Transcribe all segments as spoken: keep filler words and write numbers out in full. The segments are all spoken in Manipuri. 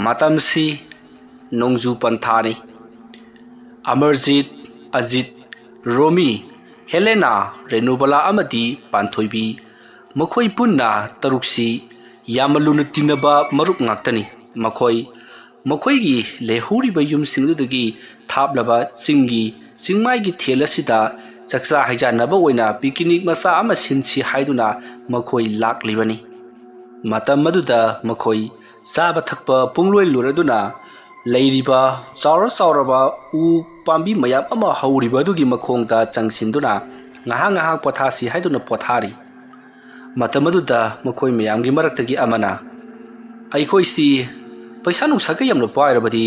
ꯃꯇꯝꯁꯤ ꯅꯣꯡꯖꯨ ꯄꯟꯊꯥꯅꯤ꯫ ꯑꯃꯔꯖꯤꯠ, ꯑꯖꯤꯠ, ꯔꯣꯃꯤ, ꯍꯦꯂꯦꯅꯥ, ꯔꯦꯅꯨꯕꯂꯥ ꯑꯃꯗꯤ ꯄꯥꯟꯊꯣꯏꯕꯤ, ꯃꯈꯣꯏ ꯄꯨꯟꯅ ꯇꯔꯨꯛꯁꯤ ꯌꯥꯝꯅ ꯂꯨꯅ ꯇꯤꯟꯅꯕ ꯃꯔꯨꯞ ꯉꯥꯛꯇꯅꯤ꯫ ꯃꯈꯣꯏ ꯃꯈꯣꯏꯒꯤ ꯂꯩꯍꯧꯔꯤꯕ ꯌꯨꯝꯁꯤꯡꯗꯨꯗꯒꯤ ꯊꯥꯞꯂꯕ ꯆꯤꯡꯒꯤ ꯆꯤꯡꯃꯥꯏꯒꯤ ꯊꯦꯜ ꯑꯁꯤꯗ ꯆꯥꯛꯆꯥ ꯍꯩꯖꯥꯟꯅꯕ ꯑꯣꯏꯅ ꯄꯤꯀꯤꯅꯤꯛ ꯃꯆꯥ ꯑꯃ ꯁꯤꯟꯁꯤ ꯍꯥꯏꯗꯨꯅ ꯃꯈꯣꯏ ꯂꯥꯛꯂꯤꯕꯅꯤ꯫ ꯃꯇꯝ ꯑꯗꯨꯗ ꯃꯈꯣꯏ ꯆꯥꯕ ꯊꯛꯄ ꯄꯨꯡꯂꯣꯏ ꯂꯣꯏꯔꯗꯨꯅ ꯂꯩꯔꯤꯕ ꯆꯥꯎꯔ ꯆꯥꯎꯔꯕ ꯎ ꯄꯥꯝꯕꯤ ꯃꯌꯥꯝ ꯑꯃ ꯍꯧꯔꯤꯕ ꯑꯗꯨꯒꯤ ꯃꯈꯣꯡꯗ ꯆꯪꯁꯤꯟꯗꯨꯅ ꯉꯥꯏꯍꯥꯛ ꯉꯥꯏꯍꯥꯛ ꯄꯣꯊꯥꯁꯤ ꯍꯥꯏꯗꯨꯅ ꯄꯣꯊꯥꯔꯤ꯫ ꯃꯇꯝ ꯑꯗꯨꯗ ꯃꯈꯣꯏ ꯃꯌꯥꯝꯒꯤ ꯃꯔꯛꯇꯒꯤ ꯑꯃꯅ, "ꯑꯩꯈꯣꯏꯁꯤ ꯄꯩꯁꯥ ꯅꯨꯡꯁꯥꯒ ꯌꯥꯝꯅ ꯄꯥꯏꯔꯕꯗꯤ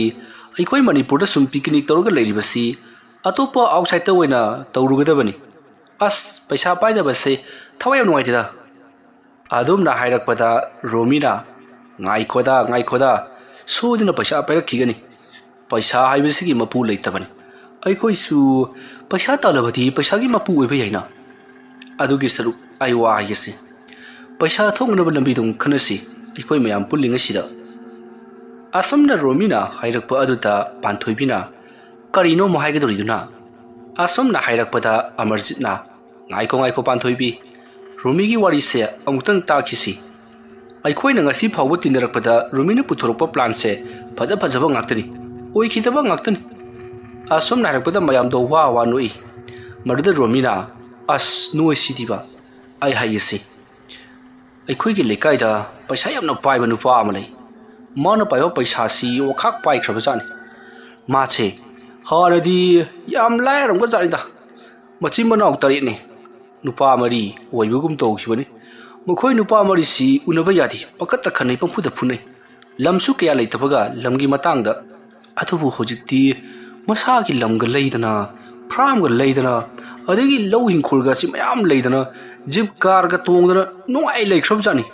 ꯑꯩꯈꯣꯏ ꯃꯅꯤꯄꯨꯔꯗ ꯁꯨꯝ ꯄꯤꯀꯤꯅꯤꯛ ꯇꯧꯔꯒ ꯂꯩꯔꯤꯕꯁꯤ ꯑꯇꯣꯞꯄ ꯑꯥꯎꯠꯁꯥꯏꯠꯇ ꯑꯣꯏꯅ ꯇꯧꯔꯨꯒꯗꯕꯅꯤ꯫ ꯑꯁ, ꯄꯩꯁꯥ ꯄꯥꯏꯗꯕꯁꯦ ꯊꯋꯥꯏ ꯌꯥꯝ ꯅꯨꯡꯉꯥꯏꯇꯦꯗ"꯫ ꯑꯗꯨꯝꯅ ꯍꯥꯏꯔꯛꯄꯗ ꯔꯣꯃꯤꯅ, "ꯉꯥꯏꯈꯣꯗ, ꯉꯥꯏꯈꯣꯗ, ꯁꯣꯏꯗꯅ ꯄꯩꯁꯥ ꯄꯥꯏꯔꯛꯈꯤꯒꯅꯤ꯫ ꯄꯩꯁꯥ ꯍꯥꯏꯕꯁꯤꯒꯤ ꯃꯄꯨ ꯂꯩꯇꯕꯅꯤ꯫ ꯑꯩꯈꯣꯏꯁꯨ ꯄꯩꯁꯥ ꯇꯥꯜꯂꯕꯗꯤ ꯄꯩꯁꯥꯒꯤ ꯃꯄꯨ ꯑꯣꯏꯕ ꯌꯥꯏꯅ꯫ ꯑꯗꯨꯒꯤ ꯁꯔꯨꯛ ꯑꯩ ꯋꯥ ꯍꯥꯏꯒꯦꯁꯦ꯫ ꯄꯩꯁꯥ ꯊꯣꯛꯅꯕ ꯂꯝꯕꯤꯗꯨ ꯈꯟꯅꯁꯤ, ꯑꯩꯈꯣꯏ ꯃꯌꯥꯝ ꯄꯨꯜꯂꯤꯉꯩꯁꯤꯗ"꯫ ꯑꯁꯨꯝꯅ ꯔꯣꯃꯤꯅ ꯍꯥꯏꯔꯛꯄ ꯑꯗꯨꯗ ꯄꯥꯟꯊꯣꯏꯕꯤꯅ, "ꯀꯔꯤꯅꯣ ꯑꯃꯨꯛ ꯍꯥꯏꯒꯗꯧꯔꯤꯗꯨꯅ?" ꯑꯁꯨꯝꯅ ꯍꯥꯏꯔꯛꯄꯗ ꯑꯃꯔꯖꯤꯠꯅ, "ꯉꯥꯏꯈꯣ, ꯉꯥꯏꯈꯣ, ꯄꯥꯟꯊꯣꯏꯕꯤ, ꯔꯣꯃꯤꯒꯤ ꯋꯥꯔꯤꯁꯦ ꯑꯃꯨꯛꯇꯪ ꯇꯥꯈꯤꯁꯤ꯫ ꯑꯩꯈꯣꯏꯅ ꯉꯁꯤ ꯐꯥꯎꯕ ꯇꯤꯟꯅꯔꯛꯄꯗ ꯔꯣꯃꯤꯅ ꯄꯨꯊꯣꯔꯛꯄ ꯄ꯭ꯂꯥꯟꯁꯦ ꯐꯖ ꯐꯖꯕ ꯉꯥꯛꯇꯅꯤ, ꯑꯣꯏꯈꯤꯗꯕ ꯉꯥꯛꯇꯅꯤ"꯫ ꯑꯁꯨꯝꯅ ꯍꯥꯏꯔꯛꯄꯗ ꯃꯌꯥꯝꯗꯣ ꯋꯥ ꯋꯥ ꯅꯣꯛꯏ꯫ ꯃꯗꯨꯗ ꯔꯣꯃꯤꯅ, "ꯑꯁ, ꯅꯣꯏꯁꯤꯗꯤꯕ, ꯑꯩ ꯍꯥꯏꯒꯦꯁꯤ, ꯑꯩꯈꯣꯏꯒꯤ ꯂꯩꯀꯥꯏꯗ ꯄꯩꯁꯥ ꯌꯥꯝꯅ ꯄꯥꯏꯕ ꯅꯨꯄꯥ ꯑꯃ ꯂꯩ꯫ ꯃꯥꯅ ꯄꯥꯏꯕ ꯄꯩꯁꯥꯁꯤ ꯑꯣꯈꯥꯛ ꯄꯥꯏꯈ꯭ꯔꯕꯖꯥꯠꯅꯤ꯫ ꯃꯥꯁꯦ ꯍꯥꯟꯅꯗꯤ ꯌꯥꯝ ꯂꯥꯏꯔꯝꯒꯖꯥꯠꯅꯤꯗ꯫ ꯃꯆꯤꯟ ꯃꯅꯥꯎ ꯇꯔꯦꯠꯅꯤ꯫ ꯅꯨꯄꯥ ꯃꯔꯤ ꯑꯣꯏꯕꯒꯨꯝ ꯇꯧꯈꯤꯕꯅꯤ꯫ ꯃꯈꯣꯏ ꯅꯨꯄꯥ ꯃꯔꯤꯁꯤ ꯎꯅꯕ ꯌꯥꯗꯦ, ꯄꯪꯈꯠꯇ ꯈꯠꯅꯩ, ꯄꯪꯐꯨꯗ ꯐꯨꯅꯩ꯫ ꯂꯝꯁꯨ ꯀꯌꯥ ꯂꯩꯇꯕꯒ ꯂꯝꯒꯤ ꯃꯇꯥꯡꯗ꯫ ꯑꯗꯨꯕꯨ ꯍꯧꯖꯤꯛꯇꯤ ꯃꯁꯥꯒꯤ ꯂꯝꯒ ꯂꯩꯗꯅ, ꯐꯥꯔꯝꯒ ꯂꯩꯗꯅ, ꯑꯗꯒꯤ ꯂꯧ ꯍꯤꯡꯈꯣꯜꯒꯁꯤ ꯃꯌꯥꯝ ꯂꯩꯗꯅ, ꯖꯤꯞ ꯀꯥꯔꯒ ꯇꯣꯡꯗꯅ ꯅꯨꯡꯉꯥꯏ ꯂꯩꯈ꯭ꯔꯕꯖꯥꯠꯅꯤ"꯫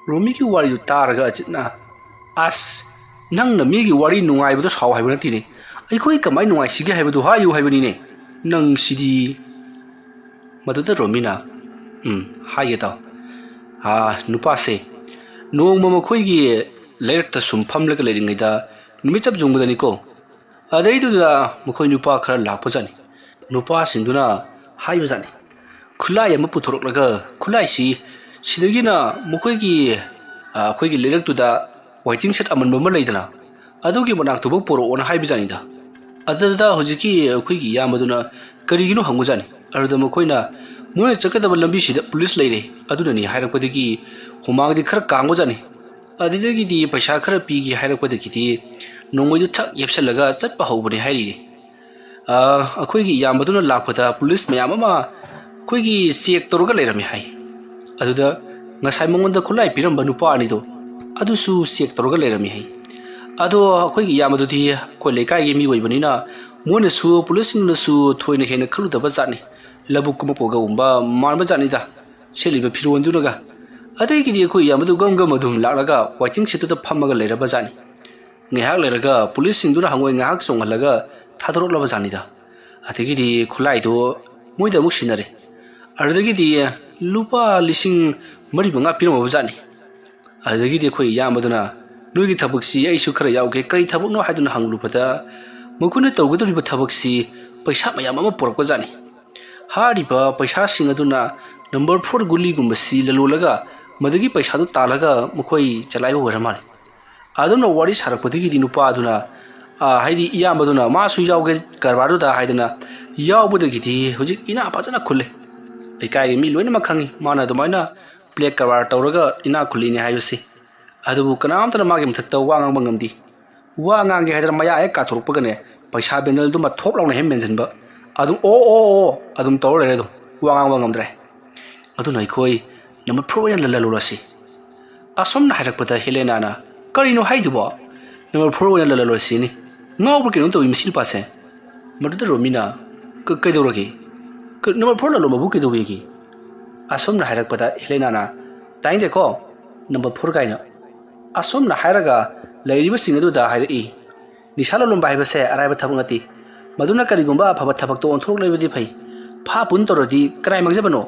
ꯔꯣꯃꯤꯒꯤ ꯋꯥꯔꯤꯗꯨ ꯇꯥꯔꯒ ꯑꯖꯤꯠꯅ, "ꯑꯁ, ꯅꯪꯅ ꯃꯤꯒꯤ ꯋꯥꯔꯤ ꯅꯨꯡꯉꯥꯏꯕꯗꯣ ꯁꯥꯎ ꯍꯥꯏꯕ ꯅꯠꯇꯦꯅꯦ, ꯑꯩꯈꯣꯏ ꯀꯃꯥꯏꯅ ꯅꯨꯡꯉꯥꯏꯁꯤꯒꯦ ꯍꯥꯏꯕꯗꯨ ꯍꯥꯏꯌꯨ ꯍꯥꯏꯕꯅꯤꯅꯦ, ꯅꯪꯁꯤꯗꯤ"꯫ ꯃꯗꯨꯗ ꯔꯣꯃꯤꯅ, "ꯎꯝ, ꯍꯥꯏꯒꯦ ꯇꯥꯎ꯫ ꯑꯥ, ꯅꯨꯄꯥꯁꯦ ꯅꯣꯡꯃ ꯃꯈꯣꯏꯒꯤ ꯂꯩꯔꯛꯇ ꯁꯨꯝ ꯐꯝꯂꯒ ꯂꯩꯔꯤꯉꯩꯗ ꯅꯨꯃꯤꯠ ꯆꯞ ꯌꯨꯡꯕꯗꯅꯤꯀꯣ, ꯑꯗꯩꯗꯨꯗ ꯃꯈꯣꯏ ꯅꯨꯄꯥ ꯈꯔ ꯂꯥꯛꯄꯖꯥꯠꯅꯤ꯫ ꯅꯨꯄꯥꯁꯤꯡꯗꯨꯅ ꯍꯥꯏꯕꯖꯥꯠꯅꯤ, ꯈꯨꯠꯂꯥꯏ ꯑꯃ ꯄꯨꯊꯣꯔꯛꯂꯒ, ꯈꯨꯠꯂꯥꯏꯁꯤ ꯁꯤꯗꯒꯤꯅ ꯃꯈꯣꯏꯒꯤ, ꯑ, ꯑꯩꯈꯣꯏꯒꯤ ꯂꯩꯔꯛꯇꯨꯗ waiting shed ꯑꯃꯟꯕ ꯑꯃ ꯂꯩꯗꯅ, ꯑꯗꯨꯒꯤ ꯃꯅꯥꯛꯇꯨꯐꯥꯎ ꯄꯨꯔꯛꯑꯣꯅ ꯍꯥꯏꯕꯖꯥꯠꯅꯤꯗ꯫ ꯑꯗꯨꯗ ꯍꯧꯖꯤꯛꯀꯤ ꯑꯩꯈꯣꯏꯒꯤ ꯏꯌꯥꯝꯕꯗꯨꯅ ꯀꯔꯤꯒꯤꯅꯣ ꯍꯪꯕꯖꯥꯠꯅꯤ꯫ ꯑꯗꯨꯗ ꯃꯈꯣꯏꯅ, "ꯃꯣꯏꯅ ꯆꯠꯀꯗꯕ ꯂꯝꯕꯤꯁꯤꯗ ꯄꯨꯂꯤꯁ ꯂꯩꯔꯦ, ꯑꯗꯨꯅꯅꯤ" ꯍꯥꯏꯔꯛꯄꯗꯒꯤ ꯍꯨꯃꯥꯡꯗꯤ ꯈꯔ ꯀꯥꯡꯕꯖꯥꯠꯅꯤ꯫ ꯑꯗꯨꯗꯒꯤꯗꯤ ꯄꯩꯁꯥ ꯈꯔ ꯄꯤꯒꯦ ꯍꯥꯏꯔꯛꯄꯗꯒꯤꯗꯤ ꯅꯣꯡꯃꯩꯗꯨ ꯊꯛ ꯌꯦꯞꯁꯜꯂꯒ ꯆꯠꯄ ꯍꯧꯕꯅꯤ ꯍꯥꯏꯔꯤꯅꯤ꯫ ꯑ, ꯑꯩꯈꯣꯏꯒꯤ ꯏꯌꯥꯝꯕꯗꯨꯅ ꯂꯥꯛꯄꯗ ꯄꯨꯂꯤꯁ ꯃꯌꯥꯝ ꯑꯃ ꯑꯩꯈꯣꯏꯒꯤ check ꯇꯧꯔꯒ ꯂꯩꯔꯝꯃꯤ ꯍꯥꯏ꯫ ꯑꯗꯨꯗ ꯉꯁꯥꯏ ꯃꯉꯣꯟꯗ ꯈꯨꯠꯂꯥꯏ ꯄꯤꯔꯝꯕ ꯅꯨꯄꯥ ꯑꯅꯤꯗꯣ, ꯑꯗꯨꯁꯨ check ꯇꯧꯔꯒ ꯂꯩꯔꯝꯃꯤ ꯍꯥꯏ꯫ ꯑꯗꯣ ꯑꯩꯈꯣꯏꯒꯤ ꯏꯌꯥꯝꯕꯗꯨꯗꯤ ꯑꯩꯈꯣꯏ ꯂꯩꯀꯥꯏꯒꯤ ꯃꯤ ꯑꯣꯏꯕꯅꯤꯅ, ꯃꯣꯏꯅꯁꯨ ꯄꯨꯂꯤꯁꯁꯤꯡꯅꯁꯨ ꯊꯣꯏꯅ ꯍꯦꯟꯅ ꯈꯜꯂꯨꯗꯕ ꯖꯥꯠꯅꯤ꯫ ꯂꯧꯕꯨꯛ ꯀꯨꯝꯃꯛꯄꯒꯨꯝꯕ ꯃꯥꯟꯕ ꯖꯥꯠꯅꯤꯗ, ꯁꯦꯠꯂꯤꯕ ꯐꯤꯔꯣꯜꯗꯨꯅꯒ꯫ ꯑꯗꯒꯤꯗꯤ ꯑꯩꯈꯣꯏ ꯏꯌꯥꯝꯕꯗꯨ ꯒꯝ ꯒꯝ ꯑꯗꯨꯝ ꯂꯥꯛꯂꯒ waiting shed ꯇꯨꯗ ꯐꯝꯃꯒ ꯂꯩꯔꯕ ꯖꯥꯠꯅꯤ꯫ ꯉꯥꯏꯍꯥꯛ ꯂꯩꯔꯒ ꯄꯨꯂꯤꯁꯁꯤꯡꯗꯨꯅ ꯍꯪꯉꯣꯏ ꯉꯥꯏꯍꯥꯛ ꯆꯣꯡꯍꯜꯂꯒ ꯊꯥꯗꯣꯔꯛꯂꯕ ꯖꯥꯠꯅꯤꯗ꯫ ꯑꯗꯒꯤꯗꯤ ꯈꯨꯠꯂꯥꯏꯗꯨ ꯃꯣꯏꯗ ꯑꯃꯨꯛ ꯁꯤꯟꯅꯔꯦ꯫ ꯑꯗꯨꯗꯒꯤꯗꯤ ꯂꯨꯄꯥ ꯂꯤꯁꯤꯡ ꯃꯔꯤ ꯃꯉꯥ ꯄꯤꯔꯝꯃꯕ ꯖꯥꯠꯅꯤ꯫ ꯑꯗꯨꯗꯒꯤꯗꯤ ꯑꯩꯈꯣꯏ ꯏꯌꯥꯝꯕꯗꯨꯅ, "ꯅꯣꯏꯒꯤ ꯊꯕꯛꯁꯤ ꯑꯩꯁꯨ ꯈꯔ ꯌꯥꯎꯒꯦ, ꯀꯔꯤ ꯊꯕꯛꯅꯣ?" ꯍꯥꯏꯗꯨꯅ ꯍꯪꯂꯨꯕꯗ, ꯃꯈꯣꯏꯅ ꯇꯧꯒꯗꯧꯔꯤꯕ ꯊꯕꯛꯁꯤ ꯄꯩꯁꯥ ꯃꯌꯥꯝ ꯑꯃ ꯄꯨꯔꯛꯄ ꯖꯥꯠꯅꯤ꯫ ꯍꯥꯏꯔꯤꯕ ꯄꯩꯁꯥꯁꯤꯡ ꯑꯗꯨꯅ number four ꯒꯨꯂꯤꯒꯨꯝꯕꯁꯤ ꯂꯂꯣꯜꯂꯒ, ꯃꯗꯨꯒꯤ ꯄꯩꯁꯥꯗꯨ ꯇꯥꯜꯂꯒ ꯃꯈꯣꯏ ꯆꯂꯥꯏꯕ ꯑꯣꯏꯔ ꯃꯥꯜꯂꯦ꯫ ꯑꯗꯨꯝꯅ ꯋꯥꯔꯤ ꯁꯥꯔꯛꯄꯗꯒꯤꯗꯤ ꯅꯨꯄꯥꯗꯨꯅ, ꯑ, ꯍꯥꯏꯗꯤ ꯏꯌꯥꯝꯕꯗꯨꯅ ꯃꯥꯁꯨ ꯌꯥꯎꯒꯦ ꯀꯔꯕꯥꯔꯗꯨꯗ ꯍꯥꯏꯗꯅ ꯌꯥꯎꯕꯗꯒꯤꯗꯤ ꯍꯧꯖꯤꯛ ꯏꯅꯥ ꯐꯖꯅ ꯈꯨꯜꯂꯦ꯫ ꯂꯩꯀꯥꯏꯒꯤ ꯃꯤ ꯂꯣꯏꯅꯃꯛ ꯈꯪꯉꯤ ꯃꯥꯅ ꯑꯗꯨꯃꯥꯏꯅ black ꯀꯔꯕꯥꯔ ꯇꯧꯔꯒ ꯏꯅꯥ ꯈꯨꯜꯂꯤꯅꯤ ꯍꯥꯏꯕꯁꯤ꯫ ꯑꯗꯨꯕꯨ ꯀꯅꯥꯝꯇꯅ ꯃꯥꯒꯤ ꯃꯊꯛꯇ ꯋꯥ ꯉꯥꯡꯕ ꯉꯝꯗꯦ꯫ ꯋꯥ ꯉꯥꯡꯒꯦ ꯍꯥꯏꯗꯅ ꯃꯌꯥ ꯍꯦꯛ ꯀꯥꯊꯣꯔꯛꯄꯒꯅꯦ, ꯄꯩꯁꯥ ꯕꯦꯟꯗꯜꯗꯨꯃ ꯊꯣꯞ ꯂꯥꯎꯅ ꯍꯦꯛ ꯃꯦꯟꯁꯤꯟꯕ꯫ ꯑꯗꯨꯝ "ꯑꯣ, ꯑꯣ, ꯑꯣ" ꯑꯗꯨꯝ ꯇꯧꯔ ꯂꯩꯔꯦ ꯑꯗꯨꯝ꯫ ꯋꯥ ꯉꯥꯡꯕ ꯉꯝꯗ꯭ꯔꯦ꯫ ꯑꯗꯨꯅ ꯑꯩꯈꯣꯏ number four ꯑꯣꯏꯅ ꯂꯜꯍꯜꯂꯨꯔꯁꯤ꯫ ꯑꯁꯨꯝꯅ ꯍꯥꯏꯔꯛꯄꯗ ꯍꯦꯂꯦꯅꯥꯅ, "ꯀꯔꯤꯅꯣ ꯍꯥꯏꯗꯨꯕꯣ? Number four ꯑꯣꯏꯅ ꯂꯜꯍꯜꯂꯨꯔꯁꯤꯅꯤ꯫ ꯉꯥꯎꯕ꯭ꯔꯥ ꯀꯩꯅꯣꯝ ꯇꯧꯏ ꯃꯁꯤ ꯅꯨꯄꯥꯁꯦ?" ꯃꯗꯨꯗ ꯔꯣꯃꯤꯅ, "ꯀ-, ꯀꯩꯗꯧꯔꯒꯦ? ꯀ-, number four ꯂꯜꯂꯣꯃꯕꯨ ꯀꯩꯗꯧꯋꯦꯒꯦ?" ꯑꯁꯨꯝꯅ ꯍꯥꯏꯔꯛꯄꯗ ꯍꯦꯂꯦꯅꯥꯅ, "ꯇꯥꯏꯅꯤꯡꯗꯦꯀꯣ, number four ꯀꯥꯏꯅ?" ꯑꯁꯨꯝꯅ ꯍꯥꯏꯔꯒ ꯂꯩꯔꯤꯕꯁꯤꯡ ꯑꯗꯨꯗ ꯍꯥꯏꯔꯛꯏ, "ꯅꯤꯁꯥ ꯂꯂꯣꯟꯕ ꯍꯥꯏꯕꯁꯦ ꯑꯔꯥꯏꯕ ꯊꯕꯛ ꯅꯠꯇꯦ꯫ ꯃꯗꯨꯅ ꯀꯔꯤꯒꯨꯝꯕ ꯑꯐꯕ ꯊꯕꯛꯇ ꯑꯣꯟꯊꯣꯔꯛꯂꯕꯗꯤ ꯐꯩ꯫ ꯐꯥ ꯄꯨꯟ ꯇꯧꯔꯗꯤ ꯀꯅꯥꯏ ꯃꯥꯡꯖꯕꯅꯣ?"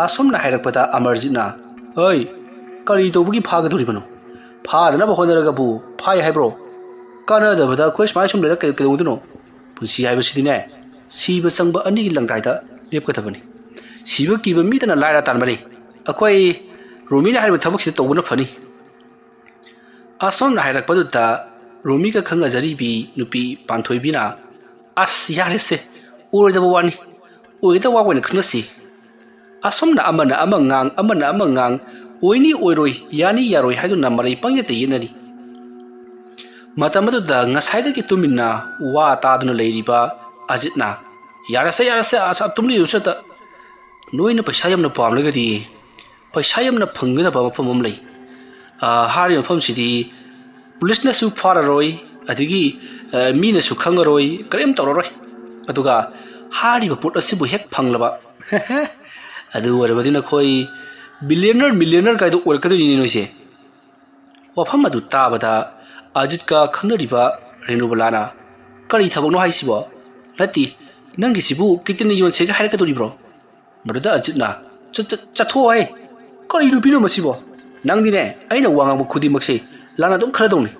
ꯑꯁꯨꯝꯅ ꯍꯥꯏꯔꯛꯄꯗ ꯑꯃꯔꯖꯤꯠꯅ, "ꯑꯩ ꯀꯔꯤ ꯇꯧꯕꯒꯤ ꯐꯥꯒꯗꯧꯔꯤꯕꯅꯣ? ꯐꯥꯗꯅꯕ ꯍꯣꯠꯅꯔꯒꯕꯨ ꯐꯥꯏ ꯍꯥꯏꯕ꯭ꯔꯣ? ꯀꯥꯟꯅꯗꯕꯗ ꯑꯩꯈꯣꯏ ꯁꯨꯃꯥꯏꯅ ꯁꯨꯝ ꯂꯩꯔꯒ ꯀꯩ-, ꯀꯩꯗꯧꯗꯣꯏꯅꯣ? ꯄꯨꯟꯁꯤ ꯍꯥꯏꯕꯁꯤꯗꯤꯅꯦ, ꯁꯤꯕ ꯆꯪꯕ ꯑꯅꯤꯒꯤ ꯂꯪꯗꯥꯏꯗ ꯂꯦꯞꯀꯗꯕꯅꯤ꯫ ꯁꯤꯕ ꯀꯤꯕ ꯃꯤꯗꯅ ꯂꯥꯏꯔ ꯇꯥꯟꯕꯅꯤ꯫ ꯑꯩꯈꯣꯏ ꯔꯣꯃꯤꯅ ꯍꯥꯏꯔꯤꯕ ꯊꯕꯛꯁꯤꯗ ꯇꯧꯕꯅ ꯐꯅꯤ꯫ ꯑꯁꯣꯝꯅ ꯍꯥꯏꯔꯛꯄꯗꯨꯗ ꯔꯣꯃꯤꯒ ꯈꯪꯅꯖꯔꯤꯕꯤ ꯅꯨꯄꯤ ꯄꯥꯟꯊꯣꯏꯕꯤꯅ, "ꯑꯁ, ꯌꯥꯔꯦꯁꯦ, ꯑꯣꯏꯔꯣꯏꯗꯕ ꯋꯥꯅꯤ꯫ ꯑꯣꯏꯒꯗꯕ ꯋꯥ ꯑꯣꯏꯅ ꯈꯟꯅꯁꯤ꯫" ꯑꯁꯣꯝꯅ ꯑꯃꯅ ꯑꯃ ꯉꯥꯡ, ꯑꯃꯅ ꯑꯃ ꯉꯥꯡ, ꯑꯣꯏꯅꯤ ꯑꯣꯏꯔꯣꯏ, ꯌꯥꯅꯤ ꯌꯥꯔꯣꯏ ꯍꯥꯏꯗꯨꯅ ꯃꯔꯩ ꯄꯪꯌꯦꯠꯇ ꯌꯦꯠꯅꯔꯤ꯫ ꯃꯇꯝ ꯑꯗꯨꯗ ꯉꯁꯥꯏꯗꯒꯤ ꯇꯨꯃꯤꯟꯅ ꯋꯥ ꯇꯥꯗꯨꯅ ꯂꯩꯔꯤꯕ ꯑꯖꯤꯠꯅ, "ꯌꯥꯔꯦꯁꯦ, ꯌꯥꯔꯦꯁꯦ, ꯑꯁ, ꯇꯨꯝꯂꯤꯕꯁꯨ ꯑꯇ ꯅꯣꯏꯅ ꯄꯩꯁꯥ ꯌꯥꯝꯅ ꯄꯥꯝꯂꯒꯗꯤ ꯄꯩꯁꯥ ꯌꯥꯝꯅ ꯐꯪꯒꯗꯕ ꯃꯐꯝ ꯑꯃ ꯂꯩ꯫ ꯑ, ꯍꯥꯏꯔꯤꯕ ꯃꯐꯝꯁꯤꯗꯤ ꯄꯨꯂꯤꯁꯅꯁꯨ ꯐꯥꯔꯔꯣꯏ, ꯑꯗꯒꯤ, ꯑ, ꯃꯤꯅꯁꯨ ꯈꯪꯉꯔꯣꯏ, ꯀꯔꯤꯝ ꯇꯧꯔꯔꯣꯏ꯫ ꯑꯗꯨꯒ ꯍꯥꯏꯔꯤꯕ ꯄꯣꯠ ꯑꯁꯤꯕꯨ ꯍꯦꯛ ꯐꯪꯂꯕ, ꯑꯗꯨ ꯑꯣꯏꯔꯕꯗꯤ ꯅꯈꯣꯏ billionaire, millionaire ꯀꯥꯏꯗꯣ ꯑꯣꯏꯔꯛꯀꯗꯣꯏꯅꯤꯅꯦ ꯅꯣꯏꯁꯦ꯫" ꯋꯥꯐꯝ ꯑꯗꯨ ꯇꯥꯕꯗ ꯑꯖꯤꯠꯀ ꯈꯪꯅꯔꯤꯕ ꯔꯦꯅꯨꯕꯂꯥꯅ, "ꯀꯔꯤ ꯊꯕꯛꯅꯣ ꯍꯥꯏꯁꯤꯕꯣ? ꯅꯠꯇꯦ, ꯅꯪꯒꯤꯁꯤꯕꯨ ꯀꯤꯠꯅꯤ ꯌꯣꯟꯁꯦꯒ ꯍꯥꯏꯔꯛꯀꯗꯣꯔꯤꯕ꯭ꯔꯣ?" ꯃꯗꯨꯗ ꯑꯖꯤꯠꯅ, "ꯆ-, ꯆ-, ꯆꯠꯊꯣꯛꯑꯣꯍꯦ! ꯀꯔꯤ ꯅꯨꯄꯤꯅꯣ ꯃꯁꯤꯕꯣ? ꯅꯪꯗꯤꯅꯦ, ꯑꯩꯅ ꯋꯥ ꯉꯥꯡꯕ ꯈꯨꯗꯤꯡꯃꯛꯁꯦ ꯂꯥꯟꯅ ꯑꯗꯨꯝ ꯈꯜꯂꯗꯧꯅꯤ꯫"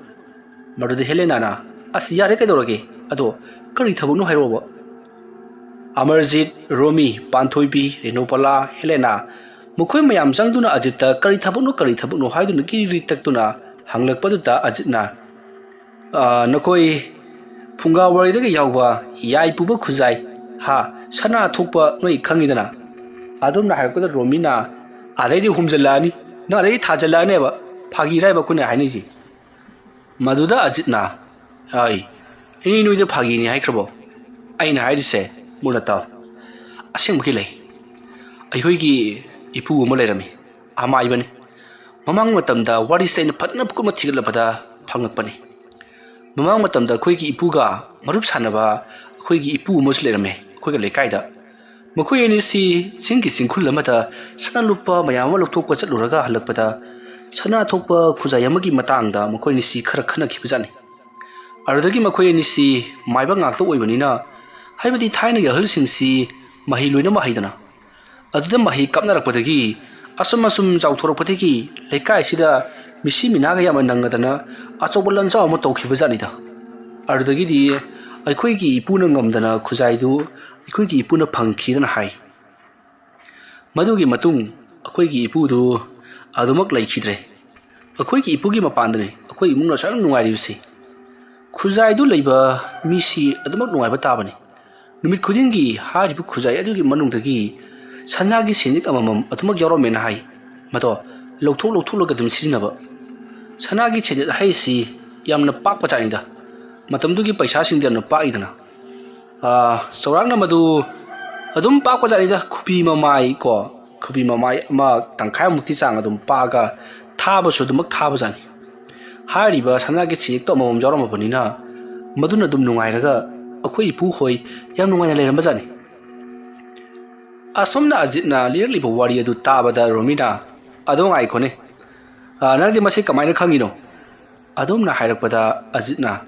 ꯃꯗꯨꯗ ꯍꯦꯂꯦꯅꯥꯅ, "ꯑꯁ, ꯌꯥꯔꯦ, ꯀꯩꯗꯧꯔꯒꯦ? ꯑꯗꯣ ꯀꯔꯤ ꯊꯕꯛꯅꯣ ꯍꯥꯏꯔꯛꯑꯣꯕ꯫" ꯑꯃꯔꯖꯤꯠ, ꯔꯣꯃꯤ, ꯄꯥꯟꯊꯣꯏꯕꯤ, ꯔꯦꯅꯨꯕꯂꯥ, ꯍꯦꯂꯦꯅꯥ, ꯃꯈꯣꯏ ꯃꯌꯥꯝ ꯆꯪꯗꯨꯅ ꯑꯖꯤꯠꯇ ꯀꯔꯤ ꯊꯕꯛꯅꯣ, ꯀꯔꯤ ꯊꯕꯛꯅꯣ ꯍꯥꯏꯗꯨꯅ ꯀꯤꯔꯤ ꯇꯛꯇꯨꯅ ꯍꯪꯂꯛꯄꯗꯨꯗ ꯑꯖꯤꯠꯅ, "ꯑ, ꯅꯈꯣꯏ ꯐꯨꯡꯒꯥ ꯋꯥꯔꯤꯗꯒ ꯌꯥꯎꯕ ꯌꯥꯏ ꯄꯨꯕ ꯈꯨꯖꯥꯏ, ꯍꯥ, ꯁꯅꯥ ꯊꯣꯛꯄ ꯅꯣꯏ ꯈꯪꯉꯤꯗꯅ?" ꯑꯗꯨꯝꯅ ꯍꯥꯏꯔꯛꯄꯗ ꯔꯣꯃꯤꯅ, "ꯑꯗꯩꯗꯤ ꯍꯨꯝꯖꯜꯂꯛꯑꯅꯤ, ꯅꯪ ꯑꯗꯩꯗꯤ ꯊꯥꯖꯜꯂꯛꯑꯅꯦꯕ, ꯐꯥꯒꯤ ꯍꯥꯏꯕ ꯑꯩꯈꯣꯏꯅ ꯍꯥꯏꯅꯩꯁꯦ꯫" ꯃꯗꯨꯗ ꯑꯖꯤꯠꯅ, "ꯑꯩ, ꯑꯩ ꯅꯣꯏꯗ ꯐꯥꯒꯤꯅꯤ ꯍꯥꯏꯈ꯭ꯔꯕꯣ? ꯑꯩꯅ ꯍꯥꯏꯔꯤꯁꯦ ꯃꯨꯟꯅ ꯇꯥꯎ꯫ ꯑꯁꯦꯡꯕꯒꯤ ꯂꯩ꯫ ꯑꯩꯈꯣꯏꯒꯤ ꯏꯄꯨ ꯑꯃ ꯂꯩꯔꯝꯃꯤ, ꯑꯃꯥꯏꯕꯅꯤ꯫ ꯃꯃꯥꯡ ꯃꯇꯝꯗ ꯋꯥꯔꯤꯁꯦ ꯑꯩꯅ ꯐꯖꯅ ꯀꯨꯞꯅ ꯊꯤꯒꯠꯂꯕꯗ ꯐꯪꯉꯛꯄꯅꯤ꯫ ꯃꯃꯥꯡ ꯃꯇꯝꯗ ꯑꯩꯈꯣꯏꯒꯤ ꯏꯄꯨꯒ ꯃꯔꯨꯞ ꯁꯥꯟꯅꯕ ꯑꯩꯈꯣꯏꯒꯤ ꯏꯄꯨ ꯑꯃꯁꯨ ꯂꯩꯔꯝꯃꯦ ꯑꯩꯈꯣꯏꯒ ꯂꯩꯀꯥꯏꯗ꯫ ꯃꯈꯣꯏ ꯑꯅꯤꯁꯤ ꯆꯤꯡꯒꯤ ꯆꯤꯡꯈꯨꯜ ꯑꯃꯗ ꯁꯅꯥ ꯂꯨꯄꯥ ꯃꯌꯥꯝ ꯑꯃ ꯂꯧꯊꯣꯛꯄ ꯆꯠꯂꯨꯔꯒ ꯍꯜꯂꯛꯄꯗ ꯁꯅꯥ ꯊꯣꯛꯄ ꯈꯨꯖꯥꯏ ꯑꯃꯒꯤ ꯃꯇꯥꯡꯗ ꯃꯈꯣꯏ ꯑꯅꯤꯁꯤ ꯈꯔ ꯈꯟꯅꯈꯤꯕꯖꯥꯠꯅꯤ꯫ ꯑꯗꯨꯗꯒꯤ ꯃꯈꯣꯏ ꯑꯅꯤꯁꯤ ꯃꯥꯏꯕ ꯉꯥꯛꯇ ꯑꯣꯏꯕꯅꯤꯅ, ꯍꯥꯏꯕꯗꯤ ꯊꯥꯏꯅꯒꯤ ꯑꯍꯜꯁꯤꯡꯁꯤ ꯃꯍꯩ ꯂꯣꯏꯅꯃꯛ ꯍꯩꯗꯅ, ꯑꯗꯨꯗ ꯃꯍꯩ ꯀꯥꯞꯅꯔꯛꯄꯗꯒꯤ ꯑꯁꯨꯝ ꯑꯁꯨꯝ ꯆꯥꯎꯊꯣꯔꯛꯄꯗꯒꯤ ꯂꯩꯀꯥꯏꯁꯤꯗ ꯃꯤꯁꯤ ꯃꯤꯅꯥꯒ ꯌꯥꯝꯅ ꯅꯪꯉꯗꯅ ꯑꯆꯧꯕ ꯂꯥꯟꯖꯥꯎ ꯑꯃ ꯇꯧꯈꯤꯕꯖꯥꯠꯅꯤꯗ꯫ ꯑꯗꯨꯗꯒꯤꯗꯤ ꯑꯩꯈꯣꯏꯒꯤ ꯏꯄꯨꯅ ꯉꯝꯗꯅ ꯈꯨꯖꯥꯏꯗꯨ ꯑꯩꯈꯣꯏꯒꯤ ꯏꯄꯨꯅ ꯐꯪꯈꯤꯗꯅ ꯍꯥꯏ꯫ ꯃꯗꯨꯒꯤ ꯃꯇꯨꯡ ꯑꯩꯈꯣꯏꯒꯤ ꯏꯄꯨꯗꯨ ꯑꯗꯨꯃꯛ ꯂꯩꯈꯤꯗ꯭ꯔꯦ꯫ ꯑꯩꯈꯣꯏꯒꯤ ꯏꯄꯨꯒꯤ ꯃꯄꯥꯟꯗꯅꯤ ꯑꯩꯈꯣꯏ ꯏꯃꯨꯡꯅ ꯁꯨꯛ ꯌꯥꯝ ꯅꯨꯡꯉꯥꯏꯔꯤꯕꯁꯤ꯫ ꯈꯨꯖꯥꯏꯗꯨ ꯂꯩꯕ ꯃꯤꯁꯤ ꯑꯗꯨꯃꯛ ꯅꯨꯡꯉꯥꯏꯕ ꯇꯥꯕꯅꯤ꯫ ꯅꯨꯃꯤꯠ ꯈꯨꯗꯤꯡꯒꯤ ꯍꯥꯏꯔꯤꯕ ꯈꯨꯖꯥꯏ ꯑꯗꯨꯒꯤ ꯃꯅꯨꯡꯗꯒꯤ ꯁꯅꯥꯒꯤ ꯁꯦꯟꯌꯦꯛ ꯑꯃꯃꯝ ꯑꯗꯨꯃꯛ ꯌꯥꯎꯔꯝꯃꯦꯅ ꯍꯥꯏ꯫ ꯃꯗꯣ ꯂꯧꯊꯣꯛ ꯂꯧꯊꯣꯛꯂꯒ ꯑꯗꯨꯝ ꯁꯤꯖꯤꯟꯅꯕ꯫ ꯁꯅꯥꯒꯤ ꯁꯦꯟꯌꯦꯛ ꯍꯥꯏꯔꯤꯁꯤ ꯌꯥꯝꯅ ꯄꯥꯛꯄ ꯖꯥꯠꯅꯤꯗ꯫ ꯃꯇꯝꯗꯨꯒꯤ ꯄꯩꯁꯥꯁꯤꯡꯗꯤ ꯌꯥꯝꯅ ꯄꯥꯛꯏꯗꯅ꯫ ꯑꯥ, ꯆꯥꯎꯔꯥꯛꯅ ꯃꯗꯨ ꯑꯗꯨꯝ ꯄꯥꯛꯄ ꯖꯥꯠꯅꯤꯗ꯫ ꯈꯨꯕꯤ ꯃꯃꯥꯏ ꯀꯣ, ꯈꯨꯕꯤ ꯃꯃꯥꯏ ꯑꯃ ꯇꯪꯈꯥꯏꯃꯨꯛꯀꯤ ꯆꯥꯡ ꯑꯗꯨꯝ ꯄꯥꯛꯑꯒ ꯊꯥꯕꯁꯨ ꯑꯗꯨꯃꯛ ꯊꯥꯕ ꯖꯥꯠꯅꯤ꯫ ꯍꯥꯏꯔꯤꯕ ꯁꯅꯥꯒꯤ ꯁꯦꯟꯌꯦꯛꯇꯣ ꯑꯃꯃꯝ ꯌꯥꯎꯔꯝꯃꯕꯅꯤꯅ ꯃꯗꯨꯅ ꯑꯗꯨꯝ ꯅꯨꯡꯉꯥꯏꯔꯒ ꯑꯩꯈꯣꯏ ꯏꯄꯨ ꯍꯣꯏ ꯌꯥꯝ ꯅꯨꯡꯉꯥꯏꯅ ꯂꯩꯔꯝꯕ ꯖꯥꯠꯅꯤ꯫ ꯑꯁꯨꯝꯅ ꯑꯖꯤꯠꯅ ꯂꯤꯔꯛꯂꯤꯕ ꯋꯥꯔꯤ ꯑꯗꯨ ꯇꯥꯕꯗ ꯔꯣꯃꯤꯅ, "ꯑꯗꯣ ꯉꯥꯏꯈꯣꯅꯦ, ꯑꯥ, ꯅꯪꯗꯤ ꯃꯁꯤ ꯀꯃꯥꯏꯅ ꯈꯪꯉꯤꯅꯣ?" ꯑꯗꯣꯝꯅ ꯍꯥꯏꯔꯛꯄꯗ ꯑꯖꯤꯠꯅ,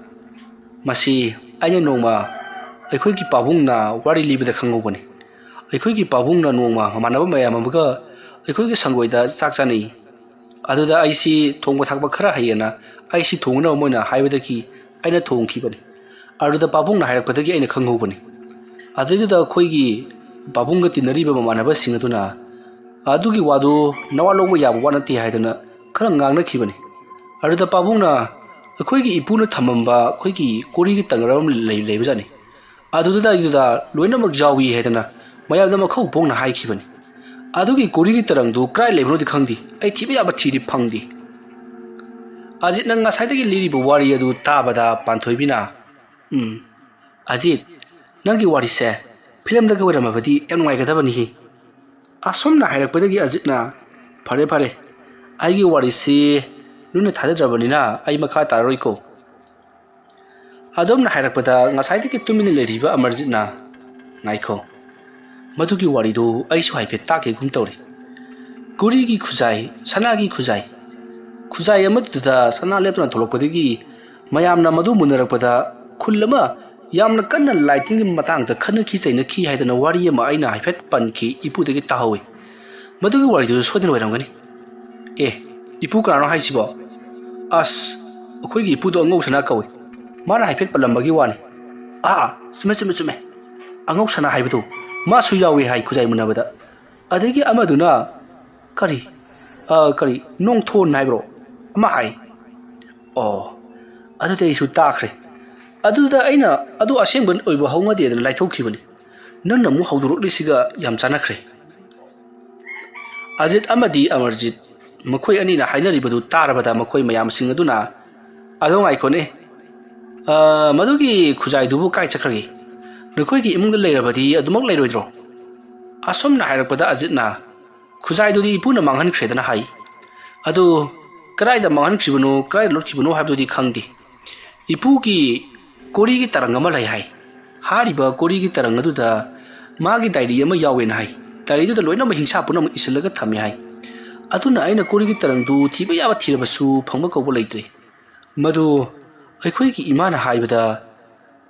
"ꯃꯁꯤ ꯑꯩꯅ ꯅꯣꯡꯃ ꯑꯩꯈꯣꯏꯒꯤ ꯄꯥꯕꯨꯡꯅ ꯋꯥꯔꯤ ꯂꯤꯕꯗ ꯈꯪꯍꯧꯕꯅꯤ꯫ ꯑꯩꯈꯣꯏꯒꯤ ꯄꯥꯕꯨꯡꯅ ꯅꯣꯡꯃ ꯃꯃꯥꯟꯅꯕ ꯃꯌꯥꯝ ꯑꯃꯒ ꯑꯩꯈꯣꯏꯒꯤ ꯁꯪꯒꯣꯏꯗ ꯆꯥꯛ ꯆꯥꯅꯩ꯫ ꯑꯗꯨꯗ ꯑꯩꯁꯤ ꯊꯣꯡꯕ ꯊꯥꯛꯄ ꯈꯔ ꯍꯩꯌꯦꯅ ꯑꯩꯁꯤ ꯊꯣꯡꯅꯕ ꯃꯣꯏꯅ ꯍꯥꯏꯕꯗꯒꯤ ꯑꯩꯅ ꯊꯣꯡꯈꯤꯕꯅꯤ꯫ ꯑꯗꯨꯗ ꯄꯥꯕꯨꯡꯅ ꯍꯥꯏꯔꯛꯄꯗꯒꯤ ꯑꯩꯅ ꯈꯪꯍꯧꯕꯅꯤ꯫ ꯑꯗꯨꯗꯨꯗ ꯑꯩꯈꯣꯏꯒꯤ ꯄꯥꯕꯨꯡꯒ ꯇꯤꯟꯅꯔꯤꯕ ꯃꯃꯥꯟꯅꯕꯁꯤꯡ ꯑꯗꯨꯅ ꯑꯗꯨꯒꯤ ꯋꯥꯗꯨ ꯅꯋꯥ ꯂꯧꯕ ꯌꯥꯕ ꯋꯥ ꯅꯠꯇꯦ ꯍꯥꯏꯗꯨꯅ ꯈꯔ ꯉꯥꯡꯅꯈꯤꯕꯅꯤ꯫ ꯑꯗꯨꯗ ꯄꯥꯕꯨꯡꯅ ꯑꯩꯈꯣꯏꯒꯤ ꯏꯄꯨꯅ ꯊꯝꯃꯝꯕ ꯑꯩꯈꯣꯏꯒꯤ ꯀꯣꯔꯤꯒꯤ ꯇꯪꯒ꯭ꯔ ꯑꯃ ꯂꯩ-, ꯂꯩꯕꯖꯥꯠꯅꯤ꯫ ꯑꯗꯨꯗꯨꯗ ꯑꯩꯗꯨꯗ ꯂꯣꯏꯅꯃꯛ ꯌꯥꯎꯏ ꯍꯥꯏꯗꯅ ꯃꯌꯥꯝꯗ ꯃꯈꯧ ꯐꯣꯡꯅ ꯍꯥꯏꯈꯤꯕꯅꯤ꯫ ꯑꯗꯨꯒꯤ ꯀꯣꯔꯤꯒꯤ ꯇꯔꯪꯗꯨ ꯀꯗꯥꯏ ꯂꯩꯕꯅꯣꯗꯤ ꯈꯪꯗꯦ, ꯑꯩ ꯊꯤꯕ ꯌꯥꯕ ꯊꯤꯔꯤ ꯐꯪꯗꯦ꯫" ꯑꯖꯤꯠꯅ ꯉꯁꯥꯏꯗꯒꯤ ꯂꯤꯔꯤꯕ ꯋꯥꯔꯤ ꯑꯗꯨ ꯇꯥꯕꯗ ꯄꯥꯟꯊꯣꯏꯕꯤꯅ, "ꯎꯝ, ꯑꯖꯤꯠ, ꯅꯪꯒꯤ ꯋꯥꯔꯤꯁꯦ ꯐꯤꯂꯝꯗꯒ ꯑꯣꯏꯔꯝꯃꯕꯗꯤ ꯌꯥꯝ ꯅꯨꯡꯉꯥꯏꯒꯗꯕꯅꯤꯍꯦ꯫" ꯑꯁꯨꯝꯅ ꯍꯥꯏꯔꯛꯄꯗꯒꯤ ꯑꯖꯤꯠꯅ, "ꯐꯔꯦ ꯐꯔꯦ, ꯑꯩꯒꯤ ꯋꯥꯔꯤꯁꯤ ꯅꯣꯏꯅ ꯊꯥꯖꯗ꯭ꯔꯕꯅꯤꯅ ꯑꯩ ꯃꯈꯥ ꯇꯥꯔꯔꯣꯏꯀꯣ꯫" ꯑꯗꯣꯝꯅ ꯍꯥꯏꯔꯛꯄꯗ ꯉꯁꯥꯏꯗꯒꯤ ꯇꯨꯃꯤꯟꯅ ꯂꯩꯔꯤꯕ ꯑꯃꯔꯖꯤꯠꯅ, "ꯉꯥꯏꯈꯣ, ꯃꯗꯨꯒꯤ ꯋꯥꯔꯤꯗꯨ ꯑꯩꯁꯨ ꯍꯥꯏꯐꯦꯠ ꯇꯥꯈꯤꯒꯨꯝ ꯇꯧꯔꯦ꯫ ꯀꯣꯔꯤꯒꯤ ꯈꯨꯖꯥꯏ, ꯁꯅꯥꯒꯤ ꯈꯨꯖꯥꯏ, ꯈꯨꯖꯥꯏ ꯑꯃꯗꯨꯗ ꯁꯅꯥ ꯂꯦꯞꯇꯅ ꯊꯣꯛꯂꯛꯄꯗꯒꯤ ꯃꯌꯥꯝꯅ ꯃꯗꯨ ꯃꯨꯟꯅꯔꯛꯄꯗ ꯈꯨꯜ ꯑꯃ ꯌꯥꯝꯅ ꯀꯟꯅ ꯂꯥꯏ ꯇꯤꯟꯒꯤ ꯃꯇꯥꯡꯗ ꯈꯠꯅꯈꯤ ꯆꯩꯅꯈꯤ ꯍꯥꯏꯗꯅ ꯋꯥꯔꯤ ꯑꯃ ꯑꯩꯅ ꯍꯥꯏꯐꯦꯠ ꯄꯟꯈꯤ, ꯏꯄꯨꯗꯒꯤ ꯇꯥꯍꯧꯋꯤ꯫ ꯃꯗꯨꯒꯤ ꯋꯥꯔꯤꯗꯨꯁꯨ ꯁꯣꯏꯗꯅ ꯑꯣꯏꯔꯝꯒꯅꯤ꯫" "ꯑꯦ, "ꯏꯄꯨ ꯀꯅꯥꯅꯣ ꯍꯥꯏꯁꯤꯕꯣ?" "ꯑꯁ, ꯑꯩꯈꯣꯏꯒꯤ ꯏꯄꯨꯗꯣ ꯑꯉꯧ ꯁꯅꯥ ꯀꯧꯏ꯫ ꯃꯥꯅ ꯍꯥꯏꯐꯦꯠ ꯄꯜꯂꯝꯕꯒꯤ ꯋꯥꯅꯤ꯫" "ꯑꯥ, ꯆꯨꯝꯃꯦ, ꯆꯨꯝꯃꯦ, ꯆꯨꯝꯃꯦ꯫ ꯑꯉꯧ ꯁꯅꯥ ꯍꯥꯏꯕꯗꯨ ꯃꯥꯁꯨ ꯌꯥꯎꯏ ꯍꯥꯏ ꯈꯨꯖꯥꯏ ꯃꯨꯟꯅꯕꯗ꯫ ꯑꯗꯒꯤ ꯑꯃꯗꯨꯅ ꯀꯔꯤ, ꯑ, ꯀꯔꯤ, ꯅꯣꯡꯊꯣꯟ ꯍꯥꯏꯕ꯭ꯔꯣ? ꯑꯃ ꯍꯥꯏ꯫" "ꯑꯣ, ꯑꯗꯨꯗꯤ ꯑꯩꯁꯨ ꯇꯥꯈ꯭ꯔꯦ꯫ ꯑꯗꯨꯗ ꯑꯩꯅ ꯑꯗꯨ ꯑꯁꯦꯡꯕ ꯑꯣꯏꯕ ꯍꯧꯅꯗꯦꯗꯅ ꯂꯥꯏꯊꯣꯛꯈꯤꯕꯅꯤ꯫ ꯅꯪꯅ ꯑꯃꯨꯛ ꯍꯧꯗꯣꯔꯛꯂꯤꯁꯤꯒ ꯌꯥꯝ ꯆꯥꯟꯅꯈ꯭ꯔꯦ꯫" ꯑꯖꯤꯠ ꯑꯃꯗꯤ ꯑꯃꯔꯖꯤꯠ ꯃꯈꯣꯏ ꯑꯅꯤꯅ ꯍꯥꯏꯅꯔꯤꯕꯗꯨ ꯇꯥꯔꯕꯗ ꯃꯈꯣꯏ ꯃꯌꯥꯝꯁꯤꯡ ꯑꯗꯨꯅ, "ꯑꯗꯣ ꯉꯥꯏꯈꯣꯅꯦ, ꯑ, ꯃꯗꯨꯒꯤ ꯈꯨꯖꯥꯏꯗꯨꯕꯨ ꯀꯥꯏ ꯆꯠꯈ꯭ꯔꯒꯦ? ꯅꯈꯣꯏꯒꯤ ꯏꯃꯨꯡꯗ ꯂꯩꯔꯕꯗꯤ ꯑꯗꯨꯃꯛ ꯂꯩꯔꯣꯏꯗ꯭ꯔꯣ?" ꯑꯁꯨꯝꯅ ꯍꯥꯏꯔꯛꯄꯗ ꯑꯖꯤꯠꯅ, "ꯈꯨꯖꯥꯏꯗꯨꯗꯤ ꯏꯄꯨꯅ ꯃꯥꯡꯍꯟꯈ꯭ꯔꯦꯗꯅ" ꯍꯥꯏ꯫ "ꯑꯗꯨ ꯀꯗꯥꯏꯗ ꯃꯥꯡꯍꯟꯈꯤꯕꯅꯣ, ꯀꯗꯥꯏꯗ ꯂꯣꯠꯈꯤꯕꯅꯣ ꯍꯥꯏꯕꯗꯨꯗꯤ ꯈꯪꯗꯦ꯫ ꯏꯄꯨꯒꯤ ꯀꯣꯔꯤꯒꯤ ꯇꯔꯪ ꯑꯃ ꯂꯩ ꯍꯥꯏ꯫ ꯍꯥꯏꯔꯤꯕ ꯀꯣꯔꯤꯒꯤ ꯇꯔꯪ ꯑꯗꯨꯗ ꯃꯥꯒꯤ ꯗꯥꯏꯔꯤ ꯑꯃ ꯌꯥꯎꯋꯦꯅ ꯍꯥꯏ꯫ ꯗꯥꯏꯔꯤꯗꯨꯗ ꯂꯣꯏꯅꯃꯛ ꯍꯤꯡꯁꯥ ꯄꯨꯝꯅꯃꯛ ꯏꯁꯤꯜꯂꯒ ꯊꯝꯃꯦ ꯍꯥꯏ꯫ ꯑꯗꯨꯅ ꯑꯩꯅ ꯀꯣꯔꯤꯒꯤ ꯇꯔꯪꯗꯨ ꯊꯤꯕ ꯌꯥꯕ ꯊꯤꯔꯕꯁꯨ ꯐꯪꯕ ꯀꯧꯕ ꯂꯩꯇ꯭ꯔꯦ꯫ ꯃꯗꯨ ꯑꯩꯈꯣꯏꯒꯤ ꯏꯃꯥꯅ ꯍꯥꯏꯕꯗ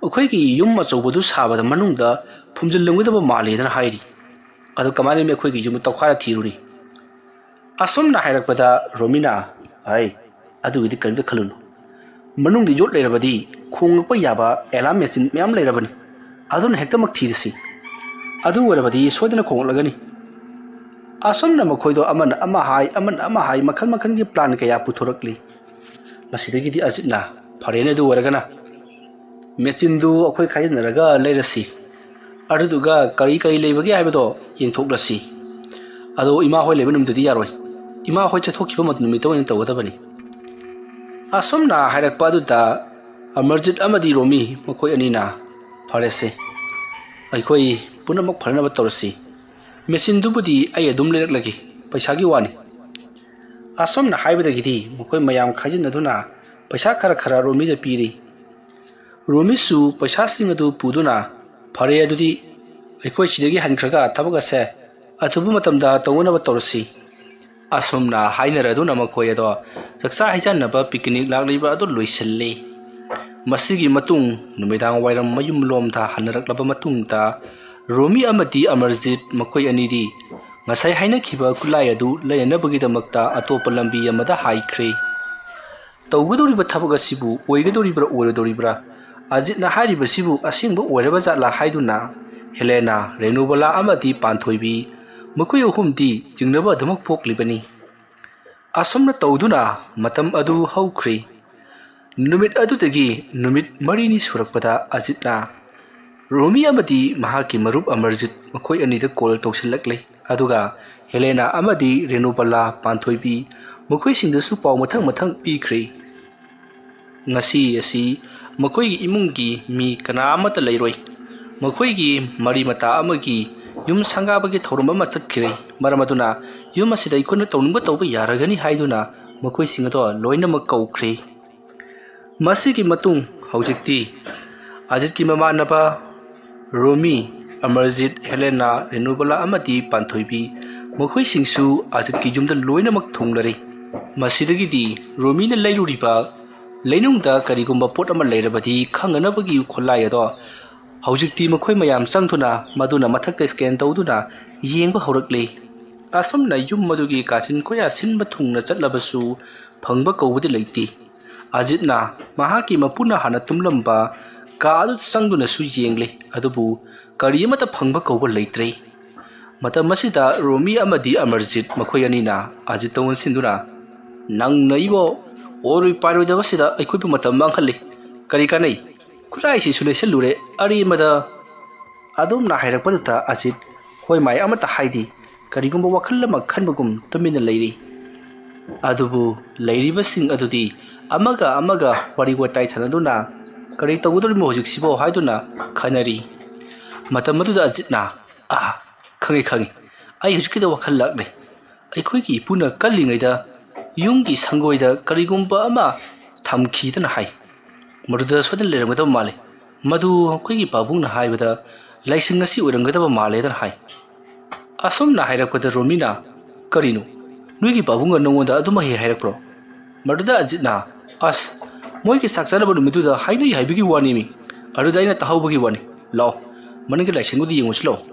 ꯑꯩꯈꯣꯏꯒꯤ ꯌꯨꯝ ꯑꯆꯧꯕꯗꯨ ꯁꯥꯕꯗ ꯃꯅꯨꯡꯗ ꯐꯨꯝꯖꯤꯜꯂꯝꯒꯗꯕ ꯃꯥꯜꯂꯦꯗꯅ ꯍꯥꯏꯔꯤ꯫ ꯑꯗꯨ ꯀꯃꯥꯏꯅ ꯑꯩꯈꯣꯏꯒꯤ ꯌꯨꯝ ꯇꯧꯈꯥꯏꯔ ꯊꯤꯔꯨꯅꯤ?" ꯑꯁꯨꯝꯅ ꯍꯥꯏꯔꯛꯄꯗ ꯔꯣꯃꯤꯅ, "ꯍꯥꯏ, ꯑꯗꯨꯒꯤꯗꯤ ꯀꯔꯤꯝꯇ ꯈꯜꯂꯨꯅꯨ꯫ ꯃꯅꯨꯡꯗ ꯌꯣꯠ ꯂꯩꯔꯕꯗꯤ ꯈꯣꯡꯂꯛꯄ ꯌꯥꯕ ꯑꯦꯂꯥꯔꯝ ꯃꯦꯆꯤꯟ ꯃꯌꯥꯝ ꯂꯩꯔꯕꯅꯤ꯫ ꯑꯗꯨꯅ ꯍꯦꯛꯇꯃꯛ ꯊꯤꯔꯁꯤ꯫ ꯑꯗꯨ ꯑꯣꯏꯔꯕꯗꯤ ꯁꯣꯏꯗꯅ ꯈꯣꯡꯂꯛꯂꯒꯅꯤ꯫" ꯑꯁꯨꯝꯅ ꯃꯈꯣꯏꯗꯣ ꯑꯃꯅ ꯑꯃ ꯍꯥꯏ, ꯑꯃꯅ ꯑꯃ ꯍꯥꯏ, ꯃꯈꯜ ꯃꯈꯜꯒꯤ ꯄ꯭ꯂꯥꯟ ꯀꯌꯥ ꯄꯨꯊꯣꯔꯛꯂꯤ꯫ ꯃꯁꯤꯗꯒꯤꯗꯤ ꯑꯖꯤꯠꯅ, "ꯐꯔꯦꯅꯦ, ꯑꯗꯨ ꯑꯣꯏꯔꯒꯅ ꯃꯦꯆꯤꯟꯗꯨ ꯑꯩꯈꯣꯏ ꯈꯥꯏꯖꯤꯟꯅꯔꯒ ꯂꯩꯔꯁꯤ꯫ ꯑꯗꯨꯗꯨꯒ ꯀꯔꯤ ꯀꯔꯤ ꯂꯩꯕꯒꯦ ꯍꯥꯏꯕꯗꯣ ꯌꯦꯡꯊꯣꯛꯂꯁꯤ꯫ ꯑꯗꯣ ꯏꯃꯥ ꯍꯣꯏ ꯂꯩꯕ ꯅꯨꯃꯤꯠꯇꯨꯗꯤ ꯌꯥꯔꯣꯏ꯫ ꯏꯃꯥ ꯍꯣꯏ ꯆꯠꯊꯣꯛꯈꯤꯕ ꯃꯠ-, ꯅꯨꯃꯤꯠꯇ ꯑꯣꯏꯅ ꯇꯧꯒꯗꯕꯅꯤ꯫" ꯑꯁꯨꯝꯅ ꯍꯥꯏꯔꯛꯄ ꯑꯗꯨꯗ ꯑꯃꯔꯖꯤꯠ ꯑꯃꯗꯤ ꯔꯣꯃꯤ ꯃꯈꯣꯏ ꯑꯅꯤꯅ, "ꯐꯔꯦꯁꯦ, ꯑꯩꯈꯣꯏ ꯄꯨꯝꯅꯃꯛ ꯐꯅꯅꯕ ꯇꯧꯔꯁꯤ꯫ ꯃꯦꯆꯤꯟꯗꯨꯕꯨꯗꯤ ꯑꯩ ꯑꯗꯨꯝ ꯂꯩꯔꯛꯂꯒꯦ, ꯄꯩꯁꯥꯒꯤ ꯋꯥꯅꯤ꯫" ꯑꯁꯨꯝꯅ ꯍꯥꯏꯕꯗꯒꯤꯗꯤ ꯃꯈꯣꯏ ꯃꯌꯥꯝ ꯈꯥꯏꯖꯤꯟꯅꯗꯨꯅ ꯄꯩꯁꯥ ꯈꯔ ꯈꯔ ꯔꯣꯃꯤꯗ ꯄꯤꯔꯤ꯫ ꯔꯣꯃꯤꯁꯨ ꯄꯩꯁꯥꯁꯤꯡ ꯑꯗꯨ ꯄꯨꯗꯨꯅ, "ꯐꯔꯦ, ꯑꯗꯨꯗꯤ ꯑꯩꯈꯣꯏ ꯁꯤꯗꯒꯤ ꯍꯟꯈ꯭ꯔꯒ ꯊꯕꯛ ꯑꯁꯦ ꯑꯊꯨꯕ ꯃꯇꯝꯗ ꯇꯧꯅꯅꯕ ꯇꯧꯔꯁꯤ꯫" ꯑꯁꯨꯝꯅ ꯍꯥꯏꯅꯔꯗꯨꯅ ꯃꯈꯣꯏ ꯑꯗꯣ ꯆꯥꯛꯆꯥ ꯍꯩꯖꯥꯟꯅꯕ ꯄꯤꯀꯅꯤꯛ ꯂꯥꯛꯂꯤꯕ ꯑꯗꯨ ꯂꯣꯏꯁꯤꯜꯂꯤ꯫ ꯃꯁꯤꯒꯤ ꯃꯇꯨꯡ ꯅꯨꯃꯤꯗꯥꯡ ꯋꯥꯏꯔꯝ ꯃꯌꯨꯝꯂꯣꯝꯗ ꯍꯟꯅꯔꯛꯂꯕ ꯃꯇꯨꯡꯗ ꯔꯣꯃꯤ ꯑꯃꯗꯤ ꯑꯃꯔꯖꯤꯠ ꯃꯈꯣꯏ ꯑꯅꯤꯗꯤ ꯉꯁꯥꯏ ꯍꯥꯏꯅꯈꯤꯕ ꯈꯨꯠꯂꯥꯏ ꯑꯗꯨ ꯂꯩꯅꯅꯕꯒꯤꯗꯃꯛꯇ ꯑꯇꯣꯞꯄ ꯂꯝꯕꯤ ꯑꯃꯗ ꯍꯥꯏꯈ꯭ꯔꯦ꯫ ꯇꯧꯒꯗꯧꯔꯤꯕ ꯊꯕꯛ ꯑꯁꯤꯕꯨ ꯑꯣꯏꯒꯗꯧꯔꯤꯕ꯭ꯔꯥ ꯑꯣꯏꯔꯣꯏꯗꯧꯔꯤꯕ꯭ꯔꯥ? ꯑꯖꯤꯠꯅ ꯍꯥꯏꯔꯤꯕꯁꯤꯕꯨ ꯑꯁꯦꯡꯕ ꯑꯣꯏꯔꯕ ꯖꯥꯠꯂꯥ ꯍꯥꯏꯗꯨꯅ ꯍꯦꯂꯦꯅꯥ, ꯔꯦꯅꯨꯕꯂꯥ ꯑꯃꯗꯤ ꯄꯥꯟꯊꯣꯏꯕꯤ, ꯃꯈꯣꯏ ꯑꯍꯨꯝꯗꯤ ꯆꯤꯡꯅꯕ ꯑꯗꯨꯃꯛ ꯄꯣꯛꯂꯤꯕꯅꯤ꯫ ꯑꯁꯨꯝꯅ ꯇꯧꯗꯨꯅ ꯃꯇꯝ ꯑꯗꯨ ꯍꯧꯈ꯭ꯔꯦ꯫ ꯅꯨꯃꯤꯠ ꯑꯗꯨꯗꯒꯤ ꯅꯨꯃꯤꯠ ꯃꯔꯤꯅꯤ ꯁꯨꯔꯛꯄꯗ ꯑꯖꯤꯠꯅ ꯔꯣꯃꯤ ꯑꯃꯗꯤ ꯃꯍꯥꯛꯀꯤ ꯃꯔꯨꯞ ꯑꯃꯔꯖꯤꯠ ꯃꯈꯣꯏ ꯑꯅꯤꯗ ꯀꯣꯜ ꯇꯧꯁꯤꯜꯂꯛꯂꯦ꯫ ꯑꯗꯨꯒ ꯍꯦꯂꯦꯅꯥ ꯑꯃꯗꯤ ꯔꯦꯅꯨꯕꯂꯥ ꯄꯥꯟꯊꯣꯏꯕꯤ ꯃꯈꯣꯏꯁꯤꯡꯗꯁꯨ ꯄꯥꯎ ꯃꯊꯪ ꯃꯊꯪ ꯄꯤꯈ꯭ꯔꯦ꯫ ꯉꯁꯤ ꯑꯁꯤ ꯃꯈꯣꯏꯒꯤ ꯏꯃꯨꯡꯒꯤ ꯃꯤ ꯀꯅꯥ ꯑꯃꯠꯇ ꯂꯩꯔꯣꯏ꯫ ꯃꯈꯣꯏꯒꯤ ꯃꯔꯤ ꯃꯇꯥ ꯑꯃꯒꯤ ꯌꯨꯝ ꯁꯪꯒꯥꯕꯒꯤ ꯊꯧꯔꯝ ꯑꯃ ꯆꯠꯈꯤꯔꯦ꯫ ꯃꯔꯝ ꯑꯗꯨꯅ ꯌꯨꯝ ꯑꯁꯤꯗ ꯑꯩꯈꯣꯏꯅ ꯇꯧꯅꯤꯡꯕ ꯇꯧꯕ ꯌꯥꯔꯒꯅꯤ ꯍꯥꯏꯗꯨꯅ ꯃꯈꯣꯏꯁꯤꯡ ꯑꯗꯣ ꯂꯣꯏꯅꯃꯛ ꯀꯧꯈ꯭ꯔꯦ꯫ ꯃꯁꯤꯒꯤ ꯃꯇꯨꯡ ꯍꯧꯖꯤꯛꯇꯤ ꯑꯖꯤꯠꯀꯤ ꯃꯃꯥꯟꯅꯕ ꯔꯣꯃꯤ, ꯑꯃꯔꯖꯤꯠ, ꯍꯦꯂꯦꯅꯥ, ꯔꯦꯅꯨꯕꯂꯥ ꯑꯃꯗꯤ ꯄꯥꯟꯊꯣꯏꯕꯤ ꯃꯈꯣꯏꯁꯤꯡꯁꯨ ꯑꯖꯤꯠꯀꯤ ꯌꯨꯝꯗ ꯂꯣꯏꯅꯃꯛ ꯊꯨꯡꯂꯔꯦ꯫ ꯃꯁꯤꯗꯒꯤꯗꯤ ꯔꯣꯃꯤꯅ ꯂꯩꯔꯨꯔꯤꯕ ꯂꯩꯅꯨꯡꯗ ꯀꯔꯤꯒꯨꯝꯕ ꯄꯣꯠ ꯑꯃ ꯂꯩꯔꯕꯗꯤ ꯈꯪꯅꯅꯕꯒꯤ ꯈꯨꯠꯂꯥꯏ ꯑꯗꯣ ꯍꯧꯖꯤꯛꯇꯤ ꯃꯈꯣꯏ ꯃꯌꯥꯝ ꯆꯪꯗꯨꯅ ꯃꯗꯨꯅ ꯃꯊꯛꯇ ꯁ꯭ꯀꯦꯟ ꯇꯧꯗꯨꯅ ꯌꯦꯡꯕ ꯍꯧꯔꯛꯂꯤ꯫ ꯑꯁꯨꯝꯅ ꯌꯨꯝ ꯑꯗꯨꯒꯤ ꯀꯥꯆꯤꯟ ꯀꯣꯌꯥ ꯁꯤꯟꯕ ꯊꯨꯡꯅ ꯆꯠꯂꯕꯁꯨ ꯐꯪꯕ ꯀꯧꯕꯗꯤ ꯂꯩꯇꯦ꯫ ꯑꯖꯤꯠꯅ ꯃꯍꯥꯛꯀꯤ ꯃꯄꯨꯅ ꯍꯥꯟꯅ ꯇꯨꯝꯂꯝꯕ ꯀꯥ ꯑꯗꯨ ꯆꯪꯗꯨꯅꯁꯨ ꯌꯦꯡꯂꯦ, ꯑꯗꯨꯕꯨ ꯀꯔꯤ ꯑꯃꯠꯇ ꯐꯪꯕ ꯀꯧꯕ ꯂꯩꯇ꯭ꯔꯦ꯫ ꯃꯇꯝ ꯑꯁꯤꯗ ꯔꯣꯃꯤ ꯑꯃꯗꯤ ꯑꯃꯔꯖꯤꯠ ꯃꯈꯣꯏ ꯑꯅꯤꯅ ꯑꯖꯤꯠꯇ ꯑꯣꯟꯁꯤꯟꯗꯨꯅ, "ꯅꯪꯅ ꯑꯩꯕꯨ ꯑꯣꯏꯔꯣꯏ ꯄꯥꯏꯔꯣꯏꯗꯕꯁꯤꯗ ꯑꯩꯈꯣꯏꯕꯨ ꯃꯇꯝ ꯃꯥꯡꯍꯜꯂꯤ꯫ ꯀꯔꯤ ꯀꯥꯟꯅꯩ? ꯈꯨꯠꯂꯥꯏꯁꯤꯁꯨ ꯂꯩꯁꯜꯂꯨꯔꯦ, ꯑꯔꯦꯝꯕꯗ"꯫ ꯑꯗꯨꯝꯅ ꯍꯥꯏꯔꯛꯄꯗꯨꯗ ꯑꯖꯤꯠ ꯍꯣꯏ ꯃꯥꯏ ꯑꯃꯠꯇ ꯍꯥꯏꯗꯦ꯫ ꯀꯔꯤꯒꯨꯝꯕ ꯋꯥꯈꯜ ꯑꯃ ꯈꯟꯕꯒꯨꯝ ꯇꯨꯃꯤꯟꯅ ꯂꯩꯔꯤ꯫ ꯑꯗꯨꯕꯨ ꯂꯩꯔꯤꯕꯁꯤꯡ ꯑꯗꯨꯗꯤ ꯑꯃꯒ ꯑꯃꯒ ꯋꯥꯔꯤ ꯋꯥꯇꯥꯏ ꯁꯥꯟꯅꯗꯨꯅ "ꯀꯔꯤ ꯇꯧꯒꯗꯧꯔꯤꯃꯣ ꯍꯧꯖꯤꯛꯁꯤꯕꯣ?" ꯍꯥꯏꯗꯨꯅ ꯈꯟꯅꯔꯤ꯫ ꯃꯇꯝ ꯑꯗꯨꯗ ꯑꯖꯤꯠꯅ, "ꯑꯥ, ꯈꯪꯉꯤ, ꯈꯪꯉꯤ꯫ ꯑꯩ ꯍꯧꯖꯤꯛꯀꯤꯗ ꯋꯥꯈꯜ ꯂꯥꯛꯂꯦ꯫ ꯑꯩꯈꯣꯏꯒꯤ ꯏꯄꯨꯅ ꯀꯜꯂꯤꯉꯩꯗ ꯌꯨꯝꯒꯤ ꯁꯪꯒꯣꯏꯗ ꯀꯔꯤꯒꯨꯝꯕ ꯑꯃ ꯊꯝꯈꯤꯗꯅ ꯍꯥꯏ꯫ ꯃꯗꯨꯗ ꯁꯣꯏꯗꯅ ꯂꯩꯔꯝꯒꯗꯕ ꯃꯥꯜꯂꯤ꯫ ꯃꯗꯨ ꯑꯩꯈꯣꯏꯒꯤ ꯄꯥꯕꯨꯡꯅ ꯍꯥꯏꯕꯗ ꯂꯥꯏꯁꯪ ꯑꯁꯤ ꯑꯣꯏꯔꯝꯒꯗꯕ ꯃꯥꯜꯂꯦꯗꯅ ꯍꯥꯏ"꯫ ꯑꯁꯨꯝꯅ ꯍꯥꯏꯔꯛꯄꯗ ꯔꯣꯃꯤꯅ, "ꯀꯔꯤꯅꯣ? ꯅꯣꯏꯒꯤ ꯄꯥꯕꯨꯡꯒ ꯅꯉꯣꯟꯗ ꯑꯗꯨꯃꯛ ꯍꯦꯛ ꯍꯥꯏꯔꯛꯄ꯭ꯔꯣ?" ꯃꯗꯨꯗ ꯑꯖꯤꯠꯅ, "ꯑꯁ, ꯃꯣꯏꯒꯤ ꯆꯥꯛ ꯆꯥꯅꯕ ꯅꯨꯃꯤꯠꯇꯨꯗ ꯍꯥꯏꯅꯩ ꯍꯥꯏꯕꯒꯤ ꯋꯥꯅꯤꯃꯤ꯫ ꯑꯗꯨꯗ ꯑꯩꯅ ꯇꯥꯍꯧꯕꯒꯤ ꯋꯥꯅꯤ꯫ ꯂꯥꯛꯑꯣ, ꯃꯅꯤꯡꯒꯤ ꯂꯥꯏꯁꯪꯗꯨꯗ ꯌꯦꯡꯉꯨꯁꯤ ꯂꯥꯛꯑꯣ"꯫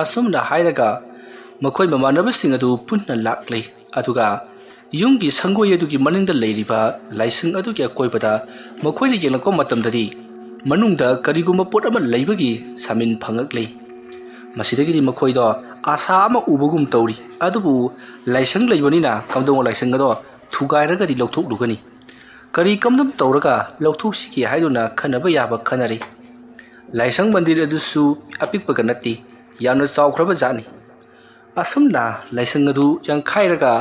ꯑꯁꯨꯝꯅ ꯍꯥꯏꯔꯒ ꯃꯈꯣꯏ ꯃꯃꯥꯟꯅꯕꯁꯤꯡ ꯑꯗꯨ ꯄꯨꯟꯅ ꯂꯥꯛꯂꯦ꯫ ꯑꯗꯨꯒ ꯌꯨꯝꯒꯤ ꯁꯪꯒꯣꯏ ꯑꯗꯨꯒꯤ ꯃꯅꯤꯡꯗ ꯂꯩꯔꯤꯕ ꯂꯥꯏꯁꯪ ꯑꯗꯨꯒꯤ ꯑꯀꯣꯏꯕꯗ ꯃꯈꯣꯏꯅ ꯌꯦꯡꯂꯛꯄ ꯃꯇꯝꯗꯗꯤ ꯃꯅꯨꯡꯗ ꯀꯔꯤꯒꯨꯝꯕ ꯄꯣꯠ ꯑꯃ ꯂꯩꯕꯒꯤ ꯁꯥꯃꯤꯟ ꯐꯪꯂꯛꯂꯦ꯫ ꯃꯁꯤꯗꯒꯤꯗꯤ ꯃꯈꯣꯏꯗꯣ ꯑꯥꯁꯥ ꯑꯃ ꯎꯕꯒꯨꯝ ꯇꯧꯔꯤ꯫ ꯑꯗꯨꯕꯨ ꯂꯥꯏꯁꯪ ꯂꯩꯕꯅꯤꯅ ꯀꯝꯗꯧꯅ ꯂꯥꯏꯁꯪ ꯑꯗꯣ ꯊꯨꯒꯥꯏꯔꯒꯗꯤ ꯂꯧꯊꯣꯛꯂꯨꯒꯅꯤ? ꯀꯔꯤ ꯀꯝꯗꯝ ꯇꯧꯔꯒ ꯂꯧꯊꯣꯛꯁꯤꯒꯦ ꯍꯥꯏꯗꯨꯅ ꯈꯟꯅꯕ ꯌꯥꯕ ꯈꯟꯅꯔꯤ꯫ ꯂꯥꯏꯁꯪ ꯃꯟꯗꯤꯔ ꯑꯗꯨꯁꯨ ꯑꯄꯤꯛꯄꯒ ꯅꯠꯇꯦ, ꯌꯥꯝꯅ ꯆꯥꯎꯈ꯭ꯔꯕ ꯖꯥꯠꯅꯤ꯫ ꯑꯁꯨꯝꯅ ꯂꯥꯏꯁꯪ ꯑꯗꯨ ꯌꯥꯡꯈꯥꯏꯔꯒ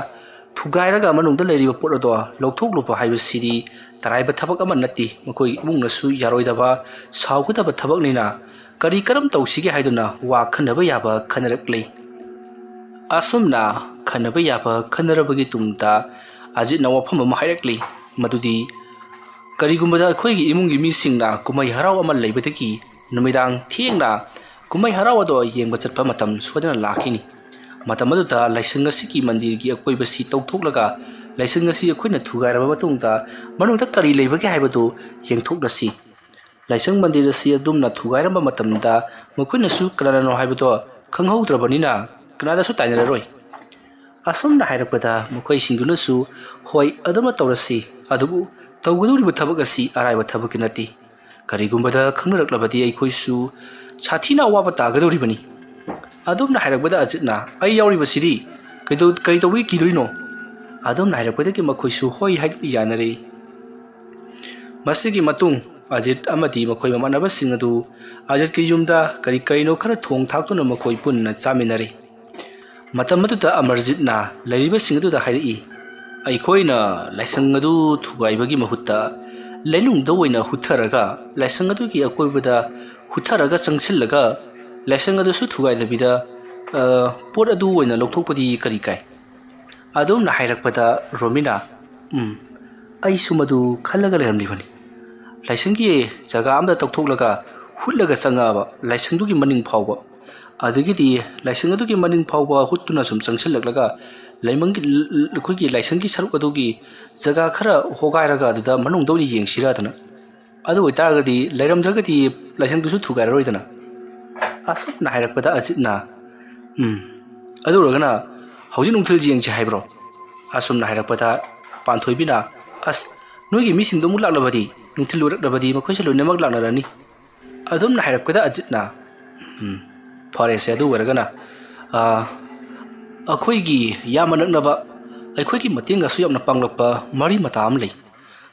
ꯊꯨꯒꯥꯏꯔꯒ ꯃꯅꯨꯡꯗ ꯂꯩꯔꯤꯕ ꯄꯣꯠ ꯑꯗꯣ ꯂꯧꯊꯣꯛꯂꯨꯕ ꯍꯥꯏꯕꯁꯤꯗꯤ ꯇꯔꯥꯏꯕ ꯊꯕꯛ ꯑꯃ ꯅꯠꯇꯦ꯫ ꯃꯈꯣꯏꯒꯤ ꯏꯃꯨꯡꯅꯁꯨ ꯌꯥꯔꯣꯏꯗꯕ, ꯁꯥꯎꯒꯗꯕ ꯊꯕꯛꯅꯤꯅ ꯀꯔꯤ ꯀꯔꯝ ꯇꯧꯁꯤꯒꯦ ꯍꯥꯏꯗꯨꯅ ꯋꯥ ꯈꯟꯅꯕ ꯌꯥꯕ ꯈꯟꯅꯔꯛꯂꯤ꯫ ꯑꯁꯨꯝꯅ ꯈꯟꯅꯕ ꯌꯥꯕ ꯈꯟꯅꯔꯕꯒꯤ ꯇꯨꯡꯗ ꯑꯖꯤꯠꯅ ꯋꯥꯐꯝ ꯑꯃ ꯍꯥꯏꯔꯛꯂꯤ, ꯃꯗꯨꯗꯤ ꯀꯔꯤꯒꯨꯝꯕꯗ ꯑꯩꯈꯣꯏꯒꯤ ꯏꯃꯨꯡꯒꯤ ꯃꯤꯁꯤꯡꯅ ꯀꯨꯝꯍꯩ ꯍꯔꯥꯎ ꯑꯃ ꯂꯩꯕꯗꯒꯤ ꯅꯨꯃꯤꯗꯥꯡ ꯊꯦꯡꯅ ꯀꯨꯝꯍꯩ ꯍꯔꯥꯎ ꯑꯗꯣ ꯌꯦꯡꯕ ꯆꯠꯄ ꯃꯇꯝ ꯁꯣꯏꯗꯅ ꯂꯥꯛꯈꯤꯅꯤ꯫ ꯃꯇꯝ ꯑꯗꯨꯗ ꯂꯥꯏꯁꯪ ꯑꯁꯤꯒꯤ ꯃꯟꯗꯤꯔꯒꯤ ꯑꯀꯣꯏꯕꯁꯤ ꯇꯧꯊꯣꯛꯂꯒ ꯂꯥꯏꯁꯪ ꯑꯁꯤ ꯑꯩꯈꯣꯏꯅ ꯊꯨꯒꯥꯏꯔꯕ ꯃꯇꯨꯡꯗ ꯃꯅꯨꯡꯗ ꯀꯔꯤ ꯂꯩꯕꯒꯦ ꯍꯥꯏꯕꯗꯨ ꯌꯦꯡꯊꯣꯛꯂꯁꯤ꯫ ꯂꯥꯏꯁꯪ ꯃꯟꯗꯤꯔ ꯑꯁꯤ ꯑꯗꯨꯝꯅ ꯊꯨꯒꯥꯏꯔꯝꯕ ꯃꯇꯝꯗ ꯃꯈꯣꯏꯅꯁꯨ ꯀꯅꯥꯅꯅꯣ ꯍꯥꯏꯕꯗꯣ ꯈꯪꯍꯧꯗ꯭ꯔꯕꯅꯤꯅ ꯀꯅꯥꯗꯁꯨ ꯇꯥꯏꯅꯔꯔꯣꯏ꯫ ꯑꯁꯨꯝꯅ ꯍꯥꯏꯔꯛꯄꯗ ꯃꯈꯣꯏꯁꯤꯡꯗꯨꯅꯁꯨ, "ꯍꯣꯏ, ꯑꯗꯨꯃ ꯇꯧꯔꯁꯤ, ꯑꯗꯨꯕꯨ ꯇꯧꯒꯗꯧꯔꯤꯕ ꯊꯕꯛ ꯑꯁꯤ ꯑꯔꯥꯏꯕ ꯊꯕꯛꯇꯤ ꯅꯠꯇꯦ꯫ ꯀꯔꯤꯒꯨꯝꯕꯗ ꯈꯪꯅꯔꯛꯂꯕꯗꯤ ꯑꯩꯈꯣꯏꯁꯨ ꯁꯥꯊꯤꯅ ꯑꯋꯥꯕ ꯇꯥꯒꯗꯧꯔꯤꯕꯅꯤ꯫" ꯑꯗꯨꯝꯅ ꯍꯥꯏꯔꯛꯄꯗ ꯑꯖꯤꯠꯅ, "ꯑꯩ ꯌꯥꯎꯔꯤꯕꯁꯤꯗꯤ ꯀꯩꯗꯧ-, ꯀꯔꯤ ꯇꯧꯕꯒꯤ ꯀꯤꯗꯣꯏꯅꯣ?" ꯑꯗꯨꯝꯅ ꯍꯥꯏꯔꯛꯄꯗꯒꯤ ꯃꯈꯣꯏꯁꯨ ꯍꯣꯏ ꯍꯥꯏꯗꯨꯅ ꯌꯥꯅꯔꯦ꯫ ꯃꯁꯤꯒꯤ ꯃꯇꯨꯡ ꯑꯖꯤꯠ ꯑꯃꯗꯤ ꯃꯈꯣꯏ ꯃꯃꯥꯟꯅꯕꯁꯤꯡ ꯑꯗꯨ ꯑꯖꯤꯠꯀꯤ ꯌꯨꯝꯗ ꯀꯔꯤ ꯀꯔꯤꯅꯣ ꯈꯔ ꯊꯣꯡ ꯊꯥꯛꯇꯨꯅ ꯃꯈꯣꯏ ꯄꯨꯟꯅ ꯆꯥꯃꯤꯟꯅꯔꯤ꯫ ꯃꯇꯝ ꯑꯗꯨꯗ ꯑꯃꯔꯖꯤꯠꯅ ꯂꯩꯔꯤꯕꯁꯤꯡ ꯑꯗꯨꯗ ꯍꯥꯏꯔꯛꯏ, "ꯑꯩꯈꯣꯏꯅ ꯂꯥꯏꯁꯪ ꯑꯗꯨ ꯊꯨꯒꯥꯏꯕꯒꯤ ꯃꯍꯨꯠꯇ ꯂꯩꯅꯨꯡꯗ ꯑꯣꯏꯅ ꯍꯨꯠꯊꯔꯒ ꯂꯥꯏꯁꯪ ꯑꯗꯨꯒꯤ ꯑꯀꯣꯏꯕꯗ ꯍꯨꯠꯊꯔꯒ ꯆꯪꯁꯤꯜꯂꯒ ꯂꯥꯏꯁꯪ ꯑꯗꯨꯁꯨ ꯊꯨꯒꯥꯏꯗꯕꯤꯗ, ꯑ, ꯄꯣꯠ ꯑꯗꯨ ꯑꯣꯏꯅ ꯂꯧꯊꯣꯛꯄꯗꯤ ꯀꯔꯤ ꯀꯥꯏ?" ꯑꯗꯨꯝꯅ ꯍꯥꯏꯔꯛꯄꯗ ꯔꯣꯃꯤꯅ, "ꯎꯝ, ꯑꯩꯁꯨ ꯃꯗꯨ ꯈꯜꯂꯒ ꯂꯩꯔꯝꯂꯤꯕꯅꯤ꯫ ꯂꯥꯏꯁꯪꯒꯤ ꯖꯒꯥ ꯑꯃꯗ ꯇꯧꯊꯣꯛꯂꯒ ꯍꯨꯠꯂꯒ ꯆꯪꯉꯛꯑꯕ ꯂꯥꯏꯁꯪꯗꯨꯒꯤ ꯃꯅꯤꯡ ꯐꯥꯎꯕ, ꯑꯗꯒꯤꯗꯤ ꯂꯥꯏꯁꯪ ꯑꯗꯨꯒꯤ ꯃꯅꯤꯡ ꯐꯥꯎꯕ ꯍꯨꯠꯇꯨꯅ ꯁꯨꯝ ꯆꯪꯁꯤꯜꯂꯛꯂꯒ ꯂꯩꯃꯪꯒꯤ, ꯑꯩꯈꯣꯏꯒꯤ ꯂꯥꯏꯁꯪꯒꯤ ꯁꯔꯨꯛ ꯑꯗꯨꯒꯤ ꯖꯒꯥ ꯈꯔ ꯍꯣꯒꯥꯏꯔꯒ ꯑꯗꯨꯗ ꯃꯅꯨꯡꯗ ꯑꯣꯏꯅ ꯌꯦꯡꯁꯤꯔꯥꯗꯅ꯫ ꯑꯗꯨ ꯑꯣꯏꯇꯥꯔꯒꯗꯤ ꯂꯩꯔꯝꯗ꯭ꯔꯒꯗꯤ ꯂꯥꯏꯁꯪꯗꯨꯁꯨ ꯊꯨꯒꯥꯏꯔꯔꯣꯏꯗꯅ꯫" ꯑꯁꯨꯝꯅ ꯍꯥꯏꯔꯛꯄꯗ ꯑꯖꯤꯠꯅ, "ꯎꯝ, ꯑꯗꯨ ꯑꯣꯏꯔꯒꯅ ꯍꯧꯖꯤꯛ ꯅꯨꯡꯊꯤꯜ ꯌꯦꯡꯁꯤ ꯍꯥꯏꯕ꯭ꯔꯣ?" ꯑꯁꯨꯝꯅ ꯍꯥꯏꯔꯛꯄꯗ ꯄꯥꯟꯊꯣꯏꯕꯤꯅ, "ꯑꯁ, ꯅꯣꯏꯒꯤ ꯃꯤꯁꯤꯡꯗꯣ ꯑꯃꯨꯛ ꯂꯥꯛꯂꯕꯗꯤ, ꯅꯨꯡꯊꯤꯜ ꯑꯣꯏꯔꯛꯂꯕꯗꯤ ꯃꯈꯣꯏꯁꯦ ꯂꯣꯏꯅꯃꯛ ꯂꯥꯛꯅꯔꯅꯤ"꯫ ꯑꯗꯨꯝꯅ ꯍꯥꯏꯔꯛꯄꯗ ꯑꯖꯤꯠꯅ, "ꯎꯝ, ꯐꯔꯦꯁꯦ, ꯑꯗꯨ ꯑꯣꯏꯔꯒꯅ, ꯑ, ꯑꯩꯈꯣꯏꯒꯤ ꯌꯥꯝꯅ ꯅꯛꯅꯕ, ꯑꯩꯈꯣꯏꯒꯤ ꯃꯇꯦꯡꯒꯁꯨ ꯌꯥꯝꯅ ꯄꯥꯡꯂꯛꯄ ꯃꯔꯤ ꯃꯇꯥ ꯑꯃ ꯂꯩ꯫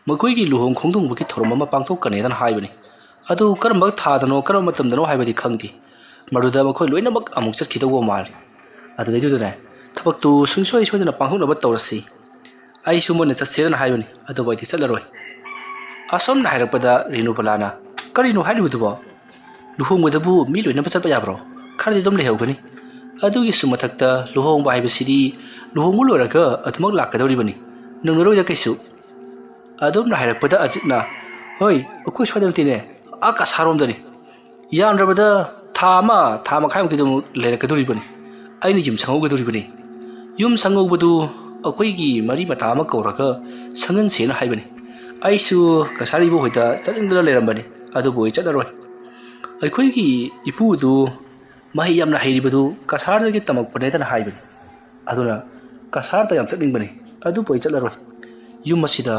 ꯃꯈꯣꯏꯒꯤ ꯂꯨꯍꯣꯡ ꯈꯣꯡꯗꯣꯡꯕꯒꯤ ꯊꯧꯔꯝ ꯑꯃ ꯄꯥꯡꯊꯣꯛꯀꯅꯦꯗꯅ ꯍꯥꯏꯕꯅꯤ꯫ ꯑꯗꯨ ꯀꯔꯝꯕ ꯊꯥꯗꯅꯣ, ꯀꯔꯝꯕ ꯃꯇꯝꯗꯅꯣ ꯍꯥꯏꯕꯗꯤ ꯈꯪꯗꯦ꯫ ꯃꯗꯨꯗ ꯃꯈꯣꯏ ꯂꯣꯏꯅꯃꯛ ꯑꯃꯨꯛ ꯆꯠꯈꯤꯗꯧꯕ ꯃꯥꯜꯂꯤ꯫ ꯑꯗꯨꯗꯩꯗꯨꯗꯅꯦ, ꯊꯕꯛꯇꯨ ꯁꯨꯡꯁꯣꯏ ꯁꯣꯏꯗꯅ ꯄꯥꯡꯊꯣꯛꯅꯕ ꯇꯧꯔꯁꯤ꯫ ꯑꯩꯁꯨ ꯃꯣꯏꯅ ꯆꯠꯁꯦꯅ ꯍꯥꯏꯕꯅꯤ, ꯑꯗꯨꯕꯨ ꯑꯩꯗꯤ ꯆꯠꯂꯔꯣꯏ"꯫ ꯑꯁꯣꯝꯅ ꯍꯥꯏꯔꯛꯄꯗ ꯔꯦꯅꯨꯕꯂꯥꯅ, "ꯀꯔꯤꯅꯣ ꯍꯥꯏꯔꯤꯕꯗꯨꯕꯣ? ꯂꯨꯍꯣꯡꯕꯗꯕꯨ ꯃꯤ ꯂꯣꯏꯅꯃꯛ ꯆꯠꯄ ꯌꯥꯕ꯭ꯔꯣ? ꯈꯔꯗꯤ ꯑꯗꯨꯝ ꯂꯩꯍꯧꯒꯅꯤ꯫ ꯑꯗꯨꯒꯤꯁꯨ ꯃꯊꯛꯇ ꯂꯨꯍꯣꯡꯕ ꯍꯥꯏꯕꯁꯤꯗꯤ ꯂꯨꯍꯣꯡꯕ ꯂꯣꯏꯔꯒ ꯑꯗꯨꯃꯛ ꯂꯥꯛꯀꯗꯧꯔꯤꯕꯅꯤ꯫ ꯅꯪꯅꯔꯣꯏꯗ ꯀꯩꯁꯨ"꯫ ꯑꯗꯨꯝꯅ ꯍꯥꯏꯔꯛꯄꯗ ꯑꯖꯤꯠꯅ, "ꯍꯣꯏ, ꯑꯩꯈꯣꯏ ꯁ꯭ꯋꯥꯏꯗ ꯅꯠꯇꯦꯅꯦ, ꯑꯥ ꯀꯁꯥꯔꯣꯝꯗꯅꯤ꯫ ꯌꯥꯝꯗ꯭ꯔꯕꯗ ꯊꯥ ꯑꯃ, ꯊꯥ ꯃꯈꯥꯏꯃꯨꯛꯀꯤꯗꯃꯨꯛ ꯂꯩꯔꯛꯀꯗꯧꯔꯤꯕꯅꯤ꯫ ꯑꯩꯅ ꯌꯨꯝ ꯁꯪꯍꯧꯒꯗꯧꯔꯤꯕꯅꯤ꯫ ꯌꯨꯝ ꯁꯪꯍꯧꯕꯗꯨ ꯑꯩꯈꯣꯏꯒꯤ ꯃꯔꯤ ꯃꯇꯥ ꯑꯃ ꯀꯧꯔꯒ ꯁꯪꯍꯟꯁꯦꯅ ꯍꯥꯏꯕꯅꯤ꯫ ꯑꯩꯁꯨ ꯀꯁꯥꯔ ꯏꯕꯣꯛ ꯍꯣꯏꯗ ꯆꯠꯅꯤꯡꯗꯅ ꯂꯩꯔꯝꯕꯅꯤ, ꯑꯗꯨꯕꯨ ꯑꯩ ꯆꯠꯂꯔꯣꯏ꯫ ꯑꯩꯈꯣꯏꯒꯤ ꯏꯄꯨꯗꯨ ꯃꯍꯩ ꯌꯥꯝꯅ ꯍꯩꯔꯤꯕꯗꯨ ꯀꯁꯥꯔꯗꯒꯤ ꯇꯝꯃꯛꯄꯅꯦꯗꯅ ꯍꯥꯏꯕꯅꯤ꯫ ꯑꯗꯨꯅ ꯀꯁꯥꯔꯗ ꯌꯥꯝ ꯆꯠꯅꯤꯡꯕꯅꯤ, ꯑꯗꯨꯕꯨ ꯑꯩ ꯆꯠꯂꯔꯣꯏ꯫ ꯌꯨꯝ ꯑꯁꯤꯗ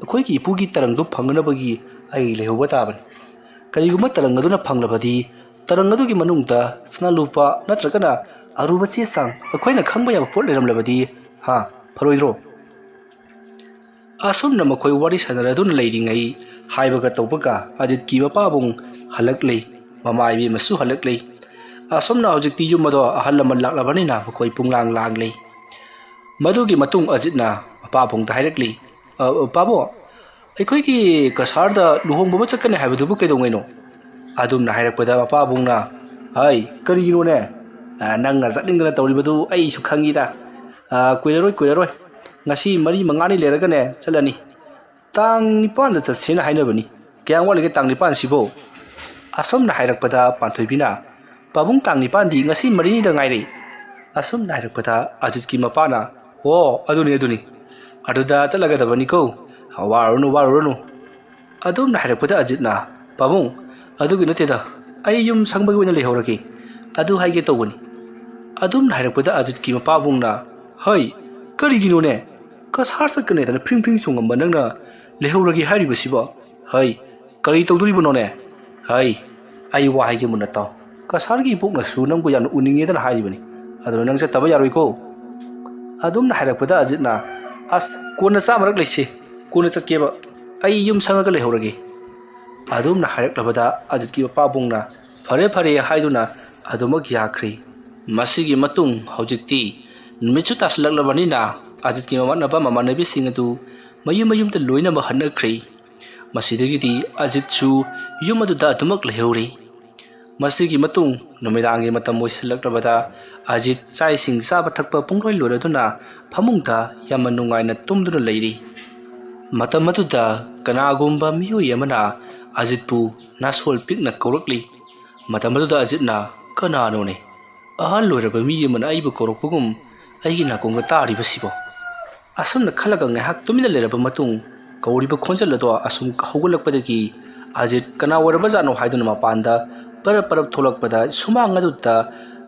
ꯑꯩꯈꯣꯏꯒꯤ ꯏꯄꯨꯒꯤ ꯇꯔꯪꯗꯨ ꯐꯪꯅꯅꯕꯒꯤ ꯑꯩ ꯂꯩꯍꯧꯕ ꯇꯥꯕꯅꯤ꯫ ꯀꯔꯤꯒꯨꯝꯕ ꯇꯔꯪ ꯑꯗꯨꯅ ꯐꯪꯂꯕꯗꯤ, ꯇꯔꯪ ꯑꯗꯨꯒꯤ ꯃꯅꯨꯡꯗ ꯁꯅꯥ ꯂꯨꯄꯥ ꯅꯠꯇ꯭ꯔꯒꯅ ꯑꯔꯨꯕ ꯆꯦ ꯆꯥꯡ ꯑꯩꯈꯣꯏꯅ ꯈꯪꯕ ꯌꯥꯕ ꯄꯣꯠ ꯂꯩꯔꯝꯂꯕꯗꯤ, ꯍꯥ, ꯐꯔꯣꯏꯗ꯭ꯔꯣ?" ꯑꯁꯨꯝꯅ ꯃꯈꯣꯏ ꯋꯥꯔꯤ ꯁꯥꯟꯅꯔꯗꯨꯅ ꯂꯩꯔꯤꯉꯩ, ꯍꯥꯏꯕꯒ ꯇꯧꯕꯒ ꯑꯖꯤꯠꯀꯤ ꯃꯄꯥꯕꯨꯡ ꯍꯜꯂꯛꯂꯤ, ꯃꯃꯥ ꯏꯕꯦꯝꯃꯁꯨ ꯍꯜꯂꯛꯂꯤ꯫ ꯑꯁꯨꯝꯅ ꯍꯧꯖꯤꯛꯇꯤ ꯌꯨꯝ ꯑꯗꯣ ꯑꯍꯜ ꯂꯃꯟ ꯂꯥꯛꯂꯕꯅꯤꯅ ꯃꯈꯣꯏ ꯄꯨꯡꯂꯥꯡ ꯂꯥꯡꯂꯤ꯫ ꯃꯗꯨꯒꯤ ꯃꯇꯨꯡ ꯑꯖꯤꯠꯅ ꯃꯄꯥꯕꯨꯡꯗ ꯍꯥꯏꯔꯛꯂꯤ, "ꯑ, ꯄꯥꯕꯨꯡ, ꯑꯩꯈꯣꯏꯒꯤ ꯀꯁꯥꯔꯗ ꯂꯨꯍꯣꯡꯕ ꯑꯃ ꯆꯠꯀꯅꯤ ꯍꯥꯏꯕꯗꯨꯕꯨ ꯀꯩꯗꯧꯉꯩꯅꯣ?" ꯑꯗꯨꯝꯅ ꯍꯥꯏꯔꯛꯄꯗ ꯃꯄꯥꯕꯨꯡꯅ, "ꯍꯩ, ꯀꯔꯤꯒꯤꯅꯣꯅꯦ? ꯑ, ꯅꯪꯅ ꯆꯠꯅꯤꯡꯗꯅ ꯇꯧꯔꯤꯕꯗꯨ ꯑꯩꯁꯨ ꯈꯪꯉꯤꯗ꯫ ꯑ, ꯀꯨꯏꯔꯔꯣꯏ, ꯀꯨꯏꯔꯔꯣꯏ꯫ ꯉꯁꯤ ꯃꯔꯤ ꯃꯉꯥꯅꯤ ꯂꯩꯔꯒꯅꯦ ꯆꯠꯂꯅꯤ꯫ ꯇꯥꯡ ꯅꯤꯄꯥꯟꯗ ꯆꯠꯁꯦꯅ ꯍꯥꯏꯅꯕꯅꯤ꯫ ꯀꯌꯥꯝ ꯋꯥꯠꯂꯤꯒꯦ ꯇꯥꯡ ꯅꯤꯄꯥꯟꯁꯤꯕꯣ?" ꯑꯁꯨꯝꯅ ꯍꯥꯏꯔꯛꯄꯗ ꯄꯥꯟꯊꯣꯏꯕꯤꯅ, "ꯄꯥꯕꯨꯡ, ꯇꯥꯡ ꯅꯤꯄꯥꯟꯗꯤ ꯉꯁꯤ ꯃꯔꯤꯅꯤꯗ ꯉꯥꯏꯔꯦ"꯫ ꯑꯁꯨꯝꯅ ꯍꯥꯏꯔꯛꯄꯗ ꯑꯖꯤꯠꯀꯤ ꯃꯄꯥꯅ, "ꯑꯣ, ꯑꯗꯨꯅꯤ, ꯑꯗꯨꯅꯤ꯫ ꯑꯗꯨꯗ ꯆꯠꯂꯒꯗꯕꯅꯤꯀꯣ꯫ ꯋꯥꯔꯨꯔꯅꯨ, ꯋꯥꯔꯨꯔꯅꯨ"꯫ ꯑꯗꯨꯝꯅ ꯍꯥꯏꯔꯛꯄꯗ ꯑꯖꯤꯠꯅ, "ꯄꯥꯕꯨꯡ, ꯑꯗꯨꯒꯤ ꯅꯠꯇꯦꯗ, ꯑꯩ ꯌꯨꯝ ꯁꯪꯕꯒꯤ ꯑꯣꯏꯅ ꯂꯩꯍꯧꯔꯒꯦ꯫ ꯑꯗꯨ ꯍꯥꯏꯒꯦ ꯇꯧꯕꯅꯤ꯫ ꯑꯗꯨꯝꯅ ꯍꯥꯏꯔꯛꯄꯗ ꯑꯖꯤꯠꯀꯤ ꯃꯄꯥꯕꯨꯡꯅ, "ꯍꯩ, ꯀꯔꯤꯒꯤꯅꯣꯅꯦ? ꯀꯁꯥꯔ ꯆꯠꯀꯅꯦꯗꯅ ꯐ꯭ꯔꯤꯡ ꯐ꯭ꯔꯤꯡ ꯆꯣꯡꯉꯝꯕ ꯅꯪꯅ ꯂꯩꯍꯧꯔꯒꯦ ꯍꯥꯏꯔꯤꯕꯁꯤꯕꯣ? ꯍꯩ, ꯀꯔꯤ ꯇꯧꯗꯣꯔꯤꯕꯅꯣꯅꯦ? ꯍꯩ, ꯑꯩ ꯋꯥ ꯍꯥꯏꯒꯦ ꯃꯨꯟꯅ ꯇꯥꯎ꯫ ꯀꯁꯥꯔꯒꯤ ꯏꯕꯣꯛꯅꯁꯨ ꯅꯪꯕꯨ ꯌꯥꯝꯅ ꯎꯅꯤꯡꯉꯦꯗꯅ ꯍꯥꯏꯔꯤꯕꯅꯤ꯫ ꯑꯗꯨꯅ ꯅꯪ ꯆꯠꯇꯕ ꯌꯥꯔꯣꯏꯀꯣ?" ꯑꯗꯨꯝꯅ ꯍꯥꯏꯔꯛꯄꯗ ꯑꯖꯤꯠꯅ, "ꯑꯁ, ꯀꯣꯟꯅ ꯆꯥꯃꯔꯛ ꯂꯩꯁꯤ꯫ ꯀꯣꯟꯅ ꯆꯠꯀꯦꯕ꯫ ꯑꯩ ꯌꯨꯝ ꯁꯪꯉꯒ ꯂꯩꯍꯧꯔꯒꯦ꯫" ꯑꯗꯨꯝꯅ ꯍꯥꯏꯔꯛꯂꯕꯗ ꯑꯖꯤꯠꯀꯤ ꯃꯄꯥꯕꯨꯡꯅ "ꯐꯔꯦ, ꯐꯔꯦ" ꯍꯥꯏꯗꯨꯅ ꯑꯗꯨꯃꯛ ꯌꯥꯈ꯭ꯔꯦ꯫ ꯃꯁꯤꯒꯤ ꯃꯇꯨꯡ ꯍꯧꯖꯤꯛꯇꯤ ꯅꯨꯃꯤꯠꯁꯨ ꯇꯥꯁꯤꯜꯂꯛꯂꯕꯅꯤꯅ ꯑꯖꯤꯠꯀꯤ ꯃꯃꯥꯟꯅꯕ ꯃꯃꯥꯟꯅꯕꯤꯁꯤꯡ ꯑꯗꯨ ꯃꯌꯨꯝ ꯃꯌꯨꯝꯗ ꯂꯣꯏꯅꯃꯛ ꯍꯟꯅꯈ꯭ꯔꯦ꯫ ꯃꯁꯤꯗꯒꯤꯗꯤ ꯑꯖꯤꯠꯁꯨ ꯌꯨꯝ ꯑꯗꯨꯗ ꯑꯗꯨꯃꯛ ꯂꯩꯍꯧꯔꯤ꯫ ꯃꯁꯤꯒꯤ ꯃꯇꯨꯡ ꯅꯨꯃꯤꯗꯥꯡꯒꯤ ꯃꯇꯝ ꯑꯣꯏꯁꯤꯜꯂꯛꯂꯕꯗ ꯑꯖꯤꯠ ꯆꯥꯛ ꯏꯁꯤꯡ ꯆꯥꯕ ꯊꯛꯄ ꯄꯨꯡꯂꯣꯏ ꯂꯣꯏꯔꯗꯨꯅ ꯐꯃꯨꯡꯗ ꯌꯥꯝꯅ ꯅꯨꯡꯉꯥꯏꯅ ꯇꯨꯝꯗꯨꯅ ꯂꯩꯔꯤ꯫ ꯃꯇꯝ ꯑꯗꯨꯗ ꯀꯅꯥꯒꯨꯝꯕ ꯃꯤꯑꯣꯏ ꯑꯃꯅ ꯑꯖꯤꯠꯄꯨ ꯅꯥꯁꯣꯜ ꯄꯤꯛꯅ ꯀꯧꯔꯛꯂꯤ꯫ ꯃꯇꯝ ꯑꯗꯨꯗ ꯑꯖꯤꯠꯅ, "ꯀꯅꯥꯅꯣꯅꯦ? ꯑꯍꯜ ꯑꯣꯏꯔꯕ ꯃꯤ ꯑꯃꯅ ꯑꯩꯕꯨ ꯀꯧꯔꯛꯄꯒꯨꯝ ꯑꯩꯒꯤ ꯅꯥꯀꯣꯡꯗ ꯇꯥꯔꯤꯕꯁꯤꯕꯣ?" ꯑꯁꯨꯝꯅ ꯈꯜꯂꯒ ꯉꯥꯏꯍꯥꯛ ꯇꯨꯃꯤꯟꯅ ꯂꯩꯔꯕ ꯃꯇꯨꯡ, ꯀꯧꯔꯤꯕ ꯈꯣꯟꯖꯦꯜ ꯑꯗꯣ ꯑꯁꯨꯝ ꯍꯧꯒꯠꯂꯛꯄꯗꯒꯤ ꯑꯖꯤꯠ ꯀꯅꯥ ꯑꯣꯏꯔꯕꯖꯥꯠꯅꯣ ꯍꯥꯏꯗꯨꯅ ꯃꯄꯥꯟꯗ ꯄꯔꯞ ꯄꯔꯞ ꯊꯣꯛꯂꯛꯄꯗ, ꯁꯨꯃꯥꯡ ꯑꯗꯨꯗ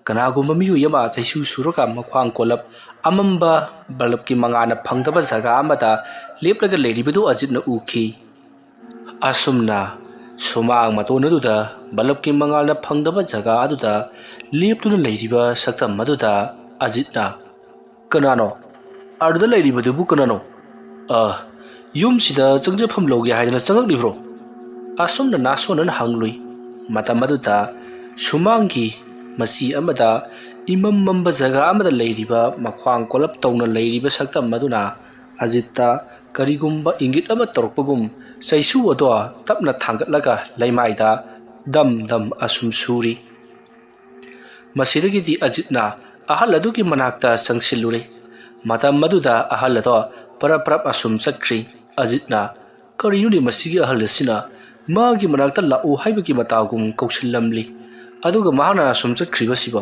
ꯀꯅꯥꯒꯨꯝꯕ ꯃꯤꯑꯣꯏ ꯑꯃ ꯆꯩꯁꯨ ꯁꯨꯔꯒ ꯃꯈ꯭ꯋꯥꯡ ꯀꯣꯜꯂꯞ ꯑꯃꯝꯕ ꯕꯜꯕꯀꯤ ꯃꯉꯥꯜꯅ ꯐꯪꯗꯕ ꯖꯒꯥ ꯑꯃꯗ ꯂꯦꯞꯂꯒ ꯂꯩꯔꯤꯕꯗꯨ ꯑꯖꯤꯠꯅ ꯎꯈꯤ꯫ ꯑꯁꯨꯝꯅ ꯁꯨꯃꯥꯡ ꯃꯇꯣꯟ ꯑꯗꯨꯗ ꯕꯜꯕꯀꯤ ꯃꯉꯥꯜꯅ ꯐꯪꯗꯕ ꯖꯒꯥ ꯑꯗꯨꯗ ꯂꯦꯞꯇꯨꯅ ꯂꯩꯔꯤꯕ ꯁꯛꯇꯝ ꯑꯗꯨꯗ ꯑꯖꯤꯠꯅ, "ꯀꯅꯥꯅꯣ? ꯑꯗꯨꯗ ꯂꯩꯔꯤꯕꯗꯨꯕꯨ ꯀꯅꯥꯅꯣ? ꯑ, ꯌꯨꯝꯁꯤꯗ ꯆꯪꯖꯐꯝ ꯂꯧꯒꯦ ꯍꯥꯏꯗꯅ ꯆꯪꯂꯛꯂꯤꯕ꯭ꯔꯣ?" ꯑꯁꯨꯝꯅ ꯅꯥꯁꯣꯟꯅꯅ ꯍꯪꯂꯨꯏ꯫ ꯃꯇꯝ ꯑꯗꯨꯗ ꯁꯨꯃꯥꯡꯒꯤ ꯃꯆꯤ ꯑꯃꯗ ꯏꯃꯝ ꯃꯝꯕ ꯖꯒꯥ ꯑꯃꯗ ꯂꯩꯔꯤꯕ ꯃꯈ꯭ꯋꯥꯡ ꯀꯣꯜꯂꯞ ꯇꯧꯅ ꯂꯩꯔꯤꯕ ꯁꯛꯇꯝ ꯑꯗꯨꯅ ꯑꯖꯤꯠꯇ ꯀꯔꯤꯒꯨꯝꯕ ꯏꯪꯒꯤꯠ ꯑꯃ ꯇꯧꯔꯛꯄꯒꯨꯝ ꯆꯩꯁꯨ ꯑꯗꯣ ꯇꯞꯅ ꯊꯥꯡꯒꯠꯂꯒ ꯂꯩꯃꯥꯏꯗ ꯗꯝ ꯗꯝ ꯑꯁꯨꯝ ꯁꯨꯔꯤ꯫ ꯃꯁꯤꯗꯒꯤꯗꯤ ꯑꯖꯤꯠꯅ ꯑꯍꯜ ꯑꯗꯨꯒꯤ ꯃꯅꯥꯛꯇ ꯆꯪꯁꯤꯜꯂꯨꯔꯦ꯫ ꯃꯇꯝ ꯑꯗꯨꯗ ꯑꯍꯜ ꯑꯗꯣ ꯄꯔꯞ ꯄꯔꯞ ꯑꯁꯨꯝ ꯆꯠꯈ꯭ꯔꯤ꯫ ꯑꯖꯤꯠꯅ, "ꯀꯔꯤꯅꯣꯅꯦ ꯃꯁꯤꯒꯤ ꯑꯍꯜ ꯑꯁꯤꯅ ꯃꯥꯒꯤ ꯃꯅꯥꯛꯇ ꯂꯥꯛꯎ ꯍꯥꯏꯕꯒꯤ ꯃꯇꯥꯒꯨꯝ ꯀꯧꯁꯤꯜꯂꯝꯂꯤ, ꯑꯗꯨꯒ ꯃꯍꯥꯛꯅ ꯑꯁꯨꯝ ꯆꯠꯈ꯭ꯔꯤꯕꯁꯤꯕꯣ?"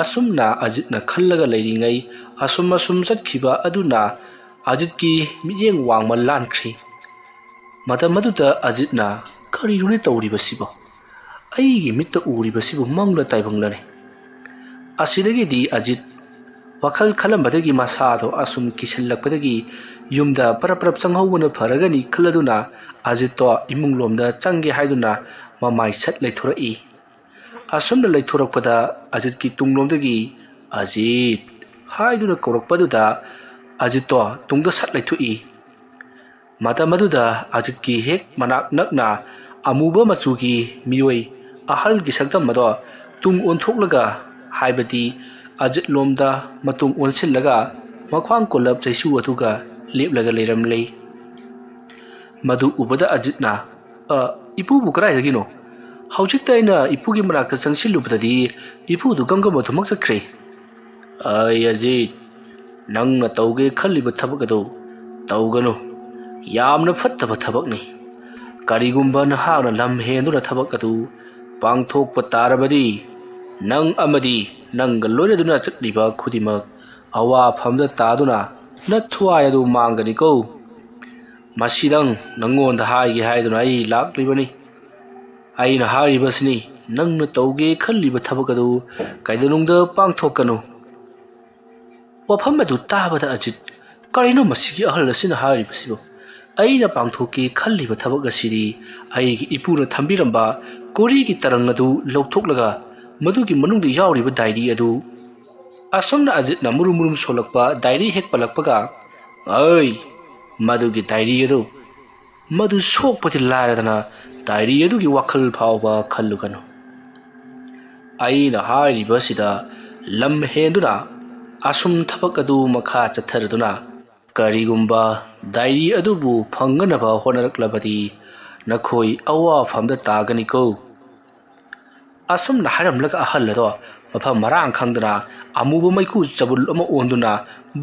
ꯑꯁꯨꯝꯅ ꯑꯖꯤꯠꯅ ꯈꯜꯂꯒ ꯂꯩꯔꯤꯉꯩ, ꯑꯁꯨꯝ ꯑꯁꯨꯝ ꯆꯠꯈꯤꯕ ꯑꯗꯨꯅ ꯑꯖꯤꯠꯀꯤ ꯃꯤꯠꯌꯦꯡ ꯋꯥꯡꯃ ꯂꯥꯟꯈ꯭ꯔꯤ꯫ ꯃꯇꯝ ꯑꯗꯨꯗ ꯑꯖꯤꯠꯅ, "ꯀꯔꯤꯅꯣꯅꯦ ꯇꯧꯔꯤꯕꯁꯤꯕꯣ? ꯑꯩꯒꯤ ꯃꯤꯠꯇ ꯎꯔꯤꯕꯁꯤꯕꯨ ꯃꯪꯂ ꯇꯥꯏꯕꯪꯂꯅꯤ? ꯑꯁꯤꯗꯒꯤꯗꯤ ꯑꯖꯤꯠ ꯋꯥꯈꯜ ꯈꯜꯂꯝꯕꯗꯒꯤ ꯃꯁꯥꯗꯣ ꯑꯁꯨꯝ ꯀꯤꯁꯤꯜꯂꯛꯄꯗꯒꯤ ꯌꯨꯝꯗ ꯄꯔꯞ ꯄꯔꯞ ꯆꯪꯍꯧꯕꯅ ꯐꯔꯒꯅꯤ ꯈꯜꯂꯗꯨꯅ ꯑꯖꯤꯠꯇꯣ ꯏꯃꯨꯡꯂꯣꯝꯗ ꯆꯪꯒꯦ ꯍꯥꯏꯗꯨꯅ ꯃꯃꯥꯏ ꯁꯠ ꯂꯩꯊꯣꯔꯛꯏ꯫ ꯑꯁꯨꯝꯅ ꯂꯩꯊꯣꯔꯛꯄꯗ ꯑꯖꯤꯠꯀꯤ ꯇꯨꯡꯂꯣꯝꯗꯒꯤ, "ꯑꯖꯤꯠ" ꯍꯥꯏꯗꯨꯅ ꯀꯧꯔꯛꯄꯗꯨꯗ ꯑꯖꯤꯠꯇꯣ ꯇꯨꯡꯗ ꯁꯠ ꯂꯩꯊꯣꯛꯏ꯫ ꯃꯇꯝ ꯑꯗꯨꯗ ꯑꯖꯤꯠꯀꯤ ꯍꯦꯛ ꯃꯅꯥꯛ ꯅꯛꯅ ꯑꯃꯨꯕ ꯃꯆꯨꯒꯤ ꯃꯤꯑꯣꯏ ꯑꯍꯜꯒꯤ ꯁꯛꯇꯝ ꯑꯗꯣ ꯇꯨꯡ ꯑꯣꯟꯊꯣꯛꯂꯒ, ꯍꯥꯏꯕꯗꯤ ꯑꯖꯤꯠꯂꯣꯝꯗ ꯃꯇꯨꯡ ꯑꯣꯟꯁꯤꯜꯂꯒ ꯃꯈ꯭ꯋꯥꯡ ꯀꯣꯜꯂꯞ ꯆꯩꯁꯨ ꯑꯗꯨꯒ ꯂꯦꯞꯂꯒ ꯂꯩꯔꯝꯂꯦ꯫ ꯃꯗꯨ ꯎꯕꯗ ꯑꯖꯤꯠꯅ, "ꯑ, ꯏꯄꯨꯕꯨ ꯀꯗꯥꯏꯗꯒꯤꯅꯣ? ꯍꯧꯖꯤꯛꯇ ꯑꯩꯅ ꯏꯄꯨꯒꯤ ꯃꯅꯥꯛꯇ ꯆꯪꯁꯤꯜꯂꯨꯕꯗꯗꯤ ꯏꯄꯨꯗꯨ ꯒꯝꯒꯝ ꯑꯗꯨꯃꯛ ꯆꯠꯈ꯭ꯔꯦ꯫" "ꯑꯩ ꯑꯖꯤꯠ, ꯅꯪꯅ ꯇꯧꯒꯦ ꯈꯜꯂꯤꯕ ꯊꯕꯛ ꯑꯗꯨ ꯇꯧꯒꯅꯨ꯫ ꯌꯥꯝꯅ ꯐꯠꯇꯕ ꯊꯕꯛꯅꯤ꯫ ꯀꯔꯤꯒꯨꯝꯕ ꯅꯍꯥꯛꯅ ꯂꯝ ꯍꯦꯟꯗꯨꯅ ꯊꯕꯛ ꯑꯗꯨ ꯄꯥꯡꯊꯣꯛꯄ ꯇꯥꯔꯕꯗꯤ, ꯅꯪ ꯑꯃꯗꯤ ꯅꯪꯒ ꯂꯣꯏꯅꯗꯨꯅ ꯆꯠꯂꯤꯕ ꯈꯨꯗꯤꯡꯃꯛ ꯑꯋꯥꯐꯝꯗ ꯇꯥꯗꯨꯅ ꯅꯊ꯭ꯋꯥꯏ ꯑꯗꯨ ꯃꯥꯡꯒꯅꯤꯀꯣ꯫ ꯃꯁꯤꯗꯪ ꯅꯪꯉꯣꯟꯗ ꯍꯥꯏꯒꯦ ꯍꯥꯏꯗꯨꯅ ꯑꯩ ꯂꯥꯛꯂꯤꯕꯅꯤ꯫ ꯑꯩꯅ ꯍꯥꯏꯔꯤꯕꯁꯤꯅꯤ, ꯅꯪꯅ ꯇꯧꯒꯦ ꯈꯜꯂꯤꯕ ꯊꯕꯛ ꯑꯗꯨ ꯀꯩꯗꯧꯅꯨꯡꯗ ꯄꯥꯡꯊꯣꯛꯀꯅꯨ꯫" ꯋꯥꯐꯝ ꯑꯗꯨ ꯇꯥꯕꯗ ꯑꯖꯤꯠ, "ꯀꯔꯤꯅꯣ ꯃꯁꯤꯒꯤ ꯑꯍꯜ ꯑꯁꯤꯅ ꯍꯥꯏꯔꯤꯕꯁꯤꯕꯨ? ꯑꯩꯅ ꯄꯥꯡꯊꯣꯛꯀꯦ ꯈꯜꯂꯤꯕ ꯊꯕꯛ ꯑꯁꯤꯗꯤ ꯑꯩꯒꯤ ꯏꯄꯨꯅ ꯊꯝꯕꯤꯔꯝꯕ ꯀꯣꯔꯤꯒꯤ ꯇꯔꯪ ꯑꯗꯨ ꯂꯧꯊꯣꯛꯂꯒ ꯃꯗꯨꯒꯤ ꯃꯅꯨꯡꯗ ꯌꯥꯎꯔꯤꯕ ꯗꯥꯏꯔꯤ ꯑꯗꯨ꯫" ꯑꯁꯨꯝꯅ ꯑꯖꯤꯠꯅ ꯃꯨꯔꯨꯝ ꯃꯨꯔꯨꯝ ꯁꯣꯜꯂꯛꯄ ꯗꯥꯏꯔꯤ ꯍꯦꯛ ꯄꯜꯂꯛꯄꯒ, "ꯑꯩ, ꯃꯗꯨꯒꯤ ꯗꯥꯏꯔꯤ ꯑꯗꯨ, ꯃꯗꯨ ꯁꯣꯛꯄꯗꯤ ꯂꯥꯏꯔꯗꯅ ꯗꯥꯏꯔꯤ ꯑꯗꯨꯒꯤ ꯋꯥꯈꯜ ꯐꯥꯎꯕ ꯈꯜꯂꯨꯒꯅꯨ꯫ ꯑꯩꯅ ꯍꯥꯏꯔꯤꯕꯁꯤꯗ ꯂꯝ ꯍꯦꯟꯗꯨꯅ ꯑꯁꯨꯝ ꯊꯕꯛ ꯑꯗꯨ ꯃꯈꯥ ꯆꯠꯊꯔꯗꯨꯅ ꯀꯔꯤꯒꯨꯝꯕ ꯗꯥꯏꯔꯤ ꯑꯗꯨꯕꯨ ꯐꯪꯅꯅꯕ ꯍꯣꯠꯅꯔꯛꯂꯕꯗꯤ ꯅꯈꯣꯏ ꯑꯋꯥꯐꯝꯗ ꯇꯥꯒꯅꯤꯀꯣ꯫" ꯑꯁꯨꯝꯅ ꯍꯥꯏꯔꯝꯂꯒ ꯑꯍꯜ ꯑꯗꯣ ꯃꯐꯝ ꯃꯔꯥꯡ ꯈꯪꯗꯅ ꯑꯃꯨꯕ ꯃꯩꯈꯨ ꯆꯕꯨꯜ ꯑꯃ ꯑꯣꯟꯗꯨꯅ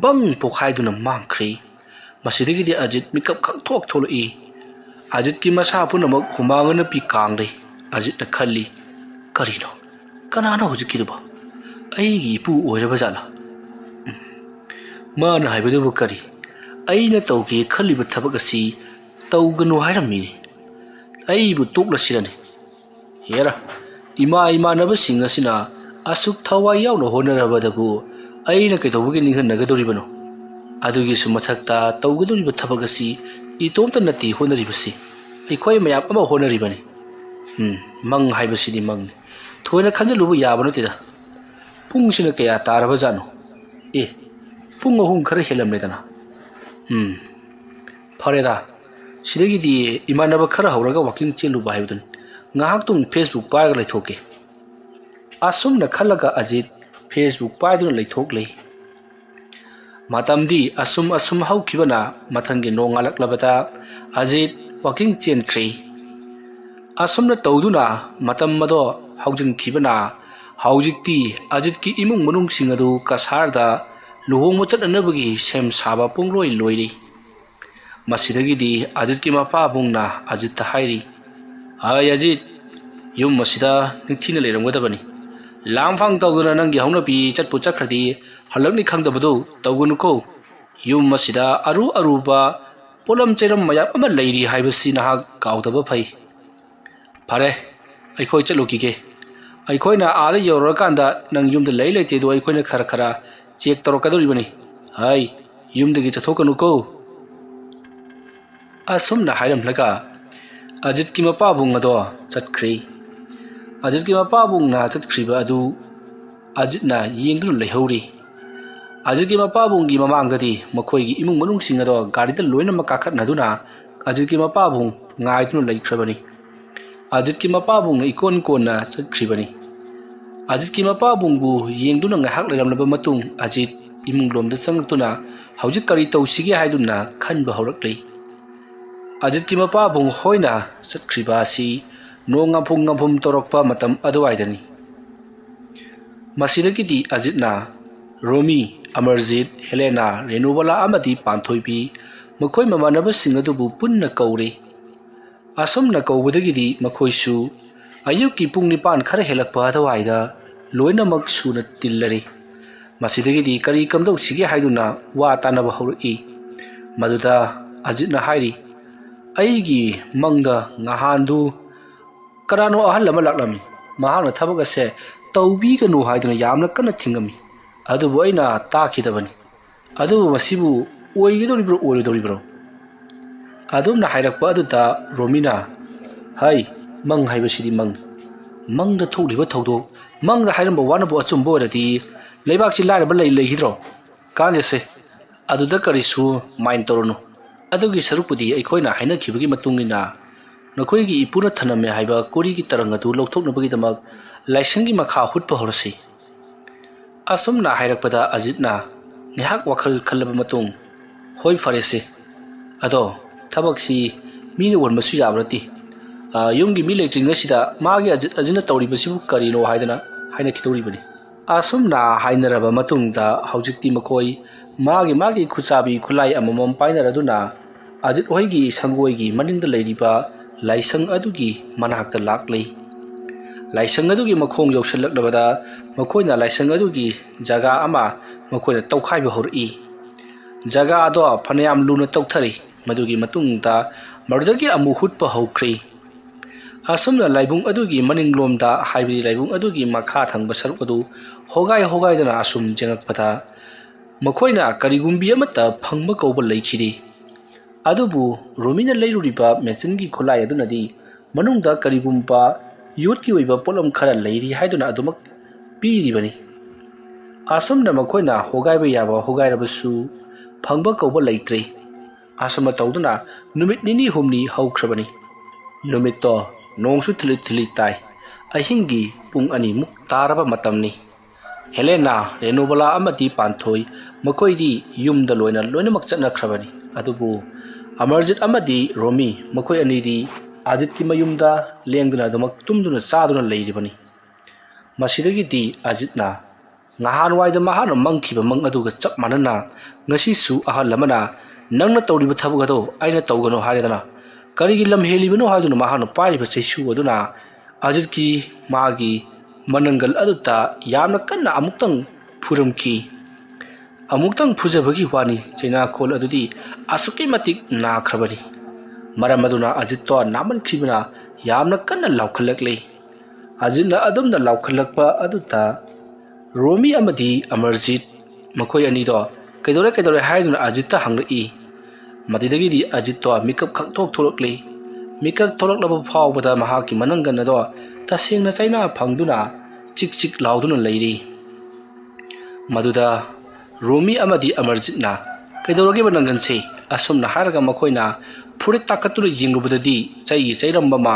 ꯕꯪ ꯄꯣꯈꯥꯏꯗꯨꯅ ꯃꯥꯡꯈ꯭ꯔꯦ꯫ ꯃꯁꯤꯗꯒꯤꯗꯤ ꯑꯖꯤꯠ ꯃꯤꯀꯞ ꯈꯪꯊꯣꯛ ꯊꯣꯛꯂꯛꯏ꯫ ꯑꯖꯤꯠꯀꯤ ꯃꯁꯥ ꯄꯨꯝꯅꯃꯛ ꯍꯨꯃꯥꯡ ꯑꯅꯞꯄꯤ ꯀꯥꯡꯂꯦ꯫ ꯑꯖꯤꯠꯅ ꯈꯜꯂꯤ, "ꯀꯔꯤꯅꯣ? ꯀꯅꯥꯅꯣ ꯍꯧꯖꯤꯛꯀꯤꯗꯨꯕꯣ? ꯑꯩꯒꯤ ꯏꯄꯨ ꯑꯣꯏꯔꯕ ꯖꯥꯠꯂꯥ? ꯎꯝ꯫ ꯃꯥꯅ ꯍꯥꯏꯕꯗꯨꯕꯨ ꯀꯔꯤ? ꯑꯩꯅ ꯇꯧꯒꯦ ꯈꯜꯂꯤꯕ ꯊꯕꯛ ꯑꯁꯤ ꯇꯧꯒꯅꯨ ꯍꯥꯏꯔꯝꯃꯤꯅꯦ꯫ ꯑꯩꯕꯨ ꯇꯣꯛꯂꯁꯤꯔꯅꯦ?" ꯍꯦꯔꯥ, ꯏꯃꯥ ꯏꯃꯥꯟꯅꯕꯁꯤꯡ ꯑꯁꯤꯅ ꯑꯁꯨꯛ ꯊꯋꯥꯏ ꯌꯥꯎꯅ ꯍꯣꯠꯅꯔꯕꯗꯕꯨ ꯑꯩꯅ ꯀꯩꯗꯧꯕꯒꯤ ꯅꯤꯡꯍꯟꯅꯒꯗꯧꯔꯤꯕꯅꯣ? ꯑꯗꯨꯒꯤꯁꯨ ꯃꯊꯛꯇ, ꯇꯧꯒꯗꯧꯔꯤꯕ ꯊꯕꯛ ꯑꯁꯤ ꯏꯇꯣꯝꯇ ꯅꯠꯇꯦ ꯍꯣꯠꯅꯔꯤꯕꯁꯤ, ꯑꯩꯈꯣꯏ ꯃꯌꯥꯝ ꯑꯃ ꯍꯣꯠꯅꯔꯤꯕꯅꯤ꯫ ꯎꯝ, ꯃꯪ ꯍꯥꯏꯕꯁꯤꯗꯤ ꯃꯪꯅꯤ, ꯊꯣꯏꯅ ꯈꯟꯖꯤꯜꯂꯨꯕ ꯌꯥꯕ ꯅꯠꯇꯦꯗ꯫ ꯄꯨꯡꯁꯤꯅ ꯀꯌꯥ ꯇꯥꯔꯕꯖꯥꯠꯅꯣ? ꯑꯦ, ꯄꯨꯡ ꯑꯍꯨꯝ ꯈꯔ ꯍꯦꯜꯂꯝꯂꯦꯗꯅ꯫ ꯎꯝ, ꯐꯔꯦꯗ, ꯁꯤꯗꯒꯤꯗꯤ ꯏꯃꯥꯟꯅꯕ ꯈꯔ ꯍꯧꯔꯒ ꯋꯥꯀꯤꯡ ꯆꯦꯜꯂꯨꯕ ꯍꯥꯏꯕꯗꯨꯅꯤ꯫ ꯉꯥꯏꯍꯥꯛꯇꯨꯡ Facebook ꯄꯥꯏꯔꯒ ꯂꯩꯊꯣꯛꯀꯦ꯫ ꯑꯁꯨꯝꯅ ꯈꯜꯂꯒ ꯑꯖꯤꯠ Facebook ꯄꯥꯏꯗꯨꯅ ꯂꯩꯊꯣꯛꯂꯦ꯫ ꯃꯇꯝꯗꯤ ꯑꯁꯨꯝ ꯑꯁꯨꯝ ꯍꯧꯈꯤꯕꯅ ꯃꯊꯪꯒꯤ ꯅꯣꯡ ꯉꯥꯜꯂꯛꯂꯕꯗ ꯑꯖꯤꯠ ꯋꯥꯀꯤꯡ ꯆꯦꯟꯈ꯭ꯔꯦ꯫ ꯑꯁꯨꯝꯅ ꯇꯧꯗꯨꯅ ꯃꯇꯝ ꯑꯗꯣ ꯍꯧꯖꯤꯟꯈꯤꯕꯅ ꯍꯧꯖꯤꯛꯇꯤ ꯑꯖꯤꯠꯀꯤ ꯏꯃꯨꯡ ꯃꯅꯨꯡꯁꯤꯡ ꯑꯗꯨ ꯀꯁꯥꯔꯗ ꯂꯨꯍꯣꯡꯕ ꯆꯠꯅꯅꯕꯒꯤ ꯁꯦꯝ ꯁꯥꯕ ꯄꯨꯡꯂꯣꯏ ꯂꯣꯏꯔꯦ꯫ ꯃꯁꯤꯗꯒꯤꯗꯤ ꯑꯖꯤꯠꯀꯤ ꯃꯄꯥꯕꯨꯡꯅ ꯑꯖꯤꯠꯇ ꯍꯥꯏꯔꯤ, "ꯍꯥꯏ ꯑꯖꯤꯠ, ꯌꯨꯝ ꯑꯁꯤꯗ ꯅꯤꯡꯊꯤꯅ ꯂꯩꯔꯝꯒꯗꯕꯅꯤ꯫ ꯂꯥꯡꯐꯥꯡ ꯇꯧꯗꯨꯅ ꯅꯪꯒꯤ ꯍꯧꯅꯕꯤ ꯆꯠꯄꯨ ꯆꯠꯈ꯭ꯔꯗꯤ ꯍꯜꯂꯛꯅꯤ ꯈꯪꯗꯕꯗꯨ ꯇꯧꯒꯅꯨꯀꯣ꯫ ꯌꯨꯝ ꯑꯁꯤꯗ ꯑꯔꯨ ꯑꯔꯨꯕ ꯄꯣꯠꯂꯝ ꯆꯩꯔꯝ ꯃꯌꯥꯝ ꯑꯃ ꯂꯩꯔꯤ ꯍꯥꯏꯕꯁꯤ ꯅꯍꯥꯛ ꯀꯥꯎꯗꯕ ꯐꯩ꯫ ꯐꯔꯦ, ꯑꯩꯈꯣꯏ ꯆꯠꯂꯨꯈꯤꯒꯦ꯫ ꯑꯩꯈꯣꯏꯅ ꯑꯥꯗ ꯌꯧꯔꯨꯔꯀꯥꯟꯗ ꯅꯪ ꯌꯨꯝꯗ ꯂꯩ ꯂꯩꯇꯦꯗꯣ ꯑꯩꯈꯣꯏꯅ ꯈꯔ ꯈꯔ ꯆꯦꯛ ꯇꯧꯔꯛꯀꯗꯧꯔꯤꯕꯅꯤ꯫ ꯍꯥꯏ, ꯌꯨꯝꯗꯒꯤ ꯆꯠꯊꯣꯛꯀꯅꯨꯀꯣ"꯫ ꯑꯁꯨꯝꯅ ꯍꯥꯏꯔꯝꯂꯒ ꯑꯖꯤꯠꯀꯤ ꯃꯄꯥꯕꯨꯡ ꯑꯗꯣ ꯆꯠꯈ꯭ꯔꯦ꯫ ꯑꯖꯤꯠꯀꯤ ꯃꯄꯥꯕꯨꯡꯅ ꯆꯠꯈ꯭ꯔꯤꯕ ꯑꯗꯨ ꯑꯖꯤꯠꯅ ꯌꯦꯡꯗꯨꯅ ꯂꯩꯍꯧꯔꯤ꯫ ꯑꯖꯤꯠꯀꯤ ꯃꯄꯥꯕꯨꯡꯒꯤ ꯃꯃꯥꯡꯗꯗꯤ ꯃꯈꯣꯏꯒꯤ ꯏꯃꯨꯡ ꯃꯅꯨꯡꯁꯤꯡ ꯑꯗꯣ ꯒꯥꯔꯤꯗ ꯂꯣꯏꯅꯃꯛ ꯀꯥꯈꯠꯅꯗꯨꯅ ꯑꯖꯤꯠꯀꯤ ꯃꯄꯥꯕꯨꯡ ꯉꯥꯏꯗꯨꯅ ꯂꯩꯈ꯭ꯔꯕꯅꯤ꯫ ꯑꯖꯤꯠꯀꯤ ꯃꯄꯥꯕꯨꯡꯅ ꯏꯀꯣꯟ ꯀꯣꯟꯅ ꯆꯠꯈ꯭ꯔꯤꯕꯅꯤ꯫ ꯑꯖꯤꯠꯀꯤ ꯃꯄꯥꯕꯨꯡꯕꯨ ꯌꯦꯡꯗꯨꯅ ꯉꯥꯏꯍꯥꯛ ꯂꯩꯔꯝꯂꯕ ꯃꯇꯨꯡ ꯑꯖꯤꯠ ꯏꯃꯨꯡꯂꯣꯝꯗ ꯆꯪꯂꯛꯇꯨꯅ ꯍꯧꯖꯤꯛ ꯀꯔꯤ ꯇꯧꯁꯤꯒꯦ ꯍꯥꯏꯗꯨꯅ ꯈꯟꯕ ꯍꯧꯔꯛꯂꯤ꯫ ꯑꯖꯤꯠꯀꯤ ꯃꯄꯥꯕꯨꯡ ꯍꯣꯏꯅ ꯆꯠꯈ꯭ꯔꯤꯕ ꯑꯁꯤ ꯅꯣꯡ ꯉꯝꯐꯨꯝ ꯉꯝꯐꯨꯝ ꯇꯧꯔꯛꯄ ꯃꯇꯝ ꯑꯗꯨꯋꯥꯏꯗꯅꯤ꯫ ꯃꯁꯤꯗꯒꯤꯗꯤ ꯑꯖꯤꯠꯅ ꯔꯣꯃꯤ, ꯑꯃꯔꯖꯤꯠ, ꯍꯦꯂꯦꯅꯥ, ꯔꯦꯅꯨꯕꯂꯥ ꯑꯃꯗꯤ ꯄꯥꯟꯊꯣꯏꯕꯤ, ꯃꯈꯣꯏ ꯃꯃꯥꯟꯅꯕꯁꯤꯡ ꯑꯗꯨꯕꯨ ꯄꯨꯟꯅ ꯀꯧꯔꯦ꯫ ꯑꯁꯨꯝꯅ ꯀꯧꯕꯗꯒꯤꯗꯤ ꯃꯈꯣꯏꯁꯨ ꯑꯌꯨꯛꯀꯤ ꯄꯨꯡ ꯅꯤꯄꯥꯟ ꯈꯔ ꯍꯦꯜꯂꯛꯄ ꯑꯗꯨꯋꯥꯏꯗ ꯂꯣꯏꯅꯃꯛ ꯁꯨꯅ ꯇꯤꯜꯂꯔꯦ꯫ ꯃꯁꯤꯗꯒꯤꯗꯤ ꯀꯔꯤ ꯀꯝꯗꯧꯁꯤꯒꯦ ꯍꯥꯏꯗꯨꯅ ꯋꯥ ꯇꯥꯅꯕ ꯍꯧꯔꯛꯏ꯫ ꯃꯗꯨꯗ ꯑꯖꯤꯠꯅ ꯍꯥꯏꯔꯤ, "ꯑꯩꯒꯤ ꯃꯪꯗ ꯉꯍꯥꯟꯗꯨ ꯀꯅꯥꯅꯣ ꯑꯍꯜ ꯑꯃ ꯂꯥꯛꯂꯝꯃꯤ꯫ ꯃꯍꯥꯛꯅ ꯊꯕꯛ ꯑꯁꯦ ꯇꯧꯕꯤꯒꯅꯨ ꯍꯥꯏꯗꯨꯅ ꯌꯥꯝꯅ ꯀꯟꯅ ꯊꯤꯡꯉꯝꯃꯤ꯫ ꯑꯗꯨꯕꯨ ꯑꯩꯅ ꯇꯥꯈꯤꯗꯕꯅꯤ꯫ ꯑꯗꯨꯕꯨ ꯃꯁꯤꯕꯨ ꯑꯣꯏꯒꯗꯧꯔꯤꯕ꯭ꯔꯣ, ꯑꯣꯏꯔꯣꯏꯗꯧꯔꯤꯕ꯭ꯔꯣ? ꯑꯗꯨꯝꯅ ꯍꯥꯏꯔꯛꯄ ꯑꯗꯨꯗ ꯔꯣꯃꯤꯅ, "ꯍꯩ, ꯃꯪ ꯍꯥꯏꯕꯁꯤꯗꯤ ꯃꯪꯅꯤ꯫ ꯃꯪꯗ ꯊꯣꯛꯂꯤꯕ ꯊꯧꯗꯣꯛ, ꯃꯪꯗ ꯍꯥꯏꯔꯝꯕ ꯋꯥꯅꯕꯨ ꯑꯆꯨꯝꯕ ꯑꯣꯏꯔꯗꯤ ꯂꯩꯕꯥꯛꯁꯤ ꯂꯥꯏꯔꯕ ꯂꯩ ꯂꯩꯈꯤꯗ꯭ꯔꯣ? ꯀꯥꯟꯗꯦꯁꯦ, ꯑꯗꯨꯗ ꯀꯔꯤꯁꯨ ꯃꯥꯏꯟ ꯇꯧꯔꯨꯅꯨ꯫ ꯑꯗꯨꯒꯤ ꯁꯔꯨꯛꯄꯨꯗꯤ ꯑꯩꯈꯣꯏꯅ ꯍꯥꯏꯅꯈꯤꯕꯒꯤ ꯃꯇꯨꯡ ꯏꯟꯅ ꯅꯈꯣꯏꯒꯤ ꯏꯄꯨꯅ ꯊꯅꯝꯃꯦ ꯍꯥꯏꯕ ꯀꯣꯔꯤꯒꯤ ꯇꯔꯪ ꯑꯗꯨ ꯂꯧꯊꯣꯛꯅꯕꯒꯤꯗꯃꯛ ꯂꯥꯏꯁꯪꯒꯤ ꯃꯈꯥ ꯍꯨꯠꯄ ꯍꯧꯔꯁꯤ꯫" ꯑꯁꯨꯝꯅ ꯍꯥꯏꯔꯛꯄꯗ ꯑꯖꯤꯠꯅ ꯉꯥꯏꯍꯥꯛ ꯋꯥꯈꯜ ꯈꯜꯂꯕ ꯃꯇꯨꯡ, "ꯍꯣꯏ, ꯐꯔꯦꯁꯦ꯫ ꯑꯗꯣ ꯊꯕꯛꯁꯤ ꯃꯤꯅ ꯑꯣꯟꯕꯁꯨ ꯌꯥꯕ ꯅꯠꯇꯦ꯫ ꯑ, ꯌꯨꯝꯒꯤ ꯃꯤ ꯂꯩꯇ꯭ꯔꯤꯉꯩꯁꯤꯗ ꯃꯥꯒꯤ ꯑꯖꯤꯠ ꯑꯖꯤꯠꯅ ꯇꯧꯔꯤꯕꯁꯤꯕꯨ ꯀꯔꯤꯅꯣ?" ꯍꯥꯏꯗꯅ ꯍꯥꯏꯅꯈꯤꯗꯧꯔꯤꯕꯅꯤ꯫ ꯑꯁꯨꯝꯅ ꯍꯥꯏꯅꯔꯕ ꯃꯇꯨꯡꯗ ꯍꯧꯖꯤꯛꯇꯤ ꯃꯈꯣꯏ ꯃꯥꯒꯤ ꯃꯥꯒꯤ ꯈꯨꯠꯆꯥꯕꯤ ꯈꯨꯠꯂꯥꯏ ꯑꯃꯃꯝ ꯄꯥꯏꯅꯔꯗꯨꯅ ꯑꯖꯤꯠ ꯍꯣꯏꯒꯤ ꯁꯪꯒꯣꯏꯒꯤ ꯃꯅꯤꯡꯗ ꯂꯩꯔꯤꯕ ꯂꯥꯏꯁꯪ ꯑꯗꯨꯒꯤ ꯃꯅꯥꯛꯇ ꯂꯥꯛꯂꯤ꯫ ꯂꯥꯏꯁꯪ ꯑꯗꯨꯒꯤ ꯃꯈꯣꯡ ꯌꯧꯁꯤꯜꯂꯛꯂꯕꯗ ꯃꯈꯣꯏꯅ ꯂꯥꯏꯁꯪ ꯑꯗꯨꯒꯤ ꯖꯒꯥ ꯑꯃ ꯃꯈꯣꯏꯅ ꯇꯧꯈꯥꯏꯕ ꯍꯧꯔꯛꯏ꯫ ꯖꯒꯥ ꯑꯗꯣ ꯐꯅꯌꯥꯝ ꯂꯨꯅ ꯇꯧꯊꯔꯤ꯫ ꯃꯗꯨꯒꯤ ꯃꯇꯨꯡꯗ ꯃꯗꯨꯗꯒꯤ ꯑꯃꯨꯛ ꯍꯨꯠꯄ ꯍꯧꯈ꯭ꯔꯤ꯫ ꯑꯁꯨꯝꯅ ꯂꯥꯏꯕꯨꯡ ꯑꯗꯨꯒꯤ ꯃꯅꯤꯡꯂꯣꯝꯗ, ꯍꯥꯏꯕꯗꯤ ꯂꯥꯏꯕꯨꯡ ꯑꯗꯨꯒꯤ ꯃꯈꯥ ꯊꯪꯕ ꯁꯔꯨꯛ ꯑꯗꯨ ꯍꯣꯒꯥꯏ ꯍꯣꯒꯥꯏꯗꯅ ꯑꯁꯨꯝ ꯌꯦꯡꯉꯛꯄꯗ ꯃꯈꯣꯏꯅ ꯀꯔꯤꯒꯨꯝꯕꯤ ꯑꯃꯠꯇ ꯐꯪꯕ ꯀꯧꯕ ꯂꯩꯈꯤꯗꯦ꯫ ꯑꯗꯨꯕꯨ ꯔꯣꯃꯤꯅ ꯂꯩꯔꯨꯔꯤꯕ ꯃꯦꯆꯤꯟꯒꯤ ꯈꯨꯠꯂꯥꯏ ꯑꯗꯨꯅꯗꯤ ꯃꯅꯨꯡꯗ ꯀꯔꯤꯒꯨꯝꯕ ꯌꯣꯠꯀꯤ ꯑꯣꯏꯕ ꯄꯣꯠꯂꯝ ꯈꯔ ꯂꯩꯔꯤ ꯍꯥꯏꯗꯨꯅ ꯑꯗꯨꯃꯛ ꯄꯤꯔꯤꯕꯅꯤ꯫ ꯑꯁꯨꯝꯅ ꯃꯈꯣꯏꯅ ꯍꯣꯒꯥꯏꯕ ꯌꯥꯕ ꯍꯣꯒꯥꯏꯔꯕꯁꯨ ꯐꯪꯕ ꯀꯧꯕ ꯂꯩꯇ꯭ꯔꯦ꯫ ꯑꯁꯨꯝꯅ ꯇꯧꯗꯨꯅ ꯅꯨꯃꯤꯠ ꯅꯤꯅꯤ ꯍꯨꯝꯅꯤ ꯍꯧꯈ꯭ꯔꯕꯅꯤ꯫ ꯅꯨꯃꯤꯠꯇꯣ ꯅꯣꯡꯁꯨ ꯊꯤꯂꯤ ꯊꯤꯂꯤ ꯇꯥꯏ꯫ ꯑꯍꯤꯡꯒꯤ ꯄꯨꯡ ꯑꯅꯤꯃꯨꯛ ꯇꯥꯔꯕ ꯃꯇꯝꯅꯤ꯫ ꯍꯦꯂꯦꯅꯥ, ꯔꯦꯅꯨꯕꯂꯥ ꯑꯃꯗꯤ ꯄꯥꯟꯊꯣꯏ ꯃꯈꯣꯏꯗꯤ ꯌꯨꯝꯗ ꯂꯣꯏꯅ ꯂꯣꯏꯅꯃꯛ ꯆꯠꯅꯈ꯭ꯔꯕꯅꯤ꯫ ꯑꯗꯨꯕꯨ ꯑꯃꯔꯖꯤꯠ ꯑꯃꯗꯤ ꯔꯣꯃꯤ ꯃꯈꯣꯏ ꯑꯅꯤꯗꯤ ꯑꯖꯤꯠꯀꯤ ꯃꯌꯨꯝꯗ ꯂꯦꯡꯗꯨꯅ ꯑꯗꯨꯃꯛ ꯇꯨꯝꯗꯨꯅ ꯆꯥꯗꯨꯅ ꯂꯩꯔꯤꯕꯅꯤ꯫ ꯃꯁꯤꯗꯒꯤꯗꯤ ꯑꯖꯤꯠꯅ ꯉꯍꯥꯟꯋꯥꯏꯗ ꯃꯍꯥꯛꯅ ꯃꯪꯈꯤꯕ ꯃꯪ ꯑꯗꯨꯒ ꯆꯞ ꯃꯥꯟꯅꯅ ꯉꯁꯤꯁꯨ ꯑꯍꯜ ꯑꯃꯅ "ꯅꯪꯅ ꯇꯧꯔꯤꯕ ꯊꯕꯛ ꯑꯗꯣ ꯑꯩꯅ ꯇꯧꯒꯅꯨ" ꯍꯥꯏꯔꯗꯅ ꯀꯔꯤꯒꯤ ꯂꯝ ꯍꯦꯜꯂꯤꯕꯅꯣ ꯍꯥꯏꯗꯨꯅ ꯃꯍꯥꯛꯅ ꯄꯥꯏꯔꯤꯕ ꯆꯩꯁꯨ ꯑꯗꯨꯅ ꯑꯖꯤꯠꯀꯤ ꯃꯥꯒꯤ ꯃꯅꯪꯒꯜ ꯑꯗꯨꯗ ꯌꯥꯝꯅ ꯀꯟꯅ ꯑꯃꯨꯛꯇꯪ ꯐꯨꯔꯝꯈꯤ꯫ ꯑꯃꯨꯛꯇꯪ ꯐꯨꯖꯕꯒꯤ ꯋꯥꯅꯤ, ꯆꯩꯅꯥꯈꯣꯜ ꯑꯗꯨꯗꯤ ꯑꯁꯨꯛꯀꯤ ꯃꯇꯤꯛ ꯅꯥꯈ꯭ꯔꯕꯅꯤ꯫ ꯃꯔꯝ ꯑꯗꯨꯅ ꯑꯖꯤꯠꯇꯣ ꯅꯥꯃꯟꯈꯤꯕꯅ ꯌꯥꯝꯅ ꯀꯟꯅ ꯂꯥꯎꯈꯠꯂꯛꯂꯤ꯫ ꯑꯖꯤꯠꯅ ꯑꯗꯨꯝꯅ ꯂꯥꯎꯈꯠꯂꯛꯄ ꯑꯗꯨꯗ ꯔꯣꯃꯤ ꯑꯃꯗꯤ ꯑꯃꯔꯖꯤꯠ ꯃꯈꯣꯏ ꯑꯅꯤꯗꯣ "ꯀꯩꯗꯧꯔꯦ, ꯀꯩꯗꯧꯔꯦ?" ꯍꯥꯏꯗꯨꯅ ꯑꯖꯤꯠꯇ ꯍꯪꯂꯛꯏ꯫ ꯃꯗꯨꯗꯒꯤꯗꯤ ꯑꯖꯤꯠꯇꯣ ꯃꯤꯀꯞ ꯈꯛ ꯊꯣꯛ ꯊꯣꯛꯂꯛꯂꯤ꯫ ꯃꯤꯀꯞ ꯊꯣꯛꯂꯛꯂꯕ ꯐꯥꯎꯕꯗ ꯃꯍꯥꯛꯀꯤ ꯃꯅꯪꯒꯟ ꯑꯗꯣ ꯇꯁꯦꯡꯅ ꯆꯩꯅꯥ ꯐꯪꯗꯨꯅ ꯆꯤꯛ ꯆꯤꯛ ꯂꯥꯎꯗꯨꯅ ꯂꯩꯔꯤ꯫ ꯃꯗꯨꯗ ꯔꯣꯃꯤ ꯑꯃꯗꯤ ꯑꯃꯔꯖꯤꯠꯅ "ꯀꯩꯗꯧꯔꯒꯦꯕ ꯅꯪꯒꯟꯁꯦ?" ꯑꯁꯨꯝꯅ ꯍꯥꯏꯔꯒ ꯃꯈꯣꯏꯅ ꯐꯨꯔꯤꯠ ꯇꯥꯈꯠꯇꯨꯅ ꯌꯦꯡꯂꯨꯕꯗꯗꯤ ꯆꯩꯒꯤ ꯆꯩꯔꯝꯕ ꯑꯃ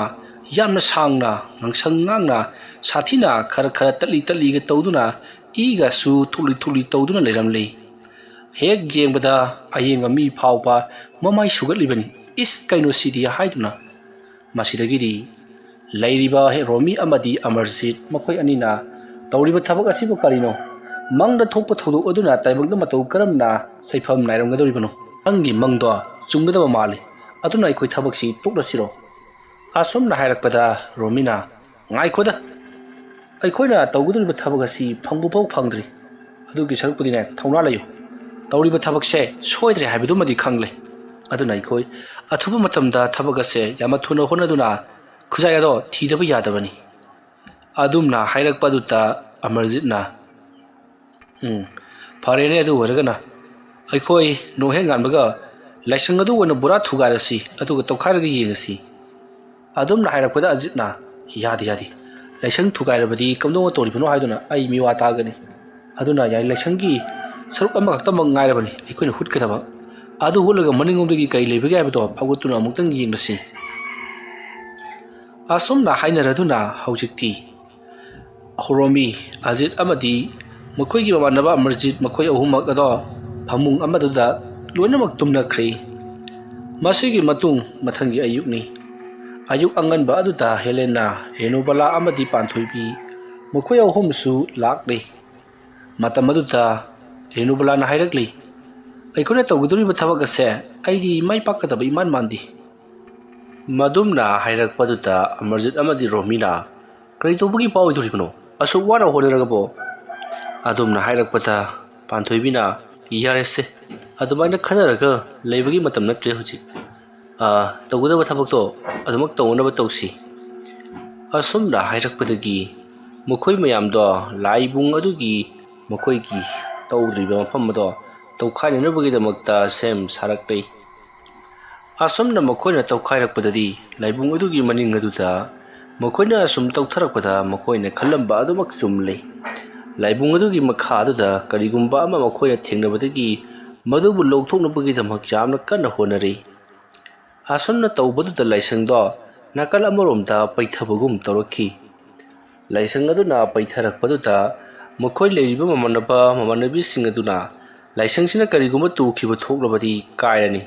ꯌꯥꯝꯅ ꯁꯥꯡꯅ, ꯉꯥꯡꯁꯪ ꯉꯥꯡꯅ, ꯁꯥꯊꯤꯅ ꯈꯔ ꯈꯔ ꯇꯠꯂꯤ ꯇꯠꯂꯤꯒ ꯇꯧꯗꯨꯅ ꯏꯒꯁꯨ ꯊꯣꯛꯂꯤ ꯊꯣꯛꯂꯤ ꯇꯧꯗꯨꯅ ꯂꯩꯔꯝꯂꯤ꯫ ꯍꯦꯛ ꯌꯦꯡꯕꯗ ꯑꯌꯦꯡꯕ ꯃꯤ ꯐꯥꯎꯕ ꯃꯃꯥꯏ ꯁꯨꯒꯠꯂꯤꯕꯅꯤ꯫ "ꯏꯁ, ꯀꯩꯅꯣ ꯁꯤꯗꯤ?" ꯍꯥꯏꯗꯨꯅ꯫ ꯃꯁꯤꯗꯒꯤꯗꯤ ꯂꯩꯔꯤꯕ ꯔꯣꯃꯤ ꯑꯃꯗꯤ ꯑꯃꯔꯖꯤꯠ ꯃꯈꯣꯏ ꯑꯅꯤꯅ ꯇꯧꯔꯤꯕ ꯊꯕꯛ ꯑꯁꯤꯕꯨ ꯀꯔꯤꯅꯣ? ꯃꯪꯗ ꯊꯣꯛꯄ ꯊꯧꯗꯣꯛ ꯑꯗꯨꯅ ꯇꯥꯏꯕꯪꯗ ꯃꯇꯧ ꯀꯔꯝꯅ ꯆꯩꯐꯝ ꯅꯥꯏꯔꯝꯒꯗꯧꯔꯤꯕꯅꯣ? ꯅꯪꯒꯤ ꯃꯪꯗꯣ ꯆꯨꯝꯒꯗꯕ ꯃꯥꯜꯂꯤ꯫ ꯑꯗꯨꯅ ꯑꯩꯈꯣꯏ ꯊꯕꯛꯁꯤ ꯇꯣꯛꯂꯁꯤꯔꯣ? ꯑꯁꯨꯝꯅ ꯍꯥꯏꯔꯛꯄꯗ ꯔꯣꯃꯤꯅ, "ꯉꯥꯏꯈꯣꯗ, ꯑꯩꯈꯣꯏꯅ ꯇꯧꯒꯗꯧꯔꯤꯕ ꯊꯕꯛ ꯑꯁꯤ ꯐꯪꯕ ꯐꯥꯎ ꯐꯪꯗ꯭ꯔꯤ꯫ ꯑꯗꯨꯒꯤ ꯁꯔꯨꯛꯄꯨꯗꯤꯅꯦ, ꯊꯧꯅꯥ ꯂꯩꯌꯨ꯫ ꯇꯧꯔꯤꯕ ꯊꯕꯛꯁꯦ ꯁꯣꯏꯗ꯭ꯔꯦ ꯍꯥꯏꯕꯗꯨꯃꯗꯤ ꯈꯪꯂꯦ꯫ ꯑꯗꯨꯅ ꯑꯩꯈꯣꯏ ꯑꯊꯨꯕ ꯃꯇꯝꯗ ꯊꯕꯛ ꯑꯁꯦ ꯌꯥꯝꯅ ꯊꯨꯅ ꯍꯣꯠꯅꯗꯨꯅ ꯈꯨꯖꯥꯏ ꯑꯗꯣ ꯊꯤꯗꯕ ꯌꯥꯗꯕꯅꯤ"꯫ ꯑꯗꯨꯝꯅ ꯍꯥꯏꯔꯛꯄ ꯑꯗꯨꯗ ꯑꯃꯔꯖꯤꯠꯅ, "ꯎꯝ, ꯐꯔꯦꯅꯦ, ꯑꯗꯨ ꯑꯣꯏꯔꯒꯅ ꯑꯩꯈꯣꯏ ꯅꯣꯡ ꯍꯦꯛ ꯉꯥꯟꯕꯒ ꯂꯥꯏꯁꯪ ꯑꯗꯨ ꯑꯣꯏꯅ ꯕꯣꯔꯥ ꯊꯨꯒꯥꯏꯔꯁꯤ, ꯑꯗꯨꯒ ꯇꯧꯈꯥꯏꯔꯒ ꯌꯦꯡꯉꯁꯤ"꯫ ꯑꯗꯨꯝꯅ ꯍꯥꯏꯔꯛꯄꯗ ꯑꯖꯤꯠꯅ, "ꯌꯥꯗꯦ, ꯌꯥꯗꯦ, ꯂꯥꯏꯁꯪ ꯊꯨꯒꯥꯏꯔꯕꯗꯤ ꯀꯝꯗꯧꯅ ꯇꯧꯔꯤꯕꯅꯣ ꯍꯥꯏꯗꯨꯅ ꯑꯩ ꯃꯤꯋꯥ ꯇꯥꯒꯅꯤ꯫ ꯑꯗꯨꯅ ꯌꯥꯏ, ꯂꯥꯏꯁꯪꯒꯤ ꯁꯔꯨꯛ ꯑꯃꯈꯛꯇꯃꯛ ꯉꯥꯏꯔꯕꯅꯤ ꯑꯩꯈꯣꯏꯅ ꯍꯨꯠꯀꯗꯕ꯫ ꯑꯗꯨ ꯍꯨꯠꯂꯒ ꯃꯅꯤꯡꯂꯣꯝꯗꯒꯤ ꯀꯔꯤ ꯂꯩꯕꯒꯦ ꯍꯥꯏꯕꯗꯣ ꯐꯥꯎꯒꯠꯇꯨꯅ ꯑꯃꯨꯛꯇꯪ ꯌꯦꯡꯂꯁꯤ"꯫ ꯑꯁꯨꯝꯅ ꯍꯥꯏꯅꯔꯗꯨꯅ ꯍꯧꯖꯤꯛꯇꯤ ꯔꯣꯃꯤ, ꯑꯖꯤꯠ ꯑꯃꯗꯤ ꯃꯈꯣꯏꯒꯤ ꯃꯃꯥꯟꯅꯕ ꯑꯃꯔꯖꯤꯠ, ꯃꯈꯣꯏ ꯑꯍꯨꯝꯃꯛ ꯑꯗꯣ ꯐꯃꯨꯡ ꯑꯃꯗꯨꯗ ꯂꯣꯏꯅꯃꯛ ꯇꯨꯝꯅꯈ꯭ꯔꯦ꯫ ꯃꯁꯤꯒꯤ ꯃꯇꯨꯡ ꯃꯊꯪꯒꯤ ꯑꯌꯨꯛꯅꯤ꯫ ꯑꯌꯨꯛ ꯑꯉꯟꯕ ꯑꯗꯨꯗ ꯍꯦꯂꯦꯅꯥ, ꯔꯦꯅꯨꯕꯂꯥ ꯑꯃꯗꯤ ꯄꯥꯟꯊꯣꯏꯕꯤ ꯃꯈꯣꯏ ꯑꯍꯨꯝꯁꯨ ꯂꯥꯛꯂꯤ꯫ ꯃꯇꯝ ꯑꯗꯨꯗ ꯔꯦꯅꯨꯕꯂꯥꯅ ꯍꯥꯏꯔꯛꯂꯤ, "ꯑꯩꯈꯣꯏꯅ ꯇꯧꯒꯗꯧꯔꯤꯕ ꯊꯕꯛ ꯑꯁꯦ ꯑꯩꯗꯤ ꯃꯥꯏ ꯄꯥꯛꯀꯗꯕ ꯏꯃꯥꯟ ꯃꯥꯟꯗꯦ"꯫ ꯃꯗꯨꯝꯅ ꯍꯥꯏꯔꯛꯄꯗꯨꯗ ꯑꯃꯔꯖꯤꯠ ꯑꯃꯗꯤ ꯔꯣꯃꯤꯅ, "ꯀꯔꯤ ꯇꯧꯕꯒꯤ ꯄꯥꯎ ꯑꯣꯏꯗꯣꯔꯤꯕꯅꯣ? ꯑꯁꯨꯛ ꯋꯥꯅ ꯍꯣꯠꯅꯔꯒꯕꯣ?" ꯑꯗꯨꯝꯅ ꯍꯥꯏꯔꯛꯄꯗ ꯄꯥꯟꯊꯣꯏꯕꯤꯅ, "ꯌꯥꯔꯦꯁꯦ, ꯑꯗꯨꯃꯥꯏꯅ ꯈꯟꯅꯔꯒ ꯂꯩꯕꯒꯤ ꯃꯇꯝ ꯅꯠꯇ꯭ꯔꯦ ꯍꯧꯖꯤꯛ꯫ ꯑ, ꯇꯧꯒꯗꯕ ꯊꯕꯛꯇꯣ ꯑꯗꯨꯃꯛ ꯇꯧꯅꯕ ꯇꯧꯁꯤ꯫ ꯑꯁꯨꯝꯅ ꯍꯥꯏꯔꯛꯄꯗꯒꯤ ꯃꯈꯣꯏ ꯃꯌꯥꯝꯗꯣ ꯂꯥꯏꯕꯨꯡ ꯑꯗꯨꯒꯤ ꯃꯈꯣꯏꯒꯤ ꯇꯧꯗ꯭ꯔꯤꯕ ꯃꯐꯝ ꯑꯗꯣ ꯇꯧꯈꯥꯏꯅꯅꯕꯒꯤꯗꯃꯛꯇ ꯁꯦꯝ ꯁꯥꯔꯛꯂꯤ꯫ ꯑꯁꯨꯝꯅ ꯃꯈꯣꯏꯅ ꯇꯧꯈꯥꯏꯔꯛꯄꯗꯗꯤ ꯂꯥꯏꯕꯨꯡ ꯑꯗꯨꯒꯤ ꯃꯅꯤꯡ ꯑꯗꯨꯗ ꯃꯈꯣꯏꯅ ꯑꯁꯨꯝ ꯇꯧꯊꯔꯛꯄꯗ ꯃꯈꯣꯏꯅ ꯈꯜꯂꯝꯕ ꯑꯗꯨꯃꯛ ꯆꯨꯝꯂꯦ꯫ ꯂꯥꯏꯕꯨꯡ ꯑꯗꯨꯒꯤ ꯃꯈꯥ ꯑꯗꯨꯗ ꯀꯔꯤꯒꯨꯝꯕ ꯑꯃ ꯃꯈꯣꯏꯅ ꯊꯦꯡꯅꯕꯗꯒꯤ ꯃꯗꯨꯕꯨ ꯂꯧꯊꯣꯛꯅꯕꯒꯤꯗꯃꯛ ꯌꯥꯝꯅ ꯀꯟꯅ ꯍꯣꯠꯅꯔꯤ꯫ ꯑꯁꯨꯝꯅ ꯇꯧꯕꯗꯨꯗ ꯂꯥꯏꯁꯪꯗꯣ ꯅꯥꯀꯜ ꯑꯃꯔꯣꯝꯗ ꯄꯩꯊꯕꯒꯨꯝ ꯇꯧꯔꯛꯈꯤ꯫ ꯂꯥꯏꯁꯪ ꯑꯗꯨꯅ ꯄꯩꯊꯔꯛꯄꯗꯨꯗ ꯃꯈꯣꯏ ꯂꯩꯔꯤꯕ ꯃꯃꯥꯟꯅꯕ ꯃꯃꯥꯟꯅꯕꯤꯁꯤꯡ ꯑꯗꯨꯅ ꯂꯥꯏꯁꯪꯁꯤꯅ ꯀꯔꯤꯒꯨꯝꯕ ꯇꯨꯈꯤꯕ ꯊꯣꯛꯂꯕꯗꯤ ꯀꯥꯏꯔꯅꯤ꯫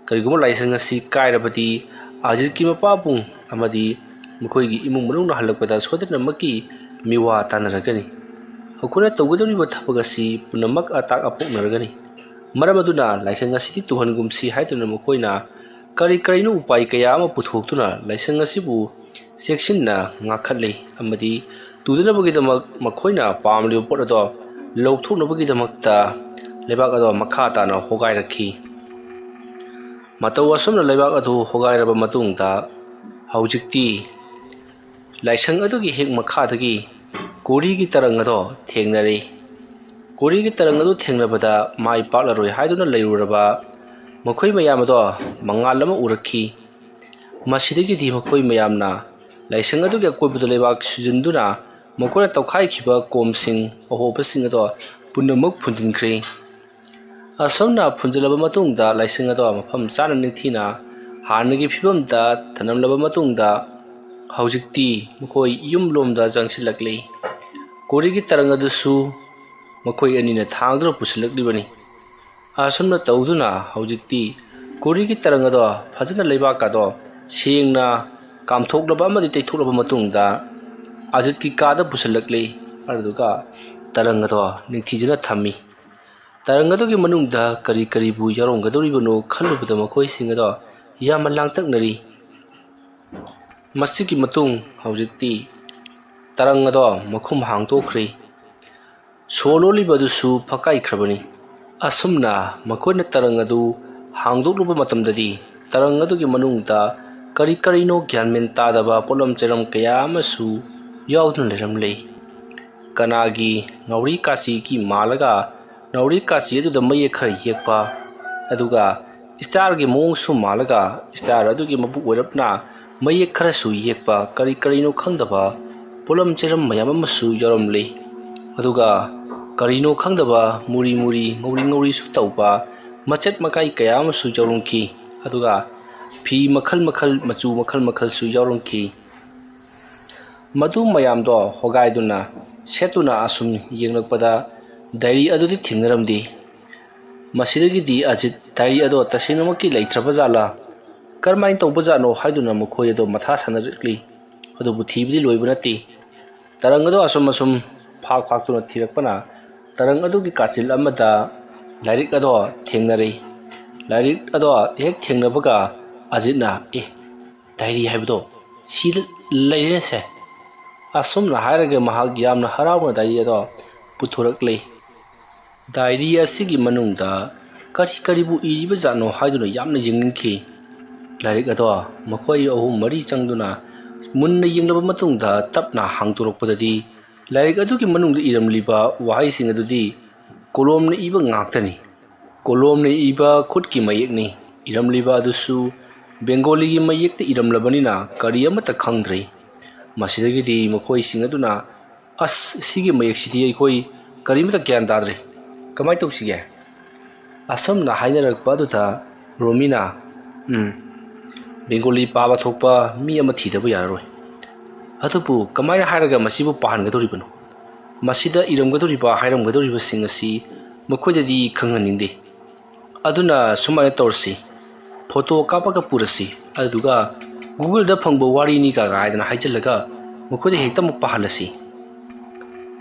ꯀꯔꯤꯒꯨꯝꯕ ꯂꯥꯏꯁꯪ ꯑꯁꯤ ꯀꯥꯏꯔꯕꯗꯤ ꯑꯖꯤꯠꯀꯤ ꯃꯄꯥꯕꯨꯡ ꯑꯃꯗꯤ ꯃꯈꯣꯏꯒꯤ ꯏꯃꯨꯡ ꯃꯅꯨꯡꯅ ꯍꯜꯂꯛꯄꯗ ꯁꯣꯏꯗꯅꯃꯛꯀꯤ ꯃꯤꯋꯥ ꯇꯥꯅꯔꯒꯅꯤ꯫ ꯃꯈꯣꯏꯅ ꯇꯧꯒꯗꯧꯔꯤꯕ ꯊꯕꯛ ꯑꯁꯤ ꯄꯨꯝꯅꯃꯛ ꯑꯇꯥꯛ ꯑꯄꯣꯛꯅꯔꯒꯅꯤ꯫ ꯃꯔꯝ ꯑꯗꯨꯅ ꯂꯥꯏꯁꯪ ꯑꯁꯤꯗꯤ ꯇꯨꯍꯟꯒꯨꯝꯁꯤ ꯍꯥꯏꯗꯨꯅ ꯃꯈꯣꯏꯅ ꯀꯔꯤ ꯀꯔꯤꯅꯣ ꯎꯄꯥꯏ ꯀꯌꯥ ꯑꯃ ꯄꯨꯊꯣꯛꯇꯨꯅ ꯂꯥꯏꯁꯪ ꯑꯁꯤꯕꯨ ꯆꯦꯛꯁꯤꯟꯅ ꯉꯥꯛꯈꯠꯂꯤ ꯑꯃꯗꯤ ꯇꯨꯗꯅꯕꯒꯤꯗꯃꯛ ꯃꯈꯣꯏꯅ ꯄꯥꯝꯂꯤꯕ ꯄꯣꯠ ꯑꯗꯣ ꯂꯧꯊꯣꯛꯅꯕꯒꯤꯗꯃꯛꯇ ꯂꯩꯕꯥꯛ ꯑꯗꯣ ꯃꯈꯥ ꯇꯥꯅ ꯍꯣꯒꯥꯏꯔꯛꯈꯤ꯫ ꯃꯇꯧ ꯑꯁꯨꯝꯅ ꯂꯩꯕꯥꯛ ꯑꯗꯨ ꯍꯣꯒꯥꯏꯔꯕ ꯃꯇꯨꯡꯗ ꯍꯧꯖꯤꯛꯇꯤ ꯂꯥꯏꯁꯪ ꯑꯗꯨꯒꯤ ꯍꯦꯛ ꯃꯈꯥꯗꯒꯤ ꯀꯣꯔꯤꯒꯤ ꯇꯔꯪ ꯑꯗꯣ ꯊꯦꯡꯅꯔꯦ꯫ ꯀꯣꯔꯤꯒꯤ ꯇꯔꯪ ꯑꯗꯨ ꯊꯦꯡꯅꯕꯗ ꯃꯥꯏ ꯄꯥꯛꯂꯔꯣꯏ ꯍꯥꯏꯗꯨꯅ ꯂꯩꯔꯨꯔꯕ ꯃꯈꯣꯏ ꯃꯌꯥꯝ ꯑꯗꯣ ꯃꯉꯥꯜ ꯑꯃ ꯎꯔꯛꯈꯤ꯫ ꯃꯁꯤꯗꯒꯤꯗꯤ ꯃꯈꯣꯏ ꯃꯌꯥꯝꯅ ꯂꯥꯏꯁꯪ ꯑꯗꯨꯒꯤ ꯑꯀꯣꯏꯕꯗ ꯂꯩꯕꯥꯛ ꯁꯤꯖꯤꯟꯗꯨꯅ ꯃꯈꯣꯏꯅ ꯇꯧꯈꯥꯏꯈꯤꯕ ꯀꯣꯝꯁꯤꯡ, ꯑꯍꯣꯕꯁꯤꯡ ꯑꯗꯣ ꯄꯨꯝꯅꯃꯛ ꯐꯨꯟꯖꯤꯟꯈ꯭ꯔꯦ꯫ ꯑꯁꯨꯝꯅ ꯐꯨꯟꯖꯤꯜꯂꯕ ꯃꯇꯨꯡꯗ ꯂꯥꯏꯁꯪ ꯑꯗꯣ ꯃꯐꯝ ꯆꯥꯅ ꯅꯤꯡꯊꯤꯅ ꯍꯥꯟꯅꯒꯤ ꯐꯤꯕꯝꯗ ꯊꯅꯝꯂꯕ ꯃꯇꯨꯡꯗ ꯍꯧꯖꯤꯛꯇꯤ ꯃꯈꯣꯏ ꯌꯨꯝꯂꯣꯝꯗ ꯆꯪꯁꯤꯜꯂꯛꯂꯤ꯫ ꯀꯣꯔꯤꯒꯤ ꯇꯔꯪ ꯑꯗꯨꯁꯨ ꯃꯈꯣꯏ ꯑꯅꯤꯅ ꯊꯥꯡꯗꯨꯅ ꯄꯨꯁꯤꯜꯂꯛꯂꯤꯕꯅꯤ꯫ ꯑꯁꯨꯝꯅ ꯇꯧꯗꯨꯅ ꯍꯧꯖꯤꯛꯇꯤ ꯀꯣꯔꯤꯒꯤ ꯇꯔꯪ ꯑꯗꯣ ꯐꯖꯅ ꯂꯩꯕꯥꯛ ꯑꯗꯣ ꯁꯦꯡꯅ ꯀꯥꯝꯊꯣꯛꯂꯕ ꯑꯃꯗꯤ ꯇꯩꯊꯣꯛꯂꯕ ꯃꯇꯨꯡꯗ ꯑꯖꯤꯠꯀꯤ ꯀꯥꯗ ꯄꯨꯁꯤꯜꯂꯛꯂꯤ꯫ ꯑꯗꯨꯗꯨꯒ ꯇꯔꯪ ꯑꯗꯣ ꯅꯤꯡꯊꯤꯖꯅ ꯊꯝꯃꯤ꯫ ꯇꯔꯪ ꯑꯗꯨꯒꯤ ꯃꯅꯨꯡꯗ ꯀꯔꯤ ꯀꯔꯤꯕꯨ ꯌꯥꯎꯔꯝꯒꯗꯧꯔꯤꯕꯅꯣ ꯈꯜꯂꯨꯕꯗ ꯃꯈꯣꯏꯁꯤꯡ ꯑꯗꯣ ꯌꯥꯝꯅ ꯂꯥꯡꯇꯛꯅꯔꯤ꯫ ꯃꯁꯤꯒꯤ ꯃꯇꯨꯡ ꯍꯧꯖꯤꯛꯇꯤ ꯇꯔꯪ ꯑꯗꯣ ꯃꯈꯨꯝ ꯍꯥꯡꯗꯣꯛꯈ꯭ꯔꯦ꯫ ꯁꯣ ꯂꯣꯜꯂꯤꯕ ꯑꯗꯨꯁꯨ ꯐꯛꯀꯥꯏꯈ꯭ꯔꯕꯅꯤ꯫ ꯑꯁꯨꯝꯅ ꯃꯈꯣꯏꯅ ꯇꯔꯪ ꯑꯗꯨ ꯍꯥꯡꯗꯣꯛꯂꯨꯕ ꯃꯇꯝꯗꯗꯤ ꯇꯔꯪ ꯑꯗꯨꯒꯤ ꯃꯅꯨꯡꯗ ꯀꯔꯤ ꯀꯔꯤꯅꯣ ꯒ꯭ꯌꯥꯟ ꯃꯦꯟ ꯇꯥꯗꯕ ꯄꯣꯠꯂꯝ ꯆꯩꯔꯝ ꯀꯌꯥ ꯑꯃꯁꯨ ꯌꯥꯎꯗꯨꯅ ꯂꯩꯔꯝꯂꯦ꯫ ꯀꯅꯥꯒꯤ ꯉꯥꯎꯔꯤ ꯀꯥꯆꯤꯒꯤ ꯃꯥꯜꯂꯒ ꯉꯥꯎꯔꯤ ꯀꯥꯆꯤ ꯑꯗꯨꯗ ꯃꯌꯦꯛ ꯈꯔ ꯌꯦꯛꯄ, ꯑꯗꯨꯒ ꯁ꯭ꯇꯥꯔꯒꯤ ꯃꯑꯣꯡꯁꯨ ꯃꯥꯜꯂꯒ ꯁ꯭ꯇꯥꯔ ꯑꯗꯨꯒꯤ ꯃꯕꯨꯛ ꯑꯣꯏꯔꯞꯅ ꯃꯌꯦꯛ ꯈꯔꯁꯨ ꯌꯦꯛꯄ, ꯀꯔꯤ ꯀꯔꯤꯅꯣ ꯈꯪꯗꯕ ꯄꯣꯠꯂꯝ ꯆꯩꯔꯝ ꯃꯌꯥꯝ ꯑꯃꯁꯨ ꯌꯥꯎꯔꯝꯂꯤ꯫ ꯑꯗꯨꯒ ꯀꯔꯤꯅꯣ ꯈꯪꯗꯕ ꯃꯨꯔꯤ ꯃꯨꯔꯤ ꯉꯧꯔꯤ ꯉꯧꯔꯤꯁꯨ ꯇꯧꯕ ꯃꯆꯦꯠ ꯃꯀꯥꯏ ꯀꯌꯥ ꯑꯃꯁꯨ ꯌꯥꯎꯔꯝꯈꯤ꯫ ꯑꯗꯨꯒ ꯐꯤ ꯃꯈꯜ ꯃꯈꯜ, ꯃꯆꯨ ꯃꯈꯜ ꯃꯈꯜꯁꯨ ꯌꯥꯎꯔꯝꯈꯤ꯫ ꯃꯗꯨ ꯃꯌꯥꯝꯗꯣ ꯍꯣꯒꯥꯏꯗꯨꯅ ꯁꯦꯠꯇꯨꯅ ꯑꯁꯨꯝ ꯌꯦꯡꯂꯛꯄꯗ ꯗꯥꯏꯔꯤ ꯑꯗꯨꯗꯤ ꯊꯦꯡꯅꯔꯝꯗꯦ꯫ ꯃꯁꯤꯗꯒꯤꯗꯤ ꯑꯖꯤꯠ ꯗꯥꯏꯔꯤ ꯑꯗꯣ ꯇꯁꯦꯡꯅꯃꯛꯀꯤ ꯂꯩꯇ꯭ꯔꯕ ꯖꯥꯠꯂꯥ, ꯀꯔꯝꯍꯥꯏꯅ ꯇꯧꯕ ꯖꯥꯠꯅꯣ ꯍꯥꯏꯗꯨꯅ ꯃꯈꯣꯏ ꯑꯗꯣ ꯃꯊꯥ ꯁꯥꯟꯅꯔꯛꯂꯤ꯫ ꯑꯗꯨꯕꯨ ꯊꯤꯕꯗꯤ ꯂꯣꯏꯕ ꯅꯠꯇꯦ꯫ ꯇꯔꯪ ꯑꯗꯣ ꯑꯁꯨꯝ ꯑꯁꯨꯝ ꯐꯥꯛ ꯐꯥꯛꯇꯨꯅ ꯊꯤꯔꯛꯄꯅ ꯇꯔꯪ ꯑꯗꯨꯒꯤ ꯀꯥꯆꯤꯜ ꯑꯃꯗ ꯂꯥꯏꯔꯤꯛ ꯑꯗꯣ ꯊꯦꯡꯅꯔꯦ꯫ ꯂꯥꯏꯔꯤꯛ ꯑꯗꯣ ꯍꯦꯛ ꯊꯦꯡꯅꯕꯒ ꯑꯖꯤꯠꯅ, "ꯑꯦ, ꯗꯥꯏꯔꯤ ꯍꯥꯏꯕꯗꯣ ꯁꯤꯗ ꯂꯩꯔꯦꯅꯦꯁꯦ"꯫ ꯑꯁꯨꯝꯅ ꯍꯥꯏꯔꯒ ꯃꯍꯥꯛ ꯌꯥꯝꯅ ꯍꯔꯥꯎꯅ ꯗꯥꯏꯔꯤ ꯑꯗꯣ ꯄꯨꯊꯣꯔꯛꯂꯦ꯫ ꯗꯥꯏꯔꯤ ꯑꯁꯤꯒꯤ ꯃꯅꯨꯡꯗ ꯀꯔꯤ ꯀꯔꯤꯕꯨ ꯏꯔꯤꯕ ꯖꯥꯠꯅꯣ ꯍꯥꯏꯗꯨꯅ ꯌꯥꯝꯅ ꯌꯦꯡꯅꯤꯡꯈꯤ꯫ ꯂꯥꯏꯔꯤꯛ ꯑꯗꯣ ꯃꯈꯣꯏ ꯑꯍꯨꯝ ꯃꯔꯤ ꯆꯪꯗꯨꯅ ꯃꯨꯟꯅ ꯌꯦꯡꯂꯕ ꯃꯇꯨꯡꯗ ꯇꯞꯅ ꯍꯥꯡꯗꯣꯔꯛꯄꯗꯗꯤ ꯂꯥꯏꯔꯤꯛ ꯑꯗꯨꯒꯤ ꯃꯅꯨꯡꯗ ꯏꯔꯝꯂꯤꯕ ꯋꯥꯍꯩꯁꯤꯡ ꯑꯗꯨꯗꯤ ꯀꯣꯂꯣꯝꯅ ꯏꯕ ꯉꯥꯛꯇꯅꯤ꯫ ꯀꯣꯂꯣꯝꯅ ꯏꯕ ꯈꯨꯠꯀꯤ ꯃꯌꯦꯛꯅꯤ꯫ ꯏꯔꯝꯂꯤꯕ ꯑꯗꯨꯁꯨ ꯕꯦꯡꯒꯣꯂꯤꯒꯤ ꯃꯌꯦꯛꯇ ꯏꯔꯝꯂꯕꯅꯤꯅ ꯀꯔꯤ ꯑꯃꯠꯇ ꯈꯪꯗ꯭ꯔꯦ꯫ ꯃꯁꯤꯗꯒꯤꯗꯤ ꯃꯈꯣꯏꯁꯤꯡ ꯑꯗꯨꯅ, "ꯑꯁ, ꯁꯤꯒꯤ ꯃꯌꯦꯛꯁꯤꯗꯤ ꯑꯩꯈꯣꯏ ꯀꯔꯤꯃꯠꯇ ꯒ꯭ꯌꯥꯟ ꯇꯥꯗ꯭ꯔꯦ꯫ ꯀꯃꯥꯏꯅ ꯇꯧꯁꯤꯒꯦ?" ꯑꯁꯨꯝꯅ ꯍꯥꯏꯅꯔꯛꯄ ꯑꯗꯨꯗ ꯔꯣꯃꯤꯅ, "ꯎꯝ, ꯕꯦꯡꯒꯣꯂꯤ ꯄꯥꯕ ꯊꯣꯛꯄ ꯃꯤ ꯑꯃ ꯊꯤꯗꯕ ꯌꯥꯔꯔꯣꯏ꯫ ꯑꯗꯨꯕꯨ ꯀꯃꯥꯏꯅ ꯍꯥꯏꯔꯒ ꯃꯁꯤꯕꯨ ꯄꯥꯍꯟꯒꯗꯧꯔꯤꯕꯅꯣ? ꯃꯁꯤꯗ ꯏꯔꯝꯒꯗꯧꯔꯤꯕ, ꯍꯥꯏꯔꯝꯒꯗꯧꯔꯤꯕꯁꯤꯡ ꯑꯁꯤ ꯃꯈꯣꯏꯗꯗꯤ ꯈꯪꯍꯟꯅꯤꯡꯗꯦ꯫ ꯑꯗꯨꯅ ꯁꯨꯃꯥꯏꯅ ꯇꯧꯔꯁꯤ, ꯐꯣꯇꯣ ꯀꯥꯞꯄꯒ ꯄꯨꯔꯁꯤ, ꯑꯗꯨꯗꯨꯒ Google-ꯗ ꯐꯪꯕ ꯋꯥꯔꯤꯅꯤ ꯀꯥꯏꯅ ꯍꯥꯏꯖꯤꯜꯂꯒ ꯃꯈꯣꯏꯗ ꯍꯦꯛꯇꯃꯛ ꯄꯥꯍꯜꯂꯁꯤ"꯫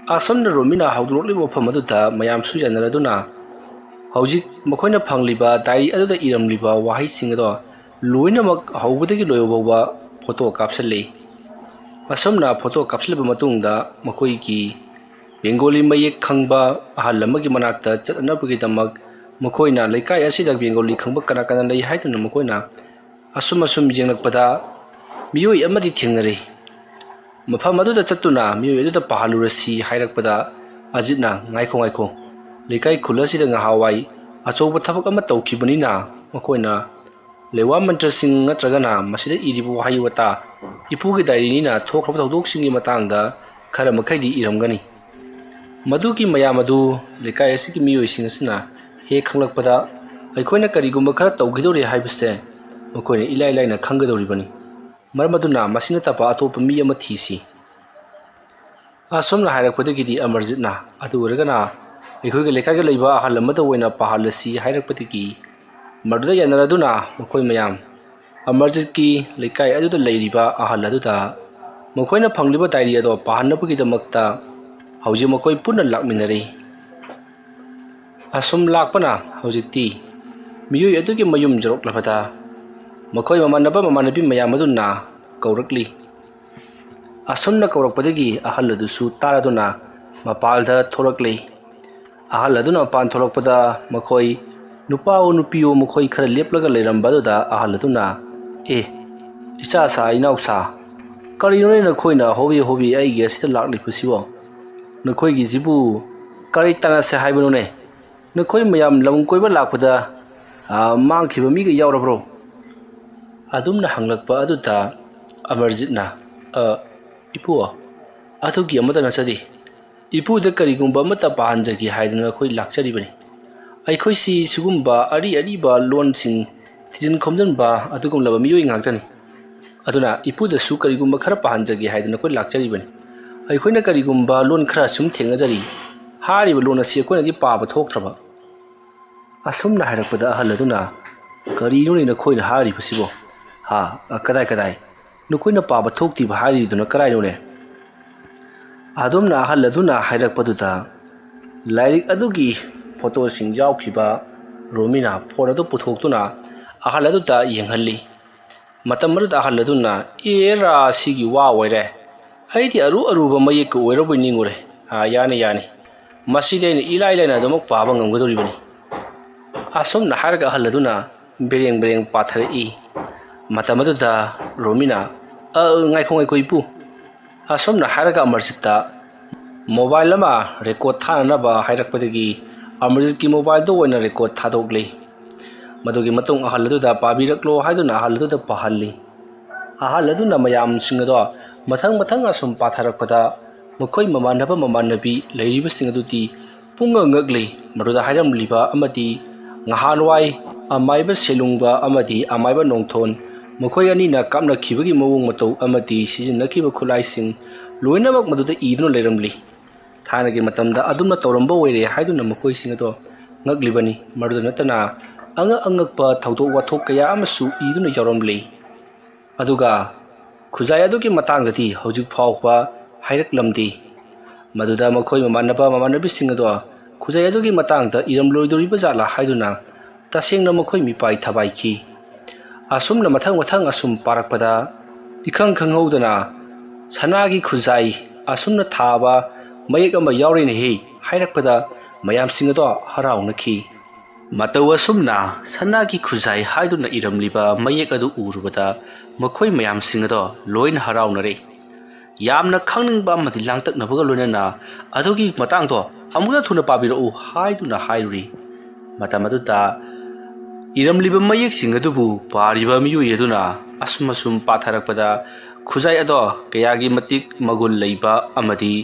ꯑꯁꯨꯝꯅ ꯔꯣꯃꯤꯅ ꯍꯧꯗꯣꯔꯛꯂꯤꯕ ꯋꯥꯐꯝ ꯑꯗꯨꯗ ꯃꯌꯥꯝꯁꯨ ꯌꯥꯅꯔꯗꯨꯅ ꯍꯧꯖꯤꯛ ꯃꯈꯣꯏꯅ ꯐꯪꯂꯤꯕ ꯗꯥꯏꯔꯤ ꯑꯗꯨꯗ ꯏꯔꯝꯂꯤꯕ ꯋꯥꯍꯩꯁꯤꯡ ꯑꯗꯣ ꯂꯣꯏꯅꯃꯛ ꯍꯧꯕꯗꯒꯤ ꯂꯣꯏꯕ ꯐꯥꯎꯕ ꯐꯣꯇꯣ ꯀꯥꯞꯁꯤꯜꯂꯤ꯫ ꯑꯁꯨꯝꯅ ꯐꯣꯇꯣ ꯀꯥꯞꯁꯤꯜꯂꯕ ꯃꯇꯨꯡꯗ ꯃꯈꯣꯏꯒꯤ ꯕꯦꯡꯒꯣꯂꯤ ꯃꯌꯦꯛ ꯈꯪꯕ ꯑꯍꯜ ꯑꯃꯒꯤ ꯃꯅꯥꯛꯇ ꯆꯠꯅꯅꯕꯒꯤꯗꯃꯛ ꯃꯈꯣꯏꯅ ꯂꯩꯀꯥꯏ ꯑꯁꯤꯗ ꯕꯦꯡꯒꯣꯂꯤ ꯈꯪꯕ ꯀꯅꯥ ꯀꯅꯥ ꯂꯩ ꯍꯥꯏꯗꯨꯅ ꯃꯈꯣꯏꯅ ꯑꯁꯨꯝ ꯑꯁꯨꯝ ꯌꯦꯡꯂꯛꯄꯗ ꯃꯤꯑꯣꯏ ꯑꯃꯗꯤ ꯊꯦꯡꯅꯔꯦ꯫ ꯃꯐꯝ ꯑꯗꯨꯗ ꯆꯠꯇꯨꯅ ꯃꯤꯑꯣꯏ ꯑꯗꯨꯗ ꯄꯥꯍꯜꯂꯨꯔꯁꯤ ꯍꯥꯏꯔꯛꯄꯗ ꯑꯖꯤꯠꯅ, "ꯉꯥꯏꯈꯣ, ꯉꯥꯏꯈꯣ, ꯂꯩꯀꯥꯏ ꯈꯨꯜ ꯑꯁꯤꯗ ꯉꯍꯥꯟꯋꯥꯏ ꯑꯆꯧꯕ ꯊꯕꯛ ꯑꯃ ꯇꯧꯈꯤꯕꯅꯤꯅ ꯃꯈꯣꯏꯅ ꯂꯩꯋꯥ ꯃꯟꯇ꯭ꯔꯁꯤꯡ ꯅꯠꯇ꯭ꯔꯒꯅ ꯃꯁꯤꯗ ꯏꯔꯤꯕ ꯋꯥꯍꯩ ꯋꯥꯇꯥ ꯏꯄꯨꯒꯤ ꯗꯥꯏꯔꯤꯅꯤꯅ ꯊꯣꯛꯈ꯭ꯔꯕ ꯊꯧꯗꯣꯛꯁꯤꯡꯒꯤ ꯃꯇꯥꯡꯗ ꯈꯔ ꯃꯈꯩꯗꯤ ꯏꯔꯝꯒꯅꯤ꯫ ꯃꯗꯨꯒꯤ ꯃꯌꯥꯝ ꯑꯗꯨ ꯂꯩꯀꯥꯏ ꯑꯁꯤꯒꯤ ꯃꯤꯑꯣꯏꯁꯤꯡ ꯑꯁꯤꯅ ꯍꯦꯛ ꯈꯪꯂꯛꯄꯗ ꯑꯩꯈꯣꯏꯅ ꯀꯔꯤꯒꯨꯝꯕ ꯈꯔ ꯇꯧꯈꯤꯗꯧꯔꯦ ꯍꯥꯏꯕꯁꯦ ꯃꯈꯣꯏꯅ ꯏꯂꯥꯏ ꯂꯥꯏꯅ ꯈꯪꯒꯗꯧꯔꯤꯕꯅꯤ꯫ ꯃꯔꯝ ꯑꯗꯨꯅ ꯃꯁꯤ ꯅꯠꯇꯕ ꯑꯇꯣꯞꯄ ꯃꯤ ꯑꯃ ꯊꯤꯁꯤ꯫" ꯑꯁꯨꯝꯅ ꯍꯥꯏꯔꯛꯄꯗꯒꯤꯗꯤ ꯑꯃꯔꯖꯤꯠꯅ, "ꯑꯗꯨ ꯑꯣꯏꯔꯒꯅ ꯑꯩꯈꯣꯏꯒꯤ ꯂꯩꯀꯥꯏꯗ ꯂꯩꯕ ꯑꯍꯜ ꯑꯃꯗ ꯑꯣꯏꯅ ꯄꯥꯍꯜꯂꯁꯤ" ꯍꯥꯏꯔꯛꯄꯗꯒꯤ ꯃꯗꯨꯗ ꯌꯥꯅꯔꯗꯨꯅ ꯃꯈꯣꯏ ꯃꯌꯥꯝ ꯑꯃꯔꯖꯤꯠꯀꯤ ꯂꯩꯀꯥꯏ ꯑꯗꯨꯗ ꯂꯩꯔꯤꯕ ꯑꯍꯜ ꯑꯗꯨꯗ ꯃꯈꯣꯏꯅ ꯐꯪꯂꯤꯕ ꯗꯥꯏꯔꯤ ꯑꯗꯣ ꯄꯥꯍꯟꯅꯕꯒꯤꯗꯃꯛꯇ ꯍꯧꯖꯤꯛ ꯃꯈꯣꯏ ꯄꯨꯟꯅ ꯂꯥꯛꯃꯤꯟꯅꯔꯤ꯫ ꯑꯁꯨꯝ ꯂꯥꯛꯄꯅ ꯍꯧꯖꯤꯛꯇꯤ ꯃꯤꯑꯣꯏ ꯑꯗꯨꯒꯤ ꯃꯌꯨꯝ ꯌꯧꯔꯛꯂꯕꯗ ꯃꯈꯣꯏ ꯃꯃꯥꯟꯅꯕ ꯃꯃꯥꯟꯅꯕꯤ ꯃꯌꯥꯝ ꯑꯗꯨꯅ ꯀꯧꯔꯛꯂꯤ꯫ ꯑꯁꯨꯝꯅ ꯀꯧꯔꯛꯄꯗꯒꯤ ꯑꯍꯜ ꯑꯗꯨꯁꯨ ꯇꯥꯔꯗꯨꯅ ꯃꯄꯥꯜꯗ ꯊꯣꯛꯂꯛꯂꯤ꯫ ꯑꯍꯜ ꯑꯗꯨꯅ ꯃꯄꯥꯟ ꯊꯣꯛꯂꯛꯄꯗ ꯃꯈꯣꯏ ꯅꯨꯄꯥꯑꯣ ꯅꯨꯄꯤꯑꯣ ꯃꯈꯣꯏ ꯈꯔ ꯂꯦꯞꯂꯒ ꯂꯩꯔꯝꯕ ꯑꯗꯨꯗ ꯑꯍꯜ ꯑꯗꯨꯅ, "ꯑꯦ, ꯏꯆꯥꯁꯥ, ꯏꯅꯥꯎꯁꯥ, ꯀꯔꯤꯅꯣꯅꯦ ꯅꯈꯣꯏꯅ ꯍꯣꯕꯦ ꯍꯣꯕꯦ ꯑꯩꯒꯤ ꯑꯁꯤꯗ ꯂꯥꯛꯂꯤꯕꯁꯤꯕꯣ? ꯅꯈꯣꯏꯒꯤꯁꯤꯕꯨ ꯀꯔꯤ ꯇꯥꯟꯅꯁꯦ ꯍꯥꯏꯕꯅꯣꯅꯦ? ꯅꯈꯣꯏ ꯃꯌꯥꯝ ꯂꯝ ꯀꯣꯏꯕ ꯂꯥꯛꯄꯗ, ꯑ, ꯃꯥꯡꯈꯤꯕ ꯃꯤꯒ ꯌꯥꯎꯔꯕ꯭ꯔꯣ?" ꯑꯗꯨꯝꯅ ꯍꯪꯂꯛꯄ ꯑꯗꯨꯗ ꯑꯃꯔꯖꯤꯠꯅ, "ꯑ, ꯏꯄꯨ, ꯑꯗꯨꯒꯤ ꯑꯃꯠꯇ ꯅꯠꯆꯗꯦ꯫ ꯏꯄꯨꯗ ꯀꯔꯤꯒꯨꯝꯕ ꯑꯃꯠꯇ ꯄꯥꯍꯟꯖꯒꯦ ꯍꯥꯏꯗꯅ ꯑꯩꯈꯣꯏ ꯂꯥꯛꯆꯔꯤꯕꯅꯤ꯫ ꯑꯩꯈꯣꯏꯁꯤ ꯁꯤꯒꯨꯝꯕ ꯑꯔꯤ ꯑꯔꯤꯕ ꯂꯣꯟꯁꯤꯡ ꯊꯤꯖꯤꯟ ꯈꯣꯝꯖꯤꯟꯕ ꯑꯗꯨꯒꯨꯝꯂꯕ ꯃꯤꯑꯣꯏ ꯉꯥꯛꯇꯅꯤ꯫ ꯑꯗꯨꯅ ꯏꯄꯨꯗꯁꯨ ꯀꯔꯤꯒꯨꯝꯕ ꯈꯔ ꯄꯥꯍꯟꯖꯒꯦ ꯍꯥꯏꯗꯅ ꯑꯩꯈꯣꯏ ꯂꯥꯛꯆꯔꯤꯕꯅꯤ꯫ ꯑꯩꯈꯣꯏꯅ ꯀꯔꯤꯒꯨꯝꯕ ꯂꯣꯟ ꯈꯔ ꯁꯨꯝ ꯊꯦꯡꯅꯖꯔꯤ꯫ ꯍꯥꯏꯔꯤꯕ ꯂꯣꯟ ꯑꯁꯤ ꯑꯩꯈꯣꯏꯅꯗꯤ ꯄꯥꯕ ꯊꯣꯛꯇ꯭ꯔꯕ꯫" ꯑꯁꯨꯝꯅ ꯍꯥꯏꯔꯛꯄꯗ ꯑꯍꯜ ꯑꯗꯨꯅ, "ꯀꯔꯤꯅꯣꯅꯦ ꯅꯈꯣꯏꯅ ꯍꯥꯏꯔꯤꯕꯁꯤꯕꯣ? ꯍꯥ? ꯑ, ꯀꯗꯥꯏ, ꯀꯗꯥꯏ? ꯅꯈꯣꯏꯅ ꯄꯥꯕ ꯊꯣꯛꯇ꯭ꯔꯤꯕ ꯍꯥꯏꯔꯤꯗꯨꯅ ꯀꯗꯥꯏꯅꯣꯅꯦ?" ꯑꯗꯨꯝꯅ ꯑꯍꯜ ꯑꯗꯨꯅ ꯍꯥꯏꯔꯛꯄꯗꯨꯗ ꯂꯥꯏꯔꯤꯛ ꯑꯗꯨꯒꯤ ꯐꯣꯇꯣꯁꯤꯡ ꯌꯥꯎꯈꯤꯕ ꯔꯣꯃꯤꯅ ꯐꯣꯟ ꯑꯗꯨ ꯄꯨꯊꯣꯛꯇꯨꯅ ꯑꯍꯜ ꯑꯗꯨꯗ ꯌꯦꯡꯍꯜꯂꯤ꯫ ꯃꯇꯝ ꯑꯗꯨꯗ ꯑꯍꯜ ꯑꯗꯨꯅ, "ꯑꯦꯔꯥ, ꯁꯤꯒꯤ ꯋꯥ ꯑꯣꯏꯔꯦ꯫ ꯑꯩꯗꯤ ꯑꯔꯨ ꯑꯔꯨꯕ ꯃꯌꯦꯛꯀ ꯑꯣꯏꯔꯕꯣꯏ ꯅꯤꯡꯉꯨꯔꯦ꯫ ꯑꯥ, ꯌꯥꯅꯤ, ꯌꯥꯅꯤ꯫ ꯃꯁꯤꯗꯤ ꯑꯩꯅ ꯏꯂꯥꯏ ꯂꯥꯏꯅ ꯑꯗꯨꯃꯛ ꯄꯥꯕ ꯉꯝꯒꯗꯧꯔꯤꯕꯅꯤ꯫" ꯑꯁꯨꯝꯅ ꯍꯥꯏꯔꯒ ꯑꯍꯜ ꯑꯗꯨꯅ ꯕꯦꯔꯦꯡ ꯕꯦꯔꯦꯡ ꯄꯥꯊꯔꯛꯏ꯫ ꯃꯇꯝ ꯑꯗꯨꯗ ꯔꯣꯃꯤꯅ, "ꯑ, ꯉꯥꯏꯈꯣ, ꯉꯥꯏꯈꯣ, ꯏꯄꯨ!" ꯑꯁꯨꯝꯅ ꯍꯥꯏꯔꯒ ꯑꯃꯔꯖꯤꯠꯇ ꯃꯣꯕꯥꯏꯜ ꯑꯃ ꯔꯦꯀꯣꯔꯠ ꯊꯥꯅꯅꯕ ꯍꯥꯏꯔꯛꯄꯗꯒꯤ ꯑꯃꯔꯖꯤꯠꯀꯤ ꯃꯣꯕꯥꯏꯜꯗ ꯑꯣꯏꯅ ꯔꯦꯀꯣꯔꯠ ꯊꯥꯗꯣꯛꯂꯤ꯫ ꯃꯗꯨꯒꯤ ꯃꯇꯨꯡ ꯑꯍꯜ ꯑꯗꯨꯗ ꯄꯥꯕꯤꯔꯛꯂꯣ ꯍꯥꯏꯗꯨꯅ ꯑꯍꯜ ꯑꯗꯨꯗ ꯄꯥꯍꯜꯂꯤ꯫ ꯑꯍꯜ ꯑꯗꯨꯅ ꯃꯌꯥꯝꯁꯤꯡ ꯑꯗꯣ ꯃꯊꯪ ꯃꯊꯪ ꯑꯁꯨꯝ ꯄꯥꯊꯔꯛꯄꯗ ꯃꯈꯣꯏ ꯃꯃꯥꯟꯅꯕ ꯃꯃꯥꯟꯅꯕꯤ ꯂꯩꯔꯤꯕꯁꯤꯡ ꯑꯗꯨꯗꯤ ꯄꯨꯡꯉꯛ ꯉꯛꯂꯤ꯫ ꯃꯗꯨꯗ ꯍꯥꯏꯔꯝꯂꯤꯕ ꯑꯃꯗꯤ ꯉꯍꯥꯟꯋꯥꯏ ꯑꯃꯥꯏꯕ ꯁꯦꯂꯨꯡꯕ ꯑꯃꯗꯤ ꯑꯃꯥꯏꯕ ꯅꯣꯡꯊꯣꯟ ꯃꯈꯣꯏ ꯑꯅꯤꯅ ꯀꯥꯞꯅꯈꯤꯕꯒꯤ ꯃꯑꯣꯡ ꯃꯇꯧ ꯑꯃꯗꯤ ꯁꯤꯖꯤꯟꯅꯈꯤꯕ ꯈꯨꯠꯂꯥꯏꯁꯤꯡ ꯂꯣꯏꯅꯃꯛ ꯃꯗꯨꯗ ꯏꯗꯨꯅ ꯂꯩꯔꯝꯂꯤ꯫ ꯊꯥꯏꯅꯒꯤ ꯃꯇꯝꯗ ꯑꯗꯨꯝꯅ ꯇꯧꯔꯝꯕ ꯑꯣꯏꯔꯦ ꯍꯥꯏꯗꯨꯅ ꯃꯈꯣꯏꯁꯤꯡ ꯑꯗꯣ ꯉꯛꯂꯤꯕꯅꯤ꯫ ꯃꯗꯨꯗ ꯅꯠꯇꯅ ꯑꯉꯛ ꯑꯉꯛꯄ ꯊꯧꯗꯣꯛ ꯋꯥꯊꯣꯛ ꯀꯌꯥ ꯑꯃꯁꯨ ꯏꯗꯨꯅ ꯌꯥꯎꯔꯝꯂꯤ꯫ ꯑꯗꯨꯒ ꯈꯨꯖꯥꯏ ꯑꯗꯨꯒꯤ ꯃꯇꯥꯡꯗꯗꯤ ꯍꯧꯖꯤꯛ ꯐꯥꯎꯕ ꯍꯥꯏꯔꯛꯂꯝꯗꯦ꯫ ꯃꯗꯨꯗ ꯃꯈꯣꯏ ꯃꯃꯥꯟꯅꯕ ꯃꯃꯥꯟꯅꯕꯤꯁꯤꯡ ꯑꯗꯣ ꯈꯨꯖꯥꯏ ꯑꯗꯨꯒꯤ ꯃꯇꯥꯡꯗ ꯏꯔꯝꯂꯣꯏꯗꯣꯔꯤꯕ ꯖꯥꯠꯂꯥ ꯍꯥꯏꯗꯨꯅ ꯇꯁꯦꯡꯅ ꯃꯈꯣꯏ ꯃꯤꯄꯥꯏ ꯊꯕꯥꯏꯈꯤ꯫ ꯑꯁꯨꯝꯅ ꯃꯊꯪ ꯃꯊꯪ ꯑꯁꯨꯝ ꯄꯥꯔꯛꯄꯗ ꯏꯈꯪ ꯈꯪꯍꯧꯗꯅ ꯁꯅꯥꯒꯤ ꯈꯨꯖꯥꯏ ꯑꯁꯨꯝꯅ ꯊꯥꯕ ꯃꯌꯦꯛ ꯑꯃ ꯌꯥꯎꯔꯦꯅꯦꯍꯦ ꯍꯥꯏꯔꯛꯄꯗ ꯃꯌꯥꯝꯁꯤꯡ ꯑꯗꯣ ꯍꯔꯥꯎꯅꯈꯤ꯫ ꯃꯇꯧ ꯑꯁꯨꯝꯅ ꯁꯅꯥꯒꯤ ꯈꯨꯖꯥꯏ ꯍꯥꯏꯗꯨꯅ ꯏꯔꯝꯂꯤꯕ ꯃꯌꯦꯛ ꯑꯗꯨ ꯎꯔꯨꯕꯗ ꯃꯈꯣꯏ ꯃꯌꯥꯝꯁꯤꯡ ꯑꯗꯣ ꯂꯣꯏꯅ ꯍꯔꯥꯎꯅꯔꯦ꯫ ꯌꯥꯝꯅ ꯈꯪꯅꯤꯡꯕ ꯑꯃꯗꯤ ꯂꯥꯡꯇꯛꯅꯕꯒ ꯂꯣꯏꯅꯅ ꯑꯗꯨꯒꯤ ꯃꯇꯥꯡꯗꯣ ꯑꯃꯨꯛꯇ ꯊꯨꯅ ꯄꯥꯕꯤꯔꯛꯎ ꯍꯥꯏꯗꯨꯅ ꯍꯥꯏꯔꯨꯔꯤ꯫ ꯃꯇꯝ ꯑꯗꯨꯗ ꯏꯔꯝꯂꯤꯕ ꯃꯌꯦꯛꯁꯤꯡ ꯑꯗꯨꯕꯨ ꯄꯥꯔꯤꯕ ꯃꯤꯑꯣꯏ ꯑꯗꯨꯅ ꯑꯁꯨꯝ ꯑꯁꯨꯝ ꯄꯥꯊꯔꯛꯄꯗ ꯈꯨꯖꯥꯏ ꯑꯗꯣ ꯀꯌꯥꯒꯤ ꯃꯇꯤꯛ ꯃꯒꯨꯟ ꯂꯩꯕ ꯑꯃꯗꯤ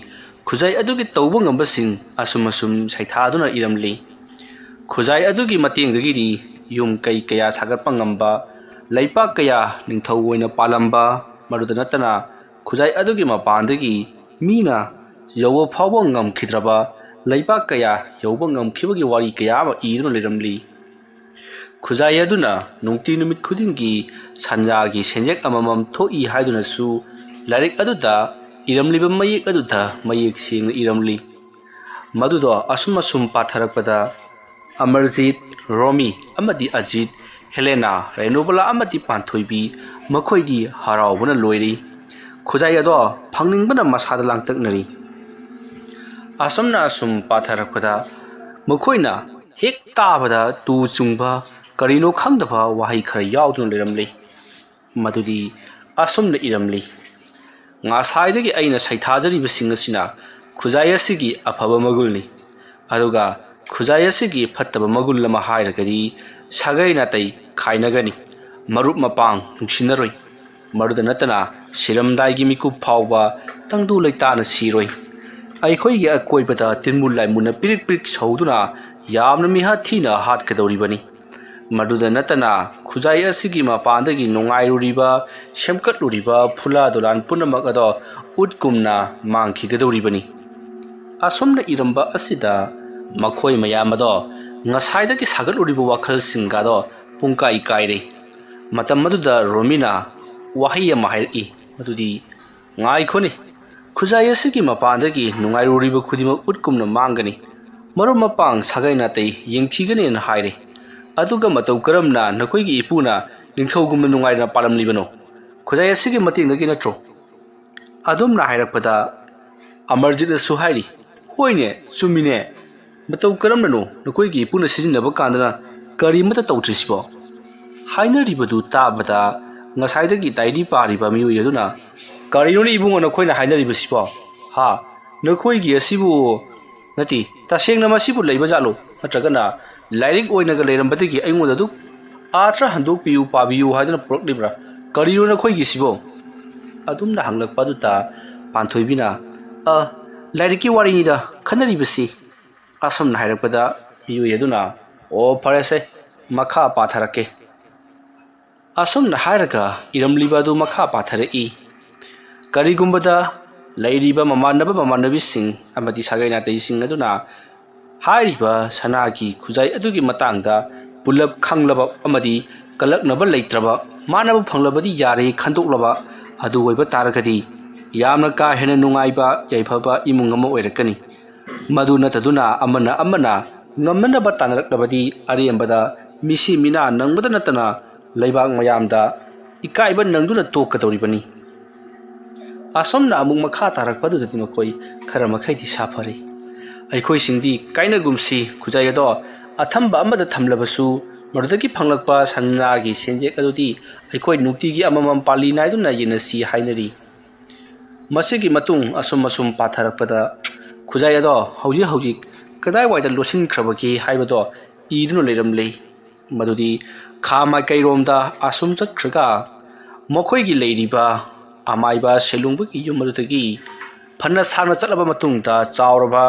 ꯈꯨꯖꯥꯏ ꯑꯗꯨꯒꯤ ꯇꯧꯕ ꯉꯝꯕꯁꯤꯡ ꯑꯁꯨꯝ ꯑꯁꯨꯝ ꯁꯩꯊꯥꯗꯨꯅ ꯏꯔꯝꯂꯤ꯫ ꯈꯨꯖꯥꯏ ꯑꯗꯨꯒꯤ ꯃꯇꯦꯡꯗꯒꯤꯗꯤ ꯌꯨꯝ ꯀꯩ ꯀꯌꯥ ꯁꯥꯒꯠꯄ ꯉꯝꯕ, ꯂꯩꯄꯥꯛ ꯀꯌꯥ ꯅꯤꯡꯊꯧ ꯑꯣꯏꯅ ꯄꯥꯜꯂꯝꯕ, ꯃꯗꯨꯗ ꯅꯠꯇꯅ ꯈꯨꯖꯥꯏ ꯑꯗꯨꯒꯤ ꯃꯄꯥꯟꯗꯒꯤ ꯃꯤꯅ ꯌꯧꯕ ꯐꯥꯎꯕ ꯉꯝꯈꯤꯗ꯭ꯔꯕ ꯂꯩꯄꯥꯛ ꯀꯌꯥ ꯌꯧꯕ ꯉꯝꯈꯤꯕꯒꯤ ꯋꯥꯔꯤ ꯀꯌꯥ ꯑꯃ ꯏꯗꯨꯅ ꯂꯩꯔꯝꯂꯤ꯫ ꯈꯨꯖꯥꯏ ꯑꯗꯨꯅ ꯅꯨꯡꯇꯤ ꯅꯨꯃꯤꯠ ꯈꯨꯗꯤꯡꯒꯤ ꯁꯟꯖꯥꯒꯤ ꯁꯦꯟꯌꯦꯛ ꯑꯃꯃꯝ ꯊꯣꯛꯏ ꯍꯥꯏꯗꯨꯅꯁꯨ ꯂꯥꯏꯔꯤꯛ ꯑꯗꯨꯗ ꯏꯔꯝꯂꯤꯕ ꯃꯌꯦꯛ ꯑꯗꯨꯗ ꯃꯌꯦꯛ ꯁꯦꯡꯅ ꯏꯔꯝꯂꯤ꯫ ꯃꯗꯨꯗꯣ ꯑꯁꯨꯝ ꯑꯁꯨꯝ ꯄꯥꯊꯔꯛꯄꯗ ꯑꯃꯔꯖꯤꯠ, ꯔꯣꯃꯤ ꯑꯃꯗꯤ ꯑꯖꯤꯠ, ꯍꯦꯂꯦꯅꯥ, ꯔꯦꯅꯨꯕꯂꯥ ꯑꯃꯗꯤ ꯄꯥꯟꯊꯣꯏꯕꯤ ꯃꯈꯣꯏꯗꯤ ꯍꯔꯥꯎꯕꯅ ꯂꯣꯏꯔꯤ꯫ ꯈꯨꯖꯥꯏ ꯑꯗꯣ ꯐꯪꯅꯤꯡꯕꯅ ꯃꯁꯥꯗ ꯂꯥꯡꯇꯛꯅꯔꯤ꯫ ꯑꯁꯨꯝꯅ ꯑꯁꯨꯝ ꯄꯥꯊꯔꯛꯄꯗ ꯃꯈꯣꯏꯅ ꯍꯦꯛ ꯇꯥꯕꯗ ꯇꯨ ꯆꯨꯡꯕ, ꯀꯔꯤꯅꯣ ꯈꯪꯗꯕ ꯋꯥꯍꯩ ꯈꯔ ꯌꯥꯎꯗꯨꯅ ꯂꯩꯔꯝꯂꯤ꯫ ꯃꯗꯨꯗꯤ ꯑꯁꯨꯝꯅ ꯏꯔꯝꯂꯤ: "ꯉꯁꯥꯏꯗꯒꯤ ꯑꯩꯅ ꯁꯩꯊꯥꯖꯔꯤꯕꯁꯤꯡ ꯑꯁꯤꯅ ꯈꯨꯖꯥꯏ ꯑꯁꯤꯒꯤ ꯑꯐꯕ ꯃꯒꯨꯟꯅꯤ꯫ ꯑꯗꯨꯒ ꯈꯨꯖꯥꯏ ꯑꯁꯤꯒꯤ ꯐꯠꯇꯕ ꯃꯒꯨꯟ ꯑꯃ ꯍꯥꯏꯔꯒꯗꯤ ꯁꯥꯒꯩ ꯅꯥꯇꯩ ꯈꯥꯏꯅꯒꯅꯤ, ꯃꯔꯨꯞ ꯃꯄꯥꯡ ꯅꯨꯡꯁꯤꯅꯔꯣꯏ꯫ ꯃꯗꯨꯗ ꯅꯠꯇꯅ ꯁꯤꯔꯝꯗꯥꯏꯒꯤ ꯃꯤꯀꯨꯞ ꯐꯥꯎꯕ ꯇꯪꯗꯨ ꯂꯩꯇꯥꯅ ꯁꯤꯔꯣꯏ꯫ ꯑꯩꯈꯣꯏꯒꯤ ꯑꯀꯣꯏꯕꯗ ꯇꯤꯟꯃꯨ ꯂꯥꯏꯃꯨꯅ ꯄꯤꯔꯤꯛ ꯄꯤꯔꯤꯛ ꯁꯧꯗꯨꯅ ꯌꯥꯝꯅ ꯃꯤꯍꯥꯠ ꯊꯤꯅ ꯍꯥꯠꯀꯗꯧꯔꯤꯕꯅꯤ꯫ ꯃꯗꯨꯗ ꯅꯠꯇꯅ ꯈꯨꯖꯥꯏ ꯑꯁꯤꯒꯤ ꯃꯄꯥꯟꯗꯒꯤ ꯅꯨꯡꯉꯥꯏꯔꯨꯔꯤꯕ, ꯁꯦꯝꯒꯠꯂꯨꯔꯤꯕ ꯐꯨꯂꯥ ꯗꯣꯂꯥꯟ ꯄꯨꯝꯅꯃꯛ ꯑꯗꯣ ꯎꯠꯀꯨꯝꯅ ꯃꯥꯡꯈꯤꯒꯗꯧꯔꯤꯕꯅꯤ"꯫ ꯑꯁꯨꯝꯅ ꯏꯔꯝꯕ ꯑꯁꯤꯗ ꯃꯈꯣꯏ ꯃꯌꯥꯝ ꯑꯗꯣ ꯉꯁꯥꯏꯗꯒꯤ ꯁꯥꯒꯠꯂꯨꯔꯤꯕ ꯋꯥꯈꯜꯁꯤꯡꯒꯗꯣ ꯄꯨꯡꯀꯥꯏ ꯀꯥꯏꯔꯦ꯫ ꯃꯇꯝ ꯑꯗꯨꯗ ꯔꯣꯃꯤꯅ ꯋꯥꯍꯩ ꯑꯃ ꯍꯥꯏꯔꯛꯏ, ꯃꯗꯨꯗꯤ, "ꯉꯥꯏꯈꯣꯅꯦ, ꯈꯨꯖꯥꯏ ꯑꯁꯤꯒꯤ ꯃꯄꯥꯟꯗꯒꯤ ꯅꯨꯡꯉꯥꯏꯔꯨꯔꯤꯕ ꯈꯨꯗꯤꯡꯃꯛ ꯎꯠꯀꯨꯝꯅ ꯃꯥꯡꯒꯅꯤ꯫ ꯃꯔꯨꯞ ꯃꯄꯥꯡ ꯁꯥꯒꯩ ꯅꯥꯇꯩ ꯌꯦꯡꯊꯤꯒꯅꯦꯅ ꯍꯥꯏꯔꯦ꯫ ꯑꯗꯨꯒ ꯃꯇꯧ ꯀꯔꯝꯅ ꯅꯈꯣꯏꯒꯤ ꯏꯄꯨꯅ ꯅꯤꯡꯊꯧꯒꯨꯝꯅ ꯅꯨꯡꯉꯥꯏꯅ ꯄꯥꯜꯂꯝꯂꯤꯕꯅꯣ? ꯈꯨꯖꯥꯏ ꯑꯁꯤꯒꯤ ꯃꯇꯦꯡꯗꯒꯤ ꯅꯠꯇ꯭ꯔꯣ?" ꯑꯗꯨꯝꯅ ꯍꯥꯏꯔꯛꯄꯗ ꯑꯃꯔꯖꯤꯠꯅꯁꯨ ꯍꯥꯏꯔꯤ, "ꯍꯣꯏꯅꯦ, ꯆꯨꯝꯃꯤꯅꯦ꯫ ꯃꯇꯧ ꯀꯔꯝꯅꯅꯣ ꯅꯈꯣꯏꯒꯤ ꯏꯄꯨꯅ ꯁꯤꯖꯤꯟꯅꯕ ꯀꯥꯟꯗꯅ ꯀꯔꯤꯃꯠꯇ ꯇꯧꯗ꯭ꯔꯤꯁꯤꯕꯣ?" ꯍꯥꯏꯅꯔꯤꯕꯗꯨ ꯇꯥꯕꯗ ꯉꯁꯥꯏꯗꯒꯤ ꯗꯥꯏꯔꯤ ꯄꯥꯔꯤꯕ ꯃꯤꯑꯣꯏ ꯑꯗꯨꯅ, "ꯀꯔꯤꯅꯣꯅꯦ ꯏꯕꯨꯡꯉꯣ ꯅꯈꯣꯏꯅ ꯍꯥꯏꯅꯔꯤꯕꯁꯤꯕꯣ? ꯍꯥ? ꯅꯈꯣꯏꯒꯤ ꯑꯁꯤꯕꯨ, ꯅꯠꯇꯦ, ꯇꯁꯦꯡꯅ ꯃꯁꯤꯕꯨ ꯂꯩꯕ ꯖꯥꯠꯂꯣ? ꯅꯠꯇ꯭ꯔꯒꯅ ꯂꯥꯏꯔꯤꯛ ꯑꯣꯏꯅꯒ ꯂꯩꯔꯝꯕꯗꯒꯤ ꯑꯩꯉꯣꯟꯗ ꯑꯗꯨꯛ ꯑꯥꯔꯊ ꯍꯟꯗꯣꯛꯄꯤꯌꯨ, ꯄꯥꯕꯤꯌꯨ ꯍꯥꯏꯗꯨꯅ ꯄꯨꯔꯛꯂꯤꯕ꯭ꯔꯥ? ꯀꯔꯤꯅꯣ ꯅꯈꯣꯏꯒꯤꯁꯤꯕꯣ?" ꯑꯗꯨꯝꯅ ꯍꯪꯂꯛꯄ ꯑꯗꯨꯗ ꯄꯥꯟꯊꯣꯏꯕꯤꯅ, "ꯑ, ꯂꯥꯏꯔꯤꯛꯀꯤ ꯋꯥꯔꯤꯅꯤꯗ ꯈꯟꯅꯔꯤꯕꯁꯤ"꯫ ꯑꯁꯨꯝꯅ ꯍꯥꯏꯔꯛꯄꯗ ꯃꯤꯑꯣꯏ ꯑꯗꯨꯅ, "ꯑꯣ, ꯐꯔꯦꯁꯦ, ꯃꯈꯥ ꯄꯥꯊꯔꯛꯀꯦ"꯫ ꯑꯁꯨꯝꯅ ꯍꯥꯏꯔꯒ ꯏꯔꯝꯂꯤꯕ ꯑꯗꯨ ꯃꯈꯥ ꯄꯥꯊꯔꯛꯏ꯫ ꯀꯔꯤꯒꯨꯝꯕꯗ ꯂꯩꯔꯤꯕ ꯃꯃꯥꯟꯅꯕ ꯃꯃꯥꯟꯅꯕꯤꯁꯤꯡ ꯑꯃꯗꯤ ꯁꯥꯒꯩ ꯅꯥꯇꯩꯁꯤꯡ ꯑꯗꯨꯅ ꯍꯥꯏꯔꯤꯕ ꯁꯅꯥꯒꯤ ꯈꯨꯖꯥꯏ ꯑꯗꯨꯒꯤ ꯃꯇꯥꯡꯗ ꯄꯨꯂꯞ ꯈꯪꯂꯕ ꯑꯃꯗꯤ ꯀꯜꯂꯛꯅꯕ ꯂꯩꯇ꯭ꯔꯕ, ꯃꯥꯟꯅꯕ ꯐꯪꯂꯕꯗꯤ ꯌꯥꯔꯦ ꯈꯟꯗꯣꯛꯂꯕ ꯑꯗꯨ ꯑꯣꯏꯕ ꯇꯥꯔꯒꯗꯤ ꯌꯥꯝꯅ ꯀꯥ ꯍꯦꯟꯅ ꯅꯨꯡꯉꯥꯏꯕ ꯌꯥꯏꯐꯕ ꯏꯃꯨꯡ ꯑꯃ ꯑꯣꯏꯔꯛꯀꯅꯤ꯫ ꯃꯗꯨ ꯅꯠꯇꯗꯨꯅ ꯑꯃꯅ ꯑꯃꯅ ꯉꯝꯅꯅꯕ ꯇꯥꯟꯅꯔꯛꯂꯕꯗꯤ ꯑꯔꯦꯝꯕꯗ ꯃꯤꯁꯤ ꯃꯤꯅꯥ ꯅꯪꯕꯗ ꯅꯠꯇꯅ ꯂꯩꯕꯥꯛ ꯃꯌꯥꯝꯗ ꯏꯀꯥꯏꯕ ꯅꯪꯗꯨꯅ ꯇꯣꯛꯀꯗꯧꯔꯤꯕꯅꯤ꯫ ꯑꯁꯨꯝꯅ ꯑꯃꯨꯛ ꯃꯈꯥ ꯇꯥꯔꯛꯄꯗꯨꯗꯗꯤ ꯃꯈꯣꯏ ꯈꯔ ꯃꯈꯩꯗꯤ ꯁꯥꯐꯔꯤ꯫ ꯑꯩꯈꯣꯏꯁꯤꯡꯗꯤ ꯀꯥꯏꯅꯒꯨꯝꯁꯤ, ꯈꯨꯖꯥꯏ ꯑꯗꯣ ꯑꯊꯝꯕ ꯑꯃꯗ ꯊꯝꯂꯕꯁꯨ, ꯃꯗꯨꯗꯒꯤ ꯐꯪꯂꯛꯄ ꯁꯅꯥꯒꯤ ꯁꯦꯟꯖꯦꯛ ꯑꯗꯨꯗꯤ ꯑꯩꯈꯣꯏ ꯅꯨꯡꯇꯤꯒꯤ ꯑꯃꯃꯝ ꯄꯥꯜꯂꯤ ꯅꯥꯏꯗꯨꯅ ꯌꯦꯟꯅꯁꯤ ꯍꯥꯏꯅꯔꯤ꯫ ꯃꯁꯤꯒꯤ ꯃꯇꯨꯡ ꯑꯁꯨꯝ ꯑꯁꯨꯝ ꯄꯥꯊꯔꯛꯄꯗ, ꯈꯨꯖꯥꯏ ꯑꯗꯣ ꯍꯧꯖꯤꯛ ꯍꯧꯖꯤꯛ ꯀꯗꯥꯏꯋꯥꯏꯗ ꯂꯣꯠꯁꯤꯟꯈ꯭ꯔꯕꯒꯦ ꯍꯥꯏꯕꯗꯣ ꯏꯗꯨꯅ ꯂꯩꯔꯝꯂꯦ꯫ ꯃꯗꯨꯗꯤ ꯈꯥ ꯃꯥꯏꯀꯩꯔꯣꯝꯗ ꯑꯁꯨꯝ ꯆꯠꯈ꯭ꯔꯒ, ꯃꯈꯣꯏꯒꯤ ꯂꯩꯔꯤꯕ ꯑꯃꯥꯏꯕ ꯁꯦꯂꯨꯡꯕꯒꯤ ꯌꯨꯝ ꯑꯗꯨꯗꯒꯤ ꯐꯅ ꯁꯥꯡꯅ ꯆꯠꯂꯕ ꯃꯇꯨꯡꯗ, ꯆꯥꯎꯔꯕ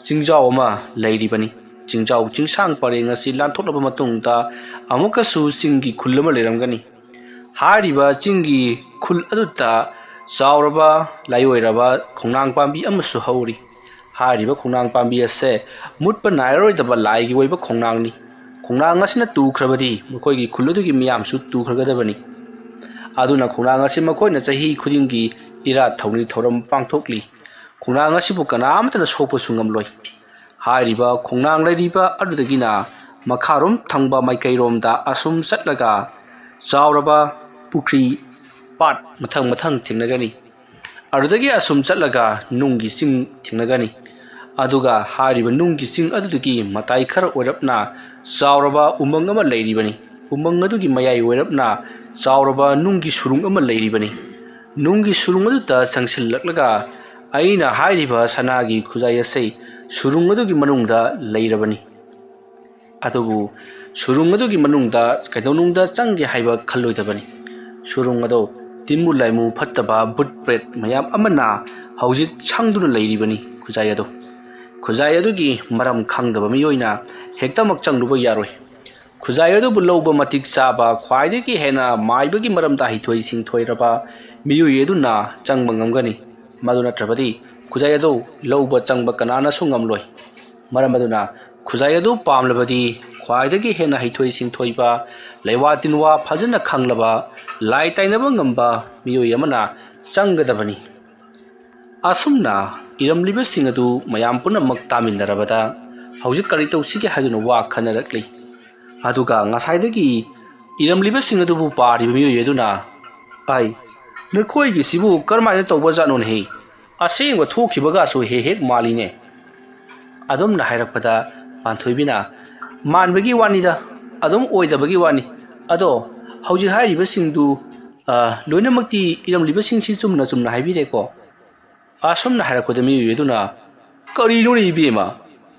ꯆꯤꯡꯖꯥꯎ ꯑꯃ ꯂꯩꯔꯤꯕꯅꯤ꯫ ꯆꯤꯡꯖꯥꯎ ꯆꯤꯡꯁꯥꯡ ꯄꯔꯦꯡ ꯑꯁꯤ ꯂꯥꯟꯊꯣꯛꯂꯕ ꯃꯇꯨꯡꯗ, ꯑꯃꯨꯛꯀꯁꯨ ꯆꯤꯡꯒꯤ ꯈꯨꯜ ꯑꯃ ꯂꯩꯔꯝꯒꯅꯤ꯫ ꯍꯥꯏꯔꯤꯕ ꯆꯤꯡꯒꯤ ꯈꯨꯜ ꯑꯗꯨꯗ ꯆꯥꯎꯔꯕ ꯂꯥꯏꯑꯣꯏꯔꯕ ꯈꯣꯡꯅꯥꯡ ꯄꯥꯝꯕꯤ ꯑꯃꯁꯨ ꯍꯧꯔꯤ꯫ ꯍꯥꯏꯔꯤꯕ ꯈꯣꯡꯅꯥꯡ ꯄꯥꯝꯕꯤ ꯑꯁꯦ ꯃꯨꯠꯄ ꯅꯥꯏꯔꯔꯣꯏꯗꯕ ꯂꯥꯏꯒꯤ ꯑꯣꯏꯕ ꯈꯣꯡꯅꯥꯡꯅꯤ꯫ ꯈꯣꯡꯅꯥꯡ ꯑꯁꯤꯅ ꯇꯨꯈ꯭ꯔꯕꯗꯤ, ꯃꯈꯣꯏꯒꯤ ꯈꯨꯜ ꯑꯗꯨꯒꯤ ꯃꯤꯌꯥꯝꯁꯨ ꯇꯨꯈ꯭ꯔꯒꯗꯕꯅꯤ꯫ ꯑꯗꯨꯅ ꯈꯣꯡꯅꯥꯡ ꯑꯁꯤ ꯃꯈꯣꯏꯅ ꯆꯍꯤ ꯈꯨꯗꯤꯡꯒꯤ ꯏꯔꯥꯠ ꯊꯧꯅꯤ ꯊꯧꯔꯝ ꯄꯥꯡꯊꯣꯛꯂꯤ꯫ ꯈꯣꯡꯅꯥꯡ ꯑꯁꯤꯕꯨ ꯀꯅꯥ ꯑꯃꯠꯇꯅ ꯁꯣꯛꯄꯁꯨ ꯉꯝꯂꯣꯏ꯫ ꯍꯥꯏꯔꯤꯕ ꯈꯣꯡꯅꯥꯡ ꯂꯩꯔꯤꯕ ꯑꯗꯨꯗꯒꯤꯅ ꯃꯈꯥꯔꯣꯝ ꯊꯪꯕ ꯃꯥꯏꯀꯩꯔꯣꯝꯗ ꯑꯁꯨꯝ ꯆꯠꯂꯒ, ꯆꯥꯎꯔꯕ ꯄꯨꯈ꯭ꯔꯤ, ꯄꯥꯠ ꯃꯊꯪ ꯃꯊꯪ ꯊꯦꯡꯅꯒꯅꯤ꯫ ꯑꯗꯨꯗꯒꯤ ꯑꯁꯨꯝ ꯆꯠꯂꯒ ꯅꯨꯡꯒꯤ ꯆꯤꯡ ꯊꯦꯡꯅꯒꯅꯤ꯫ ꯑꯗꯨꯒ ꯍꯥꯏꯔꯤꯕ ꯅꯨꯡꯒꯤ ꯆꯤꯡ ꯑꯗꯨꯗꯒꯤ ꯃꯇꯥꯏ ꯈꯔ ꯑꯣꯏꯔꯞꯅ ꯆꯥꯎꯔꯕ ꯎꯃꯪ ꯑꯃ ꯂꯩꯔꯤꯕꯅꯤ꯫ ꯎꯃꯪ ꯑꯗꯨꯒꯤ ꯃꯌꯥꯏ ꯑꯣꯏꯔꯞꯅ ꯆꯥꯎꯔꯕ ꯅꯨꯡꯒꯤ ꯁꯨꯔꯨꯡ ꯑꯃ ꯂꯩꯔꯤꯕꯅꯤ꯫ ꯅꯨꯡꯒꯤ ꯁꯨꯔꯨꯡ ꯑꯗꯨꯗ ꯆꯪꯁꯤꯜꯂꯛꯂꯒ, ꯑꯩꯅ ꯍꯥꯏꯔꯤꯕ ꯁꯅꯥꯒꯤ ꯈꯨꯖꯥꯏ ꯑꯁꯤ ꯁꯨꯔꯨꯡ ꯑꯗꯨꯒꯤ ꯃꯅꯨꯡꯗ ꯂꯩꯔꯕꯅꯤ꯫ ꯑꯗꯨꯕꯨ ꯁꯨꯔꯨꯡ ꯑꯗꯨꯒꯤ ꯃꯅꯨꯡꯗ ꯀꯩꯗꯧꯅꯨꯡꯗ ꯆꯪꯒꯦ ꯍꯥꯏꯕ ꯈꯜꯂꯣꯏꯗꯕꯅꯤ꯫ ꯁꯨꯔꯨꯡ ꯑꯗꯨ ꯇꯤꯟꯃꯨ ꯂꯥꯏꯃꯨ ꯐꯠꯇꯕ ꯚꯨꯠ ꯄ꯭ꯔꯦꯠ ꯃꯌꯥꯝ ꯑꯃꯅ ꯍꯧꯖꯤꯛ ꯁꯪꯗꯨꯅ ꯂꯩꯔꯤꯕꯅꯤ꯫ ꯈꯨꯖꯥꯏ ꯑꯗꯨ, ꯈꯨꯖꯥꯏ ꯑꯗꯨꯒꯤ ꯃꯔꯝ ꯈꯪꯗꯕ ꯃꯤꯑꯣꯏꯅ ꯍꯦꯛꯇꯃꯛ ꯆꯪꯂꯨꯕ ꯌꯥꯔꯣꯏ꯫ ꯈꯨꯖꯥꯏ ꯑꯗꯨꯕꯨ ꯂꯧꯕ ꯃꯇꯤꯛ ꯆꯥꯕ, ꯈ꯭ꯋꯥꯏꯗꯒꯤ ꯍꯦꯟꯅ ꯃꯥꯏꯕꯒꯤ ꯃꯔꯝꯗ ꯍꯩꯊꯣꯏ ꯁꯤꯡꯊꯣꯏꯔꯕ ꯃꯤꯑꯣꯏ ꯑꯗꯨꯅ ꯆꯪꯕ ꯉꯝꯒꯅꯤ꯫ ꯃꯗꯨ ꯅꯠꯇ꯭ꯔꯕꯗꯤ ꯈꯨꯖꯥꯏ ꯑꯗꯨ ꯂꯧꯕ ꯆꯪꯕ ꯀꯅꯥꯅꯁꯨ ꯉꯝꯂꯣꯏ꯫ ꯃꯔꯝ ꯑꯗꯨꯅ ꯈꯨꯖꯥꯏ ꯑꯗꯨ ꯄꯥꯝꯂꯕꯗꯤ ꯈ꯭ꯋꯥꯏꯗꯒꯤ ꯍꯦꯟꯅ ꯍꯩꯊꯣꯏ ꯁꯤꯡꯊꯣꯏꯕ, ꯂꯩꯋꯥ ꯇꯤꯟꯋꯥ ꯐꯖꯅ ꯈꯪꯂꯕ, ꯂꯥꯏ ꯇꯥꯏꯅꯕ ꯉꯝꯕ ꯃꯤꯑꯣꯏ ꯑꯃꯅ ꯆꯪꯒꯗꯕꯅꯤ꯫ ꯑꯁꯨꯝꯅ ꯏꯔꯝꯂꯤꯕꯁꯤꯡ ꯑꯗꯨ ꯃꯌꯥꯝ ꯄꯨꯝꯅꯃꯛ ꯇꯥꯃꯤꯟꯅꯔꯕꯗ, ꯍꯧꯖꯤꯛ ꯀꯔꯤ ꯇꯧꯁꯤꯒꯦ ꯍꯥꯏꯗꯨꯅ ꯋꯥ ꯈꯟꯅꯔꯛꯂꯤ꯫ ꯑꯗꯨꯒ ꯉꯁꯥꯏꯗꯒꯤ ꯏꯔꯝꯂꯤꯕꯁꯤꯡ ꯑꯗꯨꯕꯨ ꯄꯥꯔꯤꯕ ꯃꯤꯑꯣꯏ ꯑꯗꯨꯅ, "ꯑꯩ, ꯅꯈꯣꯏꯒꯤꯁꯤꯕꯨ ꯀꯔꯝꯍꯥꯏꯅ ꯇꯧꯕꯖꯥꯠꯅꯣꯅꯦꯍꯦ? ꯑꯁꯦꯡꯕ ꯊꯣꯛꯈꯤꯕꯒꯁꯨ ꯍꯦꯛ ꯍꯦꯛ ꯃꯥꯜꯂꯤꯅꯦ"꯫ ꯑꯗꯨꯝꯅ ꯍꯥꯏꯔꯛꯄꯗ, ꯄꯥꯟꯊꯣꯏꯕꯤꯅ, ꯃꯥꯟꯕꯒꯤ ꯋꯥꯅꯤꯗ, ꯑꯗꯨꯝ ꯑꯣꯏꯗꯕꯒꯤ ꯋꯥꯅꯤ꯫ ꯑꯗꯣ ꯍꯧꯖꯤꯛ ꯍꯥꯏꯔꯤꯕꯁꯤꯡꯗꯨ, ꯑ, ꯂꯣꯏꯅꯃꯛꯇꯤ ꯏꯔꯝꯂꯤꯕꯁꯤꯡꯁꯤ ꯆꯨꯝꯅ ꯆꯨꯝꯅ ꯍꯥꯏꯕꯤꯔꯦꯀꯣ꯫ ꯑꯁꯨꯝꯅ ꯍꯥꯏꯔꯛꯄꯗ ꯃꯤꯑꯣꯏ ꯑꯗꯨꯅ, "ꯀꯔꯤꯅꯣꯅꯦ ꯏꯕꯦꯝꯃ?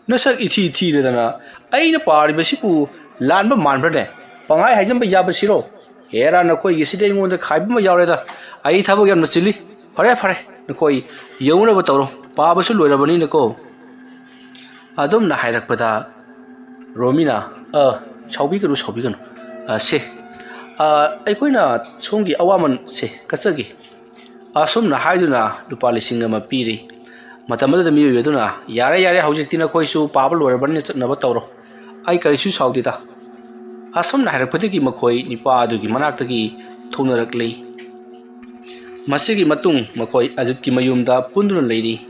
ꯅꯁꯛ ꯏꯊꯤ ꯊꯤꯔꯗꯅ ꯑꯩꯅ ꯄꯥꯔꯤꯕꯁꯤꯕꯨ ꯂꯥꯟꯕ ꯃꯥꯟꯕ꯭ꯔꯅꯦ? ꯄꯪꯍꯥꯏ ꯍꯥꯏꯖꯟꯕ ꯌꯥꯕꯁꯤꯔꯣ? ꯍꯦꯔꯥ, ꯅꯈꯣꯏꯒꯤꯁꯤꯗꯤ ꯑꯩꯉꯣꯟꯗ ꯈꯥꯏꯕ ꯑꯃ ꯌꯥꯎꯔꯦꯗ꯫ ꯑꯩ ꯊꯕꯛ ꯌꯥꯝꯅ ꯆꯤꯜꯂꯤ꯫ ꯐꯔꯦ, ꯐꯔꯦ, ꯅꯈꯣꯏ ꯌꯧꯅꯕ ꯇꯧꯔꯣ, ꯄꯥꯕꯁꯨ ꯂꯣꯏꯔꯕꯅꯤꯅꯀꯣ"꯫ ꯑꯗꯨꯝꯅ ꯍꯥꯏꯔꯛꯄꯗ ꯔꯣꯃꯤꯅ, "ꯑ, ꯁꯥꯎꯕꯤꯒꯅꯨ, ꯁꯥꯎꯕꯤꯒꯅꯨ꯫ ꯑ, ꯁꯦ, ꯑ, ꯑꯩꯈꯣꯏꯅ ꯁꯣꯝꯒꯤ ꯑꯋꯥꯃꯟꯁꯦ ꯀꯠꯆꯒꯦ"꯫ ꯑꯁꯨꯝꯅ ꯍꯥꯏꯗꯨꯅ ꯂꯨꯄꯥ ꯂꯤꯁꯤꯡ ꯑꯃ ꯄꯤꯔꯤ꯫ ꯃꯇꯝ ꯑꯗꯨꯗ ꯃꯤꯑꯣꯏ ꯑꯗꯨꯅ, "ꯌꯥꯔꯦ, ꯌꯥꯔꯦ, ꯍꯧꯖꯤꯛꯇꯤ ꯅꯈꯣꯏꯁꯨ ꯄꯥꯕ ꯂꯣꯏꯔꯕꯅꯤꯅ ꯆꯠꯅꯕ ꯇꯧꯔꯣ꯫ ꯑꯩ ꯀꯔꯤꯁꯨ ꯁꯥꯎꯗꯦꯗ"꯫ ꯑꯁꯨꯝꯅ ꯍꯥꯏꯔꯛꯄꯗꯒꯤ ꯃꯈꯣꯏ ꯅꯤꯄꯥ ꯑꯗꯨꯒꯤ ꯃꯅꯥꯛꯇꯒꯤ ꯊꯣꯛꯅꯔꯛꯂꯤ꯫ ꯃꯁꯤꯒꯤ ꯃꯇꯨꯡ ꯃꯈꯣꯏ ꯑꯖꯤꯠꯀꯤ ꯃꯌꯨꯝꯗ ꯄꯨꯟꯗꯨꯅ ꯂꯩꯔꯤ꯫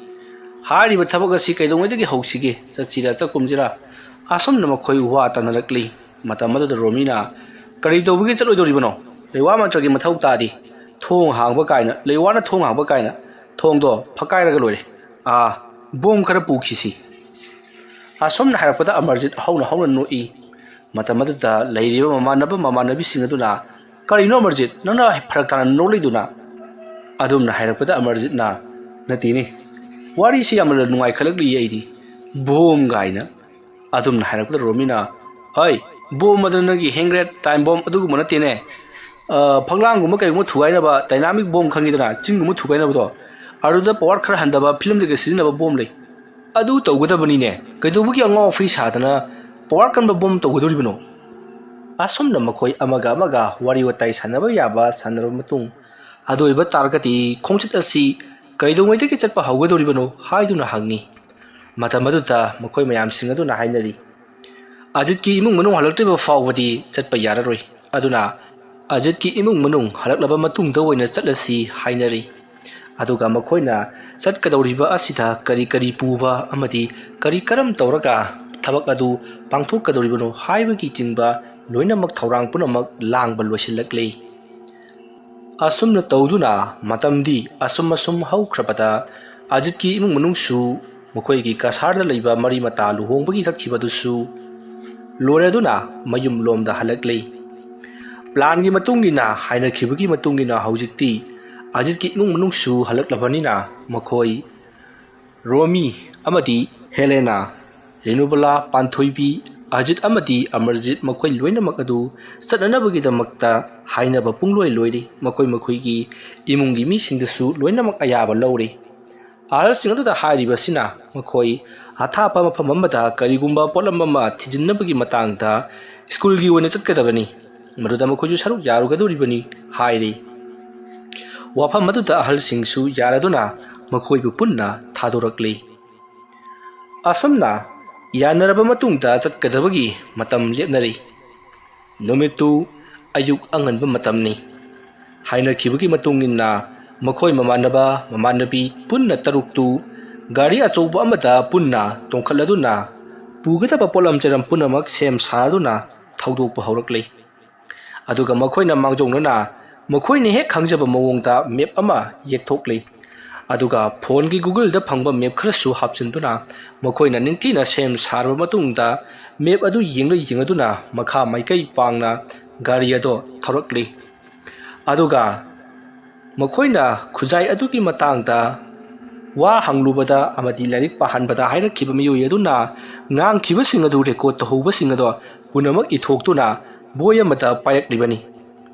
ꯍꯥꯏꯔꯤꯕ ꯊꯕꯛ ꯑꯁꯤ ꯀꯩꯗꯧꯉꯩꯗꯒꯤ ꯍꯧꯁꯤꯒꯦ? ꯆꯠꯁꯤꯔꯥ ꯆꯠꯀꯨꯝꯁꯤꯔꯥ? ꯑꯁꯨꯝꯅ ꯃꯈꯣꯏ ꯋꯥ ꯇꯥꯅꯔꯛꯂꯤ꯫ ꯃꯇꯝ ꯑꯗꯨꯗ ꯔꯣꯃꯤꯅ, "ꯀꯔꯤ ꯇꯧꯕꯒꯤ ꯆꯠꯂꯣꯏꯗꯧꯔꯤꯕꯅꯣ? ꯂꯩꯋꯥ ꯃꯟꯇ꯭ꯔꯒꯤ ꯃꯊꯧ ꯇꯥꯗꯦ꯫ ꯊꯣꯡ ꯍꯥꯡꯕ ꯀꯥꯏꯅ, ꯂꯩꯋꯥꯅ ꯊꯣꯡ ꯍꯥꯡꯕ ꯀꯥꯏꯅ, ꯊꯣꯡꯗꯣ ꯐꯛꯀꯥꯏꯔꯒ ꯂꯣꯏꯔꯦ꯫ ꯑꯥ, ꯕꯣꯝ ꯈꯔ ꯄꯨꯈꯤꯁꯤ"꯫ ꯑꯁꯨꯝꯅ ꯍꯥꯏꯔꯛꯄꯗ ꯑꯃꯔꯖꯤꯠ ꯍꯧꯅ ꯍꯧꯅ ꯅꯣꯛꯏ꯫ ꯃꯇꯝ ꯑꯗꯨꯗ ꯂꯩꯔꯤꯕ ꯃꯃꯥꯟꯅꯕ ꯃꯃꯥꯟꯅꯕꯤꯁꯤꯡ ꯑꯗꯨꯅ, "ꯀꯔꯤꯅꯣ ꯑꯃꯔꯖꯤꯠ, ꯅꯪꯅ ꯐꯔꯛ ꯇꯥꯅ ꯅꯣꯛꯂꯤꯗꯨꯅ?" ꯑꯗꯨꯝꯅ ꯍꯥꯏꯔꯛꯄꯗ ꯑꯃꯔꯖꯤꯠꯅ, "ꯅꯠꯇꯦꯅꯦ, ꯋꯥꯔꯤꯁꯤ ꯌꯥꯝꯅ ꯅꯨꯡꯉꯥꯏꯈꯠꯂꯛꯂꯤꯌꯦ ꯑꯩꯗꯤ꯫ ꯕꯣꯝ ꯀꯥꯏꯅ"꯫ ꯑꯗꯨꯝꯅ ꯍꯥꯏꯔꯛꯄꯗ ꯔꯣꯃꯤꯅ, "ꯍꯣꯏ, ꯕꯣꯝ ꯑꯗꯨ ꯅꯪꯒꯤ ꯍꯦꯟꯒ꯭ꯔꯦꯠ ꯇꯥꯏꯝ ꯕꯣꯝ ꯑꯗꯨꯒꯨꯝꯕ ꯅꯠꯇꯦꯅꯦ꯫ ꯑ, ꯐꯛꯂꯥꯡꯒꯨꯝꯕ ꯀꯩꯒꯨꯝꯕ ꯊꯨꯒꯥꯏꯅꯕ ꯗꯥꯏꯅꯥꯃꯤꯛ ꯕꯣꯝ ꯈꯪꯉꯤꯗꯅ, ꯆꯤꯡꯒꯨꯝꯕ ꯊꯨꯒꯥꯏꯅꯕꯗꯣ, ꯑꯗꯨꯗ ꯄꯋꯥꯔ ꯈꯔ ꯍꯟꯊꯕ ꯐꯤꯂꯝꯗꯒ ꯁꯤꯖꯤꯟꯅꯕ ꯕꯣꯝ ꯂꯩ꯫ ꯑꯗꯨ ꯇꯧꯒꯗꯕꯅꯤꯅꯦ꯫ ꯀꯩꯗꯧꯕꯒꯤ ꯑꯉꯥꯎ ꯑꯐꯩ ꯁꯥꯗꯅ ꯄꯋꯥꯔ ꯀꯟꯕ ꯕꯣꯝ ꯇꯧꯒꯗꯧꯔꯤꯕꯅꯣ?" ꯑꯁꯨꯝꯅ ꯃꯈꯣꯏ ꯑꯃꯒ ꯑꯃꯒ ꯋꯥꯔꯤ ꯋꯥꯇꯥꯏ ꯁꯥꯟꯅꯕ ꯌꯥꯕ ꯁꯥꯟꯅꯔꯕ ꯃꯇꯨꯡ, ꯑꯗꯨ ꯑꯣꯏꯕ ꯇꯥꯔꯒꯗꯤ ꯈꯣꯡꯆꯠ ꯑꯁꯤ ꯀꯩꯗꯧꯉꯩꯗꯒꯤ ꯆꯠꯄ ꯍꯧꯒꯗꯧꯔꯤꯕꯅꯣ ꯍꯥꯏꯗꯨꯅ ꯍꯪꯉꯤ꯫ ꯃꯇꯝ ꯑꯗꯨꯗ ꯃꯈꯣꯏ ꯃꯌꯥꯝꯁꯤꯡ ꯑꯗꯨꯅ ꯍꯥꯏꯅꯔꯤ, "ꯑꯖꯤꯠꯀꯤ ꯏꯃꯨꯡ ꯃꯅꯨꯡ ꯍꯜꯂꯛꯇ꯭ꯔꯤꯕ ꯐꯥꯎꯕꯗꯤ ꯆꯠꯄ ꯌꯥꯔꯔꯣꯏ꯫ ꯑꯗꯨꯅ ꯑꯖꯤꯠꯀꯤ ꯏꯃꯨꯡ ꯃꯅꯨꯡ ꯍꯜꯂꯛꯂꯕ ꯃꯇꯨꯡꯗ ꯑꯣꯏꯅ ꯆꯠꯂꯁꯤ" ꯍꯥꯏꯅꯔꯤ꯫ ꯑꯗꯨꯒ ꯃꯈꯣꯏꯅ ꯆꯠꯀꯗꯧꯔꯤꯕ ꯑꯁꯤꯗ ꯀꯔꯤ ꯀꯔꯤ ꯄꯨꯕ ꯑꯃꯗꯤ ꯀꯔꯤ ꯀꯔꯝ ꯇꯧꯔꯒ ꯊꯕꯛ ꯑꯗꯨ ꯄꯥꯡꯊꯣꯛꯀꯗꯧꯔꯤꯕꯅꯣ ꯍꯥꯏꯕꯒꯤ ꯆꯤꯡꯕ ꯂꯣꯏꯅꯃꯛ ꯊꯧꯔꯥꯡ ꯄꯨꯝꯅꯃꯛ ꯂꯥꯡꯕ ꯂꯣꯏꯁꯤꯜꯂꯛꯂꯤ꯫ ꯑꯁꯨꯝꯅ ꯇꯧꯗꯨꯅ ꯃꯇꯝꯗꯤ ꯑꯁꯨꯝ ꯑꯁꯨꯝ ꯍꯧꯈ꯭ꯔꯕꯗ ꯑꯖꯤꯠꯀꯤ ꯏꯃꯨꯡ ꯃꯅꯨꯡꯁꯨ ꯃꯈꯣꯏꯒꯤ ꯀꯁꯥꯔꯗ ꯂꯩꯕ ꯃꯔꯤ ꯃꯇꯥ ꯂꯨꯍꯣꯡꯕꯒꯤ ꯆꯠꯈꯤꯕꯗꯨꯁꯨ ꯂꯣꯏꯔꯗꯨꯅ ꯃꯌꯨꯝ ꯂꯣꯝꯗ ꯍꯜꯂꯛꯂꯤ꯫ ꯄ꯭ꯂꯥꯟꯒꯤ ꯃꯇꯨꯡ ꯏꯟꯅ, ꯍꯥꯏꯅꯈꯤꯕꯒꯤ ꯃꯇꯨꯡ ꯏꯟꯅ ꯍꯧꯖꯤꯛꯇꯤ ꯑꯖꯤꯠꯀꯤ ꯏꯃꯨꯡ ꯃꯅꯨꯡꯁꯨ ꯍꯜꯂꯛꯂꯕꯅꯤꯅ ꯃꯈꯣꯏ ꯔꯣꯃꯤ ꯑꯃꯗꯤ ꯍꯦꯂꯦꯅꯥ, ꯔꯦꯅꯨꯕꯂꯥ, ꯄꯥꯟꯊꯣꯏꯕꯤ, ꯑꯖꯤꯠ ꯑꯃꯗꯤ ꯑꯃꯔꯖꯤꯠ ꯃꯈꯣꯏ ꯂꯣꯏꯅꯃꯛ ꯑꯗꯨ ꯆꯠꯅꯅꯕꯒꯤꯗꯃꯛꯇ ꯍꯥꯏꯅꯕ ꯄꯨꯡꯂꯣꯏ ꯂꯣꯏꯔꯤ꯫ ꯃꯈꯣꯏ ꯃꯈꯣꯏꯒꯤ ꯏꯃꯨꯡꯒꯤ ꯃꯤꯁꯤꯡꯗꯁꯨ ꯂꯣꯏꯅꯃꯛ ꯑꯌꯥꯕ ꯂꯧꯔꯤ꯫ ꯑꯍꯜꯁꯤꯡ ꯑꯗꯨꯗ ꯍꯥꯏꯔꯤꯕꯁꯤꯅ ꯃꯈꯣꯏ ꯑꯊꯥꯞꯄ ꯃꯐꯝ ꯑꯃꯗ ꯀꯔꯤꯒꯨꯝꯕ ꯄꯣꯠꯂꯝ ꯑꯃ ꯊꯤꯖꯤꯟꯅꯕꯒꯤ ꯃꯇꯥꯡꯗ ꯁ꯭ꯀꯨꯜꯒꯤ ꯑꯣꯏꯅ ꯆꯠꯀꯗꯕꯅꯤ, ꯃꯗꯨꯗ ꯃꯈꯣꯏꯁꯨ ꯁꯔꯨꯛ ꯌꯥꯔꯨꯒꯗꯧꯔꯤꯕꯅꯤ ꯍꯥꯏꯔꯤ꯫ ꯋꯥꯐꯝ ꯑꯗꯨꯗ ꯑꯍꯜꯁꯤꯡꯁꯨ ꯌꯥꯔꯗꯨꯅ ꯃꯈꯣꯏꯕꯨ ꯄꯨꯟꯅ ꯊꯥꯗꯣꯔꯛꯂꯤ꯫ ꯑꯁꯨꯝꯅ ꯌꯥꯅꯔꯕ ꯃꯇꯨꯡꯗ ꯆꯠꯀꯗꯕꯒꯤ ꯃꯇꯝ ꯂꯦꯞꯅꯔꯤ꯫ ꯅꯨꯃꯤꯠꯇꯨ ꯑꯌꯨꯛ ꯑꯉꯟꯕ ꯃꯇꯝꯅꯤ꯫ ꯍꯥꯏꯅꯈꯤꯕꯒꯤ ꯃꯇꯨꯡ ꯏꯟꯅ ꯃꯈꯣꯏ ꯃꯃꯥꯟꯅꯕ ꯃꯃꯥꯟꯅꯕꯤ ꯄꯨꯟꯅ ꯇꯔꯨꯛꯇꯨ ꯒꯥꯔꯤ ꯑꯆꯧꯕ ꯑꯃꯗ ꯄꯨꯟꯅ ꯇꯣꯡꯈꯠꯂꯗꯨꯅ ꯄꯨꯒꯗꯕ ꯄꯣꯠꯂꯝ ꯆꯩꯔꯝ ꯄꯨꯝꯅꯃꯛ ꯁꯦꯝ ꯁꯥꯗꯨꯅ ꯊꯧꯗꯣꯛꯄ ꯍꯧꯔꯛꯂꯤ꯫ ꯑꯗꯨꯒ ꯃꯈꯣꯏꯅ ꯃꯥꯡꯖꯧꯅꯅ ꯃꯈꯣꯏꯅ ꯍꯦꯛ ꯈꯪꯖꯕ ꯃꯑꯣꯡꯗ ꯃꯦꯞ ꯑꯃ ꯌꯦꯛꯊꯣꯛꯂꯤ꯫ ꯑꯗꯨꯒ ꯐꯣꯟꯒꯤ ꯒꯨꯒꯜꯗ ꯐꯪꯕ ꯃꯦꯞ ꯈꯔꯁꯨ ꯍꯥꯞꯆꯤꯟꯗꯨꯅ ꯃꯈꯣꯏꯅ ꯅꯤꯡꯊꯤꯅ ꯁꯦꯝ ꯁꯥꯔꯕ ꯃꯇꯨꯡꯗ ꯃꯦꯞ ꯑꯗꯨ ꯌꯦꯡꯂ ꯌꯦꯡꯂꯗꯨꯅ ꯃꯈꯥ ꯃꯥꯏꯀꯩ ꯄꯥꯡꯅ ꯒꯥꯔꯤ ꯑꯗꯣ ꯊꯧꯔꯛꯂꯤ꯫ ꯑꯗꯨꯒ ꯃꯈꯣꯏꯅ ꯈꯨꯖꯥꯏ ꯑꯗꯨꯒꯤ ꯃꯇꯥꯡꯗ ꯋꯥ ꯍꯪꯂꯨꯕꯗ ꯑꯃꯗꯤ ꯂꯥꯏꯔꯤꯛ ꯄꯥꯍꯟꯕꯗ ꯍꯥꯏꯔꯛꯈꯤꯕ ꯃꯤꯑꯣꯏ ꯑꯗꯨꯅ ꯉꯥꯡꯈꯤꯕꯁꯤꯡ ꯑꯗꯨ ꯔꯦꯀꯣꯔꯠ ꯇꯧꯍꯧꯕꯁꯤꯡ ꯑꯗꯣ ꯄꯨꯝꯅꯃꯛ ꯏꯊꯣꯛꯇꯨꯅ ꯕꯣꯏ ꯑꯃꯗ ꯄꯥꯏꯔꯛꯂꯤꯕꯅꯤ꯫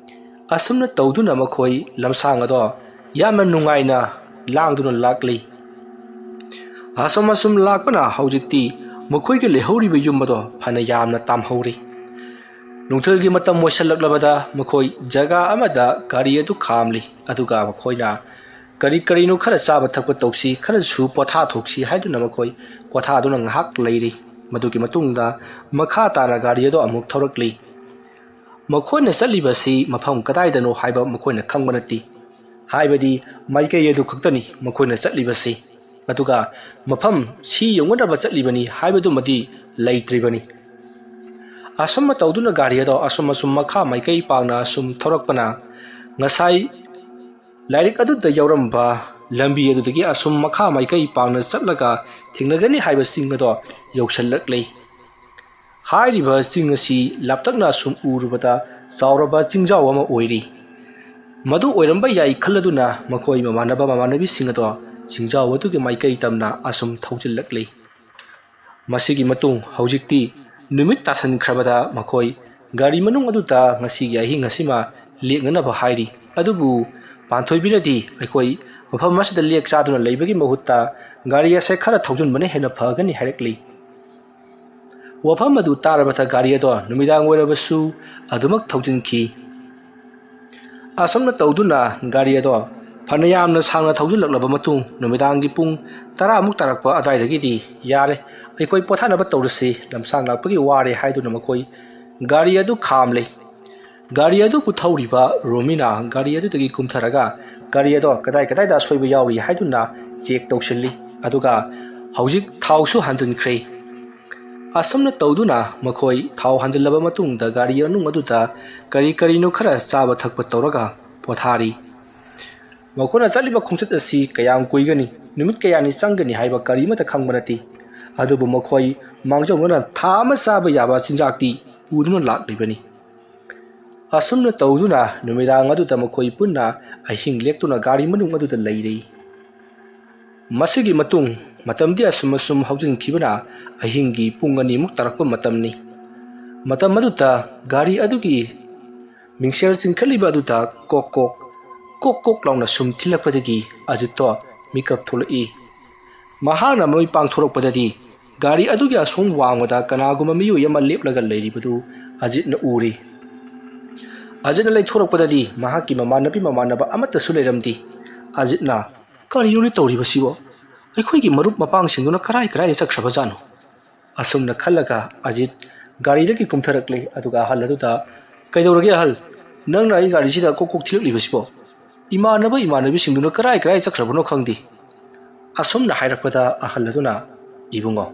ꯑꯁꯨꯝꯅ ꯇꯧꯗꯨꯅ ꯃꯈꯣꯏ ꯂꯝꯁꯥꯡ ꯑꯗꯣ ꯌꯥꯝꯅ ꯅꯨꯡꯉꯥꯏꯅ ꯂꯥꯡꯗꯨꯅ ꯂꯥꯛꯂꯤ꯫ ꯑꯁꯨꯝ ꯑꯁꯨꯝ ꯂꯥꯛꯄꯅ ꯍꯧꯖꯤꯛꯇꯤ ꯃꯈꯣꯏꯒꯤ ꯂꯩꯍꯧꯔꯤꯕ ꯌꯨꯝ ꯑꯗꯣ ꯐꯅ ꯌꯥꯝꯅ ꯇꯥꯝꯍꯧꯔꯤ꯫ ꯅꯨꯡꯊꯤꯜꯒꯤ ꯃꯇꯝ ꯑꯣꯏꯁꯜꯂꯛꯂꯕꯗ ꯃꯈꯣꯏ ꯖꯒꯥ ꯑꯃꯗ ꯒꯥꯔꯤ ꯑꯗꯨ ꯈꯥꯝꯂꯤ꯫ ꯑꯗꯨꯒ ꯃꯈꯣꯏꯅ ꯀꯔꯤ ꯀꯔꯤꯅꯣ ꯈꯔ ꯆꯥꯕ ꯊꯛꯄ ꯇꯧꯁꯤ, ꯈꯔꯁꯨ ꯄꯣꯊꯥꯊꯣꯛꯁꯤ ꯍꯥꯏꯗꯨꯅ ꯃꯈꯣꯏ ꯄꯣꯊꯥꯗꯨꯅ ꯉꯥꯏꯍꯥꯛ ꯂꯩꯔꯤ꯫ ꯃꯗꯨꯒꯤ ꯃꯇꯨꯡꯗ ꯃꯈꯥ ꯇꯥꯅ ꯒꯥꯔꯤ ꯑꯗꯨ ꯑꯃꯨꯛ ꯊꯧꯔꯛꯂꯤ꯫ ꯃꯈꯣꯏꯅ ꯆꯠꯂꯤꯕꯁꯤ ꯃꯐꯝ ꯀꯗꯥꯏꯗꯅꯣ ꯍꯥꯏꯕ ꯃꯈꯣꯏꯅ ꯈꯪꯕ ꯅꯠꯇꯦ꯫ ꯍꯥꯏꯕꯗꯤ ꯃꯥꯏꯀꯩ ꯑꯗꯨ ꯈꯛꯇꯅꯤ ꯃꯈꯣꯏꯅ ꯆꯠꯂꯤꯕꯁꯤ꯫ ꯑꯗꯨꯒ ꯃꯐꯝ ꯁꯤ ꯌꯧꯅꯅꯕ ꯆꯠꯂꯤꯕꯅꯤ ꯍꯥꯏꯕꯗꯨꯃꯗꯤ ꯂꯩꯇ꯭ꯔꯤꯕꯅꯤ꯫ ꯑꯁꯨꯝꯅ ꯇꯧꯗꯨꯅ ꯒꯥꯔꯤ ꯑꯗꯣ ꯑꯁꯨꯝ ꯑꯁꯨꯝ ꯃꯈꯥ ꯃꯥꯏꯀꯩ ꯄꯥꯡꯅ ꯑꯁꯨꯝ ꯊꯧꯔꯛꯄꯅ ꯉꯁꯥꯏ ꯂꯥꯏꯔꯤꯛ ꯑꯗꯨꯗ ꯌꯥꯎꯔꯝꯕ ꯂꯝꯕꯤ ꯑꯗꯨꯗꯒꯤ ꯑꯁꯨꯝ ꯃꯈꯥ ꯃꯥꯏꯀꯩ ꯄꯥꯡꯅ ꯆꯠꯂꯒ ꯊꯦꯡꯅꯒꯅꯤ ꯍꯥꯏꯕꯁꯤꯡ ꯑꯗꯣ ꯌꯧꯁꯜꯂꯛꯂꯤ꯫ ꯍꯥꯏꯔꯤꯕ ꯆꯤꯡ ꯑꯁꯤ ꯂꯥꯞꯇꯛꯅ ꯁꯨꯝ ꯎꯔꯨꯕꯗ ꯆꯥꯎꯔꯕ ꯆꯤꯡꯖꯥꯎ ꯑꯃ ꯑꯣꯏꯔꯤ꯫ ꯃꯗꯨ ꯑꯣꯏꯔꯝꯕ ꯌꯥꯏ ꯈꯜꯂꯗꯨꯅ ꯃꯈꯣꯏ ꯃꯃꯥꯟꯅꯕ ꯃꯃꯥꯟꯅꯕꯤꯁꯤꯡ ꯑꯗꯣ ꯆꯤꯡꯖꯥꯎ ꯑꯗꯨꯒꯤ ꯃꯥꯏꯀꯩ ꯇꯝꯅ ꯑꯁꯨꯝ ꯊꯧꯖꯤꯜꯂꯛꯂꯤ꯫ ꯃꯁꯤꯒꯤ ꯃꯇꯨꯡ ꯍꯧꯖꯤꯛꯇꯤ ꯅꯨꯃꯤꯠ ꯇꯥꯁꯟꯈ꯭ꯔꯕꯗ ꯃꯈꯣꯏ ꯒꯥꯔꯤ ꯃꯅꯨꯡ ꯑꯗꯨꯗ ꯉꯁꯤꯒꯤ ꯑꯍꯤꯡ ꯑꯁꯤꯃ ꯂꯦꯛꯅꯅꯕ ꯍꯥꯏꯔꯤ꯫ ꯑꯗꯨꯕꯨ ꯄꯥꯟꯊꯣꯏꯕꯤꯅꯗꯤ ꯑꯩꯈꯣꯏ ꯃꯐꯝ ꯑꯁꯤꯗ ꯂꯦꯛ ꯆꯥꯗꯨꯅ ꯂꯩꯕꯒꯤ ꯃꯍꯨꯠꯇ ꯒꯥꯔꯤ ꯑꯁꯦ ꯈꯔ ꯊꯧꯖꯤꯟꯕꯅ ꯍꯦꯟꯅ ꯐꯒꯅꯤ ꯍꯥꯏꯔꯛꯂꯤ꯫ ꯋꯥꯐꯝ ꯑꯗꯨ ꯇꯥꯔꯕꯗ ꯒꯥꯔꯤ ꯑꯗꯣ ꯅꯨꯃꯤꯗꯥꯡ ꯑꯣꯏꯔꯕꯁꯨ ꯑꯗꯨꯃꯛ ꯊꯧꯖꯤꯟꯈꯤ꯫ ꯑꯁꯨꯝꯅ ꯇꯧꯗꯨꯅ ꯒꯥꯔꯤ ꯑꯗꯣ ꯐꯅ ꯌꯥꯝꯅ ꯁꯥꯡꯅ ꯊꯧꯖꯤꯜꯂꯛꯂꯕ ꯃꯇꯨꯡ ꯅꯨꯃꯤꯗꯥꯡꯒꯤ ꯄꯨꯡ ꯇꯔꯥꯃꯨꯛ ꯇꯥꯔꯛꯄ ꯑꯗꯨꯋꯥꯏꯗꯒꯤꯗꯤ "ꯌꯥꯔꯦ, ꯑꯩꯈꯣꯏ ꯄꯣꯊꯥꯅꯕ ꯇꯧꯔꯁꯤ, ꯂꯝꯁꯥꯡ ꯂꯥꯛꯄꯒꯤ ꯋꯥꯔꯦ" ꯍꯥꯏꯗꯨꯅ ꯃꯈꯣꯏ ꯒꯥꯔꯤ ꯑꯗꯨ ꯈꯥꯝꯂꯦ꯫ ꯒꯥꯔꯤ ꯑꯗꯨꯕꯨ ꯊꯧꯔꯤꯕ ꯔꯣꯃꯤꯅ ꯒꯥꯔꯤ ꯑꯗꯨꯗꯒꯤ ꯀꯨꯝꯊꯔꯒ ꯒꯥꯔꯤ ꯑꯗꯣ ꯀꯗꯥꯏ ꯀꯗꯥꯏꯗ ꯑꯁꯣꯏꯕ ꯌꯥꯎꯔꯤ ꯍꯥꯏꯗꯨꯅ ꯆꯦꯛ ꯇꯧꯁꯤꯜꯂꯤ꯫ ꯑꯗꯨꯒ ꯍꯧꯖꯤꯛ ꯊꯥꯎꯁꯨ ꯍꯥꯟꯖꯤꯟꯈ꯭ꯔꯦ꯫ ꯑꯁꯨꯝꯅ ꯇꯧꯗꯨꯅ ꯃꯈꯣꯏ ꯊꯥꯎ ꯍꯥꯟꯖꯤꯜꯂꯕ ꯃꯇꯨꯡꯗ ꯒꯥꯔꯤ ꯃꯅꯨꯡ ꯑꯗꯨꯗ ꯀꯔꯤ ꯀꯔꯤꯅꯣ ꯈꯔ ꯆꯥꯕ ꯊꯛꯄ ꯇꯧꯔꯒ ꯄꯣꯊꯥꯔꯤ꯫ ꯃꯈꯣꯏꯅ ꯆꯠꯂꯤꯕ ꯈꯣꯡꯆꯠ ꯑꯁꯤ ꯀꯌꯥꯝ ꯀꯨꯏꯒꯅꯤ, ꯅꯨꯃꯤꯠ ꯀꯌꯥꯅꯤ ꯆꯪꯒꯅꯤ ꯍꯥꯏꯕ ꯀꯔꯤꯃꯠꯇ ꯈꯪꯕ ꯅꯠꯇꯦ꯫ ꯑꯗꯨꯕꯨ ꯃꯈꯣꯏ ꯃꯥꯡꯖꯧꯅꯅ ꯊꯥ ꯑꯃ ꯆꯥꯕ ꯌꯥꯕ ꯆꯤꯟꯖꯥꯛꯇꯤ ꯄꯨꯗꯨꯅ ꯂꯥꯛꯂꯤꯕꯅꯤ꯫ ꯑꯁꯨꯝꯅ ꯇꯧꯗꯨꯅ ꯅꯨꯃꯤꯗꯥꯡ ꯑꯗꯨꯗ ꯃꯈꯣꯏ ꯄꯨꯟꯅ ꯑꯍꯤꯡ ꯂꯦꯛꯇꯨꯅ ꯒꯥꯔꯤ ꯃꯅꯨꯡ ꯑꯗꯨꯗ ꯂꯩꯔꯤ꯫ ꯃꯁꯤꯒꯤ ꯃꯇꯨꯡ ꯃꯇꯝꯗꯤ ꯑꯁꯨꯝ ꯑꯁꯨꯝ ꯍꯧꯖꯤꯟꯈꯤꯕꯅ ꯑꯍꯤꯡꯒꯤ ꯄꯨꯡ ꯑꯅꯤꯃꯨꯛ ꯇꯥꯔꯛꯄ ꯃꯇꯝꯅꯤ꯫ ꯃꯇꯝ ꯑꯗꯨꯗ ꯒꯥꯔꯤ ꯑꯗꯨꯒꯤ ꯃꯤꯡꯁꯦꯜ ꯆꯤꯡꯈꯠꯂꯤꯕ ꯑꯗꯨꯗ ꯀꯣꯛ ꯀꯣꯛ, ꯀꯣꯛ ꯀꯣꯛ ꯂꯥꯎꯅ ꯁꯨꯝ ꯊꯤꯜꯂꯛꯄꯗꯒꯤ ꯑꯖꯤꯠꯇꯣ ꯃꯤꯀꯞ ꯊꯣꯛꯂꯛꯏ꯫ ꯃꯍꯥꯛꯅ ꯃꯃꯤꯠ ꯄꯥꯡꯊꯣꯔꯛꯄꯗꯗꯤ ꯒꯥꯔꯤ ꯑꯗꯨꯒꯤ ꯑꯁꯣꯝ ꯋꯥꯡꯃꯗ ꯀꯅꯥꯒꯨꯝꯕ ꯃꯤꯑꯣꯏ ꯑꯃ ꯂꯦꯞꯂꯒ ꯂꯩꯔꯤꯕꯗꯨ ꯑꯖꯤꯠꯅ ꯎꯔꯤ꯫ ꯑꯖꯤꯠꯅ ꯂꯩꯊꯣꯔꯛꯄꯗꯗꯤ ꯃꯍꯥꯛꯀꯤ ꯃꯃꯥꯟꯅꯕꯤ ꯃꯃꯥꯟꯅꯕ ꯑꯃꯠꯇꯁꯨ ꯂꯩꯔꯝꯗꯦ꯫ ꯑꯖꯤꯠꯅ, "ꯀꯔꯤꯅꯣꯅꯦ ꯇꯧꯔꯤꯕꯁꯤꯕꯣ? ꯑꯩꯈꯣꯏꯒꯤ ꯃꯔꯨꯞ ꯃꯄꯥꯡꯁꯤꯡꯗꯨꯅ ꯀꯔꯥꯏ ꯀꯔꯥꯏꯗ ꯆꯠꯈ꯭ꯔꯕꯖꯥꯠꯅꯣ?" ꯑꯁꯨꯝꯅ ꯈꯜꯂꯒ ꯑꯖꯤꯠ ꯒꯥꯔꯤꯗꯒꯤ ꯀꯨꯝꯊꯔꯛꯂꯦ꯫ ꯑꯗꯨꯒ ꯑꯍꯜ ꯑꯗꯨꯗ, "ꯀꯩꯗꯧꯔꯒꯦ ꯑꯍꯜ? ꯅꯪꯅ ꯑꯩ ꯒꯥꯔꯤꯁꯤꯗ ꯀꯣꯛ ꯀꯣꯛ ꯊꯤꯜꯂꯛꯂꯤꯕꯁꯤꯕꯣ? ꯏꯃꯥꯟꯅꯕ ꯏꯃꯥꯟꯅꯕꯤꯁꯤꯡꯗꯨꯅ ꯀꯔꯥꯏ ꯀꯔꯥꯏ ꯆꯠꯈ꯭ꯔꯕꯅꯣ ꯈꯪꯗꯦ꯫" ꯑꯁꯨꯝꯅ ꯍꯥꯏꯔꯛꯄꯗ ꯑꯍꯜ ꯑꯗꯨꯅ, "ꯏꯕꯨꯡꯉꯣ,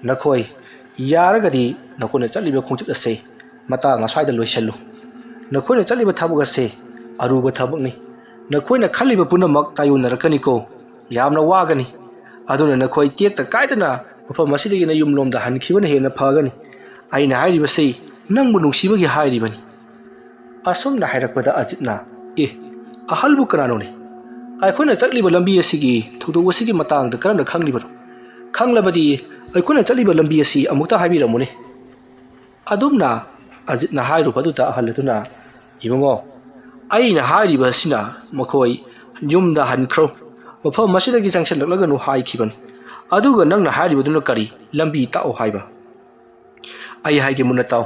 ꯅꯈꯣꯏ ꯌꯥꯔꯒꯗꯤ ꯅꯈꯣꯏꯅ ꯆꯠꯂꯤꯕ ꯈꯣꯡꯆꯠ ꯑꯁꯦ ꯃꯇꯥꯡ ꯑꯁ꯭ꯋꯥꯏꯗ ꯂꯣꯏꯁꯤꯜꯂꯨ꯫ ꯅꯈꯣꯏꯅ ꯆꯠꯂꯤꯕ ꯊꯕꯛ ꯑꯁꯦ ꯑꯔꯨꯕ ꯊꯕꯛꯅꯤ꯫ ꯅꯈꯣꯏꯅ ꯈꯜꯂꯤꯕ ꯄꯨꯝꯅꯃꯛ ꯇꯥꯏꯌꯣꯟꯅꯔꯛꯀꯅꯤꯀꯣ꯫ ꯌꯥꯝꯅ ꯋꯥꯒꯅꯤ꯫ ꯑꯗꯨꯅ ꯅꯈꯣꯏ ꯇꯦꯛꯇ ꯀꯥꯏꯗꯅ ꯃꯐꯝ ꯑꯁꯤꯗꯒꯤ ꯅꯌꯨꯝꯂꯣꯝꯗ ꯍꯟꯈꯤꯕꯅ ꯍꯦꯟꯅ ꯐꯒꯅꯤ꯫ "ꯑꯩꯅ ꯍꯥꯏꯔꯤꯕꯁꯤ ꯅꯪꯕꯨ ꯅꯨꯡꯁꯤꯕꯒꯤ ꯍꯥꯏꯔꯤꯕꯅꯤ"꯫ ꯑꯁꯨꯝꯅ ꯍꯥꯏꯔꯛꯄꯗ ꯑꯖꯤꯠꯅ, "ꯑꯦ, ꯑꯍꯜꯕꯨ ꯀꯅꯥꯅꯣꯅꯦ? ꯑꯩꯈꯣꯏꯅ ꯆꯠꯂꯤꯕ ꯂꯝꯕꯤ ꯑꯁꯤꯒꯤ ꯊꯧꯗꯣꯛ ꯑꯁꯤꯒꯤ ꯃꯇꯥꯡꯗ ꯀꯔꯝꯅ ꯈꯪꯂꯤꯕꯅꯣ? ꯈꯪꯂꯕꯗꯤ ꯑꯩꯈꯣꯏꯅ ꯆꯠꯂꯤꯕ ꯂꯝꯕꯤ ꯑꯁꯤ ꯑꯃꯨꯛꯇ ꯍꯥꯏꯕꯤꯔꯝꯃꯨꯅꯦ"꯫ ꯑꯗꯨꯝꯅ ꯑꯖꯤꯠꯅ ꯍꯥꯏꯔꯨꯕ ꯑꯗꯨꯗ ꯑꯍꯜ ꯑꯗꯨꯅ, "ꯏꯕꯨꯡꯉꯣ, ꯑꯩꯅ ꯍꯥꯏꯔꯤꯕ ꯑꯁꯤꯅ ꯃꯈꯣꯏ ꯌꯨꯝꯗ ꯍꯟꯈ꯭ꯔꯣ, ꯃꯐꯝ ꯑꯁꯤꯗꯒꯤ ꯆꯪꯁꯤꯜꯂꯛꯂꯒꯅꯨ ꯍꯥꯏꯈꯤꯕꯅꯤ꯫ ꯑꯗꯨꯒ ꯅꯪꯅ ꯍꯥꯏꯔꯤꯕꯗꯨꯅ ꯀꯔꯤ? ꯂꯝꯕꯤ ꯇꯥꯛꯑꯣ ꯍꯥꯏꯕ?" "ꯑꯩ ꯍꯥꯏꯒꯦ ꯃꯨꯟꯅ ꯇꯥꯎ꯫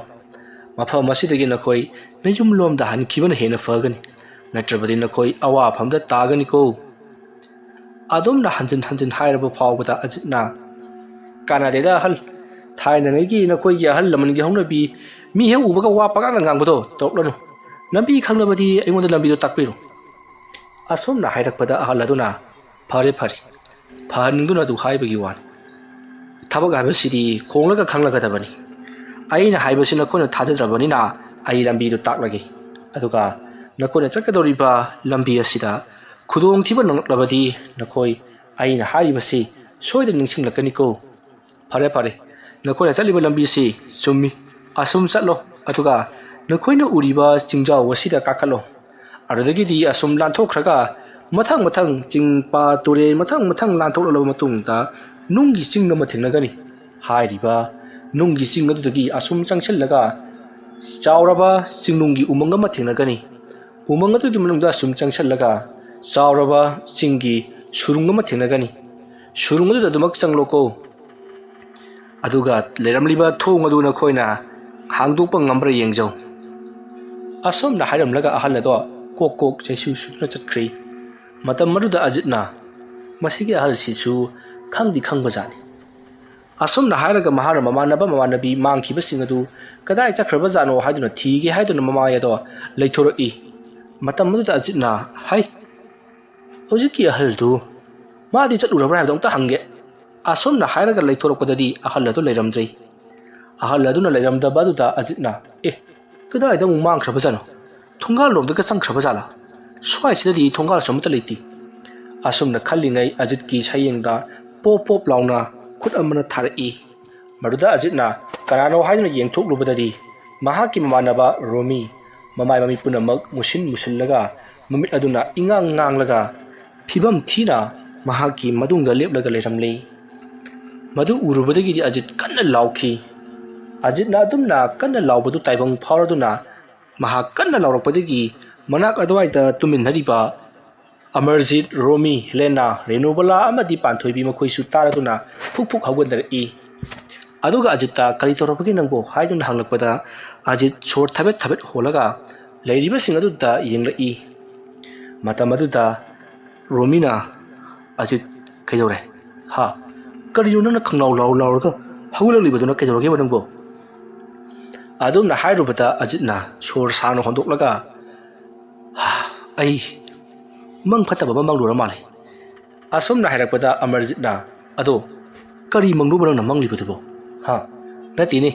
ꯃꯐꯝ ꯑꯁꯤꯗꯒꯤ ꯅꯈꯣꯏ ꯅꯌꯨꯝꯂꯣꯝꯗ ꯍꯟꯈꯤꯕꯅ ꯍꯦꯟꯅ ꯐꯒꯅꯤ, ꯅꯠꯇ꯭ꯔꯕꯗꯤ ꯅꯈꯣꯏ ꯑꯋꯥꯐꯝꯗ ꯇꯥꯒꯅꯤꯀꯣ"꯫ ꯑꯗꯨꯝꯅ ꯍꯟꯖꯤꯟ ꯍꯟꯖꯤꯟ ꯍꯥꯏꯔꯕ ꯐꯥꯎꯕꯗ ꯑꯖꯤꯠꯅ, "ꯀꯥꯟꯅꯗꯦꯗ ꯑꯍꯜ, ꯊꯥꯏꯅꯉꯩꯒꯤ ꯅꯈꯣꯏꯒꯤ ꯑꯍꯜ ꯂꯃꯟꯒꯤ ꯍꯧꯅꯕꯤ, ꯃꯤ ꯍꯦꯛ ꯎꯕꯒ ꯋꯥ ꯄꯉꯥꯡꯗ ꯉꯥꯡꯕꯗꯣ ꯇꯧꯔꯛꯂꯅꯨ꯫ ꯂꯝꯕꯤ ꯈꯪꯂꯕꯗꯤ ꯑꯩꯉꯣꯟꯗ ꯂꯝꯕꯤꯗꯣ ꯇꯥꯛꯄꯤꯔꯣ"꯫ ꯑꯁꯨꯝꯅ ꯍꯥꯏꯔꯛꯄꯗ ꯑꯍꯜ ꯑꯗꯨꯅ, "ꯐꯔꯦ ꯐꯔꯦ, ꯐꯍꯟꯅꯤꯡꯗꯨꯅ ꯑꯗꯨ ꯍꯥꯏꯕꯒꯤ ꯋꯥꯅꯤ꯫ ꯊꯕꯛ ꯍꯥꯏꯕꯁꯤꯗꯤ ꯈꯣꯡꯂꯒ ꯈꯪꯂꯒꯗꯕꯅꯤ꯫ ꯑꯩꯅ ꯍꯥꯏꯕꯁꯤ ꯅꯈꯣꯏꯅ ꯊꯥꯖꯗ꯭ꯔꯕꯅꯤꯅ ꯑꯩ ꯂꯝꯕꯤꯗꯨ ꯇꯥꯛꯂꯒꯦ꯫ ꯑꯗꯨꯒ ꯅꯈꯣꯏꯅ ꯆꯠꯀꯗꯧꯔꯤꯕ ꯂꯝꯕꯤ ꯑꯁꯤꯗ ꯈꯨꯗꯣꯡꯊꯤꯕ ꯅꯪꯂꯛꯂꯕꯗꯤ ꯅꯈꯣꯏ ꯑꯩꯅ ꯍꯥꯏꯔꯤꯕꯁꯤ ꯁꯣꯏꯗꯅ ꯅꯤꯡꯁꯤꯡꯂꯛꯀꯅꯤꯀꯣ꯫ ꯐꯔꯦ ꯐꯔꯦ, ꯅꯈꯣꯏꯅ ꯆꯠꯂꯤꯕ ꯂꯝꯕꯤꯁꯤ ꯆꯨꯝꯃꯤ꯫ ꯑꯁꯨꯝ ꯆꯠꯂꯣ, ꯑꯗꯨꯒ ꯅꯈꯣꯏꯅ ꯎꯔꯤꯕ ꯆꯤꯡꯖꯥꯎ ꯑꯁꯤꯗ ꯀꯥꯈꯠꯂꯣ꯫ ꯑꯗꯨꯗꯒꯤꯗꯤ ꯑꯁꯨꯝ ꯂꯥꯟꯊꯣꯛꯈ꯭ꯔꯒ ꯃꯊꯪ ꯃꯊꯪ ꯆꯤꯡ, ꯄꯥꯠ, ꯇꯨꯔꯦꯜ ꯃꯊꯪ ꯃꯊꯪ ꯂꯥꯟꯊꯣꯛꯂꯕ ꯃꯇꯨꯡꯗ ꯅꯨꯡꯒꯤ ꯆꯤꯡ ꯑꯃ ꯊꯦꯡꯅꯒꯅꯤ꯫ ꯍꯥꯏꯔꯤꯕ ꯅꯨꯡꯒꯤ ꯆꯤꯡ ꯑꯗꯨꯗꯒꯤ ꯑꯁꯨꯝ ꯆꯪꯁꯤꯜꯂꯒ ꯆꯥꯎꯔꯕ ꯆꯤꯡꯅꯨꯡꯒꯤ ꯎꯃꯪ ꯑꯃ ꯊꯦꯡꯅꯒꯅꯤ꯫ ꯎꯃꯪ ꯑꯗꯨꯒꯤ ꯃꯅꯨꯡꯗ ꯑꯁꯨꯝ ꯆꯪꯁꯤꯜꯂꯒ ꯆꯥꯎꯔꯕ ꯆꯤꯡꯒꯤ ꯁꯨꯔꯨꯡ ꯑꯃ ꯊꯦꯡꯅꯒꯅꯤ꯫ ꯁꯨꯔꯨꯡ ꯑꯗꯨꯗ ꯑꯗꯨꯃꯛ ꯆꯪꯂꯣꯀꯣ꯫ ꯑꯗꯨꯒ ꯂꯩꯔꯝꯂꯤꯕ ꯊꯣꯡ ꯑꯗꯨ ꯅꯈꯣꯏꯅ ꯍꯥꯡꯗꯣꯛꯄ ꯉꯝꯕ꯭ꯔꯥ ꯌꯦꯡꯖꯧ"꯫ ꯑꯁꯨꯝꯅ ꯍꯥꯏꯔꯝꯂꯒ ꯑꯍꯜ ꯑꯗꯣ ꯀꯣꯛ ꯀꯣꯛ ꯆꯩꯁꯨ ꯁꯨꯗꯨꯅ ꯆꯠꯈ꯭ꯔꯤ꯫ ꯃꯇꯝ ꯑꯗꯨꯗ ꯑꯖꯤꯠꯅ, "ꯃꯁꯤꯒꯤ ꯑꯍꯜꯁꯤꯁꯨ ꯈꯪꯗꯤ ꯈꯪꯕꯖꯥꯠꯅꯤ"꯫ ꯑꯁꯨꯝꯅ ꯍꯥꯏꯔꯒ ꯃꯍꯥꯛꯅ ꯃꯃꯥꯟꯅꯕ ꯃꯃꯥꯟꯅꯕꯤ ꯃꯥꯡꯈꯤꯕꯁꯤꯡ ꯑꯗꯨ ꯀꯗꯥꯏ ꯆꯠꯈ꯭ꯔꯕꯖꯥꯠꯅꯣ ꯍꯥꯏꯗꯨꯅ ꯊꯤꯒꯦ ꯍꯥꯏꯗꯨꯅ ꯃꯃꯥꯏ ꯑꯗꯣ ꯂꯩꯊꯣꯔꯛꯏ꯫ ꯃꯇꯝ ꯑꯗꯨꯗ ꯑꯖꯤꯠꯅ, "ꯍꯩ, ꯍꯧꯖꯤꯛꯀꯤ ꯑꯍꯜꯗꯨ ꯃꯥꯗꯤ ꯆꯠꯂꯨꯔꯕ꯭ꯔꯥ ꯍꯥꯏꯕꯗꯣ ꯑꯝꯇ ꯍꯪꯒꯦ"꯫ ꯑꯁꯨꯝꯅ ꯍꯥꯏꯔꯒ ꯂꯩꯊꯣꯔꯛꯄꯗꯗꯤ ꯑꯍꯜ ꯑꯗꯨ ꯂꯩꯔꯝꯗ꯭ꯔꯦ꯫ ꯑꯍꯜ ꯑꯗꯨꯅ ꯂꯩꯔꯝꯗꯕ ꯑꯗꯨꯗ ꯑꯖꯤꯠꯅ, "ꯑꯦ, ꯀꯗꯥꯏꯗ ꯑꯃꯨꯛ ꯃꯥꯡꯈ꯭ꯔꯕꯖꯥꯠꯅꯣ? ꯊꯣꯡꯒꯥꯜꯂꯣꯝꯗꯒ ꯆꯪꯈ꯭ꯔꯕ ꯖꯥꯠꯂꯥ? ꯁ꯭ꯋꯥꯏꯁꯤꯗꯗꯤ ꯊꯣꯡꯒꯥꯜꯁꯨ ꯑꯃꯠꯇ ꯂꯩꯇꯦ"꯫ ꯑꯁꯨꯝꯅ ꯈꯜꯂꯤꯉꯩ ꯑꯖꯤꯠꯀꯤ ꯁꯌꯦꯡꯗ ꯄꯣꯞ ꯄꯣꯞ ꯂꯥꯎꯅ ꯈꯨꯠ ꯑꯃꯅ ꯊꯥꯔꯛꯏ꯫ ꯃꯗꯨꯗ ꯑꯖꯤꯠꯅ ꯀꯅꯥꯅꯣ ꯍꯥꯏꯗꯨꯅ ꯌꯦꯡꯊꯣꯛꯂꯨꯕꯗꯗꯤ ꯃꯍꯥꯛꯀꯤ ꯃꯃꯥꯟꯅꯕ ꯔꯣꯃꯤ, ꯃꯃꯥꯏ ꯃꯃꯤꯠ ꯄꯨꯝꯅꯃꯛ ꯃꯨꯁꯤꯟ ꯃꯨꯁꯤꯜꯂꯒ, ꯃꯃꯤꯠ ꯑꯗꯨꯅ ꯏꯉꯥꯡ ꯉꯥꯡꯂꯒ, ꯐꯤꯕꯝ ꯊꯤꯅ ꯃꯍꯥꯛꯀꯤ ꯃꯇꯨꯡꯗ ꯂꯦꯞꯂꯒ ꯂꯩꯔꯝꯂꯤ꯫ ꯃꯗꯨ ꯎꯔꯨꯕꯗꯒꯤꯗꯤ ꯑꯖꯤꯠ ꯀꯟꯅ ꯂꯥꯎꯈꯤ꯫ ꯑꯖꯤꯠꯅ ꯑꯗꯨꯝꯅ ꯀꯟꯅ ꯂꯥꯎꯕꯗꯨ ꯇꯥꯏꯕꯪ ꯐꯥꯎꯔꯗꯨꯅ ꯃꯍꯥꯛ ꯀꯟꯅ ꯂꯥꯎꯔꯛꯄꯗꯒꯤ ꯃꯅꯥꯛ ꯑꯗꯨꯋꯥꯏꯗ ꯇꯨꯝꯃꯤꯟꯅꯔꯤꯕ ꯑꯃꯔꯖꯤꯠ, ꯔꯣꯃꯤ, ꯍꯦꯂꯦꯅꯥ, ꯔꯦꯅꯨꯕꯂꯥ ꯑꯃꯗꯤ ꯄꯥꯟꯊꯣꯏꯕꯤ ꯃꯈꯣꯏꯁꯨ ꯇꯥꯔꯗꯨꯅ ꯐꯨꯛ ꯐꯨꯛ ꯍꯧꯒꯠꯅꯔꯛꯏ꯫ ꯑꯗꯨꯒ ꯑꯖꯤꯠꯇ "ꯀꯔꯤ ꯇꯧꯔꯕꯒꯦ ꯅꯪꯕꯨ?" ꯍꯥꯏꯗꯨꯅ ꯍꯪꯂꯛꯄꯗ ꯑꯖꯤꯠ ꯁꯣꯔ ꯊꯕꯦꯠ ꯊꯕꯦꯠ ꯍꯣꯜꯂꯒ ꯂꯩꯔꯤꯕꯁꯤꯡ ꯑꯗꯨꯗ ꯌꯦꯡꯂꯛꯏ꯫ ꯃꯇꯝ ꯑꯗꯨꯗ ꯔꯣꯃꯤꯅ, "ꯑꯖꯤꯠ, ꯀꯩꯗꯧꯔꯦ? ꯍꯥ? ꯀꯔꯤꯅꯣ ꯅꯪꯅ ꯈꯪꯂꯥꯎ ꯂꯥꯎ ꯂꯥꯎꯔꯒ ꯍꯧꯒꯠꯂꯛꯂꯤꯕꯗꯨꯅ? ꯀꯩꯗꯧꯔꯒꯦꯕ ꯅꯪꯕꯨ?" ꯑꯗꯨꯝꯅ ꯍꯥꯏꯔꯨꯕꯗ ꯑꯖꯤꯠꯅ ꯁꯣꯔ ꯁꯥꯡꯅ ꯍꯣꯟꯗꯣꯛꯂꯒ, "ꯍꯥ, ꯑꯩ ꯃꯪ ꯐꯠꯇꯕ ꯑꯃ ꯃꯪꯂꯨꯔ ꯃꯥꯜꯂꯦ꯫" ꯑꯁꯨꯝꯅ ꯍꯥꯏꯔꯛꯄꯗ ꯑꯃꯔꯖꯤꯠꯅ, "ꯑꯗꯣ ꯀꯔꯤ ꯃꯪꯂꯨꯕ ꯅꯪꯅ ꯃꯪꯂꯤꯕꯗꯨꯕꯣ? ꯍꯥ? ꯅꯠꯇꯦꯅꯦ,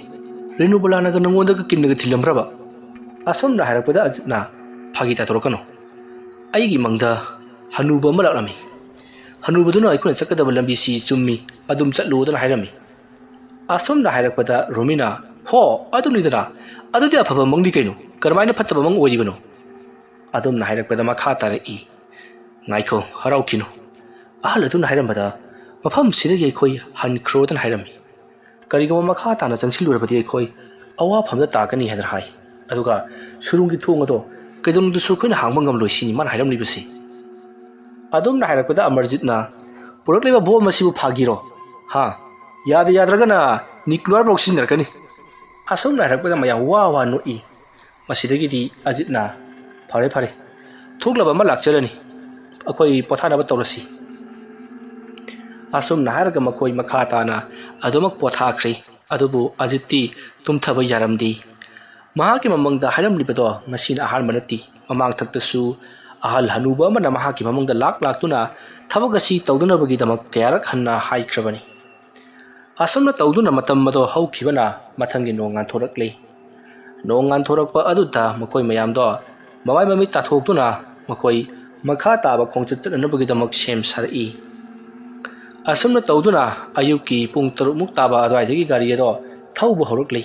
ꯔꯦꯅꯨꯕꯂꯥꯅꯒ ꯅꯪꯉꯣꯟꯗꯒ ꯀꯤꯟꯅꯒ ꯊꯤꯜꯂꯝꯕ꯭ꯔꯕ?" ꯑꯁꯨꯝꯅ ꯍꯥꯏꯔꯛꯄꯗ ꯑꯖꯤꯠꯅ, "ꯐꯥꯒꯤ ꯇꯥꯊꯣꯔꯛꯀꯅꯨ꯫ ꯑꯩꯒꯤ ꯃꯪꯗ ꯍꯅꯨꯕ ꯑꯃ ꯂꯥꯛꯂꯝꯃꯤ꯫ ꯍꯅꯨꯕꯗꯨꯅ ꯑꯩꯈꯣꯏꯅ ꯆꯠꯀꯗꯕ ꯂꯝꯕꯤꯁꯤ ꯆꯨꯝꯃꯤ, ꯑꯗꯨꯝ ꯆꯠꯂꯨꯗꯅ ꯍꯥꯏꯔꯝꯃꯤ꯫" ꯑꯁꯨꯝꯅ ꯍꯥꯏꯔꯛꯄꯗ ꯔꯣꯃꯤꯅ, "ꯍꯣ, ꯑꯗꯨꯅꯤꯗꯅ꯫ ꯑꯗꯨꯗꯤ ꯑꯐꯕ ꯃꯪꯗꯤ ꯀꯩꯅꯣ? ꯀꯔꯝꯍꯥꯏꯅ ꯐꯠꯇꯕ ꯃꯪ ꯑꯣꯏꯔꯤꯕꯅꯣ?" ꯑꯗꯨꯝꯅ ꯍꯥꯏꯔꯛꯄꯗ ꯃꯈꯥ ꯇꯥꯔꯛꯏ, "ꯉꯥꯏꯈꯣ, ꯍꯔꯥꯎꯈꯤꯅꯨ꯫ ꯑꯍꯜ ꯑꯗꯨꯅ ꯍꯥꯏꯔꯝꯕꯗ ꯃꯐꯝꯁꯤꯗꯒꯤ ꯑꯩꯈꯣꯏ ꯍꯟꯈ꯭ꯔꯣꯗꯅ ꯍꯥꯏꯔꯝꯃꯤ꯫ ꯀꯔꯤꯒꯨꯝꯕ ꯃꯈꯥ ꯇꯥꯅ ꯆꯪꯁꯤꯜꯂꯨꯔꯕꯗꯤ ꯑꯩꯈꯣꯏ ꯑꯋꯥꯐꯝꯗ ꯇꯥꯒꯅꯤ ꯍꯥꯏꯗꯅ ꯍꯥꯏ꯫ ꯑꯗꯨꯒ ꯁꯨꯔꯨꯡꯒꯤ ꯊꯣꯡ ꯑꯗꯣ ꯀꯩꯗꯧꯅꯨꯡꯗꯁꯨ ꯑꯩꯈꯣꯏꯅ ꯍꯥꯡꯕ ꯉꯝꯂꯣꯏ ꯁꯤꯅꯤ ꯃꯥꯅ ꯍꯥꯏꯔꯝꯂꯤꯕꯁꯤ꯫" ꯑꯗꯨꯝꯅ ꯍꯥꯏꯔꯛꯄꯗ ꯑꯃꯔꯖꯤꯠꯅ, "ꯄꯨꯔꯛꯂꯤꯕ ꯕꯣꯝ ꯑꯁꯤꯕꯨ ꯐꯥꯒꯤꯔꯣ? ꯍꯥ? ꯌꯥꯗ ꯌꯥꯗ꯭ꯔꯒꯅ ꯅꯤꯀ꯭ꯂꯤꯌꯔ ꯕꯣꯝ ꯁꯤꯖꯤꯟꯅꯔꯛꯀꯅꯤ꯫" ꯑꯁꯨꯝꯅ ꯍꯥꯏꯔꯛꯄꯗ ꯃꯌꯥꯝ ꯋꯥ ꯋꯥ ꯅꯣꯛꯏ꯫ ꯃꯁꯤꯗꯒꯤꯗꯤ ꯑꯖꯤꯠꯅ, "ꯐꯔꯦ, ꯐꯔꯦ, ꯊꯣꯛꯂꯕ ꯑꯃ ꯂꯥꯛꯆꯔꯅꯤ, ꯑꯩꯈꯣꯏ ꯄꯣꯊꯥꯅꯕ ꯇꯧꯔꯁꯤ꯫" ꯑꯁꯨꯝꯅ ꯍꯥꯏꯔꯒ ꯃꯈꯣꯏ ꯃꯈꯥ ꯇꯥꯅ ꯑꯗꯨꯃꯛ ꯄꯣꯊꯥꯈ꯭ꯔꯦ꯫ ꯑꯗꯨꯕꯨ ꯑꯖꯤꯠꯇꯤ ꯇꯨꯝꯊꯕ ꯌꯥꯔꯝꯗꯦ꯫ ꯃꯍꯥꯛꯀꯤ ꯃꯃꯪꯗ ꯍꯥꯏꯔꯝꯂꯤꯕꯗꯣ ꯉꯁꯤꯅ ꯑꯍꯥꯟꯕ ꯅꯠꯇꯦ꯫ ꯃꯃꯥꯡꯊꯛꯇꯁꯨ ꯑꯍꯜ ꯍꯅꯨꯕ ꯑꯃꯅ ꯃꯍꯥꯛꯀꯤ ꯃꯃꯪꯗ ꯂꯥꯛ ꯂꯥꯛꯇꯨꯅ ꯊꯕꯛ ꯑꯁꯤ ꯇꯧꯗꯅꯕꯒꯤꯗꯃꯛ ꯀꯌꯥꯔꯛ ꯍꯟꯅ ꯍꯥꯏꯈ꯭ꯔꯕꯅꯤ꯫ ꯑꯁꯨꯝꯅ ꯇꯧꯗꯨꯅ ꯃꯇꯝ ꯑꯗꯣ ꯍꯧꯈꯤꯕꯅ ꯃꯊꯪꯒꯤ ꯅꯣꯡ ꯉꯥꯟꯊꯣꯔꯛꯂꯦ꯫ ꯅꯣꯡ ꯉꯥꯟꯊꯣꯔꯛꯄ ꯑꯗꯨꯗ ꯃꯈꯣꯏ ꯃꯌꯥꯝꯗꯣ ꯃꯃꯥꯏ ꯃꯃꯤꯠ ꯇꯥꯊꯣꯛꯇꯨꯅ ꯃꯈꯣꯏ ꯃꯈꯥ ꯇꯥꯕ ꯈꯣꯡꯆꯠ ꯆꯠꯅꯅꯕꯒꯤꯗꯃꯛ ꯁꯦꯝ ꯁꯥꯔꯛꯏ꯫ ꯑꯁꯨꯝꯅ ꯇꯧꯗꯨꯅ ꯑꯌꯨꯛꯀꯤ ꯄꯨꯡ ꯇꯔꯨꯛꯃꯨꯛ ꯇꯥꯕ ꯑꯗꯨꯋꯥꯏꯗꯒꯤ ꯒꯥꯔꯤ ꯑꯗꯣ ꯊꯧꯕ ꯍꯧꯔꯛꯂꯤ꯫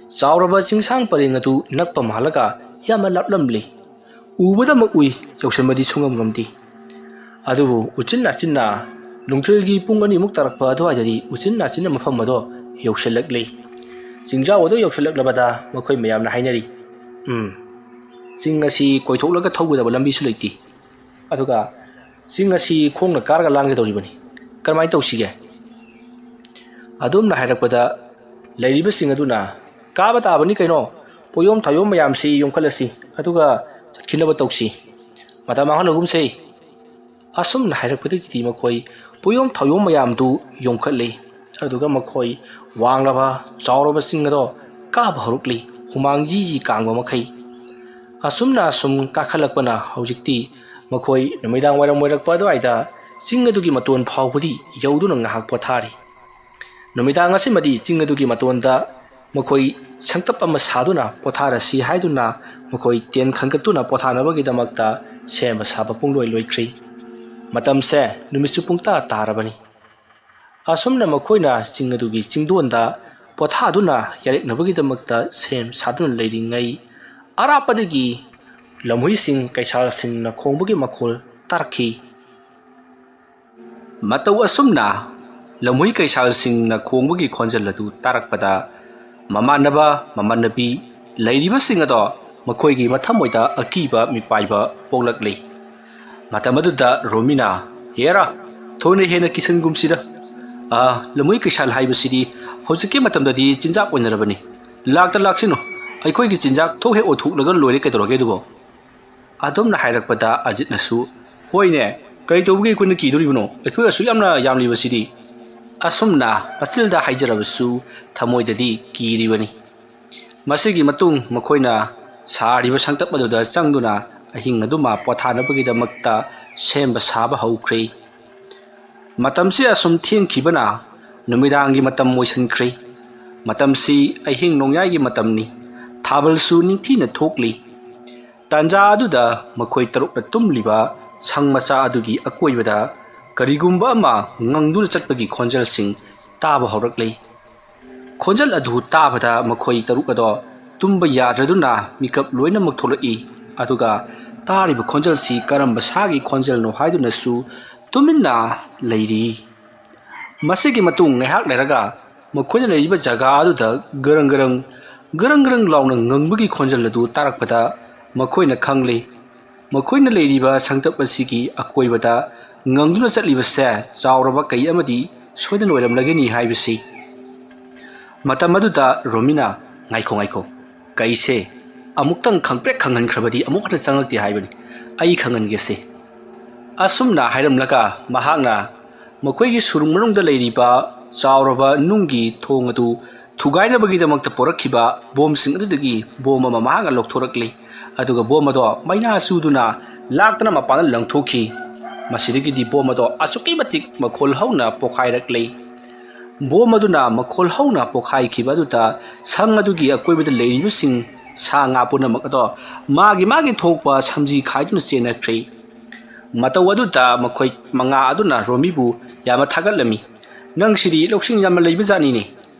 ꯆꯥꯎꯔꯕ ꯆꯤꯡꯁꯥꯡ ꯄꯔꯦꯡ ꯑꯗꯨ ꯅꯛꯄ ꯃꯥꯜꯂꯒ ꯌꯥꯝꯅ ꯂꯥꯞꯂꯝꯂꯤ꯫ ꯎꯕꯗꯃꯛ ꯎꯏ, ꯌꯧꯁꯤꯟꯕꯗꯤ ꯁꯨꯡꯉꯝ ꯉꯝꯗꯦ꯫ ꯑꯗꯨꯕꯨ ꯎꯆꯤꯟ ꯅꯥꯆꯤꯟꯅ ꯅꯨꯡꯊꯤꯜꯒꯤ ꯄꯨꯡ ꯑꯅꯤꯃꯨꯛ ꯇꯥꯔꯛꯄ ꯑꯗꯨꯋꯥꯏꯗꯗꯤ ꯎꯆꯤꯟ ꯅꯥꯆꯤꯟꯅ ꯃꯐꯝ ꯑꯗꯣ ꯌꯧꯁꯤꯜꯂꯛꯂꯤ꯫ ꯆꯤꯡꯖꯥꯎ ꯑꯗꯨ ꯌꯧꯁꯤꯜꯂꯛꯂꯕꯗ ꯃꯈꯣꯏ ꯃꯌꯥꯝꯅ ꯍꯥꯏꯅꯔꯤ, "ꯎꯝ, ꯆꯤꯡ ꯑꯁꯤ ꯀꯣꯏꯊꯣꯛꯂꯒ ꯊꯧꯒꯗꯕ ꯂꯝꯕꯤꯁꯨ ꯂꯩꯇꯦ꯫ ꯑꯗꯨꯒ ꯆꯤꯡ ꯑꯁꯤ ꯈꯣꯡꯅ ꯀꯥꯔꯒ ꯂꯥꯟꯒꯗꯧꯔꯤꯕꯅꯤ꯫ ꯀꯔꯝꯍꯥꯏꯅ ꯇꯧꯁꯤꯒꯦ?" ꯑꯗꯨꯝꯅ ꯍꯥꯏꯔꯛꯄꯗ ꯂꯩꯔꯤꯕꯁꯤꯡ ꯑꯗꯨꯅ, "ꯀꯥꯕ ꯇꯥꯕꯅꯤ ꯀꯩꯅꯣ, ꯄꯣꯌꯣꯝ ꯊꯥꯌꯣꯝ ꯃꯌꯥꯝꯁꯤ ꯌꯣꯝꯈꯠꯂꯁꯤ, ꯑꯗꯨꯒ ꯆꯠꯈꯤꯅꯕ ꯇꯧꯁꯤ꯫ ꯃꯇꯝ ꯃꯥꯡꯍꯟꯅꯒꯨꯝꯁꯦ꯫" ꯑꯁꯨꯝꯅ ꯍꯥꯏꯔꯛꯄꯗꯒꯤꯗꯤ ꯃꯈꯣꯏ ꯄꯣꯌꯣꯝ ꯊꯥꯌꯣꯝ ꯃꯌꯥꯝꯗꯨ ꯌꯣꯝꯈꯠꯂꯤ꯫ ꯑꯗꯨꯒ ꯃꯈꯣꯏ ꯋꯥꯡꯂꯕ ꯆꯥꯎꯔꯕ ꯆꯤꯡ ꯑꯗꯣ ꯀꯥꯕ ꯍꯧꯔꯛꯂꯤ, ꯍꯨꯃꯥꯡ ꯖꯤ ꯖꯤ ꯀꯥꯡꯕ ꯃꯈꯩ꯫ ꯑꯁꯨꯝꯅ ꯑꯁꯨꯝ ꯀꯥꯈꯠꯂꯛꯄꯅ ꯍꯧꯖꯤꯛꯇꯤ ꯃꯈꯣꯏ ꯅꯨꯃꯤꯗꯥꯡ ꯋꯥꯏꯔꯝ ꯑꯣꯏꯔꯛꯄ ꯑꯗꯨꯋꯥꯏꯗ ꯆꯤꯡ ꯑꯗꯨꯒꯤ ꯃꯇꯣꯟ ꯐꯥꯎꯕꯗꯤ ꯌꯧꯗꯨꯅ ꯉꯥꯏꯍꯥꯛ ꯄꯣꯊꯥꯔꯤ꯫ ꯅꯨꯃꯤꯗꯥꯡ ꯑꯁꯤꯃꯗꯤ ꯆꯤꯡ ꯑꯗꯨꯒꯤ ꯃꯇꯣꯟꯗ ꯃꯈꯣꯏ ꯁꯪꯇꯞ ꯑꯃ ꯁꯥꯗꯨꯅ ꯄꯣꯊꯥꯔꯁꯤ ꯍꯥꯏꯗꯨꯅ ꯃꯈꯣꯏ ꯇꯦꯟ ꯈꯟꯒꯠꯇꯨꯅ ꯄꯣꯊꯥꯅꯕꯒꯤꯗꯃꯛꯇ ꯁꯦꯝꯕ ꯁꯥꯕ ꯄꯨꯡꯂꯣꯏ ꯂꯣꯏꯈ꯭ꯔꯤ꯫ ꯃꯇꯝꯁꯦ ꯅꯨꯃꯤꯠꯁꯨ ꯄꯨꯡꯇꯥ ꯇꯥꯔꯕꯅꯤ꯫ ꯑꯁꯨꯝꯅ ꯃꯈꯣꯏꯅ ꯆꯤꯡ ꯑꯗꯨꯒꯤ ꯆꯤꯡꯗꯣꯟꯗ ꯄꯣꯊꯥꯗꯨꯅ ꯌꯥꯔꯦꯛꯅꯕꯒꯤꯗꯃꯛꯇ ꯁꯦꯝ ꯁꯥꯗꯨꯅ ꯂꯩꯔꯤꯉꯩ, ꯑꯔꯥꯞꯄꯗꯒꯤ ꯂꯝꯍꯨꯏꯁꯤꯡ ꯀꯩꯁꯥꯜꯁꯤꯡꯅ ꯈꯣꯡꯕꯒꯤ ꯃꯈꯣꯜ ꯇꯥꯔꯛꯈꯤ꯫ ꯃꯇꯧ ꯑꯁꯨꯝꯅ ꯂꯝꯍꯨꯏ ꯀꯩꯁꯥꯜꯁꯤꯡꯅ ꯈꯣꯡꯕꯒꯤ ꯈꯣꯟꯖꯦꯜ ꯑꯗꯨ ꯇꯥꯔꯛꯄꯗ, ꯃꯃꯥꯟꯅꯕ ꯃꯃꯥꯟꯅꯕꯤ ꯂꯩꯔꯤꯕꯁꯤꯡ ꯑꯗꯣ ꯃꯈꯣꯏꯒꯤ ꯃꯊꯃꯣꯏꯗ ꯑꯀꯤꯕ ꯃꯤꯄꯥꯏꯕ ꯄꯣꯛꯂꯛꯂꯤ꯫ ꯃꯇꯝ ꯑꯗꯨꯗ ꯔꯣꯃꯤꯅ, "ꯍꯦꯔꯥ, ꯊꯣꯏꯅ ꯍꯦꯟꯅ ꯀꯤꯁꯟꯒꯨꯝꯁꯤꯗ꯫ ꯑꯥ, ꯂꯝꯍꯨꯏ ꯀꯩꯁꯥꯜ ꯍꯥꯏꯕꯁꯤꯗꯤ ꯍꯧꯖꯤꯛꯀꯤ ꯃꯇꯝꯗꯗꯤ ꯆꯤꯟꯖꯥꯛ ꯑꯣꯏꯅꯔꯕꯅꯤ꯫ ꯂꯥꯛꯇ ꯂꯥꯛꯁꯤꯅꯨ, ꯑꯩꯈꯣꯏꯒꯤ ꯆꯤꯟꯖꯥꯛ ꯊꯣꯛ ꯍꯦꯛ ꯑꯣꯊꯣꯛꯂꯒ ꯂꯣꯏꯔꯦ ꯀꯩꯗꯧꯔꯒꯦ ꯑꯗꯨꯕꯣ?" ꯑꯗꯨꯝꯅ ꯍꯥꯏꯔꯛꯄꯗ ꯑꯖꯤꯠꯅꯁꯨ, "ꯍꯣꯏꯅꯦ, ꯀꯔꯤ ꯇꯧꯕꯒꯤ ꯑꯩꯈꯣꯏꯅ ꯀꯤꯗꯣꯔꯤꯕꯅꯣ? ꯑꯩꯈꯣꯏ ꯑꯁꯨꯛ ꯌꯥꯝꯅ ꯌꯥꯝꯂꯤꯕꯁꯤꯗꯤ?" ꯑꯁꯨꯝꯅ ꯃꯆꯤꯜꯗ ꯍꯥꯏꯖꯔꯕꯁꯨ ꯊꯃꯣꯏꯗꯗꯤ ꯀꯤꯔꯤꯕꯅꯤ꯫ ꯃꯁꯤꯒꯤ ꯃꯇꯨꯡ ꯃꯈꯣꯏꯅ ꯁꯥꯔꯤꯕ ꯁꯪꯇꯞ ꯑꯗꯨꯗ ꯆꯪꯗꯨꯅ ꯑꯍꯤꯡ ꯑꯗꯨꯃ ꯄꯣꯊꯥꯅꯕꯒꯤꯗꯃꯛꯇ ꯁꯦꯝꯕ ꯁꯥꯕ ꯍꯧꯈ꯭ꯔꯦ꯫ ꯃꯇꯝꯁꯤ ꯑꯁꯨꯝ ꯊꯦꯡꯈꯤꯕꯅ ꯅꯨꯃꯤꯗꯥꯡꯒꯤ ꯃꯇꯝ ꯑꯣꯏꯁꯤꯟꯈ꯭ꯔꯦ꯫ ꯃꯇꯝꯁꯤ ꯑꯍꯤꯡ ꯅꯣꯡꯌꯥꯏꯒꯤ ꯃꯇꯝꯅꯤ꯫ ꯊꯥꯕꯜꯁꯨ ꯅꯤꯡꯊꯤꯅ ꯊꯣꯛꯂꯤ꯫ ꯇꯥꯟꯖꯥ ꯑꯗꯨꯗ ꯃꯈꯣꯏ ꯇꯔꯨꯛꯅ ꯇꯨꯝꯂꯤꯕ ꯁꯪ ꯃꯆꯥ ꯑꯗꯨꯒꯤ ꯑꯀꯣꯏꯕꯗ ꯀꯔꯤꯒꯨꯝꯕ ꯑꯃ ꯉꯪꯗꯨꯅ ꯆꯠꯄꯒꯤ ꯈꯣꯟꯖꯦꯜꯁꯤꯡ ꯇꯥꯕ ꯍꯧꯔꯛꯂꯤ꯫ ꯈꯣꯟꯖꯦꯜ ꯑꯗꯨ ꯇꯥꯕꯗ ꯃꯈꯣꯏ ꯇꯔꯨꯛ ꯑꯗꯣ ꯇꯨꯝꯕ ꯌꯥꯗ꯭ꯔꯗꯨꯅ ꯃꯤꯀꯞ ꯂꯣꯏꯅꯃꯛ ꯊꯣꯛꯂꯛꯏ꯫ ꯑꯗꯨꯒ ꯇꯥꯔꯤꯕ ꯈꯣꯟꯖꯦꯜꯁꯤ ꯀꯔꯝꯕ ꯁꯥꯒꯤ ꯈꯣꯟꯖꯦꯜꯅꯣ ꯍꯥꯏꯗꯨꯅꯁꯨ ꯇꯨꯃꯤꯟꯅ ꯂꯩꯔꯤ꯫ ꯃꯁꯤꯒꯤ ꯃꯇꯨꯡ ꯉꯥꯏꯍꯥꯛ ꯂꯩꯔꯒ ꯃꯈꯣꯏꯅ ꯂꯩꯔꯤꯕ ꯖꯒꯥ ꯑꯗꯨꯗ ꯒꯔꯪ ꯒꯔꯪ, ꯒꯔꯪ ꯒꯔꯪ ꯂꯥꯎꯅ ꯉꯪꯕꯒꯤ ꯈꯣꯟꯖꯦꯜ ꯑꯗꯨ ꯇꯥꯔꯛꯄꯗ ꯃꯈꯣꯏꯅ ꯈꯪꯂꯤ, ꯃꯈꯣꯏꯅ ꯂꯩꯔꯤꯕ ꯁꯪꯇꯞ ꯑꯁꯤꯒꯤ ꯑꯀꯣꯏꯕꯗ ꯉꯪꯗꯨꯅ ꯆꯠꯂꯤꯕꯁꯦ ꯆꯥꯎꯔꯕ ꯀꯩ ꯑꯃꯗꯤ ꯁꯣꯏꯗꯅ ꯑꯣꯏꯔꯝꯂꯒꯅꯤ ꯍꯥꯏꯕꯁꯤ꯫ ꯃꯇꯝ ꯑꯗꯨꯗ ꯔꯣꯃꯤꯅ, "ꯉꯥꯏꯈꯣ, ꯉꯥꯏꯈꯣ, ꯀꯩꯁꯦ ꯑꯃꯨꯛꯇꯪ ꯈꯪꯄ꯭ꯔꯦꯛ ꯈꯪꯍꯟꯈ꯭ꯔꯕꯗꯤ ꯑꯃꯨꯛ ꯍꯟꯅ ꯆꯪꯂꯛꯇꯦ ꯍꯥꯏꯕꯅꯤ꯫ ꯑꯩ ꯈꯪꯍꯟꯒꯦꯁꯦ"꯫ ꯑꯁꯨꯝꯅ ꯍꯥꯏꯔꯝꯂꯒ ꯃꯍꯥꯛꯅ ꯃꯈꯣꯏꯒꯤ ꯁꯨꯔꯨꯡ ꯃꯅꯨꯡꯗ ꯂꯩꯔꯤꯕ ꯆꯥꯎꯔꯕ ꯅꯨꯡꯒꯤ ꯊꯣꯡ ꯑꯗꯨ ꯊꯨꯒꯥꯏꯅꯕꯒꯤꯗꯃꯛꯇ ꯄꯣꯔꯛꯈꯤꯕ ꯕꯣꯝꯁꯤꯡ ꯑꯗꯨꯗꯒꯤ ꯕꯣꯝ ꯑꯃ ꯃꯍꯥꯛꯅ ꯂꯧꯊꯣꯔꯛꯂꯤ꯫ ꯑꯗꯨꯒ ꯕꯣꯝ ꯑꯗꯣ ꯃꯩꯅꯥ ꯆꯨꯗꯨꯅ ꯂꯥꯛꯇꯅ ꯃꯄꯥꯟꯗ ꯂꯪꯊꯣꯛꯈꯤ꯫ ꯃꯁꯤꯗꯒꯤꯗꯤ ꯕꯣꯝ ꯑꯗꯣ ꯑꯁꯨꯛꯀꯤ ꯃꯇꯤꯛ ꯃꯈꯣꯜ ꯍꯧꯅ ꯄꯣꯈꯥꯏꯔꯛꯂꯤ꯫ ꯕꯣꯝ ꯑꯗꯨꯅ ꯃꯈꯣꯜ ꯍꯧꯅ ꯄꯣꯈꯥꯏꯈꯤꯕ ꯑꯗꯨꯗ ꯁꯪ ꯑꯗꯨꯒꯤ ꯑꯀꯣꯏꯕꯗ ꯂꯩꯔꯤꯕꯁꯤꯡ, ꯁꯥ ꯉꯥ ꯄꯨꯝꯅꯃꯛ ꯑꯗꯣ ꯃꯥꯒꯤ ꯃꯥꯒꯤ ꯊꯣꯛꯄ ꯁꯝꯖꯤ ꯈꯥꯏꯗꯨꯅ ꯆꯦꯟꯅꯈ꯭ꯔꯦ꯫ ꯃꯇꯧ ꯑꯗꯨꯗ ꯃꯈꯣꯏ ꯃꯉꯥ ꯑꯗꯨꯅ ꯔꯣꯃꯤꯕꯨ ꯌꯥꯝꯅ ꯊꯥꯒꯠꯂꯝꯃꯤ꯫ "ꯅꯪꯁꯤꯗꯤ ꯂꯧꯁꯤꯡ ꯌꯥꯝꯅ ꯂꯩꯕ ꯖꯥꯠꯅꯤꯅꯦ"꯫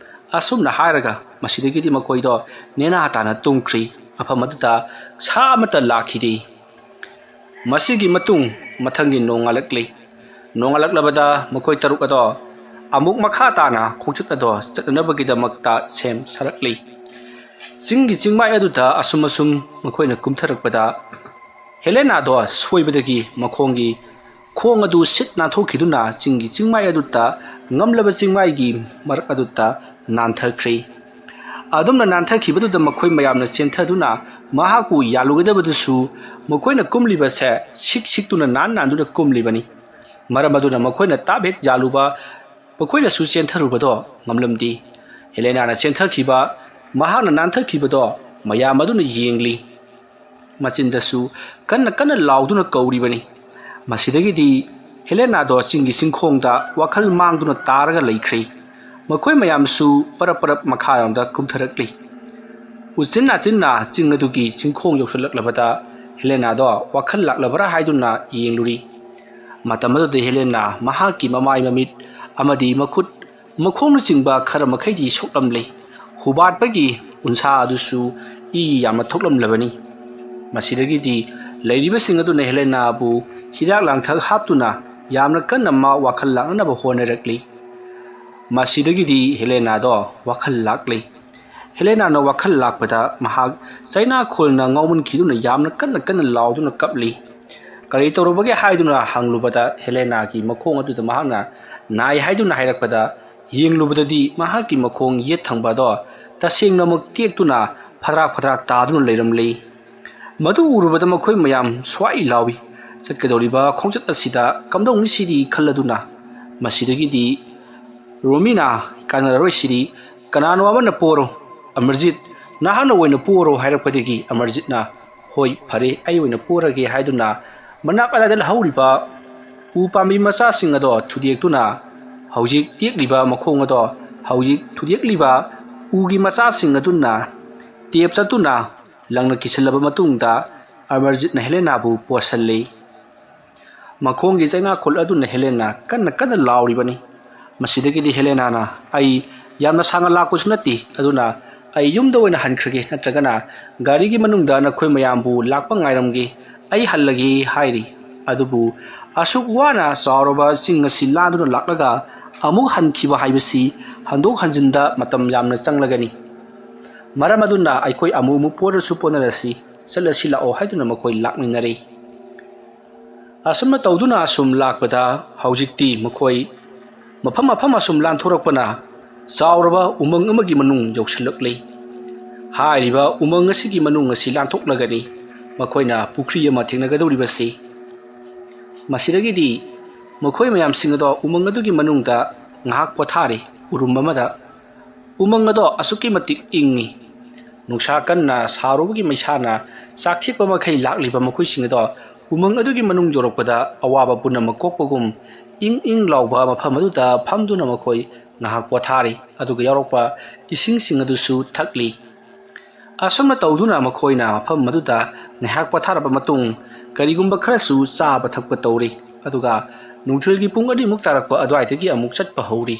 ꯑꯁꯨꯝꯅ ꯍꯥꯏꯔꯒ ꯃꯁꯤꯗꯒꯤꯗꯤ ꯃꯈꯣꯏꯗꯣ ꯅꯦꯅꯥ ꯇꯥꯅ ꯇꯨꯝꯈ꯭ꯔꯤ꯫ ꯃꯐꯝ ꯑꯗꯨꯗ ꯁꯥ ꯑꯃꯠꯇ ꯂꯥꯛꯈꯤꯗꯦ꯫ ꯃꯁꯤꯒꯤ ꯃꯇꯨꯡ ꯃꯊꯪꯒꯤ ꯅꯣꯡꯉꯥꯜꯂꯛꯂꯤ꯫ ꯅꯣꯡꯉꯥꯜꯂꯛꯂꯕꯗ ꯃꯈꯣꯏ ꯇꯔꯨꯛ ꯑꯗꯣ ꯑꯃꯨꯛ ꯃꯈꯥ ꯇꯥꯅ ꯈꯣꯡꯆꯠ ꯑꯗꯣ ꯆꯠꯅꯅꯕꯒꯤꯗꯃꯛꯇ ꯁꯦꯝ ꯁꯥꯔꯛꯂꯤ꯫ ꯆꯤꯡꯒꯤ ꯆꯤꯡꯃꯥꯏ ꯑꯗꯨꯗ ꯑꯁꯨꯝ ꯑꯁꯨꯝ ꯃꯈꯣꯏꯅ ꯀꯨꯝꯊꯔꯛꯄꯗ, ꯍꯦꯂꯦꯅꯥꯗꯣ ꯁꯣꯏꯕꯗꯒꯤ ꯃꯈꯣꯡꯒꯤ ꯈꯣꯡ ꯑꯗꯨ ꯁꯤꯠ ꯅꯥꯟꯊꯣꯛꯈꯤꯗꯨꯅ ꯆꯤꯡꯒꯤ ꯆꯤꯡꯃꯥꯏ ꯑꯗꯨꯗ, ꯉꯝꯂꯕ ꯆꯤꯡꯃꯥꯏꯒꯤ ꯃꯔꯛ ꯑꯗꯨꯗ ꯅꯥꯟꯊꯈ꯭ꯔꯦ꯫ ꯑꯗꯨꯝꯅ ꯅꯥꯟꯊꯈꯤꯕꯗꯨꯗ ꯃꯈꯣꯏ ꯃꯌꯥꯝꯅ ꯆꯦꯟꯊꯗꯨꯅ ꯃꯍꯥꯛꯄꯨ ꯌꯥꯜꯂꯨꯒꯗꯕꯗꯨꯁꯨ ꯃꯈꯣꯏꯅ ꯀꯨꯝꯂꯤꯕꯁꯦ ꯁꯤꯛ ꯁꯤꯛꯇꯨꯅ ꯅꯥꯟ ꯅꯥꯟꯗꯨꯅ ꯀꯨꯝꯂꯤꯕꯅꯤ꯫ ꯃꯔꯝ ꯑꯗꯨꯅ ꯃꯈꯣꯏꯅ ꯇꯥꯞ ꯍꯦꯛ ꯌꯥꯜꯂꯨꯕ, ꯃꯈꯣꯏꯅꯁꯨ ꯆꯦꯟꯊꯔꯨꯕꯗꯣ ꯉꯝꯂꯝꯗꯦ꯫ ꯍꯦꯂꯦꯅꯥꯅ ꯆꯦꯟꯊꯈꯤꯕ, ꯃꯍꯥꯛꯅ ꯅꯥꯟꯊꯈꯤꯕꯗꯣ ꯃꯌꯥꯝ ꯑꯗꯨꯅ ꯌꯦꯡꯂꯤ꯫ ꯃꯆꯤꯟꯗꯁꯨ ꯀꯟꯅ ꯀꯟꯅ ꯂꯥꯎꯗꯨꯅ ꯀꯧꯔꯤꯕꯅꯤ꯫ ꯃꯁꯤꯗꯒꯤꯗꯤ ꯍꯦꯂꯦꯅꯥꯗꯣ ꯆꯤꯡꯒꯤ ꯆꯤꯡꯈꯣꯡꯗ ꯋꯥꯈꯜ ꯃꯥꯡꯗꯨꯅ ꯇꯥꯔꯒ ꯂꯩꯈ꯭ꯔꯦ꯫ ꯃꯈꯣꯏ ꯃꯌꯥꯝꯁꯨ ꯄꯔꯞ ꯄꯔꯞ ꯃꯈꯥꯔꯣꯝꯗ ꯀꯨꯝꯊꯔꯛꯂꯤ꯫ ꯎꯆꯤꯟ ꯅꯥꯆꯤꯟꯅ ꯆꯤꯡ ꯑꯗꯨꯒꯤ ꯆꯤꯡꯈꯣꯡ ꯌꯧꯁꯤꯜꯂꯛꯂꯕꯗ ꯍꯦꯂꯦꯅꯥꯗꯣ ꯋꯥꯈꯜ ꯂꯥꯛꯂꯕ꯭ꯔꯥ ꯍꯥꯏꯗꯨꯅ ꯌꯦꯡꯂꯨꯔꯤ꯫ ꯃꯇꯝ ꯑꯗꯨꯗ ꯍꯦꯂꯦꯅꯥ ꯃꯍꯥꯛꯀꯤ ꯃꯃꯥꯏ, ꯃꯃꯤꯠ ꯑꯃꯗꯤ ꯃꯈꯨꯠ, ꯃꯈꯣꯡꯅꯆꯤꯡꯕ ꯈꯔ ꯃꯈꯩꯗꯤ ꯁꯣꯛꯂꯝꯂꯦ꯫ ꯍꯨꯕꯥꯠꯄꯒꯤ ꯎꯟꯁꯥ ꯑꯗꯨꯁꯨ ꯏ ꯌꯥꯝꯅ ꯊꯣꯛꯂꯝꯂꯕꯅꯤ꯫ ꯃꯁꯤꯗꯒꯤꯗꯤ ꯂꯩꯔꯤꯕꯁꯤꯡ ꯑꯗꯨꯅ ꯍꯦꯂꯦꯅꯥꯕꯨ ꯍꯤꯗꯥꯛ ꯂꯥꯡꯊꯛ ꯍꯥꯞꯇꯨꯅ ꯌꯥꯝꯅ ꯀꯟꯅ ꯃꯥ ꯋꯥꯈꯜ ꯂꯥꯛꯅꯅꯕ ꯍꯣꯠꯅꯔꯛꯂꯤ꯫ ꯃꯁꯤꯗꯒꯤꯗꯤ ꯍꯦꯂꯦꯅꯥꯗꯣ ꯋꯥꯈꯜ ꯂꯥꯛꯂꯤ꯫ ꯍꯦꯂꯦꯅꯥꯅ ꯋꯥꯈꯜ ꯂꯥꯛꯄꯗ ꯃꯍꯥꯛ ꯆꯩꯅꯥꯈꯣꯜꯅ ꯉꯥꯎꯃꯟꯈꯤꯗꯨꯅ ꯌꯥꯝꯅ ꯀꯟꯅ ꯀꯟꯅ ꯂꯥꯎꯗꯨꯅ ꯀꯞꯂꯤ꯫ "ꯀꯔꯤ ꯇꯧꯔꯕꯒꯦ?" ꯍꯥꯏꯗꯨꯅ ꯍꯪꯂꯨꯕꯗ, ꯍꯦꯂꯦꯅꯥꯒꯤ ꯃꯈꯣꯡ ꯑꯗꯨꯗ ꯃꯍꯥꯛꯅ ꯅꯥꯏ ꯍꯥꯏꯗꯨꯅ ꯍꯥꯏꯔꯛꯄꯗ, ꯌꯦꯡꯂꯨꯕꯗꯗꯤ ꯃꯍꯥꯛꯀꯤ ꯃꯈꯣꯡ ꯌꯦꯠ ꯊꯪꯕ ꯑꯗꯣ ꯇꯁꯦꯡꯅꯃꯛ ꯇꯦꯛꯇꯨꯅ ꯐꯗ꯭ꯔꯥꯛ ꯐꯗ꯭ꯔꯥꯛ ꯇꯥꯗꯨꯅ ꯂꯩꯔꯝꯂꯤ꯫ ꯃꯗꯨ ꯎꯔꯨꯕꯗ ꯃꯈꯣꯏ ꯃꯌꯥꯝ ꯁ꯭ꯋꯥꯏ ꯂꯥꯎꯏ꯫ ꯆꯠꯀꯗꯧꯔꯤꯕ ꯈꯣꯡꯆꯠ ꯑꯁꯤꯗ ꯀꯝꯗꯧꯅꯤ ꯁꯤꯗꯤ ꯈꯜꯂꯗꯨꯅ, ꯃꯁꯤꯗꯒꯤꯗꯤ ꯔꯣꯃꯤꯅ "ꯀꯥꯟꯅꯔꯔꯣꯏ ꯁꯤꯗꯤ, ꯀꯅꯥꯅꯣ ꯑꯃꯅ ꯄꯣꯔꯣ꯫ ꯑꯃꯔꯖꯤꯠ, ꯅꯍꯥꯛꯅ ꯑꯣꯏꯅ ꯄꯣꯔꯣ" ꯍꯥꯏꯔꯛꯄꯗꯒꯤ ꯑꯃꯔꯖꯤꯠꯅ, "ꯍꯣꯏ, ꯐꯔꯦ, ꯑꯩ ꯑꯣꯏꯅ ꯄꯣꯔꯒꯦ" ꯍꯥꯏꯗꯨꯅ ꯃꯅꯥꯛ ꯑꯗꯥꯏꯗ ꯍꯧꯔꯤꯕ ꯎ ꯄꯥꯝꯕꯤ ꯃꯆꯥꯁꯤꯡ ꯑꯗꯣ ꯊꯨꯗꯦꯛꯇꯨꯅ ꯍꯧꯖꯤꯛ ꯇꯦꯛꯂꯤꯕ ꯃꯈꯣꯡ ꯑꯗꯣ ꯍꯧꯖꯤꯛ ꯊꯨꯗꯦꯛꯂꯤꯕ ꯎꯒꯤ ꯃꯆꯥꯁꯤꯡ ꯑꯗꯨꯅ ꯇꯦꯞ ꯆꯠꯇꯨꯅ ꯂꯪꯅ ꯀꯤꯁꯤꯜꯂꯕ ꯃꯇꯨꯡꯗ ꯑꯃꯔꯖꯤꯠꯅ ꯍꯦꯂꯦꯅꯥꯕꯨ ꯄꯣꯁꯜꯂꯤ꯫ ꯃꯈꯣꯡꯒꯤ ꯆꯩꯅꯥꯈꯣꯜ ꯑꯗꯨꯅ ꯍꯦꯂꯦꯅꯥ ꯀꯟꯅ ꯀꯟꯅ ꯂꯥꯎꯔꯤꯕꯅꯤ꯫ ꯃꯁꯤꯗꯒꯤꯗꯤ ꯍꯦꯂꯦꯅꯥꯅ, "ꯑꯩ ꯌꯥꯝꯅ ꯁꯥꯡꯅ ꯂꯥꯛꯄꯁꯨ ꯅꯠꯇꯦ, ꯑꯗꯨꯅ ꯑꯩ ꯌꯨꯝꯗ ꯑꯣꯏꯅ ꯍꯟꯈ꯭ꯔꯒꯦ, ꯅꯠꯇ꯭ꯔꯒꯅ ꯒꯥꯔꯤꯒꯤ ꯃꯅꯨꯡꯗ ꯅꯈꯣꯏ ꯃꯌꯥꯝꯕꯨ ꯂꯥꯛꯄ ꯉꯥꯏꯔꯝꯒꯦ, ꯑꯩ ꯍꯜꯂꯒꯦ" ꯍꯥꯏꯔꯤ꯫ ꯑꯗꯨꯕꯨ ꯑꯁꯨꯛ ꯋꯥꯅ ꯆꯥꯎꯔꯕ ꯆꯤꯡ ꯑꯁꯤ ꯂꯥꯟꯗꯨꯅ ꯂꯥꯛꯂꯒ ꯑꯃꯨꯛ ꯍꯟꯈꯤꯕ ꯍꯥꯏꯕꯁꯤ ꯍꯟꯗꯣꯛ ꯍꯟꯖꯤꯟꯗ ꯃꯇꯝ ꯌꯥꯝꯅ ꯆꯪꯂꯒꯅꯤ꯫ ꯃꯔꯝ ꯑꯗꯨꯅ ꯑꯩꯈꯣꯏ ꯑꯃꯨꯛ ꯑꯃꯨꯛ ꯄꯣꯔꯁꯨ ꯄꯣꯅꯔꯁꯤ, ꯆꯠꯂꯁꯤ ꯂꯥꯛꯑꯣ ꯍꯥꯏꯗꯨꯅ ꯃꯈꯣꯏ ꯂꯥꯛꯃꯤꯟꯅꯔꯦ꯫ ꯑꯁꯨꯝꯅ ꯇꯧꯗꯨꯅ ꯑꯁꯨꯝ ꯂꯥꯛꯄꯗ ꯍꯧꯖꯤꯛꯇꯤ ꯃꯈꯣꯏ ꯃꯐꯝ ꯃꯐꯝ ꯑꯁꯨꯝ ꯂꯥꯟꯊꯣꯔꯛꯄꯅ ꯆꯥꯎꯔꯕ ꯎꯃꯪ ꯑꯃꯒꯤ ꯃꯅꯨꯡ ꯌꯧꯁꯤꯜꯂꯛꯂꯤ꯫ ꯍꯥꯏꯔꯤꯕ ꯎꯃꯪ ꯑꯁꯤꯒꯤ ꯃꯅꯨꯡ ꯑꯁꯤ ꯂꯥꯟꯊꯣꯛꯂꯒꯅꯤ ꯃꯈꯣꯏꯅ ꯄꯨꯈ꯭ꯔꯤ ꯑꯃ ꯊꯦꯡꯅꯒꯗꯧꯔꯤꯕꯁꯤ꯫ ꯃꯁꯤꯗꯒꯤꯗꯤ ꯃꯈꯣꯏ ꯃꯌꯥꯝꯁꯤꯡ ꯑꯗꯣ ꯎꯃꯪ ꯑꯗꯨꯒꯤ ꯃꯅꯨꯡꯗ ꯉꯥꯏꯍꯥꯛ ꯄꯣꯊꯥꯔꯤ꯫ ꯎꯔꯨꯝ ꯑꯃꯗ ꯎꯃꯪ ꯑꯗꯣ ꯑꯁꯨꯛꯀꯤ ꯃꯇꯤꯛ ꯏꯪꯉꯤ꯫ ꯅꯨꯡꯁꯥ ꯀꯟꯅ ꯁꯥꯔꯨꯕꯒꯤ ꯃꯩꯁꯥꯅ ꯆꯥꯛꯊꯦꯛꯄ ꯃꯈꯩ ꯂꯥꯛꯂꯤꯕ ꯃꯈꯣꯏꯁꯤꯡ ꯑꯗꯣ ꯎꯃꯪ ꯑꯗꯨꯒꯤ ꯃꯅꯨꯡ ꯌꯧꯔꯛꯄꯗ ꯑꯋꯥꯕ ꯄꯨꯝꯅꯃꯛ ꯀꯣꯛꯄꯒꯨꯝ ꯏꯪ ꯏꯪ ꯂꯥꯎꯕ ꯃꯐꯝ ꯑꯗꯨꯗ ꯐꯝꯗꯨꯅ ꯃꯈꯣꯏ ꯉꯥꯏꯍꯥꯛ ꯄꯣꯊꯥꯔꯤ꯫ ꯑꯗꯨꯒ ꯌꯥꯎꯔꯛꯄ ꯏꯁꯤꯡꯁꯤꯡ ꯑꯗꯨꯁꯨ ꯊꯛꯂꯤ꯫ ꯑꯁꯨꯝꯅ ꯇꯧꯗꯨꯅ ꯃꯈꯣꯏꯅ ꯃꯐꯝ ꯑꯗꯨꯗ ꯉꯥꯏꯍꯥꯛ ꯄꯣꯊꯥꯔꯕ ꯃꯇꯨꯡ ꯀꯔꯤꯒꯨꯝꯕ ꯈꯔꯁꯨ ꯆꯥꯕ ꯊꯛꯄ ꯇꯧꯔꯤ꯫ ꯑꯗꯨꯒ ꯅꯨꯡꯊꯤꯜꯒꯤ ꯄꯨꯡ ꯑꯅꯤꯃꯨꯛ ꯇꯥꯔꯛꯄ ꯑꯗꯨꯋꯥꯏꯗꯒꯤ ꯑꯃꯨꯛ ꯆꯠꯄ ꯍꯧꯔꯤ꯫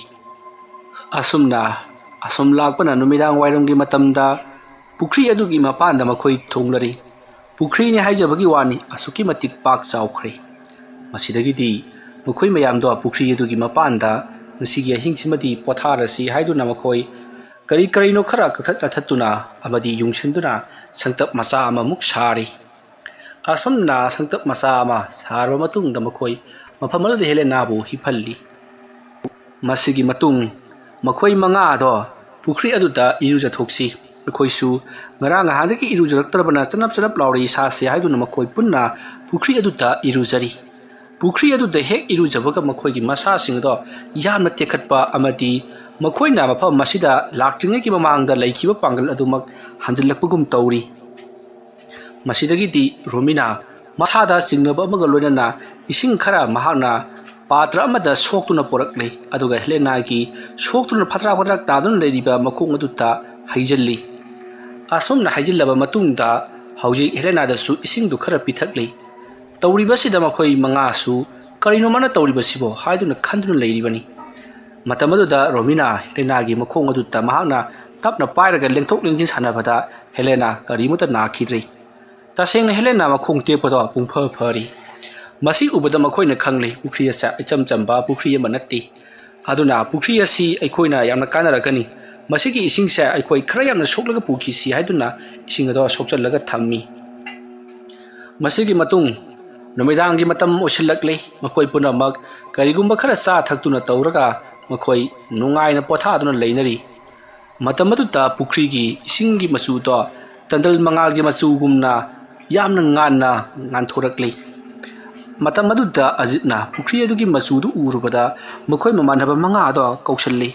ꯑꯁꯨꯝꯅ ꯑꯁꯨꯝ ꯂꯥꯛꯄꯅ ꯅꯨꯃꯤꯗꯥꯡ ꯋꯥꯏꯔꯝꯒꯤ ꯃꯇꯝꯗ ꯄꯨꯈ꯭ꯔꯤ ꯑꯗꯨꯒꯤ ꯃꯄꯥꯟꯗ ꯃꯈꯣꯏ ꯊꯨꯡꯂꯔꯤ꯫ ꯄꯨꯈ꯭ꯔꯤꯅꯤ ꯍꯥꯏꯖꯕꯒꯤ ꯋꯥꯅꯤ, ꯑꯁꯨꯛꯀꯤ ꯃꯇꯤꯛ ꯄꯥꯛ ꯆꯥꯎꯈ꯭ꯔꯦ꯫ ꯃꯁꯤꯗꯒꯤꯗꯤ ꯃꯈꯣꯏ ꯃꯌꯥꯝꯗꯣ ꯄꯨꯈ꯭ꯔꯤ ꯑꯗꯨꯒꯤ ꯃꯄꯥꯟꯗ ꯉꯁꯤꯒꯤ ꯑꯍꯤꯡꯁꯤꯃꯗꯤ ꯄꯣꯊꯥꯔꯁꯤ ꯍꯥꯏꯗꯨꯅ ꯃꯈꯣꯏ ꯀꯔꯤ ꯀꯔꯤꯅꯣ ꯈꯔ ꯀꯛꯊꯠ ꯀꯛꯊꯠꯇꯨꯅ ꯑꯃꯗꯤ ꯌꯨꯡꯁꯤꯟꯗꯨꯅ ꯁꯪꯇꯞ ꯃꯆꯥ ꯑꯃꯃꯨꯛ ꯁꯥꯔꯤ꯫ ꯑꯁꯨꯝꯅ ꯁꯪꯇꯞ ꯃꯆꯥ ꯑꯃ ꯁꯥꯔꯕ ꯃꯇꯨꯡꯗ ꯃꯈꯣꯏ ꯃꯐꯝ ꯑꯗꯨꯗ ꯍꯦꯂꯦꯅꯥꯕꯨ ꯍꯤꯞꯍꯜꯂꯤ꯫ ꯃꯁꯤꯒꯤ ꯃꯇꯨꯡ ꯃꯈꯣꯏ ꯃꯉꯥꯗꯣ ꯄꯨꯈ꯭ꯔꯤ ꯑꯗꯨꯗ ꯏꯔꯨꯖꯊꯣꯛꯁꯤ꯫ ꯑꯩꯈꯣꯏꯁꯨ ꯉꯔꯥꯡ ꯅꯍꯥꯟꯗꯒꯤ ꯏꯔꯨꯖꯔꯛꯇ꯭ꯔꯕꯅ ꯆꯅꯞ ꯆꯅꯞ ꯂꯥꯎꯔꯦ ꯏꯁꯥꯁꯦ ꯍꯥꯏꯗꯨꯅ ꯃꯈꯣꯏ ꯄꯨꯟꯅ ꯄꯨꯈ꯭ꯔꯤ ꯑꯗꯨꯗ ꯏꯔꯨꯖꯔꯤ꯫ ꯄꯨꯈ꯭ꯔꯤ ꯑꯗꯨꯗ ꯍꯦꯛ ꯏꯔꯨꯖꯕꯒ ꯃꯈꯣꯏꯒꯤ ꯃꯁꯥꯁꯤꯡ ꯑꯗꯣ ꯌꯥꯝꯅ ꯇꯦꯛꯈꯠꯄ ꯑꯃꯗꯤ ꯃꯈꯣꯏꯅ ꯃꯐꯝ ꯑꯁꯤꯗ ꯂꯥꯛꯇ꯭ꯔꯤꯉꯩꯒꯤ ꯃꯃꯥꯡꯗ ꯂꯩꯈꯤꯕ ꯄꯥꯡꯒꯜ ꯑꯗꯨꯃꯛ ꯍꯟꯖꯤꯜꯂꯛꯄꯒꯨꯝ ꯇꯧꯔꯤ꯫ ꯃꯁꯤꯗꯒꯤꯗꯤ ꯔꯣꯃꯤꯅꯥ ꯃꯁꯥꯗ ꯆꯤꯡꯅꯕ ꯑꯃꯒ ꯂꯣꯏꯅꯅ ꯏꯁꯤꯡ ꯈꯔ ꯃꯍꯥꯛꯅ ꯄꯥꯇ꯭ꯔ ꯑꯃꯗ ꯁꯣꯛꯇꯨꯅ ꯄꯨꯔꯛꯂꯦ, ꯑꯗꯨꯒ ꯍꯦꯂꯦꯅꯥꯒꯤ ꯁꯣꯛꯇꯨꯅ ꯐꯠꯇ꯭ꯔꯥꯛ ꯐꯠꯇ꯭ꯔꯥꯛ ꯇꯥꯗꯨꯅ ꯂꯩꯔꯤꯕ ꯃꯈꯣꯡ ꯑꯗꯨꯗ ꯍꯩꯖꯤꯜꯂꯤ꯫ ꯑꯁꯨꯝꯅ ꯍꯩꯖꯤꯜꯂꯕ ꯃꯇꯨꯡꯗ ꯍꯧꯖꯤꯛ ꯍꯦꯂꯦꯅꯥꯗꯁꯨ ꯏꯁꯤꯡꯗꯨ ꯈꯔ ꯄꯤꯊꯛꯂꯤ꯫ ꯇꯧꯔꯤꯕꯁꯤꯗ ꯃꯈꯣꯏ ꯃꯉꯥꯁꯨ "ꯀꯔꯤꯅꯣ ꯃꯥꯅ ꯇꯧꯔꯤꯕꯁꯤꯕꯣ?" ꯍꯥꯏꯗꯨꯅ ꯈꯟꯗꯨꯅ ꯂꯩꯔꯤꯕꯅꯤ꯫ ꯃꯇꯝ ꯑꯗꯨꯗ ꯔꯣꯃꯤꯅꯥ ꯍꯦꯂꯦꯅꯥꯒꯤ ꯃꯈꯣꯡ ꯑꯗꯨꯗ ꯃꯍꯥꯛꯅ ꯇꯞꯅ ꯄꯥꯏꯔꯒ ꯂꯦꯡꯊꯣꯛ ꯂꯦꯡꯁꯤꯟ ꯁꯥꯟꯅꯕꯗ ꯍꯦꯂꯦꯅꯥ ꯀꯔꯤꯃꯠꯇ ꯅꯥꯈꯤꯗ꯭ꯔꯦ꯫ ꯇꯁꯦꯡꯅ ꯍꯦꯂꯦꯅꯥ ꯃꯈꯣꯡ ꯇꯦꯛꯄꯗꯣ ꯄꯨꯡꯐ ꯐꯔꯤ꯫ ꯃꯁꯤ ꯎꯕꯗ ꯃꯈꯣꯏꯅ ꯈꯪꯂꯦ, ꯄꯨꯈ꯭ꯔꯤ ꯑꯁꯦ ꯏꯆꯝ ꯆꯝꯕ ꯄꯨꯈ꯭ꯔꯤ ꯑꯃ ꯅꯠꯇꯦ꯫ ꯑꯗꯨꯅ ꯄꯨꯈ꯭ꯔꯤ ꯑꯁꯤ ꯑꯩꯈꯣꯏꯅ ꯌꯥꯝꯅ ꯀꯥꯟꯅꯔꯛꯀꯅꯤ꯫ ꯃꯁꯤꯒꯤ ꯏꯁꯤꯡꯁꯦ ꯑꯩꯈꯣꯏ ꯈꯔ ꯌꯥꯝꯅ ꯁꯣꯛꯂꯒ ꯄꯨꯈꯤꯁꯤ ꯍꯥꯏꯗꯨꯅ ꯏꯁꯤꯡ ꯑꯗꯣ ꯁꯣꯛꯆꯜꯂꯒ ꯊꯝꯃꯤ꯫ ꯃꯁꯤꯒꯤ ꯃꯇꯨꯡ ꯅꯨꯃꯤꯗꯥꯡꯒꯤ ꯃꯇꯝ ꯑꯣꯏꯁꯤꯜꯂꯛꯂꯦ꯫ ꯃꯈꯣꯏ ꯄꯨꯝꯅꯃꯛ ꯀꯔꯤꯒꯨꯝꯕ ꯈꯔ ꯆꯥ ꯊꯛꯇꯨꯅ ꯇꯧꯔꯒ ꯃꯈꯣꯏ ꯅꯨꯡꯉꯥꯏꯅ ꯄꯣꯊꯥꯗꯨꯅ ꯂꯩꯅꯔꯤ꯫ ꯃꯇꯝ ꯑꯗꯨꯗ ꯄꯨꯈ꯭ꯔꯤꯒꯤ ꯏꯁꯤꯡꯒꯤ ꯃꯆꯨꯗꯣ ꯇꯟꯗꯜ ꯃꯉꯥꯜꯒꯤ ꯃꯆꯨꯒꯨꯝꯅ ꯌꯥꯝꯅ ꯉꯥꯟꯅ ꯉꯥꯟꯊꯣꯔꯛꯂꯤ꯫ ꯃꯇꯝ ꯑꯗꯨꯗ ꯑꯖꯤꯠꯅ ꯄꯨꯈ꯭ꯔꯤ ꯑꯗꯨꯒꯤ ꯃꯆꯨꯗꯨ ꯎꯔꯨꯕꯗ ꯃꯈꯣꯏ ꯃꯃꯥꯟꯅꯕ ꯃꯉꯥ ꯑꯗꯣ ꯀꯧꯁꯤꯜꯂꯤ꯫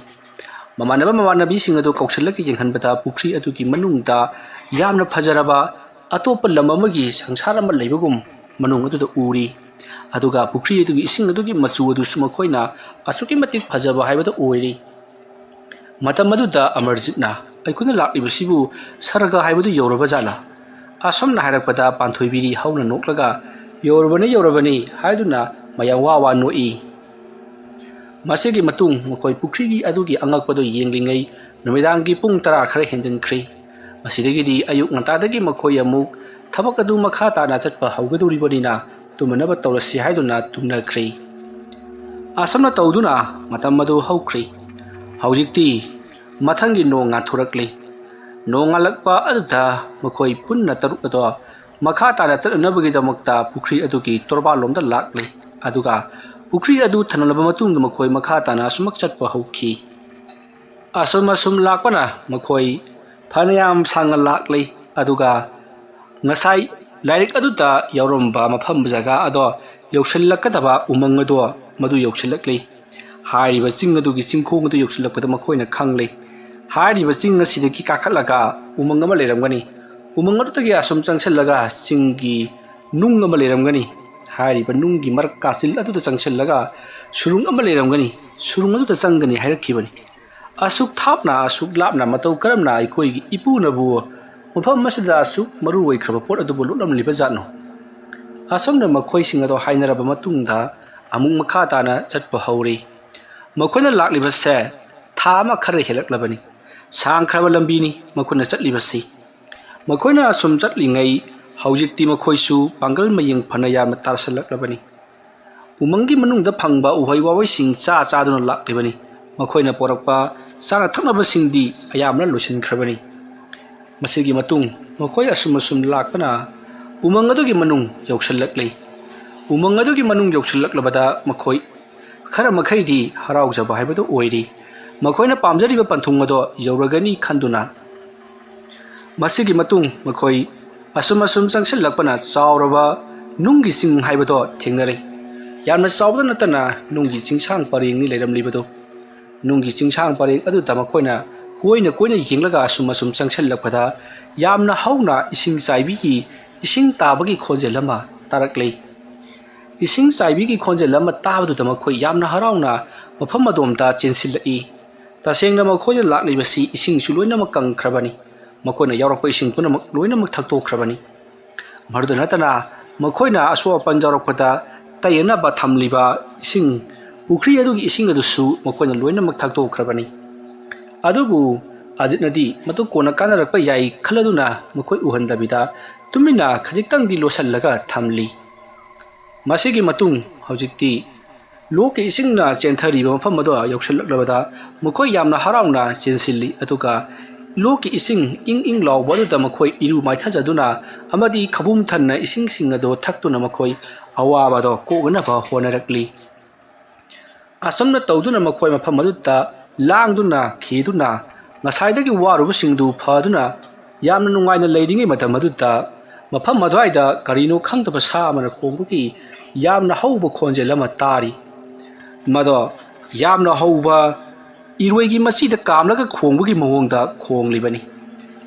ꯃꯃꯥꯟꯅꯕ ꯃꯃꯥꯟꯅꯕꯤꯁꯤꯡ ꯑꯗꯨ ꯀꯧꯁꯤꯜꯂꯒ ꯌꯦꯡꯍꯟꯕꯗ ꯄꯨꯈ꯭ꯔꯤ ꯑꯗꯨꯒꯤ ꯃꯅꯨꯡꯗ ꯌꯥꯝꯅ ꯐꯖꯔꯕ ꯑꯇꯣꯞꯄ ꯂꯝ ꯑꯃꯒꯤ ꯁꯪꯁꯥꯔ ꯑꯃ ꯂꯩꯕꯒꯨꯝ ꯃꯅꯨꯡ ꯑꯗꯨꯗ ꯎꯔꯤ꯫ ꯑꯗꯨꯒ ꯄꯨꯈ꯭ꯔꯤ ꯑꯗꯨꯒꯤ ꯏꯁꯤꯡ ꯑꯗꯨꯒꯤ ꯃꯆꯨ ꯑꯗꯨꯁꯨ ꯃꯈꯣꯏꯅ ꯑꯁꯨꯛꯀꯤ ꯃꯇꯤꯛ ꯐꯖꯕ ꯍꯥꯏꯕꯗꯨ ꯑꯣꯏꯔꯤ꯫ ꯃꯇꯝ ꯑꯗꯨꯗ ꯑꯃꯔꯖꯤꯠꯅ, "ꯑꯩꯈꯣꯏꯅ ꯂꯥꯛꯂꯤꯕꯁꯤꯕꯨ ꯁꯔꯒ ꯍꯥꯏꯕꯗꯨ ꯌꯧꯔꯕ ꯖꯥꯠꯂꯥ?" ꯑꯁꯨꯝꯅ ꯍꯥꯏꯔꯛꯄꯗ ꯄꯥꯟꯊꯣꯏꯕꯤꯗꯤ ꯍꯧꯅ ꯅꯣꯛꯂꯒ, "ꯌꯧꯔꯕꯅꯤ, ꯌꯧꯔꯕꯅꯤ" ꯍꯥꯏꯗꯨꯅ ꯃꯌꯥꯝ ꯋꯥ ꯋꯥ ꯅꯣꯛꯏ꯫ ꯃꯁꯤꯒꯤ ꯃꯇꯨꯡ ꯃꯈꯣꯏ ꯄꯨꯈ꯭ꯔꯤꯒꯤ ꯑꯗꯨꯒꯤ ꯑꯉꯛꯄꯗꯨ ꯌꯦꯡꯂꯤꯉꯩ ꯅꯨꯃꯤꯗꯥꯡꯒꯤ ꯄꯨꯡ ꯇꯔꯥ ꯈꯔ ꯍꯦꯟꯖꯤꯟꯈ꯭ꯔꯦ꯫ ꯃꯁꯤꯗꯒꯤꯗꯤ ꯑꯌꯨꯛ ꯉꯟꯇꯥꯗꯒꯤ ꯃꯈꯣꯏ ꯑꯃꯨꯛ ꯊꯕꯛ ꯑꯗꯨ ꯃꯈꯥ ꯇꯥꯅ ꯆꯠꯄ ꯍꯧꯒꯗꯧꯔꯤꯕꯅꯤꯅ ꯇꯨꯝꯅꯅꯕ ꯇꯧꯔꯁꯤ ꯍꯥꯏꯗꯨꯅ ꯇꯨꯝꯅꯈ꯭ꯔꯦ꯫ ꯑꯁꯨꯝꯅ ꯇꯧꯗꯨꯅ ꯃꯇꯝ ꯑꯗꯨ ꯍꯧꯈ꯭ꯔꯦ꯫ ꯍꯧꯖꯤꯛꯇꯤ ꯃꯊꯪꯒꯤ ꯅꯣꯡ ꯉꯥꯟꯊꯣꯔꯛꯂꯤ꯫ ꯅꯣꯡ ꯉꯥꯜꯂꯛꯄ ꯑꯗꯨꯗ ꯃꯈꯣꯏ ꯄꯨꯟꯅ ꯇꯔꯨꯛ ꯑꯗꯣ ꯃꯈꯥ ꯇꯥꯅ ꯆꯠꯅꯅꯕꯒꯤꯗꯃꯛꯇ ꯄꯨꯈ꯭ꯔꯤ ꯑꯗꯨꯒꯤ ꯇꯣꯔꯕꯥꯟꯂꯣꯝꯗ ꯂꯥꯛꯂꯤ꯫ ꯑꯗꯨꯒ ꯄꯨꯈ꯭ꯔꯤ ꯑꯗꯨ ꯊꯜꯂꯕ ꯃꯇꯨꯡꯗ ꯃꯈꯣꯏ ꯃꯈꯥ ꯇꯥꯅ ꯑꯁꯨꯃꯛ ꯆꯠꯄ ꯍꯧꯈꯤ꯫ ꯑꯁꯨꯝ ꯑꯁꯨꯝ ꯂꯥꯛꯄꯅ ꯃꯈꯣꯏ ꯐꯅꯌꯥꯝ ꯁꯥꯡꯅ ꯂꯥꯛꯂꯤ꯫ ꯑꯗꯨꯒ ꯉꯁꯥꯏ ꯂꯥꯏꯔꯤꯛ ꯑꯗꯨꯗ ꯌꯥꯎꯔꯝꯕ ꯃꯐꯝ ꯖꯒꯥ ꯑꯗꯣ ꯌꯧꯁꯤꯜꯂꯛꯀꯗꯕ ꯎꯃꯪ ꯑꯗꯣ ꯃꯗꯨ ꯌꯧꯁꯤꯜꯂꯛꯂꯤ꯫ ꯍꯥꯏꯔꯤꯕ ꯆꯤꯡ ꯑꯗꯨꯒꯤ ꯆꯤꯡꯈꯣꯡ ꯑꯗꯨ ꯌꯧꯁꯤꯜꯂꯛꯄꯗ ꯃꯈꯣꯏꯅ ꯈꯪꯂꯦ꯫ ꯍꯥꯏꯔꯤꯕ ꯆꯤꯡ ꯑꯁꯤꯗꯒꯤ ꯀꯥꯈꯠꯂꯒ ꯎꯃꯪ ꯑꯃ ꯂꯩꯔꯝꯒꯅꯤ꯫ ꯎꯃꯪ ꯑꯗꯨꯗꯒꯤ ꯑꯁꯨꯝ ꯆꯪꯁꯤꯜꯂꯒ ꯆꯤꯡꯒꯤ ꯅꯨꯡ ꯑꯃ ꯂꯩꯔꯝꯒꯅꯤ꯫ ꯍꯥꯏꯔꯤꯕ ꯅꯨꯡꯒꯤ ꯃꯔꯛ ꯀꯥꯆꯤꯟ ꯑꯗꯨꯗ ꯆꯪꯁꯤꯜꯂꯒ ꯁꯨꯔꯨꯡ ꯑꯃ ꯂꯩꯔꯝꯒꯅꯤ꯫ ꯁꯨꯔꯨꯡ ꯑꯗꯨꯗ ꯆꯪꯒꯅꯤ ꯍꯥꯏꯔꯛꯈꯤꯕꯅꯤ꯫ ꯑꯁꯨꯛ ꯊꯥꯞꯅ, ꯑꯁꯨꯛ ꯂꯥꯞꯅ ꯃꯇꯧ ꯀꯔꯝꯅ ꯑꯩꯈꯣꯏꯒꯤ ꯏꯄꯨꯅꯕꯨ ꯃꯐꯝ ꯑꯁꯤꯗ ꯑꯁꯨꯛ ꯃꯔꯨ ꯑꯣꯏꯈ꯭ꯔꯕ ꯄꯣꯠ ꯑꯗꯨꯕꯨ ꯂꯣꯠꯂꯝꯂꯤꯕ ꯖꯥꯠꯅꯣ? ꯑꯁꯨꯝꯅ ꯃꯈꯣꯏꯁꯤꯡ ꯑꯗꯣ ꯍꯥꯏꯅꯔꯕ ꯃꯇꯨꯡꯗ ꯑꯃꯨꯛ ꯃꯈꯥ ꯇꯥꯅ ꯆꯠꯄ ꯍꯧꯔꯤ꯫ ꯃꯈꯣꯏꯅ ꯂꯥꯛꯂꯤꯕꯁꯦ ꯊꯥ ꯑꯃ ꯈꯔ ꯍꯦꯜꯂꯛꯂꯕꯅꯤ꯫ ꯁꯥꯡꯈ꯭ꯔꯕ ꯂꯝꯕꯤꯅꯤ ꯃꯈꯣꯏꯅ ꯆꯠꯂꯤꯕꯁꯤ꯫ ꯃꯈꯣꯏꯅ ꯑꯁꯨꯝ ꯆꯠꯂꯤꯉꯩ ꯍꯧꯖꯤꯛꯇꯤ ꯃꯈꯣꯏꯁꯨ ꯄꯥꯡꯒꯜ ꯃꯌꯦꯡ ꯐꯅ ꯌꯥꯝꯅ ꯇꯥꯁꯤꯜꯂꯛꯂꯕꯅꯤ꯫ ꯎꯃꯪꯒꯤ ꯃꯅꯨꯡꯗ ꯐꯪꯕ ꯎꯍꯩ ꯋꯥꯍꯩꯁꯤꯡ ꯆꯥ ꯆꯥꯗꯨꯅ ꯂꯥꯛꯂꯤꯕꯅꯤ꯫ ꯃꯈꯣꯏꯅ ꯄꯣꯔꯛꯄ ꯆꯥꯅ ꯊꯛꯅꯕꯁꯤꯡꯗꯤ ꯑꯌꯥꯝꯕꯅ ꯂꯣꯏꯁꯤꯟꯈ꯭ꯔꯕꯅꯤ꯫ ꯃꯁꯤꯒꯤ ꯃꯇꯨꯡ ꯃꯈꯣꯏ ꯑꯁꯨꯝ ꯑꯁꯨꯝ ꯂꯥꯛꯄꯅ ꯎꯃꯪ ꯑꯗꯨꯒꯤ ꯃꯅꯨꯡ ꯌꯧꯁꯤꯜꯂꯛꯂꯤ꯫ ꯎꯃꯪ ꯑꯗꯨꯒꯤ ꯃꯅꯨꯡ ꯌꯧꯁꯤꯜꯂꯛꯂꯕꯗ ꯃꯈꯣꯏ ꯈꯔ ꯃꯈꯩꯗꯤ ꯍꯔꯥꯎꯖꯕ ꯍꯥꯏꯕꯗꯨ ꯑꯣꯏꯔꯤ꯫ ꯃꯈꯣꯏꯅ ꯄꯥꯝꯖꯔꯤꯕ ꯄꯟꯊꯨꯡ ꯑꯗꯣ ꯌꯧꯔꯒꯅꯤ ꯈꯟꯗꯨꯅ꯫ ꯃꯁꯤꯒꯤ ꯃꯇꯨꯡ ꯃꯈꯣꯏ ꯑꯁꯨꯝ ꯑꯁꯨꯝ ꯆꯪꯁꯤꯜꯂꯛꯄꯅ ꯆꯥꯎꯔꯕ ꯅꯨꯡꯒꯤ ꯆꯤꯡ ꯍꯥꯏꯕꯗꯣ ꯊꯦꯡꯅꯔꯦ꯫ ꯌꯥꯝꯅ ꯆꯥꯎꯕꯗ ꯅꯠꯇꯅ ꯅꯨꯡꯒꯤ ꯆꯤꯡꯁꯥꯡ ꯄꯔꯦꯡꯅꯤ ꯂꯩꯔꯝꯂꯤꯕꯗꯨ꯫ ꯅꯨꯡꯒꯤ ꯆꯤꯡꯁꯥꯡ ꯄꯔꯦꯡ ꯑꯗꯨꯗ ꯃꯈꯣꯏꯅ ꯀꯣꯏꯅ ꯀꯣꯏꯅ ꯌꯦꯡꯂꯒ ꯑꯁꯨꯝ ꯑꯁꯨꯝ ꯆꯪꯁꯤꯜꯂꯛꯄꯗ ꯌꯥꯝꯅ ꯍꯧꯅ ꯏꯁꯤꯡ ꯆꯥꯏꯕꯤꯒꯤ, ꯏꯁꯤꯡ ꯇꯥꯕꯒꯤ ꯈꯣꯟꯖꯦꯜ ꯑꯃ ꯇꯥꯔꯛꯂꯦ꯫ ꯏꯁꯤꯡ ꯆꯥꯏꯕꯤꯒꯤ ꯈꯣꯟꯖꯦꯜ ꯑꯃ ꯇꯥꯕꯗꯨꯗ ꯃꯈꯣꯏ ꯌꯥꯝꯅ ꯍꯔꯥꯎꯅ ꯃꯐꯝ ꯑꯗꯣꯝꯗ ꯆꯦꯟꯁꯤꯜꯂꯛꯏ꯫ ꯇꯁꯦꯡꯅ ꯃꯈꯣꯏꯅ ꯂꯥꯛꯂꯤꯕꯁꯤ ꯏꯁꯤꯡꯁꯨ ꯂꯣꯏꯅꯃꯛ ꯀꯪꯈ꯭ꯔꯕꯅꯤ꯫ ꯃꯈꯣꯏꯅ ꯌꯥꯎꯔꯛꯄ ꯏꯁꯤꯡ ꯄꯨꯝꯅꯃꯛ ꯂꯣꯏꯅꯃꯛ ꯊꯛꯇꯣꯛꯈ꯭ꯔꯕꯅꯤ꯫ ꯃꯗꯨꯗ ꯅꯠꯇꯅ ꯃꯈꯣꯏꯅ ꯑꯁꯣꯛ ꯑꯄꯟ ꯌꯥꯎꯔꯛꯄꯗ ꯇꯩꯅꯅꯕ ꯊꯝꯂꯤꯕ ꯏꯁꯤꯡ, ꯄꯨꯈ꯭ꯔꯤ ꯑꯗꯨꯒꯤ ꯏꯁꯤꯡ ꯑꯗꯨꯁꯨ ꯃꯈꯣꯏꯅ ꯂꯣꯏꯅꯃꯛ ꯊꯛꯇꯣꯛꯈ꯭ꯔꯕꯅꯤ꯫ ꯑꯗꯨꯕꯨ ꯑꯖꯤꯠꯅꯗꯤ ꯃꯗꯨ ꯀꯣꯟꯅ ꯀꯥꯟꯅꯔꯛꯄ ꯌꯥꯏ ꯈꯜꯂꯗꯨꯅ ꯃꯈꯣꯏ ꯎꯍꯟꯗꯕꯤꯗ ꯇꯨꯃꯤꯟꯅ ꯈꯖꯤꯛꯇꯪꯗꯤ ꯂꯣꯠꯁꯤꯜꯂꯒ ꯊꯝꯂꯤ꯫ ꯃꯁꯤꯒꯤ ꯃꯇꯨꯡ ꯍꯧꯖꯤꯛꯇꯤ ꯂꯣꯛꯀꯤ ꯏꯁꯤꯡꯅ ꯆꯦꯟꯊꯔꯤꯕ ꯃꯐꯝ ꯑꯗꯨ ꯌꯧꯁꯤꯜꯂꯛꯂꯕꯗ ꯃꯈꯣꯏ ꯌꯥꯝꯅ ꯍꯔꯥꯎꯅ ꯆꯦꯟꯁꯤꯜꯂꯤ꯫ ꯑꯗꯨꯒ ꯂꯣꯛꯀꯤ ꯏꯁꯤꯡ ꯏꯪ ꯏꯪ ꯂꯥꯎꯕ ꯑꯗꯨꯗ ꯃꯈꯣꯏ ꯏꯔꯨ ꯃꯥꯏꯊꯖꯗꯨꯅ ꯑꯃꯗꯤ ꯈꯕꯨꯝ ꯊꯟꯅ ꯏꯁꯤꯡꯁꯤꯡ ꯑꯗꯨ ꯊꯛꯇꯨꯅ ꯃꯈꯣꯏ ꯑꯋꯥꯕꯗꯣ ꯀꯣꯛꯅꯅꯕ ꯍꯣꯠꯅꯔꯛꯂꯤ꯫ ꯑꯁꯨꯝꯅ ꯇꯧꯗꯨꯅ ꯃꯈꯣꯏ ꯃꯐꯝ ꯑꯗꯨꯗ ꯂꯥꯡꯗꯨꯅ ꯈꯤꯗꯨꯅ ꯉꯁꯥꯏꯗꯒꯤ ꯋꯥꯔꯨꯕꯁꯤꯡꯗꯨ ꯐꯗꯨꯅ ꯌꯥꯝꯅ ꯅꯨꯡꯉꯥꯏꯅ ꯂꯩꯔꯤꯉꯩ ꯃꯇꯝ ꯑꯗꯨꯗ ꯃꯐꯝ ꯑꯗꯨꯋꯥꯏꯗ ꯀꯔꯤꯅꯣ ꯈꯪꯗꯕ ꯁꯥ ꯑꯃꯅ ꯈꯣꯡꯕꯒꯤ ꯌꯥꯝꯅ ꯍꯧꯕ ꯈꯣꯟꯖꯦꯜ ꯑꯃ ꯇꯥꯔꯤ꯫ ꯃꯗꯣ ꯌꯥꯝꯅ ꯍꯧꯕ ꯏꯔꯣꯏꯒꯤ ꯃꯆꯤꯗ ꯀꯥꯝꯂꯒ ꯈꯣꯡꯕꯒꯤ ꯃꯑꯣꯡꯗ ꯈꯣꯡꯂꯤꯕꯅꯤ꯫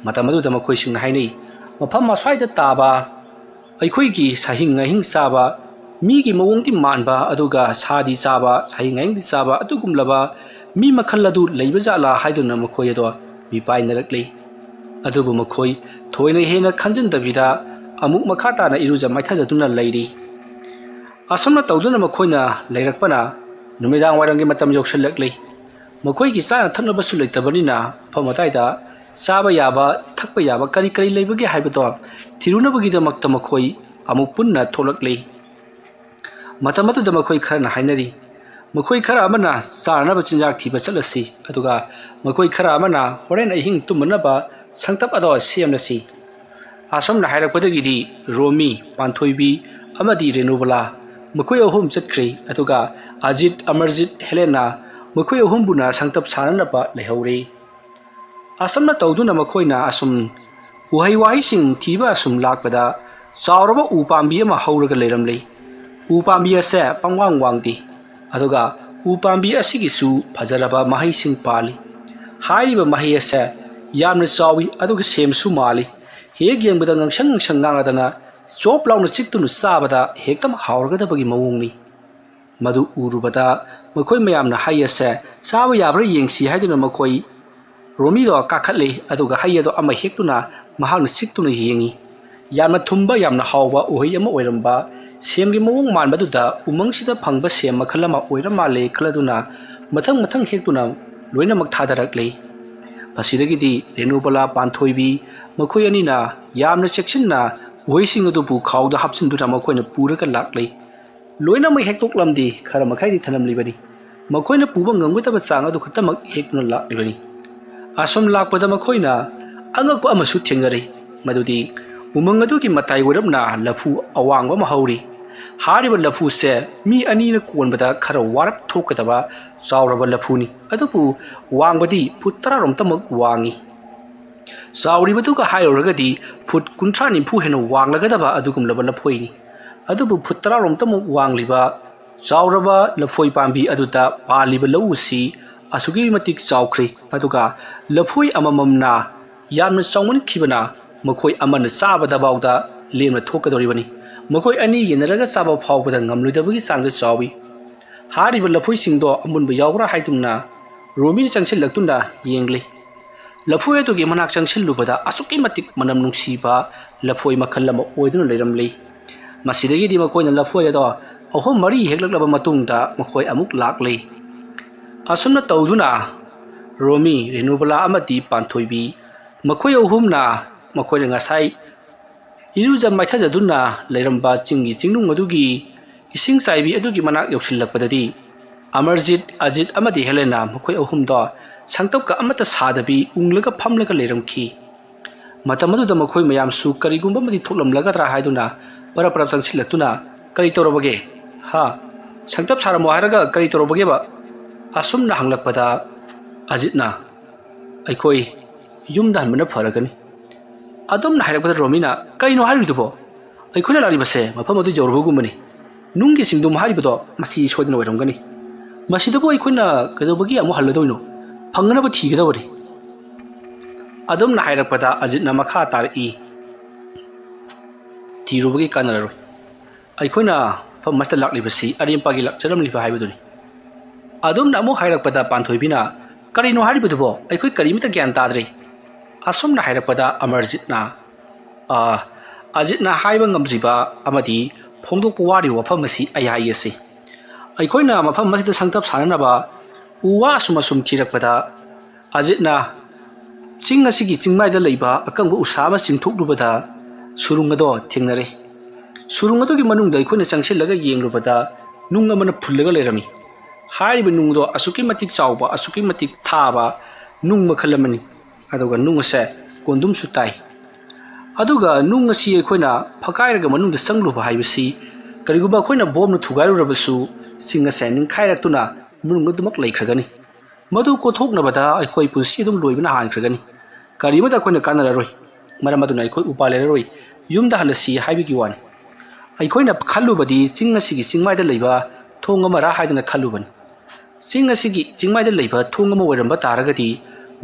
ꯃꯇꯝ ꯑꯗꯨꯗ ꯃꯈꯣꯏꯁꯤꯡꯅ ꯍꯥꯏꯅꯩ, "ꯃꯐꯝ ꯑꯁ꯭ꯋꯥꯏꯗ ꯇꯥꯕ ꯑꯩꯈꯣꯏꯒꯤ ꯁꯥꯍꯤꯡ ꯉꯥꯍꯤꯡ ꯆꯥꯕ, ꯃꯤꯒꯤ ꯃꯑꯣꯡꯗꯤ ꯃꯥꯟꯕ ꯑꯗꯨꯒ ꯁꯥꯗꯤ ꯆꯥꯕ, ꯁꯥꯍꯤꯡ ꯉꯥꯍꯤꯡꯗꯤ ꯆꯥꯕ ꯑꯗꯨꯒꯨꯝꯂꯕ ꯃꯤ ꯃꯈꯜ ꯑꯗꯨ ꯂꯩꯕ ꯖꯥꯠꯂꯥ?" ꯍꯥꯏꯗꯨꯅ ꯃꯈꯣꯏ ꯑꯗꯣ ꯃꯤꯄꯥꯏꯅꯔꯛꯂꯤ꯫ ꯑꯗꯨꯕꯨ ꯃꯈꯣꯏ ꯊꯣꯏꯅ ꯍꯦꯟꯅ ꯈꯟꯖꯤꯟꯗꯕꯤꯗ ꯑꯃꯨꯛ ꯃꯈꯥ ꯇꯥꯅ ꯏꯔꯨꯖ ꯃꯥꯏꯊꯖꯗꯨꯅ ꯂꯩꯔꯤ꯫ ꯑꯁꯨꯝꯅ ꯇꯧꯗꯨꯅ ꯃꯈꯣꯏꯅ ꯂꯩꯔꯛꯄꯅ ꯅꯨꯃꯤꯗꯥꯡ ꯋꯥꯏꯔꯝꯒꯤ ꯃꯇꯝ ꯌꯧꯁꯤꯜꯂꯛꯂꯤ꯫ ꯃꯈꯣꯏꯒꯤ ꯆꯥꯅ ꯊꯛꯅꯕꯁꯨ ꯂꯩꯇꯕꯅꯤꯅ ꯃꯐꯝ ꯑꯗꯨꯋꯥꯏꯗ ꯆꯥꯕ ꯌꯥꯕ, ꯊꯛꯄ ꯌꯥꯕ ꯀꯔꯤ ꯀꯔꯤ ꯂꯩꯕꯒꯦ ꯍꯥꯏꯕꯗꯣ ꯊꯤꯔꯨꯅꯕꯒꯤꯗꯃꯛꯇ ꯃꯈꯣꯏ ꯑꯃꯨꯛ ꯄꯨꯟꯅ ꯊꯣꯛꯂꯛꯂꯤ꯫ ꯃꯇꯝ ꯑꯗꯨꯗ ꯃꯈꯣꯏ ꯈꯔꯅ ꯍꯥꯏꯅꯔꯤ, "ꯃꯈꯣꯏ ꯈꯔ ꯑꯃꯅ ꯆꯥꯅꯅꯕ ꯆꯤꯟꯖꯥꯛ ꯊꯤꯕ ꯆꯠꯂꯁꯤ, ꯑꯗꯨꯒ ꯃꯈꯣꯏ ꯈꯔ ꯑꯃꯅ ꯍꯣꯔꯦꯟ ꯑꯍꯤꯡ ꯇꯨꯝꯅꯅꯕ ꯁꯪꯇꯞ ꯑꯗꯣ ꯁꯦꯝꯂꯁꯤ꯫" ꯑꯁꯨꯝꯅ ꯍꯥꯏꯔꯛꯄꯗꯒꯤꯗꯤ ꯔꯣꯃꯤ, ꯄꯥꯟꯊꯣꯏꯕꯤ ꯑꯃꯗꯤ ꯔꯦꯅꯨꯕꯂꯥ ꯃꯈꯣꯏ ꯑꯍꯨꯝ ꯆꯠꯈ꯭ꯔꯦ꯫ ꯑꯗꯨꯒ ꯑꯖꯤꯠ, ꯑꯃꯔꯖꯤꯠ, ꯍꯦꯂꯦꯅꯥ ꯃꯈꯣꯏ ꯑꯍꯨꯝꯕꯨꯅ ꯁꯪꯇꯞ ꯁꯥꯅꯅꯕ ꯂꯩꯍꯧꯔꯦ꯫ ꯑꯁꯨꯝꯅ ꯇꯧꯗꯨꯅ ꯃꯈꯣꯏꯅ ꯑꯁꯨꯝ ꯎꯍꯩ ꯋꯥꯍꯩꯁꯤꯡ ꯊꯤꯕ ꯑꯁꯨꯝ ꯂꯥꯛꯄꯗ ꯆꯥꯎꯔꯕ ꯎ ꯄꯥꯝꯕꯤ ꯑꯃ ꯍꯧꯔꯒ ꯂꯩꯔꯝꯂꯦ꯫ ꯎ ꯄꯥꯝꯕꯤ ꯑꯁꯦ ꯄꯪꯋꯥꯡ ꯋꯥꯡꯗꯦ, ꯑꯗꯨꯒ ꯎ ꯄꯥꯝꯕꯤ ꯑꯁꯤꯒꯤꯁꯨ ꯐꯖꯔꯕ ꯃꯍꯩꯁꯤꯡ ꯄꯥꯜꯂꯤ꯫ ꯍꯥꯏꯔꯤꯕ ꯃꯍꯩ ꯑꯁꯦ ꯌꯥꯝꯅ ꯆꯥꯎꯏ, ꯑꯗꯨꯒ ꯁꯦꯝꯁꯨ ꯃꯥꯜꯂꯤ꯫ ꯍꯦꯛ ꯌꯦꯡꯕꯗ ꯉꯪꯁꯪ ꯉꯪꯁꯪ ꯉꯥꯡꯂꯗꯅ ꯆꯣꯞ ꯂꯥꯎꯅ ꯆꯤꯛꯇꯨꯅ ꯆꯥꯕꯗ ꯍꯦꯛꯇ ꯍꯥꯎꯔꯒꯗꯕꯒꯤ ꯃꯑꯣꯡꯅꯤ꯫ ꯃꯗꯨ ꯎꯔꯨꯕꯗ ꯃꯈꯣꯏ ꯃꯌꯥꯝꯅ ꯍꯩ ꯑꯁꯦ ꯆꯥꯕ ꯌꯥꯕ꯭ꯔꯥ ꯌꯦꯡꯁꯤ ꯍꯥꯏꯗꯨꯅ ꯃꯈꯣꯏ ꯔꯣꯃꯤꯗꯣ ꯀꯥꯈꯠꯂꯤ, ꯑꯗꯨꯒ ꯍꯩ ꯑꯗꯣ ꯑꯃ ꯍꯦꯛꯇꯨꯅ ꯃꯍꯥꯛꯅ ꯆꯤꯛꯇꯨꯅ ꯌꯦꯡꯉꯤ꯫ ꯌꯥꯝꯅ ꯊꯨꯝꯕ, ꯌꯥꯝꯅ ꯍꯥꯎꯕ ꯎꯍꯩ ꯑꯃ ꯑꯣꯏꯔꯝꯕ ꯁꯦꯝꯒꯤ ꯃꯑꯣꯡ ꯃꯥꯟꯕꯗꯨꯗ ꯎꯃꯪꯁꯤꯗ ꯐꯪꯕ ꯁꯦꯝ ꯃꯈꯜ ꯑꯃ ꯑꯣꯏꯔ ꯃꯥꯜꯂꯦ ꯈꯜꯂꯗꯨꯅ ꯃꯊꯪ ꯃꯊꯪ ꯍꯦꯛꯇꯨꯅ ꯂꯣꯏꯅꯃꯛ ꯊꯥꯗꯔꯛꯂꯦ꯫ ꯃꯁꯤꯗꯒꯤꯗꯤ ꯔꯦꯅꯨꯕꯂꯥ ꯄꯥꯟꯊꯣꯏꯕꯤ ꯃꯈꯣꯏ ꯑꯅꯤꯅ ꯌꯥꯝꯅ ꯆꯦꯛꯁꯤꯟꯅ ꯎꯍꯩꯁꯤꯡ ꯑꯗꯨꯕꯨ ꯈꯥꯎꯗ ꯍꯥꯞꯆꯤꯟꯗꯨꯅ ꯃꯈꯣꯏꯅ ꯄꯨꯔꯒ ꯂꯥꯛꯂꯦ꯫ ꯂꯣꯏꯅꯃꯛ ꯍꯦꯛꯇꯣꯛꯂꯝꯗꯦ, ꯈꯔ ꯃꯈꯩꯗꯤ ꯊꯅꯝꯂꯤꯕꯅꯤ꯫ ꯃꯈꯣꯏꯅ ꯄꯨꯕ ꯉꯝꯒꯗꯕ ꯆꯥꯡ ꯑꯗꯨ ꯈꯛꯇꯃꯛ ꯍꯦꯛꯇꯨꯅ ꯂꯥꯛꯂꯤꯕꯅꯤ꯫ ꯑꯁꯨꯝ ꯂꯥꯛꯄꯗ ꯃꯈꯣꯏꯅ ꯑꯉꯛꯄ ꯑꯃꯁꯨ ꯊꯦꯡꯅꯔꯦ꯫ ꯃꯗꯨꯗꯤ ꯎꯃꯪ ꯑꯗꯨꯒꯤ ꯃꯇꯥꯏ ꯑꯣꯏꯔꯞꯅ ꯂꯐꯨ ꯑꯋꯥꯡꯕ ꯑꯃ ꯍꯧꯔꯤ꯫ ꯍꯥꯏꯔꯤꯕ ꯂꯐꯨꯁꯦ ꯃꯤ ꯑꯅꯤꯅ ꯀꯣꯟꯕꯗ ꯈꯔ ꯋꯥꯔꯞ ꯊꯣꯛꯀꯗꯕ ꯆꯥꯎꯔꯕ ꯂꯐꯨꯅꯤ꯫ ꯑꯗꯨꯕꯨ ꯋꯥꯡꯕꯗꯤ ꯐꯨꯠ ꯇꯔꯥꯔꯣꯝꯇꯃꯛ ꯋꯥꯡꯏ꯫ ꯆꯥꯎꯔꯤꯕꯗꯨꯒ ꯍꯥꯏꯔꯨꯔꯒꯗꯤ ꯐꯨꯠ ꯀꯨꯟꯊ꯭ꯔꯥ ꯅꯤꯐꯨ ꯍꯦꯟꯅ ꯋꯥꯡꯂꯒꯗꯕ ꯑꯗꯨꯒꯨꯝꯂꯕ ꯂꯐꯣꯏꯅꯤ꯫ ꯑꯗꯨꯕꯨ ꯐꯨꯠ ꯇꯔꯥꯔꯣꯝꯇꯃꯨꯛ ꯋꯥꯡꯂꯤꯕ ꯆꯥꯎꯔꯕ ꯂꯐꯣꯏ ꯄꯥꯝꯕꯤ ꯑꯗꯨꯗ ꯄꯥꯜꯂꯤꯕ ꯂꯧꯎꯁꯤ ꯑꯁꯨꯛꯀꯤ ꯃꯇꯤꯛ ꯆꯥꯎꯈ꯭ꯔꯦ꯫ ꯑꯗꯨꯒ ꯂꯐꯣꯏ ꯑꯃꯃꯝꯅ ꯌꯥꯝꯅ ꯆꯥꯎꯃꯟꯈꯤꯕꯅ ꯃꯈꯣꯏ ꯑꯃꯅ ꯆꯥꯕꯗꯐꯥꯎꯗ ꯂꯦꯝꯅ ꯊꯣꯛꯀꯗꯧꯔꯤꯕꯅꯤ꯫ ꯃꯈꯣꯏ ꯑꯅꯤ ꯌꯦꯟꯅꯔꯒ ꯆꯥꯕ ꯐꯥꯎꯕꯗ ꯉꯝꯂꯣꯏꯗꯕꯒꯤ ꯆꯥꯡꯗ ꯆꯥꯎꯏ꯫ ꯍꯥꯏꯔꯤꯕ ꯂꯐꯣꯏꯁꯤꯡꯗꯣ ꯑꯃꯨꯟꯕ ꯌꯥꯎꯕ꯭ꯔꯥ ꯍꯥꯏꯗꯨꯅ ꯔꯣꯃꯤꯅ ꯆꯪꯁꯤꯜꯂꯛꯇꯨꯅ ꯌꯦꯡꯂꯤ꯫ ꯂꯐꯣꯏ ꯑꯗꯨꯒꯤ ꯃꯅꯥꯛ ꯆꯪꯁꯤꯜꯂꯨꯕꯗ ꯑꯁꯨꯛꯀꯤ ꯃꯇꯤꯛ ꯃꯅꯝ ꯅꯨꯡꯁꯤꯕ ꯂꯐꯣꯏ ꯃꯈꯜ ꯑꯃ ꯑꯣꯏꯗꯨꯅ ꯂꯩꯔꯝꯂꯤ꯫ ꯃꯁꯤꯗꯒꯤꯗꯤ ꯃꯈꯣꯏꯅ ꯂꯐꯣꯏ ꯑꯗꯣ ꯑꯍꯨꯝ ꯃꯔꯤ ꯍꯦꯛꯂꯛꯂꯕ ꯃꯇꯨꯡꯗ ꯃꯈꯣꯏ ꯑꯃꯨꯛ ꯂꯥꯛꯂꯤ꯫ ꯑꯁꯨꯝꯅ ꯇꯧꯗꯨꯅ ꯔꯣꯃꯤ, ꯔꯦꯅꯨꯕꯂꯥ ꯑꯃꯗꯤ ꯄꯥꯟꯊꯣꯏꯕꯤ ꯃꯈꯣꯏ ꯑꯍꯨꯝꯅ ꯃꯈꯣꯏꯅ ꯉꯁꯥꯏ ꯏꯔꯨꯖ ꯃꯥꯏꯊꯖꯗꯨꯅ ꯂꯩꯔꯝꯕ ꯆꯤꯡꯒꯤ ꯆꯤꯡꯅꯨꯡ ꯑꯗꯨꯒꯤ ꯏꯁꯤꯡ ꯆꯥꯏꯕꯤ ꯑꯗꯨꯒꯤ ꯃꯅꯥꯛ ꯌꯧꯁꯤꯜꯂꯛꯄꯗꯗꯤ ꯑꯃꯔꯖꯤꯠ, ꯑꯖꯤꯠ ꯑꯃꯗꯤ ꯍꯦꯂꯦꯅꯥ ꯃꯈꯣꯏ ꯑꯍꯨꯝꯗꯣ ꯁꯪꯇꯞꯀ ꯑꯃꯠꯇ ꯁꯥꯗꯕꯤ ꯎꯪꯂꯒ ꯐꯝꯂꯒ ꯂꯩꯔꯝꯈꯤ꯫ ꯃꯇꯝ ꯑꯗꯨꯗ ꯃꯈꯣꯏ ꯃꯌꯥꯝꯁꯨ ꯀꯔꯤꯒꯨꯝꯕ ꯑꯃꯗꯤ ꯊꯣꯛꯂꯝꯂꯒꯗ꯭ꯔꯥ ꯍꯥꯏꯗꯨꯅ ꯄꯔꯞ ꯄꯔꯞ ꯆꯪꯁꯤꯜꯂꯛꯇꯨꯅ, "ꯀꯔꯤ ꯇꯧꯔꯕꯒꯦ? ꯍꯥ? ꯁꯪꯇꯞ ꯁꯥꯔꯝꯃꯣ ꯍꯥꯏꯔꯒ ꯀꯔꯤ ꯇꯧꯔꯕꯒꯦꯕ?" ꯑꯁꯨꯝꯅ ꯍꯪꯂꯛꯄꯗ ꯑꯖꯤꯠꯅ, "ꯑꯩꯈꯣꯏ ꯌꯨꯝꯗ ꯍꯟꯕꯅ ꯐꯔꯒꯅꯤ"꯫ ꯑꯗꯨꯝꯅ ꯍꯥꯏꯔꯛꯄꯗ ꯔꯣꯃꯤꯅ, "ꯀꯩꯅꯣ ꯍꯥꯏꯔꯤꯗꯨꯕꯣ? ꯑꯩꯈꯣꯏꯅ ꯂꯥꯛꯂꯤꯕꯁꯦ ꯃꯐꯝ ꯑꯗꯨ ꯌꯧꯔꯕꯒꯨꯝꯕꯅꯤ꯫ ꯅꯨꯡꯒꯤ ꯆꯤꯡꯗꯨꯝ ꯍꯥꯏꯔꯤꯕꯗꯣ ꯃꯁꯤ ꯁꯣꯏꯗꯅ ꯑꯣꯏꯔꯝꯒꯅꯤ꯫ ꯃꯁꯤꯗꯕꯨ ꯑꯩꯈꯣꯏꯅ ꯀꯩꯗꯧꯕꯒꯤ ꯑꯃꯨꯛ ꯍꯜꯂꯗꯣꯏꯅꯣ? ꯐꯪꯅꯕ ꯊꯤꯒꯗꯕꯅꯤ"꯫ ꯑꯗꯨꯝꯅ ꯍꯥꯏꯔꯛꯄꯗ ꯑꯖꯤꯠꯅ ꯃꯈꯥ ꯇꯥꯔꯛꯏ, "ꯊꯤꯔꯨꯕꯒꯤ ꯀꯥꯟꯅꯔꯔꯣꯏ꯫ ꯑꯩꯈꯣꯏꯅ ꯃꯐꯝ ꯑꯁꯤꯗ ꯂꯥꯛꯂꯤꯕꯁꯤ ꯑꯔꯦꯝꯄꯥꯒꯤ ꯂꯥꯛꯆꯔꯝꯂꯤꯕ ꯍꯥꯏꯕꯗꯨꯅꯤ"꯫ ꯑꯗꯨꯝꯅ ꯑꯃꯨꯛ ꯍꯥꯏꯔꯛꯄꯗ ꯄꯥꯟꯊꯣꯏꯕꯤꯅ, "ꯀꯔꯤꯅꯣ ꯍꯥꯏꯔꯤꯕꯗꯨꯕꯣ? ꯑꯩꯈꯣꯏ ꯀꯔꯤꯃꯇ ꯒ꯭ꯌꯥꯟ ꯇꯥꯗ꯭ꯔꯦ"꯫ ꯑꯁꯨꯝꯅ ꯍꯥꯏꯔꯛꯄꯗ ꯑꯃꯔꯖꯤꯠꯅ, ꯑ, ꯑꯖꯤꯠꯅ ꯍꯥꯏꯕ ꯉꯝꯗ꯭ꯔꯤꯕ ꯑꯃꯗꯤ ꯐꯣꯡꯗꯣꯛꯄ ꯋꯥꯔꯤꯕ ꯋꯥꯐꯝ ꯑꯁꯤ ꯑꯩ ꯍꯥꯏꯒꯦꯁꯤ꯫ ꯑꯩꯈꯣꯏꯅ ꯃꯐꯝ ꯑꯁꯤꯗ ꯁꯪꯊꯞ ꯁꯥꯟꯅꯅꯕ ꯎ ꯋꯥ ꯑꯁꯨꯝ ꯑꯁꯨꯝ ꯊꯤꯔꯛꯄꯗ, ꯑꯖꯤꯠꯅ ꯆꯤꯡ ꯑꯁꯤꯒꯤ ꯆꯤꯡꯃꯥꯏꯗ ꯂꯩꯕ ꯑꯀꯪꯕ ꯎꯁꯥ ꯑꯃ ꯆꯤꯡꯊꯣꯛꯂꯨꯕꯗ ꯁꯨꯔꯨꯡ ꯑꯗꯣ ꯊꯦꯡꯅꯔꯦ꯫ ꯁꯨꯔꯨꯡ ꯑꯗꯨꯒꯤ ꯃꯅꯨꯡꯗ ꯑꯩꯈꯣꯏꯅ ꯆꯪꯁꯤꯜꯂꯒ ꯌꯦꯡꯂꯨꯕꯗ, ꯅꯨꯡ ꯑꯃꯅ ꯐꯨꯜꯂꯒ ꯂꯩꯔꯝꯃꯤ꯫ ꯍꯥꯏꯔꯤꯕ ꯅꯨꯡꯗꯣ ꯑꯁꯨꯛꯀꯤ ꯃꯇꯤꯛ ꯆꯥꯎꯕ, ꯑꯁꯨꯛꯀꯤ ꯃꯇꯤꯛ ꯊꯥꯕ ꯅꯨꯡ ꯃꯈꯜ ꯑꯃꯅꯤ꯫ ꯑꯗꯨꯒ ꯅꯨꯡ ꯑꯁꯦ ꯀꯣꯟꯗꯨꯝꯁꯨ ꯇꯥꯏ꯫ ꯑꯗꯨꯒ ꯅꯨꯡ ꯑꯁꯤ ꯑꯩꯈꯣꯏꯅ ꯐꯛꯀꯥꯏꯔꯒ ꯃꯅꯨꯡꯗ ꯆꯪꯂꯨꯕ ꯍꯥꯏꯕꯁꯤ, ꯀꯔꯤꯒꯨꯝꯕ ꯑꯩꯈꯣꯏꯅ ꯕꯣꯝꯅ ꯊꯨꯒꯥꯏꯔꯨꯔꯕꯁꯨ, ꯆꯤꯡ ꯑꯁꯦ ꯅꯤꯡꯈꯥꯏꯔꯛꯇꯨꯅ ꯃꯅꯨꯡ ꯑꯗꯨꯃꯛ ꯂꯩꯈ꯭ꯔꯒꯅꯤ꯫ ꯃꯗꯨ ꯀꯣꯊꯣꯛꯅꯕꯗ ꯑꯩꯈꯣꯏ ꯄꯨꯟꯁꯤ ꯑꯗꯨꯝ ꯂꯣꯏꯕꯅ ꯍꯥꯟꯈ꯭ꯔꯒꯅꯤ꯫ ꯀꯔꯤꯃꯠꯇ ꯑꯩꯈꯣꯏꯅ ꯀꯥꯟꯅꯔꯔꯣꯏ꯫ ꯃꯔꯝ ꯑꯗꯨꯅ ꯑꯩꯈꯣꯏ ꯎꯄꯥꯏ ꯂꯩꯔꯔꯣꯏ꯫ ꯌꯨꯝꯗ ꯍꯜꯂꯁꯤ ꯍꯥꯏꯕꯒꯤ ꯋꯥꯅꯤ꯫ ꯑꯩꯈꯣꯏꯅ ꯈꯜꯂꯨꯕꯗꯤ ꯆꯤꯡ ꯑꯁꯤꯒꯤ ꯆꯤꯡꯃꯥꯏꯗ ꯂꯩꯕ ꯊꯣꯡ ꯑꯃꯔ ꯍꯥꯏꯗꯨꯅ ꯈꯜꯂꯨꯕꯅꯤ꯫ ꯆꯤꯡ ꯑꯁꯤꯒꯤ ꯆꯤꯡꯃꯥꯏꯗ ꯂꯩꯕ ꯊꯣꯡ ꯑꯃ ꯑꯣꯏꯔꯝꯕ ꯇꯥꯔꯒꯗꯤ,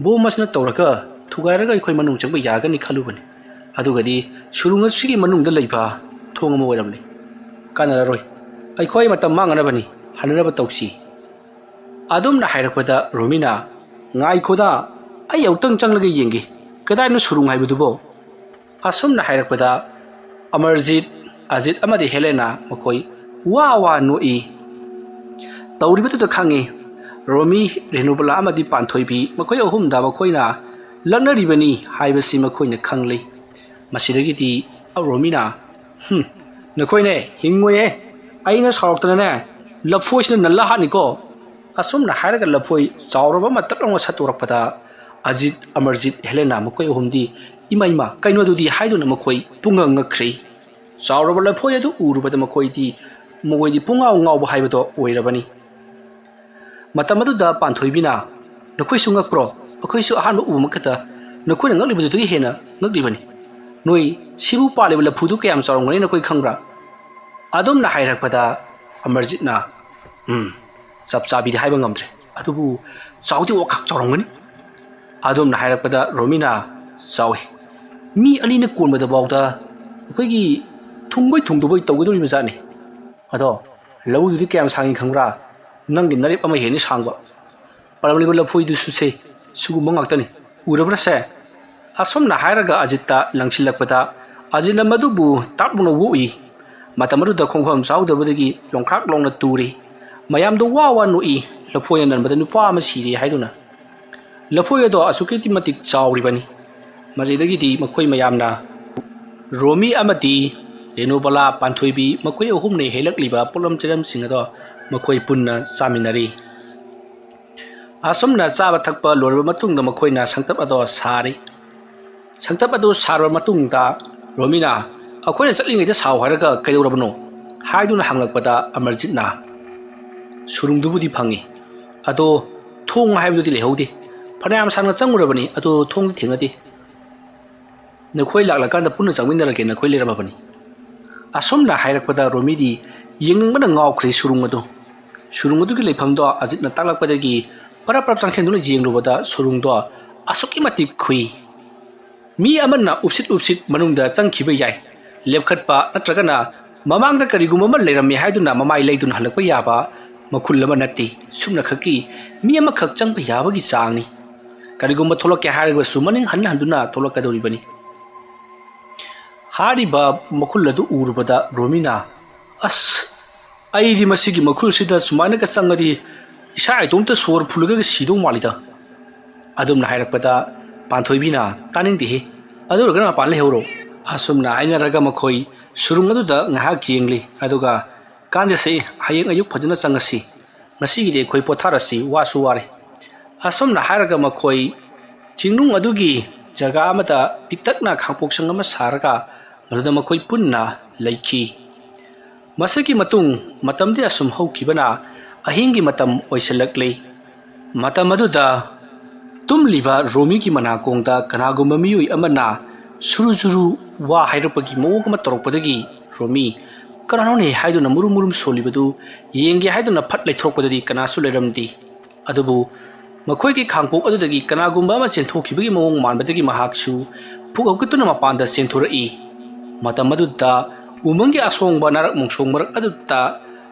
ꯕꯣꯝ ꯑꯁꯤꯅ ꯇꯧꯔꯒ ꯊꯨꯒꯥꯏꯔꯒ ꯑꯩꯈꯣꯏ ꯃꯅꯨꯡ ꯆꯪꯕ ꯌꯥꯒꯅꯤ ꯈꯜꯂꯨꯕꯅꯤ꯫ ꯑꯗꯨꯒꯗꯤ ꯁꯨꯔꯨꯡ ꯑꯁꯤꯒꯤ ꯃꯅꯨꯡꯗ ꯂꯩꯕ ꯊꯣꯡ ꯑꯃ ꯑꯣꯏꯔꯝꯂꯦ꯫ ꯀꯥꯟꯅꯔꯔꯣꯏ꯫ ꯑꯩꯈꯣꯏ ꯃꯇꯝ ꯃꯥꯡꯅꯅꯕꯅꯤ꯫ ꯍꯟꯅꯅꯕ ꯇꯧꯁꯤ꯫ ꯑꯗꯨꯝꯅ ꯍꯥꯏꯔꯛꯄꯗ ꯔꯣꯃꯤꯅ, "ꯉꯥꯏꯈꯣꯗ, ꯑꯩ ꯑꯃꯨꯛꯇꯪ ꯆꯪꯂꯒ ꯌꯦꯡꯒꯦ꯫ ꯀꯗꯥꯏꯅꯣ ꯁꯨꯔꯨꯡ ꯍꯥꯏꯕꯗꯨꯕꯣ?" ꯑꯁꯨꯝꯅ ꯍꯥꯏꯔꯛꯄꯗ ꯑꯃꯔꯖꯤꯠ, ꯑꯖꯤꯠ ꯑꯃꯗꯤ ꯍꯦꯂꯦꯅꯥ ꯃꯈꯣꯏ ꯋꯥ ꯋꯥ ꯅꯣꯛꯏ꯫ ꯇꯧꯔꯤꯕꯗꯨꯗ ꯈꯪꯉꯤ, ꯔꯣꯃꯤ, ꯔꯦꯅꯨꯕꯂꯥ ꯑꯃꯗꯤ ꯄꯥꯟꯊꯣꯏꯕꯤ ꯃꯈꯣꯏ ꯑꯍꯨꯝꯗ ꯃꯈꯣꯏꯅ ꯂꯛꯅꯔꯤꯕꯅꯤ ꯍꯥꯏꯕꯁꯤ ꯃꯈꯣꯏꯅ ꯈꯪꯂꯤ꯫ ꯃꯁꯤꯗꯒꯤꯗꯤ ꯔꯣꯃꯤꯅ, "ꯍꯨꯝ, ꯅꯈꯣꯏꯅꯦ ꯍꯤꯡꯉꯣꯏꯌꯦ꯫ ꯑꯩꯅ ꯁꯥꯎꯔꯛꯇꯅꯅꯦ ꯂꯐꯣꯏꯁꯤꯅ ꯅꯜꯂ ꯍꯥꯠꯅꯤꯀꯣ"꯫ ꯑꯁꯨꯝꯅ ꯍꯥꯏꯔꯒ ꯂꯐꯣꯏ ꯆꯥꯎꯔꯕ ꯑꯃ ꯇꯛ ꯂꯥꯎꯅ ꯁꯠꯇꯣꯔꯛꯄꯗ ꯑꯖꯤꯠ, ꯑꯃꯔꯖꯤꯠ, ꯍꯦꯂꯦꯅꯥ ꯃꯈꯣꯏ ꯑꯍꯨꯝꯗꯤ "ꯏꯃꯥ, ꯏꯃꯥ, ꯀꯩꯅꯣ ꯑꯗꯨꯗꯤ?" ꯍꯥꯏꯗꯨꯅ ꯃꯈꯣꯏ ꯄꯨꯡꯉꯛ ꯉꯛꯈ꯭ꯔꯦ꯫ ꯆꯥꯎꯔꯕ ꯂꯐꯣꯏ ꯑꯗꯨ ꯎꯔꯨꯕꯗ ꯃꯈꯣꯏꯗꯤ, ꯃꯈꯣꯏꯗꯤ ꯄꯨꯡꯉꯥꯎ ꯉꯥꯎꯕ ꯍꯥꯏꯕꯗꯣ ꯑꯣꯏꯔꯕꯅꯤ꯫ ꯃꯇꯝ ꯑꯗꯨꯗ ꯄꯥꯟꯊꯣꯏꯕꯤꯅ, "ꯅꯈꯣꯏꯁꯨ ꯉꯛꯄ꯭ꯔꯣ? ꯑꯩꯈꯣꯏꯁꯨ ꯑꯍꯥꯟꯕ ꯎꯕ ꯃꯈꯛꯇ ꯅꯈꯣꯏꯅ ꯉꯛꯂꯤꯕꯗꯨꯗꯒꯤ ꯍꯦꯟꯅ ꯉꯛꯂꯤꯕꯅꯤ꯫ ꯅꯣꯏ ꯁꯤꯕꯨ ꯄꯥꯜꯂꯤꯕ ꯂꯐꯨꯗꯨ ꯀꯌꯥꯝ ꯆꯥꯎꯔꯝꯒꯅꯤ ꯅꯈꯣꯏ ꯈꯪꯕ꯭ꯔꯥ?" ꯑꯗꯨꯝꯅ ꯍꯥꯏꯔꯛꯄꯗ ꯑꯃꯔꯖꯤꯠꯅ, "ꯎꯝ, ꯆꯞ ꯆꯥꯕꯤꯗꯤ ꯍꯥꯏꯕ ꯉꯝꯗ꯭ꯔꯦ, ꯑꯗꯨꯕꯨ ꯆꯥꯎꯗꯤ ꯋꯥꯈꯛ ꯆꯥꯎꯔꯝꯒꯅꯤ"꯫ ꯑꯗꯨꯝꯅ ꯍꯥꯏꯔꯛꯄꯗ ꯔꯣꯃꯤꯅ, "ꯆꯥꯎꯏ꯫ ꯃꯤ ꯑꯅꯤꯅ ꯀꯣꯟꯕꯗ ꯐꯥꯎꯗ ꯑꯩꯈꯣꯏꯒꯤ ꯊꯨꯡꯕꯣꯏ ꯊꯨꯡꯗꯕꯣꯏ ꯇꯧꯒꯗꯧꯔꯤꯕ ꯖꯥꯠꯅꯤ꯫ ꯑꯗꯣ ꯂꯧꯗꯨꯗꯤ ꯀꯌꯥꯝ ꯁꯥꯡꯉꯤ ꯈꯪꯕ꯭ꯔꯥ? ꯅꯪꯒꯤ ꯅꯔꯦꯞ ꯑꯃ ꯍꯦꯟꯅ ꯁꯥꯡꯕ꯫ ꯄꯥꯜꯂꯝꯂꯤꯕ ꯂꯐꯣꯏꯗꯨꯁꯨ ꯁꯦ ꯁꯤꯒꯨꯝꯕ ꯉꯥꯛꯇꯅꯤ꯫ ꯎꯔꯕ꯭ꯔꯥ ꯁꯦ?" ꯑꯁꯨꯝꯅ ꯍꯥꯏꯔꯒ ꯑꯖꯤꯠꯇ ꯂꯪꯁꯤꯜꯂꯛꯄꯗ ꯑꯖꯤꯠꯅ ꯃꯗꯨꯕꯨ ꯇꯥꯞ ꯂꯥꯎꯅ ꯑꯣꯛꯏ꯫ ꯃꯇꯝ ꯑꯗꯨꯗ ꯈꯣꯡꯐꯝ ꯆꯥꯎꯗꯕꯗꯒꯤ ꯂꯣꯡꯈ꯭ꯔꯥꯛ ꯂꯣꯡꯅ ꯇꯨꯔꯤ꯫ ꯃꯌꯥꯝꯗꯣ ꯋꯥ ꯋꯥ ꯅꯣꯛꯏ, ꯂꯐꯣꯏꯅ ꯅꯟꯕꯗ ꯅꯨꯄꯥ ꯑꯃ ꯁꯤꯔꯦ ꯍꯥꯏꯗꯨꯅ꯫ ꯂꯐꯣꯏ ꯑꯗꯣ ꯑꯁꯨꯛꯀꯤ ꯃꯇꯤꯛ ꯆꯥꯎꯔꯤꯕꯅꯤ꯫ ꯃꯁꯤꯗꯒꯤꯗꯤ ꯃꯈꯣꯏ ꯃꯌꯥꯝꯅ ꯔꯣꯃꯤ ꯑꯃꯗꯤ ꯔꯦꯅꯨꯕꯂꯥ ꯄꯥꯟꯊꯣꯏꯕꯤ ꯃꯈꯣꯏ ꯑꯍꯨꯝꯅ ꯍꯦꯜꯂꯛꯂꯤꯕ ꯄꯣꯠꯂꯝ ꯆꯩꯔꯝꯁꯤꯡ ꯑꯗꯣ ꯃꯈꯣꯏ ꯄꯨꯟꯅ ꯆꯥꯃꯤꯟꯅꯔꯤ꯫ ꯑꯁꯨꯝꯅ ꯆꯥꯕ ꯊꯛꯄ ꯂꯣꯏꯔꯕ ꯃꯇꯨꯡꯗ ꯃꯈꯣꯏꯅ ꯁꯪꯇꯞ ꯑꯗꯣ ꯁꯥꯔꯤ꯫ ꯁꯪꯇꯞ ꯑꯗꯨ ꯁꯥꯔꯕ ꯃꯇꯨꯡꯗ ꯔꯣꯃꯤꯅ, "ꯑꯩꯈꯣꯏꯅ ꯆꯠꯂꯤꯉꯩꯗ ꯁꯥꯎ ꯍꯥꯏꯔꯒ ꯀꯩꯗꯧꯔꯕꯅꯣ?" ꯍꯥꯏꯗꯨꯅ ꯍꯪꯂꯛꯄꯗ ꯑꯃꯔꯖꯤꯠꯅ, "ꯁꯨꯔꯨꯡꯗꯨꯕꯨꯗꯤ ꯐꯪꯉꯤ, ꯑꯗꯣ ꯊꯣꯡ ꯍꯥꯏꯕꯗꯨꯗꯤ ꯂꯩꯍꯧꯗꯦ꯫ ꯐꯅꯌꯥꯝ ꯁꯥꯡꯅ ꯆꯪꯉꯨꯔꯕꯅꯤ, ꯑꯗꯣ ꯊꯣꯡꯗꯤ ꯊꯦꯡꯅꯗꯦ꯫ ꯅꯈꯣꯏ ꯂꯥꯛꯂꯀꯥꯟꯗ ꯄꯨꯟꯅ ꯆꯪꯃꯤꯟꯅꯔꯒꯦ, ꯅꯈꯣꯏ ꯂꯩꯔꯝꯃꯕꯅꯤ"꯫ ꯑꯁꯨꯝꯅ ꯍꯥꯏꯔꯛꯄꯗ ꯔꯣꯃꯤꯗꯤ ꯌꯦꯡꯅꯤꯡꯕꯅ ꯉꯥꯎꯈ꯭ꯔꯦ ꯁꯨꯔꯨꯡ ꯑꯗꯨ꯫ ꯁꯨꯔꯨꯡ ꯑꯗꯨꯒꯤ ꯂꯩꯐꯝꯗꯣ ꯑꯖꯤꯠꯅ ꯇꯥꯛꯂꯛꯄꯗꯒꯤ ꯄꯔꯞ ꯄꯔꯞ ꯆꯪꯁꯤꯟꯗꯨꯅ ꯌꯦꯡꯂꯨꯕꯗ ꯁꯨꯔꯨꯡꯗꯣ ꯑꯁꯨꯛꯀꯤ ꯃꯇꯤꯛ ꯈꯨꯏ꯫ ꯃꯤ ꯑꯃꯅ ꯎꯞꯁꯤꯠ ꯎꯞꯁꯤꯠ ꯃꯅꯨꯡꯗ ꯆꯪꯈꯤꯕ ꯌꯥꯏ꯫ ꯂꯦꯞꯈꯠꯄ ꯅꯠꯇ꯭ꯔꯒꯅ ꯃꯃꯥꯡꯗ ꯀꯔꯤꯒꯨꯝꯕ ꯑꯃ ꯂꯩꯔꯝꯃꯦ ꯍꯥꯏꯗꯨꯅ ꯃꯃꯥꯏ ꯂꯩꯗꯨꯅ ꯍꯜꯂꯛꯄ ꯌꯥꯕ ꯃꯈꯨꯜ ꯑꯃ ꯅꯠꯇꯦ꯫ ꯁꯨꯞꯅꯈꯛꯀꯤ ꯃꯤ ꯑꯃꯈꯛ ꯆꯪꯕ ꯌꯥꯕꯒꯤ ꯆꯥꯡꯅꯤ꯫ ꯀꯔꯤꯒꯨꯝꯕ ꯊꯣꯛꯂꯛꯀꯦ ꯍꯥꯏꯔꯒꯁꯨ ꯃꯅꯤꯡ ꯍꯟꯅ ꯍꯟꯗꯨꯅ ꯊꯣꯛꯂꯛꯀꯗꯧꯔꯤꯕꯅꯤ꯫ ꯍꯥꯏꯔꯤꯕ ꯃꯈꯨꯜ ꯑꯗꯨ ꯎꯔꯨꯕꯗ ꯔꯣꯃꯤꯅ, "ꯑꯁ, ꯑꯩꯗꯤ ꯃꯁꯤꯒꯤ ꯃꯈꯨꯜꯁꯤꯗ ꯁꯨꯃꯥꯏꯅꯒ ꯆꯪꯉꯗꯤ ꯏꯁꯥ ꯏꯇꯣꯝꯇ ꯁꯣꯔ ꯐꯨꯜꯂꯒ ꯁꯤꯗꯧ ꯃꯥꯜꯂꯤꯗ"꯫ ꯑꯗꯨꯝꯅ ꯍꯥꯏꯔꯛꯄꯗ ꯄꯥꯟꯊꯣꯏꯕꯤꯅ, "ꯇꯥꯅꯤꯡꯗꯦꯍꯦ, ꯑꯗꯨ ꯑꯣꯏꯔꯒꯅ ꯃꯄꯥꯟ ꯂꯩꯍꯧꯔꯣ"꯫ ꯑꯁꯨꯝꯅ ꯍꯥꯏꯅꯔꯒ ꯃꯈꯣꯏ ꯁꯨꯔꯨꯡ ꯑꯗꯨꯗ ꯉꯥꯏꯍꯥꯛ ꯌꯦꯡꯂꯤ꯫ ꯑꯗꯨꯒ, "ꯀꯥꯟꯗꯦꯁꯦ, ꯍꯌꯦꯡ ꯑꯌꯨꯛ ꯐꯖꯅ ꯆꯪꯉꯁꯤ꯫ ꯉꯁꯤꯒꯤꯗꯤ ꯑꯩꯈꯣꯏ ꯄꯣꯊꯥꯔꯁꯤ, ꯋꯥꯁꯨ ꯋꯥꯔꯦ"꯫ ꯑꯁꯨꯝꯅ ꯍꯥꯏꯔꯒ ꯃꯈꯣꯏ ꯆꯤꯡꯅꯨꯡ ꯑꯗꯨꯒꯤ ꯖꯒꯥ ꯑꯃꯗ ꯄꯤꯛꯇꯛꯅ ꯈꯥꯡꯄꯣꯛꯁꯪ ꯑꯃ ꯁꯥꯔꯒ ꯃꯗꯨꯗ ꯃꯈꯣꯏ ꯄꯨꯟꯅ ꯂꯩꯈꯤ꯫ ꯃꯁꯤꯒꯤ ꯃꯇꯨꯡ ꯃꯇꯝꯗꯤ ꯑꯁꯨꯝ ꯍꯧꯈꯤꯕꯅ ꯑꯍꯤꯡꯒꯤ ꯃꯇꯝ ꯑꯣꯏꯁꯤꯜꯂꯛꯂꯤ꯫ ꯃꯇꯝ ꯑꯗꯨꯗ ꯇꯨꯝꯂꯤꯕ ꯔꯣꯃꯤꯒꯤ ꯃꯅꯥꯀꯣꯡꯗ ꯀꯅꯥꯒꯨꯝꯕ ꯃꯤꯑꯣꯏ ꯑꯃꯅ ꯁꯨꯔꯨ ꯁꯨꯔꯨ ꯋꯥ ꯍꯥꯏꯔꯛꯄꯒꯤ ꯃꯑꯣꯡ ꯑꯃ ꯇꯧꯔꯛꯄꯗꯒꯤ ꯔꯣꯃꯤ, "ꯀꯅꯥꯅꯣꯅꯦ?" ꯍꯥꯏꯗꯨꯅ ꯃꯨꯔꯨꯝ ꯃꯨꯔꯨꯝ ꯁꯣꯜꯂꯤꯕꯗꯨ ꯌꯦꯡꯒꯦ ꯍꯥꯏꯗꯨꯅ ꯐꯠ ꯂꯩꯊꯣꯔꯛꯄꯗꯗꯤ ꯀꯅꯥꯁꯨ ꯂꯩꯔꯝꯗꯦ꯫ ꯑꯗꯨꯕꯨ ꯃꯈꯣꯏꯒꯤ ꯈꯥꯡꯄꯣꯛ ꯑꯗꯨꯗꯒꯤ ꯀꯅꯥꯒꯨꯝꯕ ꯑꯃ ꯆꯦꯟꯊꯣꯛꯈꯤꯕꯒꯤ ꯃꯑꯣꯡ ꯃꯥꯟꯕꯗꯒꯤ ꯃꯍꯥꯛꯁꯨ ꯄꯨꯛ ꯍꯧꯒꯠꯇꯨꯅ ꯃꯄꯥꯟꯗ ꯆꯦꯟꯊꯣꯔꯛꯏ꯫ ꯃꯇꯝ ꯑꯗꯨꯗ ꯎꯃꯪꯒꯤ ꯑꯁꯣꯡꯕ ꯅꯥꯔꯛ ꯃꯣꯡꯁꯣꯡ ꯃꯔꯛ ꯑꯗꯨꯗ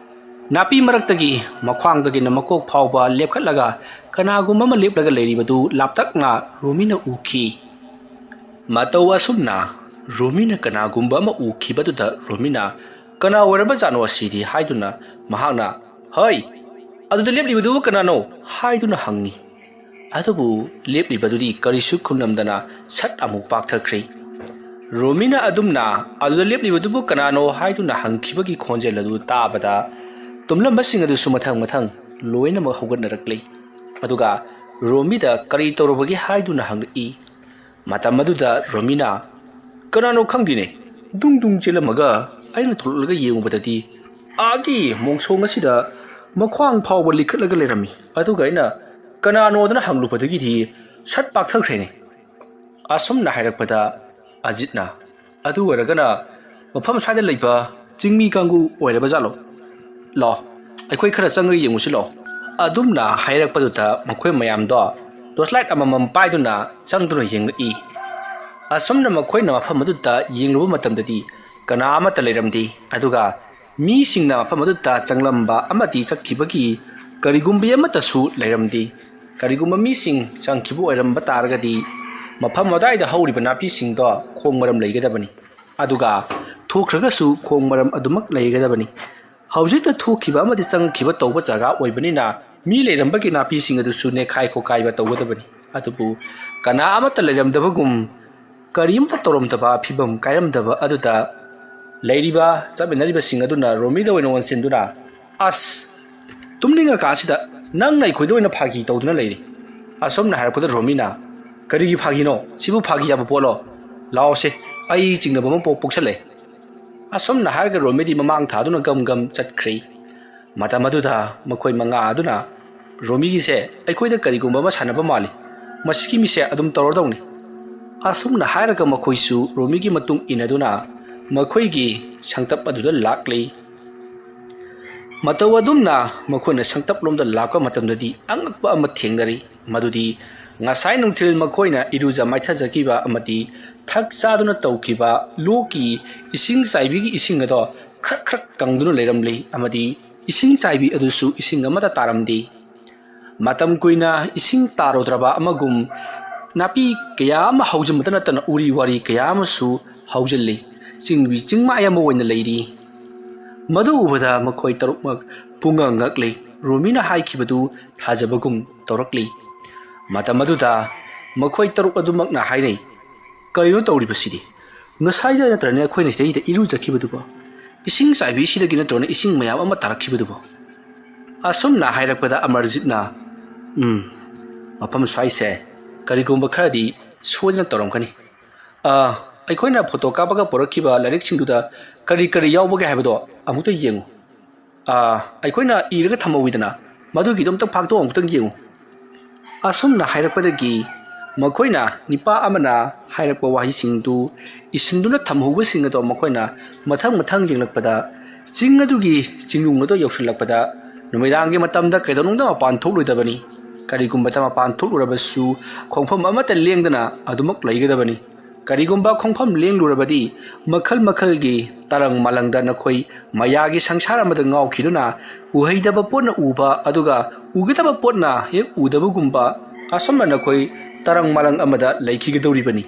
ꯅꯥꯄꯤ ꯃꯔꯛꯇꯒꯤ ꯃꯈ꯭ꯋꯥꯡꯗꯒꯤꯅ ꯃꯀꯣꯛ ꯐꯥꯎꯕ ꯂꯦꯞꯈꯠꯂꯒ ꯀꯅꯥꯒꯨꯝꯕ ꯑꯃ ꯂꯦꯞꯂꯒ ꯂꯩꯔꯤꯕꯗꯨ ꯂꯥꯞꯇꯛꯅ ꯔꯣꯃꯤꯅ ꯎꯈꯤ꯫ ꯃꯇꯧ ꯑꯁꯨꯝꯅ ꯔꯣꯃꯤꯅ ꯀꯅꯥꯒꯨꯝꯕ ꯑꯃ ꯎꯈꯤꯕꯗꯨꯗ ꯔꯣꯃꯤꯅ "ꯀꯅꯥ ꯑꯣꯏꯔꯕꯖꯥꯠꯅꯣ ꯑꯁꯤꯗꯤ?" ꯍꯥꯏꯗꯨꯅ ꯃꯍꯥꯛꯅ, "ꯍꯩ, ꯑꯗꯨꯗ ꯂꯦꯞꯂꯤꯕꯗꯨꯕꯨ ꯀꯅꯥꯅꯣ?" ꯍꯥꯏꯗꯨꯅ ꯍꯪꯉꯤ꯫ ꯑꯗꯨꯕꯨ ꯂꯦꯞꯂꯤꯕꯗꯨꯗꯤ ꯀꯔꯤꯁꯨ ꯈꯨꯝꯂꯝꯗꯅ ꯁꯠ ꯑꯃꯨꯛ ꯄꯥꯛꯊꯈ꯭ꯔꯦ꯫ ꯔꯣꯃꯤꯅ ꯑꯗꯨꯝꯅ "ꯑꯗꯨꯗ ꯂꯦꯞꯂꯤꯕꯗꯨꯕꯨ ꯀꯅꯥꯅꯣ?" ꯍꯥꯏꯗꯨꯅ ꯍꯪꯈꯤꯕꯒꯤ ꯈꯣꯟꯖꯦꯜ ꯑꯗꯨ ꯇꯥꯕꯗ ꯇꯨꯝꯂꯝꯕꯁꯤꯡ ꯑꯗꯨꯁꯨ ꯃꯊꯪ ꯃꯊꯪ ꯂꯣꯏꯅꯃꯛ ꯍꯧꯒꯠꯅꯔꯛꯂꯦ꯫ ꯑꯗꯨꯒ ꯔꯣꯃꯤꯗ ꯀꯔꯤ ꯇꯧꯔꯕꯒꯦ ꯍꯥꯏꯗꯨꯅ ꯍꯪꯂꯛꯏ꯫ ꯃꯇꯝ ꯑꯗꯨꯗ ꯔꯣꯃꯤꯅ, "ꯀꯅꯥꯅꯣ ꯈꯪꯗꯦꯅꯦ, ꯗꯨꯡ ꯗꯨꯡ ꯆꯦꯜꯂꯝꯃꯒ ꯑꯩꯅ ꯊꯣꯛꯂꯛꯂꯒ ꯌꯦꯡꯉꯨꯕꯗꯗꯤ ꯑꯥꯒꯤ ꯃꯣꯡꯁꯣꯡ ꯑꯁꯤꯗ ꯃꯈ꯭ꯋꯥꯡ ꯐꯥꯎꯕ ꯂꯤꯈꯠꯂꯒ ꯂꯩꯔꯝꯃꯤ꯫ ꯑꯗꯨꯒ ꯑꯩꯅ ꯀꯅꯥꯅꯣꯗꯅ ꯍꯪꯂꯨꯕꯗꯒꯤꯗꯤ ꯁꯠ ꯄꯥꯛꯊꯈ꯭ꯔꯦꯅꯦ꯫" ꯑꯁꯨꯝꯅ ꯍꯥꯏꯔꯛꯄꯗ ꯑꯖꯤꯠꯅ, "ꯑꯗꯨ ꯑꯣꯏꯔꯒꯅ ꯃꯐꯝ ꯑꯁ꯭ꯋꯥꯏꯗ ꯂꯩꯕ ꯆꯤꯡꯃꯤ ꯀꯥꯡꯕꯨ ꯑꯣꯏꯔꯕ ꯖꯥꯠꯂꯣ? ꯂꯥꯛꯑꯣ, ꯑꯩꯈꯣꯏ ꯈꯔ ꯆꯪꯉꯒ ꯌꯦꯡꯉꯨꯁꯤ ꯂꯥꯛꯑꯣ꯫" ꯑꯗꯨꯝꯅ ꯍꯥꯏꯔꯛꯄꯗꯨꯗ ꯃꯈꯣꯏ ꯃꯌꯥꯝꯗꯣ ꯇꯣꯔꯆ ꯂꯥꯏꯠ ꯑꯃꯃꯝ ꯄꯥꯏꯗꯨꯅ ꯆꯪꯗꯨꯅ ꯌꯦꯡꯂꯛꯏ꯫ ꯑꯁꯨꯝꯅ ꯃꯈꯣꯏꯅ ꯃꯐꯝ ꯑꯗꯨꯗ ꯌꯦꯡꯂꯨꯕ ꯃꯇꯝꯗꯗꯤ ꯀꯅꯥ ꯑꯃꯠꯇ ꯂꯩꯔꯝꯗꯦ꯫ ꯑꯗꯨꯒ ꯃꯤꯁꯤꯡꯅ ꯃꯐꯝ ꯑꯗꯨꯗ ꯆꯪꯂꯝꯕ ꯑꯃꯗꯤ ꯆꯠꯈꯤꯕꯒꯤ ꯀꯔꯤꯒꯨꯝꯕ ꯑꯃꯠꯇꯁꯨ ꯂꯩꯔꯝꯗꯦ꯫ ꯀꯔꯤꯒꯨꯝꯕ ꯃꯤꯁꯤꯡ ꯆꯪꯈꯤꯕ ꯑꯣꯏꯔꯝꯕ ꯇꯥꯔꯒꯗꯤ ꯃꯐꯝ ꯑꯗꯨꯋꯥꯏꯗ ꯍꯧꯔꯤꯕ ꯅꯥꯄꯤꯁꯤꯡꯗꯣ ꯈꯣꯡ ꯃꯔꯝ ꯂꯩꯒꯗꯕꯅꯤ꯫ ꯑꯗꯨꯒ ꯊꯣꯛꯈ꯭ꯔꯒꯁꯨ ꯈꯣꯡ ꯃꯔꯝ ꯑꯗꯨꯃꯛ ꯂꯩꯒꯗꯕꯅꯤ꯫ ꯍꯧꯖꯤꯛꯇ ꯊꯣꯛꯈꯤꯕ ꯑꯃꯗꯤ ꯆꯪꯈꯤꯕ ꯇꯧꯕ ꯖꯒꯥ ꯑꯣꯏꯕꯅꯤꯅ ꯃꯤ ꯂꯩꯔꯝꯕꯒꯤ ꯅꯥꯄꯤꯁꯤꯡ ꯑꯗꯨꯁꯨ ꯅꯦꯈꯥꯏ ꯈꯣꯀꯥꯏꯕ ꯇꯧꯒꯗꯕꯅꯤ꯫ ꯑꯗꯨꯕꯨ ꯀꯅꯥ ꯑꯃꯠꯇ ꯂꯩꯔꯝꯗꯕꯒꯨꯝ, ꯀꯔꯤꯝꯇ ꯇꯧꯔꯝꯗꯕ ꯐꯤꯕꯝ ꯀꯥꯏꯔꯝꯗꯕ ꯑꯗꯨꯗ ꯂꯩꯔꯤꯕ ꯆꯠꯃꯤꯟꯅꯔꯤꯕꯁꯤꯡ ꯑꯗꯨꯅ ꯔꯣꯃꯤꯗ ꯑꯣꯏꯅ ꯑꯣꯟꯁꯤꯟꯗꯨꯅ, "ꯑꯁ, ꯇꯨꯝꯅꯤꯡꯉꯀꯥꯟꯁꯤꯗ ꯅꯪꯅ ꯑꯩꯈꯣꯏꯗ ꯑꯣꯏꯅ ꯐꯥꯒꯤ ꯇꯧꯗꯨꯅ ꯂꯩꯔꯤ꯫" ꯑꯁꯣꯝꯅ ꯍꯥꯏꯔꯛꯄꯗ ꯔꯣꯃꯤꯅ, "ꯀꯔꯤꯒꯤ ꯐꯥꯒꯤꯅꯣ? ꯁꯤꯕꯨ ꯐꯥꯒꯤ ꯌꯥꯕ ꯄꯣꯠꯂꯣ? ꯂꯥꯛꯑꯣꯁꯦ, ꯑꯩ ꯆꯤꯡꯅꯕ ꯑꯃ ꯄꯣꯛ-, ꯄꯣꯛꯁꯜꯂꯦ꯫" ꯑꯁꯣꯝꯅ ꯍꯥꯏꯔꯒ ꯔꯣꯃꯤꯗꯤ ꯃꯃꯥꯡ ꯊꯥꯗꯨꯅ ꯒꯝ ꯒꯝ ꯆꯠꯈ꯭ꯔꯦ꯫ ꯃꯇꯝ ꯑꯗꯨꯗ ꯃꯈꯣꯏ ꯃꯉꯥ ꯑꯗꯨꯅ ꯔꯣꯃꯤꯒꯤꯁꯦ ꯑꯩꯈꯣꯏꯗ ꯀꯔꯤꯒꯨꯝꯕ ꯑꯃ ꯁꯥꯟꯅꯕ ꯃꯥꯜꯂꯤ꯫ ꯃꯁꯤꯒꯤ ꯃꯤꯁꯦ ꯑꯗꯨꯝ ꯇꯧꯔꯗꯧꯅꯤ꯫ ꯑꯁꯨꯝꯅ ꯍꯥꯏꯔꯒ ꯃꯈꯣꯏꯁꯨ ꯔꯣꯃꯤꯒꯤ ꯃꯇꯨꯡ ꯏꯟꯅꯗꯨꯅ ꯃꯈꯣꯏꯒꯤ ꯁꯪꯇꯞ ꯑꯗꯨꯗ ꯂꯥꯛꯂꯤ꯫ ꯃꯇꯧ ꯑꯗꯨꯝꯅ ꯃꯈꯣꯏꯅ ꯁꯪꯇꯞꯂꯣꯝꯗ ꯂꯥꯛꯄ ꯃꯇꯝꯗꯗꯤ ꯑꯉꯛꯄ ꯑꯃ ꯊꯦꯡꯅꯔꯤ꯫ ꯃꯗꯨꯗꯤ ꯉꯁꯥꯏ ꯅꯨꯡꯊꯤꯜ ꯃꯈꯣꯏꯅ ꯏꯔꯨꯖ ꯃꯥꯏꯊꯖꯈꯤꯕ ꯑꯃꯗꯤ ꯊꯛ ꯆꯥꯗꯨꯅ ꯇꯧꯈꯤꯕ ꯂꯣꯛꯀꯤ ꯏꯁꯤꯡ ꯆꯥꯏꯕꯤꯒꯤ ꯏꯁꯤꯡ ꯑꯗꯣ ꯈꯔ ꯈꯔ ꯀꯪꯗꯨꯅ ꯂꯩꯔꯝꯂꯤ ꯑꯃꯗꯤ ꯏꯁꯤꯡ ꯆꯥꯏꯕꯤ ꯑꯗꯨꯁꯨ ꯏꯁꯤꯡ ꯑꯃꯠꯇ ꯇꯥꯔꯝꯗꯦ꯫ ꯃꯇꯝ ꯀꯨꯏꯅ ꯏꯁꯤꯡ ꯇꯥꯔꯨꯗ꯭ꯔꯕ ꯑꯃꯒꯨꯝ ꯅꯥꯄꯤ ꯀꯌꯥ ꯑꯃ ꯍꯧꯖꯤꯟꯕꯇ ꯅꯠꯇꯅ ꯎꯔꯤ ꯋꯥꯔꯤ ꯀꯌꯥ ꯑꯃꯁꯨ ꯍꯧꯖꯤꯜꯂꯤ꯫ ꯆꯤꯡꯕꯤ ꯆꯤꯡꯃꯥꯏ ꯑꯃ ꯑꯣꯏꯅ ꯂꯩꯔꯤ꯫ ꯃꯗꯨ ꯎꯕꯗ ꯃꯈꯣꯏ ꯇꯔꯨꯛꯃꯛ ꯄꯨꯡꯉꯛ ꯉꯛꯂꯤ꯫ ꯔꯨꯃꯤꯅ ꯍꯥꯏꯈꯤꯕꯗꯨ ꯊꯥꯖꯕꯒꯨꯝ ꯇꯧꯔꯛꯂꯤ꯫ ꯃꯇꯝ ꯑꯗꯨꯗ ꯃꯈꯣꯏ ꯇꯔꯨꯛ ꯑꯗꯨꯃꯛꯅ ꯍꯥꯏꯅꯩ, "ꯀꯔꯤꯅꯣ ꯇꯧꯔꯤꯕꯁꯤꯗꯤ? ꯉꯁꯥꯏꯗ ꯅꯠꯇ꯭ꯔꯅꯦ ꯑꯩꯈꯣꯏꯅ ꯁꯤꯗꯩꯗ ꯏꯔꯨꯖꯈꯤꯕꯗꯨꯕꯣ? ꯏꯁꯤꯡ ꯆꯥꯏꯕꯤꯁꯤꯗꯒꯤ ꯅꯠꯇ꯭ꯔꯣꯅ ꯏꯁꯤꯡ ꯃꯌꯥꯝ ꯑꯃ ꯇꯥꯔꯛꯈꯤꯕꯗꯨꯕꯣ?" ꯑꯁꯨꯝꯅ ꯍꯥꯏꯔꯛꯄꯗ ꯑꯃꯔꯖꯤꯠꯅ, "ꯎꯝ, ꯃꯐꯝ ꯁ꯭ꯋꯥꯏꯁꯦ ꯀꯔꯤꯒꯨꯝꯕ ꯈꯔꯗꯤ ꯁꯣꯏꯗꯅ ꯇꯧꯔꯝꯒꯅꯤ꯫ ꯑ, ꯑꯩꯈꯣꯏꯅ ꯐꯣꯇꯣ ꯀꯥꯞꯄꯒ ꯄꯨꯔꯛꯈꯤꯕ ꯂꯥꯏꯔꯤꯛꯁꯤꯡꯗꯨꯗ ꯀꯔꯤ ꯀꯔꯤ ꯌꯥꯎꯕꯒꯦ ꯍꯥꯏꯕꯗꯣ ꯑꯃꯨꯛꯇ ꯌꯦꯡꯉꯨ꯫ ꯑ, ꯑꯩꯈꯣꯏꯅ ꯏꯔꯒ ꯊꯝꯍꯧꯋꯤꯗꯅ, ꯃꯗꯨꯒꯤꯗꯣ ꯑꯝꯇ ꯐꯥꯛꯇꯣꯛ ꯑꯃꯨꯛꯇꯪ ꯌꯦꯡꯉꯨ"꯫ ꯑꯁꯨꯝꯅ ꯍꯥꯏꯔꯛꯄꯗꯒꯤ ꯃꯈꯣꯏꯅ, ꯅꯤꯄꯥ ꯑꯃꯅ ꯍꯥꯏꯔꯛꯄ ꯋꯥꯍꯩꯁꯤꯡꯗꯨ ꯏꯁꯤꯟꯗꯨꯅ ꯊꯝꯍꯧꯕꯁꯤꯡ ꯑꯗꯣ ꯃꯈꯣꯏꯅ ꯃꯊꯪ ꯃꯊꯪ ꯌꯦꯡꯂꯛꯄꯗ, ꯆꯤꯡ ꯑꯗꯨꯒꯤ ꯆꯤꯡꯅꯨꯡ ꯑꯗꯣ ꯌꯧꯁꯤꯜꯂꯛꯄꯗ ꯅꯨꯃꯤꯗꯥꯡꯒꯤ ꯃꯇꯝꯗ ꯀꯩꯗꯧꯅꯨꯡꯗ ꯃꯄꯥꯟ ꯊꯣꯛꯂꯣꯏꯗꯕꯅꯤ꯫ ꯀꯔꯤꯒꯨꯝꯕꯗ ꯃꯄꯥꯟ ꯊꯣꯛꯂꯨꯔꯕꯁꯨ ꯈꯣꯡꯐꯝ ꯑꯃꯠꯇ ꯂꯦꯡꯗꯅ ꯑꯗꯨꯃꯛ ꯂꯩꯒꯗꯕꯅꯤ꯫ ꯀꯔꯤꯒꯨꯝꯕ ꯈꯣꯡꯐꯝ ꯂꯦꯡꯂꯨꯔꯕꯗꯤ ꯃꯈꯜ ꯃꯈꯜꯒꯤ ꯇꯔꯪ ꯃꯂꯪꯗ ꯅꯈꯣꯏ ꯃꯌꯥꯒꯤ ꯁꯪꯁꯥꯔ ꯑꯃꯗ ꯉꯥꯎꯈꯤꯗꯨꯅ ꯎꯍꯩꯗꯕ ꯄꯣꯠꯅ ꯎꯕ ꯑꯗꯨꯒ ꯎꯒꯗꯕ ꯄꯣꯠꯅ ꯍꯦꯛ ꯎꯗꯕꯒꯨꯝꯕ ꯑꯁꯨꯝꯅ ꯅꯈꯣꯏ ꯇꯔꯪ ꯃꯂꯪ ꯑꯃꯗ ꯂꯩꯈꯤꯒꯗꯧꯔꯤꯕꯅꯤ꯫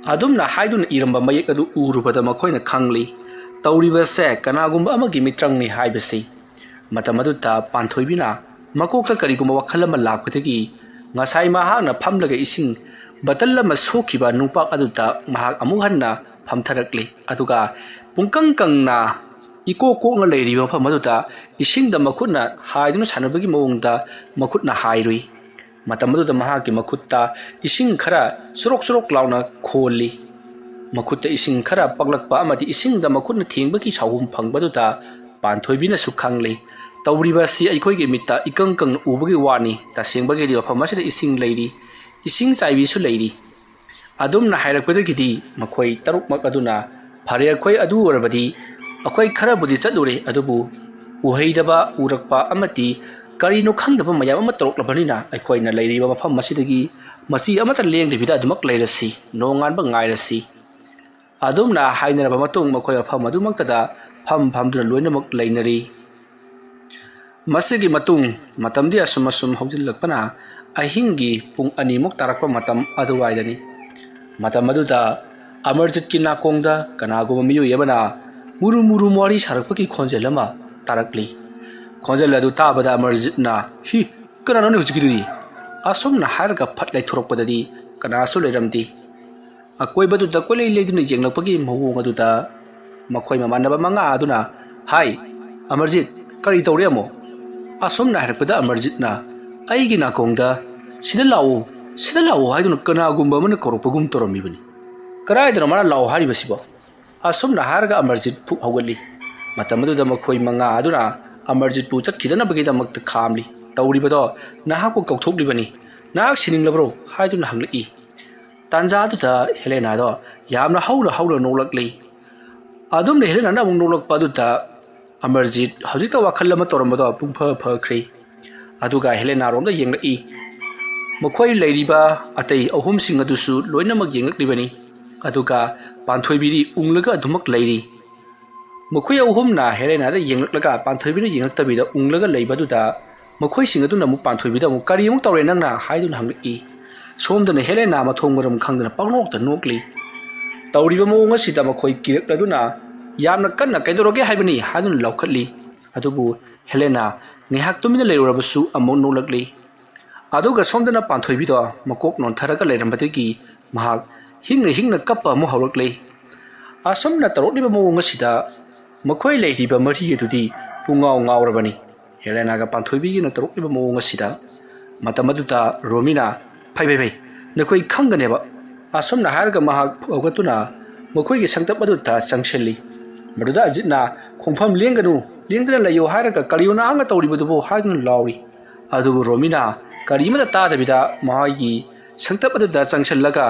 ꯑꯗꯨꯝꯅ ꯍꯥꯏꯗꯨꯅ ꯏꯔꯝꯕ ꯃꯌꯦꯛ ꯑꯗꯨ ꯎꯔꯨꯕꯗ ꯃꯈꯣꯏꯅ ꯈꯪꯂꯤ, ꯇꯧꯔꯤꯕꯁꯦ ꯀꯅꯥꯒꯨꯝꯕ ꯑꯃꯒꯤ ꯃꯤꯇ꯭ꯔꯪꯅꯤ ꯍꯥꯏꯕꯁꯤ꯫ ꯃꯇꯝ ꯑꯗꯨꯗ ꯄꯥꯟꯊꯣꯏꯕꯤꯅ ꯃꯀꯣꯛꯇ ꯀꯔꯤꯒꯨꯝꯕ ꯋꯥꯈꯜ ꯑꯃ ꯂꯥꯛꯄꯗꯒꯤ ꯉꯁꯥꯏ ꯃꯍꯥꯛꯅ ꯐꯝꯂꯒ ꯏꯁꯤꯡ ꯕꯇꯜ ꯑꯃ ꯁꯣꯛꯈꯤꯕ ꯅꯨꯡꯄꯥꯛ ꯑꯗꯨꯗ ꯃꯍꯥꯛ ꯑꯃꯨꯛ ꯍꯟꯅ ꯐꯝꯊꯔꯛꯂꯤ꯫ ꯑꯗꯨꯒ ꯄꯨꯡꯀꯪ ꯀꯪꯅ ꯏꯀꯣꯛ ꯀꯣꯛꯅ ꯂꯩꯔꯤꯕ ꯃꯐꯝ ꯑꯗꯨꯗ ꯏꯁꯤꯡꯗ ꯃꯈꯨꯠꯅ ꯍꯥꯏꯗꯨꯅ ꯁꯥꯟꯅꯕꯒꯤ ꯃꯑꯣꯡꯗ ꯃꯈꯨꯠꯅ ꯍꯥꯏꯔꯨꯏ꯫ ꯃꯇꯝ ꯑꯗꯨꯗ ꯃꯍꯥꯛꯀꯤ ꯃꯈꯨꯠꯇ ꯏꯁꯤꯡ ꯈꯔ ꯆꯨꯔꯣꯛ ꯆꯨꯔꯣꯛ ꯂꯥꯎꯅ ꯈꯣꯜꯂꯤ꯫ ꯃꯈꯨꯠꯇ ꯏꯁꯤꯡ ꯈꯔ ꯄꯛꯂꯛꯄ ꯑꯃꯗꯤ ꯏꯁꯤꯡꯗ ꯃꯈꯨꯠꯅ ꯊꯦꯡꯕꯒꯤ ꯁꯥꯎꯍꯨꯝ ꯐꯪꯕꯗꯨꯗ ꯄꯥꯟꯊꯣꯏꯕꯤꯅꯁꯨ ꯈꯪꯂꯤ꯫ ꯇꯧꯔꯤꯕ ꯑꯁꯤ ꯑꯩꯈꯣꯏꯒꯤ ꯃꯤꯠꯇ ꯏꯀꯪ ꯀꯪꯅ ꯎꯕꯒꯤ ꯋꯥꯅꯤ, ꯇꯁꯦꯡꯕꯒꯤꯗꯤ ꯃꯐꯝ ꯑꯁꯤꯗ ꯏꯁꯤꯡ ꯂꯩꯔꯤ, ꯏꯁꯤꯡ ꯆꯥꯏꯕꯤꯁꯨ ꯂꯩꯔꯤ꯫ ꯑꯗꯨꯝꯅ ꯍꯥꯏꯔꯛꯄꯗꯒꯤꯗꯤ ꯃꯈꯣꯏ ꯇꯔꯨꯛꯃꯛ ꯑꯗꯨꯅ, "ꯐꯔꯦ, ꯑꯩꯈꯣꯏ ꯑꯗꯨ ꯑꯣꯏꯔꯕꯗꯤ ꯑꯩꯈꯣꯏ ꯈꯔꯕꯨꯗꯤ ꯆꯠꯂꯨꯔꯦ, ꯑꯗꯨꯕꯨ ꯎꯍꯩꯗꯕ, ꯎꯔꯛꯄ ꯑꯃꯗꯤ ꯀꯔꯤꯅꯣ ꯈꯪꯗꯕ ꯃꯌꯥꯝ ꯑꯃ ꯇꯧꯔꯛꯂꯕꯅꯤꯅ ꯑꯩꯈꯣꯏꯅ ꯂꯩꯔꯤꯕ ꯃꯐꯝ ꯑꯁꯤꯗꯒꯤ ꯃꯆꯤ ꯑꯃꯠꯇ ꯂꯦꯡꯗꯕꯤꯗ ꯑꯗꯨꯃꯛ ꯂꯩꯔꯁꯤ, ꯅꯣꯡꯉꯥꯟꯕ ꯉꯥꯏꯔꯁꯤ"꯫ ꯑꯗꯨꯝꯅ ꯍꯥꯏꯅꯔꯕ ꯃꯇꯨꯡ ꯃꯈꯣꯏ ꯃꯐꯝ ꯑꯗꯨꯃꯛꯇꯗ ꯐꯝ ꯐꯝꯗꯨꯅ ꯂꯣꯏꯅꯃꯛ ꯂꯩꯅꯔꯤ꯫ ꯃꯁꯤꯒꯤ ꯃꯇꯨꯡ ꯃꯇꯝꯗꯤ ꯑꯁꯨꯝ ꯑꯁꯨꯝ ꯍꯧꯖꯤꯜꯂꯛꯄꯅ ꯑꯍꯤꯡꯒꯤ ꯄꯨꯡ ꯑꯅꯤꯃꯨꯛ ꯇꯥꯔꯛꯄ ꯃꯇꯝ ꯑꯗꯨꯋꯥꯏꯗꯅꯤ꯫ ꯃꯇꯝ ꯑꯗꯨꯗ ꯑꯃꯔꯖꯤꯠꯀꯤ ꯅꯥꯀꯣꯡꯗ ꯀꯅꯥꯒꯨꯝꯕ ꯃꯤꯑꯣꯏ ꯑꯃꯅ ꯃꯨꯔꯨ ꯃꯨꯔꯨ ꯋꯥꯔꯤ ꯁꯥꯔꯛꯄꯒꯤ ꯈꯣꯟꯖꯦꯜ ꯑꯃ ꯇꯥꯔꯛꯂꯤ꯫ ꯈꯣꯟꯖꯦꯜ ꯑꯗꯨ ꯇꯥꯕꯗ ꯑꯃꯔꯖꯤꯠꯅ, "ꯍꯤ, ꯀꯅꯥꯅꯣꯅꯦ ꯍꯧꯖꯤꯛꯀꯤꯗꯨꯗꯤ?" ꯑꯁꯨꯝꯅ ꯍꯥꯏꯔꯒ ꯐꯠ ꯂꯩꯊꯣꯔꯛꯄꯗꯗꯤ ꯀꯅꯥꯁꯨ ꯂꯩꯔꯝꯗꯦ꯫ ꯑꯀꯣꯏꯕꯗꯨꯗ ꯀꯣꯏꯂꯩ ꯂꯩꯗꯨꯅ ꯌꯦꯡꯂꯛꯄꯒꯤ ꯃꯑꯣꯡ ꯑꯗꯨꯗ ꯃꯈꯣꯏ ꯃꯃꯥꯟꯅꯕ ꯃꯉꯥ ꯑꯗꯨꯅ, "ꯍꯥꯏ, ꯑꯃꯔꯖꯤꯠ, ꯀꯔꯤ ꯇꯧꯔꯦ ꯑꯃꯨꯛ?" ꯑꯁꯨꯝꯅ ꯍꯥꯏꯔꯛꯄꯗ ꯑꯃꯔꯖꯤꯠꯅ ꯑꯩꯒꯤ ꯅꯥꯀꯣꯡꯗ, "ꯁꯤꯗ ꯂꯥꯛꯑꯣ, ꯁꯤꯗ ꯂꯥꯛꯑꯣ" ꯍꯥꯏꯗꯨꯅ ꯀꯅꯥꯒꯨꯝꯕ ꯑꯃꯅ ꯀꯧꯔꯛꯄꯒꯨꯝ ꯇꯧꯔꯝꯃꯤꯕꯅꯤ꯫ "ꯀꯗꯥꯏꯗꯅꯣ ꯃꯥꯅ ꯂꯥꯛꯑꯣ ꯍꯥꯏꯔꯤꯕꯁꯤꯕꯣ?" ꯑꯁꯨꯝꯅ ꯍꯥꯏꯔꯒ ꯑꯃꯔꯖꯤꯠ ꯐꯨꯛ ꯍꯧꯒꯠꯂꯤ꯫ ꯃꯇꯝ ꯑꯗꯨꯗ ꯃꯈꯣꯏ ꯃꯉꯥ ꯑꯗꯨꯅ ꯑꯃꯔꯖꯤꯠꯄꯨ ꯆꯠꯈꯤꯗꯅꯕꯒꯤꯗꯃꯛꯇ ꯈꯥꯝꯂꯤ꯫ "ꯇꯧꯔꯤꯕꯗꯣ ꯅꯍꯥꯛꯄꯨ ꯀꯧꯊꯣꯛꯂꯤꯕꯅꯤ, ꯅꯍꯥꯛ ꯁꯤꯅꯤꯡꯂꯕ꯭ꯔꯣ?" ꯍꯥꯏꯗꯨꯅ ꯍꯪꯂꯛꯏ꯫ ꯇꯥꯟꯖꯥ ꯑꯗꯨꯗ ꯍꯦꯂꯦꯅꯥꯗꯣ ꯌꯥꯝꯅ ꯍꯧꯅ ꯍꯧꯅ ꯅꯣꯛꯂꯛꯂꯤ꯫ ꯑꯗꯨꯝꯅ ꯍꯦꯂꯦꯅꯥꯅ ꯑꯃꯨꯛ ꯅꯣꯛꯂꯛꯄ ꯑꯗꯨꯗ ꯑꯃꯔꯖꯤꯠ ꯍꯧꯖꯤꯛꯇ ꯋꯥꯈꯜ ꯑꯃ ꯇꯧꯔꯝꯕꯗꯣ ꯄꯨꯡꯐ ꯐꯈ꯭ꯔꯦ꯫ ꯑꯗꯨꯒ ꯍꯦꯂꯦꯅꯥꯔꯣꯝꯗ ꯌꯦꯡꯂꯛꯏ꯫ ꯃꯈꯣꯏ ꯂꯩꯔꯤꯕ ꯑꯇꯩ ꯑꯍꯨꯝꯁꯤꯡ ꯑꯗꯨꯁꯨ ꯂꯣꯏꯅꯃꯛ ꯌꯦꯡꯂꯛꯂꯤꯕꯅꯤ꯫ ꯑꯗꯨꯒ ꯄꯥꯟꯊꯣꯏꯕꯤꯗꯤ ꯎꯪꯂꯒ ꯑꯗꯨꯃꯛ ꯂꯩꯔꯤ꯫ ꯃꯈꯣꯏ ꯑꯍꯨꯝꯅ ꯍꯦꯂꯦꯅꯥꯗ ꯌꯦꯡꯂꯛꯂꯒ ꯄꯥꯟꯊꯣꯏꯕꯤꯅ ꯌꯦꯡꯂꯛꯇꯕꯤꯗ ꯎꯪꯂꯒ ꯂꯩꯕ ꯑꯗꯨꯗ ꯃꯈꯣꯏꯁꯤꯡ ꯑꯗꯨꯅ ꯑꯃꯨꯛ ꯄꯥꯟꯊꯣꯏꯕꯤꯗ ꯑꯃꯨꯛ, "ꯀꯔꯤ ꯑꯃꯨꯛ ꯇꯧꯔꯦ ꯅꯪꯅ?" ꯍꯥꯏꯗꯨꯅ ꯍꯪꯂꯛꯏ꯫ ꯁꯣꯝꯗꯅ ꯍꯦꯂꯦꯅꯥ ꯃꯊꯣꯡ ꯃꯔꯝ ꯈꯪꯗꯅ ꯄꯪꯅꯣꯛꯇ ꯅꯣꯛꯂꯤ꯫ ꯇꯧꯔꯤꯕ ꯃꯑꯣꯡ ꯑꯁꯤꯗ ꯃꯈꯣꯏ ꯀꯤꯔꯛꯂꯗꯨꯅ ꯌꯥꯝꯅ ꯀꯟꯅ "ꯀꯩꯗꯧꯔꯒꯦ ꯍꯥꯏꯕꯅꯤ?" ꯍꯥꯏꯗꯨꯅ ꯂꯥꯎꯈꯠꯂꯤ꯫ ꯑꯗꯨꯕꯨ ꯍꯦꯂꯦꯅꯥ ꯉꯥꯏꯍꯥꯛ ꯇꯨꯃꯤꯟꯅ ꯂꯩꯔꯨꯔꯕꯁꯨ ꯑꯃꯨꯛ ꯅꯣꯛꯂꯛꯂꯤ꯫ ꯑꯗꯨꯒ ꯁꯣꯝꯗꯅ ꯄꯥꯟꯊꯣꯏꯕꯤꯗꯣ ꯃꯀꯣꯛ ꯅꯣꯟꯊꯔꯒ ꯂꯩꯔꯝꯕꯗꯒꯤ ꯃꯍꯥꯛ ꯍꯤꯡꯅ ꯍꯤꯡꯅ ꯀꯞꯄ ꯑꯃꯨꯛ ꯍꯧꯔꯛꯂꯦ꯫ ꯑꯁꯨꯝꯅ ꯇꯧꯔꯛꯂꯤꯕ ꯃꯑꯣꯡ ꯑꯁꯤꯗ ꯃꯈꯣꯏ ꯂꯩꯔꯤꯕ ꯃꯔꯤ ꯑꯗꯨꯗꯤ ꯄꯨꯡꯉꯥꯎ ꯉꯥꯎꯔꯕꯅꯤ꯫ ꯍꯦꯂꯦꯅꯥꯒ ꯄꯥꯟꯊꯣꯏꯕꯤꯒꯤꯅ ꯇꯧꯔꯛꯂꯤꯕ ꯃꯑꯣꯡ ꯑꯁꯤꯗ ꯃꯇꯝ ꯑꯗꯨꯗ ꯔꯣꯃꯤꯅ, "ꯐꯩ, ꯐꯩ, ꯐꯩ, ꯅꯈꯣꯏ ꯈꯪꯒꯅꯦꯕ"꯫ ꯑꯁꯨꯝꯅ ꯍꯥꯏꯔꯒ ꯃꯍꯥꯛ ꯍꯧꯒꯠꯇꯨꯅ ꯃꯈꯣꯏꯒꯤ ꯁꯪꯇꯞ ꯑꯗꯨꯗ ꯆꯪꯁꯤꯜꯂꯤ꯫ ꯃꯗꯨꯗ ꯑꯖꯤꯠꯅ, "ꯈꯣꯡꯐꯝ ꯂꯦꯡꯒꯅꯨ, ꯂꯦꯡꯗꯅ ꯂꯩꯌꯨ ꯍꯥꯏꯔꯒ ꯀꯔꯤꯅꯣ ꯅꯍꯥꯛꯅ ꯇꯧꯔꯤꯕꯗꯨꯕꯨ?" ꯍꯥꯏꯗꯨꯅ ꯂꯥꯎꯔꯤ꯫ ꯑꯗꯨꯕꯨ ꯔꯣꯃꯤꯅ ꯀꯔꯤꯃꯠꯇ ꯇꯥꯗꯕꯤꯗ ꯃꯍꯥꯛꯀꯤ ꯁꯪꯇꯞ ꯑꯗꯨꯗ ꯆꯪꯁꯤꯜꯂꯒ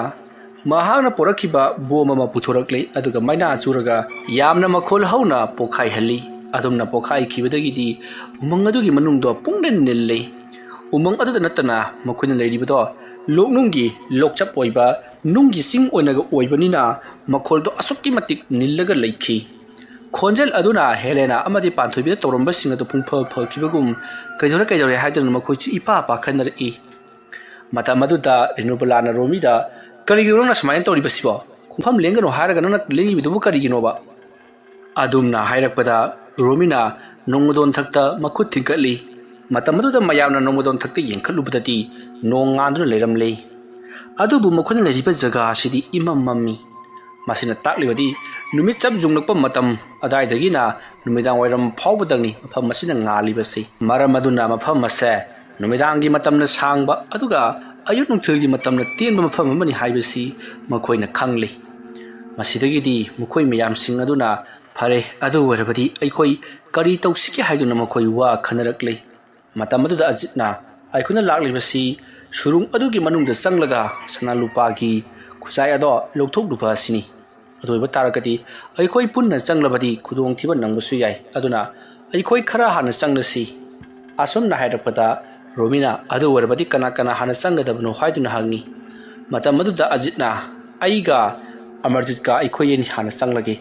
ꯃꯍꯥꯛꯅ ꯄꯨꯔꯛꯈꯤꯕ ꯕꯣꯝ ꯑꯃ ꯄꯨꯊꯣꯔꯛꯂꯦ꯫ ꯑꯗꯨꯒ ꯃꯩꯅꯥ ꯆꯨꯔꯒ ꯌꯥꯝꯅ ꯃꯈꯣꯜ ꯍꯧꯅ ꯄꯣꯈꯥꯏꯍꯜꯂꯤ꯫ ꯑꯗꯨꯝꯅ ꯄꯣꯈꯥꯏꯈꯤꯕꯗꯒꯤꯗꯤ ꯎꯃꯪ ꯑꯗꯨꯒꯤ ꯃꯅꯨꯡꯗꯣ ꯄꯨꯡꯅꯤꯜ ꯅꯤꯜꯂꯤ꯫ ꯎꯃꯪ ꯑꯗꯨꯗ ꯅꯠꯇꯅ ꯃꯈꯣꯏꯅ ꯂꯩꯔꯤꯕꯗꯣ ꯂꯣꯛꯅꯨꯡꯒꯤ ꯂꯣꯛꯆꯞ ꯑꯣꯏꯕ ꯅꯨꯡꯒꯤ ꯆꯤꯡ ꯑꯣꯏꯅꯒ ꯑꯣꯏꯕꯅꯤꯅ ꯃꯈꯣꯜꯗꯣ ꯑꯁꯨꯛꯀꯤ ꯃꯇꯤꯛ ꯅꯤꯜꯂꯒ ꯂꯩꯈꯤ꯫ ꯈꯣꯟꯖꯦꯜ ꯑꯗꯨꯅ ꯍꯦꯂꯦꯅꯥ ꯑꯃꯗꯤ ꯄꯥꯟꯊꯣꯏꯕꯤꯗ ꯇꯧꯔꯝꯕꯁꯤꯡ ꯑꯗꯨ ꯄꯨꯡꯐ ꯐꯈꯤꯕꯒꯨꯝ, "ꯀꯩꯗꯧꯔꯦ, ꯀꯩꯗꯧꯔꯦ?" ꯍꯥꯏꯗꯨꯅ ꯃꯈꯣꯏꯁꯨ ꯏꯄꯥ ꯄꯥꯈꯠꯅꯔꯛꯏ꯫ ꯃꯇꯝ ꯑꯗꯨꯗ ꯔꯦꯅꯨꯕꯂꯥꯅ ꯔꯣꯃꯤꯗ, "ꯀꯔꯤꯒꯤꯅꯣ ꯅꯪꯅ ꯁꯨꯃꯥꯏꯅ ꯇꯧꯔꯤꯕꯁꯤꯕꯣ? ꯈꯣꯡꯐꯝ ꯂꯦꯡꯒꯅꯨ ꯍꯥꯏꯔꯒ ꯅꯪꯅ ꯂꯦꯡꯉꯤꯕꯗꯨꯕꯨ ꯀꯔꯤꯒꯤꯅꯣꯕ?" ꯑꯗꯨꯝꯅ ꯍꯥꯏꯔꯛꯄꯗ ꯔꯣꯃꯤꯅ ꯅꯣꯡꯃꯗꯣꯟ ꯊꯛꯇ ꯃꯈꯨꯠ ꯊꯤꯡꯀꯠꯂꯤ꯫ ꯃꯇꯝ ꯑꯗꯨꯗ ꯃꯌꯥꯝꯅ ꯅꯣꯡꯃꯗꯣꯟ ꯊꯛꯇ ꯌꯦꯡꯈꯠꯂꯨꯕꯗꯗꯤ ꯅꯣꯡ ꯉꯥꯟꯗꯨꯅ ꯂꯩꯔꯝꯂꯦ꯫ ꯑꯗꯨꯕꯨ ꯃꯈꯣꯏꯅ ꯂꯩꯔꯤꯕ ꯖꯒꯥ ꯑꯁꯤꯗꯤ ꯏꯃꯝ ꯃꯝꯃꯤ꯫ ꯃꯁꯤꯅ ꯇꯥꯛꯂꯤꯕꯗꯤ ꯅꯨꯃꯤꯠ ꯆꯞ ꯌꯨꯡꯂꯛꯄ ꯃꯇꯝ ꯑꯗꯥꯏꯗꯒꯤꯅ ꯅꯨꯃꯤꯗꯥꯡ ꯋꯥꯏꯔꯝ ꯐꯥꯎꯕꯗꯪꯅꯤ ꯃꯐꯝ ꯑꯁꯤꯅ ꯉꯥꯜꯂꯤꯕꯁꯤ꯫ ꯃꯔꯝ ꯑꯗꯨꯅ ꯃꯐꯝ ꯑꯁꯦ ꯅꯨꯃꯤꯗꯥꯡꯒꯤ ꯃꯇꯝꯅ ꯁꯥꯡꯕ ꯑꯗꯨꯒ ꯑꯌꯨꯛ ꯅꯨꯡꯊꯤꯜꯒꯤ ꯃꯇꯝꯅ ꯇꯦꯟꯕ ꯃꯐꯝ ꯑꯃꯅꯤ ꯍꯥꯏꯕꯁꯤ ꯃꯈꯣꯏꯅ ꯈꯪꯂꯤ꯫ ꯃꯁꯤꯗꯒꯤꯗꯤ ꯃꯈꯣꯏ ꯃꯌꯥꯝꯁꯤꯡ ꯑꯗꯨꯅ "ꯐꯔꯦ, ꯑꯗꯨ ꯑꯣꯏꯔꯕꯗꯤ ꯑꯩꯈꯣꯏ ꯀꯔꯤ ꯇꯧꯁꯤꯒꯦ?" ꯍꯥꯏꯗꯨꯅ ꯃꯈꯣꯏ ꯋꯥ ꯈꯟꯅꯔꯛꯂꯤ꯫ ꯃꯇꯝ ꯑꯗꯨꯗ ꯑꯖꯤꯠꯅ, "ꯑꯩꯈꯣꯏꯅ ꯂꯥꯛꯂꯤꯕꯁꯤ ꯁꯨꯔꯨꯡ ꯑꯗꯨꯒꯤ ꯃꯅꯨꯡꯗ ꯆꯪꯂꯒ ꯁꯅꯥ ꯂꯨꯄꯥꯒꯤ ꯈꯨꯖꯥꯏ ꯑꯗꯣ ꯂꯧꯊꯣꯛꯂꯨꯕ ꯑꯁꯤꯅꯤ꯫ ꯑꯗꯨ ꯑꯣꯏꯕ ꯇꯥꯔꯒꯗꯤ ꯑꯩꯈꯣꯏ ꯄꯨꯟꯅ ꯆꯪꯂꯕꯗꯤ ꯈꯨꯗꯣꯡꯊꯤꯕ ꯅꯪꯕꯁꯨ ꯌꯥꯏ꯫ ꯑꯗꯨꯅ ꯑꯩꯈꯣꯏ ꯈꯔ ꯍꯥꯟꯅ ꯆꯪꯂꯁꯤ꯫" ꯑꯁꯨꯝꯅ ꯍꯥꯏꯔꯛꯄꯗ ꯔꯣꯃꯤꯅ, "ꯑꯗꯨ ꯑꯣꯏꯔꯕꯗꯤ ꯀꯅꯥ ꯀꯅꯥ ꯍꯥꯟꯅ ꯆꯪꯒꯗꯕꯅꯣ?" ꯍꯥꯏꯗꯨꯅ ꯍꯪꯉꯤ꯫ ꯃꯇꯝ ꯑꯗꯨꯗ ꯑꯖꯤꯠꯅ, "ꯑꯩꯒ ꯑꯃꯔꯖꯤꯠꯀ ꯑꯩꯈꯣꯏ ꯑꯅꯤ ꯍꯥꯟꯅ ꯆꯪꯂꯒꯦ꯫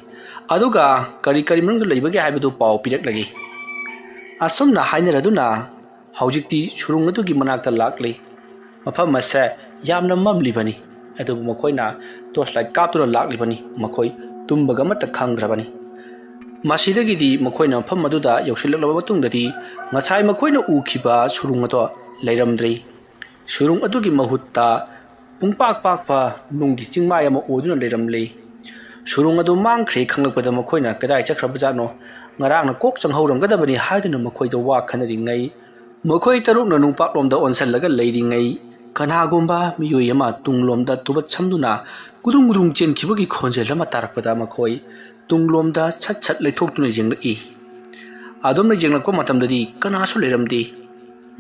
ꯑꯗꯨꯒ ꯀꯔꯤ ꯀꯔꯤ ꯃꯅꯨꯡꯗ ꯂꯩꯕꯒꯦ ꯍꯥꯏꯕꯗꯨ ꯄꯥꯎ ꯄꯤꯔꯛꯂꯒꯦ꯫" ꯑꯁꯨꯝꯅ ꯍꯥꯏꯅꯔꯗꯨꯅ ꯍꯧꯖꯤꯛꯇꯤ ꯁꯨꯔꯨꯡ ꯑꯗꯨꯒꯤ ꯃꯅꯥꯛꯇ ꯂꯥꯛꯂꯤ꯫ ꯃꯐꯝ ꯑꯁꯦ ꯌꯥꯝꯅ ꯃꯝꯂꯤꯕꯅꯤ꯫ ꯑꯗꯨꯕꯨ ꯃꯈꯣꯏꯅ ꯇꯣꯔꯆ ꯂꯥꯏꯠ ꯀꯥꯞꯇꯨꯅ ꯂꯥꯛꯂꯤꯕꯅꯤ꯫ ꯃꯈꯣꯏ ꯇꯨꯝꯕꯒ ꯑꯃꯠꯇ ꯈꯪꯗ꯭ꯔꯕꯅꯤ꯫ ꯃꯁꯤꯗꯒꯤꯗꯤ ꯃꯈꯣꯏꯅ ꯃꯐꯝ ꯑꯗꯨꯗ ꯌꯧꯁꯤꯜꯂꯛꯂꯕ ꯃꯇꯨꯡꯗꯗꯤ ꯉꯁꯥꯏ ꯃꯈꯣꯏꯅ ꯎꯈꯤꯕ ꯁꯨꯔꯨꯡ ꯑꯗꯣ ꯂꯩꯔꯝꯗ꯭ꯔꯦ꯫ ꯁꯨꯔꯨꯡ ꯑꯗꯨꯒꯤ ꯃꯍꯨꯠꯇ ꯄꯨꯡꯄꯥꯛ ꯄꯥꯛꯄ ꯅꯨꯡꯒꯤ ꯆꯤꯡꯃꯥꯏ ꯑꯃ ꯑꯣꯏꯗꯨꯅ ꯂꯩꯔꯝꯂꯦ꯫ ꯁꯨꯔꯨꯡ ꯑꯗꯨ ꯃꯥꯡꯈ꯭ꯔꯦ ꯈꯪꯂꯛꯄꯗ ꯃꯈꯣꯏꯅ ꯀꯗꯥꯏ ꯆꯠꯈ꯭ꯔꯕꯖꯥꯠꯅꯣ? ꯉꯔꯥꯡꯅ ꯀꯣꯛ ꯆꯪꯍꯧꯔꯝꯒꯗꯕꯅꯤ ꯍꯥꯏꯗꯨꯅ ꯃꯈꯣꯏꯗ ꯋꯥ ꯈꯟꯅꯔꯤꯉꯩ, ꯃꯈꯣꯏ ꯇꯔꯨꯛꯅ ꯅꯨꯡꯄꯥꯛꯂꯣꯝꯗ ꯑꯣꯟꯁꯤꯜꯂꯒ ꯂꯩꯔꯤꯉꯩ, ꯀꯅꯥꯒꯨꯝꯕ ꯃꯤꯑꯣꯏ ꯑꯃ ꯇꯨꯡꯂꯣꯝꯗ ꯇꯨꯕꯠ ꯁꯝꯗꯨꯅ ꯒꯨꯗꯨꯡ ꯒꯨꯗꯨꯡ ꯆꯦꯟꯈꯤꯕꯒꯤ ꯈꯣꯟꯖꯦꯜ ꯑꯃ ꯇꯥꯔꯛꯄꯗ ꯃꯈꯣꯏ ꯇꯨꯡꯂꯣꯝꯗ ꯁꯠ ꯁꯠ ꯂꯩꯊꯣꯛꯇꯨꯅ ꯌꯦꯡꯂꯛꯏ꯫ ꯑꯗꯨꯝꯅ ꯌꯦꯡꯂꯛꯄ ꯃꯇꯝꯗꯗꯤ ꯀꯅꯥꯁꯨ ꯂꯩꯔꯝꯗꯦ꯫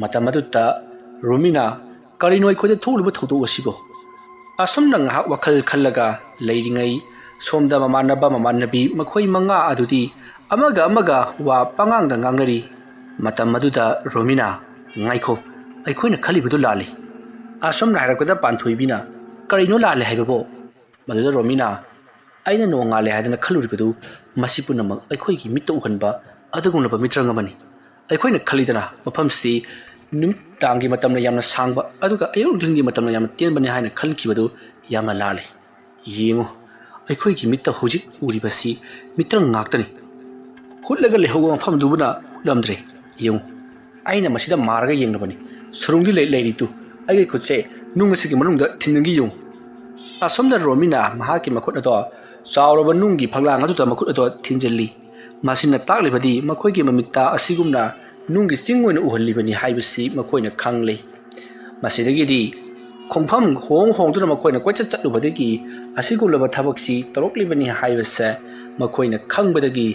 ꯃꯇꯝ ꯑꯗꯨꯗ ꯔꯨꯃꯤꯅ, "ꯀꯔꯤꯅꯣ ꯑꯩꯈꯣꯏꯗ ꯊꯣꯛꯂꯤꯕ ꯊꯧꯗꯣꯛ ꯑꯁꯤꯕꯣ?" ꯑꯁꯨꯝꯅ ꯉꯥꯏꯍꯥꯛ ꯋꯥꯈꯜ ꯈꯜꯂꯒ ꯂꯩꯔꯤꯉꯩ, ꯁꯣꯝꯗ ꯃꯃꯥꯟꯅꯕ ꯃꯃꯥꯟꯅꯕꯤ ꯃꯈꯣꯏ ꯃꯉꯥ ꯑꯗꯨꯗꯤ ꯑꯃꯒ ꯑꯃꯒ ꯋꯥ ꯄꯉꯥꯡꯗ ꯉꯥꯡꯅꯔꯤ꯫ ꯃꯇꯝ ꯑꯗꯨꯗ ꯔꯣꯃꯤꯅ, "ꯉꯥꯏꯈꯣ, ꯑꯩꯈꯣꯏꯅ ꯈꯜꯂꯤꯕꯗꯨ ꯂꯥꯜꯂꯤ꯫" ꯑꯁꯨꯝꯅ ꯍꯥꯏꯔꯛꯄꯗ ꯄꯥꯟꯊꯣꯏꯕꯤꯅ, "ꯀꯔꯤꯅꯣ ꯂꯥꯜꯂꯦ ꯍꯥꯏꯕꯕꯣ?" ꯃꯗꯨꯗ ꯔꯣꯃꯤꯅ, "ꯑꯩꯅ ꯅꯣꯡꯉꯥꯜꯂꯦ ꯍꯥꯏꯗꯅ ꯈꯜꯂꯨꯔꯤꯕꯗꯨ, ꯃꯁꯤ ꯄꯨꯝꯅꯃꯛ ꯑꯩꯈꯣꯏꯒꯤ ꯃꯤꯠꯇ ꯎꯍꯟꯕ ꯑꯗꯨꯒꯨꯝꯂꯕ ꯃꯤꯇ꯭ꯔꯪ ꯑꯃꯅꯤ꯫ ꯑꯩꯈꯣꯏꯅ ꯈꯜꯂꯤꯗꯅ ꯃꯐꯝꯁꯤ ꯅꯨꯃꯤꯗꯥꯡꯒꯤ ꯃꯇꯝꯅ ꯌꯥꯝꯅ ꯁꯥꯡꯕ ꯑꯗꯨꯒ ꯑꯌꯨꯛ ꯅꯨꯡꯊꯤꯜꯒꯤ ꯃꯇꯝꯅ ꯌꯥꯝꯅ ꯇꯦꯟꯕꯅꯤ ꯍꯥꯏꯅ ꯈꯟꯈꯤꯕꯗꯨ ꯌꯥꯝꯅ ꯂꯥꯜꯂꯤ꯫ ꯌꯦꯡꯉꯨ, ꯑꯩꯈꯣꯏꯒꯤ ꯃꯤꯠꯇ ꯍꯧꯖꯤꯛ ꯎꯔꯤꯕꯁꯤ ꯃꯤꯇ꯭ꯔꯪ ꯉꯥꯛꯇꯅꯤ꯫ ꯍꯨꯠꯂꯒ ꯂꯩꯍꯧꯕ ꯃꯐꯝꯗꯨꯕꯨꯅ ꯍꯨꯠꯂꯝꯗ꯭ꯔꯦ꯫ ꯌꯦꯡꯉꯨ, ꯑꯩꯅ ꯃꯁꯤꯗ ꯃꯥꯔꯒ ꯌꯦꯡꯂꯕꯅꯤ꯫ ꯁꯨꯔꯨꯡꯗꯤ ꯂꯩ-, ꯂꯩꯔꯤꯇꯨ꯫ ꯑꯩꯒꯤ ꯈꯨꯠꯁꯦ ꯅꯨꯡ ꯑꯁꯤꯒꯤ ꯃꯅꯨꯡꯗ ꯊꯤꯟꯖꯤꯟꯒꯦ ꯌꯦꯡꯉꯨ꯫ ꯑꯁꯣꯝꯗ ꯔꯣꯃꯤꯅ ꯃꯍꯥꯛꯀꯤ ꯃꯈꯨꯠ ꯑꯗꯣ ꯆꯥꯎꯔꯕ ꯅꯨꯡꯒꯤ ꯐꯛꯂꯥꯡ ꯑꯗꯨꯗ ꯃꯈꯨꯠ ꯑꯗꯣ ꯊꯤꯟꯖꯤꯜꯂꯤ꯫ ꯃꯁꯤꯅ ꯇꯥꯛꯂꯤꯕꯗꯤ ꯃꯈꯣꯏꯒꯤ ꯃꯃꯤꯠꯇ ꯑꯁꯤꯒꯨꯝꯅ ꯅꯨꯡꯒꯤ ꯆꯤꯡ ꯑꯣꯏꯅ ꯎꯍꯜꯂꯤꯕꯅꯤ ꯍꯥꯏꯕꯁꯤ ꯃꯈꯣꯏꯅ ꯈꯪꯂꯦ꯫ ꯃꯁꯤꯗꯒꯤꯗꯤ ꯈꯣꯡꯐꯝ ꯍꯣꯡ ꯍꯣꯡꯗꯨꯅ ꯃꯈꯣꯏꯅ ꯀꯣꯏꯆꯠ ꯆꯠꯂꯨꯕꯗꯒꯤ ꯑꯁꯤꯒꯨꯝꯂꯕ ꯊꯕꯛꯁꯤ ꯇꯧꯔꯛꯂꯤꯕꯅꯤ ꯍꯥꯏꯕꯁꯦ ꯃꯈꯣꯏꯅ ꯈꯪꯕꯗꯒꯤ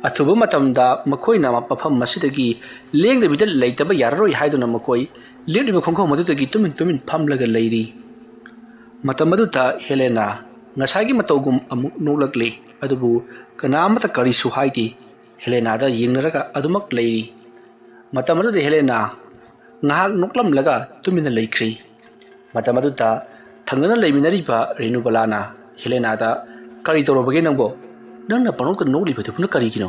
ꯑꯊꯨꯕ ꯃꯇꯝꯗ ꯃꯈꯣꯏꯅ ꯃꯐꯝ ꯑꯁꯤꯗꯒꯤ ꯂꯦꯡꯗꯕꯤꯗ ꯂꯩꯇꯕ ꯌꯥꯔꯔꯣꯏ ꯍꯥꯏꯗꯨꯅ ꯃꯈꯣꯏ ꯂꯦꯞꯂꯤꯕ ꯈꯣꯡꯐꯝ ꯑꯗꯨꯗꯒꯤ ꯇꯨꯃꯤꯟ ꯇꯨꯃꯤꯟ ꯐꯝꯂꯒ ꯂꯩꯔꯤ꯫ ꯃꯇꯝ ꯑꯗꯨꯗ ꯍꯦꯂꯦꯅꯥ ꯉꯁꯥꯏꯒꯤ ꯃꯇꯧꯒꯨꯝ ꯑꯃꯨꯛ ꯅꯣꯛꯂꯛꯂꯤ, ꯑꯗꯨꯕꯨ ꯀꯅꯥ ꯑꯃꯠꯇ ꯀꯔꯤꯁꯨ ꯍꯥꯏꯗꯦ꯫ ꯍꯦꯂꯦꯅꯥꯗ ꯌꯦꯡꯅꯔꯒ ꯑꯗꯨꯃꯛ ꯂꯩꯔꯤ꯫ ꯃꯇꯝ ꯑꯗꯨꯗ ꯍꯦꯂꯦꯅꯥ ꯉꯥꯏꯍꯥꯛ ꯅꯣꯛꯂꯝꯂꯒ ꯇꯨꯃꯤꯟꯅ ꯂꯩꯈ꯭ꯔꯤ꯫ ꯃꯇꯝ ꯑꯗꯨꯗ ꯊꯪꯅꯅ ꯂꯩꯃꯤꯟꯅꯔꯤꯕ ꯔꯦꯅꯨꯕꯂꯥꯅ ꯍꯦꯂꯦꯅꯥꯗ, "ꯀꯔꯤ ꯇꯧꯔꯕꯒꯦ ꯅꯪꯕꯣ? ꯅꯪꯅ ꯄꯪꯅꯣꯛꯇ ꯅꯣꯛꯂꯤꯕꯗꯨꯕꯨꯅ ꯀꯔꯤꯒꯤꯅꯣ?"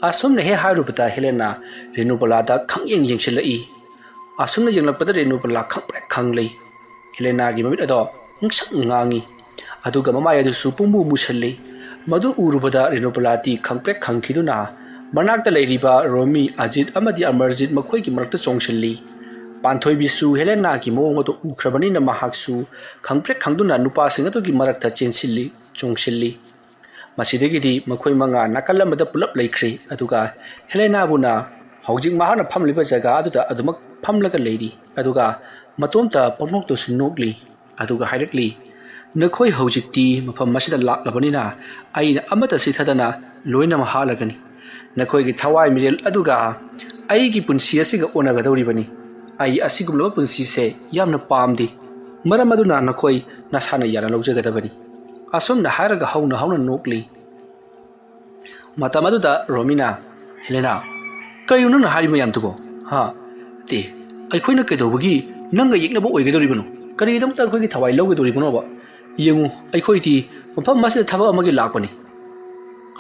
ꯑꯁꯨꯝꯅ ꯍꯦꯛ ꯍꯥꯏꯔꯨꯕꯗ ꯍꯦꯂꯦꯅꯥ ꯔꯦꯅꯨꯕꯂꯥꯗ ꯈꯪꯌꯦꯡ ꯌꯦꯡꯁꯤꯜꯂꯛꯏ꯫ ꯑꯁꯨꯝꯅ ꯌꯦꯡꯂꯛꯄꯗ ꯔꯦꯅꯨꯕꯂꯥ ꯈꯪꯄ꯭ꯔꯦꯛ ꯈꯪꯂꯩ꯫ ꯍꯦꯂꯦꯅꯥꯒꯤ ꯃꯃꯤꯠ ꯑꯗꯣ ꯉꯁꯛ ꯉꯥꯡꯉꯤ, ꯑꯗꯨꯒ ꯃꯃꯥꯏ ꯑꯗꯨꯁꯨ ꯄꯨꯡꯃꯨ ꯃꯨꯁꯜꯂꯤ꯫ ꯃꯗꯨ ꯎꯔꯨꯕꯗ ꯔꯦꯅꯨꯕꯂꯥꯗꯤ ꯈꯪꯄ꯭ꯔꯦꯛ ꯈꯪꯈꯤꯗꯨꯅ ꯃꯅꯥꯛꯇ ꯂꯩꯔꯤꯕ ꯔꯣꯃꯤ, ꯑꯖꯤꯠ ꯑꯃꯗꯤ ꯑꯃꯔꯖꯤꯠ ꯃꯈꯣꯏꯒꯤ ꯃꯔꯛꯇ ꯆꯣꯡꯁꯤꯜꯂꯤ꯫ ꯄꯥꯟꯊꯣꯏꯕꯤꯁꯨ ꯍꯦꯂꯦꯅꯥꯒꯤ ꯃꯑꯣꯡ ꯑꯗꯨ ꯎꯈ꯭ꯔꯕꯅꯤꯅ ꯃꯍꯥꯛꯁꯨ ꯈꯪꯄ꯭ꯔꯦꯛ ꯈꯪꯗꯨꯅ ꯅꯨꯄꯥꯁꯤꯡ ꯑꯗꯨꯒꯤ ꯃꯔꯛꯇ ꯆꯦꯟꯁꯤꯜꯂꯤ, ꯆꯣꯡꯁꯤꯜꯂꯤ꯫ ꯃꯁꯤꯗꯒꯤꯗꯤ ꯃꯈꯣꯏ ꯃꯉꯥ ꯅꯥꯀꯜ ꯑꯃꯗ ꯄꯨꯂꯞ ꯂꯩꯈ꯭ꯔꯦ, ꯑꯗꯨꯒ ꯍꯦꯂꯦꯅꯥꯕꯨꯅ ꯍꯧꯖꯤꯛ ꯃꯍꯥꯛꯅ ꯐꯝꯂꯤꯕ ꯖꯒꯥ ꯑꯗꯨꯗ ꯑꯗꯨꯃꯛ ꯐꯝꯂꯒ ꯂꯩꯔꯤ, ꯑꯗꯨꯒ ꯃꯇꯣꯝꯇ ꯄꯪꯅꯣꯛꯇꯁꯨ ꯅꯣꯛꯂꯤ꯫ ꯑꯗꯨꯒ ꯍꯥꯏꯔꯛꯂꯤ, "ꯅꯈꯣꯏ ꯍꯧꯖꯤꯛꯇꯤ ꯃꯐꯝ ꯑꯁꯤꯗ ꯂꯥꯛꯂꯕꯅꯤꯅ ꯑꯩꯅ ꯑꯃꯠꯇ ꯆꯤꯊꯗꯅ ꯂꯣꯏꯅꯃꯛ ꯍꯥꯠꯂꯒꯅꯤ꯫ ꯅꯈꯣꯏꯒꯤ ꯊꯋꯥꯏ ꯃꯤꯔꯦꯜ ꯑꯗꯨꯒ ꯑꯩꯒꯤ ꯄꯨꯟꯁꯤ ꯑꯁꯤꯒ ꯑꯣꯟꯅꯒꯗꯧꯔꯤꯕꯅꯤ꯫ ꯑꯩ ꯑꯁꯤꯒꯨꯝꯂꯕ ꯄꯨꯟꯁꯤꯁꯦ ꯌꯥꯝꯅ ꯄꯥꯝꯗꯦ꯫ ꯃꯔꯝ ꯑꯗꯨꯅ ꯅꯈꯣꯏ ꯅꯁꯥꯅ ꯌꯥꯅ ꯂꯧꯖꯒꯗꯕꯅꯤ꯫" ꯑꯁꯨꯝꯅ ꯍꯥꯏꯔꯒ ꯍꯧꯅ ꯍꯧꯅ ꯅꯣꯛꯂꯤ꯫ ꯃꯇꯝ ꯑꯗꯨꯗ ꯔꯣꯃꯤꯅ, "ꯍꯦꯂꯦꯅꯥ, ꯀꯔꯤꯅꯣ ꯅꯪꯅ ꯍꯥꯏꯔꯤꯕ ꯃꯌꯥꯝꯗꯨꯕꯣ? ꯍꯥ? ꯇꯦ, ꯑꯩꯈꯣꯏꯅ ꯀꯩꯗꯧꯕꯒꯤ ꯅꯪꯒ ꯌꯦꯛꯅꯕ ꯑꯣꯏꯒꯗꯧꯔꯤꯕꯅꯣ? ꯀꯔꯤꯒꯤꯗꯃꯛꯇ ꯑꯩꯈꯣꯏꯒꯤ ꯊꯋꯥꯏ ꯂꯧꯒꯗꯧꯔꯤꯕꯅꯣꯕ? ꯌꯦꯡꯉꯨ, ꯑꯩꯈꯣꯏꯗꯤ ꯃꯐꯝ ꯑꯁꯤꯗ ꯊꯕꯛ ꯑꯃꯒꯤ ꯂꯥꯛꯄꯅꯤ꯫"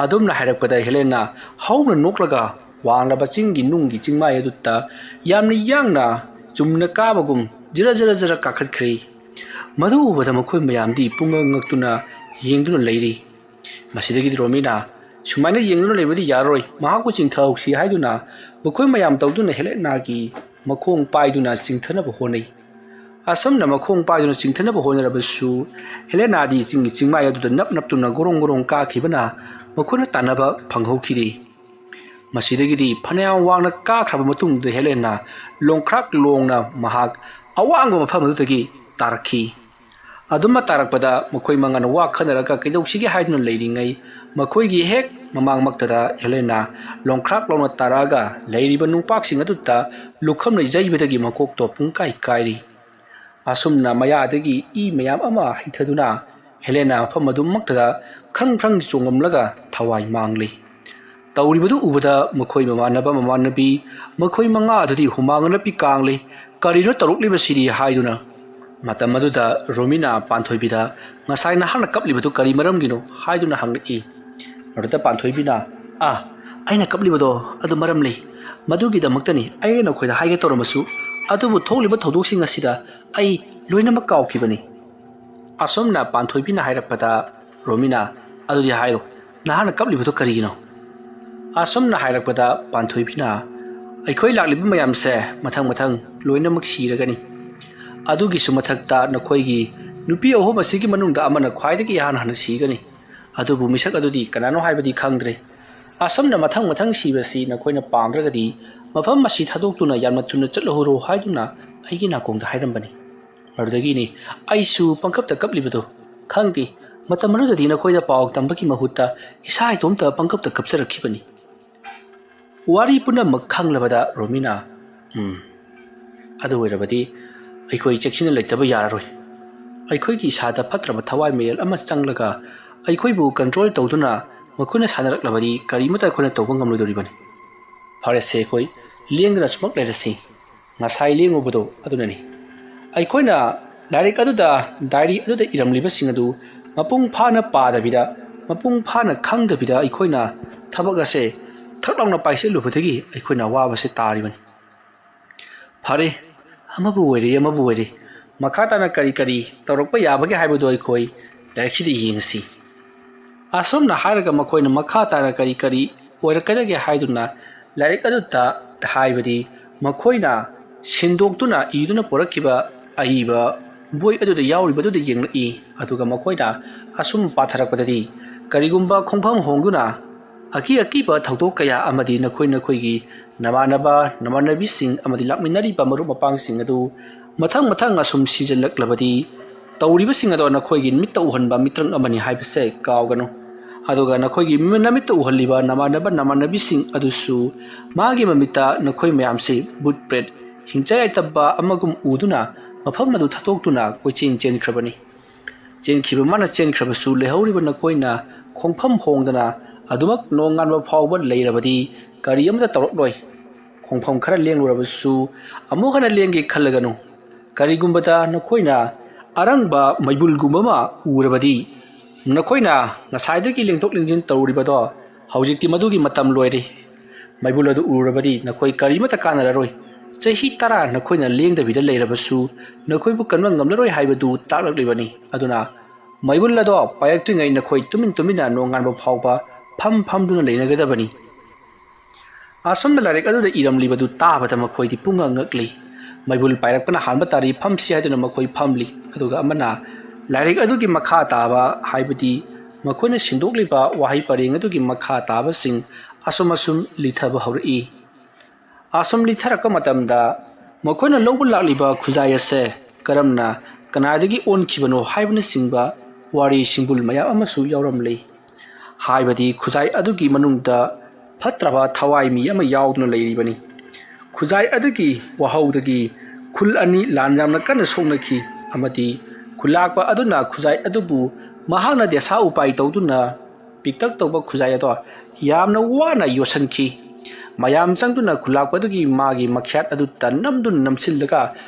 ꯑꯗꯨꯝꯅ ꯍꯥꯏꯔꯛꯄꯗ ꯍꯦꯂꯦꯅꯥ ꯍꯧꯅ ꯅꯣꯛꯂꯒ ꯋꯥꯡꯂꯕ ꯆꯤꯡꯒꯤ ꯅꯨꯡꯒꯤ ꯆꯤꯡꯃꯥꯏ ꯑꯗꯨꯗ ꯌꯥꯝꯅ ꯌꯥꯡꯅ ꯆꯨꯝꯅ ꯀꯥꯕꯒꯨꯝ ꯖꯔ ꯖꯔ ꯖꯔ ꯀꯥꯈꯠꯈ꯭ꯔꯦ꯫ ꯃꯗꯨ ꯎꯕꯗ ꯃꯈꯣꯏ ꯃꯌꯥꯝꯗꯤ ꯄꯨꯡꯉꯛ ꯉꯛꯇꯨꯅ ꯌꯦꯡꯗꯨꯅ ꯂꯩꯔꯤ꯫ ꯃꯁꯤꯗꯒꯤꯗꯤ ꯔꯣꯃꯤꯅ, "ꯁꯨꯃꯥꯏꯅ ꯌꯦꯡꯗꯨꯅ ꯂꯩꯕꯗꯤ ꯌꯥꯔꯔꯣꯏ, ꯃꯍꯥꯛꯄꯨ ꯆꯤꯡꯊꯍꯧꯁꯤ" ꯍꯥꯏꯗꯨꯅ ꯃꯈꯣꯏ ꯃꯌꯥꯝ ꯇꯧꯗꯨꯅ ꯍꯦꯂꯦꯅꯥꯒꯤ ꯃꯈꯣꯡ ꯄꯥꯏꯗꯨꯅ ꯆꯤꯡꯊꯅꯕ ꯍꯣꯠꯅꯩ꯫ ꯑꯁꯨꯝꯅ ꯃꯈꯣꯡ ꯄꯥꯏꯗꯨꯅ ꯆꯤꯡꯊꯅꯕ ꯍꯣꯠꯅꯔꯕꯁꯨ ꯍꯦꯂꯦꯅꯥꯗꯤ ꯆꯤꯡꯒꯤ ꯆꯤꯡꯃꯥꯏ ꯑꯗꯨꯗ ꯅꯞ ꯅꯞꯇꯨꯅ ꯒꯣꯔꯣꯡ ꯒꯣꯔꯣꯡ ꯀꯥꯈꯤꯕꯅ ꯃꯈꯣꯏꯅ ꯇꯥꯟꯅꯕ ꯐꯪꯍꯧꯈꯤꯗꯦ꯫ ꯃꯁꯤꯗꯒꯤꯗꯤ ꯐꯅꯌꯥꯝ ꯋꯥꯡꯅ ꯀꯥꯈ꯭ꯔꯕ ꯃꯇꯨꯡꯗ ꯍꯦꯂꯦꯅꯥ ꯂꯣꯡꯈ꯭ꯔꯥꯛ ꯂꯣꯡꯅ ꯃꯍꯥꯛ ꯑꯋꯥꯡꯕ ꯃꯐꯝ ꯑꯗꯨꯗꯒꯤ ꯇꯥꯔꯛꯈꯤ꯫ ꯑꯗꯨꯝꯃ ꯇꯥꯔꯛꯄꯗ ꯃꯈꯣꯏ ꯃꯉꯥꯅ ꯋꯥ ꯈꯟꯅꯔꯒ ꯀꯩꯗꯧꯁꯤꯒꯦ ꯍꯥꯏꯗꯨꯅ ꯂꯩꯔꯤꯉꯩ, ꯃꯈꯣꯏꯒꯤ ꯍꯦꯛ ꯃꯃꯥꯡꯃꯛꯇꯗ ꯍꯦꯂꯦꯅꯥ ꯂꯣꯡꯈ꯭ꯔꯥꯛ ꯂꯣꯡꯅ ꯇꯥꯔꯛꯑꯒ ꯂꯩꯔꯤꯕ ꯅꯨꯡꯄꯥꯛꯁꯤꯡ ꯑꯗꯨꯗ ꯂꯨꯈꯝꯅ ꯌꯩꯕꯗꯒꯤ ꯃꯀꯣꯛꯇꯣ ꯄꯨꯡꯀꯥꯏ ꯀꯥꯏꯔꯤ꯫ ꯑꯁꯨꯝꯅ ꯃꯌꯥꯗꯒꯤ ꯏ ꯃꯌꯥꯝ ꯑꯃ ꯍꯩꯊꯗꯨꯅ ꯍꯦꯂꯦꯅꯥ ꯃꯐꯝ ꯑꯗꯨꯃꯛꯇꯗ ꯈ꯭ꯔꯪ ꯈ꯭ꯔꯪ ꯆꯣꯡꯉꯝꯂꯒ ꯊꯋꯥꯏ ꯃꯥꯡꯂꯤ꯫ ꯇꯧꯔꯤꯕꯗꯨ ꯎꯕꯗ ꯃꯈꯣꯏ ꯃꯃꯥꯟꯅꯕ ꯃꯃꯥꯟꯅꯕꯤ ꯃꯈꯣꯏ ꯃꯉꯥ ꯑꯗꯨꯗꯤ ꯍꯨꯃꯥꯡ ꯑꯅꯞꯄꯤ ꯀꯥꯡꯂꯤ꯫ "ꯀꯔꯤꯅꯣ ꯇꯧꯔꯛꯂꯤꯕꯁꯤꯗꯤ?" ꯍꯥꯏꯗꯨꯅ꯫ ꯃꯇꯝ ꯑꯗꯨꯗ ꯔꯣꯃꯤꯅꯥ ꯄꯥꯟꯊꯣꯏꯕꯤꯗ, "ꯉꯁꯥꯏ ꯅꯍꯥꯛꯅ ꯀꯞꯂꯤꯕꯗꯨ ꯀꯔꯤ ꯃꯔꯝꯒꯤꯅꯣ?" ꯍꯥꯏꯗꯨꯅ ꯍꯪꯂꯛꯏ꯫ ꯃꯗꯨꯗ ꯄꯥꯟꯊꯣꯏꯕꯤꯅ, "ꯑꯥ, ꯑꯩꯅ ꯀꯞꯂꯤꯕꯗꯣ ꯑꯗꯨ ꯃꯔꯝ ꯂꯩ꯫ ꯃꯗꯨꯒꯤꯗꯃꯛꯇꯅꯤ ꯑꯩꯅ ꯅꯈꯣꯏꯗ ꯍꯥꯏꯒꯦ ꯇꯧꯔꯝꯃꯁꯨ, ꯑꯗꯨꯕꯨ ꯊꯣꯛꯂꯤꯕ ꯊꯧꯗꯣꯛꯁꯤꯡ ꯑꯁꯤꯗ ꯑꯩ ꯂꯣꯏꯅꯃꯛ ꯀꯥꯎꯈꯤꯕꯅꯤ꯫" ꯑꯁꯨꯝꯅ ꯄꯥꯟꯊꯣꯏꯕꯤꯅ ꯍꯥꯏꯔꯛꯄꯗ ꯔꯣꯃꯤꯅ, "ꯑꯗꯨꯗꯤ ꯍꯥꯏꯔꯣ, ꯅꯍꯥꯛꯅ ꯀꯞꯂꯤꯕꯗꯨ ꯀꯔꯤꯒꯤꯅꯣ?" ꯑꯁꯨꯝꯅ ꯍꯥꯏꯔꯛꯄꯗ ꯄꯥꯟꯊꯣꯏꯕꯤꯅ, "ꯑꯩꯈꯣꯏ ꯂꯥꯛꯂꯤꯕ ꯃꯌꯥꯝꯁꯦ ꯃꯊꯪ ꯃꯊꯪ ꯂꯣꯏꯅꯃꯛ ꯁꯤꯔꯒꯅꯤ꯫ ꯑꯗꯨꯒꯤꯁꯨ ꯃꯊꯛꯇ ꯅꯈꯣꯏꯒꯤ ꯅꯨꯄꯤ ꯑꯍꯨꯝ ꯑꯁꯤꯒꯤ ꯃꯅꯨꯡꯗ ꯑꯃꯅ ꯈ꯭ꯋꯥꯏꯗꯒꯤ ꯏꯍꯥꯟ ꯍꯥꯟꯅ ꯁꯤꯒꯅꯤ꯫ ꯑꯗꯨꯕꯨ ꯃꯤꯁꯛ ꯑꯗꯨꯗꯤ ꯀꯅꯥꯅꯣ ꯍꯥꯏꯕꯗꯤ ꯈꯪꯗ꯭ꯔꯦ꯫ ꯑꯁꯨꯝꯅ ꯃꯊꯪ ꯃꯊꯪ ꯁꯤꯕꯁꯤ ꯅꯈꯣꯏꯅ ꯄꯥꯝꯗ꯭ꯔꯒꯗꯤ ꯃꯐꯝ ꯑꯁꯤ ꯊꯥꯗꯣꯛꯇꯨꯅ ꯌꯥꯝꯅ ꯊꯨꯅ ꯆꯠꯂꯍꯧꯔꯣ ꯍꯥꯏꯗꯨꯅ ꯑꯩꯒꯤ ꯅꯥꯀꯣꯡꯗ ꯍꯥꯏꯔꯝꯕꯅꯤ꯫ ꯃꯗꯨꯗꯒꯤꯅꯤ ꯑꯩꯁꯨ ꯄꯪꯀꯞꯇ ꯀꯞꯂꯤꯕꯗꯨ꯫ ꯈꯪꯗꯦ, ꯃꯇꯝ ꯑꯗꯨꯗꯗꯤ ꯅꯈꯣꯏꯗ ꯄꯥꯎ ꯇꯝꯕꯒꯤ ꯃꯍꯨꯠꯇ ꯏꯁꯥ ꯏꯇꯣꯝꯇ ꯄꯪꯀꯞꯇ ꯀꯞꯆꯔꯛꯈꯤꯕꯅꯤ꯫" ꯋꯥꯔꯤ ꯄꯨꯝꯅꯃꯛ ꯈꯪꯂꯕꯗ ꯔꯣꯃꯤꯅ, "ꯎꯝ, ꯑꯗꯨ ꯑꯣꯏꯔꯕꯗꯤ ꯑꯩꯈꯣꯏ ꯆꯦꯛꯁꯤꯟꯅ ꯂꯩꯇꯕ ꯌꯥꯔꯔꯣꯏ꯫ ꯑꯩꯈꯣꯏꯒꯤ ꯏꯁꯥꯗ ꯐꯠꯇ꯭ꯔꯕ ꯊꯋꯥꯏ ꯃꯤꯔꯦꯜ ꯑꯃ ꯆꯪꯂꯒ ꯑꯩꯈꯣꯏꯕꯨ ꯀꯟꯇ꯭ꯔꯣꯜ ꯇꯧꯗꯨꯅ ꯃꯈꯣꯏꯅ ꯁꯥꯟꯅꯔꯛꯂꯕꯗꯤ ꯀꯔꯤꯃꯠꯇ ꯑꯩꯈꯣꯏꯅ ꯇꯧꯕ ꯉꯝꯂꯣꯏꯗꯧꯔꯤꯕꯅꯤ꯫ ꯐꯔꯦꯁꯦ, ꯑꯩꯈꯣꯏ ꯂꯦꯡꯗꯅ ꯁꯨꯃꯛ ꯂꯩꯔꯁꯤ꯫ ꯉꯁꯥꯏ ꯂꯦꯡꯉꯨꯕꯗꯣ ꯑꯗꯨꯅꯅꯤ꯫ ꯑꯩꯈꯣꯏꯅ ꯂꯥꯏꯔꯤꯛ ꯑꯗꯨꯗ, ꯗꯥꯏꯔꯤ ꯑꯗꯨꯗ ꯏꯔꯝꯂꯤꯕꯁꯤꯡ ꯑꯗꯨ ꯃꯄꯨꯡ ꯐꯥꯅ ꯄꯥꯗꯕꯤꯗ, ꯃꯄꯨꯡ ꯐꯥꯅ ꯈꯪꯗꯕꯤꯗ ꯑꯩꯈꯣꯏꯅ ꯊꯕꯛ ꯑꯁꯦ ꯊꯛ ꯂꯥꯎꯅ ꯄꯥꯏꯁꯤꯜꯂꯨꯕꯗꯒꯤ ꯑꯩꯈꯣꯏꯅ ꯑꯋꯥꯕꯁꯦ ꯇꯥꯔꯤꯕꯅꯤ꯫ ꯐꯔꯦ, ꯑꯃꯕꯨ ꯑꯣꯏꯔꯦ, ꯑꯃꯕꯨ ꯑꯣꯏꯔꯦ, ꯃꯈꯥ ꯇꯥꯅ ꯀꯔꯤ ꯀꯔꯤ ꯇꯧꯔꯛꯄ ꯌꯥꯕꯒꯦ ꯍꯥꯏꯕꯗꯨ ꯑꯩꯈꯣꯏ ꯂꯥꯏꯔꯤꯛꯁꯤꯗ ꯌꯦꯡꯉꯁꯤ꯫ ꯑꯁꯨꯝꯅ ꯍꯥꯏꯔꯒ ꯃꯈꯣꯏꯅ ꯃꯈꯥ ꯇꯥꯅ ꯀꯔꯤ ꯀꯔꯤ ꯑꯣꯏꯔꯛꯀꯗꯒꯦ ꯍꯥꯏꯗꯨꯅ ꯂꯥꯏꯔꯤꯛ ꯑꯗꯨꯗ, ꯍꯥꯏꯕꯗꯤ ꯃꯈꯣꯏꯅ ꯁꯤꯟꯗꯣꯛꯇꯨꯅ ꯏꯗꯨꯅ ꯄꯨꯔꯛꯈꯤꯕ ꯑꯏꯕ ꯕꯣꯏ ꯑꯗꯨꯗ ꯌꯥꯎꯔꯤꯕꯗꯨꯗ ꯌꯦꯡꯂꯛꯏ꯫ ꯑꯗꯨꯒ ꯃꯈꯣꯏꯅ ꯑꯁꯨꯝ ꯄꯥꯊꯔꯛꯄꯗꯗꯤ, ꯀꯔꯤꯒꯨꯝꯕ ꯈꯣꯡꯐꯝ ꯍꯣꯡꯗꯨꯅ ꯑꯀꯤ ꯑꯀꯤꯕ ꯊꯧꯗꯣꯛ ꯀꯌꯥ ꯑꯃꯗꯤ ꯅꯈꯣꯏ ꯅꯈꯣꯏꯒꯤ ꯅꯃꯥꯟꯅꯕ ꯅꯃꯥꯟꯅꯕꯤꯁꯤꯡ ꯑꯃꯗꯤ ꯂꯥꯛꯃꯤꯟꯅꯔꯤꯕ ꯃꯔꯨꯞ ꯃꯄꯥꯡꯁꯤꯡ ꯑꯗꯨ ꯃꯊꯪ ꯃꯊꯪ ꯑꯁꯨꯝ ꯁꯤꯖꯤꯜꯂꯛꯂꯕꯗꯤ, ꯇꯧꯔꯤꯕꯁꯤꯡ ꯑꯗꯣ ꯅꯈꯣꯏꯒꯤ ꯃꯤꯠꯇ ꯎꯍꯟꯕ ꯃꯤꯇ꯭ꯔꯪ ꯑꯃꯅꯤ ꯍꯥꯏꯕꯁꯦ ꯀꯥꯎꯒꯅꯨ꯫ ꯑꯗꯨꯒ ꯅꯈꯣꯏꯒꯤ ꯃꯤ-, ꯅꯃꯤꯠꯇ ꯎꯍꯜꯂꯤꯕ ꯅꯃꯥꯟꯅꯕ ꯅꯃꯥꯟꯅꯕꯤꯁꯤꯡ ꯑꯗꯨꯁꯨ ꯃꯥꯒꯤ ꯃꯃꯤꯠꯇ ꯅꯈꯣꯏ ꯃꯌꯥꯝꯁꯤ ꯕꯨꯠ ꯄ꯭ꯔꯦꯠ, ꯍꯤꯡꯆꯥꯏ ꯌꯥꯏꯇꯞꯄ ꯑꯃꯒꯨꯝ ꯎꯗꯨꯅ ꯃꯐꯝ ꯑꯗꯨ ꯊꯥꯗꯣꯛꯇꯨꯅ ꯀꯣꯏꯆꯦꯟ ꯆꯦꯟꯈ꯭ꯔꯕꯅꯤ꯫ ꯆꯦꯟꯈꯤꯕ ꯃꯥꯅ ꯆꯦꯟꯈ꯭ꯔꯕꯁꯨ ꯂꯩꯍꯧꯔꯤꯕ ꯅꯈꯣꯏꯅ ꯈꯣꯡꯐꯝ ꯍꯣꯡꯗꯅ ꯑꯗꯨꯃꯛ ꯅꯣꯡꯉꯥꯟꯕ ꯐꯥꯎꯕ ꯂꯩꯔꯕꯗꯤ ꯀꯔꯤ ꯑꯃꯇ ꯇꯧꯔꯛꯂꯣꯏ꯫ ꯈꯣꯡꯐꯝ ꯈꯔ ꯂꯦꯡꯂꯨꯔꯕꯁꯨ ꯑꯃꯨꯛ ꯍꯟꯅ ꯂꯦꯡꯒꯦ ꯈꯜꯂꯒꯅꯨ꯫ ꯀꯔꯤꯒꯨꯝꯕꯗ ꯅꯈꯣꯏꯅ ꯑꯔꯪꯕ ꯃꯩꯕꯨꯜꯒꯨꯝꯕ ꯑꯃ ꯎꯔꯕꯗꯤ, ꯅꯈꯣꯏꯅ ꯉꯁꯥꯏꯗꯒꯤ ꯂꯦꯡꯊꯣꯛ ꯂꯦꯡꯁꯤꯟ ꯇꯧꯔꯤꯕꯗꯣ ꯍꯧꯖꯤꯛꯇꯤ ꯃꯗꯨꯒꯤ ꯃꯇꯝ ꯂꯣꯏꯔꯦ꯫ ꯃꯩꯕꯨꯜ ꯑꯗꯨ ꯎꯔꯨꯔꯕꯗꯤ ꯅꯈꯣꯏ ꯀꯔꯤꯃꯠꯇ ꯀꯥꯟꯅꯔꯔꯣꯏ꯫ ꯆꯍꯤ ꯇꯔꯥ ꯅꯈꯣꯏꯅ ꯂꯦꯡꯗꯕꯤꯗ ꯂꯩꯔꯕꯁꯨ ꯅꯈꯣꯏꯕꯨ ꯀꯟꯕ ꯉꯝꯂꯔꯣꯏ ꯍꯥꯏꯕꯗꯨ ꯇꯥꯛꯂꯛꯂꯤꯕꯅꯤ꯫ ꯑꯗꯨꯅ ꯃꯩꯕꯨꯜ ꯑꯗꯣ ꯄꯥꯏꯔꯛꯇ꯭ꯔꯤꯉꯩ ꯅꯈꯣꯏ ꯇꯨꯃꯤꯟ ꯇꯨꯃꯤꯟꯅ ꯅꯣꯡꯉꯥꯟꯕ ꯐꯥꯎꯕ ꯐꯝ ꯐꯝꯗꯨꯅ ꯂꯩꯅꯒꯗꯕꯅꯤ꯫ ꯑꯁꯨꯝꯅ ꯂꯥꯏꯔꯤꯛ ꯑꯗꯨꯗ ꯏꯔꯝꯂꯤꯕꯗꯨ ꯇꯥꯕꯗ ꯃꯈꯣꯏꯗꯤ ꯄꯨꯡꯉꯛ ꯉꯛꯂꯤ꯫ ꯃꯩꯕꯨꯜ ꯄꯥꯏꯔꯛꯄꯅ ꯍꯥꯟꯕ ꯇꯥꯔꯤ, ꯐꯝꯁꯤ ꯍꯥꯏꯗꯨꯅ ꯃꯈꯣꯏ ꯐꯝꯂꯤ꯫ ꯑꯗꯨꯒ ꯑꯃꯅ ꯂꯥꯏꯔꯤꯛ ꯑꯗꯨꯒꯤ ꯃꯈꯥ ꯇꯥꯕ, ꯍꯥꯏꯕꯗꯤ ꯃꯈꯣꯏꯅ ꯁꯤꯟꯗꯣꯛꯂꯤꯕ ꯋꯥꯍꯩ ꯄꯔꯦꯡ ꯑꯗꯨꯒꯤ ꯃꯈꯥ ꯇꯥꯕꯁꯤꯡ ꯑꯁꯨꯝ ꯑꯁꯨꯝ ꯂꯤꯊꯕ ꯍꯧꯔꯛꯏ꯫ ꯑꯁꯨꯝ ꯂꯤꯊꯔꯛꯄ ꯃꯇꯝꯗ ꯃꯈꯣꯏꯅ ꯂꯧꯕ ꯂꯥꯛꯂꯤꯕ ꯈꯨꯖꯥꯏ ꯑꯁꯦ ꯀꯔꯝꯅ ꯀꯅꯥꯗꯒꯤ ꯑꯣꯟꯈꯤꯕꯅꯣ ꯍꯥꯏꯕꯅꯆꯤꯡꯕ ꯋꯥꯔꯤ ꯁꯤꯡꯕꯨꯜ ꯃꯌꯥꯝ ꯑꯃꯁꯨ ꯌꯥꯎꯔꯝꯂꯤ꯫ ꯍꯥꯏꯕꯗꯤ ꯈꯨꯖꯥꯏ ꯑꯗꯨꯒꯤ ꯃꯅꯨꯡꯗ ꯐꯠꯇ꯭ꯔꯕ ꯊꯋꯥꯏ ꯃꯤ ꯑꯃ ꯌꯥꯎꯗꯨꯅ ꯂꯩꯔꯤꯕꯅꯤ꯫ ꯈꯨꯖꯥꯏ ꯑꯗꯨꯒꯤ ꯋꯥꯍꯧꯗꯒꯤ ꯈꯨꯜ ꯑꯅꯤ ꯂꯥꯟ ꯌꯥꯝꯅ ꯀꯟꯅ ꯁꯣꯛꯅꯈꯤ ꯑꯃꯗꯤ ꯈꯨꯜꯂꯥꯛꯄ ꯑꯗꯨꯅ ꯈꯨꯖꯥꯏ ꯑꯗꯨꯕꯨ ꯃꯍꯥꯛꯅ ꯗꯦꯁꯥ ꯎꯄꯥꯏ ꯇꯧꯗꯨꯅ ꯄꯤꯛꯇꯛ ꯇꯧꯕ ꯈꯨꯖꯥꯏ ꯑꯗꯣ ꯌꯥꯝꯅ ꯋꯥꯅ ꯌꯣꯠꯁꯤꯟꯈꯤ꯫ ꯃꯌꯥꯝ ꯆꯪꯗꯨꯅ ꯈꯨꯜꯂꯥꯛꯄ ꯑꯗꯨꯒꯤ ꯃꯥꯒꯤ ꯃꯈ꯭ꯌꯥꯠ ꯑꯗꯨ ꯇꯟ ꯅꯝꯗꯨꯅ ꯅꯝꯁꯤꯜꯂꯒ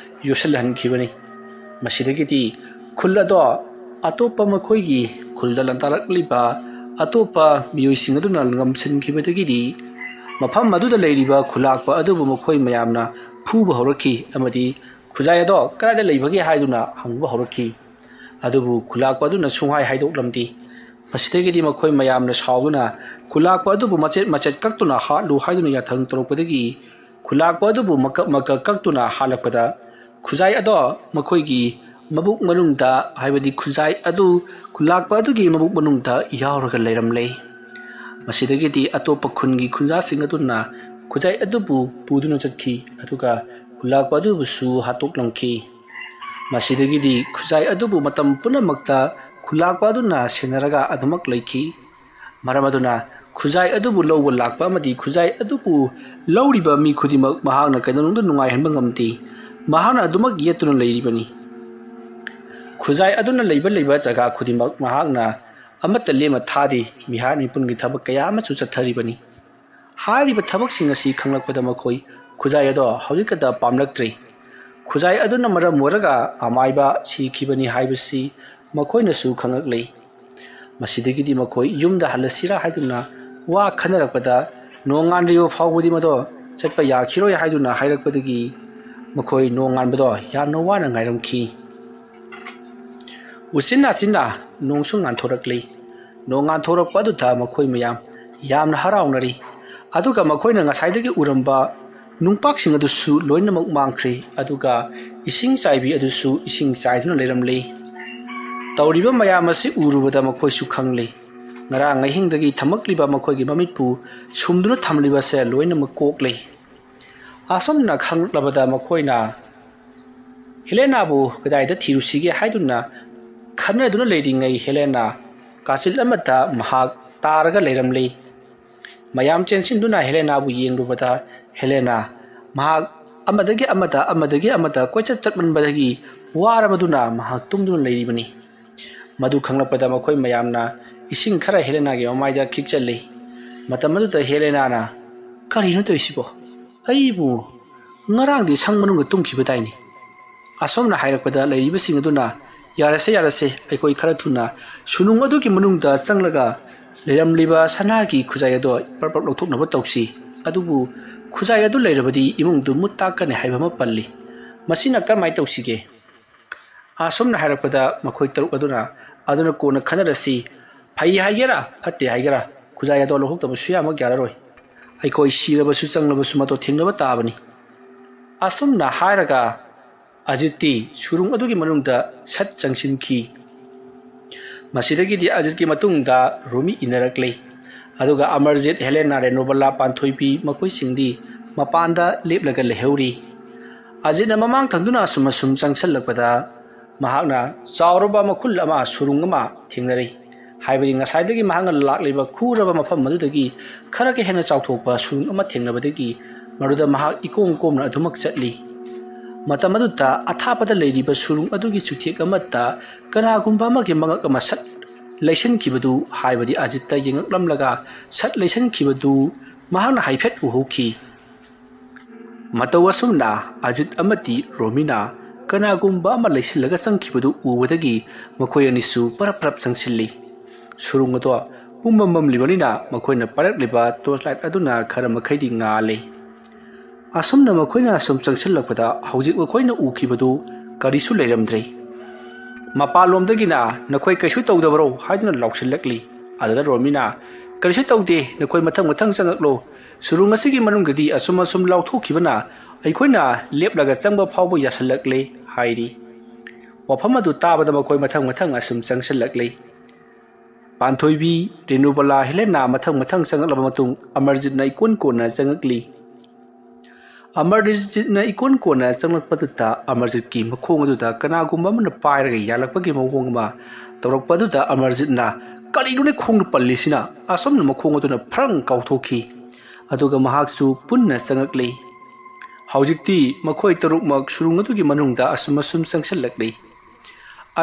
ꯌꯣꯠꯁꯤꯜꯍꯟꯈꯤꯕꯅꯤ꯫ ꯃꯁꯤꯗꯒꯤꯗꯤ ꯈꯨꯜ ꯑꯗꯣ ꯑꯇꯣꯞꯄ ꯃꯈꯣꯏꯒꯤ ꯈꯨꯜꯗ ꯂꯥꯟꯗꯥꯔꯛꯂꯤꯕ ꯑꯇꯣꯞꯄ ꯃꯤꯑꯣꯏꯁꯤꯡ ꯑꯗꯨꯅ ꯉꯝꯁꯤꯟꯈꯤꯕꯗꯒꯤꯗꯤ ꯃꯐꯝ ꯑꯗꯨꯗ ꯂꯩꯔꯤꯕ ꯈꯨꯜꯂꯥꯛꯄ ꯑꯗꯨꯕꯨ ꯃꯈꯣꯏ ꯃꯌꯥꯝꯅ ꯐꯨꯕ ꯍꯧꯔꯛꯈꯤ ꯑꯃꯗꯤ ꯈꯨꯖꯥꯏ ꯑꯗꯣ ꯀꯗꯥꯏꯗ ꯂꯩꯕꯒꯦ ꯍꯥꯏꯗꯨꯅ ꯍꯪꯕ ꯍꯧꯔꯛꯈꯤ꯫ ꯑꯗꯨꯕꯨ ꯈꯨꯂꯥꯛꯄ ꯑꯗꯨꯅ ꯁꯨꯡꯍꯥꯏ ꯍꯥꯏꯗꯣꯛꯂꯝꯗꯦ꯫ ꯃꯁꯤꯗꯒꯤꯗꯤ ꯃꯈꯣꯏ ꯃꯌꯥꯝꯅ ꯁꯥꯎꯗꯨꯅ ꯈꯨꯂꯥꯛꯄ ꯑꯗꯨꯕꯨ ꯃꯆꯦꯠ ꯃꯆꯦꯠ ꯀꯛꯇꯨꯅ ꯍꯥꯠꯂꯨ ꯍꯥꯏꯗꯨꯅ ꯌꯥꯊꯪ ꯇꯧꯔꯛꯄꯗꯒꯤ, ꯈꯨꯂꯥꯛꯄ ꯑꯗꯨꯕꯨ ꯃꯀꯛ ꯃꯀꯛ ꯀꯛꯇꯨꯅ ꯍꯥꯠꯂꯛꯄꯗ, ꯈꯨꯖꯥꯏ ꯑꯗꯣ ꯃꯈꯣꯏꯒꯤ ꯃꯕꯨꯛ ꯃꯅꯨꯡꯗ, ꯍꯥꯏꯕꯗꯤ ꯈꯨꯖꯥꯏ ꯑꯗꯨ ꯈꯨꯂꯥꯛꯄ ꯑꯗꯨꯒꯤ ꯃꯕꯨꯛ ꯃꯅꯨꯡꯗ ꯌꯥꯎꯔꯒ ꯂꯩꯔꯝꯂꯦ꯫ ꯃꯁꯤꯗꯒꯤꯗꯤ ꯑꯇꯣꯞꯄ ꯈꯨꯟꯒꯤ ꯈꯨꯟꯖꯥꯁꯤꯡ ꯑꯗꯨꯅ ꯈꯨꯖꯥꯏ ꯑꯗꯨꯕꯨ ꯄꯨꯗꯨꯅ ꯆꯠꯈꯤ, ꯑꯗꯨꯒ ꯈꯨꯂꯥꯛꯄ ꯑꯗꯨꯕꯨꯁꯨ ꯍꯥꯠꯇꯣꯛꯂꯝꯈꯤ꯫ ꯃꯁꯤꯗꯒꯤꯗꯤ ꯈꯨꯖꯥꯏ ꯑꯗꯨꯕꯨ ꯃꯇꯝ ꯄꯨꯝꯅꯃꯛꯇ ꯈꯨꯂꯥꯛꯄ ꯑꯗꯨꯅ ꯁꯦꯟꯅꯔꯒ ꯑꯗꯨꯃꯛ ꯂꯩꯈꯤ꯫ ꯃꯔꯝ ꯑꯗꯨꯅ ꯈꯨꯖꯥꯏ ꯑꯗꯨꯕꯨ ꯂꯧꯕ ꯂꯥꯛꯄ ꯑꯃꯗꯤ ꯈꯨꯖꯥꯏ ꯑꯗꯨꯕꯨ ꯂꯧꯔꯤꯕ ꯃꯤ ꯈꯨꯗꯤꯡꯃꯛ ꯃꯍꯥꯛꯅ ꯀꯩꯗꯧꯅꯨꯡꯗ ꯅꯨꯡꯉꯥꯏꯍꯟꯕ ꯉꯝꯗꯦ꯫ ꯃꯍꯥꯛꯅ ꯑꯗꯨꯃꯛ ꯌꯦꯠꯇꯨꯅ ꯂꯩꯔꯤꯕꯅꯤ꯫ ꯈꯨꯖꯥꯏ ꯑꯗꯨꯅ ꯂꯩꯕ ꯂꯩꯕ ꯖꯒꯥ ꯈꯨꯗꯤꯡꯃꯛ ꯃꯍꯥꯛꯅ ꯑꯃꯠꯇ ꯂꯦꯝꯅ ꯊꯥꯗꯦ꯫ ꯃꯤꯍꯥꯠ ꯃꯤꯄꯨꯟꯒꯤ ꯊꯕꯛ ꯀꯌꯥ ꯑꯃꯁꯨ ꯆꯠꯊꯔꯤꯕꯅꯤ꯫ ꯍꯥꯏꯔꯤꯕ ꯊꯕꯛꯁꯤꯡ ꯑꯁꯤ ꯈꯪꯂꯛꯄꯗ ꯃꯈꯣꯏ ꯈꯨꯖꯥꯏ ꯑꯗꯣ ꯍꯧꯖꯤꯛꯀꯗ ꯄꯥꯝꯂꯛꯇ꯭ꯔꯦ꯫ ꯈꯨꯖꯥꯏ ꯑꯗꯨꯅ ꯃꯔꯝ ꯑꯣꯏꯔꯒ ꯑꯃꯥꯏꯕ ꯁꯤꯈꯤꯕꯅꯤ ꯍꯥꯏꯕꯁꯤ ꯃꯈꯣꯏꯅꯁꯨ ꯈꯪꯂꯛꯂꯦ꯫ ꯃꯁꯤꯗꯒꯤꯗꯤ ꯃꯈꯣꯏ ꯌꯨꯝꯗ ꯍꯜꯂꯁꯤꯔꯥ ꯍꯥꯏꯗꯨꯅ ꯋꯥ ꯈꯟꯅꯔꯛꯄꯗ, ꯅꯣꯡꯉꯥꯟꯗ꯭ꯔꯤꯕ ꯐꯥꯎꯕꯗꯤ ꯃꯗꯣ ꯆꯠꯄ ꯌꯥꯈꯤꯔꯣꯏ ꯍꯥꯏꯗꯨꯅ ꯍꯥꯏꯔꯛꯄꯗꯒꯤ ꯃꯈꯣꯏ ꯅꯣꯡꯉꯥꯟꯕꯗꯣ ꯌꯥꯝꯅ ꯋꯥꯅ ꯉꯥꯏꯔꯝꯈꯤ꯫ ꯎꯆꯤꯟ ꯅꯥꯆꯤꯟꯅ ꯅꯣꯡꯁꯨ ꯉꯥꯟꯊꯣꯔꯛꯂꯤ꯫ ꯅꯣꯡ ꯉꯥꯟꯊꯣꯔꯛꯄ ꯑꯗꯨꯗ ꯃꯈꯣꯏ ꯃꯌꯥꯝ ꯌꯥꯝꯅ ꯍꯔꯥꯎꯅꯔꯤ꯫ ꯑꯗꯨꯒ ꯃꯈꯣꯏꯅ ꯉꯁꯥꯏꯗꯒꯤ ꯎꯔꯝꯕ ꯅꯨꯡꯄꯥꯛꯁꯤꯡ ꯑꯗꯨꯁꯨ ꯂꯣꯏꯅꯃꯛ ꯃꯥꯡꯈ꯭ꯔꯦ꯫ ꯑꯗꯨꯒ ꯏꯁꯤꯡ ꯆꯥꯏꯕꯤ ꯑꯗꯨꯁꯨ ꯏꯁꯤꯡ ꯆꯥꯏꯗꯨꯅ ꯂꯩꯔꯝꯂꯦ꯫ ꯇꯧꯔꯤꯕ ꯃꯌꯥꯝ ꯑꯁꯤ ꯎꯔꯨꯕꯗ ꯃꯈꯣꯏꯁꯨ ꯈꯪꯂꯦ꯫ ꯉꯔꯥꯡ ꯑꯍꯤꯡꯗꯒꯤ ꯊꯝꯃꯛꯂꯤꯕ ꯃꯈꯣꯏꯒꯤ ꯃꯃꯤꯠꯄꯨ ꯁꯨꯝꯗꯨꯅ ꯊꯝꯂꯤꯕꯁꯦ ꯂꯣꯏꯅꯃꯛ ꯀꯣꯛꯂꯦ꯫ ꯑꯁꯨꯝꯅ ꯈꯪꯂꯛꯂꯕꯗ ꯃꯈꯣꯏꯅ ꯍꯦꯂꯦꯅꯥꯕꯨ ꯀꯗꯥꯏꯗ ꯊꯤꯔꯨꯁꯤꯒꯦ ꯍꯥꯏꯗꯨꯅ ꯈꯟꯅꯗꯨꯅ ꯂꯩꯔꯤꯉꯩ, ꯍꯦꯂꯦꯅꯥ ꯀꯥꯆꯤꯜ ꯑꯃꯗ ꯃꯍꯥꯛ ꯇꯥꯔꯒ ꯂꯩꯔꯝꯂꯤ꯫ ꯃꯌꯥꯝ ꯆꯦꯟꯁꯤꯟꯗꯨꯅ ꯍꯦꯂꯦꯅꯥꯕꯨ ꯌꯦꯡꯂꯨꯕꯗ, ꯍꯦꯂꯦꯅꯥ ꯃꯍꯥꯛ ꯑꯃꯗꯒꯤ ꯑꯃꯗ, ꯑꯃꯗꯒꯤ ꯑꯃꯗ ꯀꯣꯏꯆꯠ ꯆꯠꯃꯟꯕꯗꯒꯤ ꯋꯥꯔꯕꯗꯨꯅ ꯃꯍꯥꯛ ꯇꯨꯝꯗꯨꯅ ꯂꯩꯔꯤꯕꯅꯤ꯫ ꯃꯗꯨ ꯈꯪꯂꯛꯄꯗ ꯃꯈꯣꯏ ꯃꯌꯥꯝꯅ ꯏꯁꯤꯡ ꯈꯔ ꯍꯦꯂꯦꯅꯥꯒꯤ ꯃꯃꯥꯏꯗ ꯈꯤꯛꯆꯜꯂꯤ꯫ ꯃꯇꯝ ꯑꯗꯨꯗ ꯍꯦꯂꯦꯅꯥꯅ, "ꯀꯔꯤꯅꯣ ꯇꯧꯔꯤꯁꯤꯕꯣ? ꯑꯩꯕꯨ ꯉꯔꯥꯡꯗꯤ ꯁꯪ ꯃꯅꯨꯡꯗ ꯇꯨꯝꯈꯤꯕꯗꯥꯏꯅꯦ?" ꯑꯁꯣꯝꯅ ꯍꯥꯏꯔꯛꯄꯗ ꯂꯩꯔꯤꯕꯁꯤꯡ ꯑꯗꯨꯅ, "ꯌꯥꯔꯁꯦ, ꯌꯥꯔꯁꯦ, ꯑꯩꯈꯣꯏ ꯈꯔ ꯊꯨꯅ ꯁꯨꯅꯨꯡ ꯑꯗꯨꯒꯤ ꯃꯅꯨꯡꯗ ꯆꯪꯂꯒ ꯂꯩꯔꯝꯂꯤꯕ ꯁꯅꯥꯒꯤ ꯈꯨꯖꯥꯏ ꯑꯗꯣ ꯄꯔꯞ ꯄꯔꯞ ꯂꯧꯊꯣꯛꯅꯕ ꯇꯧꯁꯤ꯫ ꯑꯗꯨꯕꯨ ꯈꯨꯖꯥꯏ ꯑꯗꯨ ꯂꯩꯔꯕꯗꯤ ꯏꯃꯨꯡꯗꯨ ꯃꯨꯠ ꯇꯥꯛꯀꯅꯤ ꯍꯥꯏꯕ ꯑꯃ ꯄꯜꯂꯤ꯫ ꯃꯁꯤꯅ ꯀꯔꯝꯍꯥꯏꯅ ꯇꯧꯁꯤꯒꯦ?" ꯑꯁꯨꯝꯅ ꯍꯥꯏꯔꯛꯄꯗ ꯃꯈꯣꯏ ꯇꯔꯨꯛ ꯑꯗꯨꯅ, "ꯑꯗꯨꯅ ꯀꯣꯟꯅ ꯈꯟꯅꯔꯁꯤ꯫ ꯐꯩ ꯍꯥꯏꯒꯦꯔꯥ ꯐꯠꯇꯦ ꯍꯥꯏꯒꯦꯔꯥ, ꯈꯨꯖꯥꯏ ꯑꯗꯣ ꯂꯧꯊꯣꯛꯇꯕ ꯁꯨꯌꯥꯃꯛ ꯌꯥꯔꯔꯣꯏ꯫ ꯑꯩꯈꯣꯏ ꯁꯤꯔꯕꯁꯨ ꯆꯪꯂꯕꯁꯨ ꯃꯗꯣ ꯊꯦꯡꯅꯕ ꯇꯥꯕꯅꯤ"꯫ ꯑꯁꯨꯝꯅ ꯍꯥꯏꯔꯒ ꯑꯖꯤꯠꯇꯤ ꯁꯨꯔꯨꯡ ꯑꯗꯨꯒꯤ ꯃꯅꯨꯡꯗ ꯁꯠ ꯆꯪꯁꯤꯟꯈꯤ꯫ ꯃꯁꯤꯗꯒꯤꯗꯤ ꯑꯖꯤꯠꯀꯤ ꯃꯇꯨꯡꯗ ꯔꯣꯃꯤ ꯏꯟꯅꯔꯛꯂꯤ꯫ ꯑꯗꯨꯒ ꯑꯃꯔꯖꯤꯠ, ꯍꯦꯂꯦꯅꯥ, ꯔꯦꯅꯨꯕꯂꯥ, ꯄꯥꯟꯊꯣꯏꯕꯤ ꯃꯈꯣꯏꯁꯤꯡꯗꯤ ꯃꯄꯥꯟꯗ ꯂꯦꯞꯂꯒ ꯂꯩꯍꯧꯔꯤ꯫ ꯑꯖꯤꯠꯅ ꯃꯃꯥꯡ ꯊꯪꯗꯨꯅ ꯑꯁꯨꯝ ꯑꯁꯨꯝ ꯆꯪꯁꯤꯜꯂꯛꯄꯗ ꯃꯍꯥꯛꯅ ꯆꯥꯎꯔꯕ ꯃꯈꯨꯜ ꯑꯃ, ꯁꯨꯔꯨꯡ ꯑꯃ ꯊꯦꯡꯅꯔꯤ꯫ ꯍꯥꯏꯕꯗꯤ ꯉꯁꯥꯏꯗꯒꯤ ꯃꯍꯥꯛꯅ ꯂꯥꯛꯂꯤꯕ ꯈꯨꯔꯕ ꯃꯐꯝ ꯑꯗꯨꯗꯒꯤ ꯈꯔꯒ ꯍꯦꯟꯅ ꯆꯥꯎꯊꯣꯛꯄ ꯁꯨꯔꯨꯡ ꯑꯃ ꯊꯦꯡꯅꯕꯗꯒꯤ ꯃꯗꯨꯗ ꯃꯍꯥꯛ ꯏꯀꯣꯝ ꯀꯣꯝꯅ ꯑꯗꯨꯃꯛ ꯆꯠꯂꯤ꯫ ꯃꯇꯝ ꯑꯗꯨꯗ ꯑꯊꯥꯞꯄꯗ ꯂꯩꯔꯤꯕ ꯁꯨꯔꯨꯡ ꯑꯗꯨꯒꯤ ꯆꯨꯊꯦꯛ ꯑꯃꯠꯇ ꯀꯅꯥꯒꯨꯝꯕ ꯑꯃꯒꯤ ꯃꯉꯛ ꯑꯃ ꯁꯠ ꯂꯩꯁꯤꯟꯈꯤꯕꯗꯨ, ꯍꯥꯏꯕꯗꯤ ꯑꯖꯤꯠꯇ ꯌꯦꯡꯉꯛꯂꯝꯂꯒ ꯁꯠ ꯂꯩꯁꯤꯟꯈꯤꯕꯗꯨ ꯃꯍꯥꯛꯅ ꯍꯥꯏꯐꯦꯠ ꯎꯍꯧꯈꯤ꯫ ꯃꯇꯧ ꯑꯁꯨꯝꯅ ꯑꯖꯤꯠ ꯑꯃꯗꯤ ꯔꯣꯃꯤꯅ ꯀꯅꯥꯒꯨꯝꯕ ꯑꯃ ꯂꯩꯁꯤꯜꯂꯒ ꯆꯪꯈꯤꯕꯗꯨ ꯎꯕꯗꯒꯤ ꯃꯈꯣꯏ ꯑꯅꯤꯁꯨ ꯄꯔꯞ ꯄꯔꯞ ꯆꯪꯁꯤꯜꯂꯤ꯫ ꯁꯨꯔꯨꯡ ꯑꯗꯣ ꯄꯨꯝꯃꯝ ꯃꯝꯂꯤꯕꯅꯤꯅ ꯃꯈꯣꯏꯅ ꯄꯥꯏꯔꯛꯂꯤꯕ torch light ꯑꯗꯨꯅ ꯈꯔ ꯃꯈꯩꯗꯤ ꯉꯥꯜꯂꯤ꯫ ꯑꯁꯨꯝꯅ ꯃꯈꯣꯏꯅ ꯁꯨꯝ ꯆꯪꯁꯤꯜꯂꯛꯄꯗ ꯍꯧꯖꯤꯛ ꯃꯈꯣꯏꯅ ꯎꯈꯤꯕꯗꯨ ꯀꯔꯤꯁꯨ ꯂꯩꯔꯝꯗ꯭ꯔꯦ꯫ ꯃꯄꯥꯟꯂꯣꯝꯗꯒꯤꯅ, "ꯅꯈꯣꯏ ꯀꯩꯁꯨ ꯇꯧꯗꯕꯔꯣ?" ꯍꯥꯏꯗꯨꯅ ꯂꯥꯎꯁꯤꯜꯂꯛꯂꯤ꯫ ꯑꯗꯨꯗ ꯔꯣꯃꯤꯅ, "ꯀꯔꯤꯁꯨ ꯇꯧꯗꯦ, ꯅꯈꯣꯏ ꯃꯊꯪ ꯃꯊꯪ ꯆꯪꯉꯛꯂꯣ꯫ ꯁꯨꯔꯨꯡ ꯑꯁꯤꯒꯤ ꯃꯅꯨꯡꯗꯗꯤ ꯑꯁꯨꯝ ꯑꯁꯨꯝ ꯂꯥꯎꯊꯣꯛꯈꯤꯕꯅ ꯑꯩꯈꯣꯏꯅ ꯂꯦꯞꯂꯒ ꯆꯪꯕ ꯐꯥꯎꯕ ꯌꯥꯁꯤꯜꯂꯛꯂꯦ" ꯍꯥꯏꯔꯤ꯫ ꯋꯥꯐꯝ ꯑꯗꯨ ꯇꯥꯕꯗ ꯃꯈꯣꯏ ꯃꯊꯪ ꯃꯊꯪ ꯑꯁꯨꯝ ꯆꯪꯁꯤꯜꯂꯛꯂꯤ꯫ ꯄꯥꯟꯊꯣꯏꯕꯤ, ꯔꯦꯅꯨꯕꯂꯥ, ꯍꯦꯂꯦꯅꯥ ꯃꯊꯪ ꯃꯊꯪ ꯆꯪꯂꯛꯂꯕ ꯃꯇꯨꯡ ꯑꯃꯔꯖꯤꯠꯅ ꯏꯀꯣꯟ ꯀꯣꯟꯅ ꯆꯪꯂꯛꯂꯤ꯫ ꯑꯃꯔꯖꯤꯠꯅ ꯏꯀꯣꯟ ꯀꯣꯟꯅ ꯆꯪꯂꯛꯄꯗꯨꯗ ꯑꯃꯔꯖꯤꯠꯀꯤ ꯃꯈꯣꯡ ꯑꯗꯨꯗ ꯀꯅꯥꯒꯨꯝꯕ ꯑꯃꯅ ꯄꯥꯏꯔꯒ ꯌꯥꯜꯂꯛꯄꯒꯤ ꯃꯑꯣꯡ ꯑꯃ ꯇꯧꯔꯛꯄ ꯑꯗꯨꯗ ꯑꯃꯔꯖꯤꯠꯅ, "ꯀꯔꯤꯅꯣꯅꯦ ꯈꯣꯡꯅ ꯄꯜꯂꯤꯁꯤꯅ?" ꯑꯁꯨꯝꯅ ꯃꯈꯣꯡ ꯑꯗꯨꯅ ꯐ꯭ꯔꯪ ꯀꯥꯎꯊꯣꯛꯈꯤ꯫ ꯑꯗꯨꯒ ꯃꯍꯥꯛꯁꯨ ꯄꯨꯟꯅ ꯆꯪꯂꯛꯂꯤ꯫ ꯍꯧꯖꯤꯛꯇꯤ ꯃꯈꯣꯏ ꯇꯔꯨꯛꯃꯛ ꯁꯨꯔꯨꯡ ꯑꯗꯨꯒꯤ ꯃꯅꯨꯡꯗ ꯑꯁꯨꯝ ꯑꯁꯨꯝ ꯆꯪꯁꯤꯜꯂꯛꯂꯤ꯫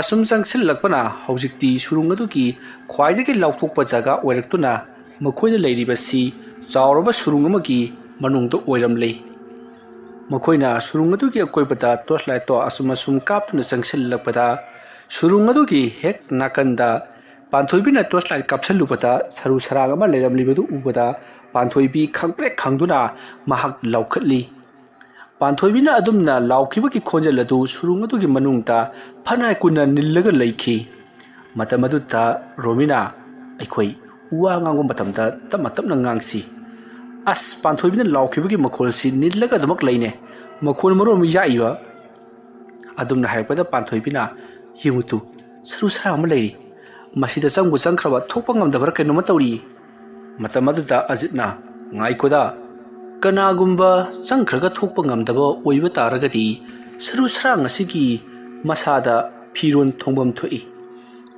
ꯑꯁꯨꯝ ꯆꯪꯁꯤꯜꯂꯛꯄꯅ ꯍꯧꯖꯤꯛꯇꯤ ꯁꯨꯔꯨꯡ ꯑꯗꯨꯒꯤ ꯈ꯭ꯋꯥꯏꯗꯒꯤ ꯂꯥꯎꯊꯣꯛꯄ ꯖꯒꯥ ꯑꯣꯏꯔꯛꯇꯨꯅ ꯃꯈꯣꯏꯅ ꯂꯩꯔꯤꯕꯁꯤ ꯆꯥꯎꯔꯕ ꯁꯨꯔꯨꯡ ꯑꯃꯒꯤ ꯃꯅꯨꯡꯗ ꯑꯣꯏꯔꯝꯂꯦ꯫ ꯃꯈꯣꯏꯅ ꯁꯨꯔꯨꯡ ꯑꯗꯨꯒꯤ ꯑꯀꯣꯏꯕꯗ torch light ꯇꯣ ꯑꯁꯨꯝ ꯑꯁꯨꯝ ꯀꯥꯞꯇꯨꯅ ꯆꯪꯁꯤꯜꯂꯛꯄꯗ ꯁꯨꯔꯨꯡ ꯑꯗꯨꯒꯤ ꯍꯦꯛ ꯅꯥꯀꯟꯗ ꯄꯥꯟꯊꯣꯏꯕꯤꯅ torch light ꯀꯥꯞꯁꯤꯜꯂꯨꯕꯗ ꯁꯔꯨ ꯁꯔꯥꯡ ꯑꯃ ꯂꯩꯔꯝꯂꯤꯕꯗꯨ ꯎꯕꯗ ꯄꯥꯟꯊꯣꯏꯕꯤ ꯈꯪꯄ꯭ꯔꯦꯛ ꯈꯪꯗꯨꯅ ꯃꯍꯥꯛ ꯂꯥꯎꯈꯠꯂꯤ꯫ ꯄꯥꯟꯊꯣꯏꯕꯤꯅ ꯑꯗꯨꯝꯅ ꯂꯥꯎꯈꯤꯕꯒꯤ ꯈꯣꯟꯖꯦꯜ ꯑꯗꯨ ꯁꯨꯔꯨꯡ ꯑꯗꯨꯒꯤ ꯃꯅꯨꯡꯗ ꯐꯅ ꯀꯨꯏꯅ ꯅꯤꯜꯂꯒ ꯂꯩꯈꯤ꯫ ꯃꯇꯝ ꯑꯗꯨꯗ ꯔꯣꯃꯤꯅꯥ, ꯑꯩꯈꯣꯏ ꯋꯥ ꯉꯥꯡꯕ ꯃꯇꯝꯗ ꯇꯞꯅ ꯇꯞꯅ ꯉꯥꯡꯁꯤ꯫ ꯑꯁ, ꯄꯥꯟꯊꯣꯏꯕꯤꯅ ꯂꯥꯎꯈꯤꯕꯒꯤ ꯃꯈꯣꯜꯁꯤ ꯅꯤꯜꯂꯒ ꯑꯗꯨꯃꯛ ꯂꯩꯅꯦ꯫ ꯃꯈꯣꯜ ꯃꯔꯣꯟ ꯑꯃ ꯌꯥꯛꯏꯕ꯫ ꯑꯗꯨꯝꯅ ꯍꯥꯏꯔꯛꯄꯗ ꯄꯥꯟꯊꯣꯏꯕꯤꯅ, "ꯌꯦꯡꯉꯨ ꯇꯨ, ꯁꯔꯨ ꯁꯔꯥꯡ ꯑꯃ ꯂꯩꯔꯤ꯫ ꯃꯁꯤꯗ ꯆꯪꯕꯨ ꯆꯪꯈ꯭ꯔꯕ ꯊꯣꯛꯄ ꯉꯝꯗꯕ꯭ꯔꯥ ꯀꯩꯅꯣꯝꯃ ꯇꯧꯔꯤ"꯫ ꯃꯇꯝ ꯑꯗꯨꯗ ꯑꯖꯤꯠꯅ, "ꯉꯥꯏꯈꯣꯗ, ꯀꯅꯥꯒꯨꯝꯕ ꯆꯪꯈ꯭ꯔꯒ ꯊꯣꯛꯄ ꯉꯝꯗꯕ ꯑꯣꯏꯕ ꯇꯥꯔꯒꯗꯤ ꯁꯔꯨ ꯁꯔꯥꯡ ꯑꯁꯤꯒꯤ ꯃꯁꯥꯗ ꯐꯤꯔꯣꯟ ꯊꯣꯡꯐꯝ ꯊꯣꯛꯏ꯫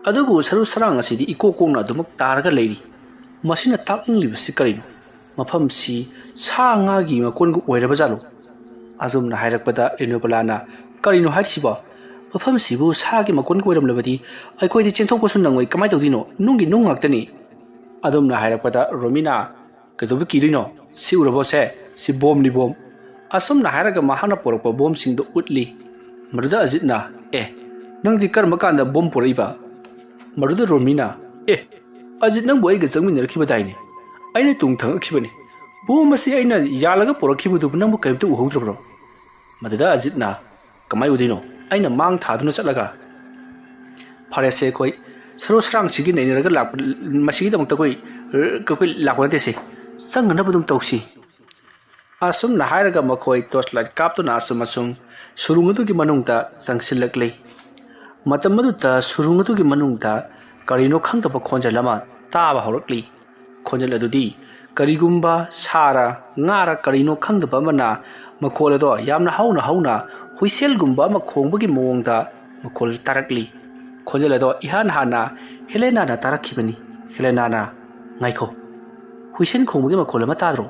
ꯑꯗꯨꯕꯨ ꯁꯔꯨ ꯁꯔꯥꯡ ꯑꯁꯤꯗꯤ ꯏꯀꯣꯛ ꯀꯣꯛꯅ ꯑꯗꯨꯃꯛ ꯇꯥꯔꯒ ꯂꯩꯔꯤ꯫ ꯃꯁꯤꯅ ꯇꯥꯛꯅꯤꯡꯂꯤꯕꯁꯤ ꯀꯔꯤꯅꯣ? ꯃꯐꯝꯁꯤ ꯁꯥ ꯉꯥꯒꯤ ꯃꯀꯣꯟꯒ ꯑꯣꯏꯔꯕ ꯖꯥꯠꯂꯣ?" ꯑꯗꯨꯝꯅ ꯍꯥꯏꯔꯛꯄꯗ ꯔꯦꯅꯨꯕꯂꯥꯅ, "ꯀꯔꯤꯅꯣ ꯍꯥꯏꯔꯤꯁꯤꯕꯣ? ꯃꯐꯝꯁꯤꯕꯨ ꯁꯥꯒꯤ ꯃꯀꯣꯟꯒ ꯑꯣꯏꯔꯝꯂꯕꯗꯤ ꯑꯩꯈꯣꯏꯗꯤ ꯆꯦꯟꯊꯣꯛꯄꯁꯨ ꯅꯪꯉꯣꯏ, ꯀꯃꯥꯏꯅ ꯇꯧꯗꯣꯏꯅꯣ? ꯅꯨꯡꯒꯤ ꯅꯨꯡ ꯉꯥꯛꯇꯅꯤ"꯫ ꯑꯗꯨꯝꯅ ꯍꯥꯏꯔꯛꯄꯗ ꯔꯣꯃꯤꯅꯥ, "ꯀꯩꯗꯧꯕ ꯀꯤꯗꯣꯏꯅꯣ? ꯁꯤ ꯎꯔꯕꯣ ꯁꯦ? ꯁꯤ ꯕꯣꯝꯅꯤ, ꯕꯣꯝ"꯫ ꯑꯁꯨꯝꯅ ꯍꯥꯏꯔꯒ ꯃꯍꯥꯛꯅ ꯄꯣꯔꯛꯄ ꯕꯣꯝꯁꯤꯡꯗꯨ ꯎꯠꯂꯤ꯫ ꯃꯗꯨꯗ ꯑꯖꯤꯠꯅ, "ꯑꯦ, ꯅꯪꯗꯤ ꯀꯔꯝꯕ ꯀꯥꯟꯗ ꯕꯣꯝ ꯄꯣꯔꯛꯏꯕ?" ꯃꯗꯨꯗ ꯔꯣꯃꯤꯅꯥ, "ꯑꯦ, ꯑꯖꯤꯠ ꯅꯪꯕꯨ ꯑꯩꯒ ꯆꯪꯃꯤꯟꯅꯔꯛꯈꯤꯕꯗꯥꯏꯅꯦ? ꯑꯩꯅ ꯇꯨꯡ ꯊꯪꯉꯛꯈꯤꯕꯅꯤ꯫ ꯕꯣꯝ ꯑꯁꯤ ꯑꯩꯅ ꯌꯥꯜꯂꯒ ꯄꯣꯔꯛꯈꯤꯕꯗꯨꯕꯨ ꯅꯪꯕꯨ ꯀꯔꯤꯝꯇ ꯎꯍꯧꯗ꯭ꯔꯕ꯭ꯔꯣ?" ꯃꯗꯨꯗ ꯑꯖꯤꯠꯅ, "ꯀꯃꯥꯏ ꯎꯗꯣꯏꯅꯣ? ꯑꯩꯅ ꯃꯥꯡ ꯊꯥꯗꯨꯅ ꯆꯠꯂꯒ"꯫ "ꯐꯔꯦꯁꯦ, ꯑꯩꯈꯣꯏ ꯁꯔꯨ ꯁꯔꯥꯡꯁꯤꯒꯤ ꯅꯩꯅꯔꯒ ꯂꯥꯛꯄ, ꯃꯁꯤꯒꯤꯗꯃꯛꯇ ꯑꯩꯈꯣꯏ, ꯑꯩꯈꯣꯏ ꯂꯥꯛꯄ ꯅꯠꯇꯦꯁꯦ꯫ ꯆꯪꯅꯅꯕ ꯑꯗꯨꯝ ꯇꯧꯁꯤ"꯫ ꯑꯁꯨꯝꯅ ꯍꯥꯏꯔꯒ ꯃꯈꯣꯏ ꯇꯣꯔꯆ ꯂꯥꯏꯠ ꯀꯥꯞꯇꯨꯅ ꯑꯁꯨꯝ ꯑꯁꯨꯝ ꯁꯨꯔꯨꯡ ꯑꯗꯨꯒꯤ ꯃꯅꯨꯡꯗ ꯆꯪꯁꯤꯜꯂꯛꯂꯤ꯫ ꯃꯇꯝ ꯑꯗꯨꯗ ꯁꯨꯔꯨꯡ ꯑꯗꯨꯒꯤ ꯃꯅꯨꯡꯗ ꯀꯔꯤꯅꯣ ꯈꯪꯗꯕ ꯈꯣꯟꯖꯦꯜ ꯑꯃ ꯇꯥꯕ ꯍꯧꯔꯛꯂꯤ꯫ ꯈꯣꯟꯖꯦꯜ ꯑꯗꯨꯗꯤ ꯀꯔꯤꯒꯨꯝꯕ ꯁꯥꯔ ꯉꯥꯔ ꯀꯔꯤꯅꯣ ꯈꯪꯗꯕ ꯑꯃꯅ ꯃꯈꯣꯜ ꯑꯗꯣ ꯌꯥꯝꯅ ꯍꯧꯅ ꯍꯧꯅ ꯍꯨꯏꯁꯦꯜꯒꯨꯝꯕ ꯑꯃ ꯈꯣꯡꯕꯒꯤ ꯃꯑꯣꯡꯗ ꯃꯈꯣꯜ ꯇꯥꯔꯛꯂꯤ꯫ ꯈꯣꯟꯖꯦꯜ ꯑꯗꯣ ꯏꯍꯥꯟ ꯍꯥꯟꯅ ꯍꯦꯂꯦꯅꯥꯅ ꯇꯥꯔꯛꯈꯤꯕꯅꯤ꯫ ꯍꯦꯂꯦꯅꯥꯅ, "ꯉꯥꯏꯈꯣ, ꯍꯨꯏꯁꯦꯜ ꯈꯣꯡꯕꯒꯤ ꯃꯈꯣꯜ ꯑꯃ ꯇꯥꯗ꯭ꯔꯣ?"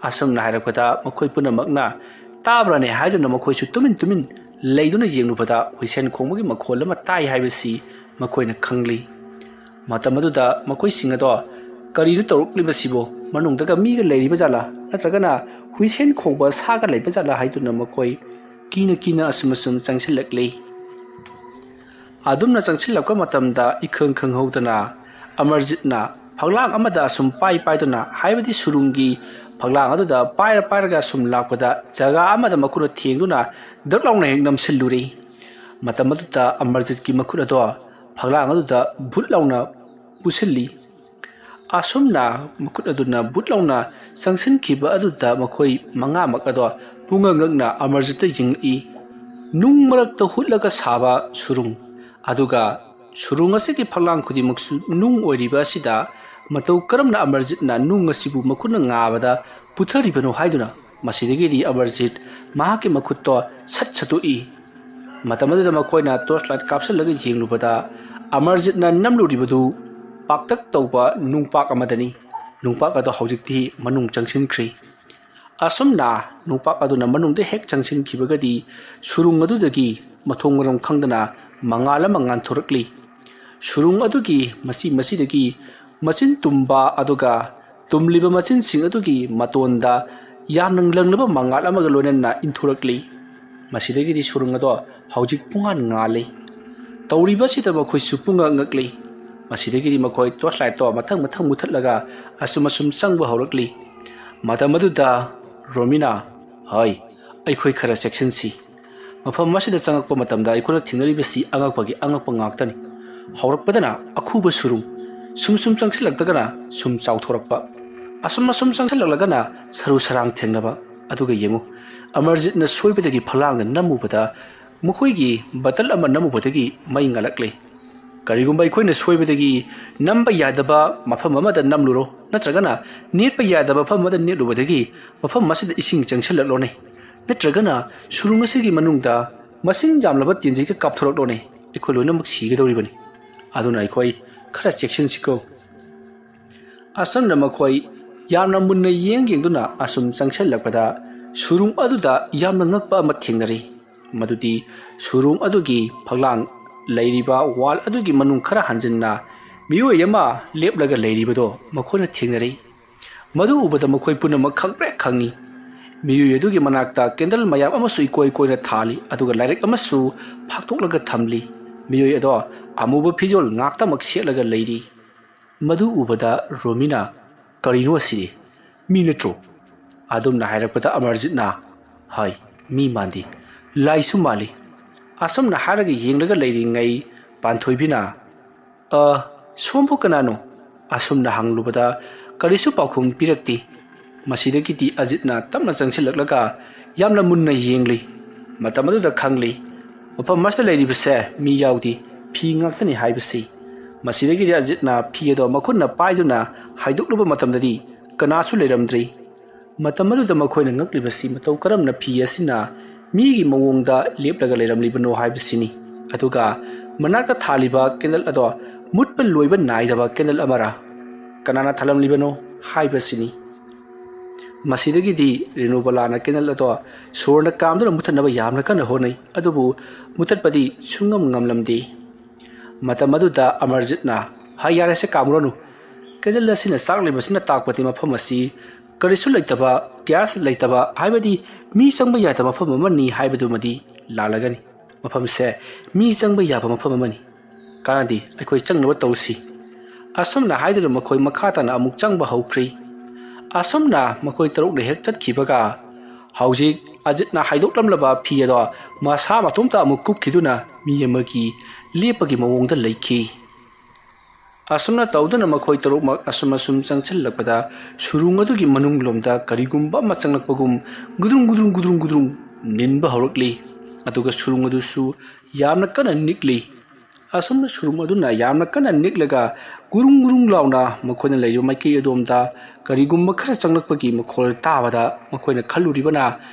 ꯑꯁꯨꯝꯅ ꯍꯥꯏꯔꯛꯄꯗ ꯃꯈꯣꯏ ꯄꯨꯝꯅꯃꯛꯅ ꯇꯥꯕ꯭ꯔꯅꯦ ꯍꯥꯏꯗꯨꯅ ꯃꯈꯣꯏꯁꯨ ꯇꯨꯃꯤꯟ ꯇꯨꯃꯤꯟ ꯂꯩꯗꯨꯅ ꯌꯦꯡꯂꯨꯕꯗ ꯍꯨꯏꯁꯦꯜ ꯈꯣꯡꯕꯒꯤ ꯃꯈꯣꯜ ꯑꯃ ꯇꯥꯏ ꯍꯥꯏꯕꯁꯤ ꯃꯈꯣꯏꯅ ꯈꯪꯂꯤ꯫ ꯃꯇꯝ ꯑꯗꯨꯗ ꯃꯈꯣꯏꯁꯤꯡ ꯑꯗꯣ ꯀꯔꯤꯅꯣ ꯇꯧꯔꯛꯂꯤꯕꯁꯤꯕꯣ? ꯃꯅꯨꯡꯗꯒ ꯃꯤꯒ ꯂꯩꯔꯤꯕ ꯖꯥꯠꯂꯥ? ꯅꯠꯇ꯭ꯔꯒꯅ ꯍꯨꯏꯁꯦꯜ ꯈꯣꯡꯕ ꯁꯥꯒ ꯂꯩꯕ ꯖꯥꯠꯂꯥ ꯍꯥꯏꯗꯨꯅ ꯃꯈꯣꯏ ꯀꯤꯅ ꯀꯤꯅ ꯑꯁꯨꯝ ꯑꯁꯨꯝ ꯆꯪꯁꯤꯜꯂꯛꯂꯤ꯫ ꯑꯗꯨꯝꯅ ꯆꯪꯁꯤꯜꯂꯛꯄ ꯃꯇꯝꯗ ꯏꯈꯪ ꯈꯪꯍꯧꯗꯅ ꯑꯃꯔꯖꯤꯠꯅ ꯐꯛꯂꯥꯡ ꯑꯃꯗ ꯑꯁꯨꯝ ꯄꯥꯏ ꯄꯥꯏꯗꯨꯅ, ꯍꯥꯏꯕꯗꯤ ꯁꯨꯔꯨꯡꯒꯤ ꯐꯛꯂꯥꯡ ꯑꯗꯨꯗ ꯄꯥꯏꯔ ꯄꯥꯏꯔꯒ ꯁꯨꯝ ꯂꯥꯛꯄꯗ ꯖꯒꯥ ꯑꯃꯗ ꯃꯈꯨꯠꯅ ꯊꯦꯡꯗꯨꯅ ꯗꯛ ꯂꯥꯎꯅ ꯍꯦꯛ ꯅꯝꯁꯤꯜꯂꯨꯔꯦ꯫ ꯃꯇꯝ ꯑꯗꯨꯗ ꯑꯃꯔꯖꯤꯠꯀꯤ ꯃꯈꯨꯠ ꯑꯗꯣ ꯐꯛꯂꯥꯡ ꯑꯗꯨꯗ ꯕꯨꯠ ꯂꯥꯎꯅ ꯄꯨꯁꯤꯜꯂꯤ꯫ ꯑꯁꯨꯝꯅ ꯃꯈꯨꯠ ꯑꯗꯨꯅ ꯕꯨꯠ ꯂꯥꯎꯅ ꯆꯪꯁꯤꯟꯈꯤꯕ ꯑꯗꯨꯗ ꯃꯈꯣꯏ ꯃꯉꯥꯃꯛ ꯑꯗꯣ ꯄꯨꯡꯉꯛ ꯉꯛꯅ ꯑꯃꯔꯖꯤꯠꯇ ꯌꯦꯡꯂꯛꯏ꯫ ꯅꯨꯡ ꯃꯔꯛꯇ ꯍꯨꯠꯂꯒ ꯁꯥꯕ ꯁꯨꯔꯨꯡ, ꯑꯗꯨꯒ ꯁꯨꯔꯨꯡ ꯑꯁꯤꯒꯤ ꯐꯛꯂꯥꯡ ꯈꯨꯗꯤꯡꯃꯛꯁꯨ ꯅꯨꯡ ꯑꯣꯏꯔꯤꯕ ꯑꯁꯤꯗ ꯃꯇꯧ ꯀꯔꯝꯅ ꯑꯃꯔꯖꯤꯠꯅ ꯅꯨꯡ ꯑꯁꯤꯕꯨ ꯃꯈꯨꯠꯅ ꯉꯥꯕꯗ ꯄꯨꯊꯔꯤꯕꯅꯣ ꯍꯥꯏꯗꯨꯅ ꯃꯁꯤꯗꯒꯤꯗꯤ ꯑꯃꯔꯖꯤꯠ ꯃꯍꯥꯛꯀꯤ ꯃꯈꯨꯠꯇꯣ ꯁꯠ ꯁꯠꯇꯣꯛꯏ꯫ ꯃꯇꯝ ꯑꯗꯨꯗ ꯃꯈꯣꯏꯅ torch light ꯀꯥꯞꯁꯤꯜꯂꯒ ꯌꯦꯡꯂꯨꯕꯗ ꯑꯃꯔꯖꯤꯠꯅ ꯅꯝꯂꯨꯔꯤꯕꯗꯨ ꯄꯥꯛꯇꯛ ꯇꯧꯕ ꯅꯨꯡꯄꯥꯛ ꯑꯃꯗꯅꯤ꯫ ꯅꯨꯡꯄꯥꯛ ꯑꯗꯨ ꯍꯧꯖꯤꯛꯇꯤ ꯃꯅꯨꯡ ꯆꯪꯁꯤꯟꯈ꯭ꯔꯦ꯫ ꯑꯁꯨꯝꯅ ꯅꯨꯡꯄꯥꯛ ꯑꯗꯨꯅ ꯃꯅꯨꯡꯗ ꯍꯦꯛ ꯆꯪꯁꯤꯟꯈꯤꯕꯒꯗꯤ ꯁꯨꯔꯨꯡ ꯑꯗꯨꯗꯒꯤ ꯃꯊꯣꯡ ꯃꯔꯝ ꯈꯪꯗꯅ ꯃꯉꯥꯜ ꯑꯃ ꯉꯥꯟꯊꯣꯔꯛꯂꯤ꯫ ꯁꯨꯔꯨꯡ ꯑꯗꯨꯒꯤ ꯃꯆꯤ ꯃꯆꯤꯗꯒꯤ ꯃꯆꯤꯟ ꯇꯨꯝꯕ, ꯑꯗꯨꯒ ꯇꯨꯝꯂꯤꯕ ꯃꯆꯤꯟꯁꯤꯡ ꯑꯗꯨꯒꯤ ꯃꯇꯣꯟꯗ ꯌꯥꯝꯅ ꯂꯪꯂꯕ ꯃꯉꯥꯜ ꯑꯃꯒ ꯂꯣꯏꯅꯅ ꯏꯟꯊꯣꯔꯛꯂꯤ꯫ ꯃꯁꯤꯗꯒꯤꯗꯤ ꯁꯨꯔꯨꯡ ꯑꯗꯣ ꯍꯧꯖꯤꯛ ꯄꯨꯡꯉꯥꯟ ꯉꯥꯜꯂꯤ꯫ ꯇꯧꯔꯤꯕꯁꯤꯗ ꯃꯈꯣꯏꯁꯨ ꯄꯨꯡꯉꯛ ꯉꯛꯂꯤ꯫ ꯃꯁꯤꯗꯒꯤꯗꯤ ꯃꯈꯣꯏ torch lightꯇꯣ ꯃꯊꯪ ꯃꯊꯪ ꯃꯨꯊꯠꯂꯒ ꯑꯁꯨꯝ ꯑꯁꯨꯝ ꯆꯪꯕ ꯍꯧꯔꯛꯂꯤ꯫ ꯃꯇꯝ ꯑꯗꯨꯗ ꯔꯣꯃꯤꯅ, "ꯍꯣꯏ, ꯑꯩꯈꯣꯏ ꯈꯔ ꯆꯦꯛꯁꯤꯟꯁꯤ꯫ ꯃꯐꯝ ꯑꯁꯤꯗ ꯆꯪꯉꯛꯄ ꯃꯇꯝꯗ ꯑꯩꯈꯣꯏꯅ ꯊꯦꯡꯅꯔꯤꯕꯁꯤ ꯑꯉꯛꯄꯒꯤ ꯑꯉꯛꯄ ꯉꯥꯛꯇꯅꯤ꯫ ꯍꯧꯔꯛꯄꯗꯅ ꯑꯈꯨꯕ ꯁꯨꯔꯨꯡ, ꯁꯨꯝ ꯁꯨꯝ ꯆꯪꯁꯤꯜꯂꯛꯇꯒꯅ ꯁꯨꯝ ꯆꯥꯎꯊꯣꯔꯛꯄ, ꯑꯁꯨꯝ ꯑꯁꯨꯝ ꯆꯪꯁꯤꯜꯂꯛꯂꯒꯅ ꯁꯔꯨ ꯁꯔꯥꯡ ꯊꯦꯡꯅꯕ꯫ ꯑꯗꯨꯒ ꯌꯦꯡꯉꯨ, ꯑꯃꯔꯖꯤꯠꯅ ꯁꯣꯏꯕꯗꯒꯤ ꯐꯛꯂꯥꯡꯗ ꯅꯝꯃꯨꯕꯗ ꯃꯈꯣꯏꯒꯤ ꯕꯇꯜ ꯑꯃ ꯅꯝꯃꯨꯕꯗꯒꯤ ꯃꯩ ꯉꯥꯜꯂꯛꯂꯦ꯫ ꯀꯔꯤꯒꯨꯝꯕ ꯑꯩꯈꯣꯏꯅ ꯁꯣꯏꯕꯗꯒꯤ ꯅꯝꯕ ꯌꯥꯗꯕ ꯃꯐꯝ ꯑꯃꯗ ꯅꯝꯂꯨꯔꯣ, ꯅꯠꯇ꯭ꯔꯒꯅ ꯅꯦꯠꯄ ꯌꯥꯗꯕ ꯃꯐꯝ ꯑꯃꯗ ꯅꯦꯠꯂꯨꯕꯗꯒꯤ ꯃꯐꯝ ꯑꯁꯤꯗ ꯏꯁꯤꯡ ꯆꯪꯁꯤꯜꯂꯛꯂꯣꯅꯦ, ꯅꯠꯇ꯭ꯔꯒꯅ ꯁꯨꯔꯨꯡ ꯑꯁꯤꯒꯤ ꯃꯅꯨꯡꯗ ꯃꯁꯤꯡ ꯌꯥꯝꯂꯕ ꯇꯦꯟꯖꯩꯒ ꯀꯥꯞꯊꯣꯔꯛꯂꯣꯅꯦ, ꯑꯩꯈꯣꯏ ꯂꯣꯏꯅꯃꯛ ꯁꯤꯒꯗꯧꯔꯤꯕꯅꯤ꯫ ꯑꯗꯨꯅ ꯑꯩꯈꯣꯏ ꯈꯔ ꯆꯦꯛꯁꯤꯟꯁꯤꯀꯣ꯫" ꯑꯁꯨꯝꯅ ꯃꯈꯣꯏ ꯌꯥꯝꯅ ꯃꯨꯟꯅ ꯌꯦꯡ ꯌꯦꯡꯗꯨꯅ ꯑꯁꯨꯝ ꯆꯪꯁꯤꯜꯂꯛꯄꯗ ꯁꯨꯔꯨꯡ ꯑꯗꯨꯗ ꯌꯥꯝꯅ ꯉꯛꯄ ꯑꯃ ꯊꯦꯡꯅꯔꯤ꯫ ꯃꯗꯨꯗꯤ ꯁꯨꯔꯨꯡ ꯑꯗꯨꯒꯤ ꯐꯛꯂꯥꯡ ꯂꯩꯔꯤꯕ wall ꯑꯗꯨꯒꯤ ꯃꯅꯨꯡ ꯈꯔ ꯍꯟꯖꯤꯟꯅ ꯃꯤꯑꯣꯏ ꯑꯃ ꯂꯦꯞꯂꯒ ꯂꯩꯔꯤꯕꯗꯣ ꯃꯈꯣꯏꯅ ꯊꯦꯡꯅꯔꯤ꯫ ꯃꯗꯨ ꯎꯕꯗ ꯃꯈꯣꯏ ꯄꯨꯝꯅꯃꯛ ꯈꯪꯄ꯭ꯔꯦꯛ ꯈꯪꯉꯤ꯫ ꯃꯤꯑꯣꯏ ꯑꯗꯨꯒꯤ ꯃꯅꯥꯛꯇ candle ꯃꯌꯥꯝ ꯑꯃꯁꯨ ꯏꯀꯣꯏ ꯀꯣꯏꯅ ꯊꯥꯜꯂꯤ, ꯑꯗꯨꯒ ꯂꯥꯏꯔꯤꯛ ꯑꯃꯁꯨ ꯐꯥꯛꯇꯣꯛꯂꯒ ꯊꯝꯂꯤ꯫ ꯃꯤꯑꯣꯏ ꯑꯗꯣ ꯑꯃꯨꯕ ꯐꯤꯖꯣꯜ ꯉꯥꯛꯇꯃꯛ ꯁꯦꯠꯂꯒ ꯂꯩꯔꯤ꯫ ꯃꯗꯨ ꯎꯕꯗ ꯔꯣꯃꯤꯅ, "ꯀꯔꯤꯅꯣ ꯑꯁꯤꯗꯤ? "ꯃꯤ ꯅꯠꯇ꯭ꯔꯣ?" ꯑꯗꯨꯝꯅ ꯍꯥꯏꯔꯛꯄꯗ ꯑꯃꯔꯖꯤꯠꯅ, "ꯍꯣꯏ, ꯃꯤ ꯃꯥꯟꯗꯦ, ꯂꯥꯏꯁꯨ ꯃꯥꯜꯂꯤ"꯫ ꯑꯁꯨꯝꯅ ꯍꯥꯏꯔꯒ ꯌꯦꯡꯂꯒ ꯂꯩꯔꯤꯉꯩ ꯄꯥꯟꯊꯣꯏꯕꯤꯅ, "ꯑ, ꯁꯣꯝꯕꯨ ꯀꯅꯥꯅꯣ?" ꯑꯁꯨꯝꯅ ꯍꯪꯂꯨꯕꯗ ꯀꯔꯤꯁꯨ ꯄꯥꯎꯈꯨꯝ ꯄꯤꯔꯛꯇꯦ꯫ ꯃꯁꯤꯗꯒꯤꯗꯤ ꯑꯖꯤꯠꯅ ꯇꯞꯅ ꯆꯪꯁꯤꯜꯂꯛꯂꯒ ꯌꯥꯝꯅ ꯃꯨꯟꯅ ꯌꯦꯡꯂꯤ꯫ ꯃꯇꯝ ꯑꯗꯨꯗ ꯈꯪꯂꯤ, ꯃꯐꯝ ꯑꯁꯤꯗ ꯂꯩꯔꯤꯕꯁꯦ ꯃꯤ ꯌꯥꯎꯗꯦ, ꯐꯤ ꯉꯥꯛꯇꯅꯤ ꯍꯥꯏꯕꯁꯤ꯫ ꯃꯁꯤꯗꯒꯤꯗꯤ ꯑꯖꯤꯠꯅ ꯐꯤ ꯑꯗꯣ ꯃꯈꯨꯠꯅ ꯄꯥꯏꯗꯨꯅ ꯍꯥꯏꯗꯣꯛꯂꯨꯕ ꯃꯇꯝꯗꯗꯤ ꯀꯅꯥꯁꯨ ꯂꯩꯔꯝꯗ꯭ꯔꯤ꯫ ꯃꯇꯝ ꯑꯗꯨꯗ ꯃꯈꯣꯏꯅ ꯉꯛꯂꯤꯕꯁꯤ ꯃꯇꯧ ꯀꯔꯝꯅ ꯐꯤ ꯑꯁꯤꯅ ꯃꯤꯒꯤ ꯃꯑꯣꯡꯗ ꯂꯦꯞꯂꯒ ꯂꯩꯔꯝꯂꯤꯕꯅꯣ ꯍꯥꯏꯕꯁꯤꯅꯤ꯫ ꯑꯗꯨꯒ ꯃꯅꯥꯛꯇ ꯊꯥꯜꯂꯤꯕ ꯀꯦꯟꯗꯜ ꯑꯗꯣ ꯃꯨꯠꯄ ꯂꯣꯏꯕ ꯅꯥꯏꯗꯕ ꯀꯦꯟꯗꯜ ꯑꯃꯔ? ꯀꯅꯥꯅ ꯊꯥꯜꯂꯝꯂꯤꯕꯅꯣ ꯍꯥꯏꯕꯁꯤꯅꯤ꯫ ꯃꯁꯤꯗꯒꯤꯗꯤ ꯔꯦꯅꯨꯕꯂꯥꯅ ꯀꯦꯟꯗꯜ ꯑꯗꯣ ꯁꯣꯔꯅ ꯀꯥꯝꯗꯨꯅ ꯃꯨꯊꯠꯅꯕ ꯌꯥꯝꯅ ꯀꯟꯅ ꯍꯣꯠꯅꯩ, ꯑꯗꯨꯕꯨ ꯃꯨꯊꯠꯄꯗꯤ ꯁꯨꯡꯉꯝ ꯉꯝꯂꯝꯗꯦ꯫ ꯃꯇꯝ ꯑꯗꯨꯗ ꯑꯃꯔꯖꯤꯠꯅ, "ꯍꯥꯏ, ꯌꯥꯔꯦꯁꯦ, ꯀꯥꯝꯃꯨꯔꯅꯨ꯫ ꯀꯦꯟꯗꯜ ꯑꯁꯤꯅ ꯆꯥꯛꯂꯤꯕꯁꯤꯅ ꯇꯥꯛꯄꯗꯤ ꯃꯐꯝ ꯑꯁꯤ ꯀꯔꯤꯁꯨ ꯂꯩꯇꯕ, ꯒ꯭ꯌꯥꯁ ꯂꯩꯇꯕ, ꯍꯥꯏꯕꯗꯤ ꯃꯤ ꯆꯪꯕ ꯌꯥꯗꯕ ꯃꯐꯝ ꯑꯃꯅꯤ ꯍꯥꯏꯕꯗꯨꯃꯗꯤ ꯂꯥꯜꯂꯒꯅꯤ꯫ ꯃꯐꯝꯁꯦ ꯃꯤ ꯆꯪꯕ ꯌꯥꯕ ꯃꯐꯝ ꯑꯃꯅꯤ꯫ ꯀꯥꯟꯅꯗꯦ, ꯑꯩꯈꯣꯏ ꯆꯪꯅꯕ ꯇꯧꯁꯤ"꯫ ꯑꯁꯨꯝꯅ ꯍꯥꯏꯗꯨꯅ ꯃꯈꯣꯏ ꯃꯈꯥ ꯇꯥꯅ ꯑꯃꯨꯛ ꯆꯪꯕ ꯍꯧꯈ꯭ꯔꯤ꯫ ꯑꯁꯨꯝꯅ ꯃꯈꯣꯏ ꯇꯔꯨꯛꯅ ꯍꯦꯛ ꯆꯠꯈꯤꯕꯒ ꯍꯧꯖꯤꯛ ꯑꯖꯤꯠꯅ ꯍꯥꯏꯗꯣꯛꯂꯝꯂꯕ ꯐꯤ ꯑꯗꯣ ꯃꯁꯥ ꯃꯇꯣꯝꯇ ꯑꯃꯨꯛ ꯀꯨꯞꯈꯤꯗꯨꯅ ꯃꯤ ꯑꯃꯒꯤ ꯂꯦꯞꯄꯒꯤ ꯃꯑꯣꯡꯗ ꯂꯩꯈꯤ꯫ ꯑꯁꯨꯝꯅ ꯇꯧꯗꯨꯅ ꯃꯈꯣꯏ ꯇꯔꯨꯛꯃꯛ ꯑꯁꯨꯝ ꯑꯁꯨꯝ ꯆꯪꯁꯤꯜꯂꯛꯄꯗ ꯁꯨꯔꯨꯡ ꯑꯗꯨꯒꯤ ꯃꯅꯨꯡ ꯂꯣꯝꯗ ꯀꯔꯤꯒꯨꯝꯕ ꯑꯃ ꯆꯪꯂꯛꯄꯒꯨꯝ ꯒꯨꯗ꯭ꯔꯨꯡ ꯒꯨꯗ꯭ꯔꯨꯡ ꯒꯨꯗ꯭ꯔꯨꯡ ꯒꯨꯗ꯭ꯔꯨꯡ ꯅꯤꯟꯕ ꯍꯧꯔꯛꯂꯤ꯫ ꯑꯗꯨꯒ ꯁꯨꯔꯨꯡ ꯑꯗꯨꯁꯨ ꯌꯥꯝꯅ ꯀꯟꯅ ꯅꯤꯛꯂꯤ꯫ ꯑꯁꯨꯝꯅ ꯁꯨꯔꯨꯡ ꯑꯗꯨꯅ ꯌꯥꯝꯅ ꯀꯟꯅ ꯅꯤꯛꯂꯒ ꯒꯨꯔꯨꯡ ꯒꯨꯔꯨꯡ ꯂꯥꯎꯅ ꯃꯈꯣꯏꯅ ꯂꯩꯔꯤꯕ ꯃꯥꯏꯀꯩ ꯑꯗꯣꯝꯗ ꯀꯔꯤꯒꯨꯝꯕ ꯈꯔ ꯆꯪꯂꯛꯄꯒꯤ ꯃꯈꯣꯜ ꯇꯥꯕꯗ ꯃꯈꯣꯏꯅ ꯈꯜꯂꯨꯔꯤꯕꯅ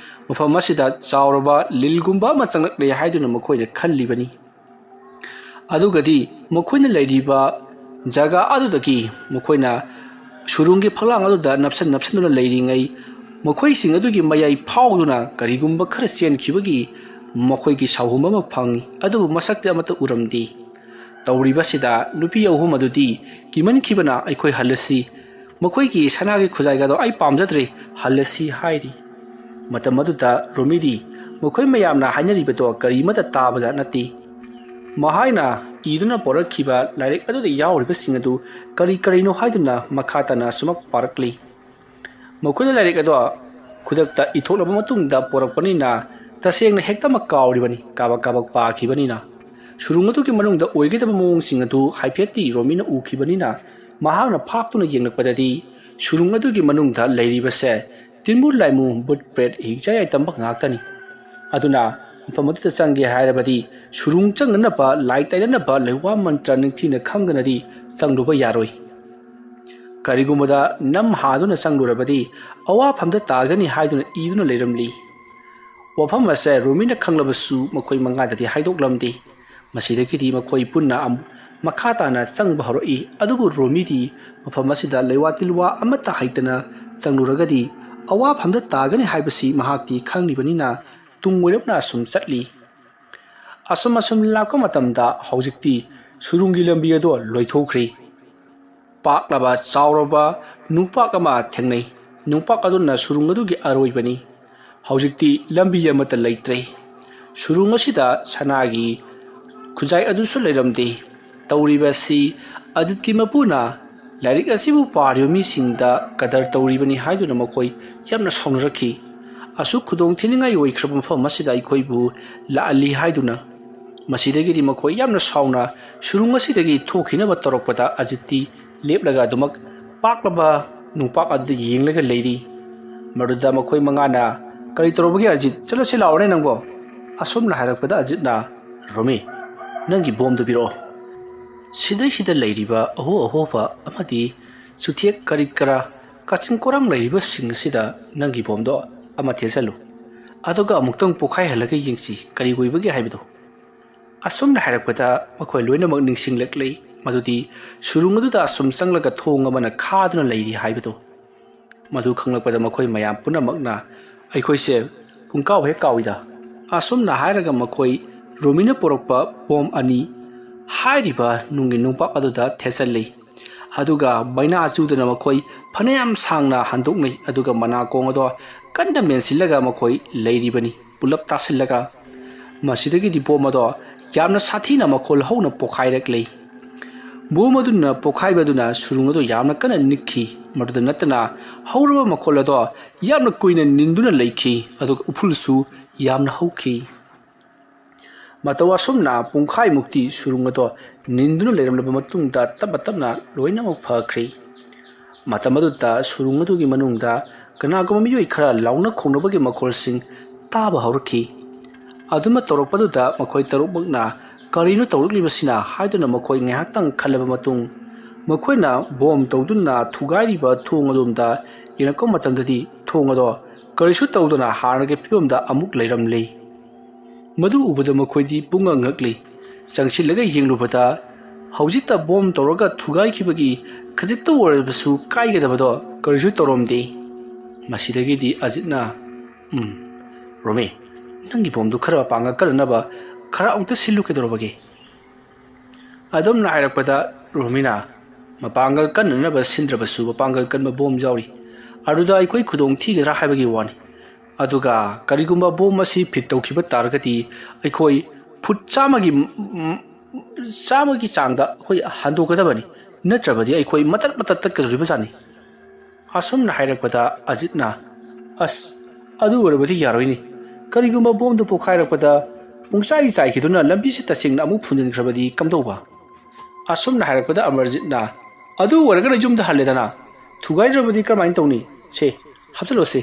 ꯃꯐꯝ ꯑꯁꯤꯗ ꯆꯥꯎꯔꯕ ꯂꯤꯜꯒꯨꯝꯕ ꯑꯃ ꯆꯪꯂꯛꯂꯦ ꯍꯥꯏꯗꯨꯅ ꯃꯈꯣꯏꯅ ꯈꯜꯂꯤꯕꯅꯤ꯫ ꯑꯗꯨꯒꯗꯤ ꯃꯈꯣꯏꯅ ꯂꯩꯔꯤꯕ ꯖꯒꯥ ꯑꯗꯨꯗꯒꯤ ꯃꯈꯣꯏꯅ ꯁꯨꯔꯨꯡꯒꯤ ꯐꯛꯂꯥꯡ ꯑꯗꯨꯗ ꯅꯞꯁꯟ ꯅꯞꯁꯟꯗꯨꯅ ꯂꯩꯔꯤꯉꯩ ꯃꯈꯣꯏꯁꯤꯡ ꯑꯗꯨꯒꯤ ꯃꯌꯥꯏ ꯐꯥꯎꯗꯨꯅ ꯀꯔꯤꯒꯨꯝꯕ ꯈꯔ ꯆꯦꯟꯈꯤꯕꯒꯤ ꯃꯈꯣꯏꯒꯤ ꯁꯥꯎꯍꯨꯝ ꯑꯃ ꯐꯪꯏ, ꯑꯗꯨꯕꯨ ꯃꯁꯛꯇꯤ ꯑꯃꯠꯇ ꯎꯔꯝꯗꯦ꯫ ꯇꯧꯔꯤꯕꯁꯤꯗ ꯅꯨꯄꯤ ꯑꯍꯨꯝ ꯑꯗꯨꯗꯤ ꯀꯤꯃꯟꯈꯤꯕꯅ "ꯑꯩꯈꯣꯏ ꯍꯜꯂꯁꯤ, ꯃꯈꯣꯏꯒꯤ ꯁꯅꯥꯒꯤ ꯈꯨꯖꯥꯏꯒꯗꯣ ꯑꯩ ꯄꯥꯝꯖꯗ꯭ꯔꯦ, ꯍꯜꯂꯁꯤ" ꯍꯥꯏꯔꯤ꯫ ꯃꯇꯝ ꯑꯗꯨꯗ ꯔꯣꯃꯤꯗꯤ ꯃꯈꯣꯏ ꯃꯌꯥꯝꯅ ꯍꯥꯏꯅꯔꯤꯕꯗꯣ ꯀꯔꯤꯃꯠꯇ ꯇꯥꯕꯗ ꯅꯠꯇꯦ꯫ ꯃꯍꯥꯛꯅ ꯏꯗꯨꯅ ꯄꯣꯔꯛꯈꯤꯕ ꯂꯥꯏꯔꯤꯛ ꯑꯗꯨꯗ ꯌꯥꯎꯔꯤꯕꯁꯤꯡ ꯑꯗꯨ ꯀꯔꯤ ꯀꯔꯤꯅꯣ ꯍꯥꯏꯗꯨꯅ ꯃꯈꯥ ꯇꯥꯅ ꯑꯁꯨꯃꯛ ꯄꯥꯔꯛꯂꯤ꯫ ꯃꯈꯣꯏꯅ ꯂꯥꯏꯔꯤꯛ ꯑꯗꯣ ꯈꯨꯗꯛꯇ ꯏꯊꯣꯛꯂꯕ ꯃꯇꯨꯡꯗ ꯄꯣꯔꯛꯄꯅꯤꯅ ꯇꯁꯦꯡꯅ ꯍꯦꯛꯇꯃꯛ ꯀꯥꯎꯔꯤꯕꯅꯤ, ꯀꯥꯕꯛ ꯀꯥꯕꯛ ꯄꯥꯈꯤꯕꯅꯤꯅ꯫ ꯁꯨꯔꯨꯡ ꯑꯗꯨꯒꯤ ꯃꯅꯨꯡꯗ ꯑꯣꯏꯒꯗꯕ ꯃꯑꯣꯡꯁꯤꯡ ꯑꯗꯨ ꯍꯥꯏꯐꯦꯠꯇꯤ ꯔꯣꯃꯤꯅ ꯎꯈꯤꯕꯅꯤꯅ ꯃꯍꯥꯛꯅ ꯐꯥꯛꯇꯨꯅ ꯌꯦꯡꯂꯛꯄꯗꯗꯤ ꯁꯨꯔꯨꯡ ꯑꯗꯨꯒꯤ ꯃꯅꯨꯡꯗ ꯂꯩꯔꯤꯕꯁꯦ ꯇꯤꯟꯃꯨ ꯂꯥꯏꯃꯨ, ꯕꯨꯠ ꯄ꯭ꯔꯦꯠ, ꯍꯤꯡꯆꯥꯏ ꯌꯥꯏꯇꯝꯕ ꯉꯥꯛꯇꯅꯤ꯫ ꯑꯗꯨꯅ ꯃꯐꯝ ꯑꯗꯨꯗ ꯆꯪꯒꯦ ꯍꯥꯏꯔꯕꯗꯤ ꯁꯨꯔꯨꯡ ꯆꯪꯅꯅꯕ ꯂꯥꯏ ꯇꯩꯅꯅꯕ ꯂꯩꯋꯥ ꯃꯟꯇ꯭ꯔ ꯅꯤꯡꯊꯤꯅ ꯈꯪꯗꯅꯗꯤ ꯆꯪꯂꯨꯕ ꯌꯥꯔꯣꯏ꯫ ꯀꯔꯤꯒꯨꯝꯕꯗ ꯅꯝ ꯍꯥꯗꯨꯅ ꯆꯪꯂꯨꯔꯕꯗꯤ ꯑꯋꯥꯐꯝꯗ ꯇꯥꯒꯅꯤ ꯍꯥꯏꯗꯨꯅ ꯏꯗꯨꯅ ꯂꯩꯔꯝꯂꯤ꯫ ꯋꯥꯐꯝ ꯑꯁꯦ ꯔꯣꯃꯤꯅ ꯈꯪꯂꯕꯁꯨ ꯃꯈꯣꯏ ꯃꯉꯥꯗꯗꯤ ꯍꯥꯏꯗꯣꯛꯂꯝꯗꯦ꯫ ꯃꯁꯤꯗꯒꯤꯗꯤ ꯃꯈꯣꯏ ꯄꯨꯟꯅ ꯑꯃꯨꯛ ꯃꯈꯥ ꯇꯥꯅ ꯆꯪꯕ ꯍꯧꯔꯛꯏ꯫ ꯑꯗꯨꯕꯨ ꯔꯣꯃꯤꯗꯤ ꯃꯐꯝ ꯑꯁꯤꯗ ꯂꯩꯋꯥ ꯇꯤꯜꯋꯥ ꯑꯃꯠꯇ ꯍꯩꯇꯅ ꯆꯪꯂꯨꯔꯒꯗꯤ ꯑꯋꯥꯐꯝꯗ ꯇꯥꯒꯅꯤ ꯍꯥꯏꯕꯁꯤ ꯃꯍꯥꯛꯇꯤ ꯈꯪꯂꯤꯕꯅꯤꯅ ꯇꯨꯡ ꯑꯣꯏꯔꯞꯅ ꯑꯁꯨꯝ ꯆꯠꯂꯤ꯫ ꯑꯁꯨꯝ ꯑꯁꯨꯝ ꯂꯥꯛꯄ ꯃꯇꯝꯗ ꯍꯧꯖꯤꯛꯇꯤ ꯁꯨꯔꯨꯡꯒꯤ ꯂꯝꯕꯤ ꯑꯗꯨ ꯂꯣꯏꯊꯣꯛꯈ꯭ꯔꯤ꯫ ꯄꯥꯛꯂꯕ ꯆꯥꯎꯔꯕ ꯅꯨꯡꯄꯥꯛ ꯑꯃ ꯊꯦꯡꯅꯩ꯫ ꯅꯨꯡꯄꯥꯛ ꯑꯗꯨꯅ ꯁꯨꯔꯨꯡ ꯑꯗꯨꯒꯤ ꯑꯔꯣꯏꯕꯅꯤ꯫ ꯍꯧꯖꯤꯛꯇꯤ ꯂꯝꯕꯤ ꯑꯃꯠꯇ ꯂꯩꯇ꯭ꯔꯦ꯫ ꯁꯨꯔꯨꯡ ꯑꯁꯤꯗ ꯁꯅꯥꯒꯤ ꯈꯨꯖꯥꯏ ꯑꯗꯨꯁꯨ ꯂꯩꯔꯝꯗꯦ꯫ ꯇꯧꯔꯤꯕ ꯑꯁꯤ ꯑꯖꯤꯠꯀꯤ ꯃꯄꯨꯅ ꯂꯥꯏꯔꯤꯛ ꯑꯁꯤꯕꯨ ꯄꯥꯔꯤꯕ ꯃꯤꯁꯤꯡꯗ ꯀꯗꯔ ꯇꯧꯔꯤꯕꯅꯤ ꯍꯥꯏꯗꯨꯅ ꯃꯈꯣꯏ ꯌꯥꯝꯅ ꯁꯥꯎꯅꯔꯛꯈꯤ꯫ ꯑꯁꯨꯛ ꯈꯨꯗꯣꯡ ꯊꯤꯅꯤꯡꯉꯥꯏ ꯑꯣꯏꯈ꯭ꯔꯕ ꯃꯐꯝ ꯑꯁꯤꯗ ꯑꯩꯈꯣꯏꯕꯨ ꯂꯥꯛꯍꯜꯂꯤ ꯍꯥꯏꯗꯨꯅ꯫ ꯃꯁꯤꯗꯒꯤꯗꯤ ꯃꯈꯣꯏ ꯌꯥꯝꯅ ꯁꯥꯎꯅ ꯁꯨꯔꯨꯡ ꯑꯁꯤꯗꯒꯤ ꯊꯣꯛꯈꯤꯅꯕ ꯇꯧꯔꯛꯄꯗ ꯑꯖꯤꯠꯇꯤ ꯂꯦꯞꯂꯒ ꯑꯗꯨꯃꯛ ꯄꯥꯛꯂꯕ ꯅꯨꯡꯄꯥꯛ ꯑꯗꯨꯗ ꯌꯦꯡꯂꯒ ꯂꯩꯔꯤ꯫ ꯃꯗꯨꯗ ꯃꯈꯣꯏ ꯃꯉꯥꯅ, "ꯀꯔꯤ ꯇꯧꯔꯕꯒꯦ ꯑꯖꯤꯠ? ꯆꯠꯂꯁꯤ ꯂꯥꯛꯑꯣꯅꯦ ꯅꯪꯕꯣ?" ꯑꯁꯨꯝꯅ ꯍꯥꯏꯔꯛꯄꯗ ꯑꯖꯤꯠꯅ, "ꯔꯣꯃꯤ, ꯅꯪꯒꯤ ꯕꯣꯝꯗꯨ ꯄꯤꯔꯛꯑꯣ꯫ ꯁꯤꯗꯩꯁꯤꯗ ꯂꯩꯔꯤꯕ ꯑꯍꯣ ꯑꯍꯣꯕ ꯑꯃꯗꯤ ꯆꯨꯊꯦꯛ ꯀꯔꯤ ꯀꯔꯥ ꯀꯥꯆꯤꯟ ꯀꯣꯔꯥꯡ ꯂꯩꯔꯤꯕꯁꯤꯡ ꯑꯁꯤꯗ ꯅꯪꯒꯤ ꯕꯣꯝꯗꯣ ꯑꯃ ꯊꯦꯠꯆꯜꯂꯨ꯫ ꯑꯗꯨꯒ ꯑꯃꯨꯛꯇꯪ ꯄꯣꯈꯥꯏꯍꯜꯂꯒ ꯌꯦꯡꯁꯤ ꯀꯔꯤ ꯑꯣꯏꯕꯒꯦ ꯍꯥꯏꯕꯗꯨ"꯫ ꯑꯁꯨꯝꯅ ꯍꯥꯏꯔꯛꯄꯗ ꯃꯈꯣꯏ ꯂꯣꯏꯅꯃꯛ ꯅꯤꯡꯁꯤꯡꯂꯛꯂꯤ ꯃꯗꯨꯗꯤ ꯁꯨꯔꯨꯡ ꯑꯗꯨꯗ ꯑꯁꯨꯝ ꯆꯪꯂꯒ ꯊꯣꯡ ꯑꯃꯅ ꯈꯥꯗꯨꯅ ꯂꯩꯔꯤ ꯍꯥꯏꯕꯗꯨ꯫ ꯃꯗꯨ ꯈꯪꯂꯛꯄꯗ ꯃꯈꯣꯏ ꯃꯌꯥꯝ ꯄꯨꯝꯅꯃꯛꯅ, "ꯑꯩꯈꯣꯏꯁꯦ ꯄꯨꯡꯀꯥꯎ ꯍꯦꯛ ꯀꯥꯎꯏꯗ"꯫ ꯑꯁꯨꯝꯅ ꯍꯥꯏꯔꯒ ꯃꯈꯣꯏ ꯔꯣꯃꯤꯅ ꯄꯨꯔꯛꯄ ꯕꯣꯝ ꯑꯅꯤ ꯍꯥꯏꯔꯤꯕ ꯅꯨꯡꯒꯤ ꯅꯨꯡꯄꯥꯛ ꯑꯗꯨꯗ ꯊꯦꯠꯆꯜꯂꯤ꯫ ꯑꯗꯨꯒ ꯃꯩꯅꯥ ꯆꯨꯗꯅ ꯃꯈꯣꯏ ꯐꯅꯌꯥꯝ ꯁꯥꯡꯅ ꯍꯟꯗꯣꯛꯅꯩ꯫ ꯑꯗꯨꯒ ꯃꯅꯥꯀꯣꯡ ꯑꯗꯣ ꯀꯟꯅ ꯃꯦꯟꯁꯤꯜꯂꯒ ꯃꯈꯣꯏ ꯂꯩꯔꯤꯕꯅꯤ꯫ ꯄꯨꯂꯞ ꯇꯥꯁꯤꯜꯂꯒ ꯃꯁꯤꯗꯒꯤꯗꯤ ꯕꯣꯝ ꯑꯗꯣ ꯌꯥꯝꯅ ꯁꯥꯊꯤꯅ ꯃꯈꯣꯜ ꯍꯧꯅ ꯄꯣꯈꯥꯏꯔꯛꯂꯤ꯫ ꯕꯣꯝ ꯑꯗꯨꯅ ꯄꯣꯈꯥꯏꯕ ꯑꯗꯨꯅ ꯁꯨꯔꯨꯡ ꯑꯗꯨ ꯌꯥꯝꯅ ꯀꯟꯅ ꯅꯤꯛꯈꯤ꯫ ꯃꯗꯨꯗ ꯅꯠꯇꯅ ꯍꯧꯔꯕ ꯃꯈꯣꯜ ꯑꯗꯣ ꯌꯥꯝꯅ ꯀꯨꯏꯅ ꯅꯤꯟꯗꯨꯅ ꯂꯩꯈꯤ, ꯑꯗꯨꯒ ꯎꯐꯨꯜꯁꯨ ꯌꯥꯝꯅ ꯍꯧꯈꯤ꯫ ꯃꯇꯧ ꯑꯁꯨꯝꯅ ꯄꯨꯡꯈꯥꯏꯃꯨꯛꯇꯤ ꯁꯨꯔꯨꯡ ꯑꯗꯣ ꯅꯤꯟꯗꯨꯅ ꯂꯩꯔꯝꯂꯕ ꯃꯇꯨꯡꯗ ꯇꯞꯅ ꯇꯞꯅ ꯂꯣꯏꯅꯃꯛ ꯐꯈ꯭ꯔꯦ꯫ ꯃꯇꯝ ꯑꯗꯨꯗ ꯁꯨꯔꯨꯡ ꯑꯗꯨꯒꯤ ꯃꯅꯨꯡꯗ ꯀꯅꯥꯒꯨꯝꯕ ꯃꯤꯑꯣꯏ ꯈꯔ ꯂꯥꯎꯅ ꯈꯣꯡꯅꯕꯒꯤ ꯃꯈꯣꯜꯁꯤꯡ ꯇꯥꯕ ꯍꯧꯔꯛꯈꯤ꯫ ꯑꯗꯨꯃ ꯇꯧꯔꯛꯄꯗꯨꯗ ꯃꯈꯣꯏ ꯇꯔꯨꯛꯃꯛꯅ "ꯀꯔꯤꯅꯣ ꯇꯧꯔꯛꯂꯤꯕꯁꯤꯅ?" ꯍꯥꯏꯗꯨꯅ ꯃꯈꯣꯏ ꯉꯥꯏꯍꯥꯛꯇꯪ ꯈꯜꯂꯕ ꯃꯇꯨꯡ, ꯃꯈꯣꯏꯅ ꯕꯣꯝ ꯇꯧꯗꯨꯅ ꯊꯨꯒꯥꯏꯔꯤꯕ ꯊꯣꯡ ꯑꯗꯣꯝꯗ ꯌꯦꯡꯂꯛꯄ ꯃꯇꯝꯗꯗꯤ ꯊꯣꯡ ꯑꯗꯣ ꯀꯔꯤꯁꯨ ꯇꯧꯗꯅ ꯍꯥꯟꯅꯒꯤ ꯐꯤꯕꯝꯗ ꯑꯃꯨꯛ ꯂꯩꯔꯝꯂꯤ꯫ ꯃꯗꯨ ꯎꯕꯗ ꯃꯈꯣꯏꯗꯤ ꯄꯨꯡꯉꯛ ꯉꯛꯂꯤ꯫ ꯆꯪꯁꯤꯜꯂꯒ ꯌꯦꯡꯂꯨꯕꯗ, ꯍꯧꯖꯤꯛꯇ ꯕꯣꯝ ꯇꯧꯔꯒ ꯊꯨꯒꯥꯏꯈꯤꯕꯒꯤ ꯈꯖꯤꯛꯇ ꯑꯣꯏꯔꯕꯁꯨ ꯀꯥꯏꯒꯗꯕꯗꯣ ꯀꯔꯤꯁꯨ ꯇꯧꯔꯝꯗꯦ꯫ ꯃꯁꯤꯗꯒꯤꯗꯤ ꯑꯖꯤꯠꯅ, "ꯎꯝ, ꯔꯣꯃꯤ, ꯅꯪꯒꯤ ꯕꯣꯝꯗꯨ ꯈꯔ ꯃꯄꯥꯡꯒꯜ ꯀꯟꯅꯅꯕ ꯈꯔ ꯑꯃꯨꯛꯇ ꯁꯤꯜꯂꯨ ꯀꯩꯗꯧꯔꯕꯒꯦ?" ꯑꯗꯨꯝꯅ ꯍꯥꯏꯔꯛꯄꯗ, ꯔꯣꯃꯤꯅ, "ꯃꯄꯥꯡꯒꯜ ꯀꯟꯅꯅꯕ ꯁꯤꯟꯗ꯭ꯔꯕꯁꯨ ꯃꯄꯥꯡꯒꯜ ꯀꯟꯕ ꯕꯣꯝ ꯌꯥꯎꯔꯤ꯫ ꯑꯗꯨꯗ ꯑꯩꯈꯣꯏ ꯈꯨꯗꯣꯡ ꯊꯤꯒꯗ꯭ꯔꯥ ꯍꯥꯏꯕꯒꯤ ꯋꯥꯅꯤ꯫ ꯑꯗꯨꯒ ꯀꯔꯤꯒꯨꯝꯕ ꯕꯣꯝ ꯑꯁꯤ ꯐꯤꯠ ꯇꯧꯈꯤꯕ ꯇꯥꯔꯒꯗꯤ ꯑꯩꯈꯣꯏ ꯐꯨꯠ ꯆꯥꯝꯃꯒꯤ, ꯎꯝ, ꯆꯥꯝꯃꯒꯤ ꯆꯥꯡꯗ ꯑꯩꯈꯣꯏ ꯍꯟꯗꯣꯛꯀꯗꯕꯅꯤ꯫ ꯅꯠꯇ꯭ꯔꯕꯗꯤ ꯑꯩꯈꯣꯏ ꯃꯇꯠ ꯃꯇꯠ ꯇꯠꯀꯗꯧꯔꯤꯕꯖꯥꯠꯅꯤ꯫" ꯑꯁꯨꯝꯅ ꯍꯥꯏꯔꯛꯄꯗ ꯑꯖꯤꯠꯅ, "ꯑꯁ, ꯑꯗꯨ ꯑꯣꯏꯔꯕꯗꯤ ꯌꯥꯔꯣꯏꯅꯦ꯫ ꯀꯔꯤꯒꯨꯝꯕ ꯕꯣꯝꯗꯨ ꯄꯣꯈꯥꯏꯔꯛꯄꯗ ꯄꯨꯡꯆꯥꯏ ꯆꯥꯏꯈꯤꯗꯨꯅ ꯂꯝꯕꯤꯁꯤ ꯇꯁꯦꯡꯅ ꯑꯃꯨꯛ ꯐꯨꯟꯖꯤꯟꯈ꯭ꯔꯕꯗꯤ ꯀꯝꯗꯧꯕ?" ꯑꯁꯨꯝꯅ ꯍꯥꯏꯔꯛꯄꯗ ꯑꯃꯔꯖꯤꯠꯅ, "ꯑꯗꯨ ꯑꯣꯏꯔꯒꯅ ꯌꯨꯝꯗ ꯍꯜꯂꯦꯗꯅ꯫ ꯊꯨꯒꯥꯏꯗ꯭ꯔꯕꯗꯤ ꯀꯔꯝꯍꯥꯏꯅ ꯇꯧꯅꯤ? ꯁꯦ, ꯍꯥꯞꯆꯜꯂꯣ ꯁꯦ꯫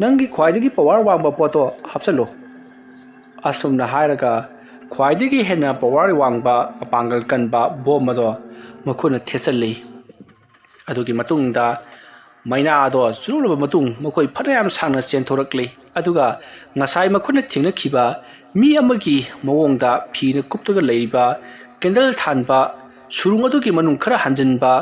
ꯅꯪꯒꯤ ꯈ꯭ꯋꯥꯏꯗꯒꯤ ꯄꯋꯥꯔ ꯋꯥꯡꯕ ꯄꯣꯠꯇꯣ ꯍꯥꯞꯆꯜꯂꯣ꯫" ꯑꯁꯨꯝꯅ ꯍꯥꯏꯔꯒ ꯈ꯭ꯋꯥꯏꯗꯒꯤ ꯍꯦꯟꯅ ꯄꯋꯥꯔ ꯋꯥꯡꯕ, ꯃꯄꯥꯡꯒꯜ ꯀꯟꯕ ꯕꯣꯝ ꯑꯗꯣ ꯃꯈꯣꯏꯅ ꯊꯦꯠꯆꯜꯂꯤ꯫ ꯑꯗꯨꯒꯤ ꯃꯇꯨꯡꯗ ꯃꯩꯅꯥ ꯑꯗꯣ ꯆꯨꯔꯨꯡꯂꯕ ꯃꯇꯨꯡ ꯃꯈꯣꯏ ꯐꯅꯌꯥꯝ ꯁꯥꯡꯅ ꯆꯦꯟꯊꯣꯔꯛꯂꯤ꯫ ꯑꯗꯨꯒ ꯉꯁꯥꯏ ꯃꯈꯣꯏꯅ ꯊꯦꯡꯅꯈꯤꯕ ꯃꯤ ꯑꯃꯒꯤ ꯃꯑꯣꯡꯗ ꯐꯤꯅ ꯀꯨꯞꯇꯨꯅ ꯂꯩꯔꯤꯕ ꯀꯦꯟꯗꯜ ꯊꯥꯟꯕ ꯁꯨꯔꯨꯡ ꯑꯗꯨꯒꯤ ꯃꯅꯨꯡ ꯈꯔ ꯍꯟꯖꯤꯟꯕ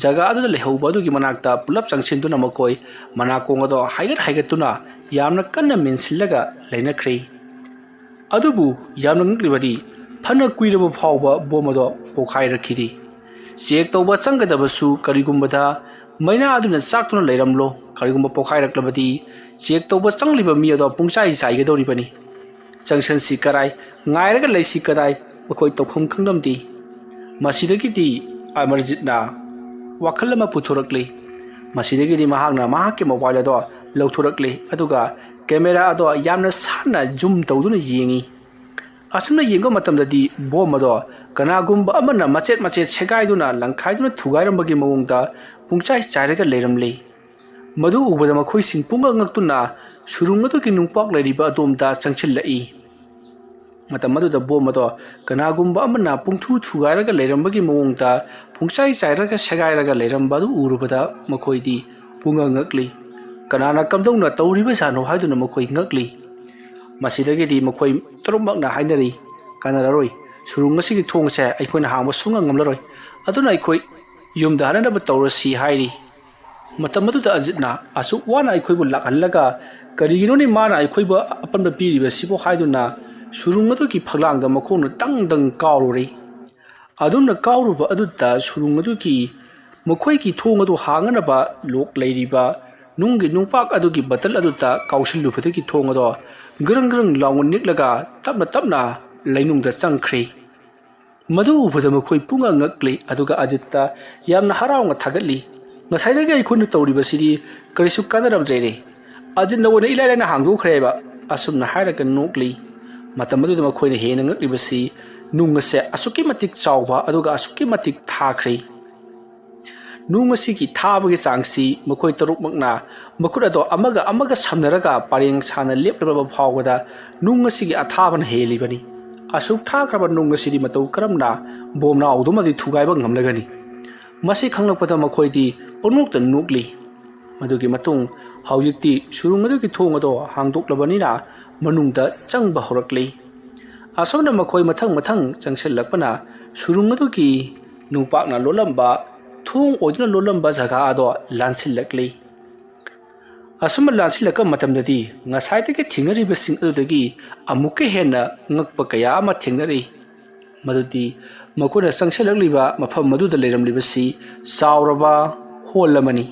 ꯖꯒꯥ ꯑꯗꯨꯗ ꯂꯩꯍꯧꯕ ꯑꯗꯨꯒꯤ ꯃꯅꯥꯛꯇ ꯄꯨꯂꯞ ꯆꯪꯁꯤꯟꯗꯨꯅ ꯃꯈꯣꯏ ꯃꯅꯥꯀꯣꯡ ꯑꯗꯣ ꯍꯥꯏꯒꯠ ꯍꯥꯏꯒꯠꯇꯨꯅ ꯌꯥꯝꯅ ꯀꯟꯅ ꯃꯦꯟꯁꯤꯜꯂꯒ ꯂꯩꯅꯈ꯭ꯔꯦ꯫ ꯑꯗꯨꯕꯨ ꯌꯥꯝꯅ ꯉꯛꯂꯤꯕꯗꯤ, ꯐꯅ ꯀꯨꯏꯔꯕ ꯐꯥꯎꯕ ꯕꯣꯝ ꯑꯗꯣ ꯄꯣꯈꯥꯏꯔꯛꯈꯤꯗꯦ꯫ ꯆꯦꯛ ꯇꯧꯕ ꯆꯪꯒꯗꯕꯁꯨ ꯀꯔꯤꯒꯨꯝꯕꯗ ꯃꯩꯅꯥ ꯑꯗꯨꯅ ꯆꯥꯛꯇꯨꯅ ꯂꯩꯔꯝꯂꯣ, ꯀꯔꯤꯒꯨꯝꯕ ꯄꯣꯈꯥꯏꯔꯛꯂꯕꯗꯤ ꯆꯦꯛ ꯇꯧꯕ ꯆꯪꯂꯤꯕ ꯃꯤ ꯑꯗꯣ ꯄꯨꯡꯆꯥꯏ ꯆꯥꯏꯒꯗꯧꯔꯤꯕꯅꯤ꯫ ꯆꯪꯁꯟꯁꯤ ꯀꯗꯥꯏ, ꯉꯥꯏꯔꯒ ꯂꯩꯁꯤ ꯀꯗꯥꯏ, ꯃꯈꯣꯏ ꯇꯧꯐꯝ ꯈꯪꯂꯝꯗꯦ꯫ ꯃꯁꯤꯗꯒꯤꯗꯤ ꯑꯃꯔꯖꯤꯠꯅ ꯋꯥꯈꯜ ꯑꯃ ꯄꯨꯊꯣꯔꯛꯂꯤ꯫ ꯃꯁꯤꯗꯒꯤꯗꯤ ꯃꯍꯥꯛꯅ ꯃꯍꯥꯛꯀꯤ ꯃꯣꯕꯥꯏꯜ ꯑꯗꯣ ꯂꯧꯊꯣꯔꯛꯂꯤ, ꯑꯗꯨꯒ ꯀꯦꯃꯦꯔꯥ ꯑꯗꯣ ꯌꯥꯝꯅ ꯁꯥꯟꯅ ꯖꯨꯝ ꯇꯧꯗꯨꯅ ꯌꯦꯡꯏ꯫ ꯑꯁꯨꯝꯅ ꯌꯦꯡꯕ ꯃꯇꯝꯗꯗꯤ ꯕꯣꯝ ꯑꯗꯣ ꯀꯅꯥꯒꯨꯝꯕ ꯑꯃꯅ ꯃꯆꯦꯠ ꯃꯆꯦꯠ ꯁꯦꯒꯥꯏꯗꯨꯅ ꯂꯪꯈꯥꯏꯗꯨꯅ ꯊꯨꯒꯥꯏꯔꯝꯕꯒꯤ ꯃꯑꯣꯡꯗ ꯄꯨꯡꯆꯥꯏ ꯆꯥꯏꯔꯒ ꯂꯩꯔꯝꯂꯤ꯫ ꯃꯗꯨ ꯎꯕꯗ ꯃꯈꯣꯏꯁꯤꯡ ꯄꯨꯡꯉꯛ ꯉꯛꯇꯨꯅ ꯁꯨꯔꯨꯡ ꯑꯗꯨꯒꯤ ꯅꯨꯡꯄꯥꯛ ꯂꯩꯔꯤꯕ ꯑꯗꯣꯝꯗ ꯆꯪꯁꯤꯜꯂꯛꯏ꯫ ꯃꯇꯝ ꯑꯗꯨꯗ ꯕꯣꯝ ꯑꯗꯣ ꯀꯅꯥꯒꯨꯝꯕ ꯑꯃꯅ ꯄꯨꯡꯊꯨ ꯊꯨꯒꯥꯏꯔꯒ ꯂꯩꯔꯝꯕꯒꯤ ꯃꯑꯣꯡꯗ ꯄꯨꯡꯆꯥꯏ ꯆꯥꯏꯔꯒ ꯁꯦꯒꯥꯏꯔꯒ ꯂꯩꯔꯝꯕ ꯑꯗꯨ ꯎꯔꯨꯕꯗ ꯃꯈꯣꯏꯗꯤ ꯄꯨꯡꯉꯛ ꯉꯛꯂꯤ꯫ ꯀꯅꯥꯅ ꯀꯝꯗꯧꯅ ꯇꯧꯔꯤꯕꯖꯥꯠꯅꯣ ꯍꯥꯏꯗꯨꯅ ꯃꯈꯣꯏ ꯉꯛꯂꯤ꯫ ꯃꯁꯤꯗꯒꯤꯗꯤ ꯃꯈꯣꯏ ꯇꯔꯨꯛꯃꯛꯅ ꯍꯥꯏꯅꯔꯤ, "ꯀꯥꯟꯅꯔꯔꯣꯏ, ꯁꯨꯔꯨꯡ ꯑꯁꯤꯒꯤ ꯊꯣꯡ ꯑꯁꯦ ꯑꯩꯈꯣꯏꯅ ꯍꯥꯡꯕ ꯁꯨꯡꯉꯝ ꯉꯝꯂꯔꯣꯏ, ꯑꯗꯨꯅ ꯑꯩꯈꯣꯏ ꯌꯨꯝꯗ ꯍꯟꯅꯅꯕ ꯇꯧꯔꯁꯤ" ꯍꯥꯏꯔꯤ꯫ ꯃꯇꯝ ꯑꯗꯨꯗ ꯑꯖꯤꯠꯅ ꯑꯁꯨꯛ ꯋꯥꯅ ꯑꯩꯈꯣꯏꯕꯨ ꯂꯥꯛꯍꯜꯂꯒ ꯀꯔꯤꯒꯤꯅꯣꯅꯦ ꯃꯥꯅ ꯑꯩꯈꯣꯏꯕꯨ ꯑꯄꯟꯕ ꯄꯤꯔꯤꯕꯁꯤꯕꯨ ꯍꯥꯏꯗꯨꯅ ꯁꯨꯔꯨꯡ ꯑꯗꯨꯒꯤ ꯐꯛꯂꯥꯡꯗ ꯃꯈꯣꯡꯅ ꯗꯪ ꯗꯪ ꯀꯥꯎꯔꯨꯔꯦ꯫ ꯑꯗꯨꯝꯅ ꯀꯥꯎꯔꯨꯕ ꯑꯗꯨꯗ ꯁꯨꯔꯨꯡ ꯑꯗꯨꯒꯤ ꯃꯈꯣꯏꯒꯤ ꯊꯣꯡ ꯑꯗꯨ ꯍꯥꯡꯅꯅꯕ ꯂꯣꯛ ꯂꯩꯔꯤꯕ ꯅꯨꯡꯒꯤ ꯅꯨꯡꯄꯥꯛ ꯑꯗꯨꯒꯤ ꯕꯇꯜ ꯑꯗꯨꯗ ꯀꯥꯎꯁꯤꯜꯂꯨꯕꯗꯒꯤ ꯊꯣꯡ ꯑꯗꯣ ꯒ꯭ꯔꯪ ꯒ꯭ꯔꯪ ꯂꯥꯎꯅ ꯅꯤꯛꯂꯒ ꯇꯞꯅ ꯇꯞꯅ ꯂꯩꯅꯨꯡꯗ ꯆꯪꯈ꯭ꯔꯦ꯫ ꯃꯗꯨ ꯎꯕꯗ ꯃꯈꯣꯏ ꯄꯨꯡꯉꯛ ꯉꯛꯂꯤ, ꯑꯗꯨꯒ ꯑꯖꯤꯠꯇ ꯌꯥꯝꯅ ꯍꯔꯥꯎꯅ ꯊꯥꯒꯠꯂꯤ꯫ "ꯉꯁꯥꯏꯗꯒꯤ ꯑꯩꯈꯣꯏꯅ ꯇꯧꯔꯤꯕꯁꯤꯗꯤ ꯀꯔꯤꯁꯨ ꯀꯥꯟꯅꯔꯝꯗ꯭ꯔꯦꯅꯦ꯫ ꯑꯖꯤꯠꯅ ꯑꯣꯏꯅ ꯏꯂꯥꯏ ꯂꯥꯏꯅ ꯍꯥꯡꯗꯣꯛꯈ꯭ꯔꯦꯕ", ꯑꯁꯨꯝꯅ ꯍꯥꯏꯔꯒ ꯅꯣꯛꯂꯤ꯫ ꯃꯇꯝ ꯑꯗꯨꯗ ꯃꯈꯣꯏꯅ ꯍꯦꯟꯅ ꯉꯛꯂꯤꯕꯁꯤ ꯅꯨꯡ ꯑꯁꯦ ꯑꯁꯨꯛꯀꯤ ꯃꯇꯤꯛ ꯆꯥꯎꯕ ꯑꯗꯨꯒ ꯑꯁꯨꯛꯀꯤ ꯃꯇꯤꯛ ꯊꯥꯈ꯭ꯔꯦ꯫ ꯅꯨꯡ ꯑꯁꯤꯒꯤ ꯊꯥꯕꯒꯤ ꯆꯥꯡꯁꯤ ꯃꯈꯣꯏ ꯇꯔꯨꯛꯃꯛꯅ ꯃꯈꯨꯠ ꯑꯗꯣ ꯑꯃꯒ ꯑꯃꯒ ꯁꯝꯅꯔꯒ ꯄꯔꯦꯡ ꯁꯥꯅ ꯂꯦꯞꯂꯕ ꯐꯥꯎꯕꯗ ꯅꯨꯡ ꯑꯁꯤꯒꯤ ꯑꯊꯥꯕꯅ ꯍꯦꯜꯂꯤꯕꯅꯤ꯫ ꯑꯁꯨꯛ ꯊꯥꯈ꯭ꯔꯕ ꯅꯨꯡ ꯑꯁꯤꯗꯤ ꯃꯇꯧ ꯀꯔꯝꯅ ꯕꯣꯝꯅꯥꯎꯗꯨꯃꯗꯤ ꯊꯨꯒꯥꯏꯕ ꯉꯝꯂꯒꯅꯤ? ꯃꯁꯤ ꯈꯪꯂꯛꯄꯗ ꯃꯈꯣꯏꯗꯤ ꯄꯪꯅꯣꯛꯇ ꯅꯣꯛꯂꯤ꯫ ꯃꯗꯨꯒꯤ ꯃꯇꯨꯡ ꯍꯧꯖꯤꯛꯇꯤ ꯁꯨꯔꯨꯡ ꯑꯗꯨꯒꯤ ꯊꯣꯡ ꯑꯗꯣ ꯍꯥꯡꯗꯣꯛꯂꯕꯅꯤꯅ ꯃꯅꯨꯡꯗ ꯆꯪꯕ ꯍꯧꯔꯛꯂꯤ꯫ ꯑꯁꯨꯝꯅ ꯃꯈꯣꯏ ꯃꯊꯪ ꯃꯊꯪ ꯆꯪꯁꯤꯜꯂꯛꯄꯅ ꯁꯨꯔꯨꯡ ꯑꯗꯨꯒꯤ ꯅꯨꯡꯄꯥꯛꯅ ꯂꯣꯜꯂꯝꯕ, ꯊꯣꯡ ꯑꯣꯏꯗꯨꯅ ꯂꯣꯜꯂꯝꯕ ꯖꯒꯥ ꯑꯗꯣ ꯂꯥꯟꯁꯤꯜꯂꯛꯂꯤ꯫ ꯑꯁꯨꯝꯅ ꯂꯥꯟꯁꯤꯜꯂꯛꯄ ꯃꯇꯝꯗꯗꯤ ꯉꯁꯥꯏꯗꯒꯤ ꯊꯦꯡꯅꯔꯤꯕꯁꯤꯡ ꯑꯗꯨꯗꯒꯤ ꯑꯃꯨꯛꯀ ꯍꯦꯟꯅ ꯉꯛꯄ ꯀꯌꯥ ꯑꯃ ꯊꯦꯡꯅꯔꯤ꯫ ꯃꯗꯨꯗꯤ ꯃꯈꯣꯏꯅ ꯆꯪꯁꯤꯜꯂꯛꯂꯤꯕ ꯃꯐꯝ ꯑꯗꯨꯗ ꯂꯩꯔꯝꯂꯤꯕꯁꯤ ꯆꯥꯎꯔꯕ ꯍꯣꯜ ꯑꯃꯅꯤ꯫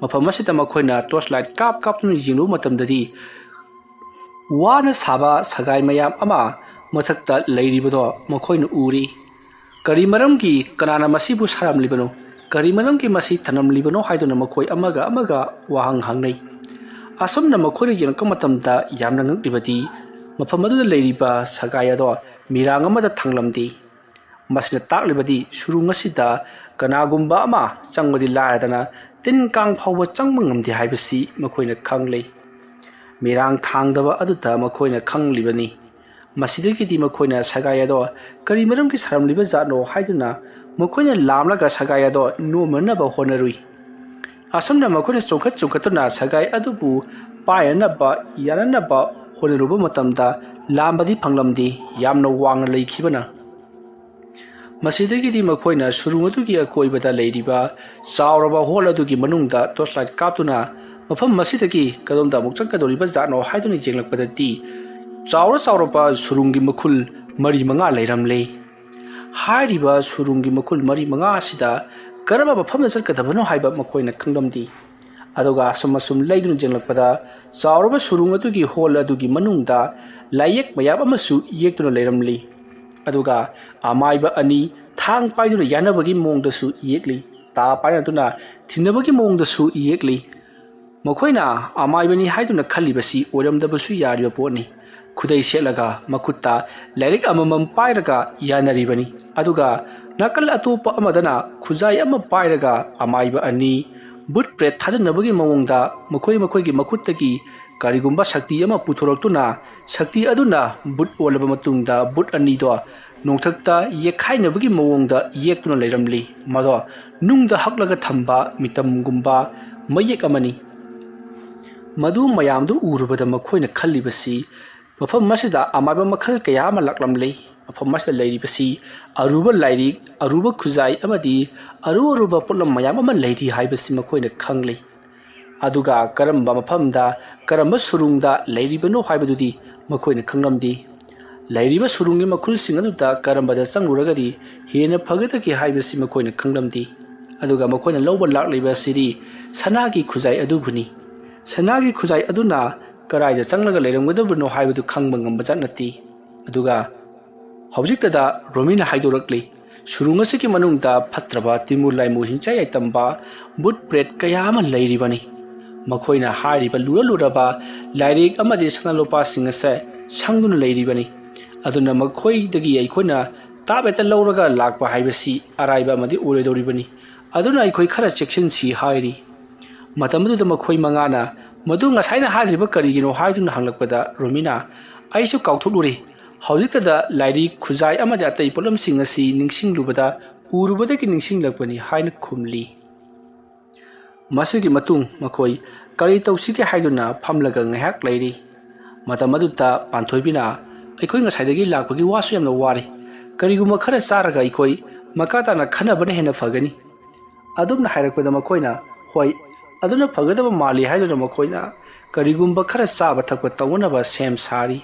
ꯃꯐꯝ ꯑꯁꯤꯗ ꯃꯈꯣꯏꯅ ꯇꯣꯔꯆ ꯂꯥꯏꯠ ꯀꯥꯞ ꯀꯥꯞꯇꯨꯅ ꯌꯦꯡꯂꯨꯕ ꯃꯇꯝꯗꯗꯤ ꯋꯥꯅ ꯁꯥꯕ ꯁꯒꯥꯏ ꯃꯌꯥꯝ ꯑꯃ ꯃꯊꯛꯇ ꯂꯩꯔꯤꯕꯗꯣ ꯃꯈꯣꯏꯅ ꯎꯔꯤ꯫ "ꯀꯔꯤ ꯃꯔꯝꯒꯤ, ꯀꯅꯥꯅ ꯃꯁꯤꯕꯨ ꯁꯥꯔꯝꯂꯤꯕꯅꯣ? ꯀꯔꯤ ꯃꯔꯝꯒꯤ ꯃꯁꯤ ꯊꯅꯝꯂꯤꯕꯅꯣ?" ꯍꯥꯏꯗꯨꯅ ꯃꯈꯣꯏ ꯑꯃꯒ ꯑꯃꯒ ꯋꯥꯍꯪ ꯍꯪꯅꯩ꯫ ꯑꯁꯨꯝꯅ ꯃꯈꯣꯏꯅ ꯌꯦꯡꯂꯛꯄ ꯃꯇꯝꯗ ꯌꯥꯝꯅ ꯉꯛꯂꯤꯕꯗꯤ, ꯃꯐꯝ ꯑꯗꯨꯗ ꯂꯩꯔꯤꯕ ꯁꯒꯥꯏ ꯑꯗꯣ ꯃꯤꯔꯥꯡ ꯑꯃꯗ ꯊꯥꯡꯂꯝꯗꯦ꯫ ꯃꯁꯤꯅ ꯇꯥꯛꯂꯤꯕꯗꯤ ꯁꯨꯔꯨꯡ ꯑꯁꯤꯗ ꯀꯅꯥꯒꯨꯝꯕ ꯑꯃ ꯆꯪꯕꯗꯤ ꯂꯥꯏꯔꯗꯅ ꯇꯤꯟ ꯀꯥꯡ ꯐꯥꯎꯕ ꯆꯪꯕ ꯉꯝꯗꯦ ꯍꯥꯏꯕꯁꯤ ꯃꯈꯣꯏꯅ ꯈꯪꯂꯦ꯫ ꯃꯤꯔꯥꯡ ꯊꯥꯡꯗꯕ ꯑꯗꯨꯗ ꯃꯈꯣꯏꯅ ꯈꯪꯂꯤꯕꯅꯤ꯫ ꯃꯁꯤꯗꯒꯤꯗꯤ ꯃꯈꯣꯏꯅ ꯁꯒꯥꯏ ꯑꯗꯣ ꯀꯔꯤ ꯃꯔꯝꯒꯤ ꯁꯥꯔꯝꯂꯤꯕ ꯖꯥꯠꯅꯣ ꯍꯥꯏꯗꯨꯅ ꯃꯈꯣꯏꯅ ꯂꯥꯝꯂꯒ ꯁꯒꯥꯏ ꯑꯗꯣ ꯅꯣꯝꯅꯅꯕ ꯍꯣꯠꯅꯔꯨꯏ꯫ ꯑꯁꯨꯝꯅ ꯃꯈꯣꯏꯅ ꯆꯣꯡꯈꯠ ꯆꯣꯡꯈꯠꯇꯨꯅ ꯁꯒꯥꯏ ꯑꯗꯨꯕꯨ ꯄꯥꯏꯅꯅꯕ, ꯌꯥꯅꯅꯕ ꯍꯣꯠꯅꯔꯨꯕ ꯃꯇꯝꯗ ꯂꯥꯝꯕꯗꯤ ꯐꯪꯂꯝꯗꯦ, ꯌꯥꯝꯅ ꯋꯥꯡꯅ ꯂꯩꯈꯤꯕꯅ꯫ ꯃꯁꯤꯗꯒꯤꯗꯤ ꯃꯈꯣꯏꯅ ꯁꯨꯔꯨꯡ ꯑꯗꯨꯒꯤ ꯑꯀꯣꯏꯕꯗ ꯂꯩꯔꯤꯕ ꯆꯥꯎꯔꯕ ꯍꯣꯜ ꯑꯗꯨꯒꯤ ꯃꯅꯨꯡꯗ ꯇꯣꯔꯆ ꯂꯥꯏꯠ ꯀꯥꯞꯇꯨꯅ ꯃꯐꯝ ꯑꯁꯤꯗꯒꯤ ꯀꯗꯣꯝꯗ ꯑꯃꯨꯛ ꯆꯪꯒꯗꯧꯔꯤꯕ ꯖꯥꯠꯅꯣ ꯍꯥꯏꯗꯨꯅ ꯌꯦꯡꯂꯛꯄꯗꯗꯤ ꯆꯥꯎꯔ ꯆꯥꯎꯔꯕ ꯁꯨꯔꯨꯡꯒꯤ ꯃꯈꯨꯜ ꯃꯔꯤ ꯃꯉꯥ ꯂꯩꯔꯝꯂꯦ꯫ ꯍꯥꯏꯔꯤꯕ ꯁꯨꯔꯨꯡꯒꯤ ꯃꯈꯨꯜ ꯃꯔꯤ ꯃꯉꯥ ꯑꯁꯤꯗ ꯀꯔꯝꯕ ꯃꯐꯝꯗ ꯆꯠꯀꯗꯕꯅꯣ ꯍꯥꯏꯕ ꯃꯈꯣꯏꯅ ꯈꯪꯂꯝꯗꯦ꯫ ꯑꯗꯨꯒ ꯑꯁꯨꯝ ꯑꯁꯨꯝ ꯂꯩꯗꯨꯅ ꯌꯦꯡꯂꯛꯄꯗ ꯆꯥꯎꯔꯕ ꯁꯨꯔꯨꯡ ꯑꯗꯨꯒꯤ ꯍꯣꯜ ꯑꯗꯨꯒꯤ ꯃꯅꯨꯡꯗ ꯂꯥꯏꯌꯦꯛ ꯃꯌꯥꯝ ꯑꯃꯁꯨ ꯌꯦꯛꯇꯨꯅ ꯂꯩꯔꯝꯂꯤ꯫ ꯑꯗꯨꯒ ꯑꯃꯥꯏꯕ ꯑꯅꯤ ꯊꯥꯡ ꯄꯥꯏꯗꯨꯅ ꯌꯥꯅꯕꯒꯤ ꯃꯑꯣꯡꯗꯁꯨ ꯌꯦꯛꯂꯤ, ꯇꯥ ꯄꯥꯏꯅꯗꯨꯅ ꯊꯤꯟꯅꯕꯒꯤ ꯃꯑꯣꯡꯗꯁꯨ ꯌꯦꯛꯂꯤ꯫ ꯃꯈꯣꯏꯅ ꯑꯃꯥꯏꯕꯅꯤ ꯍꯥꯏꯗꯨꯅ ꯈꯜꯂꯤꯕꯁꯤ ꯑꯣꯏꯔꯝꯗꯕꯁꯨ ꯌꯥꯔꯤꯕ ꯄꯣꯠꯅꯤ꯫ ꯈꯨꯗꯩ ꯁꯦꯠꯂꯒ ꯃꯈꯨꯠꯇ ꯂꯥꯏꯔꯤꯛ ꯑꯃꯃꯝ ꯄꯥꯏꯔꯒ ꯌꯥꯅꯔꯤꯕꯅꯤ꯫ ꯑꯗꯨꯒ ꯅꯥꯀꯜ ꯑꯇꯣꯞꯄ ꯑꯃꯗꯅ ꯈꯨꯖꯥꯏ ꯑꯃ ꯄꯥꯏꯔꯒ ꯑꯃꯥꯏꯕ ꯑꯅꯤ ꯚꯨꯠ ꯄ꯭ꯔꯦꯠ ꯊꯥꯖꯟꯅꯕꯒꯤ ꯃꯑꯣꯡꯗ ꯃꯈꯣꯏ ꯃꯈꯣꯏꯒꯤ ꯃꯈꯨꯠꯇꯒꯤ ꯀꯔꯤꯒꯨꯝꯕ ꯁꯛꯇꯤ ꯑꯃ ꯄꯨꯊꯣꯔꯛꯇꯨꯅ ꯁꯛꯇꯤ ꯑꯗꯨꯅ ꯚꯨꯠ ꯑꯣꯜꯂꯕ ꯃꯇꯨꯡꯗ ꯚꯨꯠ ꯑꯅꯤꯗꯣ ꯅꯣꯡꯊꯛꯇ ꯌꯦꯛꯈꯥꯏꯅꯕꯒꯤ ꯃꯑꯣꯡꯗ ꯌꯦꯛꯇꯨꯅ ꯂꯩꯔꯝꯂꯤ꯫ ꯃꯗꯣ ꯅꯨꯡꯗ ꯍꯛꯂꯒ ꯊꯝꯕ ꯃꯤꯇꯝꯒꯨꯝꯕ ꯃꯌꯦꯛ ꯑꯃꯅꯤ꯫ ꯃꯗꯨ ꯃꯌꯥꯝꯗꯨ ꯎꯔꯨꯕꯗ ꯃꯈꯣꯏꯅ ꯈꯜꯂꯤꯕꯁꯤ ꯃꯐꯝ ꯑꯁꯤꯗ ꯑꯃꯥꯏꯕ ꯃꯈꯜ ꯀꯌꯥ ꯑꯃ ꯂꯥꯛꯂꯝꯂꯤ꯫ ꯃꯐꯝ ꯑꯁꯤꯗ ꯂꯩꯔꯤꯕꯁꯤ ꯑꯔꯨꯕ ꯂꯥꯏꯔꯤꯛ, ꯑꯔꯨꯕ ꯈꯨꯖꯥꯏ ꯑꯃꯗꯤ ꯑꯔꯨ ꯑꯔꯨꯕ ꯄꯣꯠꯂꯝ ꯃꯌꯥꯝ ꯑꯃ ꯂꯩꯔꯤ ꯍꯥꯏꯕꯁꯤ ꯃꯈꯣꯏꯅ ꯈꯪꯂꯤ꯫ ꯑꯗꯨꯒ ꯀꯔꯝꯕ ꯃꯐꯝꯗ, ꯀꯔꯝꯕ ꯁꯨꯔꯨꯡꯗ ꯂꯩꯔꯤꯕꯅꯣ ꯍꯥꯏꯕꯗꯨꯗꯤ ꯃꯈꯣꯏꯅ ꯈꯪꯂꯝꯗꯦ꯫ ꯂꯩꯔꯤꯕ ꯁꯨꯔꯨꯡꯒꯤ ꯃꯈꯨꯜꯁꯤꯡ ꯑꯗꯨꯗ ꯀꯔꯝꯕꯗ ꯆꯪꯂꯨꯔꯒꯗꯤ ꯍꯦꯟꯅ ꯐꯒꯗꯒꯦ ꯍꯥꯏꯕꯁꯤ ꯃꯈꯣꯏꯅ ꯈꯪꯂꯝꯗꯦ꯫ ꯑꯗꯨꯒ ꯃꯈꯣꯏꯅ ꯂꯧꯕ ꯂꯥꯛꯂꯤꯕ ꯑꯁꯤꯗꯤ ꯁꯅꯥꯒꯤ ꯈꯨꯖꯥꯏ ꯑꯗꯨꯕꯨꯅꯤ꯫ ꯁꯅꯥꯒꯤ ꯈꯨꯖꯥꯏ ꯑꯗꯨꯅ ꯀꯗꯥꯏꯗ ꯆꯪꯂꯒ ꯂꯩꯔꯝꯒꯗꯕꯅꯣ ꯍꯥꯏꯕꯗꯨ ꯈꯪꯕ ꯉꯝꯕ ꯖꯥꯠ ꯅꯠꯇꯦ꯫ ꯑꯗꯨꯒ ꯍꯧꯖꯤꯛꯇꯗ ꯔꯣꯃꯤꯅ ꯍꯥꯏꯗꯣꯔꯛꯂꯤ, ꯁꯨꯔꯨꯡ ꯑꯁꯤꯒꯤ ꯃꯅꯨꯡꯗ ꯐꯠꯇ꯭ꯔꯕ ꯇꯤꯟꯃꯨ ꯂꯥꯏꯃꯨ ꯍꯤꯡꯆꯥꯏ ꯌꯥꯏꯇꯝꯕ ꯕꯨꯠ ꯄ꯭ꯔꯦꯠ ꯀꯌꯥ ꯑꯃ ꯂꯩꯔꯤꯕꯅꯤ꯫ ꯃꯈꯣꯏꯅ ꯍꯥꯏꯔꯤꯕ ꯂꯨꯔ ꯂꯨꯔꯕ ꯂꯥꯏꯔꯤꯛ ꯑꯃꯗꯤ ꯁꯅꯥ ꯂꯨꯄꯥꯁꯤꯡ ꯑꯁꯦ ꯁꯪꯗꯨꯅ ꯂꯩꯔꯤꯕꯅꯤ꯫ ꯑꯗꯨꯅ ꯃꯈꯣꯏꯗꯒꯤ ꯑꯩꯈꯣꯏꯅ ꯇꯥꯞ ꯍꯦꯛꯇ ꯂꯧꯔꯒ ꯂꯥꯛꯄ ꯍꯥꯏꯕꯁꯤ ꯑꯔꯥꯏꯕ ꯑꯃꯗꯤ ꯑꯣꯏꯔꯣꯏꯗꯧꯔꯤꯕꯅꯤ꯫ ꯑꯗꯨꯅ ꯑꯩꯈꯣꯏ ꯈꯔ ꯆꯦꯛꯁꯤꯟꯁꯤ ꯍꯥꯏꯔꯤ꯫ ꯃꯇꯝ ꯑꯗꯨꯗ ꯃꯈꯣꯏ ꯃꯉꯥꯅ ꯃꯗꯨ ꯉꯁꯥꯏꯅ ꯍꯥꯏꯗ꯭ꯔꯤꯕ ꯀꯔꯤꯒꯤꯅꯣ ꯍꯥꯏꯗꯨꯅ ꯍꯪꯂꯛꯄꯗ ꯔꯣꯃꯤꯅ, "ꯑꯩꯁꯨ ꯀꯥꯎꯊꯣꯛꯂꯨꯔꯦ꯫ ꯍꯧꯖꯤꯛꯇꯗ ꯂꯥꯏꯔꯤꯛ, ꯈꯨꯖꯥꯏ ꯑꯃꯗꯤ ꯑꯇꯩ ꯄꯣꯠꯂꯝꯁꯤꯡ ꯑꯁꯤ ꯅꯤꯡꯁꯤꯡꯂꯨꯕꯗ ꯎꯔꯨꯕꯗꯒꯤ ꯅꯤꯡꯁꯤꯡꯂꯛꯄꯅꯤ" ꯍꯥꯏꯅ ꯈꯨꯝꯂꯤ꯫ ꯃꯁꯤꯒꯤ ꯃꯇꯨꯡ ꯃꯈꯣꯏ ꯀꯔꯤ ꯇꯧꯁꯤꯒꯦ ꯍꯥꯏꯗꯨꯅ ꯐꯝꯂꯒ ꯉꯥꯏꯍꯥꯛ ꯂꯩꯔꯤ꯫ ꯃꯇꯝ ꯑꯗꯨꯗ ꯄꯥꯟꯊꯣꯏꯕꯤꯅ, "ꯑꯩꯈꯣꯏ ꯉꯁꯥꯏꯗꯒꯤ ꯂꯥꯛꯄꯒꯤ ꯋꯥꯁꯨ ꯌꯥꯝꯅ ꯋꯥꯔꯦ꯫ ꯀꯔꯤꯒꯨꯝꯕ ꯈꯔ ꯆꯥꯔꯒ ꯑꯩꯈꯣꯏ ꯃꯈꯥ ꯇꯥꯅ ꯈꯟꯅꯕꯅ ꯍꯦꯟꯅ ꯐꯒꯅꯤ"꯫ ꯑꯗꯨꯝꯅ ꯍꯥꯏꯔꯛꯄꯗ ꯃꯈꯣꯏꯅ, "ꯍꯣꯏ, ꯑꯗꯨꯅ ꯐꯒꯗꯕ ꯃꯥꯜꯂꯤ" ꯍꯥꯏꯗꯨꯅ ꯃꯈꯣꯏꯅ ꯀꯔꯤꯒꯨꯝꯕ ꯈꯔ ꯆꯥꯕ ꯊꯛꯄ ꯇꯧꯅꯅꯕ ꯁꯦꯝ ꯁꯥꯔꯤ꯫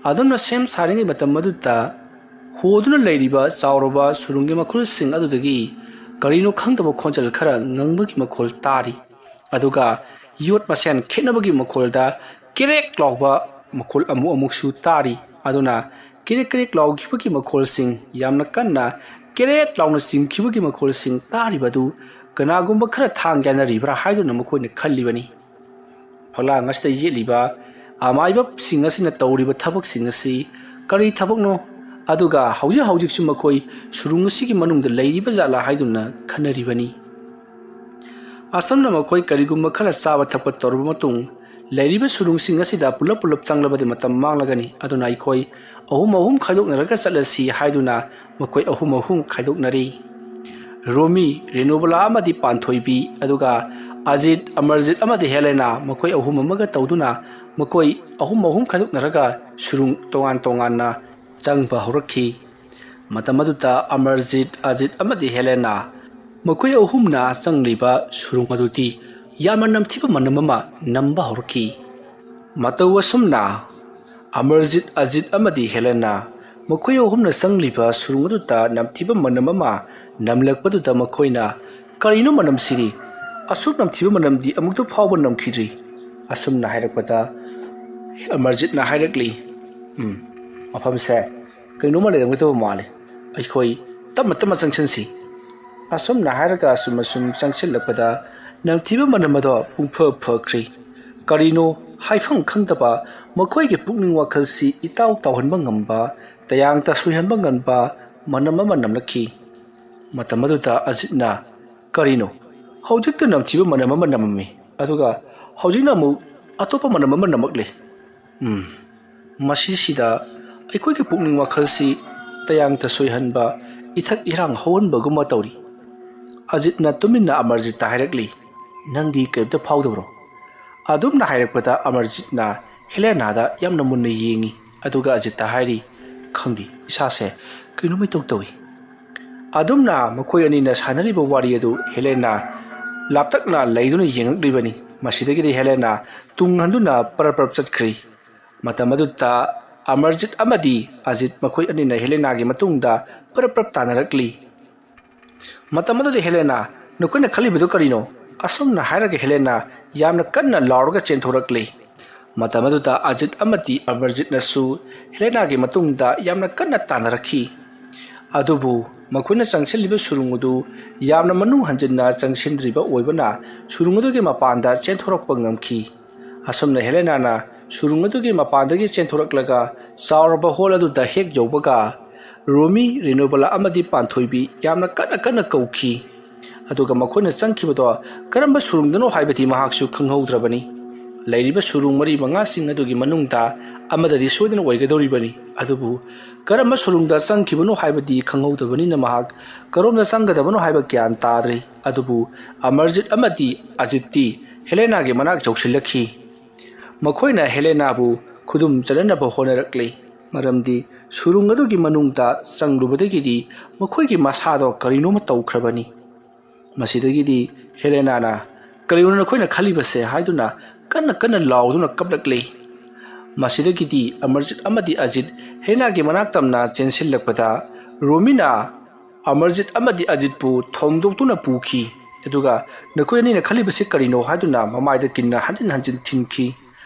ꯑꯗꯨꯝꯅ ꯁꯦꯝ ꯁꯥꯔꯤꯉꯩ ꯃꯇꯝ ꯑꯗꯨꯗ ꯍꯣꯗꯨꯅ ꯂꯩꯔꯤꯕ ꯆꯥꯎꯔꯕ ꯁꯨꯔꯨꯡꯒꯤ ꯃꯈꯨꯜꯁꯤꯡ ꯑꯗꯨꯗꯒꯤ ꯀꯔꯤꯅꯣ ꯈꯪꯗꯕ ꯈꯣꯟꯖꯦꯜ ꯈꯔ ꯉꯪꯕꯒꯤ ꯃꯈꯣꯜ ꯇꯥꯔꯤ꯫ ꯑꯗꯨꯒ ꯌꯣꯠ ꯃꯁꯦꯟ ꯈꯦꯠꯅꯕꯒꯤ ꯃꯈꯣꯜꯗ ꯀꯦꯔꯦꯛ ꯂꯥꯎꯕ ꯃꯈꯣꯜ ꯑꯃꯨꯛ ꯑꯃꯨꯛꯁꯨ ꯇꯥꯔꯤ꯫ ꯑꯗꯨꯅ ꯀꯦꯔꯦꯛ ꯀꯦꯔꯦꯛ ꯂꯥꯎꯈꯤꯕꯒꯤ ꯃꯈꯣꯜꯁꯤꯡ, ꯌꯥꯝꯅ ꯀꯟꯅ ꯀꯦꯔꯦꯛ ꯂꯥꯎꯅ ꯆꯤꯡꯈꯤꯕꯒꯤ ꯃꯈꯣꯜꯁꯤꯡ ꯇꯥꯔꯤꯕ ꯑꯗꯨ ꯀꯅꯥꯒꯨꯝꯕ ꯈꯔ ꯊꯥꯡ ꯌꯥꯅꯔꯤꯕ꯭ꯔꯥ ꯍꯥꯏꯗꯨꯅ ꯃꯈꯣꯏꯅ ꯈꯜꯂꯤꯕꯅꯤ꯫ ꯐꯛꯂꯥꯡ ꯑꯁꯤꯗ ꯌꯦꯠꯂꯤꯕ ꯑꯃꯥꯏꯕꯁꯤꯡ ꯑꯁꯤꯅ ꯇꯧꯔꯤꯕ ꯊꯕꯛꯁꯤꯡ ꯑꯁꯤ ꯀꯔꯤ ꯊꯕꯛꯅꯣ? ꯑꯗꯨꯒ ꯍꯧꯖꯤꯛ ꯍꯧꯖꯤꯛꯁꯨ ꯃꯈꯣꯏ ꯁꯨꯔꯨꯡ ꯑꯁꯤꯒꯤ ꯃꯅꯨꯡꯗ ꯂꯩꯔꯤꯕ ꯖꯥꯠꯂꯥ ꯍꯥꯏꯗꯨꯅ ꯈꯟꯅꯔꯤꯕꯅꯤ꯫ ꯑꯁꯨꯝꯅ ꯃꯈꯣꯏ ꯀꯔꯤꯒꯨꯝꯕ ꯈꯔ ꯆꯥꯕ ꯊꯛꯄ ꯇꯧꯔꯕ ꯃꯇꯨꯡ, ꯂꯩꯔꯤꯕ ꯁꯨꯔꯨꯡꯁꯤꯡ ꯑꯁꯤꯗ ꯄꯨꯂꯞ ꯄꯨꯂꯞ ꯆꯪꯂꯕꯗꯤ ꯃꯇꯝ ꯃꯥꯡꯂꯒꯅꯤ꯫ ꯑꯗꯨꯅ ꯑꯩꯈꯣꯏ ꯑꯍꯨꯝ ꯑꯍꯨꯝ ꯈꯥꯏꯗꯣꯛꯅꯔꯒ ꯆꯠꯂꯁꯤ ꯍꯥꯏꯗꯨꯅ ꯃꯈꯣꯏ ꯑꯍꯨꯝ ꯑꯍꯨꯝ ꯈꯥꯏꯗꯣꯛꯅꯔꯤ꯫ ꯔꯣꯃꯤ, ꯔꯦꯅꯨꯕꯂꯥ ꯑꯃꯗꯤ ꯄꯥꯟꯊꯣꯏꯕꯤ, ꯑꯗꯨꯒ ꯑꯖꯤꯠ, ꯑꯃꯔꯖꯤꯠ ꯑꯃꯗꯤ ꯍꯦꯂꯦꯅꯥ, ꯃꯈꯣꯏ ꯑꯍꯨꯝ ꯑꯃꯒ ꯇꯧꯗꯨꯅ ꯃꯈꯣꯏ ꯑꯍꯨꯝ ꯑꯍꯨꯝ ꯈꯥꯏꯗꯣꯛꯅꯔꯒ ꯁꯨꯔꯨꯡ ꯇꯣꯉꯥꯟ ꯇꯣꯉꯥꯟꯅ ꯆꯪꯕ ꯍꯧꯔꯛꯈꯤ꯫ ꯃꯇꯝ ꯑꯗꯨꯗ ꯑꯃꯔꯖꯤꯠ, ꯑꯖꯤꯠ ꯑꯃꯗꯤ ꯍꯦꯂꯦꯅꯥ ꯃꯈꯣꯏ ꯑꯍꯨꯝꯅ ꯆꯪꯂꯤꯕ ꯁꯨꯔꯨꯡ ꯑꯗꯨꯗꯤ ꯌꯥꯝꯅ ꯅꯝꯊꯤꯕ ꯃꯅꯝ ꯑꯃ ꯅꯝꯕ ꯍꯧꯔꯛꯈꯤ꯫ ꯃꯇꯧ ꯑꯁꯨꯝꯅ ꯑꯃꯔꯖꯤꯠ, ꯑꯖꯤꯠ ꯑꯃꯗꯤ ꯍꯦꯂꯦꯅꯥ ꯃꯈꯣꯏ ꯑꯍꯨꯝꯅ ꯆꯪꯂꯤꯕ ꯁꯨꯔꯨꯡ ꯑꯗꯨꯗ ꯅꯝꯊꯤꯕ ꯃꯅꯝ ꯑꯃ ꯅꯝꯂꯛꯄꯗꯨꯗ ꯃꯈꯣꯏꯅ, "ꯀꯔꯤꯅꯣ ꯃꯅꯝꯁꯤꯗꯤ? ꯑꯁꯨꯛ ꯅꯝꯊꯤꯕ ꯃꯅꯝꯗꯤ ꯑꯃꯨꯛꯇ ꯐꯥꯎꯕ ꯅꯝꯈꯤꯗ꯭ꯔꯤ"꯫ ꯑꯁꯨꯝꯅ ꯍꯥꯏꯔꯛꯄꯗ ꯑꯃꯔꯖꯤꯠꯅ ꯍꯥꯏꯔꯛꯂꯤ, "ꯎꯝ, ꯃꯐꯝꯁꯦ ꯀꯩꯅꯣꯝꯃ ꯂꯩꯔꯝꯒꯗꯕ ꯃꯥꯜꯂꯤ꯫ ꯑꯩꯈꯣꯏ ꯇꯞꯅ ꯇꯞꯅ ꯆꯪꯁꯤꯟꯁꯤ꯫ ꯑꯁꯨꯝꯅ ꯍꯥꯏꯔꯒ ꯑꯁꯨꯝ ꯑꯁꯨꯝ ꯆꯪꯁꯤꯜꯂꯛꯄꯗ ꯅꯝꯊꯤꯕ ꯃꯅꯝ ꯑꯗꯣ ꯄꯨꯡꯐ ꯐꯈ꯭ꯔꯤ꯫ ꯀꯔꯤꯅꯣ ꯍꯥꯏꯐꯝ ꯈꯪꯗꯕ ꯃꯈꯣꯏꯒꯤ ꯄꯨꯛꯅꯤꯡ ꯋꯥꯈꯜꯁꯤ ꯏꯇꯥꯎ ꯇꯥꯎꯍꯟꯕ ꯉꯝꯕ, ꯇꯌꯥꯡ ꯇꯁꯣꯏꯍꯟꯕ ꯉꯝꯕ ꯃꯅꯝ ꯑꯃ ꯅꯝꯂꯛꯈꯤ꯫ ꯃꯇꯝ ꯑꯗꯨꯗ ꯑꯖꯤꯠꯅ, "ꯀꯔꯤꯅꯣ? ꯍꯧꯖꯤꯛꯇ ꯅꯝꯊꯤꯕ ꯃꯅꯝ ꯑꯃ ꯅꯝꯃꯝꯃꯤ, ꯑꯗꯨꯒ ꯍꯧꯖꯤꯛꯅ ꯑꯃꯨꯛ ꯑꯇꯣꯞꯄ ꯃꯅꯝ ꯑꯃ ꯅꯝꯃꯛꯂꯤ꯫ ꯎꯝ, ꯃꯁꯤꯁꯤꯗ ꯑꯩꯈꯣꯏꯒꯤ ꯄꯨꯛꯅꯤꯡ ꯋꯥꯈꯜꯁꯤ ꯇꯌꯥꯡ ꯇꯁꯣꯏꯍꯟꯕ, ꯏꯊꯛ ꯏꯔꯥꯡ ꯍꯧꯍꯟꯕꯒꯨꯝꯕ ꯇꯧꯔꯤ꯫" ꯑꯖꯤꯠꯅ ꯇꯨꯃꯤꯟꯅ ꯑꯃꯔꯖꯤꯠꯇ ꯍꯥꯏꯔꯛꯂꯤ, "ꯅꯪꯗꯤ ꯀꯔꯤꯝꯇ ꯐꯥꯎꯗꯕ꯭ꯔꯣ?" ꯑꯗꯨꯝꯅ ꯍꯥꯏꯔꯛꯄꯗ ꯑꯃꯔꯖꯤꯠꯅ ꯍꯦꯂꯦꯅꯥꯗ ꯌꯥꯝꯅ ꯃꯨꯟꯅ ꯌꯦꯡꯉꯤ, ꯑꯗꯨꯒ ꯑꯖꯤꯠꯇ ꯍꯥꯏꯔꯤ, "ꯈꯪꯗꯦ, ꯏꯁꯥꯁꯦ ꯀꯩꯅꯣꯝ ꯏꯇꯧ ꯇꯧꯏ꯫" ꯑꯗꯨꯝꯅ ꯃꯈꯣꯏ ꯑꯅꯤꯅ ꯁꯥꯟꯅꯔꯤꯕ ꯋꯥꯔꯤ ꯑꯗꯨ ꯍꯦꯂꯦꯅꯥ ꯂꯥꯞꯇꯛꯅ ꯂꯩꯗꯨꯅ ꯌꯦꯡꯂꯛꯂꯤꯕꯅꯤ꯫ ꯃꯁꯤꯗꯒꯤꯗꯤ ꯍꯦꯂꯦꯅꯥ ꯇꯨꯡ ꯍꯟꯗꯨꯅ ꯄꯔꯞ ꯄꯔꯞ ꯆꯠꯈ꯭ꯔꯤ꯫ ꯃꯇꯝ ꯑꯗꯨꯗ ꯑꯃꯔꯖꯤꯠ ꯑꯃꯗꯤ ꯑꯖꯤꯠ ꯃꯈꯣꯏ ꯑꯅꯤꯅ ꯍꯦꯂꯦꯅꯥꯒꯤ ꯃꯇꯨꯡꯗ ꯄꯔꯞ ꯄꯔꯞ ꯇꯥꯟꯅꯔꯛꯂꯤ꯫ ꯃꯇꯝ ꯑꯗꯨꯗ ꯍꯦꯂꯦꯅꯥ, "ꯅꯈꯣꯏꯅ ꯈꯜꯂꯤꯕꯗꯨ ꯀꯔꯤꯅꯣ?" ꯑꯁꯨꯝꯅ ꯍꯥꯏꯔꯒ ꯍꯦꯂꯦꯅꯥ ꯌꯥꯝꯅ ꯀꯟꯅ ꯂꯥꯎꯔꯒ ꯆꯦꯟꯊꯣꯔꯛꯂꯤ꯫ ꯃꯇꯝ ꯑꯗꯨꯗ ꯑꯖꯤꯠ ꯑꯃꯗꯤ ꯑꯃꯔꯖꯤꯠꯅꯁꯨ ꯍꯦꯂꯦꯅꯥꯒꯤ ꯃꯇꯨꯡꯗ ꯌꯥꯝꯅ ꯀꯟꯅ ꯇꯥꯟꯅꯔꯛꯈꯤ꯫ ꯑꯗꯨꯕꯨ ꯃꯈꯣꯏꯅ ꯆꯪꯁꯤꯜꯂꯤꯕ ꯁꯨꯔꯨꯡ ꯑꯗꯨ ꯌꯥꯝꯅ ꯃꯅꯨꯡ ꯍꯟꯖꯤꯟꯅ ꯆꯪꯁꯤꯟꯗ꯭ꯔꯤꯕ ꯑꯣꯏꯕꯅ ꯁꯨꯔꯨꯡ ꯑꯗꯨꯒꯤ ꯃꯄꯥꯟꯗ ꯆꯦꯟꯊꯣꯔꯛꯄ ꯉꯝꯈꯤ꯫ ꯑꯁꯨꯝꯅ ꯍꯦꯂꯦꯅꯥꯅ ꯁꯨꯔꯨꯡ ꯑꯗꯨꯒꯤ ꯃꯄꯥꯟꯗꯒꯤ ꯆꯦꯟꯊꯣꯔꯛꯂꯒ ꯆꯥꯎꯔꯕ ꯍꯣꯜ ꯑꯗꯨꯗ ꯍꯦꯛ ꯌꯧꯕꯒ ꯔꯣꯃꯤ, ꯔꯤꯅꯣꯕꯂꯥ ꯑꯃꯗꯤ ꯄꯥꯟꯊꯣꯏꯕꯤ ꯌꯥꯝꯅ ꯀꯟꯅ ꯀꯟꯅ ꯀꯧꯈꯤ꯫ ꯑꯗꯨꯒ ꯃꯈꯣꯏꯅ ꯆꯪꯈꯤꯕꯗꯣ ꯀꯔꯝꯕ ꯁꯨꯔꯨꯡꯗꯅꯣ ꯍꯥꯏꯕꯗꯤ ꯃꯍꯥꯛꯁꯨ ꯈꯪꯍꯧꯗ꯭ꯔꯕꯅꯤ꯫ ꯂꯩꯔꯤꯕ ꯁꯨꯔꯨꯡ ꯃꯔꯤ ꯃꯉꯥꯁꯤꯡ ꯑꯗꯨꯒꯤ ꯃꯅꯨꯡꯗ ꯑꯃꯗꯗꯤ ꯁꯣꯏꯗꯅ ꯑꯣꯏꯒꯗꯧꯔꯤꯕꯅꯤ꯫ ꯑꯗꯨꯕꯨ ꯀꯔꯝꯕ ꯁꯨꯔꯨꯡꯗ ꯆꯪꯈꯤꯕꯅꯣ ꯍꯥꯏꯕꯗꯤ ꯈꯪꯍꯧꯗꯕꯅꯤꯅ ꯃꯍꯥꯛ ꯀꯔꯣꯝꯗ ꯆꯪꯒꯗꯕꯅꯣ ꯍꯥꯏꯕ ꯒ꯭ꯌꯥꯟ ꯇꯥꯗ꯭ꯔꯦ꯫ ꯑꯗꯨꯕꯨ ꯑꯃꯔꯖꯤꯠ ꯑꯃꯗꯤ ꯑꯖꯤꯠꯇꯤ ꯍꯦꯂꯦꯅꯥꯒꯤ ꯃꯅꯥꯛ ꯌꯧꯁꯤꯜꯂꯛꯈꯤ꯫ ꯃꯈꯣꯏꯅ ꯍꯦꯂꯦꯅꯥꯕꯨ ꯈꯨꯗꯨꯝ ꯆꯟꯅꯅꯕ ꯍꯣꯠꯅꯔꯛꯂꯤ, ꯃꯔꯝꯗꯤ ꯁꯨꯔꯨꯡ ꯑꯗꯨꯒꯤ ꯃꯅꯨꯡꯗ ꯆꯪꯂꯨꯕꯗꯒꯤꯗꯤ ꯃꯈꯣꯏꯒꯤ ꯃꯁꯥꯗꯣ ꯀꯔꯤꯅꯣꯃ ꯇꯧꯈ꯭ꯔꯕꯅꯤ꯫ ꯃꯁꯤꯗꯒꯤꯗꯤ ꯍꯦꯂꯦꯅꯥꯅ, "ꯀꯔꯤꯅꯣ ꯅꯈꯣꯏꯅ ꯈꯜꯂꯤꯕꯁꯦ?" ꯍꯥꯏꯗꯨꯅ ꯀꯟꯅ ꯀꯟꯅ ꯂꯥꯎꯗꯨꯅ ꯀꯞꯂꯛꯂꯤ꯫ ꯃꯁꯤꯗꯒꯤꯗꯤ ꯑꯃꯔꯖꯤꯠ ꯑꯃꯗꯤ ꯑꯖꯤꯠ ꯍꯦꯂꯦꯅꯥꯒꯤ ꯃꯅꯥꯛ ꯇꯝꯅ ꯆꯦꯟꯁꯤꯜꯂꯛꯄꯗ ꯔꯣꯃꯤꯅ ꯑꯃꯔꯖꯤꯠ ꯑꯃꯗꯤ ꯑꯖꯤꯠꯄꯨ ꯊꯣꯝꯗꯣꯛꯇꯨꯅ ꯄꯨꯈꯤ꯫ ꯑꯗꯨꯒ, "ꯅꯈꯣꯏ ꯑꯅꯤꯅ ꯈꯜꯂꯤꯕꯁꯤ ꯀꯔꯤꯅꯣ?" ꯍꯥꯏꯗꯨꯅ ꯃꯃꯥꯏꯗ ꯀꯤꯟꯅ ꯍꯟꯖꯤꯟ ꯍꯟꯖꯤꯟ ꯊꯤꯟꯈꯤ꯫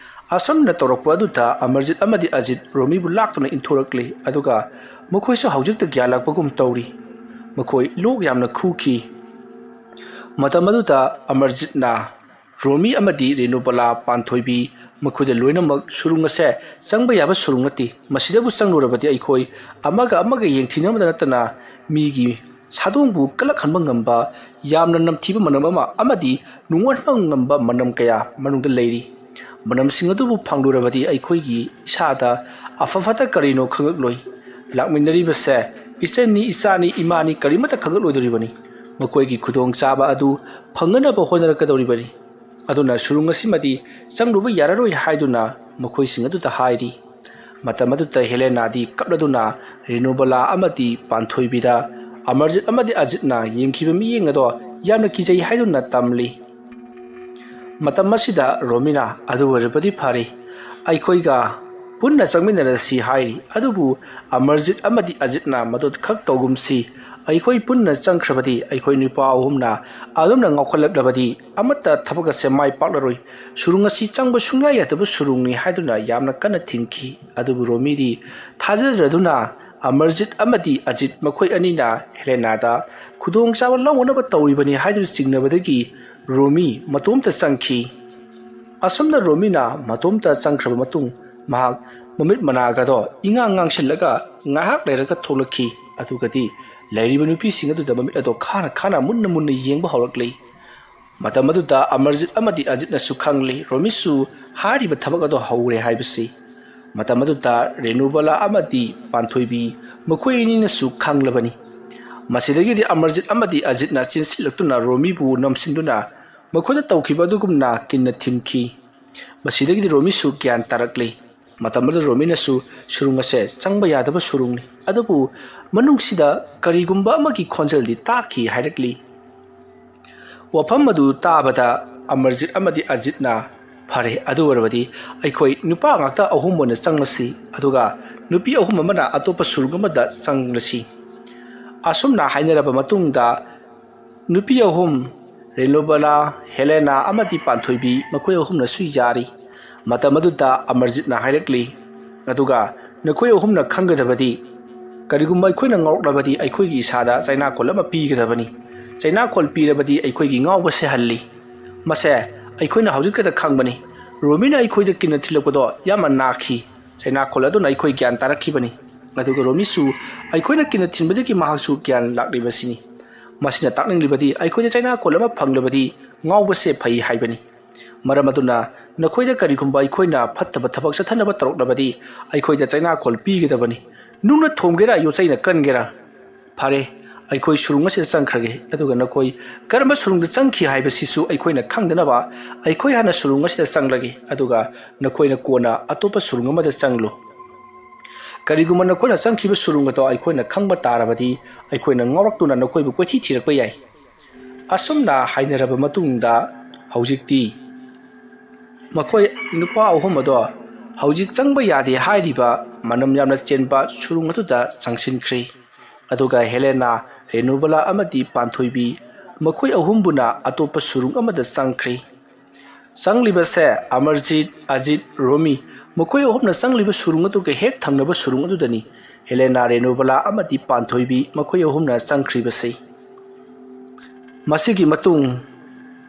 ꯑꯁꯨꯝꯅ ꯇꯧꯔꯛꯄ ꯑꯗꯨꯗ ꯑꯃꯔꯖꯤꯠ ꯑꯃꯗꯤ ꯑꯖꯤꯠ ꯔꯣꯃꯤꯕꯨ ꯂꯥꯛꯇꯨꯅ ꯏꯟꯊꯣꯔꯛꯂꯤ, ꯑꯗꯨꯒ ꯃꯈꯣꯏꯁꯨ ꯍꯧꯖꯤꯛꯇ ꯒ꯭ꯌꯥꯟ ꯂꯥꯛꯄꯒꯨꯝ ꯇꯧꯔꯤ꯫ ꯃꯈꯣꯏ ꯂꯣꯛ ꯌꯥꯝꯅ ꯈꯨꯈꯤ꯫ ꯃꯇꯝ ꯑꯗꯨꯗ ꯑꯃꯔꯖꯤꯠꯅ ꯔꯣꯃꯤ ꯑꯃꯗꯤ ꯔꯦꯅꯨꯕꯂꯥ ꯄꯥꯟꯊꯣꯏꯕꯤ ꯃꯈꯣꯏꯗ ꯂꯣꯏꯅꯃꯛ ꯁꯨꯔꯨꯡ ꯑꯁꯦ ꯆꯪꯕ ꯌꯥꯕ ꯁꯨꯔꯨꯡ ꯅꯠꯇꯦ, ꯃꯁꯤꯗꯕꯨ ꯆꯪꯂꯨꯔꯕꯗꯤ ꯑꯩꯈꯣꯏ ꯑꯃꯒ ꯑꯃꯒ ꯌꯦꯡꯊꯤꯅꯕꯗ ꯅꯠꯇꯅ ꯃꯤꯒꯤ ꯁꯥꯗꯣꯡꯕꯨ ꯀꯜꯂꯛꯍꯟꯕ ꯉꯝꯕ ꯌꯥꯝꯅ ꯅꯝꯊꯤꯕ ꯃꯅꯝ ꯑꯃ ꯑꯃꯗꯤ ꯅꯨꯡꯉꯣꯟꯕ ꯉꯝꯕ ꯃꯅꯝ ꯀꯌꯥ ꯃꯅꯨꯡꯗ ꯂꯩꯔꯤ꯫ ꯃꯅꯝꯁꯤꯡ ꯑꯗꯨꯕꯨ ꯐꯪꯂꯨꯔꯕꯗꯤ ꯑꯩꯈꯣꯏꯒꯤ ꯏꯁꯥꯗ ꯑꯐ ꯐꯠꯇ ꯀꯔꯤꯅꯣ ꯈꯪꯉꯛꯂꯣꯏ꯫ ꯂꯥꯛꯃꯤꯟꯅꯔꯤꯕꯁꯦ ꯏꯆꯟꯅꯤ, ꯏꯆꯥꯅꯤ, ꯏꯃꯥꯅꯤ ꯀꯔꯤꯃꯠꯇ ꯈꯪꯉꯛꯂꯣꯏꯗꯧꯔꯤꯕꯅꯤ꯫ ꯃꯈꯣꯏꯒꯤ ꯈꯨꯗꯣꯡꯆꯥꯕ ꯑꯗꯨ ꯐꯪꯅꯅꯕ ꯍꯣꯠꯅꯔꯛꯀꯗꯧꯔꯤꯕꯅꯤ꯫ ꯑꯗꯨꯅ ꯁꯨꯔꯨꯡ ꯑꯁꯤꯃꯗꯤ ꯆꯪꯂꯨꯕ ꯌꯥꯔꯔꯣꯏ ꯍꯥꯏꯗꯨꯅ ꯃꯈꯣꯏꯁꯤꯡ ꯑꯗꯨꯗ ꯍꯥꯏꯔꯤ꯫ ꯃꯇꯝ ꯑꯗꯨꯗ ꯍꯦꯂꯦꯅꯥꯗꯤ ꯀꯞꯂꯗꯨꯅ ꯔꯤꯅꯨꯕꯂꯥ ꯑꯃꯗꯤ ꯄꯥꯟꯊꯣꯏꯕꯤꯗ ꯑꯃꯔꯖꯤꯠ ꯑꯃꯗꯤ ꯑꯖꯤꯠꯅ ꯌꯦꯡꯈꯤꯕ ꯃꯤꯠꯌꯦꯡ ꯑꯗꯣ ꯌꯥꯝꯅ ꯀꯤꯖꯩ ꯍꯥꯏꯗꯨꯅ ꯇꯝꯂꯤ꯫ ꯃꯇꯝ ꯑꯁꯤꯗ ꯔꯣꯃꯤꯅ, "ꯑꯗꯨ ꯑꯣꯏꯔꯕꯗꯤ ꯐꯔꯦ, ꯑꯩꯈꯣꯏꯒ ꯄꯨꯟꯅ ꯆꯪꯃꯤꯟꯅꯔꯁꯤ" ꯍꯥꯏꯔꯤ꯫ ꯑꯗꯨꯕꯨ ꯑꯃꯔꯖꯤꯠ ꯑꯃꯗꯤ ꯑꯖꯤꯠꯅ, "ꯃꯗꯨ ꯈꯛ ꯇꯧꯒꯨꯝꯁꯤ, ꯑꯩꯈꯣꯏ ꯄꯨꯟꯅ ꯆꯪꯈ꯭ꯔꯕꯗꯤ ꯑꯩꯈꯣꯏ ꯅꯨꯄꯥ ꯑꯍꯨꯝꯅ ꯑꯗꯨꯝꯅ ꯉꯥꯎꯈꯠꯂꯛꯂꯕꯗꯤ ꯑꯃꯠꯇ ꯊꯕꯛ ꯑꯁꯦ ꯃꯥꯏ ꯄꯥꯛꯂꯔꯣꯏ꯫ ꯁꯨꯔꯨꯡ ꯑꯁꯤ ꯆꯪꯕ ꯁꯨꯡꯌꯥ ꯌꯥꯗꯕ ꯁꯨꯔꯨꯡꯅꯤ" ꯍꯥꯏꯗꯨꯅ ꯌꯥꯝꯅ ꯀꯟꯅ ꯊꯤꯡꯈꯤ꯫ ꯑꯗꯨꯕꯨ ꯔꯣꯃꯤꯗꯤ ꯊꯥꯖꯗ꯭ꯔꯗꯨꯅ ꯑꯃꯔꯖꯤꯠ ꯑꯃꯗꯤ ꯑꯖꯤꯠ ꯃꯈꯣꯏ ꯑꯅꯤꯅ ꯍꯦꯂꯦꯅꯥꯗ ꯈꯨꯗꯣꯡꯆꯥꯕ ꯂꯧꯅꯅꯕ ꯇꯧꯔꯤꯕꯅꯤ ꯍꯥꯏꯗꯨꯅ ꯆꯤꯡꯅꯕꯗꯒꯤ ꯔꯣꯃꯤ ꯃꯇꯣꯝꯇ ꯆꯪꯈꯤ꯫ ꯑꯁꯨꯝꯅ ꯔꯣꯃꯤꯅ ꯃꯇꯣꯝꯇ ꯆꯪꯈ꯭ꯔꯕ ꯃꯇꯨꯡ ꯃꯍꯥꯛ ꯃꯃꯤꯠ ꯃꯅꯥꯒꯗꯣ ꯏꯉꯥꯡ ꯉꯥꯡꯁꯤꯜꯂꯒ ꯉꯥꯏꯍꯥꯛ ꯂꯩꯔꯒ ꯊꯣꯛꯂꯛꯈꯤ꯫ ꯑꯗꯨꯒꯗꯤ ꯂꯩꯔꯤꯕ ꯅꯨꯄꯤꯁꯤꯡ ꯑꯗꯨꯗ ꯃꯃꯤꯠ ꯑꯗꯣ ꯈꯥꯅ ꯈꯥꯅ ꯃꯨꯟꯅ ꯃꯨꯟꯅ ꯌꯦꯡꯕ ꯍꯧꯔꯛꯂꯤ꯫ ꯃꯇꯝ ꯑꯗꯨꯗ ꯑꯃꯔꯖꯤꯠ ꯑꯃꯗꯤ ꯑꯖꯤꯠꯅꯁꯨ ꯈꯪꯂꯤ ꯔꯣꯃꯤꯁꯨ ꯍꯥꯏꯔꯤꯕ ꯊꯕꯛ ꯑꯗꯣ ꯍꯧꯔꯦ ꯍꯥꯏꯕꯁꯤ꯫ ꯃꯇꯝ ꯑꯗꯨꯗ ꯔꯦꯅꯨꯕꯂꯥ ꯑꯃꯗꯤ ꯄꯥꯟꯊꯣꯏꯕꯤ ꯃꯈꯣꯏ ꯑꯅꯤꯅꯁꯨ ꯈꯪꯂꯕꯅꯤ꯫ ꯃꯁꯤꯗꯒꯤꯗꯤ ꯑꯃꯔꯖꯤꯠ ꯑꯃꯗꯤ ꯑꯖꯤꯠꯅ ꯆꯦꯟꯁꯤꯜꯂꯛꯇꯨꯅ ꯔꯣꯃꯤꯕꯨ ꯅꯝꯁꯤꯟꯗꯨꯅ ꯃꯈꯣꯏꯗ ꯇꯧꯈꯤꯕ ꯑꯗꯨꯒꯨꯝꯅ ꯀꯤꯟꯅ ꯊꯤꯟꯈꯤ꯫ ꯃꯁꯤꯗꯒꯤꯗꯤ ꯔꯣꯃꯤꯁꯨ ꯒ꯭ꯌꯥꯟ ꯇꯥꯔꯛꯂꯤ꯫ ꯃꯇꯝ ꯑꯗꯨꯗ ꯔꯣꯃꯤꯅꯁꯨ ꯁꯨꯔꯨꯡ ꯑꯁꯦ ꯆꯪꯕ ꯌꯥꯗꯕ ꯁꯨꯔꯨꯡꯅꯤ, ꯑꯗꯨꯕꯨ ꯃꯅꯨꯡꯁꯤꯗ ꯀꯔꯤꯒꯨꯝꯕ ꯑꯃꯒꯤ ꯈꯣꯟꯖꯦꯜꯗꯤ ꯇꯥꯈꯤ ꯍꯥꯏꯔꯛꯂꯤ꯫ ꯋꯥꯐꯝ ꯑꯗꯨ ꯇꯥꯕꯗ ꯑꯃꯔꯖꯤꯠ ꯑꯃꯗꯤ ꯑꯖꯤꯠꯅ, "ꯐꯔꯦ, ꯑꯗꯨ ꯑꯣꯏꯔꯕꯗꯤ ꯑꯩꯈꯣꯏ ꯅꯨꯄꯥ ꯉꯥꯛꯇ ꯑꯍꯨꯝ ꯑꯣꯏꯅ ꯆꯪꯂꯁꯤ, ꯑꯗꯨꯒ ꯅꯨꯄꯤ ꯑꯍꯨꯝ ꯑꯃꯅ ꯑꯇꯣꯞꯄ ꯁꯨꯔꯨꯡ ꯑꯃꯗ ꯆꯪꯂꯁꯤ"꯫ ꯑꯁꯨꯝꯅ ꯍꯥꯏꯅꯔꯕ ꯃꯇꯨꯡꯗ ꯅꯨꯄꯤ ꯑꯍꯨꯝ, ꯔꯦꯅꯨꯕꯂꯥ, ꯍꯦꯂꯦꯅꯥ ꯑꯃꯗꯤ ꯄꯥꯟꯊꯣꯏꯕꯤ, ꯃꯈꯣꯏ ꯑꯍꯨꯝꯅꯁꯨ ꯌꯥꯔꯤ꯫ ꯃꯇꯝ ꯑꯗꯨꯗ ꯑꯃꯔꯖꯤꯠꯅ ꯍꯥꯏꯔꯛꯂꯤ, "ꯑꯗꯨꯒ ꯅꯈꯣꯏ ꯑꯍꯨꯝꯅ ꯈꯪꯒꯗꯕꯗꯤ ꯀꯔꯤꯒꯨꯝꯕ ꯑꯩꯈꯣꯏꯅ ꯉꯥꯎꯔꯛꯂꯕꯗꯤ ꯑꯩꯈꯣꯏꯒꯤ ꯏꯁꯥꯗ ꯆꯩꯅꯥꯈꯣꯜ ꯑꯃ ꯄꯤꯒꯗꯕꯅꯤ꯫ ꯆꯩꯅꯥꯈꯣꯜ ꯄꯤꯔꯕꯗꯤ ꯑꯩꯈꯣꯏꯒꯤ ꯉꯥꯎꯕꯁꯦ ꯍꯜꯂꯤ꯫ ꯃꯁꯦ ꯑꯩꯈꯣꯏꯅ ꯍꯧꯖꯤꯛꯇꯗ ꯈꯪꯕꯅꯤ꯫ ꯔꯣꯃꯤꯅ ꯑꯩꯈꯣꯏꯗ ꯀꯤꯟꯅ ꯊꯤꯜꯂꯛꯄꯗꯣ ꯌꯥꯝꯅ ꯅꯥꯈꯤ꯫ ꯆꯩꯅꯥꯈꯣꯜ ꯑꯗꯨꯅ ꯑꯩꯈꯣꯏ ꯒ꯭ꯌꯥꯟ ꯇꯥꯔꯛꯈꯤꯕꯅꯤ꯫ ꯑꯗꯨꯒ ꯔꯣꯃꯤꯁꯨ ꯑꯩꯈꯣꯏꯅ ꯀꯤꯟꯅ ꯊꯤꯟꯕꯗꯒꯤ ꯃꯍꯥꯛꯁꯨ ꯒ꯭ꯌꯥꯟ ꯂꯥꯛꯂꯤꯕꯁꯤꯅꯤ꯫ ꯃꯁꯤꯅ ꯇꯥꯛꯅꯤꯡꯂꯤꯕꯗꯤ ꯑꯩꯈꯣꯏꯗ ꯆꯩꯅꯥꯈꯣꯜ ꯑꯃ ꯐꯪꯂꯕꯗꯤ ꯉꯥꯎꯕꯁꯦ ꯐꯩ ꯍꯥꯏꯕꯅꯤ꯫ ꯃꯔꯝ ꯑꯗꯨꯅ ꯅꯈꯣꯏꯗ ꯀꯔꯤꯒꯨꯝꯕ ꯑꯩꯈꯣꯏꯅ ꯐꯠꯇꯕ ꯊꯕꯛ ꯆꯠꯊꯅꯕ ꯇꯧꯔꯛꯂꯕꯗꯤ ꯑꯩꯈꯣꯏꯗ ꯆꯩꯅꯥꯈꯣꯜ ꯄꯤꯒꯗꯕꯅꯤ꯫ ꯅꯨꯡꯅ ꯊꯣꯝꯒꯦꯔꯥ, ꯌꯣꯠꯆꯩꯅ ꯀꯟꯒꯦꯔꯥ, ꯐꯔꯦ, ꯑꯩꯈꯣꯏ ꯁꯨꯔꯨꯡ ꯑꯁꯤꯗ ꯆꯪꯈ꯭ꯔꯒꯦ, ꯑꯗꯨꯒ ꯅꯈꯣꯏ ꯀꯔꯝꯕ ꯁꯨꯔꯨꯡꯗ ꯆꯪꯈꯤ ꯍꯥꯏꯕꯁꯤꯁꯨ ꯑꯩꯈꯣꯏꯅ ꯈꯪꯗꯅꯕ ꯑꯩꯈꯣꯏ ꯍꯥꯟꯅ ꯁꯨꯔꯨꯡ ꯑꯁꯤꯗ ꯆꯪꯂꯒꯦ, ꯑꯗꯨꯒ ꯅꯈꯣꯏꯅ ꯀꯣꯟꯅ ꯑꯇꯣꯞꯄ ꯁꯨꯔꯨꯡ ꯑꯃꯗ ꯆꯪꯂꯨ꯫ ꯀꯔꯤꯒꯨꯝꯕ ꯅꯈꯣꯏꯅ ꯆꯪꯈꯤꯕ ꯁꯨꯔꯨꯡ ꯑꯗꯣ ꯑꯩꯈꯣꯏꯅ ꯈꯪꯕ ꯇꯥꯔꯕꯗꯤ ꯑꯩꯈꯣꯏꯅ ꯉꯥꯎꯔꯛꯇꯨꯅ ꯅꯈꯣꯏꯕꯨ ꯀꯣꯏꯊꯤ ꯊꯤꯔꯛꯄ ꯌꯥꯏ꯫ ꯑꯁꯨꯝꯅ ꯍꯥꯏꯅꯔꯕ ꯃꯇꯨꯡꯗ ꯍꯧꯖꯤꯛꯇꯤ ꯃꯈꯣꯏ ꯅꯨꯄꯥ ꯑꯍꯨꯝ ꯑꯗꯣ ꯍꯧꯖꯤꯛ ꯆꯪꯕ ꯌꯥꯗꯦ ꯍꯥꯏꯔꯤꯕ ꯃꯅꯝ ꯌꯥꯝꯅ ꯆꯦꯟꯕ ꯁꯨꯔꯨꯡ ꯑꯗꯨꯗ ꯆꯪꯁꯤꯟꯈ꯭ꯔꯤ꯫ ꯑꯗꯨꯒ ꯍꯦꯂꯦꯅꯥ, ꯔꯦꯅꯨꯕꯂꯥ ꯑꯃꯗꯤ ꯄꯥꯟꯊꯣꯏꯕꯤ ꯃꯈꯣꯏ ꯑꯍꯨꯝꯕꯨꯅ ꯑꯇꯣꯞꯄ ꯁꯨꯔꯨꯡ ꯑꯃꯗ ꯆꯪꯈ꯭ꯔꯤ꯫ ꯆꯪꯂꯤꯕꯁꯦ ꯑꯃꯔꯖꯤꯠ, ꯑꯖꯤꯠ, ꯔꯣꯃꯤ ꯃꯈꯣꯏ ꯑꯍꯨꯝꯅ ꯆꯪꯂꯤꯕ ꯁꯨꯔꯨꯡ ꯑꯗꯨꯒ ꯍꯦꯛ ꯊꯪꯅꯕ ꯁꯨꯔꯨꯡ ꯑꯗꯨꯗꯅꯤ ꯍꯦꯂꯦꯅꯥ, ꯔꯦꯅꯨꯕꯂꯥ ꯑꯃꯗꯤ ꯄꯥꯟꯊꯣꯏꯕꯤ ꯃꯈꯣꯏ ꯑꯍꯨꯝꯅ ꯆꯪꯈ꯭ꯔꯤꯕꯁꯤ꯫ ꯃꯁꯤꯒꯤ ꯃꯇꯨꯡ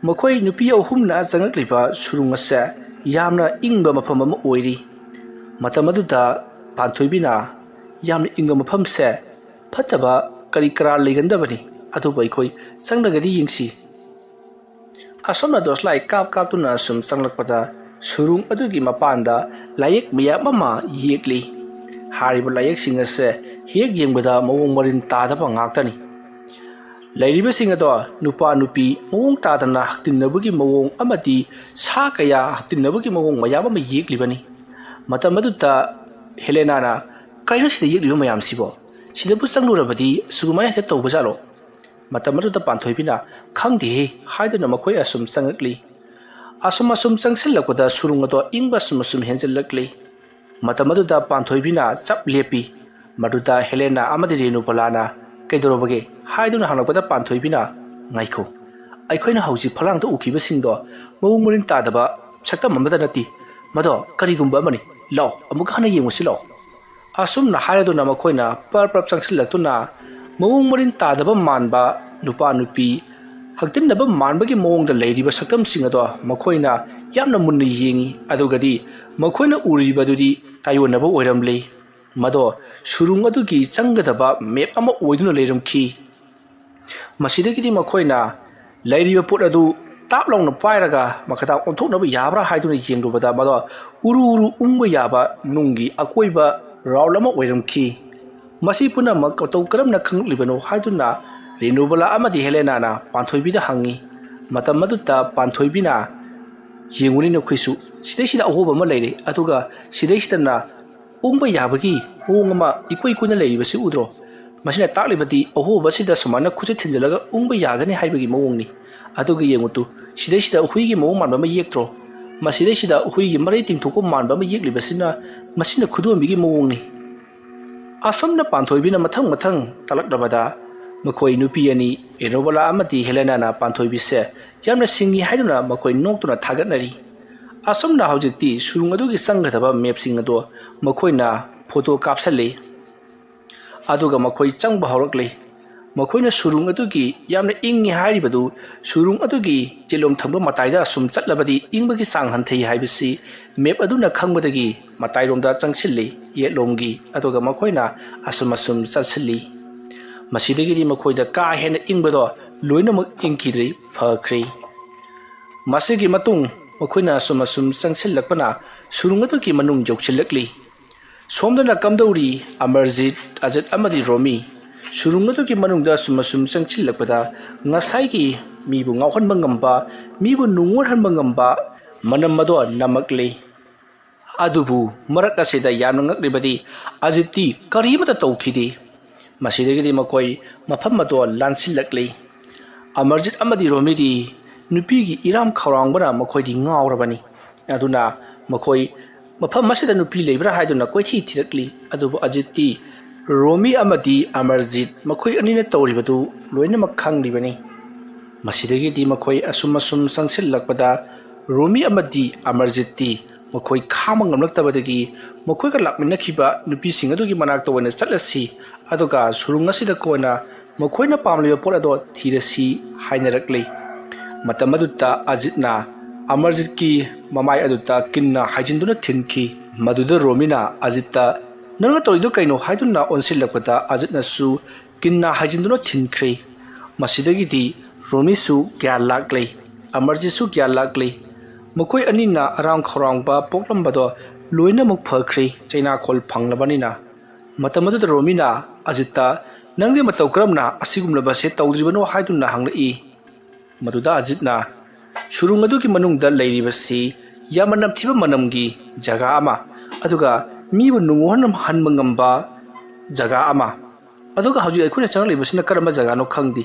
ꯃꯈꯣꯏ ꯅꯨꯄꯤ ꯑꯍꯨꯝꯅ ꯆꯪꯂꯛꯂꯤꯕ ꯁꯨꯔꯨꯡ ꯑꯁꯦ ꯌꯥꯝꯅ ꯏꯪꯕ ꯃꯐꯝ ꯑꯃ ꯑꯣꯏꯔꯤ꯫ ꯃꯇꯝ ꯑꯗꯨꯗ ꯄꯥꯟꯊꯣꯏꯕꯤꯅ, "ꯌꯥꯝꯅ ꯏꯪꯕ ꯃꯐꯝꯁꯦ ꯐꯠꯇꯕ ꯀꯔꯤ ꯀꯔꯥ ꯂꯩꯒꯟꯗꯕꯅꯤ, ꯑꯗꯨꯕꯨ ꯑꯩꯈꯣꯏ ꯆꯪꯂꯒꯗꯤ ꯌꯦꯡꯁꯤ꯫" ꯑꯁꯣꯝꯅ ꯗꯣꯁꯂꯥꯏ ꯀꯥꯞ ꯀꯥꯞꯇꯨꯅ ꯁꯨꯝ ꯆꯪꯂꯛꯄꯗ ꯁꯨꯔꯨꯡ ꯑꯗꯨꯒꯤ ꯃꯄꯥꯟꯗ ꯂꯥꯏꯌꯦꯛ ꯃꯌꯥꯝ ꯑꯃ ꯌꯦꯛꯂꯤ꯫ ꯍꯥꯏꯔꯤꯕ ꯂꯥꯏꯌꯦꯛꯁꯤꯡ ꯑꯁꯦ ꯍꯦꯛ ꯌꯦꯡꯕꯗ ꯃꯑꯣꯡ ꯃꯔꯤꯟ ꯇꯥꯗꯕ ꯉꯥꯛꯇꯅꯤ꯫ ꯂꯩꯔꯤꯕꯁꯤꯡ ꯑꯗꯣ ꯅꯨꯄꯥ ꯅꯨꯄꯤ ꯃꯑꯣꯡ ꯇꯥꯗꯅ ꯍꯛꯇꯤꯟꯅꯕꯒꯤ ꯃꯑꯣꯡ ꯑꯃꯗꯤ ꯁꯥ ꯀꯌꯥ ꯍꯛꯇꯤꯟꯅꯕꯒꯤ ꯃꯑꯣꯡ ꯃꯌꯥꯝ ꯑꯃ ꯌꯦꯛꯂꯤꯕꯅꯤ꯫ ꯃꯇꯝ ꯑꯗꯨꯗ ꯍꯦꯂꯦꯅꯥꯅ, "ꯀꯩꯅꯣ ꯁꯤꯗ ꯌꯦꯛꯂꯤꯕ ꯃꯌꯥꯝꯁꯤꯕꯣ? ꯁꯤꯗꯕꯨ ꯆꯪꯂꯨꯔꯕꯗꯤ ꯁꯨꯃꯥꯏꯅ ꯍꯦꯛꯇ ꯇꯧꯕꯖꯥꯠꯂꯣ?" ꯃꯇꯝ ꯑꯗꯨꯗ ꯄꯥꯟꯊꯣꯏꯕꯤꯅ, "ꯈꯪꯗꯦꯍꯦ" ꯍꯥꯏꯗꯨꯅ ꯃꯈꯣꯏ ꯑꯁꯨꯝ ꯆꯪꯂꯛꯂꯤ꯫ ꯑꯁꯨꯝ ꯑꯁꯨꯝ ꯆꯪꯁꯤꯜꯂꯛꯄꯗ ꯁꯨꯔꯨꯡ ꯑꯗꯣ ꯏꯪꯕ ꯑꯁꯨꯝ ꯑꯁꯨꯝ ꯍꯦꯟꯖꯤꯜꯂꯛꯂꯤ꯫ ꯃꯇꯝ ꯑꯗꯨꯗ ꯄꯥꯟꯊꯣꯏꯕꯤꯅ ꯆꯞ ꯂꯦꯞꯄꯤ꯫ ꯃꯗꯨꯗ ꯍꯦꯂꯦꯅꯥ ꯑꯃꯗꯤ ꯔꯦꯅꯨꯕꯂꯥꯅ, "ꯀꯩꯗꯧꯔꯕꯒꯦ?" ꯍꯥꯏꯗꯨꯅ ꯍꯪꯂꯛꯄꯗ ꯄꯥꯟꯊꯣꯏꯕꯤꯅ, "ꯉꯥꯏꯈꯣ, ꯑꯩꯈꯣꯏꯅ ꯍꯧꯖꯤꯛ ꯐꯛꯂꯥꯡꯗ ꯎꯈꯤꯕꯁꯤꯡꯗꯣ ꯃꯑꯣꯡ ꯃꯔꯤꯟ ꯇꯥꯗꯕ ꯁꯛꯇꯝ ꯑꯃꯠꯇ ꯅꯠꯇꯦ꯫ ꯃꯗꯣ ꯀꯔꯤꯒꯨꯝꯕ ꯑꯃꯅꯤ꯫ ꯂꯥꯛꯑꯣ, ꯑꯃꯨꯛ ꯍꯟꯅ ꯌꯦꯡꯉꯨꯁꯤ ꯂꯥꯛꯑꯣ꯫" ꯑꯁꯨꯝꯅ ꯍꯥꯏꯔꯗꯨꯅ ꯃꯈꯣꯏꯅ ꯄꯔꯞ ꯄꯔꯞ ꯆꯪꯁꯤꯜꯂꯛꯇꯨꯅ ꯃꯑꯣꯡ ꯃꯔꯤꯟ ꯇꯥꯗꯕ ꯃꯥꯟꯕ ꯅꯨꯄꯥ ꯅꯨꯄꯤ ꯍꯛꯇꯤꯟꯅꯕ ꯃꯥꯟꯕꯒꯤ ꯃꯑꯣꯡꯗ ꯂꯩꯔꯤꯕ ꯁꯛꯇꯝꯁꯤꯡ ꯑꯗꯣ ꯃꯈꯣꯏꯅ ꯌꯥꯝꯅ ꯃꯨꯟꯅ ꯌꯦꯡꯉꯤ꯫ ꯑꯗꯨꯒꯗꯤ ꯃꯈꯣꯏꯅ ꯎꯔꯤꯕꯗꯨꯗꯤ ꯇꯥꯏꯑꯣꯟꯅꯕ ꯑꯣꯏꯔꯝꯂꯦ꯫ ꯃꯗꯣ ꯁꯨꯔꯨꯡ ꯑꯗꯨꯒꯤ ꯆꯪꯒꯗꯕ ꯃꯦꯞ ꯑꯃ ꯑꯣꯏꯗꯨꯅ ꯂꯩꯔꯝꯈꯤ꯫ ꯃꯁꯤꯗꯒꯤꯗꯤ ꯃꯈꯣꯏꯅ ꯂꯩꯔꯤꯕ ꯄꯣꯠ ꯑꯗꯨ ꯇꯥꯞ ꯂꯥꯎꯅ ꯄꯥꯏꯔꯒ ꯃꯈꯥꯗ ꯑꯣꯟꯊꯣꯛꯅꯕ ꯌꯥꯕ꯭ꯔꯥ ꯍꯥꯏꯗꯨꯅ ꯌꯦꯡꯂꯨꯕꯗ, ꯃꯗꯣ ꯎꯔꯨ ꯎꯔꯨ ꯎꯪꯕ ꯌꯥꯕ ꯅꯨꯡꯒꯤ ꯑꯀꯣꯏꯕ ꯔꯥꯎꯟ ꯑꯃ ꯑꯣꯏꯔꯝꯈꯤ꯫ ꯃꯁꯤ ꯄꯨꯝꯅꯃꯛ ꯃꯇꯧ ꯀꯔꯝꯅ ꯈꯪꯂꯛꯂꯤꯕꯅꯣ ꯍꯥꯏꯗꯨꯅ ꯔꯦꯅꯨꯕꯂꯥ ꯑꯃꯗꯤ ꯍꯦꯂꯦꯅꯥꯅ ꯄꯥꯟꯊꯣꯏꯕꯤꯗ ꯍꯪꯉꯤ꯫ ꯃꯇꯝ ꯑꯗꯨꯗ ꯄꯥꯟꯊꯣꯏꯕꯤꯅ, "ꯌꯦꯡꯉꯨꯅꯦ ꯅꯈꯣꯏꯁꯨ, ꯁꯤꯗꯩꯁꯤꯗ ꯑꯍꯣꯕ ꯑꯃ ꯂꯩꯔꯦ, ꯑꯗꯨꯒ ꯁꯤꯗꯩꯁꯤꯗꯅ ꯎꯪꯕ ꯌꯥꯕꯒꯤ ꯃꯑꯣꯡ ꯑꯃ ꯏꯀꯨꯏ ꯀꯨꯏꯅ ꯂꯩꯔꯤꯕꯁꯤ ꯎꯗ꯭ꯔꯣ? ꯃꯁꯤꯅ ꯇꯥꯛꯂꯤꯕꯗꯤ ꯑꯍꯣꯕꯁꯤꯗ ꯁꯨꯃꯥꯏꯅ ꯈꯨꯠꯁꯦ ꯊꯤꯟꯖꯤꯜꯂꯒ ꯎꯪꯕ ꯌꯥꯒꯅꯤ ꯍꯥꯏꯕꯒꯤ ꯃꯑꯣꯡꯅꯤ꯫ ꯑꯗꯨꯒ ꯌꯦꯡꯉꯨ ꯇꯨ, ꯁꯤꯗꯩꯁꯤꯗ ꯍꯨꯏꯒꯤ ꯃꯑꯣꯡ ꯃꯥꯟꯕ ꯑꯃ ꯌꯦꯛꯇ꯭ꯔꯣ? ꯃꯁꯤꯗꯩꯁꯤꯗ ꯍꯨꯏꯒꯤ ꯃꯔꯩ ꯇꯤꯡꯊꯣꯛꯄ ꯃꯥꯟꯕ ꯑꯃ ꯌꯦꯛꯂꯤꯕꯁꯤꯅ, ꯃꯁꯤꯅ ꯈꯨꯗꯣꯝꯕꯤꯒꯤ ꯃꯑꯣꯡꯅꯤ"꯫ ꯑꯁꯨꯝꯅ ꯄꯥꯟꯊꯣꯏꯕꯤꯅ ꯃꯊꯪ ꯃꯊꯪ ꯇꯥꯛꯂꯛꯂꯕꯗ, ꯃꯈꯣꯏ ꯅꯨꯄꯤ ꯑꯅꯤ, ꯔꯦꯅꯨꯕꯂꯥ ꯑꯃꯗꯤ ꯍꯦꯂꯦꯅꯥꯅ ꯄꯥꯟꯊꯣꯏꯕꯤꯁꯦ ꯌꯥꯝꯅ ꯁꯤꯡꯉꯤ ꯍꯥꯏꯗꯨꯅ ꯃꯈꯣꯏ ꯅꯣꯛꯇꯨꯅ ꯊꯥꯒꯠꯅꯔꯤ꯫ ꯑꯁꯨꯝꯅ ꯍꯧꯖꯤꯛꯇꯤ ꯁꯨꯔꯨꯡ ꯑꯗꯨꯒꯤ ꯆꯪꯒꯗꯕ ꯃꯦꯞꯁꯤꯡ ꯑꯗꯣ ꯃꯈꯣꯏꯅ ꯐꯣꯇꯣ ꯀꯥꯞꯁꯜꯂꯤ꯫ ꯑꯗꯨꯒ ꯃꯈꯣꯏ ꯆꯪꯕ ꯍꯧꯔꯛꯂꯤ꯫ ꯃꯈꯣꯏꯅ ꯁꯨꯔꯨꯡ ꯑꯗꯨꯒꯤ ꯌꯥꯝꯅ ꯏꯪꯉꯤ ꯍꯥꯏꯔꯤꯕꯗꯨ, ꯁꯨꯔꯨꯡ ꯑꯗꯨꯒꯤ ꯌꯦꯠꯂꯣꯝ ꯊꯪꯕ ꯃꯇꯥꯏꯗ ꯑꯁꯨꯝ ꯆꯠꯂꯕꯗꯤ ꯏꯪꯕꯒꯤ ꯆꯥꯡ ꯍꯟꯊꯩ ꯍꯥꯏꯕꯁꯤ ꯃꯦꯞ ꯑꯗꯨꯅ ꯈꯪꯕꯗꯒꯤ ꯃꯇꯥꯏꯔꯣꯝꯗ ꯆꯪꯁꯤꯜꯂꯤ, ꯌꯦꯠꯂꯣꯝꯒꯤ꯫ ꯑꯗꯨꯒ ꯃꯈꯣꯏꯅ ꯑꯁꯨꯝ ꯑꯁꯨꯝ ꯆꯠꯁꯤꯜꯂꯤ꯫ ꯃꯁꯤꯗꯒꯤꯗꯤ ꯃꯈꯣꯏꯗ ꯀꯥ ꯍꯦꯟꯅ ꯏꯪꯕꯗꯣ ꯂꯣꯏꯅꯃꯛ ꯏꯪꯈꯤꯗ꯭ꯔꯤ, ꯐꯈ꯭ꯔꯦ꯫ ꯃꯁꯤꯒꯤ ꯃꯇꯨꯡ ꯃꯈꯣꯏꯅ ꯑꯁꯨꯝ ꯑꯁꯨꯝ ꯆꯪꯁꯤꯜꯂꯛꯄꯅ ꯁꯨꯔꯨꯡ ꯑꯗꯨꯒꯤ ꯃꯅꯨꯡ ꯌꯧꯁꯤꯜꯂꯛꯂꯤ꯫ ꯁꯣꯝꯗꯅ ꯀꯝꯗꯧꯔꯤ? ꯑꯃꯔꯖꯤꯠ, ꯑꯖꯤꯠ ꯑꯃꯗꯤ ꯔꯣꯃꯤ꯫ ꯁꯨꯔꯨꯡ ꯑꯗꯨꯒꯤ ꯃꯅꯨꯡꯗ ꯑꯁꯨꯝ ꯑꯁꯨꯝ ꯆꯪꯁꯤꯜꯂꯛꯄꯗ ꯉꯁꯥꯏꯒꯤ ꯃꯤꯕꯨ ꯉꯥꯎꯍꯟꯕ ꯉꯝꯕ, ꯃꯤꯕꯨ ꯅꯨꯡꯉꯣꯟꯍꯟꯕ ꯉꯝꯕ ꯃꯅꯝ ꯑꯗꯣ ꯅꯝꯃꯛꯂꯤ꯫ ꯑꯗꯨꯕꯨ ꯃꯔꯛ ꯑꯁꯤꯗ ꯌꯥꯝꯅ ꯉꯛꯂꯤꯕꯗꯤ ꯑꯖꯤꯠꯇꯤ ꯀꯔꯤꯃꯠꯇ ꯇꯧꯈꯤꯗꯦ꯫ ꯃꯁꯤꯗꯒꯤꯗꯤ ꯃꯈꯣꯏ ꯃꯐꯝ ꯑꯗꯣ ꯂꯥꯟꯁꯤꯜꯂꯛꯂꯤ꯫ ꯑꯃꯔꯖꯤꯠ ꯑꯃꯗꯤ ꯔꯣꯃꯤꯗꯤ ꯅꯨꯄꯤꯒꯤ ꯏꯔꯥꯝ ꯈꯧꯔꯥꯡꯕꯅ ꯃꯈꯣꯏꯗꯤ ꯉꯥꯎꯔꯕꯅꯤ꯫ ꯑꯗꯨꯅ ꯃꯈꯣꯏ ꯃꯐꯝ ꯑꯁꯤꯗ ꯅꯨꯄꯤ ꯂꯩꯕ꯭ꯔꯥ ꯍꯥꯏꯗꯨꯅ ꯀꯣꯏꯊꯤ ꯊꯤꯔꯛꯂꯤ꯫ ꯑꯗꯨꯕꯨ ꯑꯖꯤꯠꯇꯤ ꯔꯣꯃꯤ ꯑꯃꯗꯤ ꯑꯃꯔꯖꯤꯠ ꯃꯈꯣꯏ ꯑꯅꯤꯅ ꯇꯧꯔꯤꯕꯗꯨ ꯂꯣꯏꯅꯃꯛ ꯈꯪꯂꯤꯕꯅꯤ꯫ ꯃꯁꯤꯗꯒꯤꯗꯤ ꯃꯈꯣꯏ ꯑꯁꯨꯝ ꯑꯁꯨꯝ ꯆꯪꯁꯤꯜꯂꯛꯄꯗ ꯔꯣꯃꯤ ꯑꯃꯗꯤ ꯑꯃꯔꯖꯤꯠꯇꯤ ꯃꯈꯣꯏ ꯈꯥꯡꯕ ꯉꯝꯂꯛꯇꯕꯗꯒꯤ ꯃꯈꯣꯏꯒ ꯂꯥꯛꯃꯤꯟꯅꯈꯤꯕ ꯅꯨꯄꯤꯁꯤꯡ ꯑꯗꯨꯒꯤ ꯃꯅꯥꯛꯇ ꯑꯣꯏꯅ ꯆꯠꯂꯁꯤ, ꯑꯗꯨꯒ ꯁꯨꯔꯨꯡ ꯑꯁꯤꯗ ꯀꯣꯟꯅ ꯃꯈꯣꯏꯅ ꯄꯥꯝꯂꯤꯕ ꯄꯣꯠ ꯑꯗꯣ ꯊꯤꯔꯁꯤ ꯍꯥꯏꯅꯔꯛꯂꯤ꯫ ꯃꯇꯝ ꯑꯗꯨꯗ ꯑꯖꯤꯠꯅ ꯑꯃꯔꯖꯤꯠꯀꯤ ꯃꯃꯥꯏ ꯑꯗꯨꯗ ꯀꯤꯟꯅ ꯍꯥꯏꯖꯤꯟꯗꯨꯅ ꯊꯤꯟꯈꯤ꯫ ꯃꯗꯨꯗ ꯔꯣꯃꯤꯅ ꯑꯖꯤꯠꯇ "ꯅꯪꯅ ꯇꯧꯔꯤꯗꯨ ꯀꯩꯅꯣ?" ꯍꯥꯏꯗꯨꯅ ꯑꯣꯟꯁꯤꯜꯂꯛꯄꯗ ꯑꯖꯤꯠꯅꯁꯨ ꯀꯤꯟꯅ ꯍꯥꯏꯖꯤꯟꯗꯨꯅ ꯊꯤꯟꯈ꯭ꯔꯦ꯫ ꯃꯁꯤꯗꯒꯤꯗꯤ ꯔꯣꯃꯤꯁꯨ ꯒ꯭ꯌꯥꯟ ꯂꯥꯛꯂꯦ, ꯑꯃꯔꯖꯤꯠꯁꯨ ꯒ꯭ꯌꯥꯟ ꯂꯥꯛꯂꯦ꯫ ꯃꯈꯣꯏ ꯑꯅꯤꯅ ꯑꯔꯥꯝ ꯈꯧꯔꯥꯡꯕ ꯄꯣꯛꯂꯝꯕꯗꯣ ꯂꯣꯏꯅꯃꯛ ꯐꯈ꯭ꯔꯦ, ꯆꯩꯅꯥꯈꯣꯜ ꯐꯪꯂꯕꯅꯤꯅ꯫ ꯃꯇꯝ ꯑꯗꯨꯗ ꯔꯣꯃꯤꯅ ꯑꯖꯤꯠꯇ "ꯅꯪꯗꯤ ꯃꯇꯧ ꯀꯔꯝꯅ ꯑꯁꯤꯒꯨꯝꯂꯕꯁꯦ ꯇꯧꯗ꯭ꯔꯤꯕꯅꯣ?" ꯍꯥꯏꯗꯨꯅ ꯍꯪꯂꯛꯏ꯫ ꯃꯗꯨꯗ ꯑꯖꯤꯠꯅ "ꯁꯨꯔꯨꯡ ꯑꯗꯨꯒꯤ ꯃꯅꯨꯡꯗ ꯂꯩꯔꯤꯕꯁꯤ ꯌꯥꯝꯅ ꯅꯝꯊꯤꯕ ꯃꯅꯝꯒꯤ ꯖꯒꯥ ꯑꯃ, ꯑꯗꯨꯒ ꯃꯤꯕꯨ ꯅꯨꯡꯉꯨꯍꯟꯍꯟꯕ ꯉꯝꯕ ꯖꯒꯥ ꯑꯃ, ꯑꯗꯨꯒ ꯍꯧꯖꯤꯛ ꯑꯩꯈꯣꯏꯅ ꯆꯪꯂꯛꯂꯤꯕꯁꯤꯅ ꯀꯔꯝꯕ ꯖꯒꯥꯅꯣ ꯈꯪꯗꯦ꯫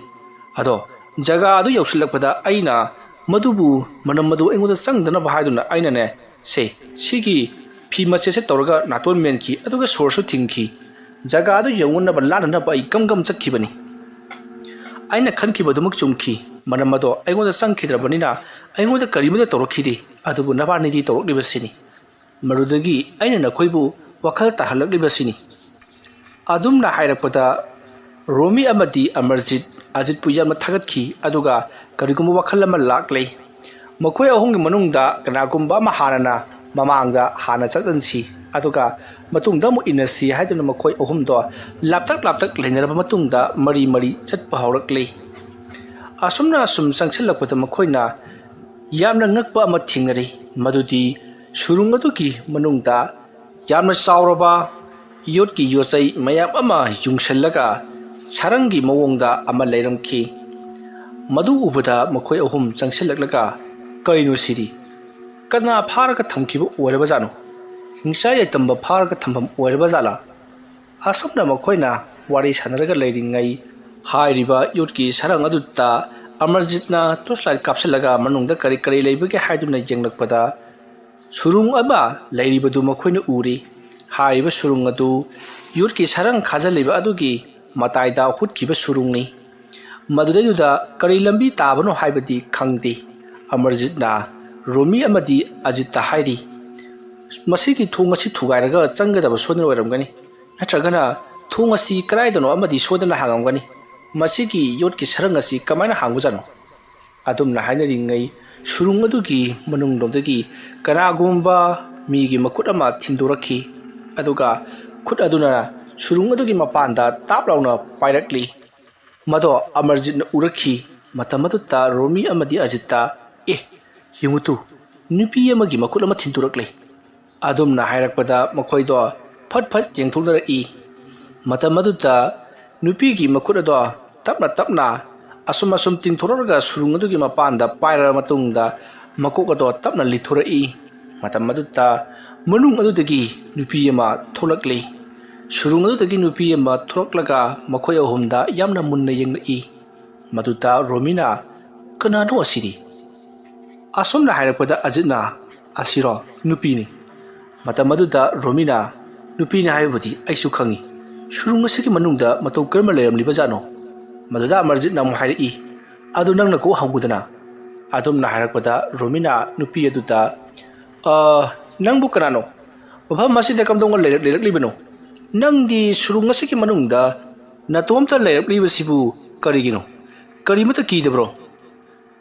ꯑꯗꯣ ꯖꯒꯥ ꯑꯗꯨ ꯌꯧꯁꯤꯜꯂꯛꯄꯗ ꯑꯩꯅ ꯃꯗꯨꯕꯨ, ꯃꯅꯝ ꯑꯗꯨ ꯑꯩꯉꯣꯟꯗ ꯆꯪꯗꯅꯕ ꯍꯥꯏꯗꯨꯅ ꯑꯩꯅꯅꯦ, ꯁꯦ, ꯁꯤꯒꯤ ꯐꯤ ꯃꯆꯦꯠꯁꯦ ꯇꯧꯔꯒ ꯅꯥꯇꯣꯟ ꯃꯦꯟꯈꯤ, ꯑꯗꯨꯒ ꯁꯣꯔꯁꯨ ꯊꯤꯡꯈꯤ꯫ ꯖꯒꯥ ꯑꯗꯨ ꯌꯧꯅꯅꯕ ꯂꯥꯟꯅꯅꯕ ꯑꯩ ꯒꯝ ꯒꯝ ꯆꯠꯈꯤꯕꯅꯤ꯫ ꯑꯩꯅ ꯈꯟꯈꯤꯕꯗꯨꯃꯛ ꯆꯨꯝꯈꯤ꯫ ꯃꯅꯝ ꯑꯗꯣ ꯑꯩꯉꯣꯟꯗ ꯆꯪꯈꯤꯗ꯭ꯔꯕꯅꯤꯅ ꯑꯩꯉꯣꯟꯗ ꯀꯔꯤꯃꯠꯇ ꯇꯧꯔꯛꯈꯤꯗꯦ, ꯑꯗꯨꯕꯨ ꯅꯕꯥꯅꯤꯗꯤ ꯇꯧꯔꯛꯂꯤꯕꯁꯤꯅꯤ꯫ ꯃꯗꯨꯗꯒꯤ ꯑꯩꯅ ꯅꯈꯣꯏꯕꯨ ꯋꯥꯈꯜ ꯇꯥꯍꯜꯂꯛꯂꯤꯕꯁꯤꯅꯤ꯫" ꯑꯗꯨꯝꯅ ꯍꯥꯏꯔꯛꯄꯗ ꯔꯣꯃꯤ ꯑꯃꯗꯤ ꯑꯃꯔꯖꯤꯠ ꯑꯖꯤꯠꯄꯨ ꯌꯥꯝꯅ ꯊꯥꯒꯠꯈꯤ, ꯑꯗꯨꯒ ꯀꯔꯤꯒꯨꯝꯕ ꯋꯥꯈꯜ ꯑꯃ ꯂꯥꯛꯂꯦ꯫ ꯃꯈꯣꯏ ꯑꯍꯨꯝꯒꯤ ꯃꯅꯨꯡꯗ ꯀꯅꯥꯒꯨꯝꯕ ꯑꯃ ꯍꯥꯟꯅꯅ ꯃꯃꯥꯡꯗ ꯍꯥꯟꯅ ꯆꯠꯍꯟꯁꯤ, ꯑꯗꯨꯒ ꯃꯇꯨꯡꯗ ꯑꯃꯨꯛ ꯏꯟꯅꯁꯤ ꯍꯥꯏꯗꯨꯅ ꯃꯈꯣꯏ ꯑꯍꯨꯝꯗꯣ ꯂꯥꯞꯇꯛ ꯂꯥꯞꯇꯛ ꯂꯩꯅꯔꯕ ꯃꯇꯨꯡꯗ ꯃꯔꯤ ꯃꯔꯤ ꯆꯠꯄ ꯍꯧꯔꯛꯂꯤ꯫ ꯑꯁꯨꯝꯅ ꯑꯁꯨꯝ ꯆꯪꯁꯤꯜꯂꯛꯄꯗ ꯃꯈꯣꯏꯅ ꯌꯥꯝꯅ ꯉꯛꯄ ꯑꯃ ꯊꯦꯡꯅꯔꯤ, ꯃꯗꯨꯗꯤ ꯁꯨꯔꯨꯡ ꯑꯗꯨꯒꯤ ꯃꯅꯨꯡꯗ ꯌꯥꯝꯅ ꯆꯥꯎꯔꯕ ꯌꯣꯠꯀꯤ ꯌꯣꯠꯆꯩ ꯃꯌꯥꯝ ꯑꯃ ꯌꯨꯡꯁꯤꯜꯂꯒ ꯁꯔꯪꯒꯤ ꯃꯑꯣꯡꯗ ꯑꯃ ꯂꯩꯔꯝꯈꯤ꯫ ꯃꯗꯨ ꯎꯕꯗ ꯃꯈꯣꯏ ꯑꯍꯨꯝ ꯆꯪꯁꯤꯜꯂꯛꯂꯒ, "ꯀꯩꯅꯣ ꯁꯤꯗꯤ? ꯀꯅꯥ ꯐꯥꯔꯒ ꯊꯝꯈꯤꯕ ꯑꯣꯏꯔꯕꯖꯥꯠꯅꯣ? ꯍꯤꯡꯆꯥ ꯌꯥꯏꯇꯝꯕ ꯐꯥꯔꯒ ꯊꯝꯐꯝ ꯑꯣꯏꯔꯕꯖꯥꯠꯂꯥ?" ꯑꯁꯨꯝꯅ ꯃꯈꯣꯏꯅ ꯋꯥꯔꯤ ꯁꯥꯟꯅꯔꯒ ꯂꯩꯔꯤꯉꯩ, ꯍꯥꯏꯔꯤꯕ ꯌꯣꯠꯀꯤ ꯁꯔꯪ ꯑꯗꯨꯗ ꯑꯃꯔꯖꯤꯠꯅ ꯇꯣꯔꯆ ꯂꯥꯏꯠ ꯀꯥꯞꯁꯤꯜꯂꯒ ꯃꯅꯨꯡꯗ ꯀꯔꯤ ꯀꯔꯤ ꯂꯩꯕꯒꯦ ꯍꯥꯏꯗꯨꯅ ꯌꯦꯡꯂꯛꯄꯗ, ꯁꯨꯔꯨꯡ ꯑꯃ ꯂꯩꯔꯤꯕꯗꯨ ꯃꯈꯣꯏꯅ ꯎꯔꯤ꯫ ꯍꯥꯏꯔꯤꯕ ꯁꯨꯔꯨꯡ ꯑꯗꯨ ꯌꯣꯠꯀꯤ ꯁꯔꯪ ꯈꯥꯖꯤꯜꯂꯤꯕ ꯑꯗꯨꯒꯤ ꯃꯇꯥꯏꯗ ꯍꯨꯠꯈꯤꯕ ꯁꯨꯔꯨꯡꯅꯤ꯫ ꯃꯗꯨꯗꯩꯗꯨꯗ ꯀꯔꯤ ꯂꯝꯕꯤ ꯇꯥꯕꯅꯣ ꯍꯥꯏꯕꯗꯤ ꯈꯪꯗꯦ꯫ ꯑꯃꯔꯖꯤꯠꯅ ꯔꯣꯃꯤ ꯑꯃꯗꯤ ꯑꯖꯤꯠꯇ ꯍꯥꯏꯔꯤ, ꯃꯁꯤꯒꯤ ꯊꯣꯡ ꯑꯁꯤ ꯊꯨꯒꯥꯏꯔꯒ ꯆꯪꯒꯗꯕ ꯁꯣꯏꯗꯅ ꯑꯣꯏꯔꯝꯒꯅꯤ, ꯅꯠꯇ꯭ꯔꯒꯅ ꯊꯣꯡ ꯑꯁꯤ ꯀꯗꯥꯏꯗꯅꯣ ꯑꯃꯗꯤ ꯁꯣꯏꯗꯅ ꯍꯥꯡꯉꯝꯒꯅꯤ꯫ ꯃꯁꯤꯒꯤ ꯌꯣꯠꯀꯤ ꯁꯔꯪ ꯑꯁꯤ ꯀꯃꯥꯏꯅ ꯍꯥꯡꯕꯖꯥꯠꯅꯣ? ꯑꯗꯨꯝꯅ ꯍꯥꯏꯅꯔꯤꯉꯩ ꯁꯨꯔꯨꯡ ꯑꯗꯨꯒꯤ ꯃꯅꯨꯡꯂꯣꯝꯗꯒꯤ ꯀꯅꯥꯒꯨꯝꯕ ꯃꯤꯒꯤ ꯃꯈꯨꯠ ꯑꯃ ꯊꯤꯟꯗꯣꯔꯛꯈꯤ꯫ ꯑꯗꯨꯒ ꯈꯨꯠ ꯑꯗꯨꯅ ꯁꯨꯔꯨꯡ ꯑꯗꯨꯒꯤ ꯃꯄꯥꯟꯗ ꯇꯥꯞ ꯂꯥꯎꯅ ꯄꯥꯏꯔꯛꯂꯤ꯫ ꯃꯗꯣ ꯑꯃꯔꯖꯤꯠꯅ ꯎꯔꯛꯈꯤ꯫ ꯃꯇꯝ ꯑꯗꯨꯗ ꯔꯣꯃꯤ ꯑꯃꯗꯤ ꯑꯖꯤꯠꯇ, "ꯑꯦ, ꯌꯦꯡꯉꯨ ꯇꯨ, ꯅꯨꯄꯤ ꯑꯃꯒꯤ ꯃꯈꯨꯠ ꯑꯃ ꯊꯤꯟꯗꯣꯔꯛꯂꯦ꯫" ꯑꯗꯨꯝꯅ ꯍꯥꯏꯔꯛꯄꯗ ꯃꯈꯣꯏꯗꯣ ꯐꯠ ꯐꯠ ꯌꯦꯡꯊꯣꯛꯅꯔꯛꯏ꯫ ꯃꯇꯝ ꯑꯗꯨꯗ ꯅꯨꯄꯤꯒꯤ ꯃꯈꯨꯠ ꯑꯗꯣ ꯇꯞꯅ ꯇꯞꯅ ꯑꯁꯨꯝ ꯑꯁꯨꯝ ꯇꯤꯡꯊꯣꯔꯛꯂꯒ ꯁꯨꯔꯨꯡ ꯑꯗꯨꯒꯤ ꯃꯄꯥꯟꯗ ꯄꯥꯏꯔꯕ ꯃꯇꯨꯡꯗ ꯃꯀꯣꯛ ꯑꯗꯣ ꯇꯞꯅ ꯂꯤꯊꯣꯔꯛꯏ꯫ ꯃꯇꯝ ꯑꯗꯨꯗ ꯃꯅꯨꯡ ꯑꯗꯨꯗꯒꯤ ꯅꯨꯄꯤ ꯑꯃ ꯊꯣꯛꯂꯛꯂꯤ꯫ ꯁꯨꯔꯨꯡ ꯑꯗꯨꯗꯒꯤ ꯅꯨꯄꯤ ꯑꯃ ꯊꯣꯛꯂꯛꯂꯒ ꯃꯈꯣꯏ ꯑꯍꯨꯝꯗ ꯌꯥꯝꯅ ꯃꯨꯟꯅ ꯌꯦꯡꯂꯛꯏ꯫ ꯃꯗꯨꯗ ꯔꯣꯃꯤꯅ, "ꯀꯅꯥꯅꯣ ꯑꯁꯤꯗꯤ?" ꯑꯁꯨꯝꯅ ꯍꯥꯏꯔꯛꯄꯗ ꯑꯖꯤꯠꯅ, "ꯑꯁꯤꯔꯣ? ꯅꯨꯄꯤꯅꯤ꯫" ꯃꯇꯝ ꯑꯗꯨꯗ ꯔꯣꯃꯤꯅ, "ꯅꯨꯄꯤꯅꯤ ꯍꯥꯏꯕꯕꯨꯗꯤ ꯑꯩꯁꯨ ꯈꯪꯏ꯫ ꯁꯨꯔꯨꯡ ꯑꯁꯤꯒꯤ ꯃꯅꯨꯡꯗ ꯃꯇꯧ ꯀꯔꯝꯅ ꯂꯩꯔꯝꯂꯤꯕꯖꯥꯠꯅꯣ?" ꯃꯗꯨꯗ ꯑꯃꯔꯖꯤꯠꯅ ꯑꯃꯨꯛ ꯍꯥꯏꯔꯛꯏ, "ꯑꯗꯨ ꯅꯪꯅ ꯀꯣꯛ ꯍꯪꯉꯨꯗꯅ꯫" ꯑꯗꯨꯝꯅ ꯍꯥꯏꯔꯛꯄꯗ ꯔꯣꯃꯤꯅ ꯅꯨꯄꯤ ꯑꯗꯨꯗ, "ꯑ, ꯅꯪꯕꯨ ꯀꯅꯥꯅꯣ? ꯃꯐꯝ ꯑꯁꯤꯗ ꯀꯝꯗꯧꯅ ꯂꯩꯔꯛ-, ꯂꯩꯔꯛꯂꯤꯕꯅꯣ? ꯅꯪꯗꯤ ꯁꯨꯔꯨꯡ ꯑꯁꯤꯒꯤ ꯃꯅꯨꯡꯗ ꯅꯇꯣꯝꯇ ꯂꯩꯔꯛꯂꯤꯕꯁꯤꯕꯨ ꯀꯔꯤꯒꯤꯅꯣ? ꯀꯔꯤꯃꯠꯇ ꯀꯤꯗꯕ꯭ꯔꯣ?"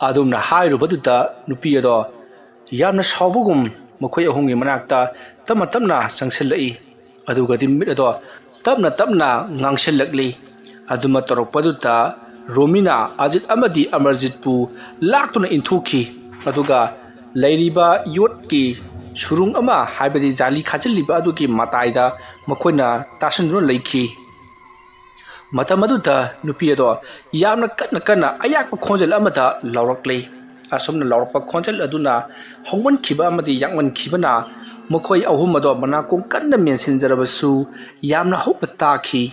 ꯑꯗꯨꯝꯅ ꯍꯥꯏꯔꯨꯕꯗꯨꯗ ꯅꯨꯄꯤ ꯑꯗꯣ ꯌꯥꯝꯅ ꯁꯥꯎꯕꯒꯨꯝ ꯃꯈꯣꯏ ꯑꯍꯨꯝꯒꯤ ꯃꯅꯥꯛꯇ ꯇꯞꯅ ꯇꯞꯅ ꯆꯪꯁꯤꯜꯂꯛꯏ꯫ ꯑꯗꯨꯒꯗꯤ ꯃꯤꯠ ꯑꯗꯣ ꯇꯞꯅ ꯇꯞꯅ ꯉꯥꯡꯁꯤꯜꯂꯛꯂꯤ꯫ ꯑꯗꯨꯃ ꯇꯧꯔꯛꯄꯗꯨꯗ ꯔꯣꯃꯤꯅ ꯑꯖꯤꯠ ꯑꯃꯗꯤ ꯑꯃꯔꯖꯤꯠꯄꯨ ꯂꯥꯛꯇꯨꯅ ꯏꯟꯊꯨꯈꯤ꯫ ꯑꯗꯨꯒ ꯂꯩꯔꯤꯕ ꯌꯣꯠꯀꯤ ꯁꯨꯔꯨꯡ ꯑꯃ, ꯍꯥꯏꯕꯗꯤ ꯖꯥꯂꯤ ꯈꯥꯖꯤꯜꯂꯤꯕ ꯑꯗꯨꯒꯤ ꯃꯇꯥꯏꯗ ꯃꯈꯣꯏꯅ ꯇꯥꯁꯤꯟꯗꯨꯅ ꯂꯩꯈꯤ꯫ ꯃꯇꯝ ꯑꯗꯨꯗ ꯅꯨꯄꯤ ꯑꯗꯣ ꯌꯥꯝꯅ ꯀꯟꯅ ꯀꯟꯅ ꯑꯌꯥꯛꯄ ꯈꯣꯟꯖꯦꯜ ꯑꯃꯗ ꯂꯥꯎꯔꯛꯂꯤ꯫ ꯑꯁꯨꯝꯅ ꯂꯥꯎꯔꯛꯄ ꯈꯣꯟꯖꯦꯜ ꯑꯗꯨꯅ ꯍꯧꯃꯟꯈꯤꯕ ꯑꯃꯗꯤ ꯌꯥꯛꯃꯟꯈꯤꯕꯅ ꯃꯈꯣꯏ ꯑꯍꯨꯝ ꯑꯗꯣ ꯃꯅꯥꯀꯣꯡ ꯀꯟꯅ ꯃꯦꯟꯁꯤꯟꯖꯔꯕꯁꯨ ꯌꯥꯝꯅ ꯍꯧꯅ ꯇꯥꯈꯤ꯫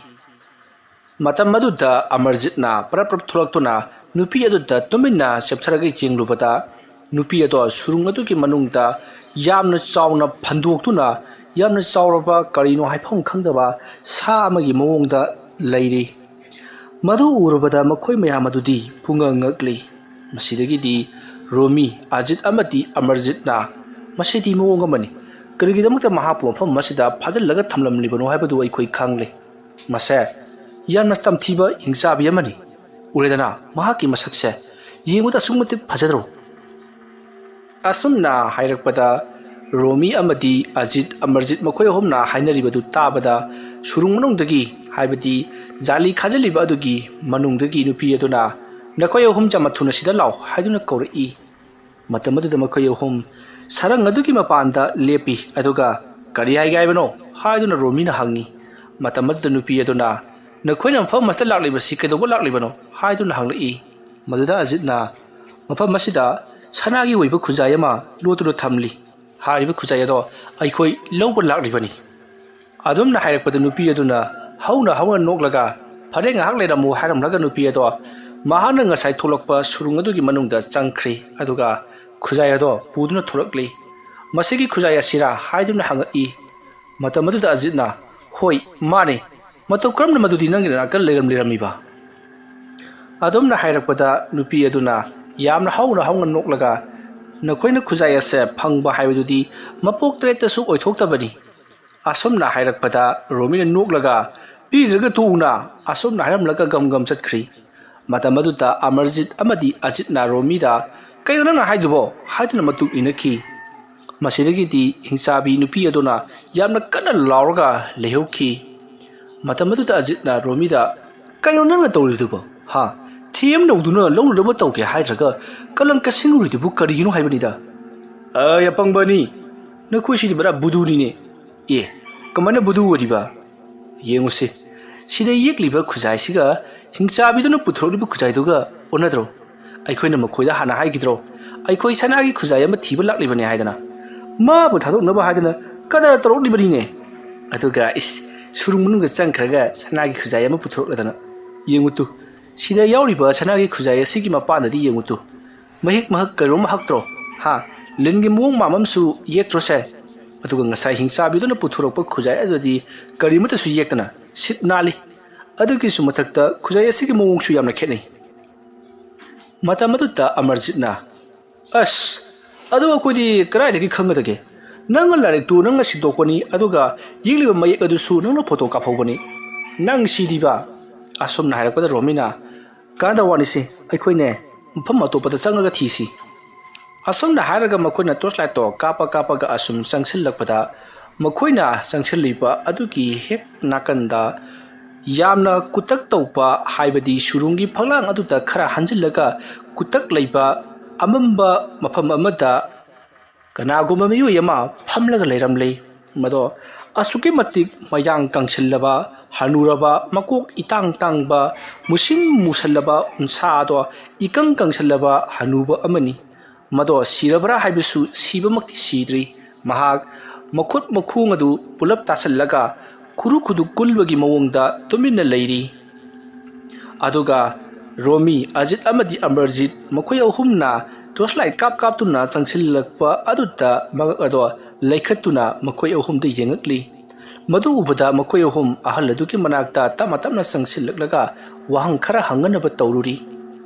ꯃꯇꯝ ꯑꯗꯨꯗ ꯑꯃꯔꯖꯤꯠꯅ ꯄꯔꯞ ꯄꯔꯞ ꯊꯣꯛꯂꯛꯇꯨꯅ ꯅꯨꯄꯤ ꯑꯗꯨꯗ ꯇꯨꯃꯤꯟꯅ ꯆꯦꯞꯊꯔꯒ ꯌꯦꯡꯂꯨꯕꯗ, ꯅꯨꯄꯤ ꯑꯗꯣ ꯁꯨꯔꯨꯡ ꯑꯗꯨꯒꯤ ꯃꯅꯨꯡꯗ ꯌꯥꯝꯅ ꯆꯥꯎꯅ ꯐꯟꯗꯣꯛꯇꯨꯅ, ꯌꯥꯝꯅ ꯆꯥꯎꯔꯕ, ꯀꯔꯤꯅꯣ ꯍꯥꯏꯐꯝ ꯈꯪꯗꯕ ꯁꯥ ꯑꯃꯒꯤ ꯃꯑꯣꯡꯗ ꯂꯩꯔꯤ꯫ ꯃꯗꯨ ꯎꯔꯨꯕꯗ ꯃꯈꯣꯏ ꯃꯌꯥꯝ ꯑꯗꯨꯗꯤ ꯄꯨꯡꯉꯛ ꯉꯛꯂꯤ꯫ ꯃꯁꯤꯗꯒꯤꯗꯤ ꯔꯣꯃꯤ, ꯑꯖꯤꯠ ꯑꯃꯗꯤ ꯑꯃꯔꯖꯤꯠꯅ, "ꯃꯁꯤꯗꯤ ꯃꯑꯣꯡ ꯑꯃꯅꯤ, ꯀꯔꯤꯒꯤꯗꯃꯛꯇ ꯃꯍꯥꯛꯄꯨ ꯃꯐꯝ ꯑꯁꯤꯗ ꯐꯥꯖꯤꯜꯂꯒ ꯊꯝꯂꯝꯂꯤꯕꯅꯣ ꯍꯥꯏꯕꯗꯨ ꯑꯩꯈꯣꯏ ꯈꯪꯂꯦ꯫ ꯃꯁꯦ ꯌꯥꯝꯅ ꯇꯝꯊꯤꯕ ꯍꯤꯡꯆꯥꯕꯤ ꯑꯃꯅꯤ꯫ ꯎꯔꯦꯗꯅ ꯃꯍꯥꯛꯀꯤ ꯃꯁꯛꯁꯦ? ꯌꯦꯡꯕꯗ ꯑꯁꯨꯛꯀꯤ ꯃꯇꯤꯛ ꯐꯖꯗ꯭ꯔꯣ?" ꯑꯁꯨꯝꯅ ꯍꯥꯏꯔꯛꯄꯗ, ꯔꯣꯃꯤ ꯑꯃꯗꯤ ꯑꯖꯤꯠ, ꯑꯃꯔꯖꯤꯠ ꯃꯈꯣꯏ ꯑꯍꯨꯝꯅ ꯍꯥꯏꯅꯔꯤꯕꯗꯨ ꯇꯥꯕꯗ, ꯁꯨꯔꯨꯡ ꯃꯅꯨꯡꯗꯒꯤ, ꯍꯥꯏꯕꯗꯤ ꯖꯥꯂꯤ ꯈꯥꯖꯤꯜꯂꯤꯕ ꯑꯗꯨꯒꯤ ꯃꯅꯨꯡꯗꯒꯤ ꯅꯨꯄꯤ ꯑꯗꯨꯅ, "ꯅꯈꯣꯏ ꯑꯍꯨꯝ ꯌꯥꯝꯅ ꯊꯨꯅ ꯁꯤꯗ ꯂꯥꯛꯑꯣ" ꯍꯥꯏꯗꯨꯅ ꯀꯧꯔꯛꯏ꯫ ꯃꯇꯝ ꯑꯗꯨꯗ ꯃꯈꯣꯏ ꯑꯍꯨꯝ ꯁꯔꯪ ꯑꯗꯨꯒꯤ ꯃꯄꯥꯟꯗ ꯂꯦꯞꯄꯤ꯫ ꯑꯗꯨꯒ, "ꯀꯔꯤ ꯍꯥꯏꯒꯦ ꯍꯥꯏꯕꯅꯣ?" ꯍꯥꯏꯗꯨꯅ ꯔꯣꯃꯤꯅ ꯍꯪꯉꯤ꯫ ꯃꯇꯝ ꯑꯗꯨꯗ ꯅꯨꯄꯤ ꯑꯗꯨꯅ, "ꯅꯈꯣꯏꯅ ꯃꯐꯝ ꯑꯁꯤꯗ ꯂꯥꯛꯂꯤꯕꯁꯤ ꯀꯩꯗꯧꯕ ꯂꯥꯛꯂꯤꯕꯅꯣ?" ꯍꯥꯏꯗꯨꯅ ꯍꯪꯂꯛꯏ꯫ ꯃꯗꯨꯗ ꯑꯖꯤꯠꯅ, "ꯃꯐꯝ ꯑꯁꯤꯗ ꯁꯅꯥꯒꯤ ꯑꯣꯏꯕ ꯈꯨꯖꯥꯏ ꯑꯃ ꯂꯣꯠꯇꯨꯅ ꯊꯝꯂꯤ꯫ ꯍꯥꯏꯔꯤꯕ ꯈꯨꯖꯥꯏ ꯑꯗꯣ ꯑꯩꯈꯣꯏ ꯂꯧꯕ ꯂꯥꯛꯂꯤꯕꯅꯤ"꯫ ꯑꯗꯨꯝꯅ ꯍꯥꯏꯔꯛꯄꯗ ꯅꯨꯄꯤ ꯑꯗꯨꯅ ꯍꯧꯅ ꯍꯧꯅ ꯅꯣꯛꯂꯒ, "ꯐꯔꯦ, ꯉꯥꯏꯍꯥꯛ ꯂꯩꯔꯝꯃꯨ" ꯍꯥꯏꯔꯝꯂꯒ ꯅꯨꯄꯤ ꯑꯗꯣ ꯃꯍꯥꯛꯅ ꯉꯁꯥꯏ ꯊꯣꯛꯂꯛꯄ ꯁꯨꯔꯨꯡ ꯑꯗꯨꯒꯤ ꯃꯅꯨꯡꯗ ꯆꯪꯈ꯭ꯔꯦ꯫ ꯑꯗꯨꯒ ꯈꯨꯖꯥꯏ ꯑꯗꯣ ꯄꯨꯗꯨꯅ ꯊꯣꯛꯂꯛꯂꯤ꯫ "ꯃꯁꯤꯒꯤ ꯈꯨꯖꯥꯏ ꯑꯁꯤꯔꯥ?" ꯍꯥꯏꯗꯨꯅ ꯍꯪꯉꯛꯏ꯫ ꯃꯇꯝ ꯑꯗꯨꯗ ꯑꯖꯤꯠꯅ, "ꯍꯣꯏ, ꯃꯥꯅꯦ꯫ ꯃꯇꯧ ꯀꯔꯝꯅ ꯃꯗꯨꯗꯤ ꯅꯪꯒꯤ ꯅꯥꯛꯇ ꯂꯩꯔꯝ-, ꯂꯩꯔꯝꯃꯤꯕ?" ꯑꯗꯨꯝꯅ ꯍꯥꯏꯔꯛꯄꯗ ꯅꯨꯄꯤ ꯑꯗꯨꯅ ꯌꯥꯝꯅ ꯍꯧꯅ ꯍꯧꯅ ꯅꯣꯛꯂꯒ, "ꯅꯈꯣꯏꯅ ꯈꯨꯖꯥꯏ ꯑꯁꯦ ꯐꯪꯕ ꯍꯥꯏꯕꯗꯨꯗꯤ ꯃꯄꯣꯛ ꯇꯔꯦꯠꯇꯁꯨ ꯑꯣꯏꯊꯣꯛꯇꯕꯅꯤ"꯫ ꯑꯁꯨꯝꯅ ꯍꯥꯏꯔꯛꯄꯗ ꯔꯣꯃꯤꯅ ꯅꯣꯛꯂꯒ, "ꯄꯤꯗ꯭ꯔꯒ ꯇꯣꯛꯎꯅ"꯫ ꯑꯁꯨꯝꯅ ꯍꯥꯏꯔꯝꯂꯒ ꯒꯝ ꯒꯝ ꯆꯠꯈ꯭ꯔꯤ꯫ ꯃꯇꯝ ꯑꯗꯨꯗ ꯑꯃꯔꯖꯤꯠ ꯑꯃꯗꯤ ꯑꯖꯤꯠꯅ ꯔꯣꯃꯤꯗ, "ꯀꯩꯅꯣ ꯅꯪꯅ ꯍꯥꯏꯗꯨꯕꯣ?" ꯍꯥꯏꯗꯨꯅ ꯃꯇꯨꯡ ꯏꯟꯅꯈꯤ꯫ ꯃꯁꯤꯗꯒꯤꯗꯤ ꯍꯤꯡꯆꯥꯕꯤ ꯅꯨꯄꯤ ꯑꯗꯨꯅ ꯌꯥꯝꯅ ꯀꯟꯅ ꯂꯥꯎꯔꯒ ꯂꯩꯍꯧꯈꯤ꯫ ꯃꯇꯝ ꯑꯗꯨꯗ ꯑꯖꯤꯠꯅ ꯔꯣꯃꯤꯗ, "ꯀꯩꯅꯣ ꯅꯪꯅ ꯇꯧꯔꯤꯕꯗꯨꯕꯣ? ꯍꯥ? ꯊꯦꯝ ꯅꯧꯗꯨꯅ ꯂꯧꯅꯅꯕ ꯇꯧꯒꯦ ꯍꯥꯏꯗ꯭ꯔꯒ ꯀꯂꯪꯀ ꯁꯤꯡꯂꯨꯔꯤꯗꯨꯕꯨ ꯀꯔꯤꯒꯤꯅꯣ ꯍꯥꯏꯕꯅꯤꯗ?" "ꯑꯩ ꯑꯄꯪꯕꯅꯤ꯫ ꯅꯈꯣꯏꯁꯤꯗꯤ ꯄꯨꯔꯥ ꯕꯨꯗꯨꯅꯤꯅꯦ꯫ ꯑꯦ, ꯀꯃꯥꯏꯅ ꯕꯨꯗꯨ ꯑꯣꯏꯔꯤꯕ? ꯌꯦꯡꯉꯨꯁꯤ꯫ ꯁꯤꯗ ꯌꯦꯛꯂꯤꯕ ꯈꯨꯖꯥꯏꯁꯤꯒ ꯍꯤꯡꯆꯥꯕꯤꯗꯨꯅ ꯄꯨꯊꯣꯔꯛꯂꯤꯕ ꯈꯨꯖꯥꯏꯗꯨꯒ ꯑꯣꯟꯅꯗ꯭ꯔꯣ? ꯑꯩꯈꯣꯏꯅ ꯃꯈꯣꯏꯗ ꯍꯥꯟꯅ ꯍꯥꯏꯈꯤꯗ꯭ꯔꯣ? ꯑꯩꯈꯣꯏ ꯁꯅꯥꯒꯤ ꯈꯨꯖꯥꯏ ꯑꯃ ꯊꯤꯕ ꯂꯥꯛꯂꯤꯕꯅꯦ ꯍꯥꯏꯗꯅ꯫ ꯃꯥꯕꯨ ꯊꯥꯗꯣꯛꯅꯕ ꯍꯥꯏꯗꯅ ꯀꯗꯔ ꯇꯧꯔꯛꯂꯤꯕꯅꯤꯅꯦ꯫ ꯑꯗꯨꯒ ꯏꯁ, ꯁꯨꯔꯨꯡ ꯃꯅꯨꯡꯗ ꯆꯪꯈ꯭ꯔꯒ ꯁꯅꯥꯒꯤ ꯈꯨꯖꯥꯏ ꯑꯃ ꯄꯨꯊꯣꯔꯛꯂꯗꯅ꯫ ꯌꯦꯡꯉꯨ ꯇꯨ, ꯁꯤꯗ ꯌꯥꯎꯔꯤꯕ ꯁꯅꯥꯒꯤ ꯈꯨꯖꯥꯏ ꯑꯁꯤꯒꯤ ꯃꯄꯥꯟꯗꯗꯤ ꯌꯦꯡꯉꯨ ꯇꯨ꯫ ꯃꯍꯤꯛ ꯃꯍꯛ ꯀꯔꯤꯅꯣꯝ ꯍꯛꯇ꯭ꯔꯣ? ꯍꯥ? ꯂꯤꯟꯒꯤ ꯃꯑꯣꯡ ꯃꯥꯟꯕ ꯑꯃꯁꯨ ꯌꯦꯛꯇ꯭ꯔꯣꯁꯦ?" ꯑꯗꯨꯒ ꯉꯁꯥꯏ ꯍꯤꯡꯆꯥꯕꯤꯗꯨꯅ ꯄꯨꯊꯣꯔꯛꯄ ꯈꯨꯖꯥꯏ ꯑꯗꯨꯗꯤ ꯀꯔꯤꯃꯠꯇꯁꯨ ꯌꯦꯛꯇꯅ ꯁꯤꯠ ꯅꯥꯜꯂꯤ꯫ ꯑꯗꯨꯒꯤꯁꯨ ꯃꯊꯛꯇ ꯈꯨꯖꯥꯏ ꯑꯁꯤꯒꯤ ꯃꯑꯣꯡꯁꯨ ꯌꯥꯝꯅ ꯈꯦꯠꯅꯩ꯫ ꯃꯇꯝ ꯑꯗꯨꯗ ꯑꯃꯔꯖꯤꯠꯅ, "ꯑꯁ, ꯑꯗꯨ ꯑꯩꯈꯣꯏꯗꯤ ꯀꯗꯥꯏꯗꯒꯤ ꯈꯪꯒꯗꯒꯦ? "ꯅꯪꯅ ꯂꯥꯏꯔꯤꯛꯇꯨ ꯅꯪꯅ ꯁꯤꯟꯗꯣꯛꯄꯅꯤ, ꯑꯗꯨꯒ ꯌꯦꯛꯂꯤꯕ ꯃꯌꯦꯛ ꯑꯗꯨꯁꯨ ꯅꯪꯅ ꯐꯣꯇꯣ ꯀꯥꯞꯍꯧꯕꯅꯤ꯫ ꯅꯪ ꯁꯤꯗꯤꯕ?" ꯑꯁꯨꯝꯅ ꯍꯥꯏꯔꯛꯄꯗ ꯔꯣꯃꯤꯅ, "ꯀꯥꯟꯅꯗ ꯋꯥꯅꯤꯁꯤ, ꯑꯩꯈꯣꯏꯅꯦ ꯃꯐꯝ ꯑꯇꯣꯞꯄꯗ ꯆꯪꯉꯒ ꯊꯤꯁꯤ꯫" ꯑꯁꯨꯝꯅ ꯍꯥꯏꯔꯒ ꯃꯈꯣꯏꯅ ꯇꯣꯔꯆ ꯂꯥꯏꯠꯇꯣ ꯀꯥꯞꯄ ꯀꯥꯞꯄꯒ ꯑꯁꯨꯝ ꯆꯪꯁꯤꯜꯂꯛꯄꯗ, ꯃꯈꯣꯏꯅ ꯆꯪꯁꯤꯜꯂꯤꯕ ꯑꯗꯨꯒꯤ ꯍꯦꯛ ꯅꯥꯀꯟꯗ ꯌꯥꯝꯅ ꯀꯨꯇꯛ ꯇꯧꯕ, ꯍꯥꯏꯕꯗꯤ ꯁꯨꯔꯨꯡꯒꯤ ꯐꯛꯂꯥꯡ ꯑꯗꯨꯗ ꯈꯔ ꯍꯟꯖꯤꯜꯂꯒ ꯀꯨꯇꯛ ꯂꯩꯕ ꯑꯃꯝꯕ ꯃꯐꯝ ꯑꯃꯗ ꯀꯅꯥꯒꯨꯝꯕ ꯃꯤꯑꯣꯏ ꯑꯃ ꯐꯝꯂꯒ ꯂꯩꯔꯝꯂꯦ꯫ ꯃꯗꯣ ꯑꯁꯨꯛꯀꯤ ꯃꯇꯤꯛ ꯃꯌꯥꯡ ꯀꯪꯁꯤꯜꯂꯕ, ꯍꯅꯨꯔꯕ, ꯃꯀꯣꯛ ꯏꯇꯥꯡ ꯇꯥꯡꯕ, ꯃꯨꯁꯤꯟ ꯃꯨꯁꯜꯂꯕ, ꯎꯟꯁꯥꯗꯣ ꯏꯀꯪ ꯀꯪꯁꯤꯜꯂꯕ ꯍꯅꯨꯕ ꯑꯃꯅꯤ꯫ ꯃꯗꯣ ꯁꯤꯔꯕ꯭ꯔꯥ ꯍꯥꯏꯕꯁꯨ ꯁꯤꯕꯃꯛꯇꯤ ꯁꯤꯗ꯭ꯔꯤ꯫ ꯃꯍꯥꯛ ꯃꯈꯨꯠ ꯃꯈꯣꯡ ꯑꯗꯨ ꯄꯨꯂꯞ ꯇꯥꯁꯤꯜꯂꯒ ꯈꯨꯔꯨ ꯈꯨꯗꯨ ꯀꯨꯜꯕꯒꯤ ꯃꯑꯣꯡꯗ ꯇꯨꯃꯤꯟꯅ ꯂꯩꯔꯤ꯫ ꯑꯗꯨꯒ ꯔꯣꯃꯤ, ꯑꯖꯤꯠ ꯑꯃꯗꯤ ꯑꯃꯔꯖꯤꯠ ꯃꯈꯣꯏ ꯑꯍꯨꯝꯅ ꯇꯣꯔꯆ ꯂꯥꯏꯠ ꯀꯥꯞ ꯀꯥꯞꯇꯨꯅ ꯆꯪꯁꯤꯜꯂꯛꯄ ꯑꯗꯨꯗ ꯃꯉꯛ ꯑꯗꯣ ꯂꯩꯈꯠꯇꯨꯅ ꯃꯈꯣꯏ ꯑꯍꯨꯝꯗ ꯌꯦꯡꯉꯛꯂꯤ꯫ ꯃꯗꯨ ꯎꯕꯗ ꯃꯈꯣꯏ ꯑꯍꯨꯝ ꯑꯍꯜ ꯑꯗꯨꯒꯤ ꯃꯅꯥꯛꯇ ꯇꯞꯅ ꯇꯞꯅ ꯆꯪꯁꯤꯜꯂꯛꯂꯒ ꯋꯥꯍꯪ ꯈꯔ ꯍꯪꯅꯅꯕ ꯇꯧꯔꯨꯔꯤ꯫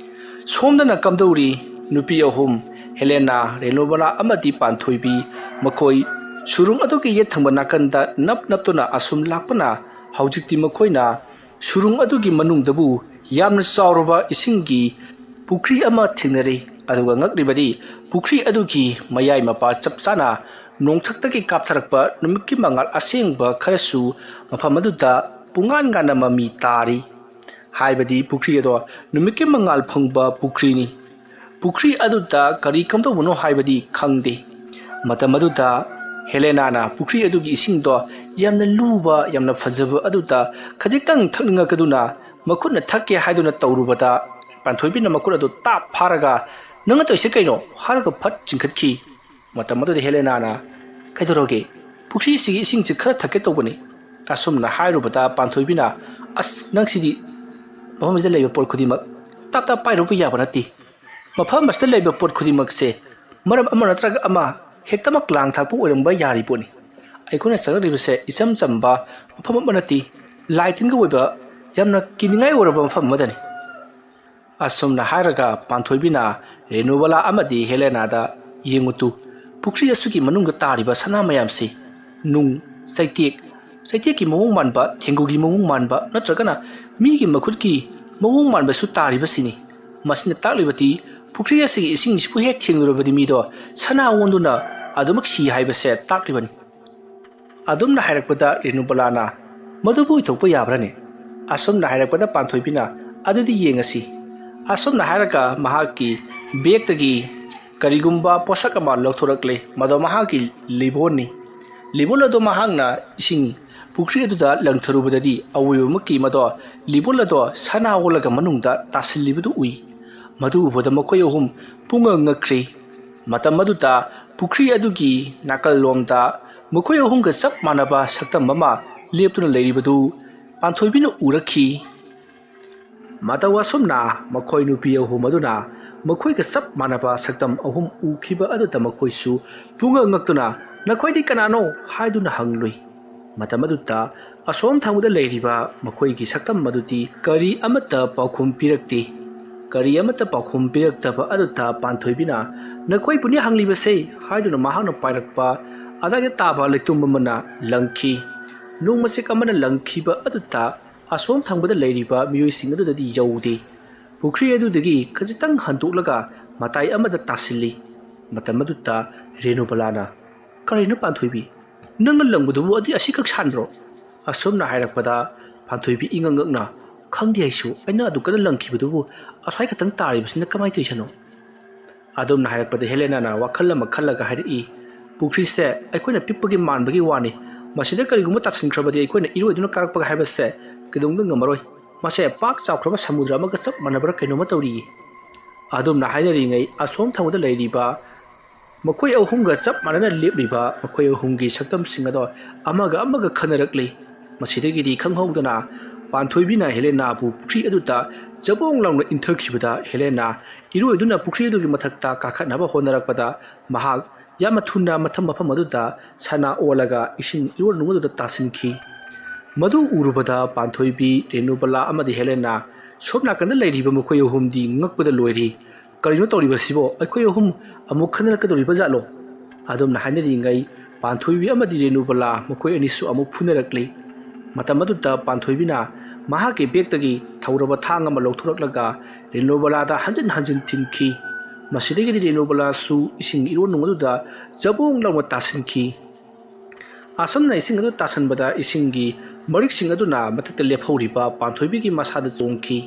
ꯁꯣꯝꯗꯅ ꯀꯝꯗꯧꯔꯤ? ꯅꯨꯄꯤ ꯑꯍꯨꯝ, ꯍꯦꯂꯦꯅꯥ, ꯔꯦꯅꯨꯕꯂꯥ ꯑꯃꯗꯤ ꯄꯥꯟꯊꯣꯏꯕꯤ, ꯃꯈꯣꯏ ꯁꯨꯔꯨꯡ ꯑꯗꯨꯒꯤ ꯌꯦꯠ ꯊꯪꯕ ꯅꯥꯀꯟꯗ ꯅꯞ ꯅꯞꯇꯨꯅ ꯑꯁꯨꯝ ꯂꯥꯛꯄꯅ ꯍꯧꯖꯤꯛꯇꯤ ꯃꯈꯣꯏꯅ ꯁꯨꯔꯨꯡ ꯑꯗꯨꯒꯤ ꯃꯅꯨꯡꯗꯕꯨ ꯌꯥꯝꯅ ꯆꯥꯎꯔꯕ ꯏꯁꯤꯡꯒꯤ ꯄꯨꯈ꯭ꯔꯤ ꯑꯃ ꯊꯦꯡꯅꯔꯦ꯫ ꯑꯗꯨꯒ ꯉꯛꯂꯤꯕꯗꯤ ꯄꯨꯈ꯭ꯔꯤ ꯑꯗꯨꯒꯤ ꯃꯌꯥꯏ ꯃꯄꯥ ꯆꯞ ꯆꯥꯅ ꯅꯣꯡꯊꯛꯇꯒꯤ ꯀꯥꯞꯊꯔꯛꯄ ꯅꯨꯃꯤꯠꯀꯤ ꯃꯉꯥꯜ ꯑꯁꯦꯡꯕ ꯈꯔꯁꯨ ꯃꯐꯝ ꯑꯗꯨꯗ ꯄꯨꯡꯉꯥꯟ ꯉꯥꯟꯅ ꯃꯃꯤ ꯇꯥꯔꯤ꯫ ꯍꯥꯏꯕꯗꯤ ꯄꯨꯈ꯭ꯔꯤ ꯑꯗꯣ ꯅꯨꯃꯤꯠꯀꯤ ꯃꯉꯥꯜ ꯐꯪꯕ ꯄꯨꯈ꯭ꯔꯤꯅꯤ꯫ ꯄꯨꯈ꯭ꯔꯤ ꯑꯗꯨꯗ ꯀꯔꯤ ꯀꯝꯗꯧꯕꯅꯣ ꯍꯥꯏꯕꯗꯤ ꯈꯪꯗꯦ꯫ ꯃꯇꯝ ꯑꯗꯨꯗ ꯍꯦꯂꯦꯅꯥꯅ ꯄꯨꯈ꯭ꯔꯤ ꯑꯗꯨꯒꯤ ꯏꯁꯤꯡꯗꯣ ꯌꯥꯝꯅ ꯂꯨꯕ, ꯌꯥꯝꯅ ꯐꯖꯕ ꯑꯗꯨꯗ ꯈꯖꯤꯛꯇꯪ ꯊꯛꯅꯤꯡꯉꯛꯀꯗꯨꯅ ꯃꯈꯨꯠꯅ ꯊꯛꯀꯦ ꯍꯥꯏꯗꯨꯅ ꯇꯧꯔꯨꯕꯗ, ꯄꯥꯟꯊꯣꯏꯕꯤꯅ ꯃꯈꯨꯠ ꯑꯗꯨ ꯇꯥꯞ ꯐꯥꯔꯒ, "ꯅꯪꯅ ꯇꯧꯔꯤꯁꯦ ꯀꯩꯅꯣ?" ꯍꯥꯏꯔꯒ ꯐꯠ ꯆꯤꯡꯈꯠꯈꯤ꯫ ꯃꯇꯝ ꯑꯗꯨꯗ ꯍꯦꯂꯦꯅꯥꯅ, "ꯀꯩꯗꯧꯔꯒꯦ? ꯄꯨꯈ꯭ꯔꯤꯁꯤꯒꯤ ꯏꯁꯤꯡꯁꯤ ꯈꯔ ꯊꯛꯀꯦ ꯇꯧꯕꯅꯤ," ꯑꯁꯨꯝꯅ ꯍꯥꯏꯔꯨꯕꯗ ꯄꯥꯟꯊꯣꯏꯕꯤꯅ, "ꯑꯁ, ꯅꯪꯁꯤꯗꯤ ꯃꯐꯝꯁꯤꯗ ꯂꯩꯕ ꯄꯣꯠ ꯈꯨꯗꯤꯡꯃꯛ ꯇꯥꯞ ꯇꯥꯞ ꯄꯥꯏꯔꯨꯕ ꯌꯥꯕ ꯅꯠꯇꯦ꯫ ꯃꯐꯝ ꯑꯁꯤꯗ ꯂꯩꯕ ꯄꯣꯠ ꯈꯨꯗꯤꯡꯃꯛꯁꯦ ꯃꯔꯝ ꯑꯃ ꯅꯠꯇ꯭ꯔꯒ ꯑꯃ ꯍꯦꯛꯇꯃꯛ ꯂꯥꯡ ꯊꯥꯛꯄ ꯑꯣꯏꯔꯝꯕ ꯌꯥꯔꯤ ꯄꯣꯠꯅꯤ꯫ ꯑꯩꯈꯣꯏꯅ ꯆꯪꯂꯛꯂꯤꯕꯁꯦ ꯏꯆꯝ ꯆꯝꯕ ꯃꯐꯝ ꯑꯃ ꯅꯠꯇꯦ, ꯂꯥꯏ ꯇꯤꯟꯒꯤ ꯑꯣꯏꯕ ꯌꯥꯝꯅ ꯀꯤꯅꯤꯡꯉꯥꯏ ꯑꯣꯏꯔꯕ ꯃꯐꯝ ꯑꯃꯗꯅꯤ꯫" ꯑꯁꯨꯝꯅ ꯍꯥꯏꯔꯒ ꯄꯥꯟꯊꯣꯏꯕꯤꯅ ꯔꯦꯅꯨꯕꯂꯥ ꯑꯃꯗꯤ ꯍꯦꯂꯦꯅꯥꯗ, "ꯌꯦꯡꯉꯨ ꯇꯨ, ꯄꯨꯈ꯭ꯔꯤ ꯑꯁꯤꯒꯤ ꯃꯅꯨꯡꯗ ꯇꯥꯔꯤꯕ ꯁꯅꯥ ꯃꯌꯥꯝꯁꯤ ꯅꯨꯡ, ꯆꯩꯇꯦꯛ, ꯆꯩꯇꯦꯛꯀꯤ ꯃꯑꯣꯡ ꯃꯥꯟꯕ, ꯊꯦꯡꯒꯨꯒꯤ ꯃꯑꯣꯡ ꯃꯥꯟꯕ ꯅꯠꯇ꯭ꯔꯒꯅ ꯃꯤꯒꯤ ꯃꯈꯨꯠꯀꯤ ꯃꯑꯣꯡ ꯃꯥꯟꯕꯁꯨ ꯇꯥꯔꯤꯕꯁꯤꯅꯤ꯫ ꯃꯁꯤꯅ ꯇꯥꯛꯂꯤꯕꯗꯤ ꯄꯨꯈ꯭ꯔꯤ ꯑꯁꯤꯒꯤ ꯏꯁꯤꯡꯁꯤꯕꯨ ꯍꯦꯛ ꯊꯦꯡꯂꯨꯔꯕꯗꯤ ꯃꯤꯗꯣ ꯁꯅꯥ ꯑꯣꯟꯗꯨꯅ ꯑꯗꯨꯃꯛ ꯁꯤ ꯍꯥꯏꯕꯁꯦ ꯇꯥꯛꯂꯤꯕꯅꯤ꯫ ꯑꯗꯨꯝꯅ ꯍꯥꯏꯔꯛꯄꯗ ꯔꯦꯅꯨꯕꯂꯥꯅ, "ꯃꯗꯨꯕꯨ ꯑꯣꯏꯊꯣꯛꯄ ꯌꯥꯕ꯭ꯔꯥꯅꯦ?" ꯑꯁꯨꯝꯅ ꯍꯥꯏꯔꯛꯄꯗ ꯄꯥꯟꯊꯣꯏꯕꯤꯅ, "ꯑꯗꯨꯗꯤ ꯌꯦꯡꯉꯁꯤ꯫" ꯑꯁꯨꯝꯅ ꯍꯥꯏꯔꯒ ꯃꯍꯥꯛꯀꯤ ꯕꯦꯒꯇꯒꯤ ꯀꯔꯤꯒꯨꯝꯕ ꯄꯣꯠꯁꯛ ꯑꯃ ꯂꯧꯊꯣꯔꯛꯂꯦ꯫ ꯃꯗꯣ ꯃꯍꯥꯛꯀꯤ ꯂꯤꯕꯣꯟꯅꯤ꯫ ꯂꯤꯕꯣꯟ ꯑꯗꯨ ꯃꯍꯥꯛꯅ ꯏꯁꯤꯡ ꯄꯨꯈ꯭ꯔꯤ ꯑꯗꯨꯗ ꯂꯪꯊꯔꯨꯕꯗꯗꯤ ꯑꯋꯣꯏꯕꯃꯛꯀꯤ ꯃꯗꯣ ꯂꯤꯕꯣꯟ ꯑꯗꯣ ꯁꯅꯥ ꯑꯣꯜꯂꯒ ꯃꯅꯨꯡꯗ ꯇꯥꯁꯤꯜꯂꯤꯕꯗꯨ ꯎꯏ꯫ ꯃꯗꯨ ꯎꯕꯗ ꯃꯈꯣꯏ ꯑꯍꯨꯝ ꯄꯨꯡꯉꯛ ꯉꯛꯈ꯭ꯔꯤ꯫ ꯃꯇꯝ ꯑꯗꯨꯗ ꯄꯨꯈ꯭ꯔꯤ ꯑꯗꯨꯒꯤ ꯅꯥꯀꯜꯂꯣꯝꯗ ꯃꯈꯣꯏ ꯑꯍꯨꯝꯒ ꯆꯞ ꯃꯥꯟꯅꯕ ꯁꯛꯇꯝ ꯑꯃ ꯂꯦꯞꯇꯨꯅ ꯂꯩꯔꯤꯕꯗꯨ ꯄꯥꯟꯊꯣꯏꯕꯤꯅ ꯎꯔꯛꯈꯤ꯫ ꯃꯇꯧ ꯑꯁꯨꯝꯅ ꯃꯈꯣꯏ ꯅꯨꯄꯤ ꯑꯍꯨꯝ ꯑꯗꯨꯅ ꯃꯈꯣꯏꯒ ꯆꯞ ꯃꯥꯟꯅꯕ ꯁꯛꯇꯝ ꯑꯍꯨꯝ ꯎꯈꯤꯕ ꯑꯗꯨꯗ ꯃꯈꯣꯏꯁꯨ ꯄꯨꯡꯉꯛ ꯉꯛꯇꯨꯅ, "ꯅꯈꯣꯏꯗꯤ ꯀꯅꯥꯅꯣ?" ꯍꯥꯏꯗꯨꯅ ꯍꯪꯂꯨꯏ꯫ ꯃꯇꯝ ꯑꯗꯨꯗ ꯑꯁꯣꯝ ꯊꯪꯕꯗ ꯂꯩꯔꯤꯕ ꯃꯈꯣꯏꯒꯤ ꯁꯛꯇꯝ ꯑꯗꯨꯗꯤ ꯀꯔꯤ ꯑꯃꯠꯇ ꯄꯥꯎꯈꯨꯝ ꯄꯤꯔꯛꯇꯦ꯫ ꯀꯔꯤ ꯑꯃꯠꯇ ꯄꯥꯎꯈꯨꯝ ꯄꯤꯔꯛꯇꯕ ꯑꯗꯨꯗ ꯄꯥꯟꯊꯣꯏꯕꯤꯅ, "ꯅꯈꯣꯏꯕꯨꯅꯤ ꯍꯪꯂꯤꯕꯁꯦ" ꯍꯥꯏꯗꯨꯅ ꯃꯍꯥꯛꯅ ꯄꯥꯏꯔꯛꯄ ꯑꯗꯥꯏꯗ ꯇꯥꯕ ꯂꯩꯇꯨꯝ ꯑꯃꯅ ꯂꯪꯈꯤ꯫ ꯅꯣꯡ ꯃꯆꯦꯛ ꯑꯃꯅ ꯂꯪꯈꯤꯕ ꯑꯗꯨꯗ ꯑꯁꯣꯝ ꯊꯪꯕꯗ ꯂꯩꯔꯤꯕ ꯃꯤꯑꯣꯏꯁꯤꯡ ꯑꯗꯨꯗꯗꯤ ꯌꯧꯗꯦ꯫ ꯄꯨꯈ꯭ꯔꯤ ꯑꯗꯨꯗꯒꯤ ꯈꯖꯤꯛꯇꯪ ꯍꯟꯗꯣꯛꯂꯒ ꯃꯇꯥꯏ ꯑꯃꯗ ꯇꯥꯁꯤꯜꯂꯤ꯫ ꯃꯇꯝ ꯑꯗꯨꯗ ꯔꯦꯅꯨꯕꯂꯥꯅ, "ꯀꯔꯤꯅꯣ ꯄꯥꯟꯊꯣꯏꯕꯤ? ꯅꯪꯅ ꯂꯪꯕꯗꯨꯕꯨ ꯑꯗꯨ ꯑꯁꯤꯈꯛ ꯁꯥꯟꯕ꯭ꯔꯣ?" ꯑꯁꯨꯝꯅ ꯍꯥꯏꯔꯛꯄꯗ ꯄꯥꯟꯊꯣꯏꯕꯤ ꯏꯉꯛ ꯉꯛꯅ, "ꯈꯪꯗꯦ ꯑꯩꯁꯨ, ꯑꯩꯅ ꯑꯗꯨ ꯀꯟꯅ ꯂꯪꯈꯤꯕꯗꯨꯕꯨ ꯑꯁ꯭ꯋꯥꯏ ꯈꯛꯇꯪ ꯇꯥꯔꯤꯕꯁꯤꯅ ꯀꯃꯥꯏꯅ ꯇꯧꯔꯤꯁꯥꯅꯣ?" ꯑꯗꯨꯝꯅ ꯍꯥꯏꯔꯛꯄꯗ ꯍꯦꯂꯦꯅꯥꯅ ꯋꯥꯈꯜ ꯑꯃ ꯈꯜꯂꯒ ꯍꯥꯏꯔꯛꯏ, "ꯄꯨꯈ꯭ꯔꯤꯁꯦ ꯑꯩꯈꯣꯏꯅ ꯄꯤꯛꯄꯒꯤ ꯃꯥꯟꯕꯒꯤ ꯋꯥꯅꯤ꯫ ꯃꯁꯤꯗ ꯀꯔꯤꯒꯨꯝꯕ ꯇꯥꯁꯤꯟꯈ꯭ꯔꯕꯗꯤ ꯑꯩꯈꯣꯏꯅ ꯏꯔꯣꯏꯗꯨꯅ ꯀꯥꯔꯛꯄꯒ ꯍꯥꯏꯕꯁꯦ ꯀꯩꯗꯧꯅꯨꯡꯗ ꯉꯝꯃꯔꯣꯏ꯫ ꯃꯁꯦ ꯄꯥꯛ ꯆꯥꯎꯈ꯭ꯔꯕ ꯁꯃꯨꯗ꯭ꯔ ꯑꯃꯒ ꯆꯞ ꯃꯥꯟꯅꯕ꯭ꯔꯥ ꯀꯩꯅꯣꯝꯃ ꯇꯧꯔꯤꯌꯦ꯫" ꯑꯗꯨꯝꯅ ꯍꯥꯏꯅꯔꯤꯉꯩ ꯑꯁꯣꯝ ꯊꯪꯕꯗ ꯂꯩꯔꯤꯕ ꯃꯈꯣꯏ ꯑꯍꯨꯝꯒ ꯆꯞ ꯃꯥꯟꯅꯅ ꯂꯦꯞꯂꯤꯕ ꯃꯈꯣꯏ ꯑꯍꯨꯝꯒꯤ ꯁꯛꯇꯝꯁꯤꯡ ꯑꯗꯣ ꯑꯃꯒ ꯑꯃꯒ ꯈꯟꯅꯔꯛꯂꯤ꯫ ꯃꯁꯤꯗꯒꯤꯗꯤ ꯈꯪꯍꯧꯗꯅ ꯄꯥꯟꯊꯣꯏꯕꯤꯅ ꯍꯦꯂꯦꯅꯥꯕꯨ ꯄꯨꯈ꯭ꯔꯤ ꯑꯗꯨꯗ ꯆꯕꯣꯡ ꯂꯥꯎꯅ ꯏꯟꯊꯈꯤꯕꯗ ꯍꯦꯂꯦꯅꯥ ꯏꯔꯣꯏꯗꯨꯅ ꯄꯨꯈ꯭ꯔꯤ ꯑꯗꯨꯒꯤ ꯃꯊꯛꯇ ꯀꯥꯈꯠꯅꯕ ꯍꯣꯠꯅꯔꯛꯄꯗ ꯃꯍꯥꯛ ꯌꯥꯝꯅ ꯊꯨꯅ ꯃꯐꯝ ꯃꯐꯝ ꯑꯗꯨꯗ ꯁꯅꯥ ꯑꯣꯜꯂꯒ ꯏꯁꯤꯡ ꯏꯔꯣꯟꯅꯨꯡ ꯑꯗꯨꯗ ꯇꯥꯁꯤꯟꯈꯤ꯫ ꯃꯗꯨ ꯎꯔꯨꯕꯗ ꯄꯥꯟꯊꯣꯏꯕꯤ, ꯔꯦꯅꯨꯕꯂꯥ ꯑꯃꯗꯤ ꯍꯦꯂꯦꯅꯥ ꯁꯣꯝ ꯅꯥꯀꯟꯗ ꯂꯩꯔꯤꯕ ꯃꯈꯣꯏ ꯑꯍꯨꯝꯗꯤ ꯉꯛꯄꯗ ꯂꯣꯏꯔꯤ꯫ "ꯀꯔꯤꯅꯣ ꯇꯧꯔꯤꯕꯁꯤꯕꯣ? ꯑꯩꯈꯣꯏ ꯑꯍꯨꯝ ꯑꯃꯨꯛ ꯈꯟꯅꯔꯛꯀꯗꯧꯔꯤꯕ ꯖꯥꯠꯂꯣ?" ꯑꯗꯨꯝꯅ ꯍꯥꯏꯅꯔꯤꯉꯩ ꯄꯥꯟꯊꯣꯏꯕꯤ ꯑꯃꯗꯤ ꯔꯦꯅꯨꯕꯂꯥ ꯃꯈꯣꯏ ꯑꯅꯤꯁꯨ ꯑꯃꯨꯛ ꯐꯨꯅꯔꯛꯂꯤ꯫ ꯃꯇꯝ ꯑꯗꯨꯗ ꯄꯥꯟꯊꯣꯏꯕꯤꯅ ꯃꯍꯥꯛꯀꯤ ꯕꯦꯒꯇꯒꯤ ꯊꯧꯔꯕ ꯊꯥꯡ ꯑꯃ ꯂꯧꯊꯣꯔꯛꯂꯒ ꯔꯦꯅꯨꯕꯂꯥꯗ ꯍꯟꯖꯤꯟ ꯍꯟꯖꯤꯟ ꯊꯤꯟꯈꯤ꯫ ꯃꯁꯤꯗꯒꯤꯗꯤ ꯔꯦꯅꯨꯕꯂꯥꯁꯨ ꯏꯁꯤꯡ ꯏꯔꯣꯟꯅꯨꯡ ꯑꯗꯨꯗ ꯖꯕꯣꯡ ꯂꯥꯎꯅ ꯇꯥꯁꯤꯟꯈꯤ꯫ ꯑꯁꯨꯝꯅ ꯏꯁꯤꯡ ꯑꯗꯨ ꯇꯥꯁꯟꯕꯗ ꯏꯁꯤꯡꯒꯤ ꯃꯔꯤꯛꯁꯤꯡ ꯑꯗꯨꯅ ꯃꯊꯛꯇ ꯂꯦꯞꯍꯧꯔꯤꯕ ꯄꯥꯟꯊꯣꯏꯕꯤꯒꯤ ꯃꯁꯥꯗ ꯆꯣꯡꯈꯤ꯫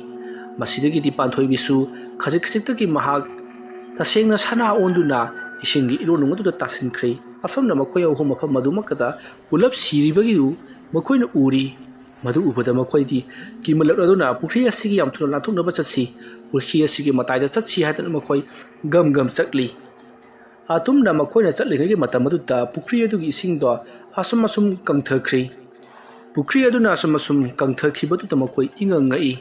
ꯃꯁꯤꯗꯒꯤꯗꯤ ꯄꯥꯟꯊꯣꯏꯕꯤꯁꯨ ꯈꯖꯤꯛ ꯈꯖꯤꯛꯇꯒꯤ ꯃꯍꯥꯛ ꯇꯁꯦꯡꯅ ꯁꯅꯥ ꯑꯣꯟꯗꯨꯅ ꯏꯁꯤꯡꯒꯤ ꯏꯔꯣꯟꯅꯨꯡ ꯑꯗꯨꯗ ꯇꯥꯁꯤꯟꯈ꯭ꯔꯦ꯫ ꯑꯁꯨꯝꯅ ꯃꯈꯣꯏ ꯑꯍꯨꯝ ꯃꯐꯝ ꯑꯗꯨꯃꯛꯇꯗ ꯄꯨꯂꯞ ꯁꯤꯔꯤꯕꯒꯤ ꯃꯈꯣꯏꯅ ꯎꯔꯤ꯫ ꯃꯗꯨ ꯎꯕꯗ ꯃꯈꯣꯏꯗꯤ ꯀꯤꯃꯜꯂꯛꯂꯗꯨꯅ ꯄꯨꯈ꯭ꯔꯤ ꯑꯁꯤꯒꯤ ꯌꯥꯝ ꯊꯨꯅ ꯂꯥꯟꯊꯣꯛꯅꯕ ꯆꯠꯁꯤ, ꯄꯨꯈ꯭ꯔꯤ ꯑꯁꯤꯒꯤ ꯃꯇꯥꯏꯗ ꯆꯠꯁꯤ ꯍꯥꯏꯗꯨꯅ ꯃꯈꯣꯏ ꯒꯝ ꯒꯝ ꯆꯠꯂꯤ꯫ ꯑꯗꯨꯝꯅ ꯃꯈꯣꯏꯅ ꯆꯠꯂꯤꯉꯩꯒꯤ ꯃꯇꯝ ꯑꯗꯨꯗ ꯄꯨꯈ꯭ꯔꯤ ꯑꯗꯨꯒꯤ ꯏꯁꯤꯡꯗꯣ ꯑꯁꯨꯝ ꯑꯁꯨꯝ ꯀꯪꯊꯈ꯭ꯔꯤ꯫ ꯄꯨꯈ꯭ꯔꯤ ꯑꯗꯨꯅ ꯑꯁꯨꯝ ꯑꯁꯨꯝ ꯀꯪꯊꯈꯤꯕꯗꯨꯗ ꯃꯈꯣꯏ ꯏꯉꯛ ꯉꯛꯏ꯫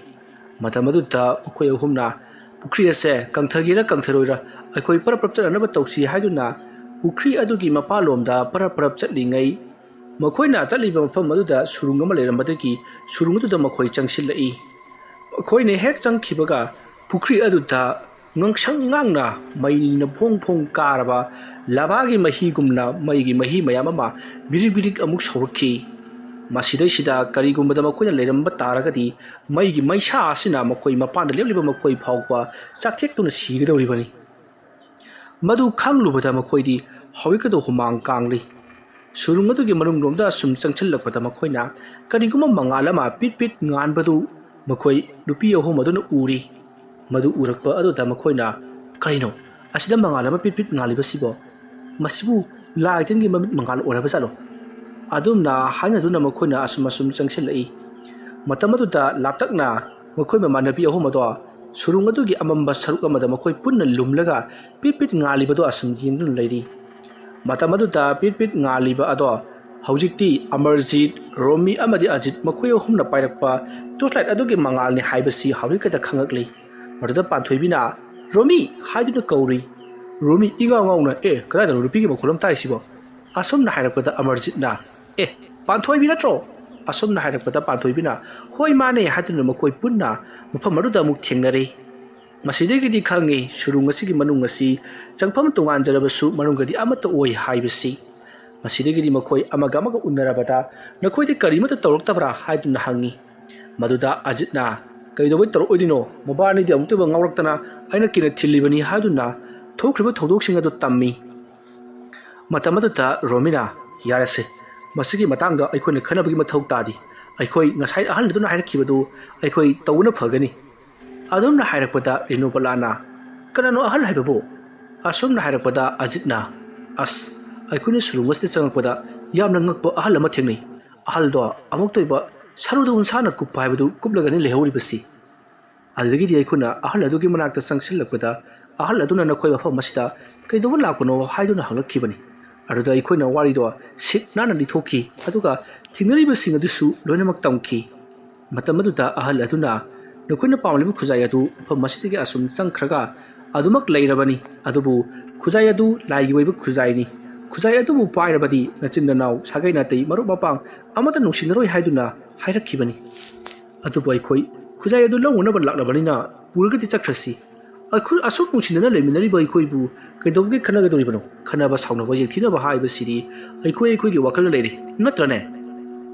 ꯃꯇꯝ ꯑꯗꯨꯗ ꯃꯈꯣꯏ ꯑꯍꯨꯝꯅ ꯄꯨꯈ꯭ꯔꯤ ꯑꯁꯦ ꯀꯪꯊꯒꯦꯔꯥ ꯀꯪꯊꯔꯣꯏꯔꯥ ꯑꯩꯈꯣꯏ ꯄꯔꯞ ꯄꯔꯞ ꯆꯠꯅꯅꯕ ꯇꯧꯁꯤ ꯍꯥꯏꯗꯨꯅ ꯄꯨꯈ꯭ꯔꯤ ꯑꯗꯨꯒꯤ ꯃꯄꯥꯟꯂꯣꯝꯗ ꯄꯔꯞ ꯄꯔꯞ ꯆꯠꯂꯤꯉꯩ, ꯃꯈꯣꯏꯅ ꯆꯠꯂꯤꯕ ꯃꯐꯝ ꯑꯗꯨꯗ ꯁꯨꯔꯨꯡ ꯑꯃ ꯂꯩꯔꯝꯕꯗꯒꯤ ꯁꯨꯔꯨꯡ ꯑꯗꯨꯗ ꯃꯈꯣꯏ ꯆꯪꯁꯤꯜꯂꯛꯏ꯫ ꯃꯈꯣꯏꯅ ꯍꯦꯛ ꯆꯪꯈꯤꯕꯒ ꯄꯨꯈ꯭ꯔꯤ ꯑꯗꯨꯗ ꯉꯥꯡꯁꯪ ꯉꯥꯡꯅ ꯃꯩꯅ ꯐꯣꯡ ꯐꯣꯡ ꯀꯥꯔꯕ ꯂꯕꯥꯒꯤ ꯃꯍꯤꯒꯨꯝꯅ ꯃꯩꯒꯤ ꯃꯍꯤ ꯃꯌꯥꯝ ꯑꯃ ꯕꯤꯔꯤꯛ ꯕꯤꯔꯤꯛ ꯑꯃꯨꯛ ꯁꯧꯔꯛꯈꯤ꯫ ꯃꯁꯤꯗꯩꯁꯤꯗ ꯀꯔꯤꯒꯨꯝꯕꯗ ꯃꯈꯣꯏꯅ ꯂꯩꯔꯝꯕ ꯇꯥꯔꯒꯗꯤ ꯃꯩꯒꯤ ꯃꯩꯁꯥ ꯑꯁꯤꯅ ꯃꯈꯣꯏ ꯃꯄꯥꯟꯗ ꯂꯦꯞꯂꯤꯕ ꯃꯈꯣꯏ ꯐꯥꯎꯕ ꯆꯥꯛꯊꯦꯛꯇꯨꯅ ꯁꯤꯒꯗꯧꯔꯤꯕꯅꯤ꯫ ꯃꯗꯨ ꯈꯪꯂꯨꯕꯗ ꯃꯈꯣꯏꯗꯤ ꯍꯧꯖꯤꯛꯀꯗꯨ ꯍꯨꯃꯥꯡ ꯀꯥꯡꯂꯤ꯫ ꯁꯨꯔꯨꯡ ꯑꯗꯨꯒꯤ ꯃꯅꯨꯡꯂꯣꯝꯗ ꯁꯨꯝ ꯆꯪꯁꯤꯜꯂꯛꯄꯗ ꯃꯈꯣꯏꯅ ꯀꯔꯤꯒꯨꯝꯕ ꯃꯉꯥꯜ ꯑꯃ ꯄꯤꯠ ꯄꯤꯠ ꯉꯥꯟꯕꯗꯨ ꯃꯈꯣꯏ ꯅꯨꯄꯤ ꯑꯍꯨꯝ ꯑꯗꯨꯅ ꯎꯔꯤ꯫ ꯃꯗꯨ ꯎꯔꯛꯄ ꯑꯗꯨꯗ ꯃꯈꯣꯏꯅ, "ꯀꯔꯤꯅꯣ? ꯑꯁꯤꯗ ꯃꯉꯥꯜ ꯑꯃ ꯄꯤꯠ ꯄꯤꯠ ꯉꯥꯜꯂꯤꯕꯁꯤꯕꯣ? ꯃꯁꯤꯕꯨ ꯂꯥꯏ ꯇꯤꯟꯒꯤ ꯃꯃꯤꯠ ꯃꯉꯥꯜ ꯑꯣꯏꯔꯕ ꯖꯥꯠꯂꯣ?" ꯑꯗꯨꯝꯅ ꯍꯥꯏꯅꯗꯨꯅ ꯃꯈꯣꯏꯅ ꯑꯁꯨꯝ ꯑꯁꯨꯝ ꯆꯪꯁꯤꯜꯂꯛꯏ꯫ ꯃꯇꯝ ꯑꯗꯨꯗ ꯂꯥꯞꯇꯛꯅ ꯃꯈꯣꯏ ꯃꯃꯥꯟꯅꯕꯤ ꯑꯍꯨꯝ ꯑꯗꯣ ꯁꯨꯔꯨꯡ ꯑꯗꯨꯒꯤ ꯑꯃꯝꯕ ꯁꯔꯨꯛ ꯑꯃꯗ ꯃꯈꯣꯏ ꯄꯨꯟꯅ ꯂꯨꯝꯂꯒ ꯄꯤꯠ ꯄꯤꯠ ꯉꯥꯜꯂꯤꯕꯗꯣ ꯑꯁꯨꯝ ꯌꯦꯡꯗꯨꯅ ꯂꯩꯔꯤ꯫ ꯃꯇꯝ ꯑꯗꯨꯗ ꯄꯤꯠ ꯄꯤꯠ ꯉꯥꯜꯂꯤꯕ ꯑꯗꯣ ꯍꯧꯖꯤꯛꯇꯤ ꯑꯃꯔꯖꯤꯠ, ꯔꯣꯃꯤ ꯑꯃꯗꯤ ꯑꯖꯤꯠ ꯃꯈꯣꯏ ꯑꯍꯨꯝꯅ ꯄꯥꯏꯔꯛꯄ ꯇꯣꯔꯆ ꯂꯥꯏꯠ ꯑꯗꯨꯒꯤ ꯃꯉꯥꯜꯅꯤ ꯍꯥꯏꯕꯁꯤ ꯍꯧꯖꯤꯛꯈꯛꯇ ꯈꯪꯉꯛꯂꯤ꯫ ꯃꯗꯨꯗ ꯄꯥꯟꯊꯣꯏꯕꯤꯅ "ꯔꯣꯃꯤ" ꯍꯥꯏꯗꯨꯅ ꯀꯧꯔꯤ꯫ ꯔꯣꯃꯤ ꯏꯉꯥꯎ ꯉꯥꯎꯅ, "ꯑꯦ, ꯀꯗꯥꯏꯗꯅꯣ ꯅꯨꯄꯤꯒꯤ ꯃꯈꯣꯜ ꯑꯃ ꯇꯥꯏꯁꯤꯕꯣ?" ꯑꯁꯨꯝꯅ ꯍꯥꯏꯔꯛꯄꯗ ꯑꯃꯔꯖꯤꯠꯅ, "ꯑꯦ, ꯄꯥꯟꯊꯣꯏꯕꯤ ꯅꯠꯇ꯭ꯔꯣ?" ꯑꯁꯨꯝꯅ ꯍꯥꯏꯔꯛꯄꯗ ꯄꯥꯟꯊꯣꯏꯕꯤꯅ, "ꯍꯣꯏ, ꯃꯥꯅꯦ" ꯍꯥꯏꯗꯨꯅ ꯃꯈꯣꯏ ꯄꯨꯟꯅ ꯃꯐꯝ ꯑꯗꯨꯗ ꯑꯃꯨꯛ ꯊꯦꯡꯅꯔꯦ꯫ ꯃꯁꯤꯗꯒꯤꯗꯤ ꯈꯪꯉꯤ, ꯁꯨꯔꯨꯡ ꯑꯁꯤꯒꯤ ꯃꯅꯨꯡ ꯑꯁꯤ ꯆꯪꯐꯝ ꯇꯣꯉꯥꯟꯖꯔꯕꯁꯨ ꯃꯅꯨꯡꯒꯗꯤ ꯑꯃꯠꯇ ꯑꯣꯏ ꯍꯥꯏꯕꯁꯤ꯫ ꯃꯁꯤꯗꯒꯤꯗꯤ ꯃꯈꯣꯏ ꯑꯃꯒ ꯑꯃꯒ ꯎꯅꯔꯕꯗ, "ꯅꯈꯣꯏꯗꯤ ꯀꯔꯤꯃꯠꯇ ꯇꯧꯔꯛꯇꯕ꯭ꯔꯥ?" ꯍꯥꯏꯗꯨꯅ ꯍꯪꯉꯤ꯫ ꯃꯗꯨꯗ ꯑꯖꯤꯠꯅ, "ꯀꯩꯗꯧꯕꯩ ꯇꯧꯔꯛꯑꯣꯏꯗꯣꯏꯅꯣ? ꯃꯕꯥꯅꯤꯗꯤ ꯑꯃꯨꯛꯇꯕ ꯉꯥꯎꯔꯛꯇꯅ ꯑꯩꯅ ꯀꯤꯅ ꯊꯤꯜꯂꯤꯕꯅꯤ" ꯍꯥꯏꯗꯨꯅ ꯊꯣꯛꯈ꯭ꯔꯤꯕ ꯊꯧꯗꯣꯛꯁꯤꯡ ꯑꯗꯨ ꯇꯝꯃꯤ꯫ ꯃꯇꯝ ꯑꯗꯨꯗ ꯔꯣꯃꯤꯅ, "ꯌꯥꯔꯦꯁꯦ, ꯃꯁꯤꯒꯤ ꯃꯇꯥꯡꯗ ꯑꯩꯈꯣꯏꯅ ꯈꯟꯅꯕꯒꯤ ꯃꯊꯧ ꯇꯥꯗꯦ꯫ ꯑꯩꯈꯣꯏ ꯉꯁꯥꯏ ꯑꯍꯜ ꯑꯗꯨꯅ ꯍꯥꯏꯔꯛꯈꯤꯕꯗꯨ ꯑꯩꯈꯣꯏ ꯇꯧꯕꯅ ꯐꯒꯅꯤ"꯫ ꯑꯗꯨꯝꯅ ꯍꯥꯏꯔꯛꯄꯗ ꯔꯤꯅꯨꯕꯂꯥꯅ, "ꯀꯅꯥꯅꯣ ꯑꯍꯜ ꯍꯥꯏꯕꯕꯨ?" ꯑꯁꯨꯝꯅ ꯍꯥꯏꯔꯛꯄꯗ ꯑꯖꯤꯠꯅ, "ꯑꯁ, ꯑꯩꯈꯣꯏꯅ ꯁꯨꯔꯨꯡ ꯑꯁꯤꯗ ꯆꯪꯂꯛꯄꯗ ꯌꯥꯝꯅ ꯉꯛꯄ ꯑꯍꯜ ꯑꯃ ꯊꯦꯡꯅꯩ꯫ ꯑꯍꯜꯗꯣ ꯑꯃꯨꯛꯇ ꯑꯣꯏꯕ ꯁꯔꯨꯗ ꯎꯟꯁꯥꯅ ꯀꯨꯞꯄ ꯍꯥꯏꯕꯗꯨ ꯀꯨꯞꯂꯒꯅꯤ ꯂꯩꯍꯧꯔꯤꯕꯁꯤ"꯫ ꯑꯗꯨꯗꯒꯤꯗꯤ ꯑꯩꯈꯣꯏꯅ ꯑꯍꯜ ꯑꯗꯨꯒꯤ ꯃꯅꯥꯛꯇ ꯆꯪꯁꯤꯜꯂꯛꯄꯗ, ꯑꯍꯜ ꯑꯗꯨꯅ ꯅꯈꯣꯏ ꯃꯐꯝ ꯑꯁꯤꯗ ꯀꯩꯗꯧꯕ ꯂꯥꯛꯄꯅꯣ ꯍꯥꯏꯗꯨꯅ ꯍꯪꯂꯛꯈꯤꯕꯅꯤ꯫ ꯑꯗꯨꯗ ꯑꯩꯈꯣꯏꯅ ꯋꯥꯔꯤꯗꯣ ꯁꯤꯠ ꯅꯥꯟꯅ ꯂꯤꯊꯣꯛꯈꯤ, ꯑꯗꯨꯒ ꯊꯦꯡꯅꯔꯤꯕꯁꯤꯡ ꯑꯗꯨꯁꯨ ꯂꯣꯏꯅꯃꯛ ꯇꯝꯈꯤ꯫ ꯃꯇꯝ ꯑꯗꯨꯗ ꯑꯍꯜ ꯑꯗꯨꯅ, "ꯅꯈꯣꯏꯅ ꯄꯥꯝꯂꯤꯕ ꯈꯨꯖꯥꯏ ꯑꯗꯨ ꯃꯐꯝ ꯑꯁꯤꯗꯒꯤ ꯑꯁꯨꯝ ꯆꯪꯈ꯭ꯔꯒ ꯑꯗꯨꯃꯛ ꯂꯩꯔꯕꯅꯤ, ꯑꯗꯨꯕꯨ ꯈꯨꯖꯥꯏ ꯑꯗꯨ ꯂꯥꯏꯒꯤ ꯑꯣꯏꯕ ꯈꯨꯖꯥꯏꯅꯤ꯫ ꯈꯨꯖꯥꯏ ꯑꯗꯨꯕꯨ ꯄꯥꯏꯔꯕꯗꯤ ꯅꯆꯤꯟ ꯅꯅꯥꯎ, ꯁꯥꯒꯩ ꯅꯥꯇꯩ, ꯃꯔꯨꯞ ꯃꯄꯥꯡ ꯑꯃꯠꯇ ꯅꯨꯡꯁꯤꯅꯔꯣꯏ" ꯍꯥꯏꯗꯨꯅ ꯍꯥꯏꯔꯛꯈꯤꯕꯅꯤ꯫ ꯑꯗꯨꯕꯨ ꯑꯩꯈꯣꯏ ꯈꯨꯖꯥꯏ ꯑꯗꯨ ꯂꯧꯅꯅꯕ ꯂꯥꯛꯂꯕꯅꯤꯅ ꯄꯨꯔꯒꯗꯤ ꯆꯠꯈ꯭ꯔꯁꯤ꯫ ꯑꯩꯈꯣꯏ ꯑꯁꯨꯛ ꯅꯨꯡꯁꯤꯅꯅ ꯂꯩꯃꯤꯟꯅꯔꯤꯕ ꯑꯩꯈꯣꯏꯕꯨ ꯀꯩꯗꯧꯕꯒꯤ ꯈꯠꯅꯒꯗꯧꯔꯤꯕꯅꯣ? ꯈꯠꯅꯕ ꯁꯥꯎꯅꯕ ꯌꯦꯡꯊꯤꯅꯕ ꯍꯥꯏꯕꯁꯤꯗꯤ ꯑꯩꯈꯣꯏ ꯑꯩꯈꯣꯏꯒꯤ ꯋꯥꯈꯜꯗ ꯂꯩꯔꯦ, ꯅꯠꯇ꯭ꯔꯅꯦ?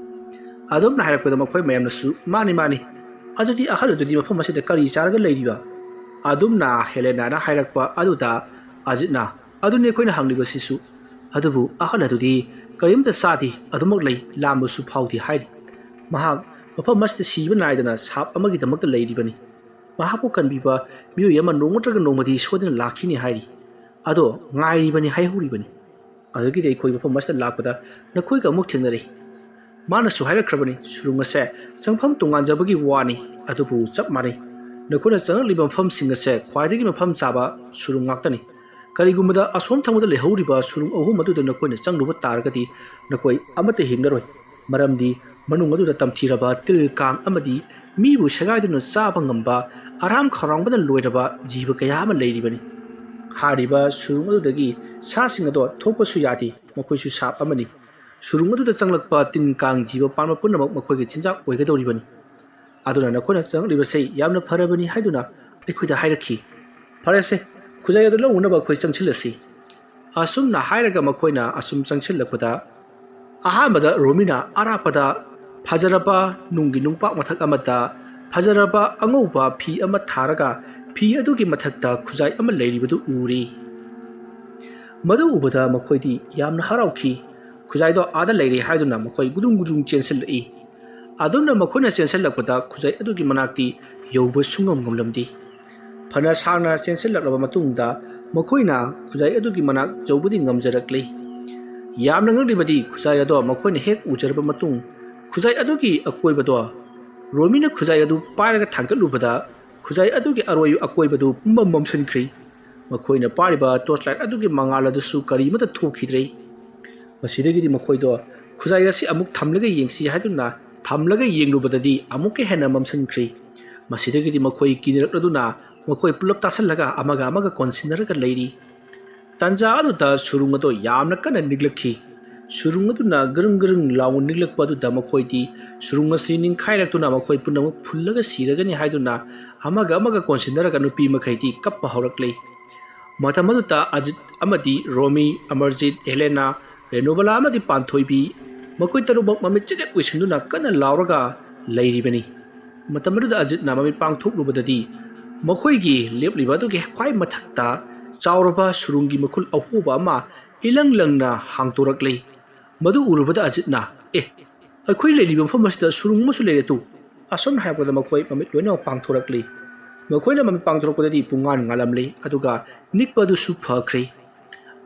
ꯑꯗꯨꯝꯅ ꯍꯥꯏꯔꯛꯄꯗ ꯃꯈꯣꯏ ꯃꯌꯥꯝꯅꯁꯨ, "ꯃꯥꯅꯤ, ꯃꯥꯅꯤ꯫ ꯑꯗꯨꯗꯤ ꯑꯍꯜ ꯑꯗꯨꯗꯤ ꯃꯐꯝ ꯑꯁꯤꯗ ꯀꯔꯤ ꯆꯥꯔꯒ ꯂꯩꯔꯤꯕ?" ꯑꯗꯨꯝꯅ ꯍꯦꯂꯦꯅꯥꯅ ꯍꯥꯏꯔꯛꯄ ꯑꯗꯨꯗ ꯑꯖꯤꯠꯅ, "ꯑꯗꯨꯅꯤ ꯑꯩꯈꯣꯏꯅ ꯍꯪꯂꯤꯕꯁꯤꯁꯨ꯫ ꯑꯗꯨꯕꯨ ꯑꯍꯜ ꯑꯗꯨꯗꯤ ꯀꯔꯤꯝꯇ ꯆꯥꯗꯦ, ꯑꯗꯨꯃꯛ ꯂꯩ, ꯂꯥꯝꯕꯁꯨ ꯐꯥꯎꯗꯦ" ꯍꯥꯏꯔꯤ꯫ "ꯃꯍꯥꯛ ꯃꯐꯝ ꯑꯁꯤꯗ ꯁꯤꯕ ꯅꯥꯏꯗꯅ ꯁꯥꯞ ꯑꯃꯒꯤꯗꯃꯛꯇ ꯂꯩꯔꯤꯕꯅꯤ꯫ ꯃꯍꯥꯛꯄꯨ ꯀꯟꯕꯤꯕ ꯃꯤꯑꯣꯏ ꯑꯃ ꯅꯣꯡꯃ ꯅꯠꯇ꯭ꯔꯒ ꯅꯣꯡꯃꯗꯤ ꯁꯣꯏꯗꯅ ꯂꯥꯛꯈꯤꯅꯤ" ꯍꯥꯏꯔꯤ꯫ "ꯑꯗꯣ ꯉꯥꯏꯔꯤꯕꯅꯤ" ꯍꯥꯏꯍꯧꯔꯤꯕꯅꯤ꯫ ꯑꯗꯨꯗꯒꯤꯗꯤ ꯑꯩꯈꯣꯏ ꯃꯐꯝ ꯑꯁꯤꯗ ꯂꯥꯛꯄꯗ ꯅꯈꯣꯏꯒ ꯑꯃꯨꯛ ꯊꯦꯡꯅꯔꯤ꯫ ꯃꯥꯅꯁꯨ ꯍꯥꯏꯔꯛꯈ꯭ꯔꯕꯅꯤ, ꯁꯨꯔꯨꯡ ꯑꯁꯦ ꯆꯪꯐꯝ ꯇꯣꯉꯥꯟꯖꯕꯒꯤ ꯋꯥꯅꯤ, ꯑꯗꯨꯕꯨ ꯆꯞ ꯃꯥꯟꯅꯩ꯫ ꯅꯈꯣꯏꯅ ꯆꯪꯂꯛꯂꯤꯕ ꯃꯐꯝꯁꯤꯡ ꯑꯁꯦ ꯈ꯭ꯋꯥꯏꯗꯒꯤ ꯃꯐꯝ ꯆꯥꯕ ꯁꯨꯔꯨꯡ ꯉꯥꯛꯇꯅꯤ꯫ ꯀꯔꯤꯒꯨꯝꯕꯗ ꯑꯁꯣꯝ ꯊꯪꯕꯗ ꯂꯩꯍꯧꯔꯤꯕ ꯁꯨꯔꯨꯡ ꯑꯍꯨꯝ ꯑꯗꯨꯗ ꯅꯈꯣꯏꯅ ꯆꯪꯂꯨꯕ ꯇꯥꯔꯒꯗꯤ ꯅꯈꯣꯏ ꯑꯃꯠꯇ ꯍꯤꯡꯂꯔꯣꯏ꯫ ꯃꯔꯝꯗꯤ ꯃꯅꯨꯡ ꯑꯗꯨꯗ ꯇꯝꯊꯤꯔꯕ ꯇꯤꯜ ꯀꯥꯡ ꯑꯃꯗꯤ ꯃꯤꯕꯨ ꯁꯦꯒꯥꯏꯗꯨꯅ ꯆꯥꯕ ꯉꯝꯕ, ꯑꯔꯥꯝ ꯈꯧꯔꯥꯡꯕꯅ ꯂꯣꯏꯔꯕ ꯖꯤꯕ ꯀꯌꯥ ꯑꯃ ꯂꯩꯔꯤꯕꯅꯤ꯫ ꯍꯥꯏꯔꯤꯕ ꯁꯨꯔꯨꯡ ꯑꯗꯨꯗꯒꯤ ꯁꯥꯁꯤꯡ ꯑꯗꯣ ꯊꯣꯛꯄꯁꯨ ꯌꯥꯗꯦ, ꯃꯈꯣꯏꯁꯨ ꯁꯥꯞ ꯑꯃꯅꯤ꯫ ꯁꯨꯔꯨꯡ ꯑꯗꯨꯗ ꯆꯪꯂꯛꯄ ꯇꯤꯟ ꯀꯥꯡ ꯖꯤꯕ ꯄꯥꯟꯕ ꯄꯨꯝꯅꯃꯛ ꯃꯈꯣꯏꯒꯤ ꯆꯤꯟꯖꯥꯛ ꯑꯣꯏꯒꯗꯧꯔꯤꯕꯅꯤ꯫ ꯑꯗꯨꯅ ꯅꯈꯣꯏꯅ ꯆꯪꯂꯛꯂꯤꯕꯁꯤ ꯌꯥꯝꯅ ꯐꯔꯕꯅꯤ ꯍꯥꯏꯗꯨꯅ ꯑꯩꯈꯣꯏꯗ ꯍꯥꯏꯔꯛꯈꯤ꯫ "ꯐꯔꯦꯁꯦ, ꯈꯨꯖꯥꯏ ꯑꯗꯨ ꯂꯧꯅꯅꯕ ꯑꯩꯈꯣꯏ ꯆꯪꯁꯤꯜꯂꯁꯤ"꯫ ꯑꯁꯨꯝꯅ ꯍꯥꯏꯔꯒ ꯃꯈꯣꯏꯅ ꯑꯁꯨꯝ ꯆꯪꯁꯤꯜꯂꯛꯄꯗ, ꯑꯍꯥꯟꯕꯗ ꯔꯣꯃꯤꯅ ꯑꯔꯥꯞꯄꯗ ꯐꯖꯔꯕ ꯅꯨꯡꯒꯤ ꯅꯨꯡꯄꯥꯛ ꯃꯊꯛ ꯑꯃꯗ ꯐꯖꯔꯕ ꯑꯉꯧꯕ ꯐꯤ ꯑꯃ ꯊꯥꯔꯒ ꯐꯤ ꯑꯗꯨꯒꯤ ꯃꯊꯛꯇ ꯈꯨꯖꯥꯏ ꯑꯃ ꯂꯩꯔꯤꯕꯗꯨ ꯎꯔꯤ꯫ ꯃꯗꯨ ꯎꯕꯗ ꯃꯈꯣꯏꯗꯤ ꯌꯥꯝꯅ ꯍꯔꯥꯎꯈꯤ꯫ ꯈꯨꯖꯥꯏꯗꯣ ꯑꯥꯗ ꯂꯩꯔꯦ ꯍꯥꯏꯗꯨꯅ ꯃꯈꯣꯏ ꯒꯨꯗꯨꯡ ꯒꯨꯗꯨꯡ ꯆꯦꯟꯁꯤꯜꯂꯛꯏ꯫ ꯑꯗꯨꯝꯅ ꯃꯈꯣꯏꯅ ꯆꯦꯟꯁꯤꯜꯂꯛꯄꯗ ꯈꯨꯖꯥꯏ ꯑꯗꯨꯒꯤ ꯃꯅꯥꯛꯇꯤ ꯌꯧꯕ ꯁꯨꯡꯉꯝ ꯉꯝꯂꯝꯗꯦ꯫ ꯐꯅ ꯁꯥꯡꯅ ꯆꯦꯟꯁꯤꯜꯂꯛꯂꯕ ꯃꯇꯨꯡꯗ ꯃꯈꯣꯏꯅ ꯈꯨꯖꯥꯏ ꯑꯗꯨꯒꯤ ꯃꯅꯥꯛ ꯌꯧꯕꯗꯤ ꯉꯝꯖꯔꯛꯂꯤ꯫ ꯌꯥꯝꯅ ꯉꯛꯂꯤꯕꯗꯤ ꯈꯨꯖꯥꯏ ꯑꯗꯣ ꯃꯈꯣꯏꯅ ꯍꯦꯛ ꯎꯖꯔꯕ ꯃꯇꯨꯡ ꯈꯨꯖꯥꯏ ꯑꯗꯨꯒꯤ ꯑꯀꯣꯏꯕꯗꯣ, ꯔꯣꯃꯤꯅ ꯈꯨꯖꯥꯏ ꯑꯗꯨ ꯄꯥꯏꯔꯒ ꯊꯥꯡꯒꯠꯂꯨꯕꯗ ꯈꯨꯖꯥꯏ ꯑꯗꯨꯒꯤ ꯑꯔꯣꯏ ꯑꯀꯣꯏꯕꯗꯨ ꯄꯨꯝꯃꯝ ꯃꯝꯁꯤꯟꯈ꯭ꯔꯤ꯫ ꯃꯈꯣꯏꯅ ꯄꯥꯏꯔꯤꯕ torch light ꯑꯗꯨꯒꯤ ꯃꯉꯥꯜ ꯑꯗꯨꯁꯨ ꯀꯔꯤꯃꯠꯇ ꯊꯣꯛꯈꯤꯗ꯭ꯔꯦ꯫ ꯃꯁꯤꯗꯒꯤꯗꯤ ꯃꯈꯣꯏꯗꯣ ꯈꯨꯖꯥꯏ ꯑꯁꯤ ꯑꯃꯨꯛ ꯊꯝꯂꯒ ꯌꯦꯡꯁꯤ ꯍꯥꯏꯗꯨꯅ ꯊꯝꯂꯒ ꯌꯦꯡꯂꯨꯕꯗꯗꯤ ꯑꯃꯨꯛꯀ ꯍꯦꯟꯅ ꯃꯝꯁꯤꯟꯈ꯭ꯔꯤ꯫ ꯃꯁꯤꯗꯒꯤꯗꯤ ꯃꯈꯣꯏ ꯀꯤꯅꯔꯛꯂꯗꯨꯅ ꯃꯈꯣꯏ ꯄꯨꯂꯞ ꯇꯥꯁꯜꯂꯒ ꯑꯃꯒ ꯑꯃꯒ ꯀꯣꯟꯁꯤꯟꯅꯔꯒ ꯂꯩꯔꯤ꯫ ꯇꯥꯟꯖꯥ ꯑꯗꯨꯗ ꯁꯨꯔꯨꯡ ꯑꯗꯣ ꯌꯥꯝꯅ ꯀꯟꯅ ꯅꯤꯛꯂꯛꯈꯤ꯫ ꯁꯨꯔꯨꯡ ꯑꯗꯨꯅ ꯒ꯭ꯔꯪ ꯒ꯭ꯔꯪ ꯂꯥꯎꯅ ꯅꯤꯛꯂꯛꯄ ꯑꯗꯨꯗ ꯃꯈꯣꯏꯗꯤ ꯁꯨꯔꯨꯡ ꯑꯁꯤ ꯅꯤꯡꯈꯥꯏꯔꯛꯇꯨꯅ ꯃꯈꯣꯏ ꯄꯨꯝꯅꯃꯛ ꯐꯨꯜꯂꯒ ꯁꯤꯔꯒꯅꯤ ꯍꯥꯏꯗꯨꯅ ꯑꯃꯒ ꯑꯃꯒ ꯀꯣꯟꯁꯤꯟꯅꯔꯒ ꯅꯨꯄꯤ ꯃꯈꯩꯗꯤ ꯀꯞꯄ ꯍꯧꯔꯛꯂꯦ꯫ ꯃꯇꯝ ꯑꯗꯨꯗ ꯑꯖꯤꯠ ꯑꯃꯗꯤ ꯔꯣꯃꯤ, ꯑꯃꯔꯖꯤꯠ, ꯍꯦꯂꯦꯅꯥ, ꯔꯦꯅꯨꯕꯂꯥ ꯑꯃꯗꯤ ꯄꯥꯟꯊꯣꯏꯕꯤ, ꯃꯈꯣꯏ ꯇꯔꯨꯛꯃꯛ ꯃꯃꯤꯠ ꯆꯦꯖꯦꯛ ꯎꯏꯁꯤꯟꯗꯨꯅ ꯀꯟꯅ ꯂꯥꯎꯔꯒ ꯂꯩꯔꯤꯕꯅꯤ꯫ ꯃꯇꯝ ꯑꯗꯨꯗ ꯑꯖꯤꯠꯅ ꯃꯃꯤꯠ ꯄꯥꯡꯊꯣꯛꯂꯨꯕꯗꯗꯤ ꯃꯈꯣꯏꯒꯤ ꯂꯦꯞꯂꯤꯕ ꯑꯗꯨꯒꯤ ꯈ꯭ꯋꯥꯏ ꯃꯊꯛꯇ ꯆꯥꯎꯔꯕ ꯁꯨꯔꯨꯡꯒꯤ ꯃꯈꯨꯜ ꯑꯍꯣꯕ ꯑꯃ ꯏꯂꯪ ꯂꯪꯅ ꯍꯥꯡꯗꯣꯔꯛꯂꯦ꯫ ꯃꯗꯨ ꯎꯔꯨꯕꯗ ꯑꯖꯤꯠꯅ, "ꯑꯦ, ꯑꯩꯈꯣꯏ ꯂꯩꯔꯤꯕ ꯃꯐꯝ ꯑꯁꯤꯗ ꯁꯨꯔꯨꯡ ꯑꯃꯁꯨ ꯂꯩꯔꯦ ꯇꯨ!" ꯑꯁꯨꯝꯅ ꯍꯥꯏꯔꯛꯄꯗ ꯃꯈꯣꯏ ꯃꯃꯤꯠ ꯂꯣꯏꯅꯃꯛ ꯄꯥꯡꯊꯣꯔꯛꯂꯤ꯫ ꯃꯈꯣꯏꯅ ꯃꯃꯤꯠ ꯄꯥꯡꯊꯣꯔꯛꯄꯗꯗꯤ ꯄꯨꯡꯉꯥꯟ ꯉꯥꯜꯂꯝꯂꯤ, ꯑꯗꯨꯒ ꯅꯤꯛꯄ ꯑꯗꯨꯁꯨ ꯐꯈ꯭ꯔꯦ꯫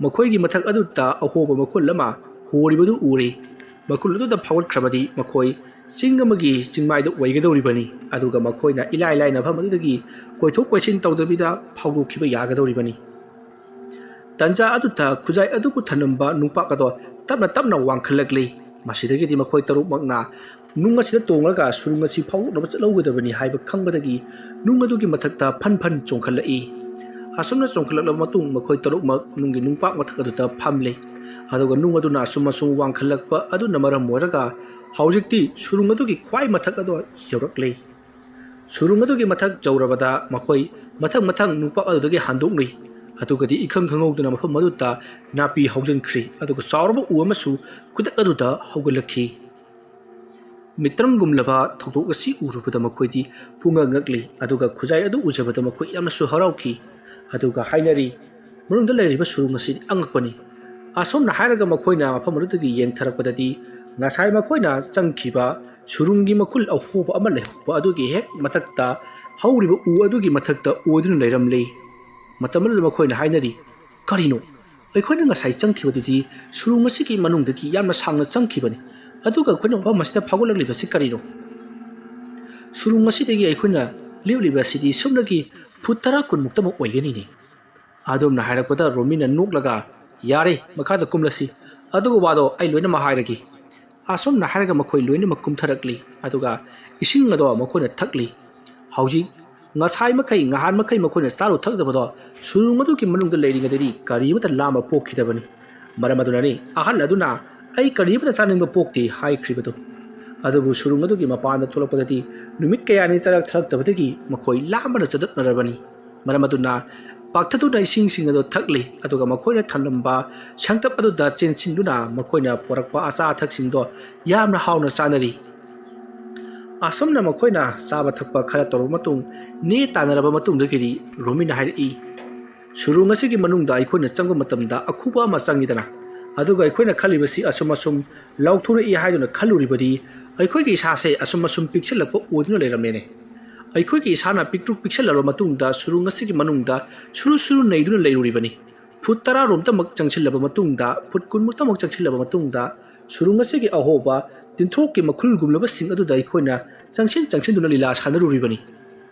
ꯃꯈꯣꯏꯒꯤ ꯃꯊꯛ ꯑꯗꯨꯗ ꯑꯍꯣꯕ ꯃꯈꯨꯜ ꯑꯃ ꯍꯣꯔꯤꯕꯗꯨ ꯎꯔꯦ꯫ ꯃꯈꯨꯜ ꯑꯗꯨꯗ ꯐꯥꯎꯒꯠꯈ꯭ꯔꯕꯗꯤ ꯃꯈꯣꯏ ꯆꯤꯡ ꯑꯃꯒꯤ ꯆꯤꯡꯃꯥꯏꯗ ꯑꯣꯏꯒꯗꯧꯔꯤꯕꯅꯤ, ꯑꯗꯨꯒ ꯃꯈꯣꯏꯅ ꯏꯂꯥꯏ ꯂꯥꯏꯅ ꯃꯐꯝ ꯑꯗꯨꯗꯒꯤ ꯀꯣꯏꯊꯣꯛ ꯀꯣꯏꯁꯤꯟ ꯇꯧꯗꯕꯤꯗ ꯐꯥꯎꯗꯣꯛꯈꯤꯕ ꯌꯥꯒꯗꯧꯔꯤꯕꯅꯤ꯫ ꯇꯟꯖꯥ ꯑꯗꯨꯗ ꯈꯨꯖꯥꯏ ꯑꯗꯨꯕꯨ ꯊꯅꯝꯕ ꯅꯨꯡꯄꯥꯛ ꯑꯗꯣ ꯇꯞꯅ ꯇꯞꯅ ꯋꯥꯡꯈꯠꯂꯛꯂꯤ꯫ ꯃꯁꯤꯗꯒꯤꯗꯤ ꯃꯈꯣꯏ ꯇꯔꯨꯛꯃꯛꯅ ꯅꯨꯡ ꯑꯁꯤꯗ ꯇꯣꯡꯂꯒ ꯁꯨꯔꯨꯡ ꯑꯁꯤ ꯐꯥꯎꯗꯣꯛꯅꯕ ꯆꯠꯍꯧꯒꯗꯕꯅꯤ ꯍꯥꯏꯕ ꯈꯪꯕꯗꯒꯤ ꯅꯨꯡ ꯑꯗꯨꯒꯤ ꯃꯊꯛꯇ ꯐꯟ ꯐꯟ ꯆꯣꯡꯈꯠꯂꯛꯏ꯫ ꯑꯁꯨꯝꯅ ꯆꯣꯡꯈꯠꯂꯛꯂꯕ ꯃꯇꯨꯡ ꯃꯈꯣꯏ ꯇꯔꯨꯛꯃꯛ ꯅꯨꯡꯒꯤ ꯅꯨꯡꯄꯥꯛ ꯃꯊꯛ ꯑꯗꯨꯗ ꯐꯝꯂꯦ꯫ ꯑꯗꯨꯒ ꯅꯨꯡ ꯑꯗꯨꯅ ꯑꯁꯨꯝ ꯑꯁꯨꯝ ꯋꯥꯡꯈꯠꯂꯛꯄ ꯑꯗꯨꯅ ꯃꯔꯝ ꯑꯣꯏꯔꯒ ꯍꯧꯖꯤꯛꯇꯤ ꯁꯨꯔꯨꯡ ꯑꯗꯨꯒꯤ ꯈ꯭ꯋꯥꯏ ꯃꯊꯛ ꯑꯗꯨ ꯌꯧꯔꯛꯂꯦ꯫ ꯁꯨꯔꯨꯡ ꯑꯗꯨꯒꯤ ꯃꯊꯛ ꯌꯧꯔꯕꯗ ꯃꯈꯣꯏ ꯃꯊꯪ ꯃꯊꯪ ꯅꯨꯡꯄꯥꯛ ꯑꯗꯨꯗꯒꯤ ꯍꯟꯗꯣꯛꯂꯨꯏ꯫ ꯑꯗꯨꯒꯗꯤ ꯏꯈꯪ ꯈꯪꯍꯧꯗꯅ ꯃꯐꯝ ꯑꯗꯨꯗ ꯅꯥꯄꯤ ꯍꯧꯖꯤꯟꯈ꯭ꯔꯤ, ꯑꯗꯨꯒ ꯆꯥꯎꯔꯕ ꯎ ꯑꯃꯁꯨ ꯈꯨꯗꯛ ꯑꯗꯨꯗ ꯍꯧꯒꯠꯂꯛꯈꯤ꯫ ꯃꯤꯇ꯭ꯔꯪꯒꯨꯝꯂꯕ ꯊꯧꯗꯣꯛ ꯑꯁꯤ ꯎꯔꯨꯕꯗ ꯃꯈꯣꯏꯗꯤ ꯄꯨꯡꯉꯛ ꯉꯛꯂꯤ, ꯑꯗꯨꯒ ꯈꯨꯖꯥꯏ ꯑꯗꯨ ꯎꯖꯕꯗ ꯃꯈꯣꯏ ꯌꯥꯝꯅꯁꯨ ꯍꯔꯥꯎꯈꯤ꯫ ꯑꯗꯨꯒ ꯍꯥꯏꯅꯔꯤ, "ꯃꯅꯨꯡꯗ ꯂꯩꯔꯤꯕ ꯁꯨꯔꯨꯡ ꯑꯁꯤꯗꯤ ꯑꯉꯛꯄꯅꯤ"꯫ ꯑꯁꯨꯝꯅ ꯍꯥꯏꯔꯒ ꯃꯈꯣꯏꯅ ꯃꯐꯝ ꯑꯗꯨꯗꯒꯤ ꯌꯦꯡꯊꯔꯛꯄꯗꯗꯤ, ꯉꯁꯥꯏ ꯃꯈꯣꯏꯅ ꯆꯪꯈꯤꯕ ꯁꯨꯔꯨꯡꯒꯤ ꯃꯈꯨꯜ ꯑꯍꯣꯕ ꯑꯃ ꯂꯩꯍꯧꯕ ꯑꯗꯨꯒꯤ ꯍꯦꯛ ꯃꯊꯛꯇ ꯍꯧꯔꯤꯕ ꯎ ꯑꯗꯨꯒꯤ ꯃꯊꯛꯇ ꯑꯣꯏꯗꯨꯅ ꯂꯩꯔꯝꯂꯦ꯫ ꯃꯇꯝ ꯑꯗꯨꯗ ꯃꯈꯣꯏꯅ ꯍꯥꯏꯅꯔꯤ, "ꯀꯔꯤꯅꯣ? ꯑꯩꯈꯣꯏꯅ ꯉꯁꯥꯏ ꯆꯪꯈꯤꯕꯗꯨꯗꯤ ꯁꯨꯔꯨꯡ ꯑꯁꯤꯒꯤ ꯃꯅꯨꯡꯗꯒꯤ ꯌꯥꯝꯅ ꯁꯥꯡꯅ ꯆꯪꯈꯤꯕꯅꯤ, ꯑꯗꯨꯒ ꯑꯩꯈꯣꯏꯅ ꯃꯐꯝ ꯑꯁꯤꯗ ꯐꯥꯎꯒꯠꯂꯛꯂꯤꯕꯁꯤ ꯀꯔꯤꯅꯣ? ꯁꯨꯔꯨꯡ ꯑꯁꯤꯗꯒꯤ ꯑꯩꯈꯣꯏꯅ ꯂꯦꯞꯂꯤꯕ ꯑꯁꯤꯗꯤ ꯁꯨꯞꯅꯒꯤ ꯐꯨꯠ ꯇꯔꯥ ꯀꯨꯟꯃꯨꯛꯇꯃꯛ ꯑꯣꯏꯒꯅꯤꯅꯦ"꯫ ꯑꯗꯨꯝꯅ ꯍꯥꯏꯔꯛꯄꯗ ꯔꯣꯃꯤꯅ ꯅꯣꯛꯂꯒ, "ꯌꯥꯔꯦ, ꯃꯈꯥꯗ ꯀꯨꯝꯂꯁꯤ, ꯑꯗꯨꯒ ꯋꯥꯗꯣ ꯑꯩ ꯂꯣꯏꯅꯃꯛ ꯍꯥꯏꯔꯒꯦ"꯫ ꯑꯁꯨꯝꯅ ꯍꯥꯏꯔꯒ ꯃꯈꯣꯏ ꯂꯣꯏꯅꯃꯛ ꯀꯨꯝꯊꯔꯛꯂꯤ, ꯑꯗꯨꯒ ꯏꯁꯤꯡ ꯑꯗꯣ ꯃꯈꯣꯏꯅ ꯊꯛꯂꯤ꯫ ꯍꯧꯖꯤꯛ ꯉꯁꯥꯏ ꯃꯈꯩ, ꯉꯍꯥꯟ ꯃꯈꯩ ꯃꯈꯣꯏꯅ ꯆꯥꯔꯨ ꯊꯛꯇꯕꯗꯣ ꯁꯨꯔꯨꯡ ꯑꯗꯨꯒꯤ ꯃꯅꯨꯡꯗ ꯂꯩꯔꯤꯉꯩꯗꯗꯤ ꯀꯔꯤ ꯑꯃꯠꯇ ꯂꯥꯝꯕ ꯄꯣꯛꯈꯤꯗꯕꯅꯤ꯫ ꯃꯔꯝ ꯑꯗꯨꯅꯅꯤ ꯑꯍꯜ ꯑꯗꯨꯅ, "ꯑꯩ ꯀꯔꯤ ꯑꯃꯠꯇ ꯆꯥꯅꯤꯡꯕ ꯄꯣꯛꯇꯦ" ꯍꯥꯏꯈ꯭ꯔꯤꯕꯗꯨ꯫ ꯑꯗꯨꯕꯨ ꯁꯨꯔꯨꯡ ꯑꯗꯨꯒꯤ ꯃꯄꯥꯟꯗ ꯊꯣꯛꯂꯛꯄꯗꯗꯤ ꯅꯨꯃꯤꯠ ꯀꯌꯥꯅꯤ ꯆꯔꯛ ꯊꯛꯂꯛꯇꯕꯗꯒꯤ ꯃꯈꯣꯏ ꯂꯥꯝꯕꯅ ꯆꯗꯠꯅꯔꯕꯅꯤ꯫ ꯃꯔꯝ ꯑꯗꯨꯅ ꯄꯥꯛꯊꯗꯨꯅ ꯏꯁꯤꯡꯁꯤꯡ ꯑꯗꯨ ꯊꯛꯂꯤ, ꯑꯗꯨꯒ ꯃꯈꯣꯏꯅ ꯊꯝꯂꯝꯕ ꯁꯪꯇꯞ ꯑꯗꯨꯗ ꯆꯦꯟꯁꯤꯟꯗꯨꯅ ꯃꯈꯣꯏꯅ ꯄꯨꯔꯛꯄ ꯑꯆꯥ ꯑꯊꯛꯁꯤꯡꯗꯣ ꯌꯥꯝꯅ ꯍꯥꯎꯅ ꯆꯥꯅꯔꯤ꯫ ꯑꯁꯨꯝꯅ ꯃꯈꯣꯏꯅ ꯆꯥꯕ ꯊꯛꯄ ꯈꯔ ꯇꯧꯔꯕ ꯃꯇꯨꯡ, ꯅꯦ ꯇꯥꯟꯅꯔꯕ ꯃꯇꯨꯡꯗꯒꯤꯗꯤ ꯔꯣꯃꯤꯅ ꯍꯥꯏꯔꯛꯏ, "ꯁꯨꯔꯨꯡ ꯑꯁꯤꯒꯤ ꯃꯅꯨꯡꯗ ꯑꯩꯈꯣꯏꯅ ꯆꯪꯕ ꯃꯇꯝꯗ ꯑꯈꯨꯕ ꯑꯃ ꯆꯪꯉꯤꯗꯅ, ꯑꯗꯨꯒ ꯑꯩꯈꯣꯏꯅ ꯈꯜꯂꯤꯕꯁꯤ ꯑꯁꯨꯝ ꯑꯁꯨꯝ ꯂꯥꯎꯊꯣꯔꯛꯏ ꯍꯥꯏꯗꯨꯅ ꯈꯜꯂꯨꯔꯤꯕꯗꯤ ꯑꯩꯈꯣꯏꯒꯤ ꯏꯁꯥꯁꯦ ꯑꯁꯨꯝ ꯑꯁꯨꯝ ꯄꯤꯛꯁꯤꯜꯂꯛꯄ ꯑꯣꯏꯗꯨꯅ ꯂꯩꯔꯝꯃꯦꯅꯦ꯫ ꯑꯩꯈꯣꯏꯒꯤ ꯏꯁꯥꯅ ꯄꯤꯛꯇ꯭ꯔꯨ ꯄꯤꯛꯁꯤꯜꯂꯕ ꯃꯇꯨꯡꯗ ꯁꯨꯔꯨꯡ ꯑꯁꯤꯒꯤ ꯃꯅꯨꯡꯗ ꯁꯨꯔꯨ ꯁꯨꯔꯨ ꯅꯩꯗꯨꯅ ꯂꯩꯔꯨꯔꯤꯕꯅꯤ꯫ ꯐꯨꯠ ꯇꯔꯥ ꯔꯣꯝꯇꯃꯛ ꯆꯪꯁꯤꯜꯂꯕ ꯃꯇꯨꯡꯗ, ꯐꯨꯠ ꯀꯨꯟꯃꯨꯛꯇꯃꯛ ꯆꯪꯁꯤꯜꯂꯕ ꯃꯇꯨꯡꯗ, ꯁꯨꯔꯨꯡ ꯑꯁꯤꯒꯤ ꯑꯍꯣꯕ ꯇꯤꯟꯊ꯭ꯔꯣꯛꯀꯤ ꯃꯈꯨꯜꯒꯨꯝꯂꯕꯁꯤꯡ ꯑꯗꯨꯗ ꯑꯩꯈꯣꯏꯅ ꯆꯪꯁꯤꯟ ꯆꯪꯁꯤꯟꯗꯨꯅ ꯂꯤꯂꯥ ꯁꯥꯟꯅꯔꯨꯔꯤꯕꯅꯤ"꯫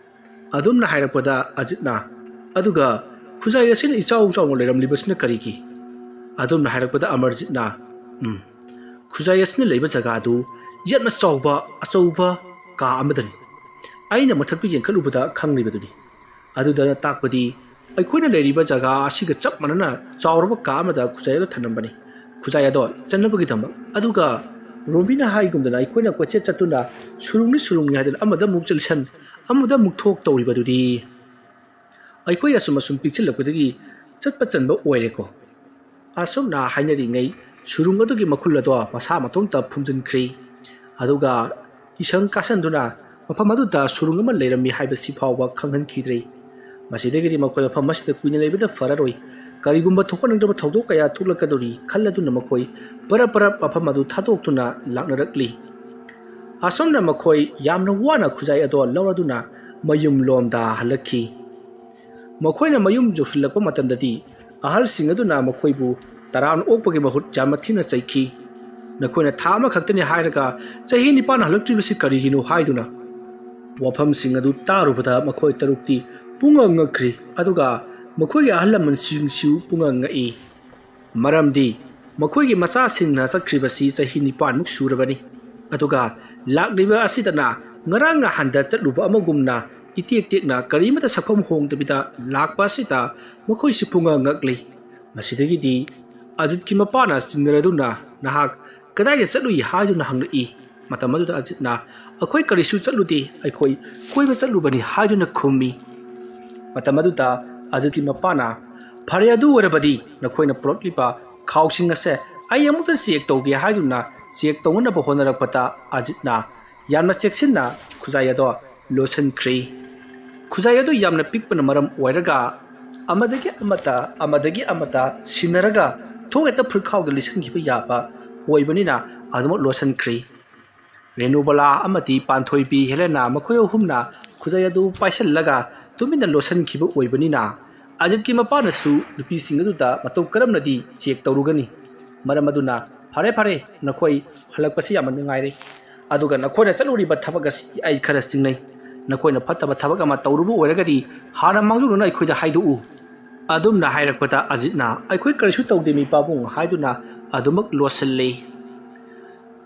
ꯑꯗꯨꯝꯅ ꯍꯥꯏꯔꯛꯄꯗ ꯑꯖꯤꯠꯅ, "ꯑꯗꯨꯒ ꯈꯨꯖꯥꯏ ꯑꯁꯤꯅ ꯏꯆꯥꯎ ꯆꯥꯎꯅ ꯂꯩꯔꯝꯂꯤꯕꯁꯤꯅ ꯀꯔꯤꯒꯤ?" ꯑꯗꯨꯝꯅ ꯍꯥꯏꯔꯛꯄꯗ ꯑꯃꯔꯖꯤꯠꯅ, "ꯎꯝ, ꯈꯨꯖꯥꯏ ꯑꯁꯤꯅ ꯂꯩꯕ ꯖꯒꯥꯗꯨ ꯌꯥꯝꯅ ꯆꯥꯎꯕ ꯑꯆꯧꯕ ꯀꯥ ꯑꯃꯗꯅꯤ꯫ ꯑꯩꯅ ꯃꯊꯛꯇ ꯌꯦꯡꯈꯠꯂꯨꯕꯗ ꯈꯪꯂꯤꯕꯗꯨꯅꯤ꯫ ꯑꯗꯨꯗ ꯇꯥꯛꯄꯗꯤ ꯑꯩꯈꯣꯏꯅ ꯂꯩꯔꯤꯕ ꯖꯒꯥ ꯑꯁꯤꯒ ꯆꯞ ꯃꯥꯟꯅꯅ ꯆꯥꯎꯔꯕ ꯀꯥ ꯑꯃꯗ ꯈꯨꯖꯥꯏ ꯑꯗꯨ ꯊꯝꯂꯝꯕꯅꯤ꯫ ꯈꯨꯖꯥꯏ ꯑꯗꯣ ꯆꯟꯅꯕꯒꯤꯗꯃꯛ꯫ ꯑꯗꯨꯒ ꯔꯣꯕꯤꯅ ꯍꯥꯏꯒꯨꯝꯗꯅ ꯑꯩꯈꯣꯏꯅ ꯀꯣꯏꯆꯠ ꯆꯠꯇꯨꯅ ꯁꯨꯔꯨꯡꯅꯤ ꯁꯨꯔꯨꯡꯅꯤ ꯍꯥꯏꯗꯨꯅ ꯑꯃꯗ ꯑꯃꯨꯛ ꯆꯠꯁꯟ, ꯑꯃꯗ ꯑꯃꯨꯛ ꯊꯣꯛ ꯇꯧꯔꯤꯕꯗꯨꯗꯤ꯫ ꯑꯩꯈꯣꯏ ꯑꯁꯨꯝ ꯑꯁꯨꯝ ꯄꯤꯛꯁꯤꯜꯂꯛꯄꯗꯒꯤ ꯆꯠꯄ ꯆꯟꯕ ꯑꯣꯏꯔꯦꯀꯣ꯫ ꯑꯁꯨꯝꯅ ꯍꯥꯏꯅꯔꯤꯉꯩ ꯁꯨꯔꯨꯡ ꯑꯗꯨꯒꯤ ꯃꯈꯨꯜ ꯑꯗꯣ ꯃꯁꯥ ꯃꯇꯣꯝꯇ ꯐꯨꯝꯖꯤꯟꯈ꯭ꯔꯤ꯫ ꯑꯗꯨꯒ ꯏꯁꯪ ꯀꯥꯁꯟꯗꯨꯅ ꯃꯐꯝ ꯑꯗꯨꯗ ꯁꯨꯔꯨꯡ ꯑꯃ ꯂꯩꯔꯝꯃꯤ ꯍꯥꯏꯕꯁꯤ ꯐꯥꯎꯕ ꯈꯪꯍꯟꯈꯤꯗ꯭ꯔꯦ꯫ ꯃꯁꯤꯗꯒꯤꯗꯤ ꯃꯈꯣꯏ ꯃꯐꯝ ꯑꯁꯤꯗ ꯀꯨꯏꯅ ꯂꯩꯕꯗ ꯐꯔꯔꯣꯏ꯫ ꯀꯔꯤꯒꯨꯝꯕ ꯊꯣꯛꯍꯟꯅꯤꯡꯗꯕ ꯊꯧꯗꯣꯛ ꯀꯌꯥ ꯊꯣꯛꯂꯛꯀꯗꯧꯔꯤ ꯈꯜꯂꯗꯨꯅ ꯃꯈꯣꯏ ꯄꯔꯞ ꯄꯔꯞ ꯃꯐꯝ ꯑꯗꯨ ꯊꯥꯗꯣꯛꯇꯨꯅ ꯂꯥꯛꯅꯔꯛꯂꯤ꯫ ꯑꯁꯨꯝꯅ ꯃꯈꯣꯏ ꯌꯥꯝꯅ ꯋꯥꯅ ꯈꯨꯖꯥꯏ ꯑꯗꯣ ꯂꯧꯔꯗꯨꯅ ꯃꯌꯨꯝ ꯂꯣꯝꯗ ꯍꯜꯂꯛꯈꯤ꯫ ꯃꯈꯣꯏꯅ ꯃꯌꯨꯝ ꯌꯧꯁꯤꯜꯂꯛꯄ ꯃꯇꯝꯗꯗꯤ ꯑꯍꯜꯁꯤꯡ ꯑꯗꯨꯅ ꯃꯈꯣꯏꯕꯨ ꯇꯔꯥꯝꯅ ꯑꯣꯛꯄꯒꯤ ꯃꯍꯨꯠ ꯌꯥꯝꯅ ꯊꯤꯅ ꯆꯩꯈꯤ꯫ "ꯅꯈꯣꯏꯅ ꯊꯥ ꯑꯃꯈꯛꯇꯅꯤ ꯍꯥꯏꯔꯒ ꯆꯍꯤ ꯅꯤꯄꯥꯟ ꯍꯜꯂꯛꯇ꯭ꯔꯤꯕꯁꯤ ꯀꯔꯤꯒꯤꯅꯣ?" ꯍꯥꯏꯗꯨꯅ꯫ ꯋꯥꯐꯝꯁꯤꯡ ꯑꯗꯨ ꯇꯥꯔꯨꯕꯗ ꯃꯈꯣꯏ ꯇꯔꯨꯛꯇꯤ ꯄꯨꯡꯉꯛ ꯉꯛꯈ꯭ꯔꯤ, ꯑꯗꯨꯒ ꯃꯈꯣꯏꯒꯤ ꯑꯍꯜ ꯂꯃꯟꯁꯤꯡꯁꯨ ꯄꯨꯡꯉꯛ ꯉꯛꯏ꯫ ꯃꯔꯝꯗꯤ ꯃꯈꯣꯏꯒꯤ ꯃꯆꯥꯁꯤꯡꯅ ꯆꯠꯈ꯭ꯔꯤꯕꯁꯤ ꯆꯍꯤ ꯅꯤꯄꯥꯟꯃꯨꯛ ꯁꯨꯔꯕꯅꯤ꯫ ꯑꯗꯨꯒ ꯂꯥꯛꯂꯤꯕ ꯑꯁꯤꯗꯅ ꯉꯔꯥꯡ ꯅꯍꯥꯟꯗ ꯆꯠꯂꯨꯕ ꯑꯃꯒꯨꯝꯅ ꯏꯇꯦꯛ ꯇꯦꯛꯅ ꯀꯔꯤꯃꯠꯇ ꯁꯛꯐꯝ ꯍꯣꯡꯗꯕꯤꯗ ꯂꯥꯛꯄ ꯑꯁꯤꯗ ꯃꯈꯣꯏꯁꯨ ꯄꯨꯡꯉꯛ ꯉꯛꯂꯤ꯫ ꯃꯁꯤꯗꯒꯤꯗꯤ ꯑꯖꯤꯠꯀꯤ ꯃꯄꯥꯅ ꯆꯤꯡꯅꯔꯗꯨꯅ, "ꯅꯍꯥꯛ ꯀꯗꯥꯏꯗ ꯆꯠꯂꯨꯏ?" ꯍꯥꯏꯗꯨꯅ ꯍꯪꯂꯛꯏ꯫ ꯃꯇꯝ ꯑꯗꯨꯗ ꯑꯖꯤꯠꯅ, "ꯑꯩꯈꯣꯏ ꯀꯔꯤꯁꯨ ꯆꯠꯂꯨꯗꯦ, ꯑꯩꯈꯣꯏ ꯀꯣꯏꯕ ꯆꯠꯂꯨꯕꯅꯤ" ꯍꯥꯏꯗꯨꯅ ꯈꯨꯝꯃꯤ꯫ ꯃꯇꯝ ꯑꯗꯨꯗ ꯑꯖꯤꯠꯀꯤ ꯃꯄꯥꯅ, "ꯐꯔꯦ, ꯑꯗꯨ ꯑꯣꯏꯔꯕꯗꯤ ꯅꯈꯣꯏꯅ ꯄꯨꯔꯛꯂꯤꯕ ꯈꯥꯎꯁꯤꯡ ꯑꯁꯦ ꯑꯩ ꯑꯃꯨꯛꯇ ꯆꯦꯛ ꯇꯧꯒꯦ" ꯍꯥꯏꯗꯨꯅ ꯆꯦꯛ ꯇꯧꯅꯅꯕ ꯍꯣꯠꯅꯔꯛꯄꯗ ꯑꯖꯤꯠꯅ ꯌꯥꯝꯅ ꯆꯦꯛꯁꯤꯟꯅ ꯈꯨꯖꯥꯏ ꯑꯗꯣ ꯂꯣꯠꯁꯤꯟꯈ꯭ꯔꯤ꯫ ꯈꯨꯖꯥꯏ ꯑꯗꯨ ꯌꯥꯝꯅ ꯄꯤꯛꯄꯅ ꯃꯔꯝ ꯑꯣꯏꯔꯒ ꯑꯃꯗꯒꯤ ꯑꯃꯗ, ꯑꯃꯗꯒꯤ ꯑꯃꯗ ꯁꯤꯟꯅꯔꯒ ꯊꯣꯡ ꯍꯦꯛꯇ ꯐꯨꯔꯤꯠꯈꯥꯎꯗ ꯂꯤꯠꯁꯤꯟꯈꯤꯕ ꯌꯥꯕ ꯑꯣꯏꯕꯅꯤꯅ ꯑꯗꯨꯃꯛ ꯂꯣꯠꯁꯤꯟꯈ꯭ꯔꯤ꯫ ꯔꯦꯅꯨꯕꯂꯥ ꯑꯃꯗꯤ ꯄꯥꯟꯊꯣꯏꯕꯤ ꯍꯦꯂꯦꯅꯥ ꯃꯈꯣꯏ ꯑꯍꯨꯝꯅ ꯈꯨꯖꯥꯏ ꯑꯗꯨ ꯄꯥꯏꯁꯤꯜꯂꯒ ꯇꯨꯃꯤꯟꯅ ꯂꯣꯠꯁꯤꯟꯈꯤꯕ ꯑꯣꯏꯕꯅꯤꯅ ꯑꯖꯤꯠꯀꯤ ꯃꯄꯥꯅꯁꯨ ꯅꯨꯄꯤꯁꯤꯡ ꯑꯗꯨꯗ ꯃꯇꯧ ꯀꯔꯝꯅꯗꯤ ꯆꯦꯛ ꯇꯧꯔꯨꯒꯅꯤ? ꯃꯔꯝ ꯑꯗꯨꯅ, "ꯐꯔꯦ, ꯐꯔꯦ, ꯅꯈꯣꯏ ꯍꯜꯂꯛꯄꯁꯤ ꯌꯥꯝꯅ ꯅꯨꯡꯉꯥꯏꯔꯦ꯫ ꯑꯗꯨꯒ ꯅꯈꯣꯏꯅ ꯆꯠꯂꯨꯔꯤꯕ ꯊꯕꯛ ꯑꯁꯤ ꯑꯩ ꯈꯔ ꯆꯤꯡꯅꯩ꯫ ꯅꯈꯣꯏꯅ ꯐꯠꯇꯕ ꯊꯕꯛ ꯑꯃ ꯇꯧꯔꯨꯕ ꯑꯣꯏꯔꯒꯗꯤ ꯍꯥꯟꯅ ꯃꯥꯡꯖꯧꯅꯅ ꯑꯩꯈꯣꯏꯗ ꯍꯥꯏꯗꯣꯛꯎ"꯫ ꯑꯗꯨꯝꯅ ꯍꯥꯏꯔꯛꯄꯗ ꯑꯖꯤꯠꯅ, "ꯑꯩꯈꯣꯏ ꯀꯔꯤꯁꯨ ꯇꯧꯗꯦ, ꯃꯤ ꯄꯥꯕꯨꯡ" ꯍꯥꯏꯗꯨꯅ ꯑꯗꯨꯃꯛ ꯂꯣꯠꯁꯤꯜꯂꯤ꯫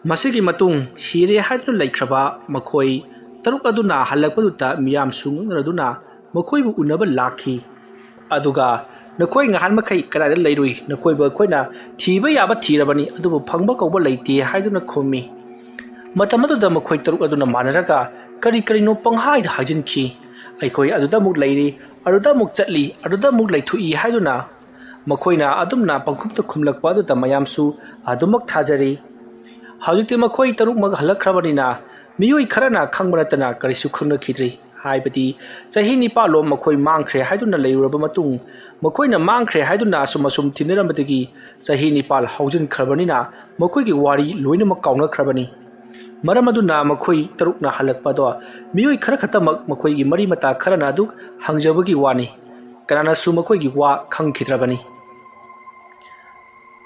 ꯃꯁꯤꯒꯤ ꯃꯇꯨꯡ ꯁꯤꯔꯦ ꯍꯥꯏꯗꯨꯅ ꯂꯩꯈ꯭ꯔꯕ ꯃꯈꯣꯏ ꯇꯔꯨꯛ ꯑꯗꯨꯅ ꯍꯜꯂꯛꯄꯗꯨꯗ ꯃꯤꯌꯥꯝꯁꯨ ꯉꯛꯅꯔꯗꯨꯅ ꯃꯈꯣꯏꯕꯨ ꯎꯅꯕ ꯂꯥꯛꯈꯤ꯫ ꯑꯗꯨꯒ "ꯅꯈꯣꯏ ꯉꯍꯥꯟ ꯃꯈꯩ ꯀꯗꯥꯏꯗ ꯂꯩꯔꯨꯏ? ꯅꯈꯣꯏꯕꯨ ꯑꯩꯈꯣꯏꯅ ꯊꯤꯕ ꯌꯥꯕ ꯊꯤꯔꯕꯅꯤ, ꯑꯗꯨꯕꯨ ꯐꯪꯕ ꯀꯧꯕ ꯂꯩꯇꯦ" ꯍꯥꯏꯗꯨꯅ ꯈꯨꯝꯃꯤ꯫ ꯃꯇꯝ ꯑꯗꯨꯗ ꯃꯈꯣꯏ ꯇꯔꯨꯛ ꯑꯗꯨꯅ ꯃꯥꯟꯅꯔꯒ, "ꯀꯔꯤ ꯀꯔꯤꯅꯣ ꯄꯪꯍꯥꯏꯗ ꯍꯥꯏꯖꯤꯟꯈꯤ꯫ ꯑꯩꯈꯣꯏ ꯑꯗꯨꯗ ꯑꯃꯨꯛ ꯂꯩꯔꯤ, ꯑꯗꯨꯗ ꯑꯃꯨꯛ ꯆꯠꯂꯤ, ꯑꯗꯨꯗ ꯑꯃꯨꯛ ꯂꯩꯊꯣꯛꯏ" ꯍꯥꯏꯗꯨꯅ ꯃꯈꯣꯏꯅ ꯑꯗꯨꯝꯅ ꯄꯪꯈꯨꯝꯗ ꯈꯨꯝꯂꯛꯄ ꯑꯗꯨꯗ ꯃꯌꯥꯝꯁꯨ ꯑꯗꯨꯃꯛ ꯊꯥꯖꯔꯤ꯫ ꯍꯧꯖꯤꯛꯇꯤ ꯃꯈꯣꯏ ꯇꯔꯨꯛꯃꯛ ꯍꯜꯂꯛꯈ꯭ꯔꯕꯅꯤꯅ, ꯃꯤꯑꯣꯏ ꯈꯔꯅ ꯈꯪꯕ ꯅꯠꯇꯅ ꯀꯔꯤꯁꯨ ꯈꯪꯅꯈꯤꯗ꯭ꯔꯤ꯫ ꯍꯥꯏꯕꯗꯤ, ꯆꯍꯤ ꯅꯤꯄꯥꯜꯂꯣꯝ ꯃꯈꯣꯏ ꯃꯥꯡꯈ꯭ꯔꯦ ꯍꯥꯏꯗꯨꯅ ꯂꯩꯔꯨꯔꯕ ꯃꯇꯨꯡ, ꯃꯈꯣꯏꯅ ꯃꯥꯡꯈ꯭ꯔꯦ ꯍꯥꯏꯗꯨꯅ ꯑꯁꯨꯝ ꯑꯁꯨꯝ ꯊꯤꯅꯔꯝꯕꯗꯒꯤ ꯆꯍꯤ ꯅꯤꯄꯥꯜ ꯍꯧꯖꯤꯟꯈ꯭ꯔꯕꯅꯤꯅ, ꯃꯈꯣꯏꯒꯤ ꯋꯥꯔꯤ ꯂꯣꯏꯅꯃꯛ ꯀꯥꯎꯅꯈ꯭ꯔꯕꯅꯤ꯫ ꯃꯔꯝ ꯑꯗꯨꯅ ꯃꯈꯣꯏ ꯇꯔꯨꯛꯅ ꯍꯜꯂꯛꯄꯗꯣ ꯃꯤꯑꯣꯏ ꯈꯔ ꯈꯛꯇꯃꯛ, ꯃꯈꯣꯏꯒꯤ ꯃꯔꯤ ꯃꯇꯥ ꯈꯔꯅ ꯑꯗꯨ ꯍꯪꯖꯕꯒꯤ ꯋꯥꯅꯤ꯫ ꯀꯅꯥꯅꯁꯨ ꯃꯈꯣꯏꯒꯤ ꯋꯥ ꯈꯪꯈꯤꯗ꯭ꯔꯕꯅꯤ꯫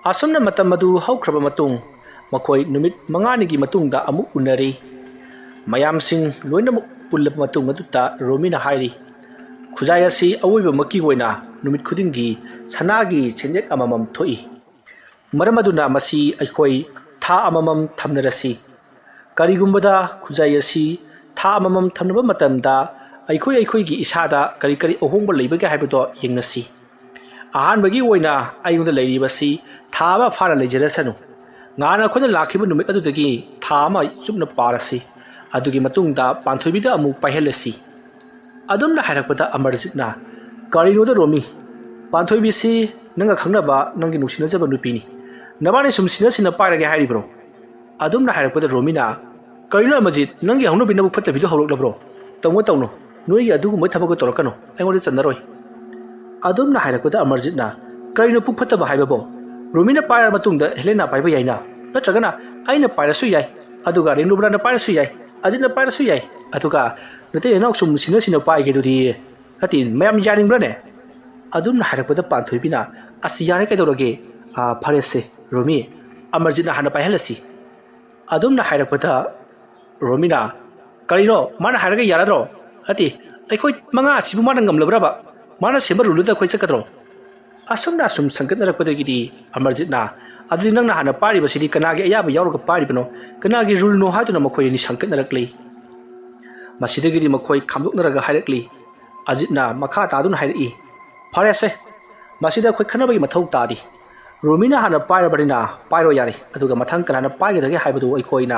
ꯑꯁꯨꯝꯅ ꯃꯇꯝ ꯑꯗꯨ ꯍꯧꯈ꯭ꯔꯕ ꯃꯇꯨꯡ, ꯃꯈꯣꯏ ꯅꯨꯃꯤꯠ ꯃꯉꯥꯅꯤꯒꯤ ꯃꯇꯨꯡꯗ ꯑꯃꯨꯛ ꯎꯅꯔꯤ꯫ ꯃꯌꯥꯝꯁꯤꯡ ꯂꯣꯏꯅꯃꯛ ꯄꯨꯜꯂꯕ ꯃꯇꯨꯡ ꯑꯗꯨꯗ ꯔꯣꯃꯤꯅ ꯍꯥꯏꯔꯤ, "ꯈꯨꯖꯥꯏ ꯑꯁꯤ ꯑꯋꯣꯏꯕꯃꯛꯀꯤ ꯑꯣꯏꯅ ꯅꯨꯃꯤꯠ ꯈꯨꯗꯤꯡꯒꯤ ꯁꯅꯥꯒꯤ ꯁꯦꯟꯌꯦꯛ ꯑꯃꯃꯝ ꯊꯣꯛꯏ꯫ ꯃꯔꯝ ꯑꯗꯨꯅ ꯃꯁꯤ ꯑꯩꯈꯣꯏ ꯊꯥ ꯑꯃꯃꯝ ꯊꯝꯅꯔꯁꯤ꯫ ꯀꯔꯤꯒꯨꯝꯕꯗ ꯈꯨꯖꯥꯏ ꯑꯁꯤ ꯊꯥ ꯑꯃꯃꯝ ꯊꯝꯅꯕ ꯃꯇꯝꯗ ꯑꯩꯈꯣꯏ ꯑꯩꯈꯣꯏꯒꯤ ꯏꯁꯥꯗ ꯀꯔꯤ ꯀꯔꯤ ꯑꯍꯣꯡꯕ ꯂꯩꯕꯒꯦ ꯍꯥꯏꯕꯗꯣ ꯌꯦꯡꯅꯁꯤ꯫ ꯑꯍꯥꯟꯕꯒꯤ ꯑꯣꯏꯅ ꯑꯩꯉꯣꯟꯗ ꯂꯩꯔꯤꯕꯁꯤ ꯊꯥ ꯑꯃ ꯐꯥꯅ ꯂꯩꯖꯔꯁꯅꯨ꯫ ꯉꯍꯥꯟ ꯑꯩꯈꯣꯏꯅ ꯂꯥꯛꯈꯤꯕ ꯅꯨꯃꯤꯠ ꯑꯗꯨꯗꯒꯤ ꯊꯥ ꯑꯃ ꯆꯨꯞꯅ ꯄꯥꯔꯁꯤ꯫ ꯑꯗꯨꯒꯤ ꯃꯇꯨꯡꯗ ꯄꯥꯟꯊꯣꯏꯕꯤꯗ ꯑꯃꯨꯛ ꯄꯥꯏꯍꯜꯂꯁꯤ"꯫ ꯑꯗꯨꯝꯅ ꯍꯥꯏꯔꯛꯄꯗ ꯑꯃꯔꯖꯤꯠꯅ, "ꯀꯔꯤꯅꯣꯗ ꯔꯣꯃꯤ, ꯄꯥꯟꯊꯣꯏꯕꯤꯁꯤ ꯅꯪꯒ ꯈꯪꯅꯕ, ꯅꯪꯒꯤ ꯅꯨꯡꯁꯤꯅꯖꯕ ꯅꯨꯄꯤꯅꯤ꯫ ꯅꯕꯥꯅꯤ ꯁꯨꯝ ꯁꯤꯟꯅ ꯁꯤꯟꯅ ꯄꯥꯏꯔꯒꯦ ꯍꯥꯏꯔꯤꯕ꯭ꯔꯣ?" ꯑꯗꯨꯝꯅ ꯍꯥꯏꯔꯛꯄꯗ ꯔꯣꯃꯤꯅ, "ꯀꯔꯤꯅꯣ ꯑꯃꯔꯖꯤꯠ, ꯅꯪꯒꯤ ꯍꯧꯅꯕꯤ ꯅꯕꯨꯛ ꯐꯠꯇꯕꯤꯗꯣ ꯍꯧꯔꯛꯂꯕ꯭ꯔꯣ? ꯇꯧꯅꯣ, ꯇꯧꯅꯣ, ꯅꯣꯏꯒꯤ ꯑꯗꯨꯒꯨꯝꯕ ꯊꯕꯛꯇꯣ ꯇꯧꯔꯛꯀꯅꯨ, ꯑꯩꯉꯣꯟꯗ ꯆꯟꯅꯔꯣꯏ"꯫ ꯑꯗꯨꯝꯅ ꯍꯥꯏꯔꯛꯄꯗ ꯑꯃꯔꯖꯤꯠꯅ, "ꯀꯔꯤꯅꯣ ꯄꯨꯛ ꯐꯠꯇꯕ ꯍꯥꯏꯕꯕꯣ? ꯔꯣꯃꯤꯅ ꯄꯥꯏꯔꯕ ꯃꯇꯨꯡꯗ ꯍꯦꯂꯦꯅꯥ ꯄꯥꯏꯕ ꯌꯥꯏꯅ? ꯅꯠꯇ꯭ꯔꯒꯅ ꯑꯩꯅ ꯄꯥꯏꯔꯁꯨ ꯌꯥꯏ, ꯑꯗꯨꯒ ꯔꯦꯅꯨꯕ꯭ꯔꯥꯅ ꯄꯥꯏꯔꯁꯨ ꯌꯥꯏ, ꯑꯖꯤꯠꯅ ꯄꯥꯏꯔꯁꯨ ꯌꯥꯏ, ꯑꯗꯨꯒ ꯅꯇꯩ ꯅꯅꯥꯎ ꯁꯨꯝ ꯁꯤꯟꯅ ꯁꯤꯟꯅ ꯄꯥꯏꯒꯦ ꯑꯗꯨꯗꯤ? ꯅꯠꯇꯦ, ꯃꯌꯥꯝ ꯌꯥꯅꯤꯡꯕ꯭ꯔꯅꯦ?" ꯑꯗꯨꯝꯅ ꯍꯥꯏꯔꯛꯄꯗ ꯄꯥꯟꯊꯣꯏꯕꯤꯅ, "ꯑꯁ, ꯌꯥꯔꯦ, ꯀꯩꯗꯧꯔꯒꯦ? ꯑꯥ, ꯐꯔꯦꯁꯦ, ꯔꯣꯃꯤ, ꯑꯃꯔꯖꯤꯠꯅ ꯍꯥꯟꯅ ꯄꯥꯏꯍꯜꯂꯁꯤ"꯫ ꯑꯗꯨꯝꯅ ꯍꯥꯏꯔꯛꯄꯗ ꯔꯣꯃꯤꯅ, "ꯀꯔꯤꯅꯣ? ꯃꯥꯅ ꯍꯥꯏꯔꯒ ꯌꯥꯔꯗ꯭ꯔꯣ? ꯅꯠꯇꯦ, ꯑꯩꯈꯣꯏ ꯃꯉꯥ ꯑꯁꯤꯕꯨ ꯃꯥꯅ ꯉꯝꯂꯕ꯭ꯔꯕ? ꯃꯥꯅ ꯁꯦꯝꯕ ꯔꯨꯜꯗꯨꯗ ꯑꯩꯈꯣꯏ ꯆꯠꯀꯗ꯭ꯔꯣ?" ꯑꯁꯨꯝꯅ ꯑꯁꯨꯝ ꯁꯟꯒꯠꯅꯔꯛꯄꯗꯒꯤꯗꯤ ꯑꯃꯔꯖꯤꯠꯅ, "ꯑꯗꯨꯗꯤ ꯅꯪꯅ ꯍꯥꯟꯅ ꯄꯥꯏꯔꯤꯕꯁꯤꯗꯤ ꯀꯅꯥꯒꯤ ꯑꯌꯥꯕ ꯌꯥꯎꯔꯒ ꯄꯥꯏꯔꯤꯕꯅꯣ? ꯀꯅꯥꯒꯤ ꯔꯨꯜꯅꯣ?" ꯍꯥꯏꯗꯨꯅ ꯃꯈꯣꯏ ꯑꯅꯤ ꯁꯟꯒꯠꯅꯔꯛꯂꯤ꯫ ꯃꯁꯤꯗꯒꯤꯗꯤ ꯃꯈꯣꯏ ꯈꯥꯝꯗꯣꯛꯅꯔꯒ ꯍꯥꯏꯔꯛꯂꯤ꯫ ꯑꯖꯤꯠꯅ ꯃꯈꯥ ꯇꯥꯗꯨꯅ ꯍꯥꯏꯔꯛꯏ, "ꯐꯔꯦꯁꯦ, ꯃꯁꯤꯗ ꯑꯩꯈꯣꯏ ꯈꯟꯅꯕꯒꯤ ꯃꯊꯧ ꯇꯥꯗꯦ꯫ ꯔꯣꯃꯤꯅ ꯍꯥꯟꯅ ꯄꯥꯏꯔꯕꯅꯤꯅ ꯄꯥꯏꯔꯣ ꯌꯥꯔꯦ, ꯑꯗꯨꯒ ꯃꯊꯪ ꯀꯅꯥꯅ ꯄꯥꯏꯒꯗꯒꯦ ꯍꯥꯏꯕꯗꯨ ꯑꯩꯈꯣꯏꯅ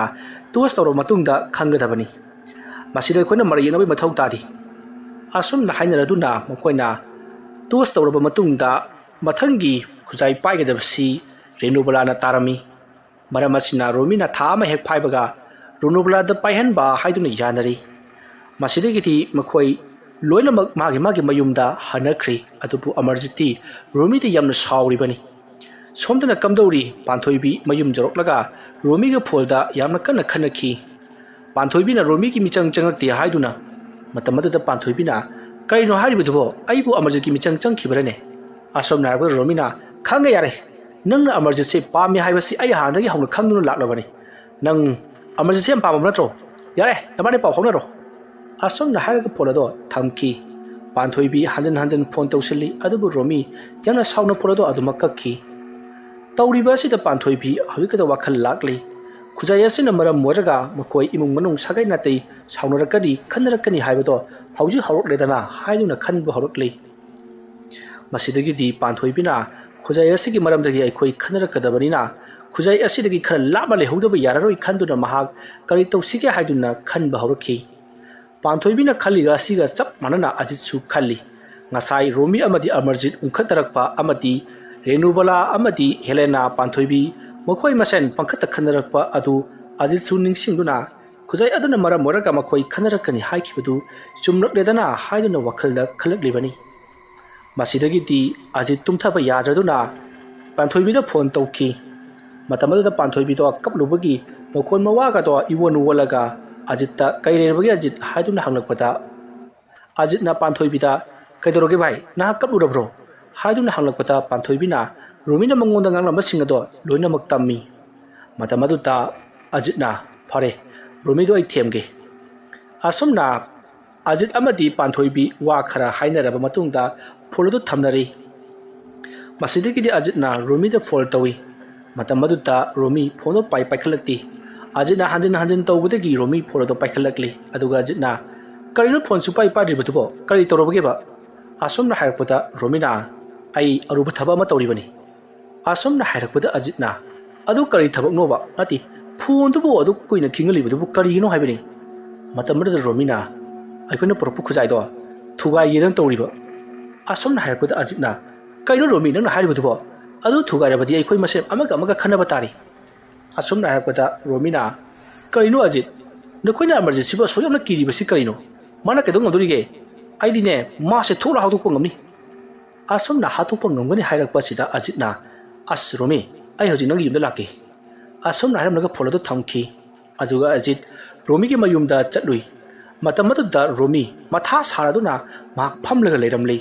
ꯇꯣꯁ ꯇꯧꯔꯕ ꯃꯇꯨꯡꯗ ꯈꯪꯒꯗꯕꯅꯤ꯫ ꯃꯁꯤꯗ ꯑꯩꯈꯣꯏꯅ ꯃꯔꯩ ꯌꯦꯠꯅꯕꯒꯤ ꯃꯊꯧ ꯇꯥꯗꯦ꯫ ꯑꯁꯨꯝꯅ ꯍꯥꯏꯅꯔꯗꯨꯅ ꯃꯈꯣꯏꯅ ꯇꯣꯁ ꯇꯧꯔꯕ ꯃꯇꯨꯡꯗ ꯃꯊꯪꯒꯤ ꯈꯨꯖꯥꯏ ꯄꯥꯏꯒꯗꯕꯁꯤ ꯔꯦꯅꯨꯕꯂꯥꯅ ꯇꯥꯔꯝꯃꯤ꯫ ꯃꯔꯝ ꯑꯁꯤꯅ ꯔꯣꯃꯤꯅ ꯊꯥ ꯑꯃ ꯍꯦꯛ ꯐꯥꯏꯕꯒ ꯔꯦꯅꯨꯕꯂꯥꯗ ꯄꯥꯏꯍꯟꯕ ꯍꯥꯏꯗꯨꯅ ꯌꯥꯅꯔꯤ꯫ ꯃꯁꯤꯗꯒꯤꯗꯤ ꯃꯈꯣꯏ ꯂꯣꯏꯅꯃꯛ ꯃꯥꯒꯤ ꯃꯥꯒꯤ ꯃꯌꯨꯝꯗ ꯍꯟꯅꯈ꯭ꯔꯤ꯫ ꯑꯗꯨꯕꯨ ꯑꯃꯔꯖꯤꯠꯇꯤ ꯔꯣꯃꯤꯗ ꯌꯥꯝꯅ ꯁꯥꯎꯔꯤꯕꯅꯤ꯫ ꯁꯣꯝꯗꯅ ꯀꯝꯗꯧꯔꯤ ꯄꯥꯟꯊꯣꯏꯕꯤ ꯃꯌꯨꯝ ꯌꯧꯔꯛꯂꯒ ꯔꯣꯃꯤꯒ ꯐꯣꯟꯗ ꯌꯥꯝꯅ ꯀꯟꯅ ꯈꯟꯅꯈꯤ꯫ ꯄꯥꯟꯊꯣꯏꯕꯤꯅ ꯔꯣꯃꯤꯒꯤ ꯃꯤꯆꯪ ꯆꯪꯉꯛꯇꯦ ꯍꯥꯏꯗꯨꯅ꯫ ꯃꯇꯝ ꯑꯗꯨꯗ ꯄꯥꯟꯊꯣꯏꯕꯤꯅ, "ꯀꯔꯤꯅꯣ ꯍꯥꯏꯔꯤꯕꯗꯨꯕꯣ? ꯑꯩꯕꯨ ꯑꯃꯔꯖꯤꯠꯀꯤ ꯃꯤꯆꯪ ꯆꯪꯈꯤꯕ꯭ꯔꯅꯦ?" ꯑꯁꯣꯝꯅ ꯍꯥꯏꯔꯛꯄꯗ ꯔꯣꯃꯤꯅ, "ꯈꯪꯉꯦ ꯌꯥꯔꯦ, ꯅꯪꯅ ꯑꯃꯔꯖꯤꯠꯁꯦ ꯄꯥꯝꯃꯤ ꯍꯥꯏꯕꯁꯤ ꯑꯩ ꯍꯥꯟꯅꯗꯒꯤ ꯍꯧꯅ ꯈꯪꯗꯨꯅ ꯂꯥꯛꯂꯕꯅꯤ꯫ ꯅꯪ ꯑꯃꯔꯖꯤꯠꯁꯦ ꯌꯥꯝ ꯄꯥꯝꯃꯕ ꯅꯠꯇ꯭ꯔꯣ? ꯌꯥꯔꯦ, ꯅꯕꯥꯅꯤ ꯄꯥꯎ ꯐꯥꯎꯅꯔꯣ꯫" ꯑꯁꯣꯝꯅ ꯍꯥꯏꯔꯒ ꯐꯣꯟ ꯑꯗꯣ ꯊꯝꯈꯤ꯫ ꯄꯥꯟꯊꯣꯏꯕꯤ ꯍꯟꯖꯤꯟ ꯍꯟꯖꯤꯟ ꯐꯣꯟ ꯇꯧꯁꯤꯜꯂꯤ, ꯑꯗꯨꯕꯨ ꯔꯣꯃꯤ ꯌꯥꯝꯅ ꯁꯥꯎꯅ ꯐꯣꯟ ꯑꯗꯣ ꯑꯗꯨꯃꯛ ꯀꯛꯈꯤ꯫ ꯇꯧꯔꯤꯕ ꯑꯁꯤꯗ ꯄꯥꯟꯊꯣꯏꯕꯤ ꯍꯧꯖꯤꯛꯀꯗ ꯋꯥꯈꯜ ꯂꯥꯛꯂꯤ꯫ ꯈꯨꯖꯥꯏ ꯑꯁꯤꯅ ꯃꯔꯝ ꯑꯣꯏꯔꯒ ꯃꯈꯣꯏ ꯏꯃꯨꯡ ꯃꯅꯨꯡ ꯁꯥꯒꯩ ꯅꯥꯇꯩ ꯁꯥꯎꯅꯔꯛꯀꯅꯤ, ꯈꯟꯅꯔꯛꯀꯅꯤ ꯍꯥꯏꯕꯗꯣ ꯍꯧꯖꯤꯛ ꯍꯧꯔꯛꯂꯦꯗꯅ ꯍꯥꯏꯗꯨꯅ ꯈꯟꯕ ꯍꯧꯔꯛꯂꯤ꯫ ꯃꯁꯤꯗꯒꯤꯗꯤ ꯄꯥꯟꯊꯣꯏꯕꯤꯅ, "ꯈꯨꯖꯥꯏ ꯑꯁꯤꯒꯤ ꯃꯔꯝꯗꯒꯤ ꯑꯩꯈꯣꯏ ꯈꯟꯅꯔꯛꯀꯗꯕꯅꯤꯅ ꯈꯨꯖꯥꯏ ꯑꯁꯤꯗꯒꯤ ꯈꯔ ꯂꯥꯞꯅ ꯂꯩꯍꯧꯗꯕ ꯌꯥꯔꯔꯣꯏ" ꯈꯟꯗꯨꯅ ꯃꯍꯥꯛ ꯀꯔꯤ ꯇꯧꯁꯤꯒꯦ ꯍꯥꯏꯗꯨꯅ ꯈꯟꯕ ꯍꯧꯔꯛꯈꯤ꯫ ꯄꯥꯟꯊꯣꯏꯕꯤꯅ ꯈꯜꯂꯤꯒ ꯑꯁꯤꯒ ꯆꯞ ꯃꯥꯟꯅꯅ ꯑꯖꯤꯠꯁꯨ ꯈꯜꯂꯤ꯫ ꯉꯁꯥꯏ ꯔꯣꯃꯤ ꯑꯃꯗꯤ ꯑꯃꯔꯖꯤꯠ ꯎꯪꯈꯠꯅꯔꯛꯄ ꯑꯃꯗꯤ ꯔꯦꯅꯨꯕꯂꯥ ꯑꯃꯗꯤ ꯍꯦꯂꯦꯅꯥ ꯄꯥꯟꯊꯣꯏꯕꯤ ꯃꯈꯣꯏ ꯃꯁꯦꯟ ꯄꯪꯈꯠꯇ ꯈꯟꯅꯔꯛꯄ ꯑꯗꯨ ꯑꯖꯤꯠꯁꯨ ꯅꯤꯡꯁꯤꯡꯗꯨꯅ ꯈꯨꯖꯥꯏ ꯑꯗꯨꯅ ꯃꯔꯝ ꯑꯣꯏꯔꯒ ꯃꯈꯣꯏ ꯈꯟꯅꯔꯛꯀꯅꯤ ꯍꯥꯏꯈꯤꯕꯗꯨ ꯆꯨꯝꯂꯛꯂꯦꯗꯅ ꯍꯥꯏꯗꯨꯅ ꯋꯥꯈꯜꯗ ꯈꯜꯂꯛꯂꯤꯕꯅꯤ꯫ ꯃꯁꯤꯗꯒꯤꯗꯤ ꯑꯖꯤꯠ ꯇꯨꯝꯊꯕ ꯌꯥꯗ꯭ꯔꯗꯨꯅ ꯄꯥꯟꯊꯣꯏꯕꯤꯗ ꯐꯣꯟ ꯇꯧꯈꯤ꯫ ꯃꯇꯝ ꯑꯗꯨꯗ ꯄꯥꯟꯊꯣꯏꯕꯤꯗꯣ ꯀꯞꯂꯨꯕꯒꯤ ꯃꯈꯣꯟ ꯃꯋꯥꯒꯗꯣ ꯏꯋꯣꯟ ꯋꯣꯜꯂꯒ ꯑꯖꯤꯠꯇ, "ꯀꯩ ꯂꯩꯔꯕꯒꯦ ꯑꯖꯤꯠ?" ꯍꯥꯏꯗꯨꯅ ꯍꯪꯂꯛꯄꯗ, ꯑꯖꯤꯠꯅ ꯄꯥꯟꯊꯣꯏꯕꯤꯗ, "ꯀꯩꯗꯧꯔꯒꯦ ꯚꯥꯏ, ꯅꯍꯥꯛ ꯀꯞꯂꯨꯔꯕ꯭ꯔꯣ?" ꯍꯥꯏꯗꯨꯅ ꯍꯪꯂꯛꯄꯗ ꯄꯥꯟꯊꯣꯏꯕꯤꯅ ꯔꯣꯃꯤꯅ ꯃꯉꯣꯟꯗ ꯉꯥꯡꯂꯝꯕꯁꯤꯡ ꯑꯗꯣ ꯂꯣꯏꯅꯃꯛ ꯇꯝꯃꯤ꯫ ꯃꯇꯝ ꯑꯗꯨꯗ ꯑꯖꯤꯠꯅ, "ꯐꯔꯦ, ꯔꯣꯃꯤꯗꯣ ꯑꯩ ꯊꯦꯝꯒꯦ꯫" ꯑꯁꯨꯝꯅ ꯑꯖꯤꯠ ꯑꯃꯗꯤ ꯄꯥꯟꯊꯣꯏꯕꯤ ꯋꯥ ꯈꯔ ꯍꯥꯏꯅꯔꯕ ꯃꯇꯨꯡꯗ ꯐꯣꯟ ꯑꯗꯨ ꯊꯝꯅꯔꯤ꯫ ꯃꯁꯤꯗꯒꯤꯗꯤ ꯑꯖꯤꯠꯅ ꯔꯣꯃꯤꯗ ꯐꯣꯟ ꯇꯧꯏ꯫ ꯃꯇꯝ ꯑꯗꯨꯗ ꯔꯣꯃꯤ ꯐꯣꯟꯗꯣ ꯄꯥꯏ ꯄꯥꯏꯈꯠꯂꯛꯇꯦ꯫ ꯑꯖꯤꯠꯅ ꯍꯟꯖꯤꯟ ꯍꯟꯖꯤꯟ ꯇꯧꯕꯗꯒꯤ ꯔꯣꯃꯤ ꯐꯣꯟ ꯑꯗꯨ ꯄꯥꯏꯈꯠꯂꯛꯂꯤ꯫ ꯑꯗꯨꯒ ꯑꯖꯤꯠꯅ, "ꯀꯔꯤꯅꯣ ꯐꯣꯟ ꯁꯨꯄꯥꯏ ꯄꯥꯏꯗ꯭ꯔꯤꯕꯗꯨꯕꯣ? ꯀꯔꯤ ꯇꯧꯔꯕꯒꯦꯕ?" ꯑꯁꯨꯝꯅ ꯍꯥꯏꯔꯛꯄꯗ ꯔꯣꯃꯤꯅ, ꯑꯩ ꯑꯔꯨꯕ ꯊꯕꯛ ꯑꯃ ꯇꯧꯔꯤꯕꯅꯤ꯫ ꯑꯁꯨꯝꯅ ꯍꯥꯏꯔꯛꯄꯗ ꯑꯖꯤꯠꯅ, "ꯑꯗꯨ ꯀꯔꯤ ꯊꯕꯛꯅꯣꯕ? ꯅꯠꯇꯦ, ꯐꯣꯟꯗꯨꯕꯨ ꯑꯗꯨ ꯀꯨꯏꯅ ꯈꯤꯡꯉ ꯂꯩꯕꯗꯨꯕꯨ ꯀꯔꯤꯒꯤꯅꯣ?" ꯍꯥꯏꯕꯅꯤ꯫ ꯃꯇꯝ ꯑꯗꯨꯗ ꯔꯣꯃꯤꯅ, "ꯑꯩꯈꯣꯏꯅ ꯄꯨꯔꯛꯄ ꯈꯨꯖꯥꯏꯗꯣ ꯊꯨꯒꯥꯏꯒꯦꯗꯅ ꯇꯧꯔꯤꯕ꯫" ꯑꯁꯨꯝꯅ ꯍꯥꯏꯔꯛꯄꯗ ꯑꯖꯤꯠꯅ, "ꯀꯩꯅꯣ ꯔꯣꯃꯤ, ꯅꯪꯅ ꯍꯥꯏꯔꯤꯕꯗꯨꯕꯣ? ꯑꯗꯨ ꯊꯨꯒꯥꯏꯔꯕꯗꯤ ꯑꯩꯈꯣꯏ ꯃꯁꯦꯟ ꯑꯃꯒ ꯑꯃꯒ ꯈꯟꯅꯕ ꯇꯥꯔꯤ꯫" ꯑꯁꯨꯝꯅ ꯍꯥꯏꯔꯛꯄꯗ ꯔꯣꯃꯤꯅ, "ꯀꯔꯤꯅꯣ ꯑꯖꯤꯠ? ꯅꯈꯣꯏꯅ ꯑꯃꯔꯖꯤꯠꯁꯤꯕꯨ ꯑꯁꯨꯛ ꯌꯥꯝꯅ ꯀꯤꯔꯤꯕꯁꯤ ꯀꯔꯤꯅꯣ? ꯃꯥꯅ ꯀꯩꯗꯧ ꯉꯝꯗꯣꯔꯤꯒꯦ? ꯑꯩꯗꯤꯅꯦ, ꯃꯥꯁꯦ ꯊꯣꯛꯂ ꯍꯥꯠꯇꯣꯛꯄ ꯉꯝꯅꯤ꯫" ꯑꯁꯨꯝꯅ ꯍꯥꯠꯇꯣꯛꯄ ꯉꯝꯒꯅꯤ ꯍꯥꯏꯔꯛꯄꯁꯤꯗ ꯑꯖꯤꯠꯅ, "ꯑꯁ ꯔꯣꯃꯤ, ꯑꯩ ꯍꯧꯖꯤꯛ ꯅꯪꯒꯤ ꯌꯨꯝꯗ ꯂꯥꯛꯀꯦ꯫" ꯑꯁꯨꯝꯅ ꯍꯥꯏꯔꯝꯂꯒ ꯐꯣꯟ ꯑꯗꯨ ꯊꯝꯈꯤ꯫ ꯑꯗꯨꯒ ꯑꯖꯤꯠ ꯔꯣꯃꯤꯒꯤ ꯃꯌꯨꯝꯗ ꯆꯠꯂꯨꯏ꯫ ꯃꯇꯝ ꯑꯗꯨꯗ ꯔꯣꯃꯤ ꯃꯊꯥ ꯁꯥꯔꯗꯨꯅ ꯃꯍꯥꯛ ꯐꯝꯂꯒ ꯂꯩꯔꯝꯂꯤ꯫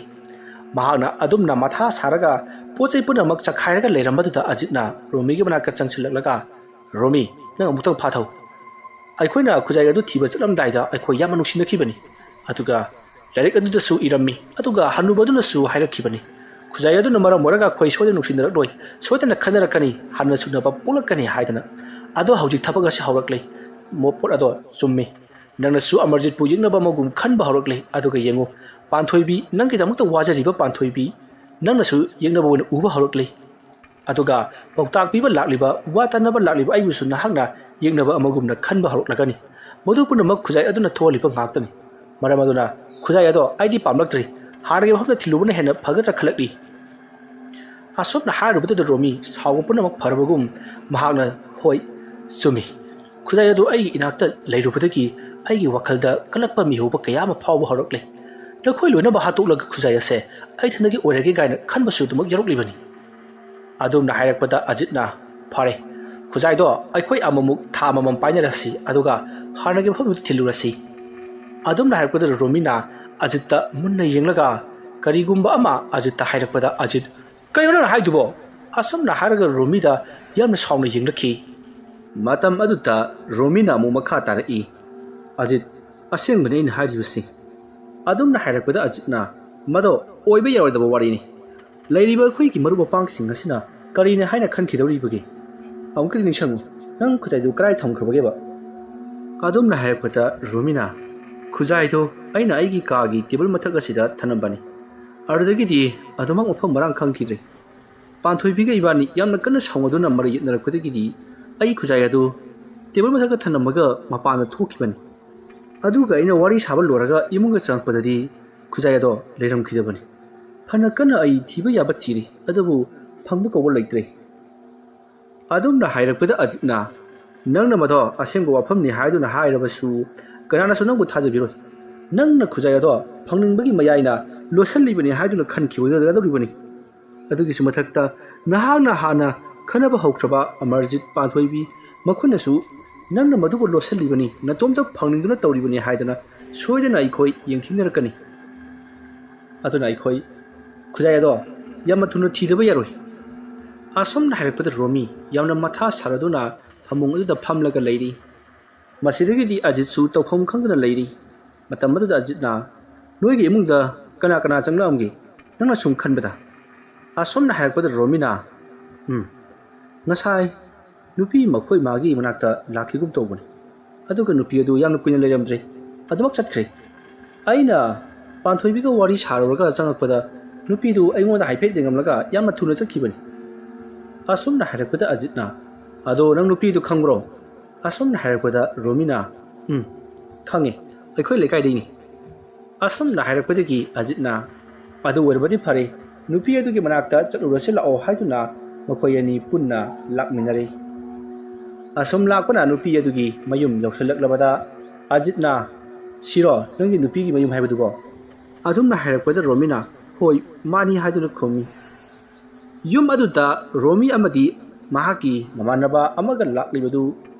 ꯃꯍꯥꯛꯅ ꯑꯗꯨꯝꯅ ꯃꯊꯥ ꯁꯥꯔꯒ ꯄꯣꯠ ꯆꯩ ꯄꯨꯝꯅꯃꯛ ꯆꯈꯥꯏꯔꯒ ꯂꯩꯔꯝꯕꯗꯨꯗ ꯑꯖꯤꯠꯅ ꯔꯣꯃꯤꯒꯤ ꯃꯅꯥꯛꯇ ꯆꯪꯁꯤꯜꯂꯛꯂꯒ, "ꯔꯣꯃꯤ, ꯅꯪ ꯑꯃꯨꯛꯇꯪ ꯐꯥꯊꯧ꯫ ꯑꯩꯈꯣꯏꯅ ꯈꯨꯖꯥꯏ ꯑꯗꯨ ꯊꯤꯕ ꯆꯠꯂꯝꯗꯥꯏꯗ ꯑꯩꯈꯣꯏ ꯌꯥꯝꯅ ꯅꯨꯡꯁꯤꯅꯈꯤꯕꯅꯤ꯫ ꯑꯗꯨꯒ ꯂꯥꯏꯔꯤꯛ ꯑꯗꯨꯗꯁꯨ ꯏꯔꯝꯃꯤ꯫ ꯑꯗꯨꯒ ꯍꯅꯨꯕꯗꯨꯅꯁꯨ ꯍꯥꯏꯔꯛꯈꯤꯕꯅꯤ꯫ ꯈꯨꯖꯥꯏ ꯑꯗꯨꯅ ꯃꯔꯝ ꯑꯣꯏꯔꯒ ꯑꯩꯈꯣꯏ ꯁꯣꯏꯗꯅ ꯅꯨꯡꯁꯤꯅꯔꯛꯂꯣꯏ, ꯁꯣꯏꯗꯅ ꯈꯟꯅꯔꯛꯀꯅꯤ, ꯍꯟꯅ ꯁꯨꯅꯕ ꯄꯣꯛꯂꯛꯀꯅꯤ ꯍꯥꯏꯗꯅ꯫ ꯑꯗꯣ ꯍꯧꯖꯤꯛ ꯊꯕꯛ ꯑꯁꯤ ꯍꯧꯔꯛꯂꯦ꯫ ꯃꯣ-, ꯄꯣꯠ ꯑꯗꯣ ꯆꯨꯝꯃꯤ꯫ ꯅꯪꯅꯁꯨ ꯑꯃꯔꯖꯤꯠꯄꯨ ꯌꯦꯛꯅꯕ ꯑꯃꯒꯨꯝ ꯈꯟꯕ ꯍꯧꯔꯛꯂꯦ꯫ ꯑꯗꯨꯒ ꯌꯦꯡꯉꯨ, ꯄꯥꯟꯊꯣꯏꯕꯤ, ꯅꯪꯒꯤꯗꯃꯛꯇ ꯋꯥꯖꯔꯤꯕ ꯄꯥꯟꯊꯣꯏꯕꯤ, ꯅꯪꯅꯁꯨ ꯌꯦꯛꯅꯕ ꯑꯣꯏꯅ ꯎꯕ ꯍꯧꯔꯛꯂꯦ꯫ ꯑꯗꯨꯒ ꯄꯥꯎꯇꯥꯛ ꯄꯤꯕ ꯂꯥꯛꯂꯤꯕ, ꯋꯥ ꯇꯥꯅꯕ ꯂꯥꯛꯂꯤꯕ ꯑꯩꯕꯨꯁꯨ ꯅꯍꯥꯛꯅ ꯌꯦꯛꯅꯕ ꯑꯃꯒꯨꯝꯅ ꯈꯟꯕ ꯍꯧꯔꯛꯂꯒꯅꯤ꯫ ꯃꯗꯨ ꯄꯨꯝꯅꯃꯛ ꯈꯨꯖꯥꯏ ꯑꯗꯨꯅ ꯊꯣꯛꯍꯜꯂꯤꯕ ꯉꯥꯛꯇꯅꯤ꯫ ꯃꯔꯝ ꯑꯗꯨꯅ ꯈꯨꯖꯥꯏ ꯑꯗꯣ ꯑꯩꯗꯤ ꯄꯥꯝꯂꯛꯇ꯭ꯔꯦ꯫ ꯍꯥꯟꯅꯒꯤ ꯃꯐꯝꯗ ꯊꯤꯜꯂꯨꯕꯅ ꯍꯦꯟꯅ ꯐꯒꯗ꯭ꯔꯥ ꯈꯜꯂꯛꯂꯤ꯫" ꯑꯁꯨꯝꯅ ꯍꯥꯏꯔꯨꯕꯗꯨꯗ ꯔꯣꯃꯤ ꯁꯥꯎꯕ ꯄꯨꯝꯅꯃꯛ ꯐꯔꯕꯒꯨꯝ ꯃꯍꯥꯛꯅ, "ꯍꯣꯏ, ꯆꯨꯝꯃꯤ꯫ ꯈꯨꯖꯥꯏ ꯑꯗꯨ ꯑꯩꯒꯤ ꯏꯅꯥꯛꯇ ꯂꯩꯔꯨꯕꯗꯒꯤ ꯑꯩꯒꯤ ꯋꯥꯈꯜꯗ ꯀꯜꯂꯛꯄ ꯃꯤꯍꯧꯕ ꯀꯌꯥ ꯑꯃ ꯐꯥꯎꯕ ꯍꯧꯔꯛꯂꯦ꯫ ꯅꯈꯣꯏ ꯂꯣꯏꯅꯃꯛ ꯍꯥꯠꯇꯣꯛꯂꯒ ꯈꯨꯖꯥꯏ ꯑꯁꯦ ꯑꯩ ꯏꯊꯟꯗꯒꯤ ꯑꯣꯏꯔꯒꯦ ꯀꯥꯏꯅ ꯈꯟꯕꯁꯨ ꯑꯗꯨꯃꯛ ꯌꯥꯎꯔꯛꯂꯤꯕꯅꯤ꯫" ꯑꯗꯨꯝꯅ ꯍꯥꯏꯔꯛꯄꯗ ꯑꯖꯤꯠꯅ, "ꯐꯔꯦ, ꯈꯨꯖꯥꯏꯗꯣ ꯑꯩꯈꯣꯏ ꯑꯃꯨꯛꯃꯨꯛ ꯊꯥ ꯑꯃꯃꯝ ꯄꯥꯏꯅꯔꯁꯤ, ꯑꯗꯨꯒ ꯍꯥꯟꯅꯒꯤ ꯃꯐꯝꯗꯨꯗ ꯊꯤꯜꯂꯨꯔꯁꯤ꯫" ꯑꯗꯨꯝꯅ ꯍꯥꯏꯔꯛꯄꯗ ꯔꯣꯃꯤꯅ ꯑꯖꯤꯠꯇ ꯃꯨꯟꯅ ꯌꯦꯡꯂꯒ ꯀꯔꯤꯒꯨꯝꯕ ꯑꯃ ꯑꯖꯤꯠꯇ ꯍꯥꯏꯔꯛꯄꯗ ꯑꯖꯤꯠ, "ꯀꯔꯤꯅꯣ ꯅꯪꯅ ꯍꯥꯏꯗꯨꯕꯣ?" ꯑꯁꯨꯝꯅ ꯍꯥꯏꯔꯒ ꯔꯣꯃꯤꯗ ꯌꯥꯝꯅ ꯁꯥꯎꯅ ꯌꯦꯡꯂꯛꯈꯤ꯫ ꯃꯇꯝ ꯑꯗꯨꯗ ꯔꯣꯃꯤꯅ ꯑꯃꯨꯛ ꯃꯈꯥ ꯇꯥꯔꯛꯏ, "ꯑꯖꯤꯠ, ꯑꯁꯦꯡꯕꯅꯤ ꯑꯩꯅ ꯍꯥꯏꯔꯤꯕꯁꯤ꯫" ꯑꯗꯨꯝꯅ ꯍꯥꯏꯔꯛꯄꯗ ꯑꯖꯤꯠꯅ, "ꯃꯗꯣ ꯑꯣꯏꯕ ꯌꯥꯔꯣꯏꯗꯕ ꯋꯥꯔꯤꯅꯤ꯫ ꯂꯩꯔꯤꯕ ꯑꯩꯈꯣꯏꯒꯤ ꯃꯔꯨꯞ ꯃꯄꯥꯡꯁꯤꯡ ꯑꯁꯤꯅ ꯀꯔꯤꯅꯤ ꯍꯥꯏꯅ ꯈꯟꯈꯤꯗꯧꯔꯤꯕꯒꯦ? ꯑꯃꯨꯛꯇꯗꯤ ꯅꯤꯡꯁꯤꯡꯉꯨ, ꯅꯪ ꯈꯨꯖꯥꯏꯗꯨ ꯀꯗꯥꯏ ꯊꯝꯈ꯭ꯔꯕꯒꯦꯕ?" ꯑꯗꯨꯝꯅ ꯍꯥꯏꯔꯛꯄꯗ ꯔꯣꯃꯤꯅ, "ꯈꯨꯖꯥꯏꯗꯨ ꯑꯩꯅ ꯑꯩꯒꯤ ꯀꯥꯒꯤ ꯇꯦꯕꯜ ꯃꯊꯛ ꯑꯁꯤꯗ ꯊꯝꯂꯝꯕꯅꯤ꯫ ꯑꯗꯨꯗꯒꯤꯗꯤ ꯑꯗꯨꯃꯛ ꯃꯐꯝ ꯃꯔꯥꯡ ꯈꯪꯈꯤꯗ꯭ꯔꯦ꯫ ꯄꯥꯟꯊꯣꯏꯕꯤꯒ ꯏꯕꯥꯅꯤ ꯌꯥꯝꯅ ꯀꯟꯅ ꯁꯥꯎꯅꯗꯨꯅ ꯃꯔꯩ ꯌꯦꯠꯅꯔꯛꯄꯗꯒꯤꯗꯤ ꯑꯩ ꯈꯨꯖꯥꯏ ꯑꯗꯨ ꯇꯦꯕꯜ ꯃꯊꯛꯇ ꯊꯝꯂꯝꯃꯒ ꯃꯄꯥꯟꯗ ꯊꯣꯛꯈꯤꯕꯅꯤ꯫ ꯑꯗꯨꯒ ꯑꯩꯅ ꯋꯥꯔꯤ ꯁꯥꯕ ꯂꯣꯏꯔꯒ ꯏꯃꯨꯡꯗ ꯆꯪꯂꯛꯄꯗꯗꯤ ꯈꯨꯖꯥꯏ ꯑꯗꯣ ꯂꯩꯔꯝꯈꯤꯗꯕꯅꯤ꯫ ꯐꯅ ꯀꯟꯅ ꯑꯩ ꯊꯤꯕ ꯌꯥꯕ ꯊꯤꯔꯤ, ꯑꯗꯨꯕꯨ ꯐꯪꯕ ꯀꯧꯕ ꯂꯩꯇ꯭ꯔꯦ꯫ ꯑꯗꯨꯝꯅ ꯍꯥꯏꯔꯛꯄꯗ ꯑꯖꯤꯠꯅ, "ꯅꯪꯅ ꯃꯗꯣ ꯑꯁꯦꯡꯕ ꯋꯥꯐꯝꯅꯤ ꯍꯥꯏꯗꯨꯅ ꯍꯥꯏꯔꯕꯁꯨ ꯀꯅꯥꯅꯁꯨ ꯅꯪꯕꯨ ꯊꯥꯖꯕꯤꯔꯣꯏ꯫ ꯅꯪꯅ ꯈꯨꯖꯥꯏ ꯑꯗꯣ ꯐꯪꯅꯤꯡꯕꯒꯤ ꯃꯌꯥꯏꯅ ꯂꯣꯠꯁꯤꯜꯂꯤꯕꯅꯤ ꯍꯥꯏꯗꯨꯅ ꯈꯟꯈꯤꯕ ꯑꯣꯏꯒꯗꯧꯔꯤꯕꯅꯤ꯫ ꯑꯗꯨꯒꯤꯁꯨ ꯃꯊꯛꯇ ꯅꯍꯥꯛꯅ ꯍꯥꯟꯅ ꯈꯟꯅꯕ ꯍꯧꯈ꯭ꯔꯕ ꯑꯃꯔꯖꯤꯠ ꯄꯥꯟꯊꯣꯏꯕꯤ ꯃꯈꯣꯏꯅꯁꯨ ꯅꯪꯅ ꯃꯗꯨꯕꯨ ꯂꯣꯠꯁꯤꯜꯂꯤꯕꯅꯤ, ꯅꯇꯣꯝꯇ ꯐꯪꯅꯤꯡꯗꯨꯅ ꯇꯧꯔꯤꯕꯅꯤ ꯍꯥꯏꯗꯅ ꯁꯣꯏꯗꯅ ꯑꯩꯈꯣꯏ ꯌꯦꯡꯊꯤꯅꯔꯛꯀꯅꯤ꯫ ꯑꯗꯨꯅ ꯑꯩꯈꯣꯏ ꯈꯨꯖꯥꯏ ꯑꯗꯣ ꯌꯥꯝꯅ ꯊꯨꯅ ꯊꯤꯗꯕ ꯌꯥꯔꯣꯏ꯫" ꯑꯁꯨꯝꯅ ꯍꯥꯏꯔꯛꯄꯗ ꯔꯣꯃꯤ ꯌꯥꯝꯅ ꯃꯊꯥ ꯁꯥꯔꯗꯨꯅ ꯐꯃꯨꯡ ꯑꯗꯨꯗ ꯐꯝꯂꯒ ꯂꯩꯔꯤ꯫ ꯃꯁꯤꯗꯒꯤꯗꯤ ꯑꯖꯤꯠꯁꯨ ꯇꯧꯐꯝ ꯈꯪꯗꯅ ꯂꯩꯔꯤ꯫ ꯃꯇꯝ ꯑꯗꯨꯗ ꯑꯖꯤꯠꯅ, "ꯅꯣꯏꯒꯤ ꯏꯃꯨꯡꯗ ꯀꯅꯥ ꯀꯅꯥ ꯆꯪꯂꯛꯑꯝꯒꯦ, ꯅꯪꯅ ꯁꯨꯝ ꯈꯟꯕꯗ?" ꯑꯁꯨꯝꯅ ꯍꯥꯏꯔꯛꯄꯗ ꯔꯣꯃꯤꯅ, "ꯎꯝ, ꯉꯁꯥꯏ ꯅꯨꯄꯤ ꯃꯈꯣꯏ ꯃꯥꯒꯤ ꯃꯅꯥꯛꯇ ꯂꯥꯛꯈꯤꯒꯨꯝ ꯇꯧꯕꯅꯤ꯫ ꯑꯗꯨꯒ ꯅꯨꯄꯤ ꯑꯗꯨ ꯌꯥꯝꯅ ꯀꯨꯏꯅ ꯂꯩꯔꯝꯗ꯭ꯔꯦ, ꯑꯗꯨꯃꯛ ꯆꯠꯈ꯭ꯔꯦ꯫ ꯑꯩꯅ ꯄꯥꯟꯊꯣꯏꯕꯤꯒ ꯋꯥꯔꯤ ꯁꯥꯔꯨꯔꯒ ꯆꯪꯂꯛꯄꯗ ꯅꯨꯄꯤꯗꯨ ꯑꯩꯉꯣꯟꯗ ꯍꯥꯏꯐꯦꯠ ꯌꯦꯡꯉꯝꯂꯒ ꯌꯥꯝꯅ ꯊꯨꯅ ꯆꯠꯈꯤꯕꯅꯤ꯫" ꯑꯁꯨꯝꯅ ꯍꯥꯏꯔꯛꯄꯗ ꯑꯖꯤꯠꯅ, "ꯑꯗꯣ ꯅꯪ ꯅꯨꯄꯤꯗꯨ ꯈꯪꯕ꯭ꯔꯣ?" ꯑꯁꯨꯝꯅ ꯍꯥꯏꯔꯛꯄꯗ ꯔꯣꯃꯤꯅ, "ꯎꯝ, ꯈꯪꯉꯦ, ꯑꯩꯈꯣꯏ ꯂꯩꯀꯥꯏꯗꯩꯅꯤ꯫" ꯑꯁꯨꯝꯅ ꯍꯥꯏꯔꯛꯄꯗꯒꯤ ꯑꯖꯤꯠꯅ, "ꯑꯗꯨ ꯑꯣꯏꯔꯕꯗꯤ ꯐꯔꯦ, ꯅꯨꯄꯤ ꯑꯗꯨꯒꯤ ꯃꯅꯥꯛꯇ ꯆꯠꯂꯨꯔꯁꯤ ꯂꯥꯛꯑꯣ" ꯍꯥꯏꯗꯨꯅ ꯃꯈꯣꯏ ꯑꯅꯤ ꯄꯨꯟꯅ ꯂꯥꯛꯃꯤꯟꯅꯔꯦ꯫ ꯑꯁꯨꯝ ꯂꯥꯛꯄꯅ ꯅꯨꯄꯤ ꯑꯗꯨꯒꯤ ꯃꯌꯨꯝ ꯌꯧꯁꯤꯜꯂꯛꯂꯕꯗ ꯑꯖꯤꯠꯅ, "ꯁꯤꯔꯣ ꯅꯪꯒꯤ ꯅꯨꯄꯤꯒꯤ ꯃꯌꯨꯝ ꯍꯥꯏꯕꯗꯨꯕꯣ?" ꯑꯗꯨꯝꯅ ꯍꯥꯏꯔꯛꯄꯗ ꯔꯣꯃꯤꯅ, "ꯍꯣꯏ, ꯃꯥꯅꯤ" ꯍꯥꯏꯗꯨꯅ ꯈꯨꯝꯃꯤ꯫ ꯌꯨꯝ ꯑꯗꯨꯗ ꯔꯣꯃꯤ ꯑꯃꯗꯤ ꯃꯍꯥꯛꯀꯤ ꯃꯃꯥꯟꯅꯕ ꯑꯃꯒ ꯂꯥꯛꯂꯤꯕꯗꯨ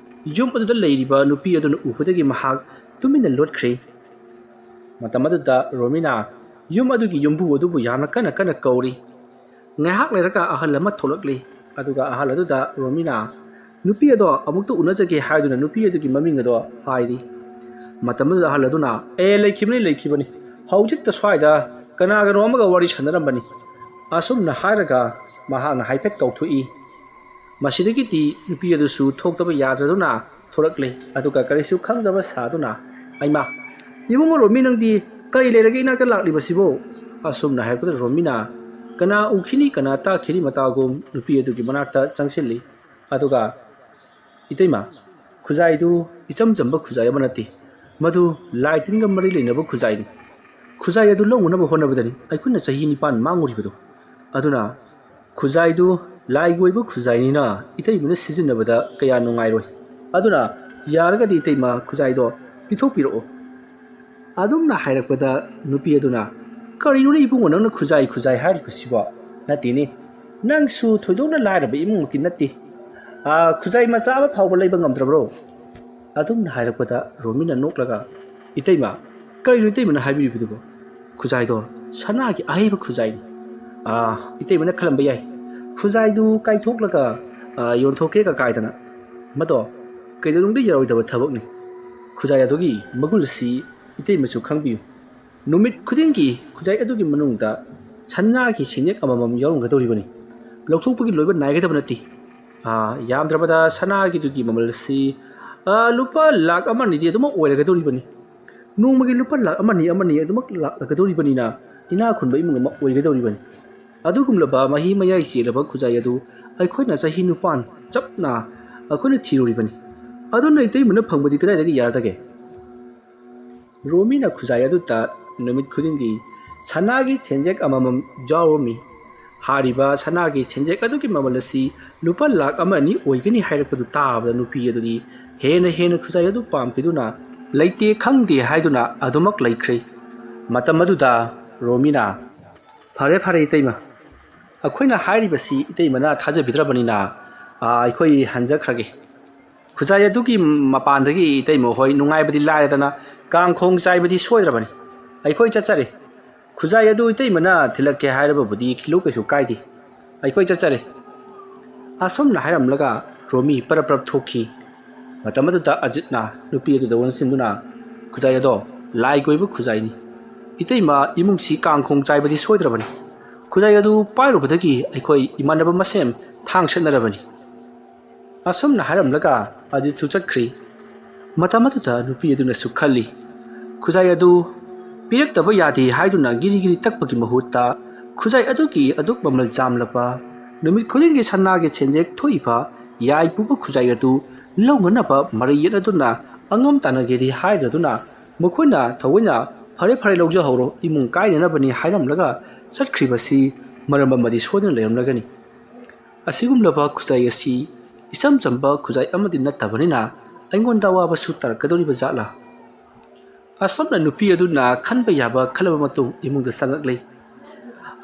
ꯌꯨꯝ ꯑꯗꯨꯗ ꯂꯩꯔꯤꯕ ꯅꯨꯄꯤ ꯑꯗꯨꯅ ꯎꯕꯗꯒꯤ ꯃꯍꯥꯛ ꯇꯨꯃꯤꯟꯅ ꯂꯣꯠꯈ꯭ꯔꯦ꯫ ꯃꯇꯝ ꯑꯗꯨꯗ ꯔꯣꯃꯤꯅ ꯌꯨꯝ ꯑꯗꯨꯒꯤ ꯌꯨꯝꯕꯨ ꯑꯗꯨꯕꯨ ꯌꯥꯝꯅ ꯀꯟꯅ ꯀꯟꯅ ꯀꯧꯔꯤ꯫ ꯉꯥꯏꯍꯥꯛ ꯂꯩꯔꯒ ꯑꯍꯜ ꯑꯃ ꯊꯣꯛꯂꯛꯂꯤ꯫ ꯑꯗꯨꯒ ꯑꯍꯜ ꯑꯗꯨꯗ ꯔꯣꯃꯤꯅ ꯅꯨꯄꯤ ꯑꯗꯣ ꯑꯃꯨꯛꯇ ꯎꯅꯖꯒꯦ ꯍꯥꯏꯗꯨꯅ ꯅꯨꯄꯤ ꯑꯗꯨꯒꯤ ꯃꯃꯤꯡ ꯑꯗꯣ ꯍꯥꯏꯔꯤ꯫ ꯃꯇꯝ ꯑꯗꯨꯗ ꯑꯍꯜ ꯑꯗꯨꯅ, "ꯑꯦ, ꯂꯩꯈꯤꯕꯅꯤ, ꯂꯩꯈꯤꯕꯅꯤ꯫ ꯍꯧꯖꯤꯛꯇ ꯁ꯭ꯋꯥꯏꯗ ꯀꯅꯥꯒꯅꯣ ꯑꯃꯒ ꯋꯥꯔꯤ ꯁꯥꯟꯅꯔꯝꯕꯅꯤ꯫" ꯑꯁꯨꯝꯅ ꯍꯥꯏꯔꯒ ꯃꯍꯥꯛꯅ ꯍꯥꯏꯐꯦꯠ ꯀꯧꯊꯣꯛꯏ꯫ ꯃꯁꯤꯗꯒꯤꯗꯤ ꯅꯨꯄꯤ ꯑꯗꯨꯁꯨ ꯊꯣꯛꯇꯕ ꯌꯥꯗ꯭ꯔꯗꯨꯅ ꯊꯣꯔꯛꯂꯦ꯫ ꯑꯗꯨꯒ ꯀꯔꯤꯁꯨ ꯈꯪꯗꯕ ꯁꯥꯗꯨꯅ, "ꯍꯩꯃꯥ, ꯏꯕꯨꯡꯉꯣ ꯔꯣꯃꯤ, ꯅꯪꯗꯤ ꯀꯔꯤ ꯂꯩꯔꯒꯦ ꯏꯅꯥꯛꯇ ꯂꯥꯛꯂꯤꯕꯁꯤꯕꯨ?" ꯑꯁꯨꯝꯅ ꯍꯥꯏꯔꯛꯄꯗ ꯔꯣꯃꯤꯅ ꯀꯅꯥ ꯎꯈꯤꯅꯤ ꯀꯅꯥ ꯇꯥꯈꯤꯅꯤ ꯃꯇꯥꯒꯨꯝ ꯅꯨꯄꯤ ꯑꯗꯨꯒꯤ ꯃꯅꯥꯛꯇ ꯆꯪꯁꯤꯜꯂꯤ꯫ ꯑꯗꯨꯒ, "ꯏꯇꯩꯃ, ꯈꯨꯖꯥꯏꯗꯨ ꯏꯆꯝ ꯆꯝꯕ ꯈꯨꯖꯥꯏ ꯑꯃ ꯅꯠꯇꯦ, ꯃꯗꯨ ꯂꯥꯏ ꯇꯤꯟꯒ ꯃꯔꯤ ꯂꯩꯅꯕ ꯈꯨꯖꯥꯏꯅꯤ꯫ ꯈꯨꯖꯥꯏ ꯑꯗꯨ ꯂꯧꯅꯅꯕ ꯍꯣꯠꯅꯕꯗꯅꯤ ꯑꯩꯈꯣꯏꯅ ꯆꯍꯤ ꯅꯤꯄꯥꯟ ꯃꯥꯡꯉꯨꯔꯤꯕꯗꯨ꯫ ꯑꯗꯨꯅ ꯈꯨꯖꯥꯏꯗꯨ ꯂꯥꯏꯒꯤ ꯑꯣꯏꯕ ꯈꯨꯖꯥꯏꯅꯤꯅ ꯏꯇꯩꯃꯅ ꯁꯤꯖꯤꯟꯅꯕꯗ ꯀꯌꯥ ꯅꯨꯡꯉꯥꯏꯔꯣꯏ꯫ ꯑꯗꯨꯅ ꯌꯥꯔꯒꯗꯤ ꯏꯇꯩꯃ ꯈꯨꯖꯥꯏꯗꯣ ꯄꯤꯊꯣꯛꯄꯤꯔꯛꯑꯣ꯫" ꯑꯗꯨꯝꯅ ꯍꯥꯏꯔꯛꯄꯗ ꯅꯨꯄꯤ ꯑꯗꯨꯅ, "ꯀꯔꯤꯅꯣꯅꯦ ꯏꯕꯨꯡꯉꯣ, ꯅꯪꯅ ꯈꯨꯖꯥꯏ ꯈꯨꯖꯥꯏ ꯍꯥꯏꯔꯤꯕꯁꯤꯕꯣ? ꯅꯠꯇꯦꯅꯦ, ꯅꯪꯁꯨ ꯊꯣꯏꯗꯣꯛꯅ ꯂꯥꯏꯔꯕ ꯏꯃꯨꯡꯃꯛꯇꯤ ꯅꯠꯇꯦ꯫ ꯑꯥ, ꯈꯨꯖꯥꯏ ꯃꯆꯥ ꯑꯃ ꯐꯥꯎꯕ ꯂꯩꯕ ꯉꯝꯗ꯭ꯔꯕ꯭ꯔꯣ?" ꯑꯗꯨꯝꯅ ꯍꯥꯏꯔꯛꯄꯗ ꯔꯣꯃꯤꯅ ꯅꯣꯛꯂꯒ, "ꯏꯇꯩꯃ, ꯀꯔꯤꯅꯣ ꯏꯇꯩꯃꯅ ꯍꯥꯏꯕꯤꯔꯤꯕꯗꯨꯕꯣ? ꯈꯨꯖꯥꯏꯗꯣ ꯁꯅꯥꯒꯤ ꯑꯍꯩꯕ ꯈꯨꯖꯥꯏꯅꯤ꯫ ꯑꯥ, ꯏꯇꯩꯃꯅ ꯈꯜꯂꯝꯕ ꯌꯥꯏ, ꯈꯨꯖꯥꯏꯗꯨ ꯀꯥꯏꯊꯣꯛꯂꯒ, ꯑꯥ, ꯌꯣꯟꯊꯣꯛꯀꯦ ꯀꯀꯥꯏꯗꯅ꯫ ꯃꯗꯣ ꯀꯩꯗꯧꯅꯨꯡꯗ ꯌꯥꯔꯣꯏꯗꯕ ꯊꯕꯛꯅꯤ꯫ ꯈꯨꯖꯥꯏ ꯑꯗꯨꯒꯤ ꯃꯒꯨꯜ ꯑꯁꯤ ꯏꯇꯩꯃꯁꯨ ꯈꯪꯕꯤꯌꯨ꯫ ꯅꯨꯃꯤꯠ ꯈꯨꯗꯤꯡꯒꯤ ꯈꯨꯖꯥꯏ ꯑꯗꯨꯒꯤ ꯃꯅꯨꯡꯗ ꯁꯅꯥꯒꯤ ꯁꯦꯟꯌꯦꯛ ꯑꯃꯃꯝ ꯌꯥꯎꯔꯝꯒꯗꯧꯔꯤꯕꯅꯤ꯫ ꯂꯧꯊꯣꯛꯄꯒꯤ ꯂꯣꯏꯕ ꯅꯥꯏꯒꯗꯕ ꯅꯠꯇꯦ꯫ ꯑꯥ, ꯌꯥꯝꯗ꯭ꯔꯕꯗ ꯁꯅꯥꯒꯤꯗꯨꯒꯤ ꯃꯃꯜ ꯑꯁꯤ, ꯑꯥ, ꯂꯨꯄꯥ ꯂꯥꯛ ꯑꯃ ꯑꯅꯤꯗꯤ ꯑꯗꯨꯃꯛ ꯑꯣꯏꯔꯒꯗꯧꯔꯤꯕꯅꯤ꯫ ꯅꯣꯡꯃꯒꯤ ꯂꯨꯄꯥ ꯂꯥꯛ ꯑꯃꯅꯤ ꯑꯃꯅꯤ ꯑꯗꯨꯃꯛ ꯂꯥꯛꯂꯒꯗꯧꯔꯤꯕꯅꯤꯅ ꯏꯅꯥꯛ ꯈꯨꯟꯕ ꯏꯃꯨꯡ ꯑꯃ ꯑꯣꯏꯒꯗꯧꯔꯤꯕꯅꯤ꯫ ꯑꯗꯨꯒꯨꯝꯂꯕ ꯃꯍꯤ ꯃꯌꯥꯏ ꯆꯦꯜꯂꯕ ꯈꯨꯖꯥꯏ ꯑꯗꯨ ꯑꯩꯈꯣꯏꯅ ꯆꯍꯤ ꯅꯤꯄꯥꯟ ꯆꯞꯅ ꯑꯩꯈꯣꯏꯅ ꯊꯤꯔꯨꯔꯤꯕꯅꯤ꯫ ꯑꯗꯨꯅ ꯏꯇꯩꯃꯅ ꯐꯪꯕꯗꯤ ꯀꯗꯥꯏꯗꯒꯤ ꯌꯥꯔꯗꯒꯦ?" ꯔꯣꯃꯤꯅ ꯈꯨꯖꯥꯏ ꯑꯗꯨꯗ ꯅꯨꯃꯤꯠ ꯈꯨꯗꯤꯡꯒꯤ ꯁꯅꯥꯒꯤ ꯁꯦꯟꯌꯦꯛ ꯑꯃꯃꯝ ꯌꯥꯎꯔꯝꯃꯤ꯫ ꯍꯥꯏꯔꯤꯕ ꯁꯅꯥꯒꯤ ꯁꯦꯟꯌꯦꯛ ꯑꯗꯨꯒꯤ ꯃꯃꯜ ꯑꯁꯤ ꯂꯨꯄꯥ ꯂꯥꯛ ꯑꯃ ꯑꯅꯤ ꯑꯣꯏꯒꯅꯤ ꯍꯥꯏꯔꯛꯄꯗꯨ ꯇꯥꯕꯗ ꯅꯨꯄꯤ ꯑꯗꯨꯗꯤ ꯍꯦꯟꯅ ꯍꯦꯟꯅ ꯈꯨꯖꯥꯏ ꯑꯗꯨ ꯄꯥꯝꯈꯤꯗꯨꯅ ꯂꯩꯇꯦ ꯈꯪꯗꯦ ꯍꯥꯏꯗꯨꯅ ꯑꯗꯨꯃꯛ ꯂꯩꯈ꯭ꯔꯦ꯫ ꯃꯇꯝ ꯑꯗꯨꯗ ꯔꯣꯃꯤꯅ, "ꯐꯔꯦ, ꯐꯔꯦ ꯏꯇꯩꯃ, ꯑꯩꯈꯣꯏꯅ ꯍꯥꯏꯔꯤꯕꯁꯤ ꯏꯇꯩꯃꯅ ꯊꯥꯖꯕꯤꯗ꯭ꯔꯕꯅꯤꯅ, ꯑꯥ, ꯑꯩꯈꯣꯏ ꯍꯟꯖꯈ꯭ꯔꯒꯦ꯫ ꯈꯨꯖꯥꯏ ꯑꯗꯨꯒꯤ ꯃꯄꯥꯟꯗꯒꯤ ꯏꯇꯩꯃ ꯍꯣꯏ ꯅꯨꯡꯉꯥꯏꯕꯗꯤ ꯂꯥꯏꯔꯗꯅ ꯀꯥꯡꯈꯣꯡ ꯆꯥꯏꯕꯗꯤ ꯁꯣꯏꯗ꯭ꯔꯕꯅꯤ꯫ ꯑꯩꯈꯣꯏ ꯆꯠꯆꯔꯦ꯫ ꯈꯨꯖꯥꯏ ꯑꯗꯨ ꯏꯇꯩꯃꯅ ꯊꯤꯜꯂꯛꯀꯦ ꯍꯥꯏꯔꯕꯕꯨꯗꯤ ꯈꯤꯜꯂꯨ, ꯀꯩꯁꯨ ꯀꯥꯏꯗꯦ꯫ ꯑꯩꯈꯣꯏ ꯆꯠꯆꯔꯦ꯫" ꯑꯁꯨꯝꯅ ꯍꯥꯏꯔꯝꯂꯒ ꯔꯣꯃꯤ ꯄꯔꯞ ꯄꯔꯞ ꯊꯣꯛꯈꯤ꯫ ꯃꯇꯝ ꯑꯗꯨꯗ ꯑꯖꯤꯠꯅ ꯅꯨꯄꯤ ꯑꯗꯨꯗ ꯑꯣꯟꯁꯤꯟꯗꯨꯅ, "ꯈꯨꯖꯥꯏ ꯑꯗꯣ ꯂꯥꯏꯒꯤ ꯑꯣꯏꯕ ꯈꯨꯖꯥꯏꯅꯤ꯫ ꯏꯇꯩꯃ ꯏꯃꯨꯡꯁꯤ ꯀꯥꯡꯈꯣꯡ ꯆꯥꯏꯕꯗꯤ ꯁꯣꯏꯗ꯭ꯔꯕꯅꯤ꯫ ꯈꯨꯖꯥꯏ ꯑꯗꯨ ꯄꯥꯏꯔꯨꯕꯗꯒꯤ ꯑꯩꯈꯣꯏ ꯏꯃꯥꯟꯅꯕ ꯃꯁꯦꯟ ꯊꯥꯡ ꯁꯠꯅꯔꯕꯅꯤ꯫" ꯑꯁꯨꯝꯅ ꯍꯥꯏꯔꯝꯂꯒ ꯑꯖꯤꯠꯁꯨ ꯆꯠꯈ꯭ꯔꯤ꯫ ꯃꯇꯝ ꯑꯗꯨꯗ ꯅꯨꯄꯤ ꯑꯗꯨꯅꯁꯨ ꯈꯜꯂꯤ, "ꯈꯨꯖꯥꯏ ꯑꯗꯨ ꯄꯤꯔꯛꯇꯕ ꯌꯥꯗꯦ ꯍꯥꯏꯗꯨꯅ ꯒꯤꯔꯤ ꯒꯤꯔꯤ ꯇꯛꯄꯒꯤ ꯃꯍꯨꯠꯇ, ꯈꯨꯖꯥꯏ ꯑꯗꯨꯒꯤ ꯑꯗꯨꯛ ꯃꯃꯜ ꯌꯥꯝꯂꯕ, ꯅꯨꯃꯤꯠ ꯈꯨꯗꯤꯡꯒꯤ ꯁꯅꯥꯒꯤ ꯁꯦꯟꯖꯦꯛ ꯊꯣꯛꯏꯕ ꯌꯥꯏ ꯄꯨꯕ ꯈꯨꯖꯥꯏ ꯑꯗꯨ ꯂꯧꯅꯅꯕ ꯃꯔꯩ ꯌꯦꯠꯅꯗꯨꯅ ꯑꯉꯝ ꯇꯥꯟꯅꯒꯦꯗꯤ ꯍꯥꯏꯗ꯭ꯔꯗꯨꯅ, ꯃꯈꯣꯏꯅ ꯊꯑꯣꯏꯅ "ꯐꯔꯦ, ꯐꯔꯦ, ꯂꯧꯖꯍꯧꯔꯣ, ꯏꯃꯨꯡ ꯀꯥꯏꯅꯅꯕꯅꯤ" ꯍꯥꯏꯔꯝꯂꯒ ꯆꯠꯈ꯭ꯔꯤꯕꯁꯤ ꯃꯔꯝ ꯑꯃꯗꯤ ꯁꯣꯏꯗꯅ ꯂꯩꯔꯝꯂꯒꯅꯤ꯫ ꯑꯁꯤꯒꯨꯝꯂꯕ ꯈꯨꯖꯥꯏ ꯑꯁꯤ ꯏꯆꯝ ꯆꯝꯕ ꯈꯨꯖꯥꯏ ꯑꯃꯗꯤ ꯅꯠꯇꯕꯅꯤꯅ, ꯑꯩꯉꯣꯟꯗ ꯑꯋꯥꯕꯁꯨ ꯇꯥꯔꯛꯀꯗꯧꯔꯤꯕ ꯖꯥꯠꯂꯥ? ꯑꯁꯨꯝꯅ ꯅꯨꯄꯤ ꯑꯗꯨꯅ ꯈꯟꯕ ꯌꯥꯕ ꯈꯜꯂꯕ ꯃꯇꯨꯡ, ꯏꯃꯨꯡꯗ ꯆꯪꯂꯛꯂꯤ꯫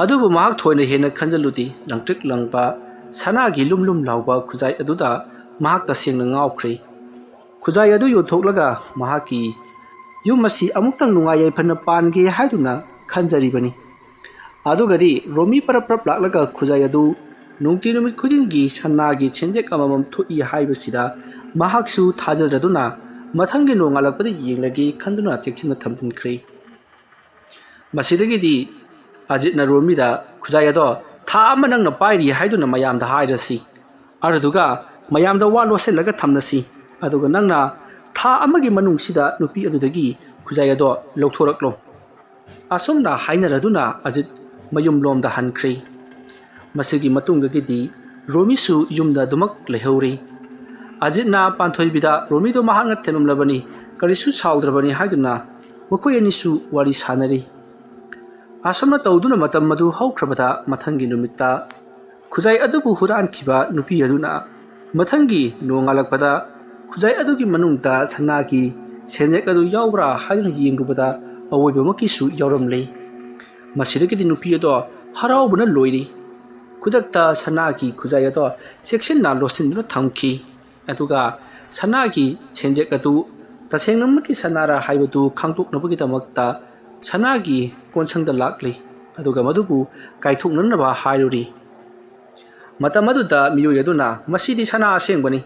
ꯑꯗꯨꯕꯨ ꯃꯍꯥꯛ ꯊꯣꯏꯅ ꯍꯦꯟꯅ ꯈꯟꯖꯜꯂꯨꯗꯦ꯫ ꯂꯪꯇ꯭ꯔꯤꯛ ꯂꯪꯕ ꯁꯅꯥꯒꯤ ꯂꯨꯝ ꯂꯨꯝ ꯂꯥꯎꯕ ꯈꯨꯖꯥꯏ ꯑꯗꯨꯗ ꯃꯍꯥꯛ ꯇꯁꯦꯡꯅ ꯉꯥꯎꯈ꯭ꯔꯦ꯫ ꯈꯨꯖꯥꯏ ꯑꯗꯨ ꯌꯣꯟꯊꯣꯛꯂꯒ ꯃꯍꯥꯛꯀꯤ ꯌꯨꯝ ꯑꯁꯤ ꯑꯃꯨꯛꯇꯪ ꯅꯨꯡꯉꯥꯏ ꯌꯥꯏꯐꯅ ꯄꯥꯟꯒꯦ ꯍꯥꯏꯗꯨꯅ ꯈꯟꯖꯔꯤꯕꯅꯤ꯫ ꯑꯗꯨꯒꯗꯤ ꯔꯣꯃꯤ ꯄꯔꯞ ꯄꯔꯞ ꯂꯥꯛꯂꯒ ꯈꯨꯖꯥꯏ ꯑꯗꯨ ꯅꯨꯡꯇꯤ ꯅꯨꯃꯤꯠ ꯈꯨꯗꯤꯡꯒꯤ ꯁꯅꯥꯒꯤ ꯁꯦꯟꯖꯦꯛ ꯑꯃꯃꯝ ꯊꯣꯛꯏ ꯍꯥꯏꯕꯁꯤꯗ ꯃꯍꯥꯛꯁꯨ ꯊꯥꯖꯗ꯭ꯔꯗꯨꯅ, "ꯃꯊꯪꯒꯤ ꯅꯣꯡꯉꯥꯜꯂꯛꯄꯗ ꯌꯦꯡꯂꯒꯦ" ꯈꯟꯗꯨꯅ ꯆꯦꯛꯁꯤꯟꯅ ꯊꯝꯖꯤꯟꯈ꯭ꯔꯦ꯫ ꯃꯁꯤꯗꯒꯤꯗꯤ ꯑꯖꯤꯠꯅ ꯔꯣꯃꯤꯗ, "ꯈꯨꯖꯥꯏ ꯑꯗꯣ ꯊꯥ ꯑꯃ ꯅꯪꯅ ꯄꯥꯏꯔꯤ ꯍꯥꯏꯗꯨꯅ ꯃꯌꯥꯝꯗ ꯍꯥꯏꯔꯁꯤ꯫ ꯑꯗꯨꯗꯨꯒ ꯃꯌꯥꯝꯗ ꯋꯥ ꯂꯣꯠꯁꯤꯜꯂꯒ ꯊꯝꯂꯁꯤ꯫ ꯑꯗꯨꯒ ꯅꯪꯅ ꯊꯥ ꯑꯃꯒꯤ ꯃꯅꯨꯡꯁꯤꯗ ꯅꯨꯄꯤ ꯑꯗꯨꯗꯒꯤ ꯈꯨꯖꯥꯏ ꯑꯗꯣ ꯂꯧꯊꯣꯔꯛꯂꯣ"꯫ ꯑꯁꯨꯝꯅ ꯍꯥꯏꯅꯔꯗꯨꯅ ꯑꯖꯤꯠ ꯃꯌꯨꯝꯂꯣꯝꯗ ꯍꯟꯈ꯭ꯔꯦ꯫ ꯃꯁꯤꯒꯤ ꯃꯇꯨꯡꯗꯒꯤꯗꯤ ꯔꯣꯃꯤꯁꯨ ꯌꯨꯝꯗ ꯑꯗꯨꯃꯛ ꯂꯩꯍꯧꯔꯤ꯫ ꯑꯖꯤꯠꯅ ꯄꯥꯟꯊꯣꯏꯕꯤꯗ ꯔꯣꯃꯤꯗꯣ ꯃꯍꯥꯛꯅ ꯊꯦꯝꯂꯝꯂꯕꯅꯤ, ꯀꯔꯤꯁꯨ ꯁꯥꯎꯗ꯭ꯔꯕꯅꯤ ꯍꯥꯏꯗꯨꯅ ꯃꯈꯣꯏ ꯑꯅꯤꯁꯨ ꯋꯥꯔꯤ ꯁꯥꯟꯅꯔꯤ꯫ ꯑꯁꯨꯝꯅ ꯇꯧꯗꯨꯅ ꯃꯇꯝ ꯑꯗꯨ ꯍꯧꯈ꯭ꯔꯕꯗ, ꯃꯊꯪꯒꯤ ꯅꯨꯃꯤꯠꯇ ꯈꯨꯖꯥꯏ ꯑꯗꯨꯕꯨ ꯍꯨꯔꯥꯟꯈꯤꯕ ꯅꯨꯄꯤ ꯑꯗꯨꯅ ꯃꯊꯪꯒꯤ ꯅꯣꯡꯉꯥꯜꯂꯛꯄꯗ ꯈꯨꯖꯥꯏ ꯑꯗꯨꯒꯤ ꯃꯅꯨꯡꯗ ꯁꯅꯥꯒꯤ ꯁꯦꯟꯖꯦꯛ ꯑꯗꯨ ꯌꯥꯎꯕ꯭ꯔꯥ ꯍꯥꯏꯗꯨꯅ ꯌꯦꯡꯂꯨꯕꯗ ꯑꯋꯣꯏꯕꯃꯛꯀꯤꯁꯨ ꯌꯥꯎꯔꯝꯂꯦ꯫ ꯃꯁꯤꯗꯒꯤꯗꯤ ꯅꯨꯄꯤ ꯑꯗꯣ ꯍꯔꯥꯎꯕꯅ ꯂꯣꯏꯔꯤ꯫ ꯈꯨꯗꯛꯇ ꯁꯅꯥꯒꯤ ꯈꯨꯖꯥꯏ ꯑꯗꯣ ꯆꯦꯛꯁꯤꯟꯅ ꯂꯣꯠꯁꯤꯟꯗꯨꯅ ꯊꯝꯈꯤ꯫ ꯑꯗꯨꯒ ꯁꯅꯥꯒꯤ ꯁꯦꯟꯖꯦꯛ ꯑꯗꯨ ꯇꯁꯦꯡꯅꯃꯛꯀꯤ ꯁꯅꯥꯔꯥ ꯍꯥꯏꯕꯗꯨ ꯈꯪꯗꯣꯛꯅꯕꯒꯤꯗꯃꯛꯇ ꯁꯅꯥꯒꯤ ꯀꯣꯟꯁꯪꯗ ꯂꯥꯛꯂꯤ꯫ ꯑꯗꯨꯒ ꯃꯗꯨꯕꯨ ꯀꯥꯏꯊꯣꯛꯅꯅꯕ ꯍꯥꯏꯔꯨꯔꯤ꯫ ꯃꯇꯝ ꯑꯗꯨꯗ ꯃꯤꯑꯣꯏ ꯑꯗꯨꯅ, "ꯃꯁꯤꯗꯤ ꯁꯅꯥ ꯑꯁꯦꯡꯕꯅꯤ꯫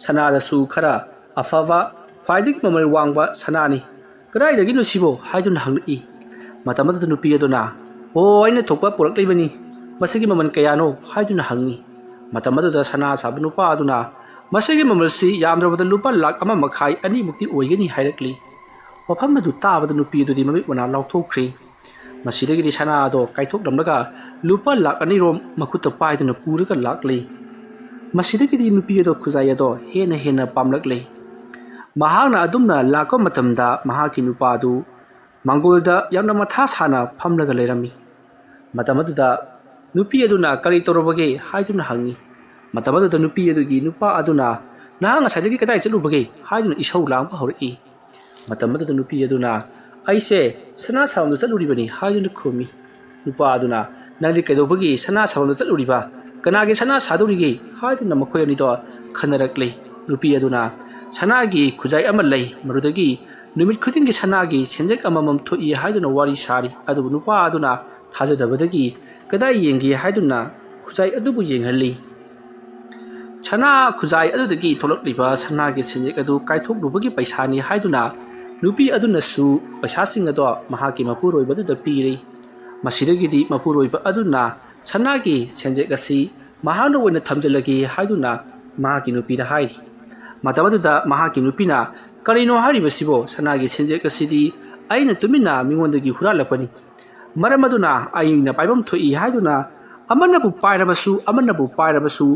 ꯁꯅꯥꯗꯁꯨ ꯈꯔ ꯑꯐꯕ, ꯈ꯭ꯋꯥꯏꯗꯒꯤ ꯃꯃꯜ ꯋꯥꯡꯕ ꯁꯅꯥꯅꯤ꯫ ꯀꯗꯥꯏꯗꯒꯤꯅꯣ ꯁꯤꯕꯣ?" ꯍꯥꯏꯗꯨꯅ ꯍꯪꯂꯛꯏ꯫ ꯃꯇꯝ ꯑꯗꯨꯗ ꯅꯨꯄꯤ ꯑꯗꯨꯅ, "ꯑꯣ, ꯑꯩꯅ ꯊꯣꯛꯄ ꯄꯨꯔꯛꯂꯤꯕꯅꯤ꯫ ꯃꯁꯤꯒꯤ ꯃꯃꯜ ꯀꯌꯥꯅꯣ?" ꯍꯥꯏꯗꯨꯅ ꯍꯪꯉꯤ꯫ ꯃꯇꯝ ꯑꯗꯨꯗ ꯁꯅꯥ ꯁꯥꯕ ꯅꯨꯄꯥ ꯑꯗꯨꯅ, "ꯃꯁꯤꯒꯤ ꯃꯃꯜꯁꯤ ꯌꯥꯝꯗ꯭ꯔꯕꯗ ꯂꯨꯄꯥ ꯂꯥꯈ ꯑꯃ ꯃꯈꯥꯏ, ꯑꯅꯤꯃꯨꯛꯇꯤ ꯑꯣꯏꯒꯅꯤ" ꯍꯥꯏꯔꯛꯂꯤ꯫ ꯋꯥꯐꯝ ꯑꯗꯨ ꯇꯥꯕꯗ ꯅꯨꯄꯤ ꯑꯗꯨꯗꯤ ꯃꯃꯤꯠ ꯃꯅꯥ ꯂꯥꯎꯊꯣꯛꯈ꯭ꯔꯦ꯫ ꯃꯁꯤꯗꯒꯤꯗꯤ ꯁꯅꯥ ꯑꯗꯣ ꯀꯥꯏꯊꯣꯛꯂꯝꯂꯒ ꯂꯨꯄꯥ ꯂꯥꯛ ꯑꯅꯤꯔꯣꯝ ꯃꯈꯨꯠꯇ ꯄꯥꯏꯗꯨꯅ ꯄꯨꯔꯒ ꯂꯥꯛꯂꯤ꯫ ꯃꯁꯤꯗꯒꯤꯗꯤ ꯅꯨꯄꯤ ꯑꯗꯣ ꯈꯨꯖꯥꯏ ꯑꯗꯣ ꯍꯦꯟꯅ ꯍꯦꯟꯅ ꯄꯥꯝꯂꯛꯂꯦ꯫ ꯃꯍꯥꯛꯅ ꯑꯗꯨꯝꯅ ꯂꯥꯛꯄ ꯃꯇꯝꯗ ꯃꯍꯥꯛꯀꯤ ꯅꯨꯄꯥ ꯑꯗꯨ ꯃꯥꯡꯒꯣꯜꯗ ꯌꯥꯝꯅ ꯃꯊꯥ ꯁꯥꯅ ꯐꯝꯂꯒ ꯂꯩꯔꯝꯃꯤ꯫ ꯃꯇꯝ ꯑꯗꯨꯗ ꯅꯨꯄꯤ ꯑꯗꯨꯅ "ꯀꯔꯤ ꯇꯧꯔꯕꯒꯦ?" ꯍꯥꯏꯗꯨꯅ ꯍꯪꯉꯤ꯫ ꯃꯇꯝ ꯑꯗꯨꯗ ꯅꯨꯄꯤ ꯑꯗꯨꯒꯤ ꯅꯨꯄꯥ ꯑꯗꯨꯅ "ꯅꯍꯥꯛ ꯉꯁꯥꯏꯗꯒꯤ ꯀꯗꯥꯏ ꯆꯠꯂꯨꯕꯒꯦ?" ꯍꯥꯏꯗꯨꯅ ꯏꯁꯧ ꯂꯥꯡꯕ ꯍꯧꯔꯛꯏ꯫ ꯃꯇꯝ ꯑꯗꯨꯗ ꯅꯨꯄꯤ ꯑꯗꯨꯅ "ꯑꯩꯁꯦ ꯁꯅꯥ ꯁꯥꯐꯝꯗ ꯆꯠꯂꯨꯔꯤꯕꯅꯤ" ꯍꯥꯏꯗꯨꯅ ꯈꯨꯝꯃꯤ꯫ ꯅꯨꯄꯥ ꯑꯗꯨꯅ "ꯅꯪꯗꯤ ꯀꯩꯗꯧꯕꯒꯤ ꯁꯅꯥ ꯁꯥꯐꯝꯗ ꯆꯠꯂꯨꯔꯤꯕ? ꯀꯅꯥꯒꯤ ꯁꯅꯥ ꯁꯥꯗꯧꯔꯤꯒꯦ?" ꯍꯥꯏꯗꯨꯅ ꯃꯈꯣꯏ ꯑꯅꯤꯗꯣ ꯈꯟꯅꯔꯛꯂꯤ꯫ ꯅꯨꯄꯤ ꯑꯗꯨꯅ "ꯁꯅꯥꯒꯤ ꯈꯨꯖꯥꯏ ꯑꯃ ꯂꯩ, ꯃꯗꯨꯗꯒꯤ ꯅꯨꯃꯤꯠ ꯈꯨꯗꯤꯡꯒꯤ ꯁꯅꯥꯒꯤ ꯁꯦꯟꯖꯦꯛ ꯑꯃꯃꯝ ꯊꯣꯛꯏ" ꯍꯥꯏꯗꯨꯅ ꯋꯥꯔꯤ ꯁꯥꯔꯤ꯫ ꯑꯗꯨꯕꯨ ꯅꯨꯄꯥ ꯑꯗꯨꯅ ꯊꯥꯖꯗꯕꯗꯒꯤ "ꯀꯗꯥꯏ ꯌꯦꯡꯒꯦ?" ꯍꯥꯏꯗꯨꯅ ꯈꯨꯖꯥꯏ ꯑꯗꯨꯕꯨ ꯌꯦꯡꯍꯜꯂꯤ꯫ ꯁꯅꯥ ꯈꯨꯖꯥꯏ ꯑꯗꯨꯗꯒꯤ ꯊꯣꯛꯂꯛꯂꯤꯕ ꯁꯅꯥꯒꯤ ꯁꯦꯟꯖꯦꯛ ꯑꯗꯨ ꯀꯥꯏꯊꯣꯛꯂꯨꯕꯒꯤ ꯄꯩꯁꯥꯅꯤ ꯍꯥꯏꯗꯨꯅ ꯅꯨꯄꯤ ꯑꯗꯨꯅꯁꯨ ꯄꯩꯁꯥꯁꯤꯡ ꯑꯗꯣ ꯃꯍꯥꯛꯀꯤ ꯃꯄꯨꯔꯣꯏꯕ ꯑꯗꯨꯗ ꯄꯤꯔꯤ꯫ ꯃꯁꯤꯗꯒꯤꯗꯤ ꯃꯄꯨꯔꯣꯏꯕ ꯑꯗꯨꯅ ꯁꯅꯥꯒꯤ ꯁꯦꯟꯖꯦꯛ ꯑꯁꯤ ꯃꯍꯥꯛꯅ ꯑꯣꯏꯅ ꯊꯝꯖꯤꯜꯂꯒꯦ ꯍꯥꯏꯗꯨꯅ ꯃꯍꯥꯛꯀꯤ ꯅꯨꯄꯤꯗ ꯍꯥꯏꯔꯤ꯫ ꯃꯇꯝ ꯑꯗꯨꯗ ꯃꯍꯥꯛꯀꯤ ꯅꯨꯄꯤꯅ "ꯀꯔꯤꯅꯣ ꯍꯥꯏꯔꯤꯕꯁꯤꯕꯣ? ꯁꯅꯥꯒꯤ ꯁꯦꯟꯖꯦꯛ ꯑꯁꯤꯗꯤ ꯑꯩꯅ ꯇꯨꯃꯤꯟꯅ ꯃꯤꯉꯣꯟꯗꯒꯤ ꯍꯨꯔꯥꯜꯂꯛꯄꯅꯤ꯫ ꯃꯔꯝ ꯑꯗꯨꯅ ꯑꯩꯅ ꯄꯥꯏꯐꯝ ꯊꯣꯛꯏ" ꯍꯥꯏꯗꯨꯅ ꯑꯃꯅꯕꯨ ꯄꯥꯏꯔꯕꯁꯨ ꯑꯃꯅꯕꯨ ꯄꯥꯏꯔꯕꯁꯨ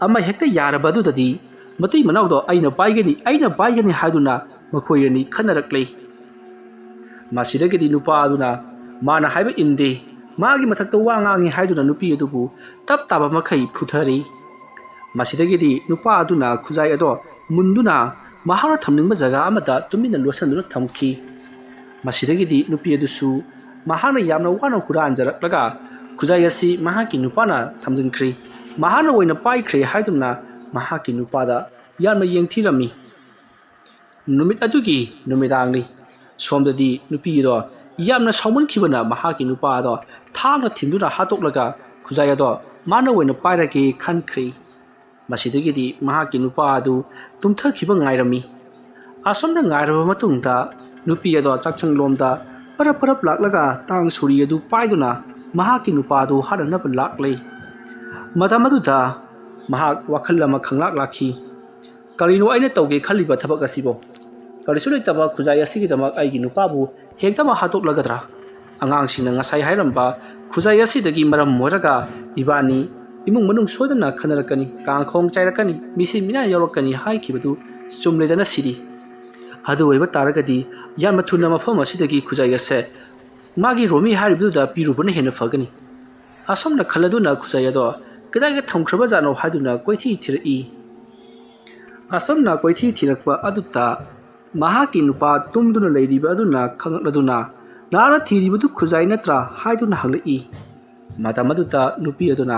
ꯑꯃ ꯍꯦꯛꯇ ꯌꯥꯔꯕ ꯑꯗꯨꯗꯗꯤ ꯃꯇꯩ ꯃꯅꯥꯎꯗꯣ "ꯑꯩꯅ ꯄꯥꯏꯒꯅꯤ, ꯑꯩꯅ ꯄꯥꯏꯒꯅꯤ" ꯍꯥꯏꯗꯨꯅ ꯃꯈꯣꯏ ꯑꯅꯤ ꯈꯟꯅꯔꯛꯂꯦ꯫ ꯃꯁꯤꯗꯒꯤꯗꯤ ꯅꯨꯄꯥ ꯑꯗꯨꯅ ꯃꯥꯅ ꯍꯥꯏꯕ ꯏꯟꯗꯦ, ꯃꯥꯒꯤ ꯃꯊꯛꯇ ꯋꯥ ꯉꯥꯡꯉꯤ ꯍꯥꯏꯗꯨꯅ ꯅꯨꯄꯤ ꯑꯗꯨꯕꯨ ꯇꯞ ꯇꯥꯕ ꯃꯈꯩ ꯐꯨꯊꯔꯤ꯫ ꯃꯁꯤꯗꯒꯤꯗꯤ ꯅꯨꯄꯥ ꯑꯗꯨꯅ ꯈꯨꯖꯥꯏ ꯑꯗꯣ ꯃꯨꯟꯗꯨꯅ ꯃꯍꯥꯛꯅ ꯊꯝꯅꯤꯡꯕ ꯖꯒꯥ ꯑꯃꯗ ꯇꯨꯃꯤꯟꯅ ꯂꯣꯠꯁꯤꯟꯗꯨꯅ ꯊꯝꯈꯤ꯫ ꯃꯁꯤꯗꯒꯤꯗꯤ ꯅꯨꯄꯤ ꯑꯗꯨꯁꯨ ꯃꯍꯥꯛꯅ ꯌꯥꯝꯅ ꯋꯥꯅ ꯍꯨꯔꯥꯟꯖꯔꯛꯂꯒ ꯈꯨꯖꯥꯏ ꯑꯁꯤ ꯃꯍꯥꯛꯀꯤ ꯅꯨꯄꯥꯅ ꯊꯝꯖꯤꯟꯈ꯭ꯔꯦ꯫ ꯃꯍꯥꯛꯅ ꯑꯣꯏꯅ ꯄꯥꯏꯈ꯭ꯔꯦ ꯍꯥꯏꯗꯨꯅ ꯃꯍꯥꯛꯀꯤ ꯅꯨꯄꯥꯗ ꯌꯥꯝꯅ ꯌꯦꯡꯊꯤꯔꯝꯃꯤ꯫ ꯅꯨꯃꯤꯠ ꯑꯗꯨꯒꯤ ꯅꯨꯃꯤꯗꯥꯡꯅꯤ꯫ ꯁꯣꯝꯗꯗꯤ ꯅꯨꯄꯤ ꯑꯗꯣ ꯌꯥꯝꯅ ꯁꯥꯎꯃꯟꯈꯤꯕꯅ ꯃꯍꯥꯛꯀꯤ ꯅꯨꯄꯥ ꯑꯗꯣ ꯊꯥꯡꯅ ꯊꯤꯟꯗꯨꯅ ꯍꯥꯠꯇꯣꯛꯂꯒ ꯈꯨꯖꯥꯏ ꯑꯗꯣ ꯃꯥꯅ ꯑꯣꯏꯅ ꯄꯥꯏꯔꯒꯦ ꯈꯟꯈ꯭ꯔꯦ꯫ ꯃꯁꯤꯗꯒꯤꯗꯤ ꯃꯍꯥꯛꯀꯤ ꯅꯨꯄꯥ ꯑꯗꯨ ꯇꯨꯝꯊꯈꯤꯕ ꯉꯥꯏꯔꯝꯃꯤ꯫ ꯑꯁꯨꯝꯅ ꯉꯥꯏꯔꯕ ꯃꯇꯨꯡꯗ ꯅꯨꯄꯤ ꯑꯗꯣ ꯆꯥꯛꯁꯪꯂꯣꯝꯗ ꯄꯔꯞ ꯄꯔꯞ ꯂꯥꯛꯂꯒ ꯇꯥꯡ ꯁꯣꯔꯤ ꯑꯗꯨ ꯄꯥꯏꯗꯨꯅ ꯃꯍꯥꯛꯀꯤ ꯅꯨꯄꯥ ꯑꯗꯨ ꯍꯥꯠꯅꯅꯕ ꯂꯥꯛꯂꯦ꯫ ꯃꯇꯝ ꯑꯗꯨꯗ ꯃꯍꯥꯛ ꯋꯥꯈꯜ ꯑꯃ ꯈꯪꯂꯥꯛ ꯂꯥꯛꯈꯤ꯫ "ꯀꯔꯤꯅꯣ ꯑꯩꯅ ꯇꯧꯒꯦ ꯈꯜꯂꯤꯕ ꯊꯕꯛ ꯑꯁꯤꯕꯣ?" ꯀꯔꯤꯁꯨ ꯂꯩꯇꯕ ꯈꯨꯖꯥꯏ ꯑꯁꯤꯒꯤꯗꯃꯛ ꯑꯩꯒꯤ ꯅꯨꯄꯥꯕꯨ ꯍꯦꯛꯇꯃꯛ ꯍꯥꯠꯇꯣꯛꯂꯒꯗ꯭ꯔꯥ? ꯑꯉꯥꯡꯁꯤꯡꯅ ꯉꯁꯥꯏ ꯍꯥꯏꯔꯝꯕ ꯈꯨꯖꯥꯏ ꯑꯁꯤꯗꯒꯤ ꯃꯔꯝ ꯑꯣꯏꯔꯒ ꯏꯕꯥꯅꯤ ꯏꯃꯨꯡ ꯃꯅꯨꯡ ꯁꯣꯏꯗꯅ ꯈꯟꯅꯔꯛꯀꯅꯤ, ꯀꯥꯡꯈꯣꯡ ꯆꯥꯏꯔꯛꯀꯅꯤ, ꯃꯤꯁꯤ ꯃꯤꯅꯥ ꯌꯥꯎꯔꯛꯀꯅꯤ ꯍꯥꯏꯈꯤꯕꯗꯨ ꯆꯨꯝꯂꯦꯗꯅ ꯁꯤꯗꯤ꯫ ꯑꯗꯨ ꯑꯣꯏꯕ ꯇꯥꯔꯒꯗꯤ ꯌꯥꯝꯅ ꯊꯨꯅ ꯃꯐꯝ ꯑꯁꯤꯗꯒꯤ ꯈꯨꯖꯥꯏ ꯑꯁꯦ ꯃꯥꯒꯤ ꯔꯣꯃꯤ ꯍꯥꯏꯔꯤꯕꯗꯨꯗ ꯄꯤꯔꯨꯕꯅ ꯍꯦꯟꯅ ꯐꯒꯅꯤ꯫ ꯑꯁꯨꯝꯅ ꯈꯜꯂꯗꯨꯅ ꯈꯨꯖꯥꯏ ꯑꯗꯣ ꯀꯗꯥꯏꯗ ꯊꯝꯈ꯭ꯔꯕꯖꯥꯠꯅꯣ ꯍꯥꯏꯗꯨꯅ ꯀꯣꯏꯊꯤ ꯊꯤꯔꯛꯏ꯫ ꯑꯁꯨꯝꯅ ꯀꯣꯏꯊꯤ ꯊꯤꯔꯛꯄ ꯑꯗꯨꯗ ꯃꯍꯥꯛꯀꯤ ꯅꯨꯄꯥ ꯇꯨꯝꯗꯨꯅ ꯂꯩꯔꯤꯕ ꯑꯗꯨꯅ ꯈꯪꯂꯛꯂꯗꯨꯅ, "ꯅꯍꯥꯛꯅ ꯊꯤꯔꯤꯕꯗꯨ ꯈꯨꯖꯥꯏ ꯅꯠꯇ꯭ꯔꯥ?" ꯍꯥꯏꯗꯨꯅ ꯍꯪꯂꯛꯏ꯫ ꯃꯇꯝ ꯑꯗꯨꯗ ꯅꯨꯄꯤ ꯑꯗꯨꯅ,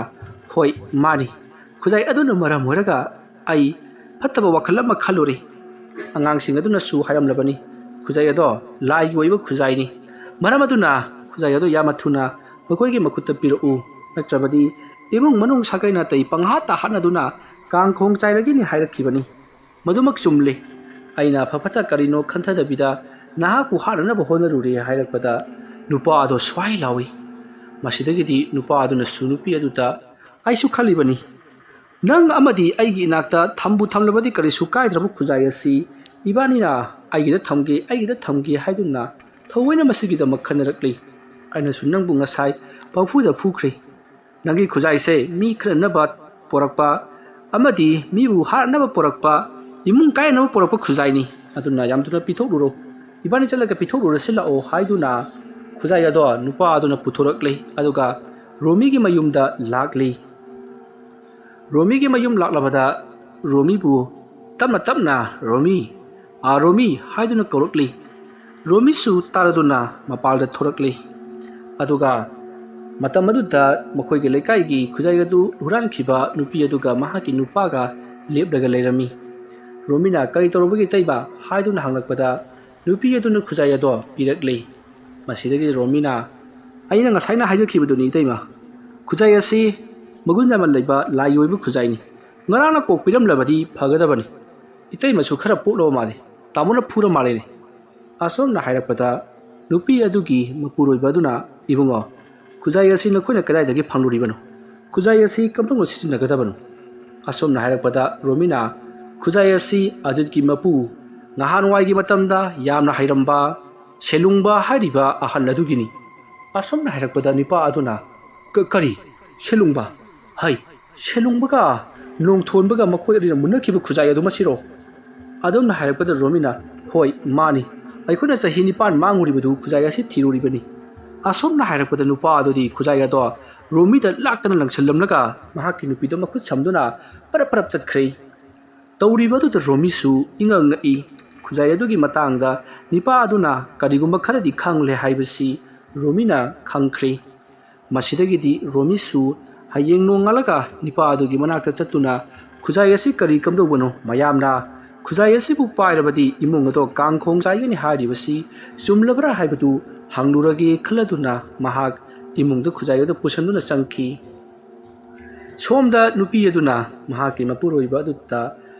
"ꯍꯣꯏ, ꯃꯥꯅꯤ꯫ ꯈꯨꯖꯥꯏ ꯑꯗꯨꯅ ꯃꯔꯝ ꯑꯣꯏꯔꯒ ꯑꯩ ꯐꯠꯇꯕ ꯋꯥꯈꯜ ꯑꯃ ꯈꯜꯂꯨꯔꯦ꯫ ꯑꯉꯥꯡꯁꯤꯡ ꯑꯗꯨꯅꯁꯨ ꯍꯥꯏꯔꯝꯂꯕꯅꯤ, ꯈꯨꯖꯥꯏ ꯑꯗꯣ ꯂꯥꯏꯒꯤ ꯑꯣꯏꯕ ꯈꯨꯖꯥꯏꯅꯤ꯫ ꯃꯔꯝ ꯑꯗꯨꯅ ꯈꯨꯖꯥꯏ ꯑꯗꯨ ꯌꯥꯝꯅ ꯊꯨꯅ ꯃꯈꯣꯏꯒꯤ ꯃꯈꯨꯠꯇ ꯄꯤꯔꯛꯎ, ꯅꯠꯇ꯭ꯔꯕꯗꯤ ꯏꯃꯨꯡ ꯃꯅꯨꯡ ꯁꯥꯒꯩ ꯅꯥꯇꯩ ꯄꯪꯍꯥꯠꯇ ꯍꯥꯠꯅꯗꯨꯅ ꯀꯥꯡ ꯈꯣꯡ ꯆꯥꯏꯔꯒꯅꯤ" ꯍꯥꯏꯔꯛꯈꯤꯕꯅꯤ꯫ ꯃꯗꯨꯃꯛ ꯆꯨꯝꯂꯦ꯫ ꯑꯩꯅ ꯑꯐ ꯐꯠꯇ ꯀꯔꯤꯅꯣ ꯈꯟꯊꯗꯕꯤꯗ ꯅꯍꯥꯛꯄꯨ ꯍꯥꯠꯅꯅꯕ ꯍꯣꯠꯅꯔꯨꯔꯦ ꯍꯥꯏꯔꯛꯄꯗ ꯅꯨꯄꯥ ꯑꯗꯣ ꯁ꯭ꯋꯥꯏ ꯂꯥꯎꯏ꯫ ꯃꯁꯤꯗꯒꯤꯗꯤ ꯅꯨꯄꯥ ꯑꯗꯨꯅꯁꯨ ꯅꯨꯄꯤ ꯑꯗꯨꯗ, "ꯑꯩꯁꯨ ꯈꯜꯂꯤꯕꯅꯤ, ꯅꯪ ꯑꯃꯗꯤ ꯑꯩꯒꯤ ꯏꯅꯥꯛꯇ ꯊꯝꯕꯨ ꯊꯝꯂꯕꯗꯤ ꯀꯔꯤꯁꯨ ꯀꯥꯏꯗ꯭ꯔꯕ ꯈꯨꯖꯥꯏ ꯑꯁꯤ ꯏꯕꯥꯅꯤꯅ ꯑꯩꯒꯤꯗ ꯊꯝꯒꯦ, ꯑꯩꯒꯤꯗ ꯊꯝꯒꯦ ꯍꯥꯏꯗꯨꯅ ꯊꯑꯣꯏꯅ ꯃꯁꯤꯒꯤꯗꯃꯛ ꯈꯟꯅꯔꯛꯂꯤ꯫ ꯑꯩꯅꯁꯨ ꯅꯪꯕꯨ ꯉꯁꯥꯏ ꯄꯪꯐꯨꯗ ꯐꯨꯈ꯭ꯔꯦ꯫ ꯅꯪꯒꯤ ꯈꯨꯖꯥꯏꯁꯦ ꯃꯤ ꯈꯠꯅꯅꯕ ꯄꯣꯔꯛꯄ ꯑꯃꯗꯤ ꯃꯤꯕꯨ ꯍꯥꯠꯅꯕ ꯄꯣꯔꯛꯄ, ꯏꯃꯨꯡ ꯀꯥꯏꯅꯕ ꯄꯣꯔꯛꯄ ꯈꯨꯖꯥꯏꯅꯤ꯫ ꯑꯗꯨꯅ ꯌꯥꯝ ꯊꯨꯅ ꯄꯤꯊꯣꯛꯂꯨꯔꯣ, ꯏꯕꯥꯅꯤ ꯆꯠꯂꯒ ꯄꯤꯊꯣꯛꯂꯨꯔꯁꯤ ꯂꯥꯛꯑꯣ" ꯍꯥꯏꯗꯨꯅ ꯈꯨꯖꯥꯏ ꯑꯗꯣ ꯅꯨꯄꯥ ꯑꯗꯨꯅ ꯄꯨꯊꯣꯔꯛꯂꯦ꯫ ꯑꯗꯨꯒ ꯔꯣꯃꯤꯒꯤ ꯃꯌꯨꯝꯗ ꯂꯥꯛꯂꯤ꯫ ꯔꯣꯃꯤꯒꯤ ꯃꯌꯨꯝ ꯂꯥꯛꯂꯕꯗ ꯔꯣꯃꯤꯕꯨ ꯇꯞꯅ ꯇꯞꯅ "ꯔꯣꯃꯤ, ꯑꯥ ꯔꯣꯃꯤ" ꯍꯥꯏꯗꯨꯅ ꯀꯧꯔꯛꯂꯤ꯫ ꯔꯣꯃꯤꯁꯨ ꯇꯥꯔꯗꯨꯅ ꯃꯄꯥꯜꯗ ꯊꯣꯔꯛꯂꯤ꯫ ꯑꯗꯨꯒ ꯃꯇꯝ ꯑꯗꯨꯗ ꯃꯈꯣꯏꯒꯤ ꯂꯩꯀꯥꯏꯒꯤ ꯈꯨꯖꯥꯏ ꯑꯗꯨ ꯍꯨꯔꯥꯟꯈꯤꯕ ꯅꯨꯄꯤ ꯑꯗꯨꯒ ꯃꯍꯥꯛꯀꯤ ꯅꯨꯄꯥꯒ ꯂꯦꯞꯂꯒ ꯂꯩꯔꯝꯃꯤ꯫ ꯔꯣꯃꯤꯅ, "ꯀꯔꯤ ꯇꯧꯔꯨꯕꯒꯤ ꯏꯇꯩꯃ?" ꯍꯥꯏꯗꯨꯅ ꯍꯪꯂꯛꯄꯗ ꯅꯨꯄꯤ ꯑꯗꯨꯅ ꯈꯨꯖꯥꯏ ꯑꯗꯣ ꯄꯤꯔꯛꯂꯤ꯫ ꯃꯁꯤꯗꯒꯤ ꯔꯣꯃꯤꯅ, "ꯑꯩꯅ ꯉꯁꯥꯏꯅ ꯍꯥꯏꯖꯈꯤꯕꯗꯨꯅꯤ ꯏꯇꯩꯃ, ꯈꯨꯖꯥꯏ ꯑꯁꯤ ꯃꯒꯨꯟ ꯌꯥꯝꯅ ꯂꯩꯕ ꯂꯥꯏꯒꯤ ꯑꯣꯏꯕ ꯈꯨꯖꯥꯏꯅꯤ꯫ ꯉꯔꯥꯡꯅ ꯀꯣꯛ ꯄꯤꯔꯝꯂꯕꯗꯤ ꯐꯒꯗꯕꯅꯤ꯫ ꯏꯇꯩꯃꯁꯨ ꯈꯔ ꯄꯣꯛꯂꯕ ꯃꯥꯜꯂꯤ, ꯇꯥꯃꯣꯅ ꯐꯨꯔ ꯃꯥꯜꯂꯦꯅꯦ"꯫ ꯑꯁꯣꯝꯅ ꯍꯥꯏꯔꯛꯄꯗ ꯅꯨꯄꯤ ꯑꯗꯨꯒꯤ ꯃꯄꯨꯔꯣꯏꯕ ꯑꯗꯨꯅ, "ꯏꯕꯨꯡꯉꯣ, ꯈꯨꯖꯥꯏ ꯑꯁꯤ ꯅꯈꯣꯏꯅ ꯀꯗꯥꯏꯗꯒꯤ ꯐꯪꯂꯨꯔꯤꯕꯅꯣ? ꯈꯨꯖꯥꯏ ꯑꯁꯤ ꯀꯝꯗꯧꯅ ꯁꯤꯖꯤꯟꯅꯒꯗꯕꯅꯣ?" ꯑꯁꯣꯝꯅ ꯍꯥꯏꯔꯛꯄꯗ ꯔꯣꯃꯤꯅ, "ꯈꯨꯖꯥꯏ ꯑꯁꯤ ꯑꯖꯤꯠꯀꯤ ꯃꯄꯨ ꯅꯍꯥꯟꯋꯥꯏꯒꯤ ꯃꯇꯝꯗ ꯌꯥꯝꯅ ꯍꯩꯔꯝꯕ ꯁꯦꯂꯨꯡꯕ ꯍꯥꯏꯔꯤꯕ ꯑꯍꯜ ꯑꯗꯨꯒꯤꯅꯤ꯫ ꯑꯁꯨꯝꯅ ꯍꯥꯏꯔꯛꯄꯗ ꯅꯨꯄꯥ ꯑꯗꯨꯅ, "ꯀ-, ꯀꯔꯤ? ꯁꯦꯂꯨꯡꯕ? ꯍꯩ, ꯁꯦꯂꯨꯡꯕꯒ ꯅꯣꯡꯊꯣꯟꯕꯒ ꯃꯈꯣꯏ ꯑꯅꯤꯅ ꯃꯨꯟꯅꯈꯤꯕ ꯈꯨꯖꯥꯏ ꯑꯗꯨ ꯃꯁꯤꯔꯣ?" ꯑꯗꯨꯝꯅ ꯍꯥꯏꯔꯛꯄꯗ ꯔꯣꯃꯤꯅ, "ꯍꯣꯏ, ꯃꯥꯅꯤ꯫ ꯑꯩꯈꯣꯏꯅ ꯆꯍꯤ ꯅꯤꯄꯥꯟ ꯃꯥꯡꯉꯨꯔꯤꯕꯗꯨ ꯈꯨꯖꯥꯏ ꯑꯁꯤ ꯊꯤꯔꯨꯔꯤꯕꯅꯤ꯫" ꯑꯁꯨꯝꯅ ꯍꯥꯏꯔꯛꯄꯗ ꯅꯨꯄꯥ ꯑꯗꯨꯗꯤ ꯈꯨꯖꯥꯏ ꯑꯗꯣ ꯔꯣꯃꯤꯗ ꯂꯥꯛꯇꯅ ꯂꯪꯁꯤꯜꯂꯝꯂꯒ ꯃꯍꯥꯛꯀꯤ ꯅꯨꯄꯤꯗ ꯃꯈꯨꯠ ꯁꯝꯗꯨꯅ ꯄꯔꯞ ꯄꯔꯞ ꯆꯠꯈ꯭ꯔꯦ꯫ ꯇꯧꯔꯤꯕ ꯑꯗꯨꯗ ꯔꯣꯃꯤꯁꯨ ꯏꯉꯛ ꯉꯛꯏ꯫ ꯈꯨꯖꯥꯏ ꯑꯗꯨꯒꯤ ꯃꯇꯥꯡꯗ ꯅꯤꯄꯥ ꯑꯗꯨꯅ ꯀꯔꯤꯒꯨꯝꯕ ꯈꯔꯗꯤ ꯈꯪꯂꯦ ꯍꯥꯏꯕꯁꯤ ꯔꯣꯃꯤꯅ ꯈꯪꯈ꯭ꯔꯦ꯫ ꯃꯁꯤꯗꯒꯤꯗꯤ ꯔꯣꯃꯤꯁꯨ ꯍꯌꯦꯡ ꯅꯣꯡꯉꯥꯜꯂꯒ ꯅꯤꯄꯥ ꯑꯗꯨꯒꯤ ꯃꯅꯥꯛꯇ ꯆꯠꯇꯨꯅ, "ꯈꯨꯖꯥꯏ ꯑꯁꯤ ꯀꯔꯤ ꯀꯝꯗꯧꯕꯅꯣ? ꯃꯌꯥꯝꯅ ꯈꯨꯖꯥꯏ ꯑꯁꯤꯕꯨ ꯄꯥꯏꯔꯕꯗꯤ ꯏꯃꯨꯡ ꯑꯗꯣ ꯀꯥꯡꯈꯣꯡ ꯆꯥꯏꯒꯅꯤ ꯍꯥꯏꯔꯤꯕꯁꯤ ꯆꯨꯝꯂꯕ꯭ꯔꯥ ꯍꯥꯏꯕꯗꯨ ꯍꯪꯂꯨꯔꯒꯦ" ꯈꯜꯂꯗꯨꯅ ꯃꯍꯥꯛ ꯏꯃꯨꯡꯗ ꯈꯨꯖꯥꯏ ꯑꯗꯨ ꯄꯨꯁꯟꯗꯨꯅ ꯆꯪꯈꯤ꯫ ꯁꯣꯝꯗ ꯅꯨꯄꯤ ꯑꯗꯨꯅ ꯃꯍꯥꯛꯀꯤ ꯃꯄꯨꯔꯣꯏꯕ ꯑꯗꯨꯗ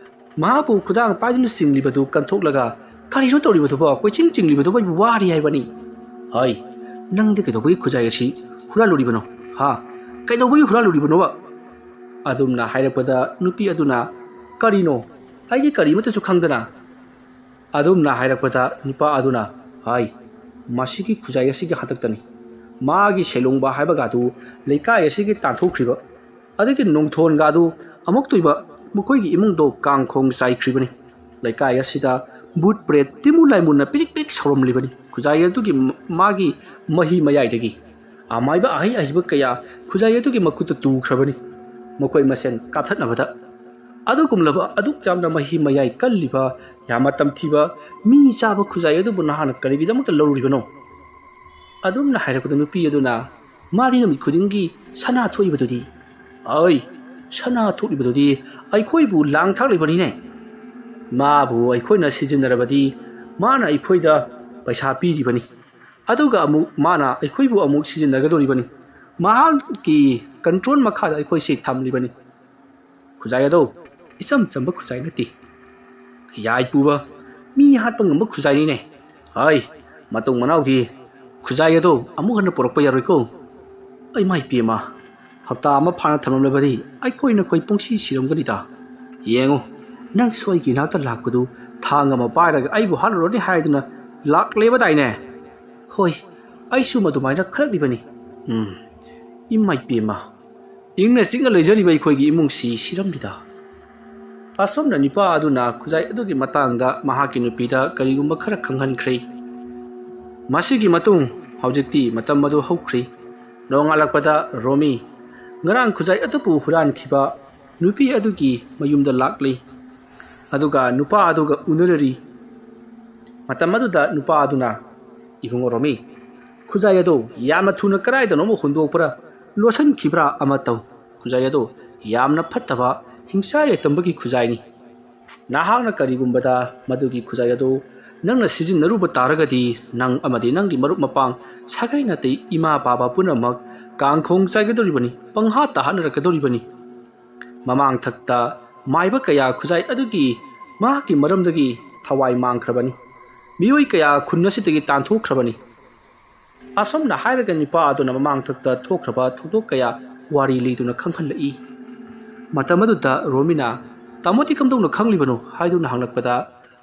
ꯃꯍꯥꯛꯄꯨ ꯈꯨꯗꯥꯡ ꯄꯥꯏꯗꯨꯅ ꯆꯤꯡꯂꯤꯕꯗꯨ ꯀꯟꯊꯣꯛꯂꯒ, "ꯀꯔꯤꯅꯣ ꯇꯧꯔꯤꯕꯗꯨꯕꯣ? ꯀꯣꯏꯆꯤꯡ ꯆꯤꯡꯂꯤꯕꯗꯨꯕꯨ ꯑꯩꯕꯨ ꯋꯥꯔꯤ ꯍꯥꯏꯕꯅꯤ꯫ ꯍꯩ, ꯅꯪꯗꯤ ꯀꯩꯗꯧꯕꯒꯤ ꯈꯨꯖꯥꯏ ꯑꯁꯤ ꯍꯨꯔꯥꯜꯂꯨꯔꯤꯕꯅꯣ? ꯍꯥ? ꯀꯩꯗꯧꯕꯒꯤ ꯍꯨꯔꯥꯜꯂꯨꯔꯤꯕꯅꯣꯕ?" ꯑꯗꯨꯝꯅ ꯍꯥꯏꯔꯛꯄꯗ ꯅꯨꯄꯤ ꯑꯗꯨꯅ, "ꯀꯔꯤꯅꯣ? ꯑꯩꯗꯤ ꯀꯔꯤꯃꯠꯇꯁꯨ ꯈꯪꯗꯅ?" ꯑꯗꯨꯝꯅ ꯍꯥꯏꯔꯛꯄꯗ ꯅꯨꯄꯥ ꯑꯗꯨꯅ, "ꯍꯥꯏ, ꯃꯁꯤꯒꯤ ꯈꯨꯖꯥꯏ ꯑꯁꯤꯒꯤ ꯍꯥꯛꯇꯛꯇꯅꯤ꯫ ꯃꯥꯒꯤ ꯁꯦꯂꯣꯡꯕ ꯍꯥꯏꯕꯒ ꯑꯗꯨ ꯂꯩꯀꯥꯏ ꯑꯁꯤꯒꯤ ꯇꯥꯟꯊꯣꯛꯈ꯭ꯔꯤꯕ, ꯑꯗꯒꯤ ꯅꯣꯡꯊꯣꯟꯒ ꯑꯗꯨ ꯑꯃꯨꯛꯇꯣꯏꯕ ꯃꯈꯣꯏꯒꯤ ꯏꯃꯨꯡꯗꯣ ꯀꯥꯡꯈꯣꯡ ꯆꯥꯏꯈ꯭ꯔꯤꯕꯅꯤ꯫ ꯂꯩꯀꯥꯏ ꯑꯁꯤꯗ ꯚꯨꯠ ꯄ꯭ꯔꯦꯠ ꯇꯤꯃꯨ ꯂꯥꯏꯃꯨꯟꯅ ꯄꯤꯔꯤꯛ ꯄꯤꯔꯤꯛ ꯁꯧꯔꯝꯂꯤꯕꯅꯤ꯫ ꯈꯨꯖꯥꯏ ꯑꯗꯨꯒꯤ ꯃ-, ꯃꯥꯒꯤ ꯃꯍꯤ ꯃꯌꯥꯏꯗꯒꯤ ꯑꯃꯥꯏꯕ ꯑꯍꯩ ꯑꯍꯩꯕ ꯀꯌꯥ ꯈꯨꯖꯥꯏ ꯑꯗꯨꯒꯤ ꯃꯈꯨꯠꯇ ꯇꯨꯈ꯭ꯔꯕꯅꯤ꯫ ꯃꯈꯣꯏ ꯃꯁꯦꯟ ꯀꯥꯞꯊꯠꯅꯕꯗ꯫ ꯑꯗꯨꯒꯨꯝꯂꯕ ꯑꯗꯨꯛ ꯌꯥꯝꯅ ꯃꯍꯤ ꯃꯌꯥꯏ ꯀꯜꯂꯤꯕ, ꯌꯥꯝꯅ ꯇꯝꯊꯤꯕ, ꯃꯤ ꯆꯥꯕ ꯈꯨꯖꯥꯏ ꯑꯗꯨꯕꯨ ꯅꯍꯥꯛꯅ ꯀꯔꯤꯒꯤꯗꯃꯛꯇ ꯂꯧꯔꯨꯔꯤꯕꯅꯣ?" ꯑꯗꯨꯝꯅ ꯍꯥꯏꯔꯛꯄꯗ ꯅꯨꯄꯤ ꯑꯗꯨꯅ, "ꯃꯥꯗꯤ ꯅꯨꯃꯤꯠ ꯈꯨꯗꯤꯡꯒꯤ ꯁꯅꯥ ꯊꯣꯛꯏꯕꯗꯨꯗꯤ?" "ꯑꯩ, ꯁꯅꯥ ꯊꯣꯛꯂꯤꯕꯗꯨꯗꯤ ꯑꯩꯈꯣꯏꯕꯨ ꯂꯥꯡ ꯊꯥꯛꯂꯤꯕꯅꯤꯅꯦ꯫ ꯃꯥꯕꯨ ꯑꯩꯈꯣꯏꯅ ꯁꯤꯖꯤꯟꯅꯔꯕꯗꯤ ꯃꯥꯅ ꯑꯩꯈꯣꯏꯗ ꯄꯩꯁꯥ ꯄꯤꯔꯤꯕꯅꯤ, ꯑꯗꯨꯒ ꯑꯃꯨꯛ ꯃꯥꯅ ꯑꯩꯈꯣꯏꯕꯨ ꯑꯃꯨꯛ ꯁꯤꯖꯤꯟꯅꯒꯗꯧꯔꯤꯕꯅꯤ꯫ ꯃꯍꯥꯛꯀꯤ ꯀꯟꯇ꯭ꯔꯣꯜ ꯃꯈꯥꯗ ꯑꯩꯈꯣꯏꯁꯤ ꯊꯝꯂꯤꯕꯅꯤ꯫ ꯈꯨꯖꯥꯏ ꯑꯗꯣ ꯏꯆꯝ ꯆꯝꯕ ꯈꯨꯖꯥꯏ ꯅꯠꯇꯦ꯫ ꯌꯥꯏ ꯄꯨꯕ, ꯃꯤ ꯍꯥꯠꯄ ꯉꯝꯕ ꯈꯨꯖꯥꯏꯅꯤꯅꯦ꯫ ꯍꯥꯏ, ꯃꯇꯨꯡ ꯃꯅꯥꯎꯗꯤ ꯈꯨꯖꯥꯏ ꯑꯗꯣ ꯑꯃꯨꯛ ꯍꯟꯅ ꯄꯨꯔꯛꯄ ꯌꯥꯔꯣꯏꯀꯣ꯫ ꯑꯩ ꯃꯥꯏ ꯄꯦꯝꯃ, ꯍꯞꯇꯥ ꯑꯃ ꯐꯥꯅ ꯊꯝꯂꯝꯂꯕꯗꯤ ꯑꯩꯈꯣꯏ ꯅꯈꯣꯏ ꯄꯨꯡꯁꯤ ꯁꯤꯔꯝꯒꯅꯤꯗ꯫ ꯌꯦꯡꯉꯨ, ꯅꯪꯁꯨ ꯑꯩꯒꯤ ꯏꯅꯥꯛꯇ ꯂꯥꯛꯄꯗꯨ ꯊꯥ ꯊꯥꯡ ꯑꯃ ꯄꯥꯏꯔꯒ ꯑꯩꯕꯨ ꯍꯥꯠꯂꯨꯔꯅꯤ ꯍꯥꯏꯗꯨꯅ ꯂꯥꯛꯂꯦꯕꯗꯥꯏꯅꯦ? ꯍꯣꯏ, ꯑꯩꯁꯨ ꯃꯗꯨꯃꯥꯏꯅ ꯈꯜꯂꯛꯂꯤꯕꯅꯤ꯫ ꯎꯝ, ꯏꯃꯥꯏ ꯄꯦꯝꯃ, ꯏꯪꯅ ꯆꯤꯛꯅ ꯂꯩꯖꯔꯤꯕ ꯑꯩꯈꯣꯏꯒꯤ ꯏꯃꯨꯡꯁꯤ ꯁꯤꯔꯝꯂꯤꯗ꯫ ꯑꯁꯣꯝꯅ ꯅꯨꯄꯥ ꯑꯗꯨꯅ ꯈꯨꯖꯥꯏ ꯑꯗꯨꯒꯤ ꯃꯇꯥꯡꯗ ꯃꯍꯥꯛꯀꯤ ꯅꯨꯄꯤꯗ ꯀꯔꯤꯒꯨꯝꯕ ꯈꯔ ꯈꯪꯍꯟꯈ꯭ꯔꯦ꯫ ꯃꯁꯤꯒꯤ ꯃꯇꯨꯡ ꯍꯧꯖꯤꯛꯇꯤ ꯃꯇꯝ ꯑꯗꯨ ꯍꯧꯈ꯭ꯔꯦ꯫ ꯅꯣꯡꯉꯥꯜꯂꯛꯄꯗ ꯔꯣꯃꯤ ꯉꯔꯥꯡ ꯈꯨꯖꯥꯏ ꯑꯗꯨꯕꯨ ꯍꯨꯔꯥꯟꯈꯤꯕ ꯅꯨꯄꯤ ꯑꯗꯨꯒꯤ ꯃꯌꯨꯝꯗ ꯂꯥꯛꯂꯤ꯫ ꯑꯗꯨꯒ ꯅꯨꯄꯥ ꯑꯗꯨꯒ ꯎꯅꯔꯔꯤ꯫ ꯃꯇꯝ ꯑꯗꯨꯗ ꯅꯨꯄꯥ ꯑꯗꯨꯅ, "ꯏꯕꯨꯡꯉꯣ ꯔꯣꯃꯤ, ꯈꯨꯖꯥꯏ ꯑꯗꯨ ꯌꯥꯝꯅ ꯊꯨꯅ ꯀꯗꯥꯏꯗꯅꯣꯃ ꯍꯨꯟꯗꯣꯛꯄ꯭ꯔꯥ, ꯂꯣꯠꯁꯤꯟꯈꯤꯕ꯭ꯔꯥ ꯑꯃ ꯇꯧ꯫ ꯈꯨꯖꯥꯏ ꯑꯗꯨ ꯌꯥꯝꯅ ꯐꯠꯇꯕ, ꯍꯤꯡꯁꯥ ꯌꯥꯏꯇꯝꯕꯒꯤ ꯈꯨꯖꯥꯏꯅꯤ꯫ ꯅꯍꯥꯛꯅ ꯀꯔꯤꯒꯨꯝꯕꯗ ꯃꯗꯨꯒꯤ ꯈꯨꯖꯥꯏ ꯑꯗꯨ ꯅꯪꯅ ꯁꯤꯖꯤꯟꯅꯔꯨꯕ ꯇꯥꯔꯒꯗꯤ, ꯅꯪ ꯑꯃꯗꯤ ꯅꯪꯒꯤ ꯃꯔꯨꯞ ꯃꯄꯥꯡ ꯁꯥꯒꯩ ꯅꯥꯇꯩ ꯏꯃꯥ ꯄꯥꯕ ꯄꯨꯝꯅꯃꯛ ꯀꯥꯡꯈꯣꯡ ꯆꯥꯏꯒꯗꯧꯔꯤꯕꯅꯤ, ꯄꯪꯍꯥꯠꯇ ꯍꯥꯠꯅꯔꯛꯀꯗꯧꯔꯤꯕꯅꯤ꯫ ꯃꯃꯥꯡꯊꯛꯇ ꯃꯥꯏꯕ ꯀꯌꯥ ꯈꯨꯖꯥꯏ ꯑꯗꯨꯒꯤ ꯃꯍꯥꯛꯀꯤ ꯃꯔꯝꯗꯒꯤ ꯊꯋꯥꯏ ꯃꯥꯡꯈ꯭ꯔꯕꯅꯤ꯫ ꯃꯤꯑꯣꯏ ꯀꯌꯥ ꯈꯨꯟ ꯑꯁꯤꯗꯒꯤ ꯇꯥꯟꯊꯣꯛꯈ꯭ꯔꯕꯅꯤ"꯫ ꯑꯁꯨꯝꯅ ꯍꯥꯏꯔꯒ ꯅꯨꯄꯥ ꯑꯗꯨꯅ ꯃꯃꯥꯡꯊꯛꯇ ꯊꯣꯛꯈ꯭ꯔꯕ ꯊꯧꯗꯣꯛ ꯀꯌꯥ ꯋꯥꯔꯤ ꯂꯤꯗꯨꯅ ꯈꯪꯍꯜꯂꯛꯏ꯫ ꯃꯇꯝ ꯑꯗꯨꯗ ꯔꯣꯃꯤꯅ, "ꯇꯥꯃꯣꯗꯤ ꯀꯝꯗꯧꯅ ꯈꯪꯂꯤꯕꯅꯣ?" ꯍꯥꯏꯗꯨꯅ ꯍꯪꯂꯛꯄꯗ,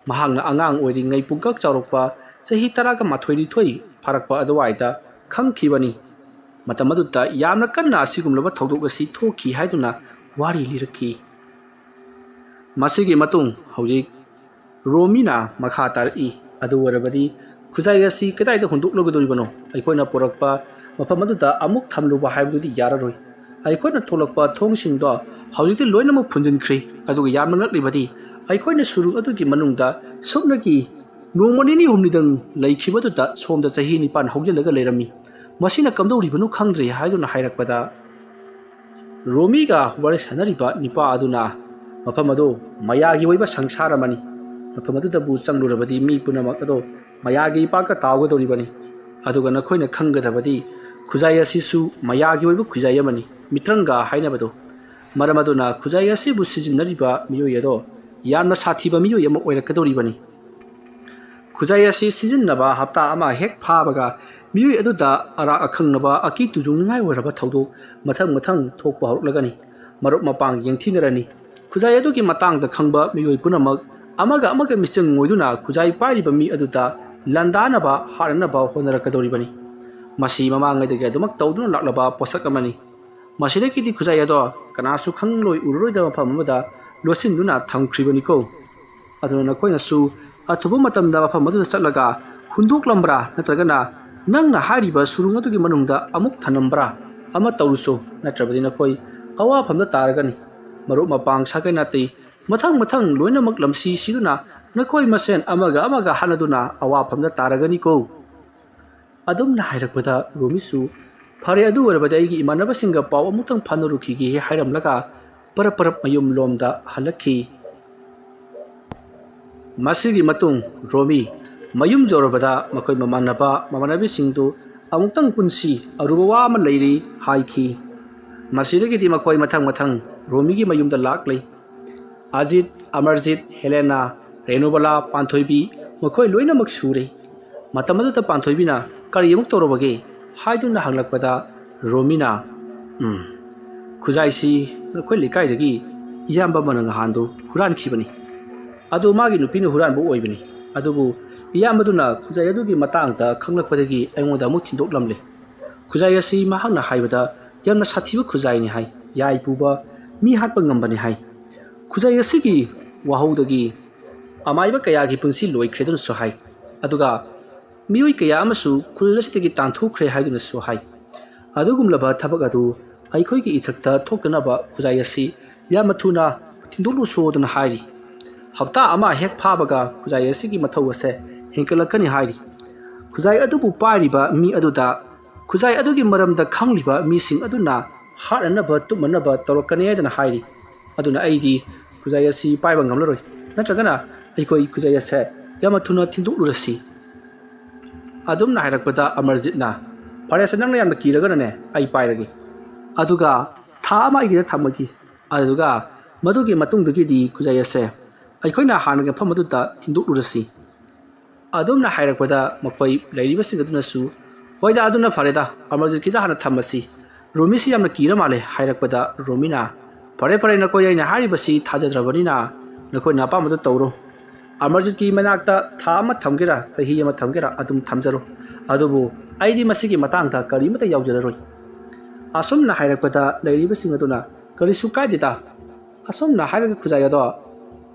ꯃꯍꯥꯛꯅ ꯑꯉꯥꯡ ꯑꯣꯏꯔꯤꯉꯩ ꯄꯨꯡꯀꯛ ꯆꯥꯎꯔꯛꯄ, ꯆꯍꯤ ꯇꯔꯥꯒ ꯃꯥꯊꯣꯏ ꯅꯤꯊꯣꯏ ꯐꯥꯔꯛꯄ ꯑꯗꯨꯋꯥꯏꯗ ꯈꯪꯈꯤꯕꯅꯤ꯫ ꯃꯇꯝ ꯑꯗꯨꯗ ꯌꯥꯝꯅ ꯀꯟꯅ ꯑꯁꯤꯒꯨꯝꯂꯕ ꯊꯧꯗꯣꯛ ꯑꯁꯤ ꯊꯣꯛꯈꯤ ꯍꯥꯏꯗꯨꯅ ꯋꯥꯔꯤ ꯂꯤꯔꯛꯈꯤ꯫ ꯃꯁꯤꯒꯤ ꯃꯇꯨꯡ ꯍꯧꯖꯤꯛ ꯔꯣꯃꯤꯅ ꯃꯈꯥ ꯇꯥꯔꯛꯏ꯫ ꯑꯗꯨ ꯑꯣꯏꯔꯕꯗꯤ ꯈꯨꯖꯥꯏ ꯑꯁꯤ ꯀꯗꯥꯏꯗ ꯍꯨꯟꯗꯣꯛꯂꯨꯒꯗꯧꯔꯤꯕꯅꯣ? ꯑꯩꯈꯣꯏꯅ ꯄꯨꯔꯛꯄ ꯃꯐꯝ ꯑꯗꯨꯗ ꯑꯃꯨꯛ ꯊꯝꯂꯨꯕ ꯍꯥꯏꯕꯗꯨꯗꯤ ꯌꯥꯔꯔꯣꯏ꯫ ꯑꯩꯈꯣꯏꯅ ꯊꯣꯛꯂꯛꯄ ꯊꯣꯡꯁꯤꯡꯗꯣ ꯍꯧꯖꯤꯛꯇꯤ ꯂꯣꯏꯅꯃꯛ ꯐꯨꯟꯖꯤꯟꯈ꯭ꯔꯦ꯫ ꯑꯗꯨꯒ ꯌꯥꯝꯅ ꯉꯛꯂꯤꯕꯗꯤ, ꯑꯩꯈꯣꯏꯅ ꯁꯨꯔꯨꯡ ꯑꯗꯨꯒꯤ ꯃꯅꯨꯡꯗ ꯁꯨꯞꯅꯒꯤ ꯅꯣꯡꯃ ꯅꯤꯅꯤ ꯍꯨꯝꯅꯤꯗꯪ ꯂꯩꯈꯤꯕꯗꯨꯗ ꯁꯣꯝꯗ ꯆꯍꯤ ꯅꯤꯄꯥꯟ ꯍꯧꯖꯤꯜꯂꯒ ꯂꯩꯔꯝꯃꯤ꯫ ꯃꯁꯤꯅ ꯀꯝꯗꯧꯔꯤꯕꯅꯣ ꯈꯪꯗ꯭ꯔꯦ ꯍꯥꯏꯗꯨꯅ ꯍꯥꯏꯔꯛꯄꯗ, ꯔꯣꯃꯤꯒ ꯋꯥꯔꯤ ꯁꯥꯟꯅꯔꯤꯕ ꯅꯨꯄꯥ ꯑꯗꯨꯅ, "ꯃꯐꯝ ꯑꯗꯨ ꯃꯌꯥꯒꯤ ꯑꯣꯏꯕ ꯁꯪꯁꯥꯔ ꯑꯃꯅꯤ꯫ ꯃꯐꯝ ꯑꯗꯨꯗꯕꯨ ꯆꯪꯂꯨꯔꯕꯗꯤ ꯃꯤ ꯄꯨꯝꯅꯃꯛ ꯑꯗꯣ ꯃꯌꯥꯒꯤ ꯏꯄꯥꯛꯀ ꯇꯥꯎꯒꯗꯧꯔꯤꯕꯅꯤ꯫ ꯑꯗꯨꯒ ꯅꯈꯣꯏꯅ ꯈꯪꯒꯗꯕꯗꯤ ꯈꯨꯖꯥꯏ ꯑꯁꯤꯁꯨ ꯃꯌꯥꯒꯤ ꯑꯣꯏꯕ ꯈꯨꯖꯥꯏ ꯑꯃꯅꯤ, ꯃꯤꯇ꯭ꯔꯪꯒ ꯍꯥꯏꯅꯕꯗꯣ꯫ ꯃꯔꯝ ꯑꯗꯨꯅ ꯈꯨꯖꯥꯏ ꯑꯁꯤꯕꯨ ꯁꯤꯖꯤꯟꯅꯔꯤꯕ ꯃꯤꯑꯣꯏ ꯑꯗꯣ ꯌꯥꯝꯅ ꯁꯥꯊꯤꯕ ꯃꯤꯑꯣꯏ ꯑꯃ ꯑꯣꯏꯔꯛꯀꯗꯧꯔꯤꯕꯅꯤ꯫ ꯈꯨꯖꯥꯏ ꯑꯁꯤ ꯁꯤꯖꯤꯟꯅꯕ ꯍꯞꯇꯥ ꯑꯃ ꯍꯦꯛ ꯐꯥꯕꯒ ꯃꯤꯑꯣꯏ ꯑꯗꯨꯗ ꯑꯔꯥꯛ ꯑꯈꯪꯅꯕ ꯑꯀꯤ ꯇꯨꯖꯨꯡꯅꯤꯡꯉꯥꯏ ꯑꯣꯏꯔꯕ ꯊꯧꯗꯣꯛ ꯃꯊꯪ ꯃꯊꯪ ꯊꯣꯛꯄ ꯍꯧꯔꯛꯂꯒꯅꯤ꯫ ꯃꯔꯨꯞ ꯃꯄꯥꯡ ꯌꯦꯡꯊꯤꯅꯔꯅꯤ꯫ ꯈꯨꯖꯥꯏ ꯑꯗꯨꯒꯤ ꯃꯇꯥꯡꯗ ꯈꯪꯕ ꯃꯤꯑꯣꯏ ꯄꯨꯝꯅꯃꯛ ꯑꯃꯒ ꯑꯃꯒ ꯃꯤꯆꯪ ꯑꯣꯏꯗꯨꯅ ꯈꯨꯖꯥꯏ ꯄꯥꯏꯔꯤꯕ ꯃꯤ ꯑꯗꯨꯗ ꯂꯥꯟꯗꯥꯅꯕ, ꯍꯥꯠꯅꯅꯕ ꯍꯣꯠꯅꯔꯛꯀꯗꯧꯔꯤꯕꯅꯤ꯫ ꯃꯁꯤ ꯃꯃꯥꯡꯉꯩꯗꯒꯤ ꯑꯗꯨꯃꯛ ꯇꯧꯗꯨꯅ ꯂꯥꯛꯂꯕ ꯄꯣꯠꯁꯛ ꯑꯃꯅꯤ꯫ ꯃꯁꯤꯗꯒꯤꯗꯤ ꯈꯨꯖꯥꯏ ꯑꯗꯣ ꯀꯅꯥꯁꯨ ꯈꯪꯂꯣꯏ ꯎꯔꯔꯣꯏꯗꯕ ꯃꯐꯝ ꯑꯃꯗ ꯂꯣꯠꯁꯤꯟꯗꯨꯅ ꯊꯝꯈ꯭ꯔꯤꯕꯅꯤꯀꯣ꯫ ꯑꯗꯨꯅ ꯅꯈꯣꯏꯅꯁꯨ ꯑꯊꯨꯕ ꯃꯇꯝꯗ ꯃꯐꯝ ꯑꯗꯨꯗ ꯆꯠꯂꯒ ꯍꯨꯟꯗꯣꯛꯂꯝꯕ꯭ꯔꯥ, ꯅꯠꯇ꯭ꯔꯒꯅ ꯅꯪꯅ ꯍꯥꯏꯔꯤꯕ ꯁꯨꯔꯨꯡ ꯑꯗꯨꯒꯤ ꯃꯅꯨꯡꯗ ꯑꯃꯨꯛ ꯊꯝꯂꯝꯕ꯭ꯔꯥ ꯑꯃ ꯇꯧꯔꯨꯁꯨ, ꯅꯠꯇ꯭ꯔꯕꯗꯤ ꯅꯈꯣꯏ ꯑꯋꯥꯐꯝꯗ ꯇꯥꯔꯒꯅꯤ꯫ ꯃꯔꯨꯞ ꯃꯄꯥꯡ ꯁꯥꯒꯩ ꯅꯥꯇꯩ ꯃꯊꯪ ꯃꯊꯪ ꯂꯣꯏꯅꯃꯛ ꯂꯝꯁꯤ ꯁꯤꯗꯨꯅ ꯅꯈꯣꯏ ꯃꯁꯦꯟ ꯑꯃꯒ ꯑꯃꯒ ꯍꯥꯠꯅꯗꯨꯅ ꯑꯋꯥꯐꯝꯗ ꯇꯥꯔꯒꯅꯤꯀꯣ꯫ ꯑꯗꯨꯝꯅ ꯍꯥꯏꯔꯛꯄꯗ ꯔꯣꯃꯤꯁꯨ, "ꯐꯔꯦ, ꯑꯗꯨ ꯑꯣꯏꯔꯕꯗꯤ ꯑꯩꯒꯤ ꯏꯃꯥꯟꯅꯕꯁꯤꯡꯒ ꯄꯥꯎ ꯑꯃꯨꯛꯇꯪ ꯐꯥꯎꯅꯔꯨꯈꯤꯒꯦ" ꯍꯥꯏꯔꯝꯂꯒ ꯄꯔꯞ ꯄꯔꯞ ꯃꯌꯨꯝ ꯂꯣꯝꯗ ꯍꯜꯂꯛꯈꯤ꯫ ꯃꯁꯤꯒꯤ ꯃꯇꯨꯡ ꯔꯣꯃꯤ ꯃꯌꯨꯝ ꯌꯧꯔꯕꯗ ꯃꯈꯣꯏ ꯃꯃꯥꯟꯅꯕ ꯃꯃꯥꯟꯅꯕꯤꯁꯤꯡꯗꯨ "ꯑꯃꯨꯛꯇꯪ ꯄꯨꯟꯁꯤ, ꯑꯔꯨꯕ ꯋꯥ ꯑꯃ ꯂꯩꯔꯤ" ꯍꯥꯏꯈꯤ꯫ ꯃꯁꯤꯗꯒꯤꯗꯤ ꯃꯈꯣꯏ ꯃꯊꯪ ꯃꯊꯪ ꯔꯣꯃꯤꯒꯤ ꯃꯌꯨꯝꯗ ꯂꯥꯛꯂꯤ꯫ ꯑꯖꯤꯠ, ꯑꯃꯔꯖꯤꯠ, ꯍꯦꯂꯦꯅꯥ, ꯔꯦꯅꯨꯕꯂꯥ, ꯄꯥꯟꯊꯣꯏꯕꯤ, ꯃꯈꯣꯏ ꯂꯣꯏꯅꯃꯛ ꯁꯨꯔꯦ꯫ ꯃꯇꯝ ꯑꯗꯨꯗ ꯄꯥꯟꯊꯣꯏꯕꯤꯅ "ꯀꯔꯤ ꯑꯃꯨꯛ ꯇꯧꯔꯕꯒꯦ?" ꯍꯥꯏꯗꯨꯅ ꯍꯪꯂꯛꯄꯗ ꯔꯣꯃꯤꯅ, "ꯎꯝ, ꯈꯨꯖꯥꯏꯁꯤ ꯑꯩꯈꯣꯏ ꯂꯩꯀꯥꯏꯗꯒꯤ ꯏꯌꯥꯝꯕ ꯑꯃꯅ ꯅꯍꯥꯟꯗꯣ ꯍꯨꯔꯥꯟꯈꯤꯕꯅꯤ꯫ ꯑꯗꯨ ꯃꯥꯒꯤ ꯅꯨꯄꯤꯅ ꯍꯨꯔꯥꯟꯕ ꯑꯣꯏꯕꯅꯤ꯫ ꯑꯗꯨꯕꯨ ꯏꯌꯥꯝꯕꯗꯨꯅ ꯈꯨꯖꯥꯏ ꯑꯗꯨꯒꯤ ꯃꯇꯥꯡꯗ ꯈꯪꯂꯛꯄꯗꯒꯤ ꯑꯩꯉꯣꯟꯗ ꯑꯃꯨꯛ ꯊꯤꯟꯗꯣꯛꯂꯝꯂꯦ꯫ ꯈꯨꯖꯥꯏ ꯑꯁꯤ ꯃꯍꯥꯛꯅ ꯍꯥꯏꯕꯗ ꯌꯥꯝꯅ ꯁꯥꯊꯤꯕ ꯈꯨꯖꯥꯏꯅꯤ ꯍꯥꯏ, ꯌꯥꯏ ꯄꯨꯕ, ꯃꯤ ꯍꯥꯠꯄ ꯉꯝꯕꯅꯤ ꯍꯥꯏ꯫ ꯈꯨꯖꯥꯏ ꯑꯁꯤꯒꯤ ꯋꯥꯍꯧꯗꯒꯤ ꯑꯃꯥꯏꯕ ꯀꯌꯥꯒꯤ ꯄꯨꯟꯁꯤ ꯂꯣꯏꯈ꯭ꯔꯦꯗꯨꯅꯁꯨ ꯍꯥꯏ꯫ ꯑꯗꯨꯒ ꯃꯤꯑꯣꯏ ꯀꯌꯥ ꯑꯃꯁꯨ ꯈꯨꯜ ꯑꯁꯤꯗꯒꯤ ꯇꯥꯟꯊꯣꯛꯈ꯭ꯔꯦ" ꯍꯥꯏꯗꯨꯅꯁꯨ ꯍꯥꯏ꯫ ꯑꯗꯨꯒꯨꯝꯂꯕ ꯊꯕꯛ ꯑꯗꯨ ꯑꯩꯈꯣꯏꯒꯤ ꯏꯊꯛꯇ ꯊꯣꯛꯇꯅꯕ ꯈꯨꯖꯥꯏ ꯑꯁꯤ ꯌꯥꯝꯅ ꯊꯨꯅ ꯊꯤꯟꯗꯣꯛꯂꯨꯁꯣꯗꯅ ꯍꯥꯏꯔꯤ꯫ ꯍꯞꯇꯥ ꯑꯃ ꯍꯦꯛ ꯐꯥꯕꯒ ꯈꯨꯖꯥꯏ ꯑꯁꯤꯒꯤ ꯃꯊꯧ ꯑꯁꯦ ꯍꯦꯟꯒꯠꯂꯛꯀꯅꯤ ꯍꯥꯏꯔꯤ꯫ ꯈꯨꯖꯥꯏ ꯑꯗꯨꯕꯨ ꯄꯥꯏꯔꯤꯕ ꯃꯤ ꯑꯗꯨꯗ ꯈꯨꯖꯥꯏ ꯑꯗꯨꯒꯤ ꯃꯔꯝꯗ ꯈꯪꯂꯤꯕ ꯃꯤꯁꯤꯡ ꯑꯗꯨꯅ ꯍꯥꯠꯅꯅꯕ ꯇꯨꯞꯅꯅꯕ ꯇꯧꯔꯛꯀꯅꯤ ꯍꯥꯏꯗꯅ ꯍꯥꯏꯔꯤ꯫ ꯑꯗꯨꯅ ꯑꯩꯗꯤ ꯈꯨꯖꯥꯏ ꯑꯁꯤ ꯄꯥꯏꯕ ꯉꯝꯂꯔꯣꯏ, ꯅꯠꯇ꯭ꯔꯒꯅ ꯑꯩꯈꯣꯏ ꯈꯨꯖꯥꯏ ꯑꯁꯦ ꯌꯥꯝꯅ ꯊꯨꯅ ꯊꯤꯟꯗꯣꯛꯂꯨꯔꯁꯤ꯫ ꯑꯗꯨꯝꯅ ꯍꯥꯏꯔꯛꯄꯗ ꯑꯃꯔꯖꯤꯠꯅ, "ꯐꯔꯦꯁꯦ, ꯅꯪꯅ ꯌꯥꯝꯅ ꯀꯤꯔꯒꯅꯅꯦ, ꯑꯩ ꯄꯥꯏꯔꯒꯦ꯫ ꯑꯗꯨꯒ ꯊꯥ ꯑꯃ ꯑꯩꯒꯤꯗ ꯊꯝꯃꯒꯦ꯫ ꯑꯗꯨꯒ ꯃꯗꯨꯒꯤ ꯃꯇꯨꯡꯗꯒꯤꯗꯤ ꯈꯨꯖꯥꯏ ꯑꯁꯦ ꯑꯩꯈꯣꯏꯅ ꯍꯥꯟꯅꯒꯤ ꯃꯐꯝ ꯑꯗꯨꯗ ꯊꯤꯟꯗꯣꯛꯂꯨꯔꯁꯤ"꯫ ꯑꯗꯨꯝꯅ ꯍꯥꯏꯔꯛꯄꯗ ꯃꯈꯣꯏ ꯂꯩꯔꯤꯕꯁꯤꯡ ꯑꯗꯨꯅꯁꯨ, "ꯍꯣꯏꯗ, ꯑꯗꯨꯅ ꯐꯔꯦꯗ, ꯑꯃꯔꯖꯤꯠꯀꯤꯗ ꯍꯥꯟꯅ ꯊꯝꯃꯁꯤ꯫ ꯔꯣꯃꯤꯁꯤ ꯌꯥꯝꯅ ꯀꯤꯔ ꯃꯥꯜꯂꯦ" ꯍꯥꯏꯔꯛꯄꯗ ꯔꯣꯃꯤꯅ, "ꯐꯔꯦ, ꯐꯔꯦ, ꯅꯈꯣꯏ ꯑꯩꯅ ꯍꯥꯏꯔꯤꯕꯁꯤ ꯊꯥꯖꯗ꯭ꯔꯕꯅꯤꯅ ꯅꯈꯣꯏꯅ ꯑꯄꯥꯝꯕꯗꯨ ꯇꯧꯔꯣ꯫ ꯑꯃꯔꯖꯤꯠꯀꯤ ꯃꯅꯥꯛꯇ ꯊꯥ ꯑꯃ ꯊꯝꯒꯦꯔꯥ, ꯆꯍꯤ ꯑꯃ ꯊꯝꯒꯦꯔꯥ, ꯑꯗꯨꯝ ꯊꯝꯖꯔꯣ, ꯑꯗꯨꯕꯨ ꯑꯩꯗꯤ ꯃꯁꯤꯒꯤ ꯃꯇꯥꯡꯗ ꯀꯔꯤꯃꯠꯇ ꯌꯥꯎꯖꯔꯔꯣꯏ꯫ ꯑꯁꯨꯝꯅ ꯍꯥꯏꯔꯛꯄꯗ ꯂꯩꯔꯤꯕꯁꯤꯡ ꯑꯗꯨꯅ, "ꯀꯔꯤꯁꯨ ꯀꯥꯏꯗꯦꯗ," ꯑꯁꯨꯝꯅ ꯍꯥꯏꯔꯒ ꯈꯨꯖꯥꯏ ꯑꯗꯣ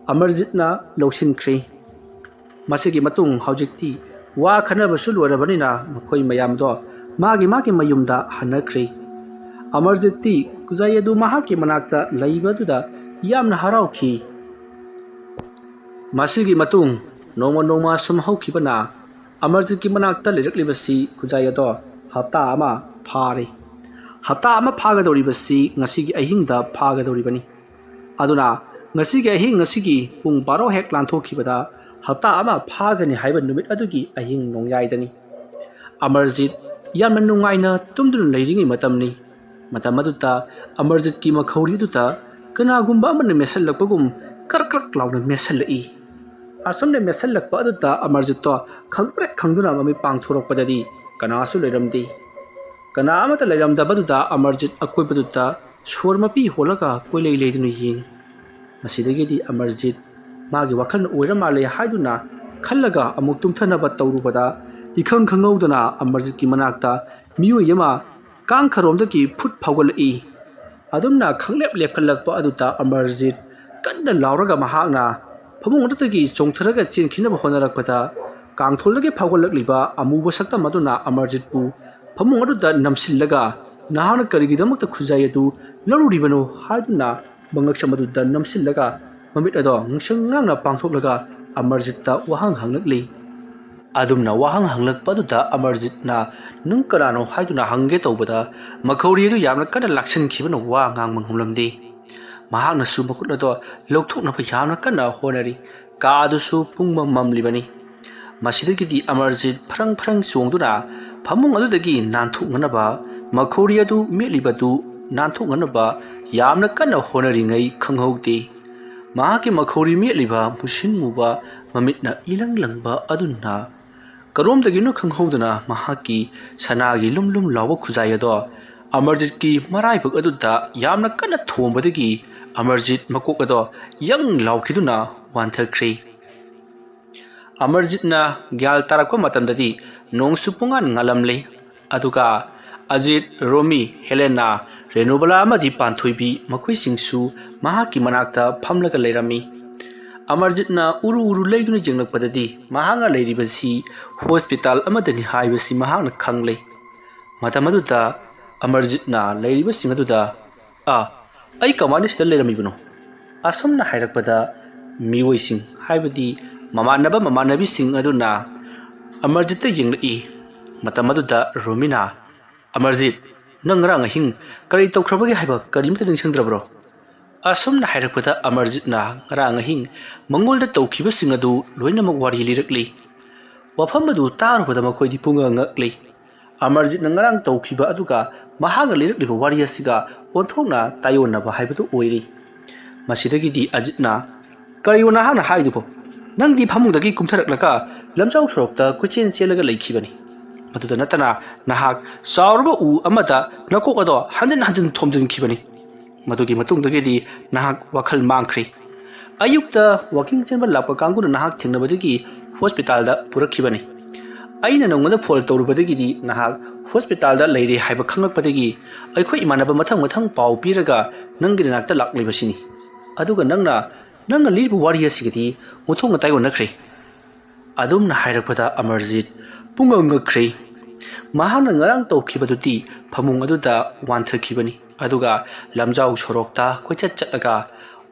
ꯑꯃꯔꯖꯤꯠꯅ ꯂꯧꯁꯤꯟꯈ꯭ꯔꯤ꯫ ꯃꯁꯤꯒꯤ ꯃꯇꯨꯡ ꯍꯧꯖꯤꯛꯇꯤ ꯋꯥ ꯈꯟꯅꯕꯁꯨ ꯂꯣꯏꯔꯕꯅꯤꯅ ꯃꯈꯣꯏ ꯃꯌꯥꯝꯗꯣ ꯃꯥꯒꯤ ꯃꯥꯒꯤ ꯃꯌꯨꯝꯗ ꯍꯟꯅꯈ꯭ꯔꯤ꯫ ꯑꯃꯔꯖꯤꯠꯇꯤ ꯈꯨꯖꯥꯏ ꯑꯗꯨ ꯃꯍꯥꯛꯀꯤ ꯃꯅꯥꯛꯇ ꯂꯩꯕꯗꯨꯗ ꯌꯥꯝꯅ ꯍꯔꯥꯎꯈꯤ꯫ ꯃꯁꯤꯒꯤ ꯃꯇꯨꯡ ꯅꯣꯡꯃ ꯅꯣꯡꯃ ꯁꯨꯝ ꯍꯧꯈꯤꯕꯅ ꯑꯃꯔꯖꯤꯠꯀꯤ ꯃꯅꯥꯛꯇ ꯂꯩꯔꯛꯂꯤꯕꯁꯤ ꯈꯨꯖꯥꯏ ꯑꯗꯣ ꯍꯞꯇꯥ ꯑꯃ ꯐꯥꯔꯦ꯫ ꯍꯞꯇꯥ ꯑꯃ ꯐꯥꯒꯗꯧꯔꯤꯕꯁꯤ ꯉꯁꯤꯒꯤ ꯑꯍꯤꯡꯗ ꯐꯥꯒꯗꯧꯔꯤꯕꯅꯤ꯫ ꯑꯗꯨꯅ ꯉꯁꯤꯒꯤ ꯑꯍꯤꯡ ꯑꯁꯤꯒꯤ ꯄꯨꯡ ꯕꯥꯔꯣ ꯍꯦꯛ ꯂꯥꯟꯊꯣꯛꯈꯤꯕꯗ ꯍꯞꯇꯥ ꯑꯃ ꯐꯥꯒꯅꯤ ꯍꯥꯏꯕ ꯅꯨꯃꯤꯠ ꯑꯗꯨꯒꯤ ꯑꯍꯤꯡ ꯅꯣꯡꯌꯥꯏꯗꯅꯤ꯫ ꯑꯃꯔꯖꯤꯠ ꯌꯥꯝꯅ ꯅꯨꯡꯉꯥꯏꯅ ꯇꯨꯝꯗꯨꯅ ꯂꯩꯔꯤꯉꯩ ꯃꯇꯝꯅꯤ꯫ ꯃꯇꯝ ꯑꯗꯨꯗ ꯑꯃꯔꯖꯤꯠꯀꯤ ꯃꯈꯧꯔꯤ ꯑꯗꯨꯗ ꯀꯅꯥꯒꯨꯝꯕ ꯑꯃꯅ ꯃꯦꯠꯁꯤꯜꯂꯛꯄꯒꯨꯝ ꯀ꯭ꯔꯛ ꯀ꯭ꯔꯛ ꯂꯥꯎꯅ ꯃꯦꯠꯁꯤꯜꯂꯛꯏ꯫ ꯑꯁꯨꯝꯅ ꯃꯦꯠꯁꯤꯜꯂꯛꯄ ꯑꯗꯨꯗ ꯑꯃꯔꯖꯤꯠꯇꯣ ꯈꯪꯄ꯭ꯔꯦꯛ ꯈꯪꯗꯨꯅ ꯃꯃꯤꯠ ꯄꯥꯡꯊꯣꯔꯛꯄꯗꯗꯤ ꯀꯅꯥꯁꯨ ꯂꯩꯔꯝꯗꯦ꯫ ꯀꯅꯥ ꯑꯃꯠꯇ ꯂꯩꯔꯝꯗꯕꯗꯨꯗ ꯑꯃꯔꯖꯤꯠ ꯑꯀꯣꯏꯕꯗꯨꯗ ꯁꯣꯔ ꯃꯄꯤ ꯍꯣꯜꯂꯒ ꯀꯣꯏꯂꯩ ꯂꯩꯗꯨꯅ ꯌꯦꯡꯉꯤ꯫ ꯃꯁꯤꯗꯒꯤꯗꯤ ꯑꯃꯔꯖꯤꯠ ꯃꯥꯒꯤ ꯋꯥꯈꯜꯅ ꯑꯣꯏꯔ ꯃꯥꯜꯂꯦ ꯍꯥꯏꯗꯨꯅ ꯈꯜꯂꯒ ꯑꯃꯨꯛ ꯇꯨꯝꯊꯅꯕ ꯇꯧꯔꯨꯕꯗ, ꯏꯈꯪ ꯈꯪꯍꯧꯗꯅ ꯑꯃꯔꯖꯤꯠꯀꯤ ꯃꯅꯥꯛꯇ ꯃꯤꯑꯣꯏ ꯑꯃ ꯀꯥꯡꯈꯔꯣꯝꯗꯒꯤ ꯐꯨꯠ ꯐꯥꯎꯒꯠꯂꯛꯏ꯫ ꯑꯗꯨꯝꯅ ꯈꯪꯂꯦꯞ ꯂꯦꯞꯈꯠꯂꯛꯄ ꯑꯗꯨꯗ ꯑꯃꯔꯖꯤꯠ ꯀꯟꯅ ꯂꯥꯎꯔꯒ ꯃꯍꯥꯛꯅ ꯐꯃꯨꯡ ꯑꯗꯨꯗꯒꯤ ꯆꯣꯡꯊꯔꯒ ꯆꯦꯟꯈꯤꯅꯕ ꯍꯣꯠꯅꯔꯛꯄꯗ, ꯀꯥꯡꯊꯣꯜꯗꯒꯤ ꯐꯥꯎꯒꯠꯂꯛꯂꯤꯕ ꯑꯃꯨꯕ ꯁꯛꯇꯝ ꯑꯗꯨꯅ ꯑꯃꯔꯖꯤꯠꯄꯨ ꯐꯃꯨꯡ ꯑꯗꯨꯗ ꯅꯝꯁꯤꯜꯂꯒ, "ꯅꯍꯥꯛꯅ ꯀꯔꯤꯒꯤꯗꯃꯛꯇ ꯈꯨꯖꯥꯏ ꯑꯗꯨ ꯂꯧꯔꯨꯔꯤꯕꯅꯣ?" ꯍꯥꯏꯗꯨꯅ ꯃꯉꯛꯁꯝ ꯑꯗꯨꯗ ꯅꯝꯁꯤꯜꯂꯒ, ꯃꯃꯤꯠ ꯑꯗꯣ ꯉꯥꯡꯁꯪ ꯉꯥꯡꯅ ꯄꯥꯡꯊꯣꯛꯂꯒ ꯑꯃꯔꯖꯤꯠꯇ ꯋꯥꯍꯪ ꯍꯪꯂꯛꯂꯤ꯫ ꯑꯗꯨꯝꯅ ꯋꯥꯍꯪ ꯍꯪꯂꯛꯄ ꯑꯗꯨꯗ ꯑꯃꯔꯖꯤꯠꯅ "ꯅꯪ ꯀꯅꯥꯅꯣ?" ꯍꯥꯏꯗꯨꯅ ꯍꯪꯒꯦ ꯇꯧꯕꯗ, ꯃꯈꯧꯔꯤ ꯑꯗꯨ ꯌꯥꯝꯅ ꯀꯟꯅ ꯂꯥꯛꯁꯤꯟꯈꯤꯕꯅ ꯋꯥ ꯉꯥꯡꯕ ꯉꯝꯂꯝꯗꯦ꯫ ꯃꯍꯥꯛꯅꯁꯨ ꯃꯈꯨꯠ ꯑꯗꯣ ꯂꯧꯊꯣꯛꯅꯕ ꯌꯥꯝꯅ ꯀꯟꯅ ꯍꯣꯠꯅꯔꯤ꯫ ꯀꯥ ꯑꯗꯨꯁꯨ ꯄꯨꯡꯃꯝ ꯃꯝꯂꯤꯕꯅꯤ꯫ ꯃꯁꯤꯗꯒꯤꯗꯤ ꯑꯃꯔꯖꯤꯠ ꯐ꯭ꯔꯪ ꯐ꯭ꯔꯪ ꯆꯣꯡꯗꯨꯅ ꯐꯃꯨꯡ ꯑꯗꯨꯗꯒꯤ ꯅꯥꯟꯊꯣꯛꯅꯅꯕ, ꯃꯈꯧꯔꯤ ꯑꯗꯨ ꯃꯦꯠꯂꯤꯕꯗꯨ ꯅꯥꯟꯊꯣꯛꯅꯅꯕ ꯌꯥꯝꯅ ꯀꯟꯅ ꯍꯣꯠꯅꯔꯤꯉꯩ ꯈꯪꯍꯧꯗꯦ꯫ ꯃꯍꯥꯛꯀꯤ ꯃꯈꯧꯔꯤ ꯃꯦꯠꯂꯤꯕ ꯃꯨꯁꯤꯟ ꯃꯨꯕ ꯃꯃꯤꯠꯅ ꯏꯂꯪ ꯂꯪꯕ ꯑꯗꯨꯅ ꯀꯔꯣꯝꯗꯒꯤꯅꯣ ꯈꯪꯍꯧꯗꯅ ꯃꯍꯥꯛꯀꯤ ꯁꯅꯥꯒꯤ ꯂꯨꯝ ꯂꯨꯝ ꯂꯥꯎꯕ ꯈꯨꯖꯥꯏ ꯑꯗꯣ ꯑꯃꯔꯖꯤꯠꯀꯤ ꯃꯔꯥꯏꯕꯛ ꯑꯗꯨꯗ ꯌꯥꯝꯅ ꯀꯟꯅ ꯊꯣꯝꯕꯗꯒꯤ ꯑꯃꯔꯖꯤꯠ ꯃꯀꯣꯛ ꯑꯗꯣ ꯌꯪ ꯂꯥꯎꯈꯤꯗꯨꯅ ꯋꯥꯟꯊꯈ꯭ꯔꯦ꯫ ꯑꯃꯔꯖꯤꯠꯅ ꯒ꯭ꯌꯥꯟ ꯇꯥꯔꯛꯄ ꯃꯇꯝꯗꯗꯤ ꯅꯣꯡꯁꯨ ꯄꯨꯡꯉꯥꯟ ꯉꯥꯜꯂꯝꯂꯦ꯫ ꯑꯗꯨꯒ ꯑꯖꯤꯠ, ꯔꯣꯃꯤ, ꯍꯦꯂꯦꯅꯥ, ꯔꯦꯅꯨꯕꯂꯥ ꯑꯃꯗꯤ ꯄꯥꯟꯊꯣꯏꯕꯤ ꯃꯈꯣꯏꯁꯤꯡꯁꯨ ꯃꯍꯥꯛꯀꯤ ꯃꯅꯥꯛꯇ ꯐꯝꯂꯒ ꯂꯩꯔꯝꯃꯤ꯫ ꯑꯃꯔꯖꯤꯠꯅ ꯎꯔꯨ ꯎꯔꯨ ꯂꯩꯗꯨꯅ ꯌꯦꯡꯂꯛꯄꯗꯗꯤ ꯃꯍꯥꯛꯅ ꯂꯩꯔꯤꯕꯁꯤ ꯍꯣꯁꯄꯤꯇꯥꯜ ꯑꯃꯗꯅꯤ ꯍꯥꯏꯕꯁꯤ ꯃꯍꯥꯛꯅ ꯈꯪꯂꯦ꯫ ꯃꯇꯝ ꯑꯗꯨꯗ ꯑꯃꯔꯖꯤꯠꯅ ꯂꯩꯔꯤꯕꯁꯤꯡ ꯑꯗꯨꯗ, "ꯑꯥ, ꯑꯩ ꯀꯃꯥꯏꯅ ꯁꯤꯗ ꯂꯩꯔꯝꯃꯤꯕꯅꯣ?" ꯑꯁꯨꯝꯅ ꯍꯥꯏꯔꯛꯄꯗ ꯃꯤꯑꯣꯏꯁꯤꯡ, ꯍꯥꯏꯕꯗꯤ ꯃꯃꯥꯟꯅꯕ ꯃꯃꯥꯟꯅꯕꯤꯁꯤꯡ ꯑꯗꯨꯅ ꯑꯃꯔꯖꯤꯠꯇ ꯌꯦꯡꯂꯛꯏ꯫ ꯃꯇꯝ ꯑꯗꯨꯗ ꯔꯣꯃꯤꯅ, "ꯑꯃꯔꯖꯤꯠ, ꯅꯪ ꯉꯔꯥꯡ ꯑꯍꯤꯡ ꯀꯔꯤ ꯇꯧꯈ꯭ꯔꯕꯒꯦ ꯍꯥꯏꯕ ꯀꯔꯤꯃꯠꯇ ꯅꯤꯡꯁꯤꯡꯗ꯭ꯔꯕ꯭ꯔꯣ?" ꯑꯁꯨꯝꯅ ꯍꯥꯏꯔꯛꯄꯗ ꯑꯃꯔꯖꯤꯠꯅ ꯉꯔꯥꯡ ꯑꯍꯤꯡ ꯃꯉꯣꯟꯗ ꯇꯧꯈꯤꯕꯁꯤꯡ ꯑꯗꯨ ꯂꯣꯏꯅꯃꯛ ꯋꯥꯔꯤ ꯂꯤꯔꯛꯂꯤ꯫ ꯋꯥꯐꯝ ꯑꯗꯨ ꯇꯥꯔꯨꯕꯗ ꯃꯈꯣꯏꯗꯤ ꯄꯨꯡꯉꯛ ꯉꯛꯂꯤ꯫ ꯑꯃꯔꯖꯤꯠꯅ ꯉꯔꯥꯡ ꯇꯧꯈꯤꯕ ꯑꯗꯨꯒ ꯃꯍꯥꯛꯅ ꯂꯤꯔꯛꯂꯤꯕ ꯋꯥꯔꯤ ꯑꯁꯤꯒ ꯑꯣꯟꯊꯣꯛꯅ ꯇꯥꯏꯑꯣꯟꯅꯕ ꯍꯥꯏꯕꯗꯨ ꯑꯣꯏꯔꯤ꯫ ꯃꯁꯤꯗꯒꯤꯗꯤ ꯑꯖꯤꯠꯅ, "ꯀꯔꯤꯅꯣ ꯅꯍꯥꯛꯅ ꯍꯥꯏꯔꯤꯗꯨꯕꯣ? ꯅꯪꯗꯤ ꯐꯃꯨꯡꯗꯒꯤ ꯀꯨꯝꯊꯔꯛꯂꯒ ꯂꯝꯖꯥꯎ ꯁꯣꯔꯣꯛꯇ ꯀꯣꯏꯆꯦꯟ ꯆꯦꯜꯂꯒ ꯂꯩꯈꯤꯕꯅꯤ꯫ ꯃꯗꯨꯗ ꯅꯠꯇꯅ ꯅꯍꯥꯛ ꯆꯥꯎꯔꯕ ꯎ ꯑꯃꯗ ꯅꯀꯣꯛ ꯑꯗꯣ ꯍꯟꯖꯤꯟ ꯍꯟꯖꯤꯟ ꯊꯣꯝꯖꯤꯟꯈꯤꯕꯅꯤ꯫ ꯃꯗꯨꯒꯤ ꯃꯇꯨꯡꯗꯒꯤꯗꯤ ꯅꯍꯥꯛ ꯋꯥꯈꯜ ꯃꯥꯡꯈ꯭ꯔꯦ꯫ ꯑꯌꯨꯛꯇ ꯋꯥꯀꯤꯡ ꯆꯦꯟꯕ ꯂꯥꯛꯄ ꯀꯥꯡꯕꯨꯅ ꯅꯍꯥꯛ ꯊꯦꯡꯅꯕꯗꯒꯤ ꯍꯣꯁꯄꯤꯇꯥꯜꯗ ꯄꯨꯔꯛꯈꯤꯕꯅꯤ꯫ ꯑꯩꯅ ꯅꯉꯣꯟꯗ ꯐꯣꯟ ꯇꯧꯔꯨꯕꯗꯒꯤꯗꯤ ꯅꯍꯥꯛ ꯍꯣꯁꯄꯤꯇꯥꯜꯗ ꯂꯩꯔꯦ ꯍꯥꯏꯕ ꯈꯪꯂꯛꯄꯗꯒꯤ ꯑꯩꯈꯣꯏ ꯏꯃꯥꯟꯅꯕ ꯃꯊꯪ ꯃꯊꯪ ꯄꯥꯎ ꯄꯤꯔꯒ ꯅꯪꯒꯤ ꯅꯥꯛꯇ ꯂꯥꯛꯂꯤꯕꯁꯤꯅꯤ꯫ ꯑꯗꯨꯒ ꯅꯪꯅ, ꯅꯪꯅ ꯂꯤꯔꯤꯕ ꯋꯥꯔꯤ ꯑꯁꯤꯒꯗꯤ ꯑꯣꯟꯊꯣꯛꯅ ꯇꯥꯏꯑꯣꯟꯅꯈ꯭ꯔꯦ꯫" ꯑꯗꯨꯝꯅ ꯍꯥꯏꯔꯛꯄꯗ ꯑꯃꯔꯖꯤꯠ ꯄꯨꯡꯉꯛ ꯉꯛꯈ꯭ꯔꯦ꯫ ꯃꯍꯥꯛꯅ ꯉꯔꯥꯡ ꯇꯧꯈꯤꯕꯗꯨꯗꯤ ꯐꯃꯨꯡ ꯑꯗꯨꯗ ꯋꯥꯟꯊꯈꯤꯕꯅꯤ꯫ ꯑꯗꯨꯒ ꯂꯝꯖꯥꯎ ꯁꯣꯔꯣꯛꯇ ꯀꯣꯏꯆꯠ ꯆꯠꯂꯒ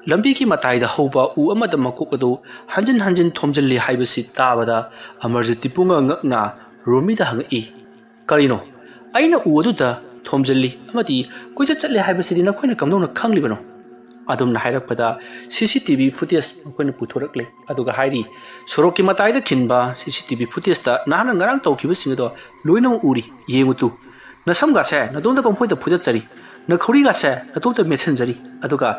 ꯂꯝꯕꯤꯒꯤ ꯃꯇꯥꯏꯗ ꯍꯧꯕ ꯎ ꯑꯃꯗ ꯃꯀꯣꯛ ꯑꯗꯨ ꯍꯟꯖꯤꯟ ꯍꯟꯖꯤꯟ ꯊꯣꯝꯖꯤꯜꯂꯤ ꯍꯥꯏꯕꯁꯤ ꯇꯥꯕꯗ ꯑꯃꯔꯖꯤꯠꯇꯤ ꯄꯨꯡꯉꯛ ꯉꯛꯅ ꯔꯣꯃꯤꯗ ꯍꯪꯉꯛꯏ, "ꯀꯔꯤꯅꯣ? ꯑꯩꯅ ꯎ ꯑꯗꯨꯗ ꯊꯣꯝꯖꯤꯜꯂꯤ ꯑꯃꯗꯤ ꯀꯣꯏꯆꯠ ꯆꯠꯂꯤ ꯍꯥꯏꯕꯁꯤꯗꯤ ꯅꯈꯣꯏꯅ ꯀꯝꯗꯧꯅ ꯈꯪꯂꯤꯕꯅꯣ?" ꯑꯗꯨꯝꯅ ꯍꯥꯏꯔꯛꯄꯗ ꯁꯤ ꯁꯤ ꯇꯤ ꯚꯤ ꯐꯨꯇꯦꯖ ꯃꯈꯣꯏꯅ ꯄꯨꯊꯣꯔꯛꯂꯦ꯫ ꯑꯗꯨꯒ ꯍꯥꯏꯔꯤ, "ꯁꯣꯔꯣꯛꯀꯤ ꯃꯇꯥꯏꯗ ꯈꯤꯟꯕ ꯁꯤ ꯁꯤ ꯇꯤ ꯚꯤ ꯐꯨꯇꯦꯖꯇ ꯅꯍꯥꯛꯅ ꯉꯔꯥꯡ ꯇꯧꯈꯤꯕꯁꯤꯡ ꯑꯗꯣ ꯂꯣꯏꯅꯃꯛ ꯎꯔꯤ꯫ ꯌꯦꯡꯉꯨ ꯇꯨ, ꯅꯁꯝꯒꯥꯁꯦ ꯅꯇꯣꯝꯇ ꯄꯪꯐꯣꯏꯗ ꯐꯣꯏꯗꯠꯆꯔꯤ, ꯅꯈꯧꯔꯤꯒꯥꯁꯦ ꯅꯇꯣꯝꯇ ꯃꯦꯠꯁꯤꯟꯖꯔꯤ꯫ ꯑꯗꯨꯒ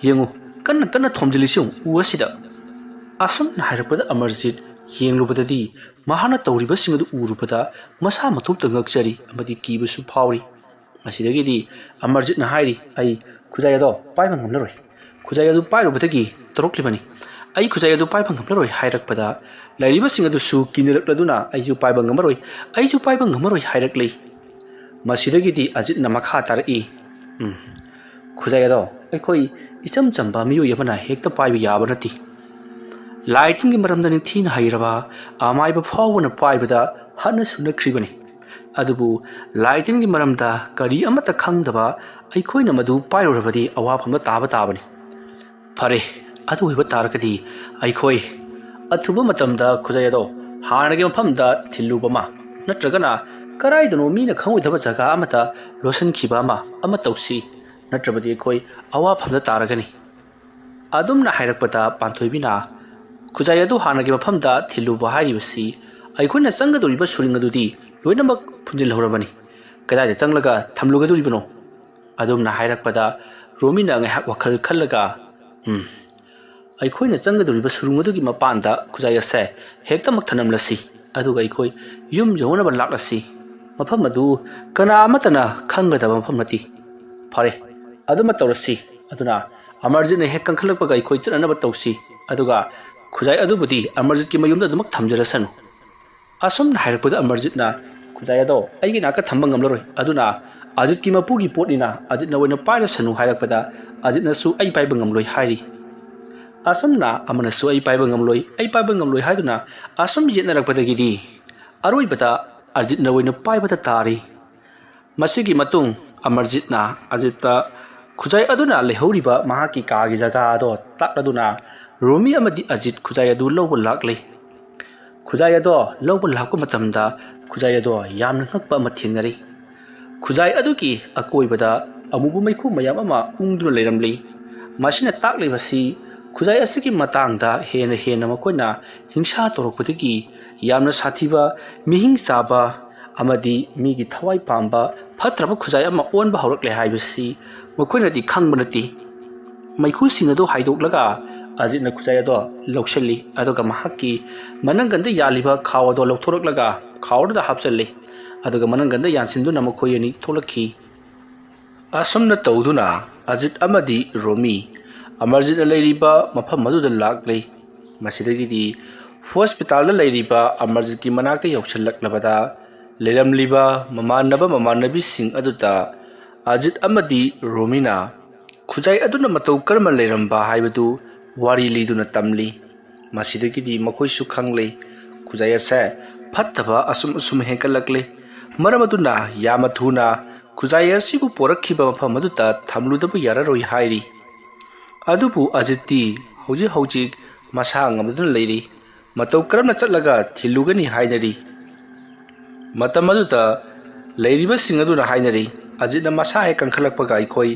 ꯌꯦꯡꯉꯨ, ꯀꯟꯅ ꯀꯟꯅ ꯊꯣꯝꯖꯤꯜꯂꯤꯁꯤ ꯌꯦꯡꯉꯨ ꯎ ꯑꯁꯤꯗ꯫" ꯑꯁꯨꯝꯅ ꯍꯥꯏꯔꯛꯄꯗ ꯑꯃꯔꯖꯤꯠ ꯌꯦꯡꯂꯨꯕꯗꯗꯤ ꯃꯍꯥꯛꯅ ꯇꯧꯔꯤꯕꯁꯤꯡ ꯑꯗꯨ ꯎꯔꯨꯕꯗ ꯃꯁꯥ ꯃꯇꯣꯝꯇ ꯉꯛꯆꯔꯤ ꯑꯃꯗꯤ ꯀꯤꯕꯁꯨ ꯐꯥꯎꯔꯤ꯫ ꯃꯁꯤꯗꯒꯤꯗꯤ ꯑꯃꯔꯖꯤꯠꯅ ꯍꯥꯏꯔꯤ, "ꯑꯩ ꯈꯨꯖꯥꯏ ꯑꯗꯣ ꯄꯥꯏꯕ ꯉꯝꯂꯔꯣꯏ꯫ ꯈꯨꯖꯥꯏ ꯑꯗꯨ ꯄꯥꯏꯔꯨꯕꯗꯒꯤ ꯇꯧꯔꯛꯂꯤꯕꯅꯤ꯫ ꯑꯩ ꯈꯨꯖꯥꯏ ꯑꯗꯨ ꯄꯥꯏꯕ ꯉꯝꯂꯔꯣꯏ ꯍꯥꯏꯔꯛꯄꯗ, ꯂꯩꯔꯤꯕꯁꯤꯡ ꯑꯗꯨꯁꯨ ꯀꯤꯅꯔꯛꯂꯗꯨꯅ, "ꯑꯩꯁꯨ ꯄꯥꯏꯕ ꯉꯝꯃꯔꯣꯏ, ꯑꯩꯁꯨ ꯄꯥꯏꯕ ꯉꯝꯃꯔꯣꯏ" ꯍꯥꯏꯔꯛꯂꯤ꯫ ꯃꯁꯤꯗꯒꯤꯗꯤ ꯑꯖꯤꯠꯅ ꯃꯈꯥ ꯇꯥꯔꯛꯏ, "ꯎꯝ, ꯈꯨꯖꯥꯏ ꯑꯗꯣ ꯑꯩꯈꯣꯏ ꯏꯆꯝ ꯆꯝꯕ ꯃꯤꯑꯣꯏ ꯑꯃꯅ ꯍꯦꯛꯇ ꯄꯥꯏꯕ ꯌꯥꯕ ꯅꯠꯇꯦ꯫ ꯂꯥꯏ ꯇꯤꯟꯒꯤ ꯃꯔꯝꯗ ꯅꯤꯡꯊꯤꯅ ꯍꯩꯔꯕ ꯑꯃꯥꯏꯕ ꯐꯥꯎꯕꯅ ꯄꯥꯏꯕꯗ ꯍꯥꯠꯅ ꯁꯨꯅꯈ꯭ꯔꯤꯕꯅꯤ꯫ ꯑꯗꯨꯕꯨ ꯂꯥꯏ ꯇꯤꯟꯒꯤ ꯃꯔꯝꯗ ꯀꯔꯤ ꯑꯃꯠꯇ ꯈꯪꯗꯕ ꯑꯩꯈꯣꯏꯅ ꯃꯗꯨ ꯄꯥꯏꯔꯨꯔꯕꯗꯤ ꯑꯋꯥꯐꯝꯗ ꯇꯥꯕ ꯇꯥꯕꯅꯤ꯫ ꯐꯔꯦ, ꯑꯗꯨ ꯑꯣꯏꯕ ꯇꯥꯔꯒꯗꯤ ꯑꯩꯈꯣꯏ ꯑꯊꯨꯕ ꯃꯇꯝꯗ ꯈꯨꯖꯥꯏ ꯑꯗꯣ ꯍꯥꯟꯅꯒꯤ ꯃꯐꯝꯗ ꯊꯤꯜꯂꯨꯕ ꯑꯃ, ꯅꯠꯇ꯭ꯔꯒꯅ ꯀꯗꯥꯏꯗꯅꯣ ꯃꯤꯅ ꯈꯪꯉꯣꯏꯗꯕ ꯖꯒꯥ ꯑꯃꯗ ꯂꯣꯠꯁꯤꯟꯈꯤꯕ ꯑꯃ, ꯑꯃ ꯇꯧꯁꯤ, ꯅꯠꯇ꯭ꯔꯕꯗꯤ ꯑꯩꯈꯣꯏ ꯑꯋꯥꯐꯝꯗ ꯇꯥꯔꯒꯅꯤ"꯫ ꯑꯗꯨꯝꯅ ꯍꯥꯏꯔꯛꯄꯗ ꯄꯥꯟꯊꯣꯏꯕꯤꯅ, "ꯈꯨꯖꯥꯏ ꯑꯗꯨ ꯍꯥꯟꯅꯒꯤ ꯃꯐꯝꯗ ꯊꯤꯜꯂꯨꯕ ꯍꯥꯏꯔꯤꯕꯁꯤ ꯑꯩꯈꯣꯏꯅ ꯆꯪꯒꯗꯧꯔꯤꯕ ꯁꯨꯔꯨꯡ ꯑꯗꯨꯗꯤ ꯂꯣꯏꯅꯃꯛ ꯐꯨꯟꯖꯤꯜꯍꯧꯔꯕꯅꯤ꯫ ꯀꯗꯥꯏꯗ ꯆꯪꯂꯒ ꯊꯝꯂꯨꯒꯗꯧꯔꯤꯕꯅꯣ?" ꯑꯗꯨꯝꯅ ꯍꯥꯏꯔꯛꯄꯗ ꯔꯣꯃꯤꯅ ꯉꯥꯏꯍꯥꯛ ꯋꯥꯈꯜ ꯈꯜꯂꯒ, "ꯎꯝ, ꯑꯩꯈꯣꯏꯅ ꯆꯪꯒꯗꯧꯔꯤꯕ ꯁꯨꯔꯨꯡ ꯑꯗꯨꯒꯤ ꯃꯄꯥꯟꯗ ꯈꯨꯖꯥꯏ ꯑꯁꯦ ꯍꯦꯛꯇꯃꯛ ꯊꯅꯝꯂꯁꯤ, ꯑꯗꯨꯒ ꯑꯩꯈꯣꯏ ꯌꯨꯝ ꯌꯧꯅꯅꯕ ꯂꯥꯛꯂꯁꯤ꯫ ꯃꯐꯝ ꯑꯗꯨ ꯀꯅꯥ ꯑꯃꯠꯇꯅ ꯈꯪꯒꯗꯕ ꯃꯐꯝ ꯅꯠꯇꯦ꯫ ꯐꯔꯦ, ꯑꯗꯨꯃ ꯇꯧꯔꯁꯤ꯫ ꯑꯗꯨꯅ ꯑꯃꯔꯖꯤꯠꯅ ꯍꯦꯛ ꯀꯟꯈꯠꯂꯛꯄꯒ ꯑꯩꯈꯣꯏ ꯆꯠꯅꯅꯕ ꯇꯧꯁꯤ, ꯑꯗꯨꯒ ꯈꯨꯖꯥꯏ ꯑꯗꯨꯕꯨꯗꯤ ꯑꯃꯔꯖꯤꯠꯀꯤ ꯃꯌꯨꯝꯗ ꯑꯗꯨꯃꯛ ꯊꯝꯖꯔꯁꯅꯨ"꯫ ꯑꯁꯨꯝꯅ ꯍꯥꯏꯔꯛꯄꯗ ꯑꯃꯔꯖꯤꯠꯅ, "ꯈꯨꯖꯥꯏ ꯑꯗꯣ ꯑꯩꯒꯤ ꯅꯥꯛꯇ ꯊꯝꯕ ꯉꯝꯂꯔꯣꯏ, ꯑꯗꯨꯅ ꯑꯖꯤꯠꯀꯤ ꯃꯄꯨꯒꯤ ꯄꯣꯠꯅꯤꯅ ꯑꯖꯤꯠꯅ ꯑꯣꯏꯅ ꯄꯥꯏꯔꯁꯅꯨ" ꯍꯥꯏꯔꯛꯄꯗ, ꯑꯖꯤꯠꯅꯁꯨ "ꯑꯩ ꯄꯥꯏꯕ ꯉꯝꯂꯣꯏ" ꯍꯥꯏꯔꯤ꯫ ꯑꯁꯨꯝꯅ ꯑꯃꯅꯁꯨ "ꯑꯩ ꯄꯥꯏꯕ ꯉꯝꯂꯣꯏ, ꯑꯩ ꯄꯥꯏꯕ ꯉꯝꯂꯣꯏ" ꯍꯥꯏꯗꯨꯅ ꯑꯁꯨꯝ ꯌꯦꯠꯅꯔꯛꯄꯗꯒꯤꯗꯤ ꯑꯔꯣꯏꯕꯗ ꯑꯖꯤꯠꯅ ꯑꯣꯏꯅ ꯄꯥꯏꯕꯗ ꯇꯥꯔꯤ꯫ ꯃꯁꯤꯒꯤ ꯃꯇꯨꯡ ꯑꯃꯔꯖꯤꯠꯅ ꯑꯖꯤꯠꯇ ꯈꯨꯖꯥꯏ ꯑꯗꯨꯅ ꯂꯩꯍꯧꯔꯤꯕ ꯃꯍꯥꯛꯀꯤ ꯀꯥꯒꯤ ꯖꯒꯥ ꯑꯗꯣ ꯇꯥꯛꯂꯗꯨꯅ ꯔꯣꯃꯤ ꯑꯃꯗꯤ ꯑꯖꯤꯠ ꯈꯨꯖꯥꯏ ꯑꯗꯨ ꯂꯧꯕ ꯂꯥꯛꯂꯤ꯫ ꯈꯨꯖꯥꯏ ꯑꯗꯣ ꯂꯧꯕ ꯂꯥꯛꯄ ꯃꯇꯝꯗ ꯈꯨꯖꯥꯏ ꯑꯗꯣ ꯌꯥꯝꯅ ꯉꯛꯄ ꯑꯃ ꯊꯦꯡꯅꯔꯤ꯫ ꯈꯨꯖꯥꯏ ꯑꯗꯨꯒꯤ ꯑꯀꯣꯏꯕꯗ ꯑꯃꯨꯕ ꯃꯩꯈꯨ ꯃꯌꯥꯝ ꯑꯃ ꯎꯪꯗꯨꯅ ꯂꯩꯔꯝꯂꯤ꯫ ꯃꯁꯤꯅ ꯇꯥꯛꯂꯤꯕꯁꯤ ꯈꯨꯖꯥꯏ ꯑꯁꯤꯒꯤ ꯃꯇꯥꯡꯗ ꯍꯦꯟꯅ ꯍꯦꯟꯅ ꯃꯈꯣꯏꯅ ꯍꯤꯡꯁꯥ ꯇꯧꯔꯛꯄꯗꯒꯤ ꯌꯥꯝꯅ ꯁꯥꯊꯤꯕ, ꯃꯤꯍꯤꯡ ꯆꯥꯕ ꯑꯃꯗꯤ ꯃꯤꯒꯤ ꯊꯋꯥꯏ ꯄꯥꯝꯕ ꯐꯠꯇ꯭ꯔꯕ ꯈꯨꯖꯥꯏ ꯑꯃ ꯑꯣꯟꯕ ꯍꯧꯔꯛꯂꯦ ꯍꯥꯏꯕꯁꯤ ꯃꯈꯣꯏꯅꯗꯤ ꯈꯪꯕ ꯅꯠꯇꯦ꯫ ꯃꯩꯈꯨꯁꯤꯡ ꯑꯗꯨ ꯍꯥꯏꯗꯣꯛꯂꯒ ꯑꯖꯤꯠꯅ ꯈꯨꯖꯥꯏ ꯑꯗꯣ ꯂꯧꯁꯤꯜꯂꯤ, ꯑꯗꯨꯒ ꯃꯍꯥꯛꯀꯤ ꯃꯅꯪꯒꯟꯗ ꯌꯥꯜꯂꯤꯕ ꯈꯥꯎ ꯑꯗꯣ ꯂꯧꯊꯣꯔꯛꯂꯒ ꯈꯥꯎ ꯑꯗꯨꯗ ꯍꯥꯞꯆꯤꯜꯂꯤ, ꯑꯗꯨꯒ ꯃꯅꯪꯒꯟꯗ ꯌꯥꯟꯁꯤꯟꯗꯨꯅ ꯃꯈꯣꯏ ꯑꯅꯤ ꯊꯣꯛꯂꯛꯈꯤ꯫ ꯑꯁꯨꯝꯅ ꯇꯧꯗꯨꯅ ꯑꯖꯤꯠ ꯑꯃꯗꯤ ꯔꯣꯃꯤ ꯑꯃꯔꯖꯤꯠꯅ ꯂꯩꯔꯤꯕ ꯃꯐꯝ ꯑꯗꯨꯗ ꯂꯥꯛꯂꯤ꯫ ꯃꯁꯤꯗꯒꯤꯗꯤ ꯍꯣꯁꯄꯤꯇꯥꯜꯗ ꯂꯩꯔꯤꯕ ꯑꯃꯔꯖꯤꯠꯀꯤ ꯃꯅꯥꯛꯇ ꯌꯧꯁꯤꯜꯂꯛꯂꯕꯗ, ꯂꯩꯔꯝꯂꯤꯕ ꯃꯃꯥꯟꯅꯕ ꯃꯃꯥꯟꯅꯕꯤꯁꯤꯡ ꯑꯗꯨꯗ ꯑꯖꯤꯠ ꯑꯃꯗꯤ ꯔꯣꯃꯤꯅ ꯈꯨꯖꯥꯏ ꯑꯗꯨꯅ ꯃꯇꯧ ꯀꯔꯝꯅ ꯂꯩꯔꯝꯕ ꯍꯥꯏꯕꯗꯨ ꯋꯥꯔꯤ ꯂꯤꯗꯨꯅ ꯇꯝꯂꯤ꯫ ꯃꯁꯤꯗꯒꯤꯗꯤ ꯃꯈꯣꯏꯁꯨ ꯈꯪꯂꯦ, ꯈꯨꯖꯥꯏ ꯑꯁꯦ ꯐꯠꯇꯕ ꯑꯁꯨꯝ ꯑꯁꯨꯝ ꯍꯦꯟꯒꯠꯂꯛꯂꯦ꯫ ꯃꯔꯝ ꯑꯗꯨꯅ ꯌꯥꯝꯅ ꯊꯨꯅ ꯈꯨꯖꯥꯏ ꯑꯁꯤꯕꯨ ꯄꯣꯔꯛꯈꯤꯕ ꯃꯐꯝ ꯑꯗꯨꯗ ꯊꯝꯂꯨꯗꯕ ꯌꯥꯔꯔꯣꯏ ꯍꯥꯏꯔꯤ꯫ ꯑꯗꯨꯕꯨ ꯑꯖꯤꯠꯇꯤ ꯍꯧꯖꯤꯛ ꯍꯧꯖꯤꯛ ꯃꯁꯥ ꯉꯝꯗꯨꯅ ꯂꯩꯔꯤ꯫ ꯃꯇꯧ ꯀꯔꯝꯅ ꯆꯠꯂꯒ ꯊꯤꯜꯂꯨꯒꯅꯤ ꯍꯥꯏꯅꯔꯤ꯫ ꯃꯇꯝ ꯑꯗꯨꯗ ꯂꯩꯔꯤꯕꯁꯤꯡ ꯑꯗꯨꯅ ꯍꯥꯏꯅꯔꯤ, "ꯑꯖꯤꯠꯅ ꯃꯁꯥ ꯍꯦꯛ ꯀꯟꯈꯠꯂꯛꯄꯒ ꯑꯩꯈꯣꯏ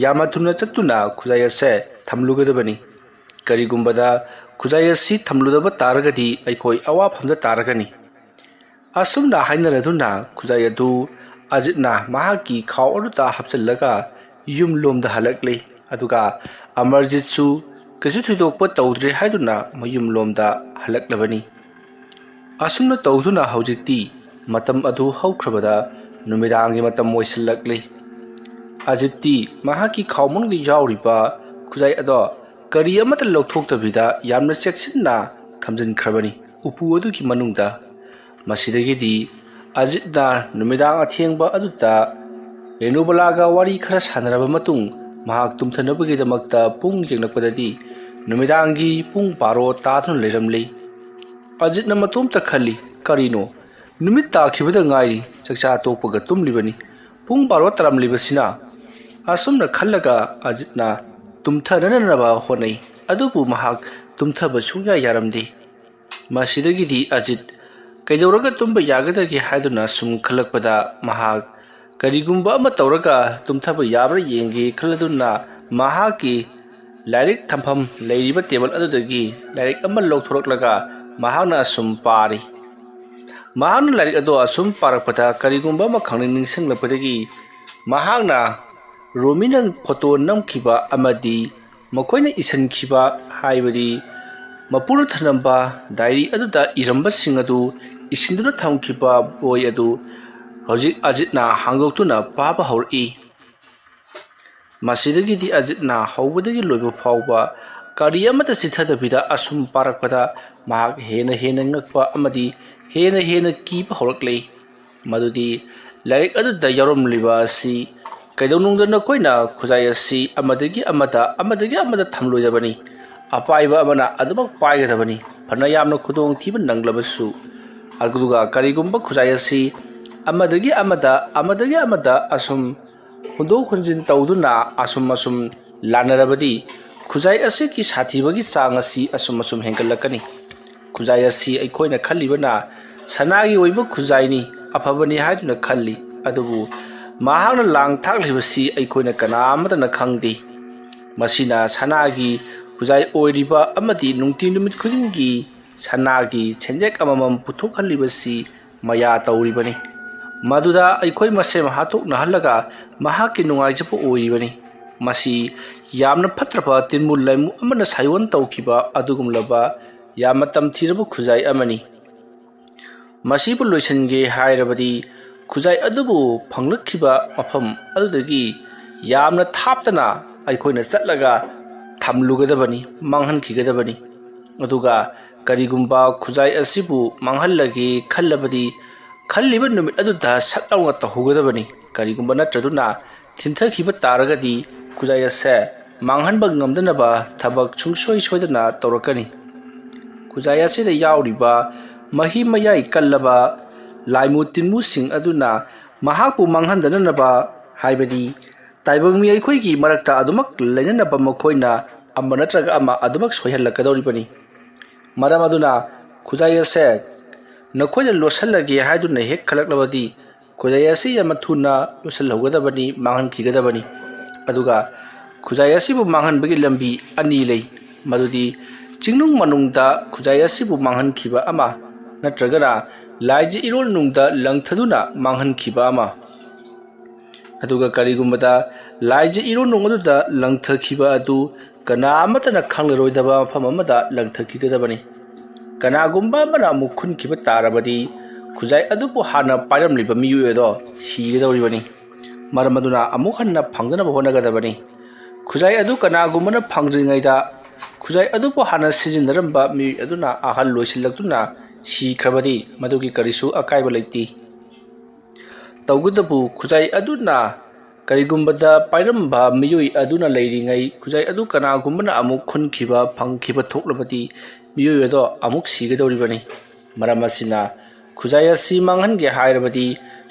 ꯌꯥꯝꯅ ꯊꯨꯅ ꯆꯠꯇꯨꯅ ꯈꯨꯖꯥꯏ ꯑꯁꯦ ꯊꯝꯂꯨꯒꯗꯕꯅꯤ꯫ ꯀꯔꯤꯒꯨꯝꯕꯗ ꯈꯨꯖꯥꯏ ꯑꯁꯤ ꯊꯝꯂꯨꯗꯕ ꯇꯥꯔꯒꯗꯤ ꯑꯩꯈꯣꯏ ꯑꯋꯥꯐꯝꯗ ꯇꯥꯔꯒꯅꯤ"꯫ ꯑꯁꯨꯝꯅ ꯍꯥꯏꯅꯔꯗꯨꯅ ꯈꯨꯖꯥꯏ ꯑꯗꯨ ꯑꯖꯤꯠꯅ ꯃꯍꯥꯛꯀꯤ ꯈꯥꯎ ꯑꯗꯨꯗ ꯍꯥꯞꯆꯤꯜꯂꯒ ꯌꯨꯝꯂꯣꯝꯗ ꯍꯜꯂꯛꯂꯤ꯫ ꯑꯗꯨꯒ ꯑꯃꯔꯖꯤꯠꯁꯨ ꯀꯩꯁꯨ ꯊꯣꯏꯗꯣꯛꯄ ꯇꯧꯗ꯭ꯔꯦ ꯍꯥꯏꯗꯨꯅ ꯃꯌꯨꯝꯂꯣꯝꯗ ꯍꯜꯂꯛꯂꯕꯅꯤ꯫ ꯑꯁꯨꯝꯅ ꯇꯧꯗꯨꯅ ꯍꯧꯖꯤꯛꯇꯤ ꯃꯇꯝ ꯑꯗꯨ ꯍꯧꯈ꯭ꯔꯕꯗ ꯅꯨꯃꯤꯗꯥꯡꯒꯤ ꯃꯇꯝ ꯑꯣꯏꯁꯤꯜꯂꯛꯂꯤ꯫ ꯑꯖꯤꯠꯇꯤ ꯃꯍꯥꯛꯀꯤ ꯈꯥꯎꯃꯪꯗ ꯌꯥꯎꯔꯤꯕ ꯈꯨꯖꯥꯏ ꯑꯗꯣ ꯀꯔꯤ ꯑꯃꯠꯇ ꯂꯧꯊꯣꯛꯇꯕꯤꯗ ꯌꯥꯝꯅ ꯆꯦꯛꯁꯤꯟꯅ ꯊꯝꯖꯤꯟꯈ꯭ꯔꯕꯅꯤ ꯎꯄꯨ ꯑꯗꯨꯒꯤ ꯃꯅꯨꯡꯗ꯫ ꯃꯁꯤꯗꯒꯤꯗꯤ ꯑꯖꯤꯠꯅ ꯅꯨꯃꯤꯗꯥꯡ ꯑꯊꯦꯡꯕ ꯑꯗꯨꯗ ꯔꯦꯅꯨꯕꯂꯥꯒ ꯋꯥꯔꯤ ꯈꯔ ꯁꯥꯟꯅꯔꯕ ꯃꯇꯨꯡ, ꯃꯍꯥꯛ ꯇꯨꯝꯊꯅꯕꯒꯤꯗꯃꯛꯇ ꯄꯨꯡ ꯌꯦꯡꯂꯛꯄꯗꯗꯤ ꯅꯨꯃꯤꯗꯥꯡꯒꯤ ꯄꯨꯡ ꯕꯥꯔꯣ ꯇꯥꯗꯨꯅ ꯂꯩꯔꯝꯂꯤ꯫ ꯑꯖꯤꯠꯅ ꯃꯇꯣꯝꯇ ꯈꯜꯂꯤ, "ꯀꯔꯤꯅꯣ? ꯅꯨꯃꯤꯠ ꯇꯥꯈꯤꯕꯗ ꯉꯥꯏꯔꯤ, ꯆꯥꯛꯆꯥ ꯇꯣꯛꯄꯒ ꯇꯨꯝꯂꯤꯕꯅꯤ꯫ ꯄꯨꯡ ꯕꯥꯔꯣ ꯇꯥꯔꯝꯂꯤꯕꯁꯤꯅ?" ꯑꯁꯨꯝꯅ ꯈꯜꯂꯒ ꯑꯖꯤꯠꯅ ꯇꯨꯝꯊꯅꯅꯕ ꯍꯣꯠꯅꯩ, ꯑꯗꯨꯕꯨ ꯃꯍꯥꯛ ꯇꯨꯝꯊꯕ ꯁꯨꯡꯌꯥ ꯌꯥꯔꯝꯗꯦ꯫ ꯃꯁꯤꯗꯒꯤꯗꯤ ꯑꯖꯤꯠ ꯀꯩꯗꯧꯔꯒ ꯇꯨꯝꯕ ꯌꯥꯒꯗꯒꯦ ꯍꯥꯏꯗꯨꯅ ꯁꯨꯝ ꯈꯜꯂꯛꯄꯗ, ꯃꯍꯥꯛ ꯀꯔꯤꯒꯨꯝꯕ ꯑꯃ ꯇꯧꯔꯒ ꯇꯨꯝꯊꯕ ꯌꯥꯕ꯭ꯔꯥ ꯌꯦꯡꯒꯦ ꯈꯜꯂꯗꯨꯅ ꯃꯍꯥꯛꯀꯤ ꯂꯥꯏꯔꯤꯛ ꯊꯝꯐꯝ ꯂꯩꯔꯤꯕ ꯇꯦꯕꯜ ꯑꯗꯨꯗꯒꯤ ꯂꯥꯏꯔꯤꯛ ꯑꯃ ꯂꯧꯊꯣꯔꯛꯂꯒ ꯃꯍꯥꯛꯅ ꯑꯁꯨꯝ ꯄꯥꯔꯤ꯫ ꯃꯍꯥꯛꯅ ꯂꯥꯏꯔꯤꯛ ꯑꯗꯣ ꯑꯁꯨꯝ ꯄꯥꯔꯛꯄꯗ ꯀꯔꯤꯒꯨꯝꯕ ꯑꯃ ꯈꯪꯅꯤꯡ ꯅꯤꯡꯁꯤꯡꯂꯛꯄꯗꯒꯤ ꯃꯍꯥꯛꯅ ꯔꯣꯃꯤꯅ ꯐꯣꯇꯣ ꯅꯝꯈꯤꯕ ꯑꯃꯗꯤ ꯃꯈꯣꯏꯅ ꯏꯁꯤꯟꯈꯤꯕ, ꯍꯥꯏꯕꯗꯤ ꯃꯄꯨꯅ ꯊꯅꯝꯕ ꯗꯥꯏꯔꯤ ꯑꯗꯨꯗ ꯏꯔꯝꯕꯁꯤꯡ ꯑꯗꯨ ꯏꯁꯤꯟꯗꯨꯅ ꯊꯝꯈꯤꯕ ꯕꯣꯏ ꯑꯗꯨ ꯍꯧꯖꯤꯛ ꯑꯖꯤꯠꯅ ꯍꯥꯡꯗꯣꯛꯇꯨꯅ ꯄꯥꯕ ꯍꯧꯔꯛꯏ꯫ ꯃꯁꯤꯗꯒꯤꯗꯤ ꯑꯖꯤꯠꯅ ꯍꯧꯕꯗꯒꯤ ꯂꯣꯏꯕ ꯐꯥꯎꯕ ꯀꯔꯤ ꯑꯃꯠꯇ ꯆꯤꯊꯗꯕꯤꯗ ꯑꯁꯨꯝ ꯄꯥꯔꯛꯄꯗ ꯃꯍꯥꯛ ꯍꯦꯟꯅ ꯍꯦꯟꯅ ꯉꯛꯄ ꯑꯃꯗꯤ ꯍꯦꯟꯅ ꯍꯦꯟꯅ ꯀꯤꯕ ꯍꯧꯔꯛꯂꯦ꯫ ꯃꯗꯨꯗꯤ ꯂꯥꯏꯔꯤꯛ ꯑꯗꯨꯗ ꯌꯥꯎꯔꯝꯂꯤꯕ ꯑꯁꯤ ꯀꯩꯗꯧꯅꯨꯡꯗ ꯅꯈꯣꯏꯅ ꯈꯨꯖꯥꯏ ꯑꯁꯤ ꯑꯃꯗꯒꯤ ꯑꯃꯗ, ꯑꯃꯗꯒꯤ ꯑꯃꯗ ꯊꯝꯂꯣꯏꯗꯕꯅꯤ꯫ ꯑꯄꯥꯏꯕ ꯑꯃꯅ ꯑꯗꯨꯃꯛ ꯄꯥꯏꯒꯗꯕꯅꯤ, ꯐꯅ ꯌꯥꯝꯅ ꯈꯨꯗꯣꯡꯊꯤꯕ ꯅꯪꯂꯕꯁꯨ꯫ ꯑꯗꯨꯒ ꯀꯔꯤꯒꯨꯝꯕ ꯈꯨꯖꯥꯏ ꯑꯁꯤ ꯑꯃꯗꯒꯤ ꯑꯃꯗ, ꯑꯃꯗꯒꯤ ꯑꯃꯗ ꯑꯁꯨꯝ ꯍꯨꯟꯗꯣꯛ ꯍꯨꯟꯖꯤꯟ ꯇꯧꯗꯨꯅ ꯑꯁꯨꯝ ꯑꯁꯨꯝ ꯂꯥꯟꯅꯔꯕꯗꯤ, ꯈꯨꯖꯥꯏ ꯑꯁꯤꯒꯤ ꯁꯥꯊꯤꯕꯒꯤ ꯆꯥꯡ ꯑꯁꯤ ꯑꯁꯨꯝ ꯑꯁꯨꯝ ꯍꯦꯟꯒꯠꯂꯛꯀꯅꯤ꯫ ꯈꯨꯖꯥꯏ ꯑꯁꯤ ꯑꯩꯈꯣꯏꯅ ꯈꯜꯂꯤꯕꯅ ꯁꯅꯥꯒꯤ ꯑꯣꯏꯕ ꯈꯨꯖꯥꯏꯅꯤ, ꯑꯐꯕꯅꯤ ꯍꯥꯏꯗꯨꯅ ꯈꯜꯂꯤ꯫ ꯑꯗꯨꯕꯨ ꯃꯍꯥꯛꯅ ꯂꯥꯡ ꯊꯥꯛꯂꯤꯕꯁꯤ ꯑꯩꯈꯣꯏꯅ ꯀꯅꯥ ꯑꯃꯠꯇꯅ ꯈꯪꯗꯦ꯫ ꯃꯁꯤꯅ ꯁꯅꯥꯒꯤ ꯈꯨꯖꯥꯏ ꯑꯣꯏꯔꯤꯕ ꯑꯃꯗꯤ ꯅꯨꯡꯇꯤ ꯅꯨꯃꯤꯠ ꯈꯨꯗꯤꯡꯒꯤ ꯁꯅꯥꯒꯤ ꯁꯦꯟꯖꯦꯛ ꯑꯃꯃꯝ ꯄꯨꯊꯣꯛꯍꯜꯂꯤꯕꯁꯤ ꯃꯌꯥ ꯇꯧꯔꯤꯕꯅꯤ꯫ ꯃꯗꯨꯗ ꯑꯩꯈꯣꯏ ꯃꯁꯦꯟ ꯍꯥꯠꯇꯣꯛꯅꯍꯜꯂꯒ ꯃꯍꯥꯛꯀꯤ ꯅꯨꯡꯉꯥꯏꯖꯕ ꯑꯣꯏꯔꯤꯕꯅꯤ꯫ ꯃꯁꯤ ꯌꯥꯝꯅ ꯐꯠꯇ꯭ꯔꯕ ꯇꯤꯟꯃꯨ ꯂꯥꯏꯃꯨ ꯑꯃꯅ ꯁꯥꯏꯑꯣꯟ ꯇꯧꯈꯤꯕ ꯑꯗꯨꯒꯨꯝꯂꯕ ꯌꯥꯝꯅ ꯇꯝꯊꯤꯔꯕ ꯈꯨꯖꯥꯏ ꯑꯃꯅꯤ꯫ ꯃꯁꯤꯕꯨ ꯂꯣꯏꯁꯤꯟꯒꯦ ꯍꯥꯏꯔꯕꯗꯤ, ꯈꯨꯖꯥꯏ ꯑꯗꯨꯕꯨ ꯐꯪꯂꯛꯈꯤꯕ ꯃꯐꯝ ꯑꯗꯨꯗꯒꯤ ꯌꯥꯝꯅ ꯊꯥꯞꯇꯅ ꯑꯩꯈꯣꯏꯅ ꯆꯠꯂꯒ ꯊꯝꯂꯨꯒꯗꯕꯅꯤ, ꯃꯥꯡꯍꯟꯈꯤꯒꯗꯕꯅꯤ꯫ ꯑꯗꯨꯒ ꯀꯔꯤꯒꯨꯝꯕ ꯈꯨꯖꯥꯏ ꯑꯁꯤꯕꯨ ꯃꯥꯡꯍꯜꯂꯒꯦ ꯈꯜꯂꯕꯗꯤ, ꯈꯜꯂꯤꯕ ꯅꯨꯃꯤꯠ ꯑꯗꯨꯗ ꯁꯠ ꯂꯥꯎꯅ ꯇꯧꯍꯧꯒꯗꯕꯅꯤ꯫ ꯀꯔꯤꯒꯨꯝꯕ ꯅꯠꯇ꯭ꯔꯗꯨꯅ ꯊꯤꯟꯊꯈꯤꯕ ꯇꯥꯔꯒꯗꯤ, ꯈꯨꯖꯥꯏ ꯑꯁꯦ ꯃꯥꯡꯍꯟꯕ ꯉꯝꯗꯅꯕ ꯊꯕꯛ ꯁꯨꯡꯁꯣꯏ ꯁꯣꯏꯗꯅ ꯇꯧꯔꯛꯀꯅꯤ꯫ ꯈꯨꯖꯥꯏ ꯑꯁꯤꯗ ꯌꯥꯎꯔꯤꯕ ꯃꯍꯤ ꯃꯌꯥꯏ ꯀꯜꯂꯕ ꯂꯥꯏꯃꯨ ꯇꯤꯟꯃꯨꯁꯤꯡ ꯑꯗꯨꯅ ꯃꯍꯥꯛꯄꯨ ꯃꯥꯡꯍꯟꯗꯅꯕ, ꯍꯥꯏꯕꯗꯤ ꯇꯥꯏꯕꯪ ꯃꯤ ꯑꯩꯈꯣꯏꯒꯤ ꯃꯔꯛꯇ ꯑꯗꯨꯃꯛ ꯂꯩꯅꯅꯕ ꯃꯈꯣꯏꯅ ꯑꯃ ꯅꯠꯇ꯭ꯔꯒ ꯑꯃ ꯑꯗꯨꯃꯛ ꯁꯣꯏꯍꯜꯂꯛꯀꯗꯧꯔꯤꯕꯅꯤ꯫ ꯃꯔꯝ ꯑꯗꯨꯅ ꯈꯨꯖꯥꯏ ꯑꯁꯦ ꯅꯈꯣꯏꯅ ꯂꯣꯠꯁꯤꯜꯂꯒꯦ ꯍꯥꯏꯗꯨꯅ ꯍꯦꯛ ꯈꯜꯂꯛꯂꯕꯗꯤ, ꯈꯨꯖꯥꯏ ꯑꯁꯤ ꯌꯥꯝꯅ ꯊꯨꯅ ꯂꯣꯠꯁꯤꯜꯍꯧꯒꯗꯕꯅꯤ, ꯃꯥꯡꯍꯟꯈꯤꯒꯗꯕꯅꯤ꯫ ꯑꯗꯨꯒ ꯈꯨꯖꯥꯏ ꯑꯁꯤꯕꯨ ꯃꯥꯡꯍꯟꯕꯒꯤ ꯂꯝꯕꯤ ꯑꯅꯤ ꯂꯩ꯫ ꯃꯗꯨꯗꯤ ꯆꯤꯡꯅꯨꯡ ꯃꯅꯨꯡꯗ ꯈꯨꯖꯥꯏ ꯑꯁꯤꯕꯨ ꯃꯥꯡꯍꯟꯈꯤꯕ ꯑꯃ, ꯅꯠꯇ꯭ꯔꯒꯅ ꯂꯥꯏꯖ ꯏꯔꯣꯜ ꯅꯨꯡꯗ ꯂꯪꯊꯗꯨꯅ ꯃꯥꯡꯍꯟꯈꯤꯕ ꯑꯃ꯫ ꯑꯗꯨꯒ ꯀꯔꯤꯒꯨꯝꯕꯗ ꯂꯥꯏꯖ ꯏꯔꯣꯜ ꯅꯨꯡ ꯑꯗꯨꯗ ꯂꯪꯊꯈꯤꯕ ꯑꯗꯨ ꯀꯅꯥ ꯑꯃꯠꯇꯅ ꯈꯪꯂꯔꯣꯏꯗꯕ ꯃꯐꯝ ꯑꯃꯗ ꯂꯪꯊꯈꯤꯒꯗꯕꯅꯤ꯫ ꯀꯅꯥꯒꯨꯝꯕ ꯑꯃꯅ ꯑꯃꯨꯛ ꯈꯨꯟꯈꯤꯕ ꯇꯥꯔꯕꯗꯤ, ꯈꯨꯖꯥꯏ ꯑꯗꯨꯕꯨ ꯍꯥꯟꯅ ꯄꯥꯏꯔꯝꯂꯤꯕ ꯃꯤꯑꯣꯏ ꯑꯗꯣ ꯁꯤꯒꯗꯧꯔꯤꯕꯅꯤ꯫ ꯃꯔꯝ ꯑꯗꯨꯅ ꯑꯃꯨꯛ ꯍꯟꯅ ꯐꯪꯗꯅꯕ ꯍꯣꯠꯅꯒꯗꯕꯅꯤ꯫ ꯈꯨꯖꯥꯏ ꯑꯗꯨ ꯀꯅꯥꯒꯨꯝꯕꯅ ꯐꯪꯗ꯭ꯔꯤꯉꯩꯗ ꯈꯨꯖꯥꯏ ꯑꯗꯨꯕꯨ ꯍꯥꯟꯅ ꯁꯤꯖꯤꯟꯅꯔꯝꯕ ꯃꯤꯑꯣꯏ ꯑꯗꯨꯅ ꯑꯍꯜ ꯂꯣꯏꯁꯤꯜꯂꯛꯇꯨꯅ ꯁꯤꯈ꯭ꯔꯕꯗꯤ ꯃꯗꯨꯒꯤ ꯀꯔꯤꯁꯨ ꯑꯀꯥꯏꯕ ꯂꯩꯇꯦ꯫ ꯇꯧꯕꯇꯕꯨ ꯈꯨꯖꯥꯏ ꯑꯗꯨꯅ ꯀꯔꯤꯒꯨꯝꯕꯗ ꯄꯥꯏꯔꯝꯕ ꯃꯤꯑꯣꯏ ꯑꯗꯨꯅ ꯂꯩꯔꯤꯉꯩ ꯈꯨꯖꯥꯏ ꯑꯗꯨ ꯀꯅꯥꯒꯨꯝꯕꯅ ꯑꯃꯨꯛ ꯈꯨꯟꯈꯤꯕ ꯐꯪꯈꯤꯕ ꯊꯣꯛꯂꯕꯗꯤ ꯃꯤꯑꯣꯏ ꯑꯗꯣ ꯑꯃꯨꯛ ꯁꯤꯒꯗꯧꯔꯤꯕꯅꯤ꯫ ꯃꯔꯝ ꯑꯁꯤꯅ ꯈꯨꯖꯥꯏ ꯑꯁꯤ ꯃꯥꯡꯍꯟꯒꯦ ꯍꯥꯏꯔꯕꯗꯤ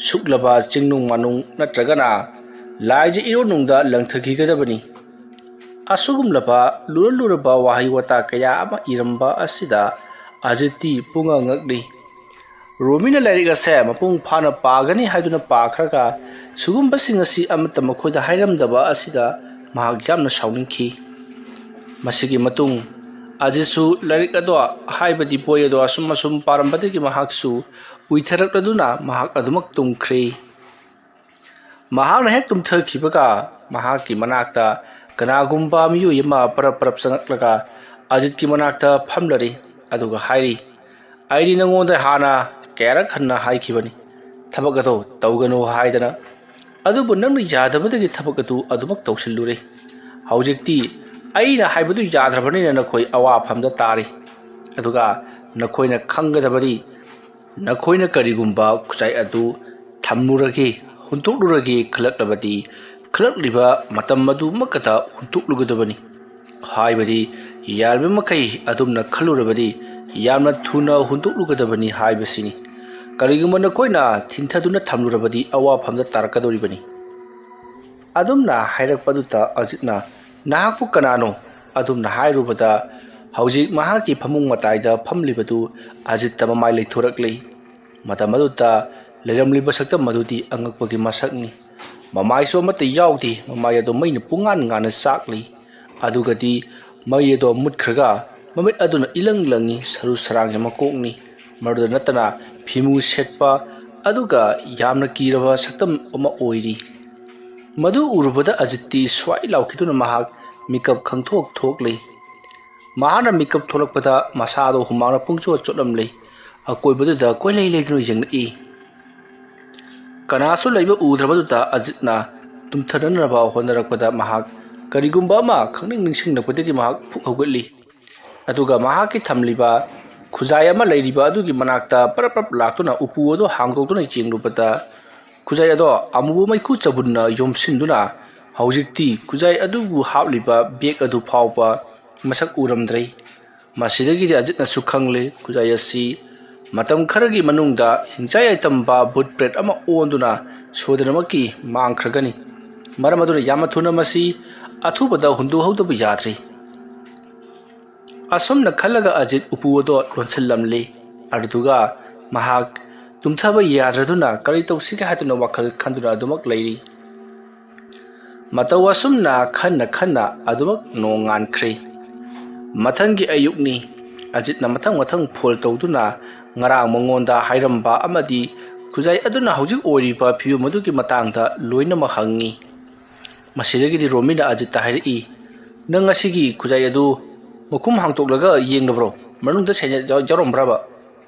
ꯁꯨꯛꯂꯕ ꯆꯤꯡꯅꯨꯡ ꯃꯥꯅꯨꯡ ꯅꯠꯇ꯭ꯔꯒꯅ ꯂꯥꯏꯖ ꯏꯔꯣꯟꯅꯨꯡꯗ ꯂꯪꯊꯈꯤꯒꯗꯕꯅꯤ꯫ ꯑꯁꯤꯒꯨꯝꯂꯕ ꯂꯨꯔ ꯂꯨꯔꯕ ꯋꯥꯍꯩ ꯋꯥꯇꯥ ꯀꯌꯥ ꯑꯃ ꯏꯔꯝꯕ ꯑꯁꯤꯗ ꯑꯖꯤꯠꯇꯤ ꯄꯨꯡꯉꯛ ꯉꯛꯂꯤ꯫ ꯔꯣꯃꯤꯅ ꯂꯥꯏꯔꯤꯛ ꯑꯁꯦ ꯃꯄꯨꯡ ꯐꯥꯅ ꯄꯥꯒꯅꯤ ꯍꯥꯏꯗꯨꯅ ꯄꯥꯈ꯭ꯔꯒ ꯁꯤꯒꯨꯝꯕꯁꯤꯡ ꯑꯁꯤ ꯑꯃꯠꯇ ꯃꯈꯣꯏꯗ ꯍꯥꯏꯔꯝꯗꯕ ꯑꯁꯤꯗ ꯃꯍꯥꯛ ꯌꯥꯝꯅ ꯁꯥꯎꯅꯤꯡꯈꯤ꯫ ꯃꯁꯤꯒꯤ ꯃꯇꯨꯡ ꯑꯖꯤꯠꯁꯨ ꯂꯥꯏꯔꯤꯛ ꯑꯗꯣ, ꯍꯥꯏꯕꯗꯤ ꯕꯣꯏ ꯑꯗꯣ ꯑꯁꯨꯝ ꯑꯁꯨꯝ ꯄꯥꯔꯝꯕꯗꯒꯤ ꯃꯍꯥꯛꯁꯨ ꯎꯏꯊꯔꯛꯂꯗꯨꯅ ꯃꯍꯥꯛ ꯑꯗꯨꯃꯛ ꯇꯨꯝꯈ꯭ꯔꯦ꯫ ꯃꯍꯥꯛꯅ ꯍꯦꯛ ꯇꯨꯝꯊꯈꯤꯕꯒ ꯃꯍꯥꯛꯀꯤ ꯃꯅꯥꯛꯇ ꯀꯅꯥꯒꯨꯝꯕ ꯃꯤꯑꯣꯏ ꯑꯃ ꯄꯔꯞ ꯄꯔꯞ ꯆꯪꯂꯛꯂꯒ ꯑꯖꯤꯠꯀꯤ ꯃꯅꯥꯛꯇ ꯐꯝꯂꯔꯤ, ꯑꯗꯨꯒ ꯍꯥꯏꯔꯤ, "ꯑꯩꯗꯤ ꯅꯉꯣꯟꯗ ꯍꯥꯟꯅ ꯀꯌꯥꯔꯛ ꯍꯟꯅ ꯍꯥꯏꯈꯤꯕꯅꯤ, ꯊꯕꯛ ꯑꯗꯣ ꯇꯧꯒꯅꯨ ꯍꯥꯏꯗꯅ꯫ ꯑꯗꯨꯕꯨ ꯅꯪꯅ ꯌꯥꯗꯕꯗꯒꯤ ꯊꯕꯛ ꯑꯗꯨ ꯑꯗꯨꯃꯛ ꯇꯧꯁꯤꯜꯂꯨꯔꯦ꯫ ꯍꯧꯖꯤꯛꯇꯤ ꯑꯩꯅ ꯍꯥꯏꯕꯗꯨ ꯌꯥꯗ꯭ꯔꯕꯅꯤꯅ ꯅꯈꯣꯏ ꯑꯋꯥꯐꯝꯗ ꯇꯥꯔꯤ꯫ ꯑꯗꯨꯒ ꯅꯈꯣꯏꯅ ꯈꯪꯒꯗꯕꯗꯤ, ꯅꯈꯣꯏꯅ ꯀꯔꯤꯒꯨꯝꯕ ꯈꯨꯖꯥꯏ ꯑꯗꯨ ꯊꯝꯂꯨꯔꯒꯦ, ꯍꯨꯟꯗꯣꯛꯂꯨꯔꯒꯦ ꯈꯜꯂꯛꯂꯕꯗꯤ, ꯈꯜꯂꯛꯂꯤꯕ ꯃꯇꯝ ꯑꯗꯨꯃꯛꯇꯗ ꯍꯨꯟꯗꯣꯛꯂꯨꯒꯗꯕꯅꯤ꯫ ꯍꯥꯏꯕꯗꯤ, ꯌꯥꯔꯤꯕ ꯃꯈꯩ ꯑꯗꯣꯝꯅ ꯈꯜꯂꯨꯔꯕꯗꯤ ꯌꯥꯝꯅ ꯊꯨꯅ ꯍꯨꯟꯗꯣꯛꯂꯨꯒꯗꯕꯅꯤ ꯍꯥꯏꯕꯁꯤꯅꯤ꯫ ꯀꯔꯤꯒꯨꯝꯕ ꯅꯈꯣꯏꯅ ꯊꯤꯟꯊꯗꯨꯅ ꯊꯝꯂꯨꯔꯕꯗꯤ ꯑꯋꯥꯐꯝꯗ ꯇꯥꯔꯛꯀꯗꯧꯔꯤꯕꯅꯤ꯫" ꯑꯗꯨꯝꯅ ꯍꯥꯏꯔꯛꯄꯗꯨꯗ ꯑꯖꯤꯠꯅ, "ꯅꯍꯥꯛꯄꯨ ꯀꯅꯥꯅꯣ?" ꯑꯗꯨꯝꯅ ꯍꯥꯏꯔꯨꯕꯗ ꯍꯧꯖꯤꯛ ꯃꯍꯥꯛꯀꯤ ꯐꯃꯨꯡ ꯃꯇꯥꯏꯗ ꯐꯝꯂꯤꯕꯗꯨ ꯑꯖꯤꯠꯇ ꯃꯃꯥꯏ ꯂꯩꯊꯣꯔꯛꯂꯤ꯫ ꯃꯇꯝ ꯑꯗꯨꯗ ꯂꯩꯔꯝꯂꯤꯕ ꯁꯛꯇꯝ ꯑꯗꯨꯗꯤ ꯑꯉꯛꯄꯒꯤ ꯃꯁꯛꯅꯤ꯫ ꯃꯃꯥꯏꯁꯨ ꯑꯃꯠꯇ ꯌꯥꯎꯗꯦ, ꯃꯃꯥꯏ ꯑꯗꯨ ꯃꯩꯅ ꯄꯨꯡꯉꯥꯟ ꯉꯥꯟꯅ ꯆꯥꯛꯂꯤ꯫ ꯑꯗꯨꯒꯗꯤ ꯃꯩ ꯑꯗꯣ ꯃꯨꯠꯈ꯭ꯔꯒ ꯃꯃꯤꯠ ꯑꯗꯨꯅ ꯏꯂꯪ ꯂꯪꯉꯤ, ꯁꯔꯨ ꯁꯔꯥꯡꯒꯤ ꯃꯀꯣꯛꯅꯤ꯫ ꯃꯗꯨꯗ ꯅꯠꯇꯅ ꯐꯤꯃꯨ ꯁꯦꯠꯄ ꯑꯗꯨꯒ ꯌꯥꯝꯅ ꯀꯤꯔꯕ ꯁꯛꯇꯝ ꯑꯃ ꯑꯣꯏꯔꯤ꯫ ꯃꯗꯨ ꯎꯔꯨꯕꯗ ꯑꯖꯤꯠꯇꯤ ꯁ꯭ꯋꯥꯏ ꯂꯥꯎꯈꯤꯗꯨꯅ ꯃꯍꯥꯛ ꯃꯤꯀꯞ ꯈꯪꯊꯣꯛ ꯊꯣꯛꯂꯤ꯫ ꯃꯍꯥꯛꯅ ꯃꯤꯀꯞ ꯊꯣꯛꯂꯛꯄꯗ ꯃꯁꯥꯗꯣ ꯍꯨꯃꯥꯡꯅ ꯄꯨꯡꯆꯣꯠ ꯆꯣꯠꯂꯝꯂꯤ꯫ ꯑꯀꯣꯏꯕꯗꯨꯗ ꯀꯣꯏꯂꯩ ꯂꯩꯗꯨꯅ ꯌꯦꯡꯂꯛꯏ꯫ ꯀꯅꯥꯁꯨ ꯂꯩꯕ ꯎꯗ꯭ꯔꯕꯗꯨꯗ ꯑꯖꯤꯠꯅ ꯇꯨꯝꯊꯅꯅꯕ ꯍꯣꯠꯅꯔꯛꯄꯗ ꯃꯍꯥꯛ ꯀꯔꯤꯒꯨꯝꯕ ꯑꯃ ꯈꯪꯅꯤꯡ ꯅꯤꯡꯁꯤꯡꯂꯛꯄꯗꯒꯤ ꯃꯍꯥꯛ ꯐꯨꯛ ꯍꯧꯒꯠꯂꯤ꯫ ꯑꯗꯨꯒ ꯃꯍꯥꯛꯀꯤ ꯊꯝꯂꯤꯕ ꯈꯨꯖꯥꯏ ꯑꯃ ꯂꯩꯔꯤꯕ ꯑꯗꯨꯒꯤ ꯃꯅꯥꯛꯇ ꯄꯔꯞ ꯄꯔꯞ ꯂꯥꯛꯇꯨꯅ ꯎꯄꯨ ꯑꯗꯨ ꯍꯥꯡꯗꯣꯛꯇꯨꯅ ꯌꯦꯡꯂꯨꯕꯗ, ꯈꯨꯖꯥꯏ ꯑꯗꯣ ꯑꯃꯨꯕ ꯃꯩꯈꯨ ꯆꯕꯨꯟꯅ ꯌꯣꯝꯁꯤꯟꯗꯨꯅ ꯍꯧꯖꯤꯛꯇꯤ ꯈꯨꯖꯥꯏ ꯑꯗꯨꯕꯨ ꯍꯥꯞꯂꯤꯕ ꯕꯦꯒ ꯑꯗꯨ ꯐꯥꯎꯕ ꯃꯁꯛ ꯎꯔꯝꯗ꯭ꯔꯦ꯫ ꯃꯁꯤꯗꯒꯤꯗꯤ ꯑꯖꯤꯠꯅꯁꯨ ꯈꯪꯂꯦ, ꯈꯨꯖꯥꯏ ꯑꯁꯤ ꯃꯇꯝ ꯈꯔꯒꯤ ꯃꯅꯨꯡꯗ ꯍꯤꯡꯆꯥꯏ ꯌꯥꯏꯇꯝꯕ ꯚꯨꯠ ꯄ꯭ꯔꯦꯠ ꯑꯃ ꯑꯣꯟꯗꯨꯅ ꯁꯣꯏꯗꯅꯃꯛꯀꯤ ꯃꯥꯡꯈ꯭ꯔꯒꯅꯤ꯫ ꯃꯔꯝ ꯑꯗꯨꯅ ꯌꯥꯝꯅ ꯊꯨꯅ ꯃꯁꯤ ꯑꯊꯨꯕꯗ ꯍꯨꯟꯗꯣꯛꯍꯧꯗꯕ ꯌꯥꯗ꯭ꯔꯤ꯫ ꯑꯁꯨꯝꯅ ꯈꯜꯂꯒ ꯑꯖꯤꯠ ꯎꯄꯨ ꯑꯗꯣ ꯂꯣꯟꯁꯤꯜꯂꯝꯂꯤ꯫ ꯑꯗꯨꯗꯨꯒ ꯃꯍꯥꯛ ꯇꯨꯝꯊꯕ ꯌꯥꯗ꯭ꯔꯗꯨꯅ ꯀꯔꯤ ꯇꯧꯁꯤꯒꯦ ꯍꯥꯏꯗꯨꯅ ꯋꯥꯈꯜ ꯈꯟꯗꯨꯅ ꯑꯗꯨꯃꯛ ꯂꯩꯔꯤ꯫ ꯃꯇꯧ ꯑꯁꯨꯝꯅ ꯈꯟꯅ ꯈꯟꯅ ꯑꯗꯨꯃꯛ ꯅꯣꯡꯉꯥꯟꯈ꯭ꯔꯦ꯫ ꯃꯊꯪꯒꯤ ꯑꯌꯨꯛꯅꯤ꯫ ꯑꯖꯤꯠꯅ ꯃꯊꯪ ꯃꯊꯪ ꯐꯣꯟ ꯇꯧꯗꯨꯅ ꯉꯔꯥꯡ ꯃꯉꯣꯟꯗ ꯍꯥꯏꯔꯝꯕ ꯑꯃꯗꯤ ꯈꯨꯖꯥꯏ ꯑꯗꯨꯅ ꯍꯧꯖꯤꯛ ꯑꯣꯏꯔꯤꯕ ꯐꯤꯕꯝ ꯑꯗꯨꯒꯤ ꯃꯇꯥꯡꯗ ꯂꯣꯏꯅꯃꯛ ꯍꯪꯉꯤ꯫ ꯃꯁꯤꯗꯒꯤꯗꯤ ꯔꯣꯃꯤꯅ ꯑꯖꯤꯠꯇ ꯍꯥꯏꯔꯛꯏ, "ꯅꯪ ꯉꯁꯤꯒꯤ ꯈꯨꯖꯥꯏ ꯑꯗꯨ ꯃꯈꯨꯝ ꯍꯥꯡꯇꯣꯛꯂꯒ ꯌꯦꯡꯂꯕ꯭ꯔꯣ? ꯃꯅꯨꯡꯗ ꯁꯦꯟꯌꯦꯛ ꯌꯥꯎ-, ꯌꯥꯎꯔꯝꯕ꯭ꯔꯕ?"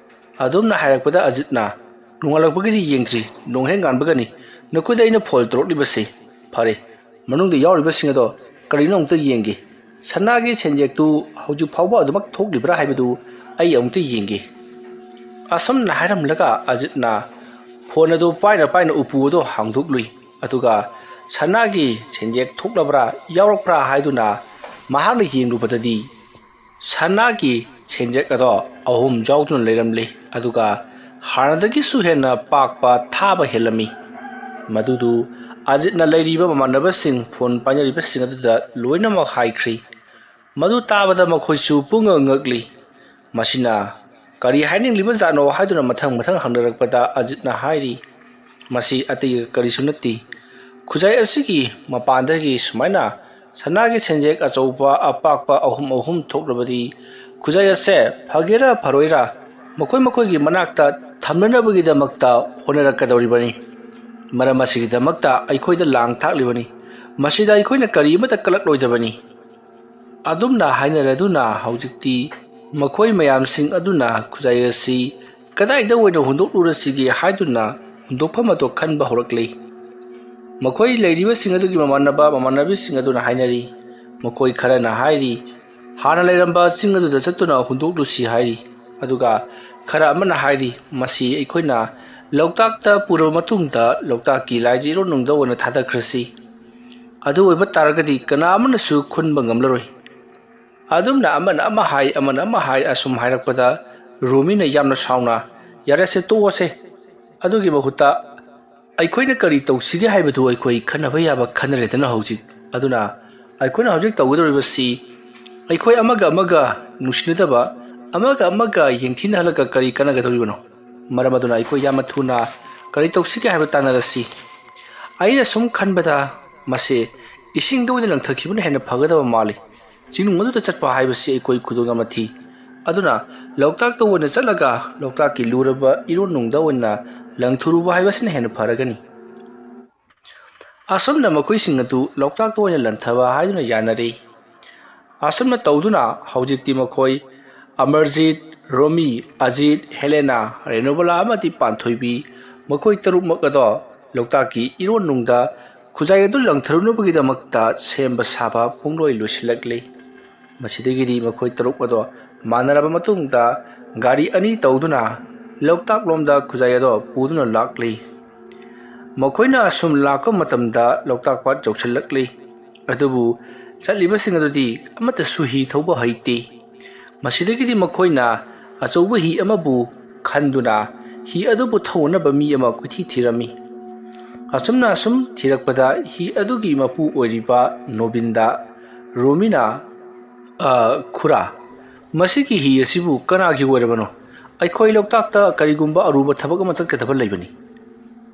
ꯑꯗꯨꯝꯅ ꯍꯥꯏꯔꯛꯄꯗ ꯑꯖꯤꯠꯅ, "ꯅꯣꯡꯉꯥꯜꯂꯛꯄꯒꯤꯗꯤ ꯌꯦꯡꯗ꯭ꯔꯤ, ꯅꯣꯡ ꯍꯦꯛ ꯉꯥꯟꯕꯒꯅꯤ꯫ ꯅꯈꯣꯏꯗ ꯑꯩꯅ ꯐꯣꯟ ꯇꯧꯔꯛꯂꯤꯕꯁꯤ꯫ ꯐꯔꯦ, ꯃꯅꯨꯡꯗ ꯌꯥꯎꯔꯤꯕꯁꯤꯡ ꯑꯗꯣ ꯀꯔꯤꯅꯣ ꯑꯃꯨꯛꯇ ꯌꯦꯡꯒꯦ꯫ ꯁꯅꯥꯒꯤ ꯁꯦꯟꯌꯦꯛꯇꯨ ꯍꯧꯖꯤꯛ ꯐꯥꯎꯕ ꯑꯗꯨꯃꯛ ꯊꯣꯛꯂꯤꯕ꯭ꯔꯥ ꯍꯥꯏꯕꯗꯨ ꯑꯩ ꯑꯃꯨꯛꯇ ꯌꯦꯡꯒꯦ꯫" ꯑꯁꯨꯝꯅ ꯍꯥꯏꯔꯝꯂꯒ ꯑꯖꯤꯠꯅ ꯐꯣꯟ ꯑꯗꯨ ꯄꯥꯏꯅ ꯄꯥꯏꯅ ꯎꯄꯨ ꯑꯗꯨ ꯍꯥꯡꯗꯣꯛꯂꯨꯏ꯫ ꯑꯗꯨꯒ ꯁꯅꯥꯒꯤ ꯁꯦꯟꯌꯦꯛ ꯊꯣꯛꯂꯕ꯭ꯔꯥ ꯌꯥꯎꯔꯛꯄ꯭ꯔꯥ ꯍꯥꯏꯗꯨꯅ ꯃꯍꯥꯛꯅ ꯌꯦꯡꯂꯨꯕꯗꯗꯤ, ꯁꯅꯥꯒꯤ ꯁꯦꯟꯌꯦꯛ ꯑꯗꯣ ꯑꯍꯨꯝ ꯌꯥꯎꯗꯨꯅ ꯂꯩꯔꯝꯂꯤ꯫ ꯑꯗꯨꯒ ꯍꯥꯟꯅꯗꯒꯤꯁꯨ ꯍꯦꯟꯅ ꯄꯥꯛꯄ ꯊꯥꯕ ꯍꯦꯜꯂꯝꯃꯤ꯫ ꯃꯗꯨꯗꯨ ꯑꯖꯤꯠꯅ ꯂꯩꯔꯤꯕ ꯃꯃꯥꯟꯅꯕꯁꯤꯡ, ꯐꯣꯟ ꯄꯥꯏꯅꯔꯤꯕꯁꯤꯡ ꯑꯗꯨꯗ ꯂꯣꯏꯅꯃꯛ ꯍꯥꯏꯈ꯭ꯔꯤ꯫ ꯃꯗꯨ ꯇꯥꯕꯗ ꯃꯈꯣꯏꯁꯨ ꯄꯨꯡꯉꯛ ꯉꯛꯂꯤ꯫ ꯃꯁꯤꯅ ꯀꯔꯤ ꯍꯥꯏꯅꯤꯡꯂꯤꯕꯖꯥꯠꯅꯣ ꯍꯥꯏꯗꯨꯅ ꯃꯊꯪ ꯃꯊꯪ ꯍꯪꯅꯔꯛꯄꯗ ꯑꯖꯤꯠꯅ ꯍꯥꯏꯔꯤ, "ꯃꯁꯤ ꯑꯇꯩ ꯀꯔꯤꯁꯨ ꯅꯠꯇꯦ꯫ ꯈꯨꯖꯥꯏ ꯑꯁꯤꯒꯤ ꯃꯄꯥꯟꯗꯒꯤ ꯁꯨꯃꯥꯏꯅ ꯁꯅꯥꯒꯤ ꯁꯦꯟꯖꯦꯛ ꯑꯆꯧꯕ ꯑꯄꯥꯛꯄ ꯑꯍꯨꯝ ꯑꯍꯨꯝ ꯊꯣꯛꯂꯕꯗꯤ, ꯈꯨꯖꯥꯏ ꯑꯁꯦ ꯐꯒꯦꯔꯥ ꯐꯔꯣꯏꯔꯥ ꯃꯈꯣꯏ ꯃꯈꯣꯏꯒꯤ ꯃꯅꯥꯛꯇ ꯊꯝꯅꯅꯕꯒꯤꯗꯃꯛꯇ ꯍꯣꯠꯅꯔꯛꯀꯗꯧꯔꯤꯕꯅꯤ꯫ ꯃꯔꯝ ꯑꯁꯤꯒꯤꯗꯃꯛꯇ ꯑꯩꯈꯣꯏꯗ ꯂꯥꯡ ꯊꯥꯛꯂꯤꯕꯅꯤ꯫ ꯃꯁꯤꯗ ꯑꯩꯈꯣꯏꯅ ꯀꯔꯤ ꯑꯃꯠꯇ ꯀꯜꯂꯛꯂꯣꯏꯗꯕꯅꯤ꯫" ꯑꯗꯨꯝꯅ ꯍꯥꯏꯅꯔꯗꯨꯅ ꯍꯧꯖꯤꯛꯇꯤ ꯃꯈꯣꯏ ꯃꯌꯥꯝꯁꯤꯡ ꯑꯗꯨꯅ ꯈꯨꯖꯥꯏ ꯑꯁꯤ ꯀꯗꯥꯏꯗ ꯑꯣꯏꯅ ꯍꯨꯟꯗꯣꯛꯂꯨꯔꯁꯤꯒꯦ ꯍꯥꯏꯗꯨꯅ ꯍꯨꯟꯗꯣꯛꯐꯝ ꯑꯗꯨ ꯈꯟꯕ ꯍꯧꯔꯛꯂꯤ꯫ ꯃꯈꯣꯏ ꯂꯩꯔꯤꯕꯁꯤꯡ ꯑꯗꯨꯒꯤ ꯃꯃꯥꯟꯅꯕ ꯃꯃꯥꯟꯅꯕꯤꯁꯤꯡ ꯑꯗꯨꯅ ꯍꯥꯏꯅꯔꯤ꯫ ꯃꯈꯣꯏ ꯈꯔꯅ ꯍꯥꯏꯔꯤ, "ꯍꯥꯟꯅ ꯂꯩꯔꯝꯕ ꯆꯤꯡ ꯑꯗꯨꯗ ꯆꯠꯇꯨꯅ ꯍꯨꯟꯗꯣꯛꯂꯨꯁꯤ" ꯍꯥꯏꯔꯤ꯫ ꯑꯗꯨꯒ ꯈꯔ ꯑꯃꯅ ꯍꯥꯏꯔꯤ, "ꯃꯁꯤ ꯑꯩꯈꯣꯏꯅ ꯂꯣꯛꯇꯥꯛꯇ ꯄꯨꯔꯕ ꯃꯇꯨꯡꯗ ꯂꯣꯛꯇꯥꯛꯀꯤ ꯂꯥꯏꯁꯦ ꯏꯔꯣꯟ ꯅꯨꯡꯗ ꯑꯣꯏꯅ ꯊꯥꯗꯈ꯭ꯔꯁꯤ꯫ ꯑꯗꯨ ꯑꯣꯏꯕ ꯇꯥꯔꯒꯗꯤ ꯀꯅꯥ ꯑꯃꯅꯁꯨ ꯈꯨꯟꯕ ꯉꯝꯂꯔꯣꯏ"꯫ ꯑꯗꯨꯝꯅ ꯑꯃꯅ ꯑꯃ ꯍꯥꯏ, ꯑꯃꯅ ꯑꯃ ꯍꯥꯏ, ꯑꯁꯨꯝ ꯍꯥꯏꯔꯛꯄꯗ ꯔꯣꯃꯤꯅ ꯌꯥꯝꯅ ꯁꯥꯎꯅ, "ꯌꯥꯔꯦꯁꯦ, ꯇꯣꯛꯑꯁꯦ꯫ ꯑꯗꯨꯒꯤ ꯃꯍꯨꯠꯇ ꯑꯩꯈꯣꯏꯅ ꯀꯔꯤ ꯇꯧꯁꯤꯒꯦ ꯍꯥꯏꯕꯗꯨ ꯑꯩꯈꯣꯏ ꯈꯟꯅꯕ ꯌꯥꯕ ꯈꯟꯅꯔꯦꯗꯅ ꯍꯧꯖꯤꯛ꯫ ꯑꯗꯨꯅ ꯑꯩꯈꯣꯏꯅ ꯍꯧꯖꯤꯛ ꯇꯧꯒꯗꯧꯔꯤꯕꯁꯤ ꯑꯩꯈꯣꯏ ꯑꯃꯒ ꯑꯃꯒ ꯅꯨꯡꯁꯤꯅꯗꯕ, ꯑꯃꯒ ꯑꯃꯒ ꯌꯦꯡꯊꯤꯅꯍꯜꯂꯒ ꯀꯔꯤ ꯀꯥꯟꯅꯒꯗꯧꯔꯤꯕꯅꯣ? ꯃꯔꯝ ꯑꯗꯨꯅ ꯑꯩꯈꯣꯏ ꯌꯥꯝꯅ ꯊꯨꯅ ꯀꯔꯤ ꯇꯧꯁꯤꯒꯦ ꯍꯥꯏꯕ ꯇꯥꯟꯅꯔꯁꯤ꯫ ꯑꯩꯅ ꯁꯨꯝ ꯈꯟꯕꯗ ꯃꯁꯤ ꯏꯁꯤꯡꯗ ꯑꯣꯏꯅ ꯂꯪꯊꯈꯤꯕꯅ ꯍꯦꯟꯅ ꯐꯒꯗꯕ ꯃꯥꯜꯂꯤ꯫ ꯆꯤꯡꯅꯨꯡ ꯑꯗꯨꯗ ꯆꯠꯄ ꯍꯥꯏꯕꯁꯤ ꯑꯩꯈꯣꯏ ꯈꯨꯗꯣꯡ ꯑꯃ ꯊꯤ꯫ ꯑꯗꯨꯅ ꯂꯣꯛꯇꯥꯛꯇ ꯑꯣꯏꯅ ꯆꯠꯂꯒ ꯂꯣꯛꯇꯥꯛꯀꯤ ꯂꯨꯔꯕ ꯏꯔꯣꯟ ꯅꯨꯡꯗ ꯑꯣꯏꯅ ꯂꯪꯊꯨꯔꯨꯕ ꯍꯥꯏꯕꯁꯤꯅ ꯍꯦꯟꯅ ꯐꯔꯒꯅꯤ"꯫ ꯑꯁꯨꯝꯅ ꯃꯈꯣꯏꯁꯤꯡ ꯑꯗꯨ ꯂꯣꯛꯇꯥꯛꯇ ꯑꯣꯏꯅ ꯂꯪꯊꯕ ꯍꯥꯏꯗꯨꯅ ꯌꯥꯅꯔꯦ꯫ ꯑꯁꯨꯝꯅ ꯇꯧꯗꯨꯅ ꯍꯧꯖꯤꯛꯇꯤ ꯃꯈꯣꯏ ꯑꯃꯔꯖꯤꯠ, ꯔꯣꯃꯤ, ꯑꯖꯤꯠ, ꯍꯦꯂꯦꯅꯥ, ꯔꯦꯅꯨꯕꯂꯥ ꯑꯃꯗꯤ ꯄꯥꯟꯊꯣꯏꯕꯤ, ꯃꯈꯣꯏ ꯇꯔꯨꯛꯃꯛ ꯑꯗꯣ ꯂꯣꯛꯇꯥꯛꯀꯤ ꯏꯔꯣꯟ ꯅꯨꯡꯗ ꯈꯨꯖꯥꯏ ꯑꯗꯨ ꯂꯪꯊꯔꯨꯅꯕꯒꯤꯗꯃꯛꯇ ꯁꯦꯝꯕ ꯁꯥꯕ ꯄꯨꯡꯂꯣꯏ ꯂꯣꯏꯁꯤꯜꯂꯛꯂꯤ꯫ ꯃꯁꯤꯗꯒꯤꯗꯤ ꯃꯈꯣꯏ ꯇꯔꯨꯛ ꯑꯗꯣ ꯃꯥꯟꯅꯔꯕ ꯃꯇꯨꯡꯗ ꯒꯥꯔꯤ ꯑꯅꯤ ꯇꯧꯗꯨꯅ ꯂꯣꯛꯇꯥꯛ ꯂꯣꯝꯗ ꯈꯨꯖꯥꯏ ꯑꯗꯣ ꯄꯨꯗꯨꯅ ꯂꯥꯛꯂꯤ꯫ ꯃꯈꯣꯏꯅ ꯑꯁꯨꯝ ꯂꯥꯛꯄ ꯃꯇꯝꯗ ꯂꯣꯛꯇꯥꯛ ꯄꯥꯠ ꯌꯧꯁꯤꯜꯂꯛꯂꯤ꯫ ꯑꯗꯨꯕꯨ ꯆꯠꯂꯤꯕꯁꯤꯡ ꯑꯗꯨꯗꯤ ꯑꯃꯠꯇꯁꯨ ꯍꯤ ꯊꯧꯕ ꯍꯩꯇꯦ꯫ ꯃꯁꯤꯗꯒꯤꯗꯤ ꯃꯈꯣꯏꯅ ꯑꯆꯧꯕ ꯍꯤ ꯑꯃꯕꯨ ꯈꯟꯗꯨꯅ ꯍꯤ ꯑꯗꯨꯕꯨ ꯊꯧꯅꯅꯕ ꯃꯤ ꯑꯃ ꯀꯣꯏꯊꯤ ꯊꯤꯔꯝꯃꯤ꯫ ꯑꯁꯨꯝꯅ ꯑꯁꯨꯝ ꯊꯤꯔꯛꯄꯗ ꯍꯤ ꯑꯗꯨꯒꯤ ꯃꯄꯨ ꯑꯣꯏꯔꯤꯕ ꯅꯣꯕꯤꯟꯗ ꯔꯣꯃꯤꯅ, "ꯑ, ꯈꯨꯔꯥ, ꯃꯁꯤꯒꯤ ꯍꯤ ꯑꯁꯤꯕꯨ ꯀꯅꯥꯒꯤ ꯑꯣꯏꯔꯕꯅꯣ? ꯑꯩꯈꯣꯏ ꯂꯣꯛꯇꯥꯛꯇ ꯀꯔꯤꯒꯨꯝꯕ ꯑꯔꯨꯕ ꯊꯕꯛ ꯑꯃ ꯆꯠꯀꯗꯕ ꯂꯩꯕꯅꯤ"꯫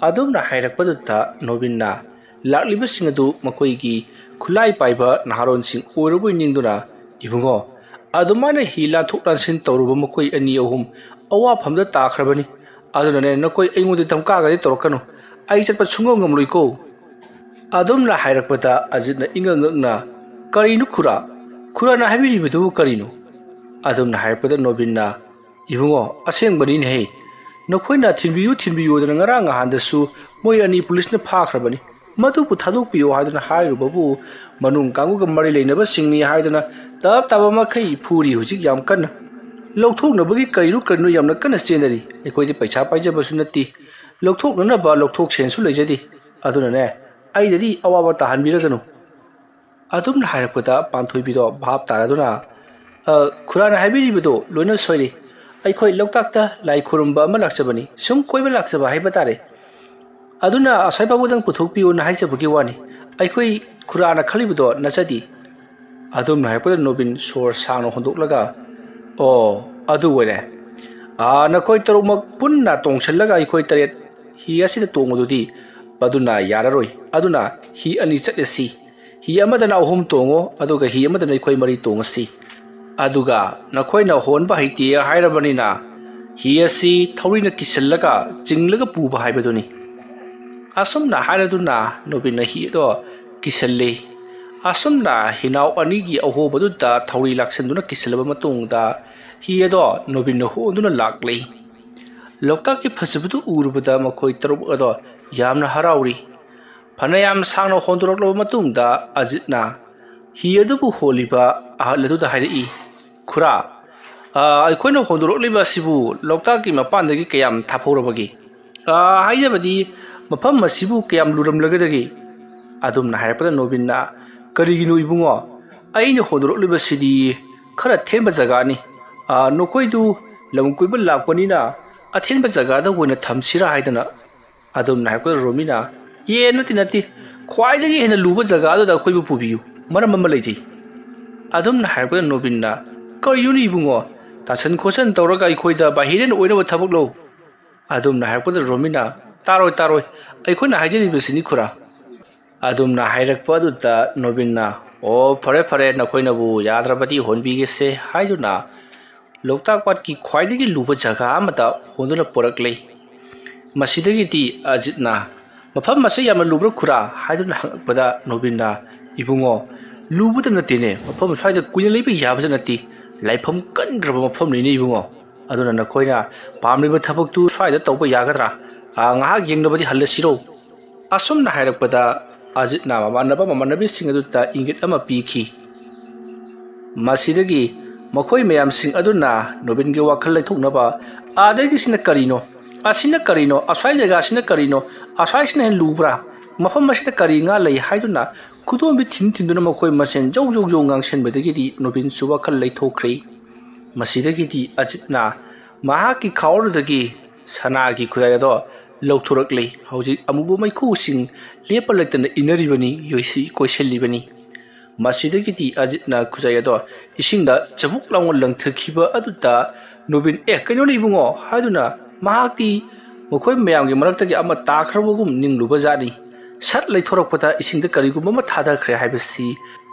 ꯑꯗꯨꯝꯅ ꯍꯥꯏꯔꯛꯄꯗꯨꯗ ꯅꯣꯕꯤꯟꯅ ꯂꯥꯛꯂꯤꯕꯁꯤꯡ ꯑꯗꯨ ꯃꯈꯣꯏꯒꯤ ꯈꯨꯠꯂꯥꯏ ꯄꯥꯏꯕ ꯅꯍꯥꯔꯣꯟꯁꯤꯡ ꯑꯣꯏꯔꯕꯣꯏ ꯅꯤꯡꯗꯨꯅ, "ꯏꯕꯨꯡꯉꯣ, ꯑꯗꯨꯃꯥꯏꯅ ꯍꯤ ꯂꯥꯟꯊꯣꯛ ꯂꯥꯟꯁꯤꯟ ꯇꯧꯔꯨꯕ ꯃꯈꯣꯏ ꯑꯅꯤ ꯑꯍꯨꯝ ꯑꯋꯥꯐꯝꯗ ꯇꯥꯈ꯭ꯔꯕꯅꯤ꯫ ꯑꯗꯨꯅꯅꯦ, ꯅꯈꯣꯏ ꯑꯩꯉꯣꯟꯗ ꯙꯝꯀꯥꯒꯗꯤ ꯇꯧꯔꯛꯀꯅꯨ꯫ ꯑꯩ ꯆꯠꯄ ꯁꯨꯡꯉꯝ ꯉꯝꯂꯣꯏꯀꯣ"꯫ ꯑꯗꯨꯝꯅ ꯍꯥꯏꯔꯛꯄꯗ ꯑꯖꯤꯠꯅ ꯏꯉꯛ ꯉꯛꯅ, "ꯀꯔꯤꯅꯣ ꯈꯨꯔꯥ? ꯈꯨꯔꯥꯅ ꯍꯥꯏꯕꯤꯔꯤꯕꯗꯨꯕꯨ ꯀꯔꯤꯅꯣ?" ꯑꯗꯨꯝꯅ ꯍꯥꯏꯔꯛꯄꯗ ꯅꯣꯕꯤꯟꯅ, "ꯏꯕꯨꯡꯉꯣ, ꯑꯁꯦꯡꯕꯅꯤꯅꯦꯍꯦ꯫ ꯅꯈꯣꯏꯅ ꯊꯤꯟꯕꯤꯌꯨ ꯊꯤꯟꯕꯤꯌꯨꯗꯅ ꯉꯔꯥꯡ ꯅꯍꯥꯟꯗꯁꯨ ꯃꯣꯏ ꯑꯅꯤ ꯄꯨꯂꯤꯁꯅ ꯐꯥꯈ꯭ꯔꯕꯅꯤ꯫ ꯃꯗꯨꯕꯨ ꯊꯥꯗꯣꯛꯄꯤꯌꯨ ꯍꯥꯏꯗꯨꯅ ꯍꯥꯏꯔꯨꯕꯕꯨ ꯃꯅꯨꯡ ꯀꯥꯡꯕꯨꯒ ꯃꯔꯤ ꯂꯩꯅꯕꯁꯤꯡꯅꯤ ꯍꯥꯏꯗꯨꯅ ꯇꯞ ꯇꯥꯕ ꯃꯈꯩ ꯐꯨꯔꯤ ꯍꯧꯖꯤꯛ ꯌꯥꯝ ꯀꯟꯅ꯫ ꯂꯧꯊꯣꯛꯅꯕꯒꯤ ꯀꯔꯤꯅꯣ ꯀꯔꯤꯅꯣ ꯌꯥꯝꯅ ꯀꯟꯅ ꯆꯦꯟꯅꯔꯤ꯫ ꯑꯩꯈꯣꯏꯗꯤ ꯄꯩꯁꯥ ꯄꯥꯏꯖꯕꯁꯨ ꯅꯠꯇꯦ, ꯂꯧꯊꯣꯛꯅꯅꯕ ꯂꯧꯊꯣꯛ ꯁꯦꯟꯁꯨ ꯂꯩꯖꯗꯦ꯫ ꯑꯗꯨꯅꯅꯦ, ꯑꯩꯗꯗꯤ ꯑꯋꯥꯕ ꯇꯥꯍꯟꯕꯤꯔꯒꯅꯨ꯫ ꯑꯗꯨꯝꯅ ꯍꯥꯏꯔꯛꯄꯗ ꯄꯥꯟꯊꯣꯏꯕꯤꯗꯣ ꯚꯥꯞ ꯇꯥꯔꯗꯨꯅ, "ꯑ, ꯈꯨꯔꯥꯅ ꯍꯥꯏꯕꯤꯔꯤꯕꯗꯣ ꯂꯣꯏꯅ ꯁꯣꯏꯔꯦ꯫ ꯑꯩꯈꯣꯏ ꯂꯣꯛꯇꯥꯛꯇ ꯂꯥꯏ ꯈꯨꯔꯨꯝꯕ ꯑꯃ ꯂꯥꯛꯆꯕꯅꯤ, ꯁꯨꯝ ꯀꯣꯏꯕ ꯂꯥꯛꯆꯕ ꯍꯥꯏꯕ ꯇꯥꯔꯦ꯫ ꯑꯗꯨꯅ ꯑꯁꯥꯏ ꯐꯥꯎꯕꯗꯪ ꯄꯨꯊꯣꯛꯄꯤꯌꯣꯅ ꯍꯥꯏꯖꯕꯒꯤ ꯋꯥꯅꯤ꯫ ꯑꯩꯈꯣꯏ ꯈꯨꯔꯥꯅ ꯈꯜꯂꯤꯕꯗꯣ ꯅꯠꯆꯗꯦ"꯫ ꯑꯗꯨꯝꯅ ꯍꯥꯏꯔꯛꯄꯗ ꯅꯣꯕꯤꯟ ꯁꯣꯔ ꯁꯥꯡꯅ ꯍꯣꯟꯗꯣꯛꯂꯒ, "ꯑꯣ, ꯑꯗꯨ ꯑꯣꯏꯔꯦ꯫ ꯑꯥ, ꯅꯈꯣꯏ ꯇꯔꯨꯛꯃꯛ ꯄꯨꯟꯅ ꯇꯣꯡꯁꯤꯜꯂꯒ ꯑꯩꯈꯣꯏ ꯇꯔꯦꯠ ꯍꯤ ꯑꯁꯤꯗ ꯇꯣꯡꯕꯗꯨꯗꯤ ꯃꯗꯨꯅ ꯌꯥꯔꯔꯣꯏ꯫ ꯑꯗꯨꯅ ꯍꯤ ꯑꯅꯤ ꯆꯠꯂꯁꯤ꯫ ꯍꯤ ꯑꯃꯗꯅ ꯑꯍꯨꯝ ꯇꯣꯡꯉꯣ, ꯑꯗꯨꯒ ꯍꯤ ꯑꯃꯗꯅ ꯑꯩꯈꯣꯏ ꯃꯔꯤ ꯇꯣꯡꯉꯁꯤ꯫ ꯑꯗꯨꯒ ꯅꯈꯣꯏꯅ ꯍꯣꯟꯕ ꯍꯩꯇꯦ ꯍꯥꯏꯔꯕꯅꯤꯅ ꯍꯤ ꯑꯁꯤ ꯊꯧꯔꯤꯅ ꯀꯤꯁꯤꯜꯂꯒ ꯆꯤꯡꯂꯒ ꯄꯨꯕ ꯍꯥꯏꯕꯗꯨꯅꯤ"꯫ ꯑꯁꯨꯝꯅ ꯍꯥꯏꯔꯗꯨꯅ ꯅꯣꯕꯤꯟꯅ ꯍꯤ ꯑꯗꯣ ꯀꯤꯁꯜꯂꯤ꯫ ꯑꯁꯨꯝꯅ ꯍꯤꯅꯥꯎ ꯑꯅꯤꯒꯤ ꯑꯍꯣꯕꯗꯨꯗ ꯊꯧꯔꯤ ꯂꯥꯛꯁꯤꯟꯗꯨꯅ ꯀꯤꯁꯜꯂꯕ ꯃꯇꯨꯡꯗ ꯍꯤ ꯑꯗꯣ ꯅꯣꯕꯤꯟꯅ ꯍꯣꯟꯗꯨꯅ ꯂꯥꯛꯂꯤ꯫ ꯂꯣꯛꯇꯥꯛꯀꯤ ꯐꯖꯕꯗꯨ ꯎꯔꯨꯕꯗ ꯃꯈꯣꯏ ꯇꯔꯨꯛ ꯑꯗꯣ ꯌꯥꯝꯅ ꯍꯔꯥꯎꯔꯤ꯫ ꯐꯅꯌꯥꯝ ꯁꯥꯡꯅ ꯍꯣꯟꯗꯣꯔꯛꯂꯕ ꯃꯇꯨꯡꯗ ꯑꯖꯤꯠꯅ ꯍꯤ ꯑꯗꯨꯕꯨ ꯍꯣꯜꯂꯤꯕ ꯑꯍꯜ ꯑꯗꯨꯗ ꯍꯥꯏꯔꯛꯏ, "ꯈꯨꯔꯥ, ꯑ, ꯑꯩꯈꯣꯏꯅ ꯍꯣꯟꯗꯣꯔꯛꯂꯤꯕ ꯑꯁꯤꯕꯨ ꯂꯣꯛꯇꯥꯛꯀꯤ ꯃꯄꯥꯟꯗꯒꯤ ꯀꯌꯥꯝ ꯊꯥꯞꯍꯧꯔꯕꯒꯦ? ꯑ, ꯍꯥꯏꯖꯕꯗꯤ, ꯃꯐꯝ ꯑꯁꯤꯕꯨ ꯀꯌꯥꯝ ꯂꯨꯔꯝꯂꯒꯗꯒꯦ?" ꯑꯗꯨꯝꯅ ꯍꯥꯏꯔꯛꯄꯗ ꯅꯣꯕꯤꯟꯅ, "ꯀꯔꯤꯒꯤꯅꯣ ꯏꯕꯨꯡꯉꯣ? ꯑꯩꯅ ꯍꯣꯟꯗꯣꯔꯛꯂꯤꯕꯁꯤꯗꯤ ꯈꯔ ꯊꯦꯟꯕ ꯖꯒꯥꯅꯤ꯫ ꯑ, ꯅꯈꯣꯏꯗꯨ ꯂꯝ ꯀꯣꯏꯕ ꯂꯥꯛꯄꯅꯤꯅ ꯑꯊꯦꯟꯕ ꯖꯒꯥꯗ ꯑꯣꯏꯅ ꯊꯝꯁꯤꯔꯥ ꯍꯥꯏꯗꯅ"꯫ ꯑꯗꯨꯝꯅ ꯍꯥꯏꯔꯛꯄꯗ ꯔꯣꯃꯤꯅ, "ꯑꯦ, ꯅꯠꯇꯦ, ꯅꯠꯇꯦ, ꯈ꯭ꯋꯥꯏꯗꯒꯤ ꯍꯦꯟꯅ ꯂꯨꯕ ꯖꯒꯥ ꯑꯗꯨꯗ ꯑꯩꯈꯣꯏꯕꯨ ꯄꯨꯕꯤꯌꯨ, ꯃꯔꯝ ꯑꯃ ꯂꯩꯖꯩ"꯫ ꯑꯗꯨꯝꯅ ꯍꯥꯏꯔꯛꯄꯗ ꯅꯣꯕꯤꯟꯅ, "ꯀꯔꯤꯅꯣꯅꯦ ꯏꯕꯨꯡꯉꯣ? ꯇꯥꯁꯟ ꯈꯣꯠꯆꯟ ꯇꯧꯔꯒ ꯑꯩꯈꯣꯏꯗ ꯚꯥꯍꯤꯔꯦꯟ ꯑꯣꯏꯅꯕ ꯊꯕꯛꯂꯣ?" ꯑꯗꯨꯝꯅ ꯍꯥꯏꯔꯛꯄꯗ ꯔꯣꯃꯤꯅ, "ꯇꯥꯔꯣꯏ, ꯇꯥꯔꯣꯏ, ꯑꯩꯈꯣꯏꯅ ꯍꯥꯏꯖꯔꯤꯕꯁꯤꯅꯤ ꯈꯨꯔꯥ"꯫ ꯑꯗꯨꯝꯅ ꯍꯥꯏꯔꯛꯄ ꯑꯗꯨꯗ ꯅꯣꯕꯤꯟꯅ, "ꯑꯣ, ꯐꯔꯦ, ꯐꯔꯦ, ꯅꯈꯣꯏꯅꯕꯨ ꯌꯥꯗ꯭ꯔꯕꯗꯤ ꯍꯣꯟꯕꯤꯒꯦꯁꯦ" ꯍꯥꯏꯗꯨꯅ ꯂꯣꯛꯇꯥꯛ ꯄꯥꯠꯀꯤ ꯈ꯭ꯋꯥꯏꯗꯒꯤ ꯂꯨꯕ ꯖꯒꯥ ꯑꯃꯗ ꯍꯣꯟꯗꯨꯅ ꯄꯨꯔꯛꯂꯦ꯫ ꯃꯁꯤꯗꯒꯤꯗꯤ ꯑꯖꯤꯠꯅ, "ꯃꯐꯝ ꯑꯁꯤ ꯌꯥꯝꯅ ꯂꯨꯕ꯭ꯔꯥ ꯈꯨꯔꯥ?" ꯍꯥꯏꯗꯨꯅ ꯍꯪꯉꯛꯄꯗ ꯅꯣꯕꯤꯟꯅ, "ꯏꯕꯨꯡꯉꯣ, ꯂꯨꯕꯗ ꯅꯠꯇꯦꯅꯦ, ꯃꯐꯝ ꯁ꯭ꯋꯥꯏꯗ ꯀꯨꯏꯅ ꯂꯩꯕ ꯌꯥꯕꯁꯨ ꯅꯠꯇꯦ, ꯂꯥꯏꯐꯝ ꯀꯟꯈ꯭ꯔꯕ ꯃꯐꯝꯅꯤꯅꯦ ꯏꯕꯨꯡꯉꯣ"꯫ ꯑꯗꯨꯅ ꯅꯈꯣꯏꯅ ꯄꯥꯝꯂꯤꯕ ꯊꯕꯛꯇꯨ ꯁ꯭ꯋꯥꯏꯗ ꯇꯧꯕ ꯌꯥꯒꯗ꯭ꯔꯥ? ꯑꯥ, ꯉꯥꯏꯍꯥꯛ ꯌꯦꯡꯅꯕꯗꯤ ꯍꯜꯂꯁꯤꯔꯣ?" ꯑꯁꯨꯝꯅ ꯍꯥꯏꯔꯛꯄꯗ ꯑꯖꯤꯠꯅ ꯃꯃꯥꯟꯅꯕ ꯃꯃꯥꯟꯅꯕꯤꯁꯤꯡ ꯑꯗꯨꯗ ꯏꯪꯒꯤꯠ ꯑꯃ ꯄꯤꯈꯤ꯫ ꯃꯁꯤꯗꯒꯤ ꯃꯈꯣꯏ ꯃꯌꯥꯝꯁꯤꯡ ꯑꯗꯨꯅ ꯅꯣꯕꯤꯟꯒꯤ ꯋꯥꯈꯜ ꯂꯩꯊꯣꯛꯅꯕ, "ꯑꯥꯗꯒꯤꯁꯤꯅ ꯀꯔꯤꯅꯣ? ꯑꯁꯤꯅ ꯀꯔꯤꯅꯣ? ꯑꯁ꯭ꯋꯥꯏ ꯖꯒꯥꯁꯤꯅ ꯀꯔꯤꯅꯣ? ꯑꯁ꯭ꯋꯥꯏꯁꯤꯅ ꯍꯦꯟꯅ ꯂꯨꯕ꯭ꯔꯥ? ꯃꯐꯝ ꯑꯁꯤꯗ ꯀꯔꯤ ꯉꯥ ꯂꯩ?" ꯍꯥꯏꯗꯨꯅ ꯈꯨꯗꯣꯝꯕꯤ ꯊꯤꯟ ꯊꯤꯟꯗꯨꯅ ꯃꯈꯣꯏ ꯃꯁꯦꯟ ꯖꯧ ꯖꯧ ꯖꯧ ꯉꯥꯡꯁꯤꯟꯕꯗꯒꯤꯗꯤ ꯅꯣꯕꯤꯟꯁꯨ ꯋꯥꯈꯜ ꯂꯩꯊꯣꯛꯈ꯭ꯔꯦ꯫ ꯃꯁꯤꯗꯒꯤꯗꯤ ꯑꯖꯤꯠꯅ ꯃꯍꯥꯛꯀꯤ ꯈꯥꯎꯔꯗꯒꯤ ꯁꯅꯥꯒꯤ ꯈꯨꯖꯥꯏ ꯑꯗꯣ ꯂꯧꯊꯣꯔꯛꯂꯦ꯫ ꯍꯧꯖꯤꯛ ꯑꯃꯨꯕ ꯃꯩꯈꯨꯁꯤꯡ ꯂꯦꯞꯄ ꯂꯩꯇꯅ ꯏꯟꯅꯔꯤꯕꯅꯤ, ꯌꯣꯏꯁꯤ ꯀꯣꯏꯁꯤꯜꯂꯤꯕꯅꯤ꯫ ꯃꯁꯤꯗꯒꯤꯗꯤ ꯑꯖꯤꯠꯅ ꯈꯨꯖꯥꯏ ꯑꯗꯣ ꯏꯁꯤꯡꯗ ꯆꯕꯨꯛ ꯂꯥꯎꯅ ꯂꯪꯊꯈꯤꯕ ꯑꯗꯨꯗ ꯅꯣꯕꯤꯟ, "ꯑꯦ, ꯀꯩꯅꯣꯅꯦ ꯏꯕꯨꯡꯉꯣ?" ꯍꯥꯏꯗꯨꯅ ꯃꯍꯥꯛꯇꯤ ꯃꯈꯣꯏ ꯃꯌꯥꯝꯒꯤ ꯃꯔꯛꯇꯒꯤ ꯑꯃ ꯇꯥꯈ꯭ꯔꯕꯒꯨꯝ ꯅꯤꯡꯂꯨꯕ ꯖꯥꯠꯅꯤ꯫ ꯁꯠ ꯂꯩꯊꯣꯔꯛꯄꯗ ꯏꯁꯤꯡꯗ ꯀꯔꯤꯒꯨꯝꯕ ꯑꯃ ꯊꯥꯗꯈ꯭ꯔꯦ ꯍꯥꯏꯕꯁꯤ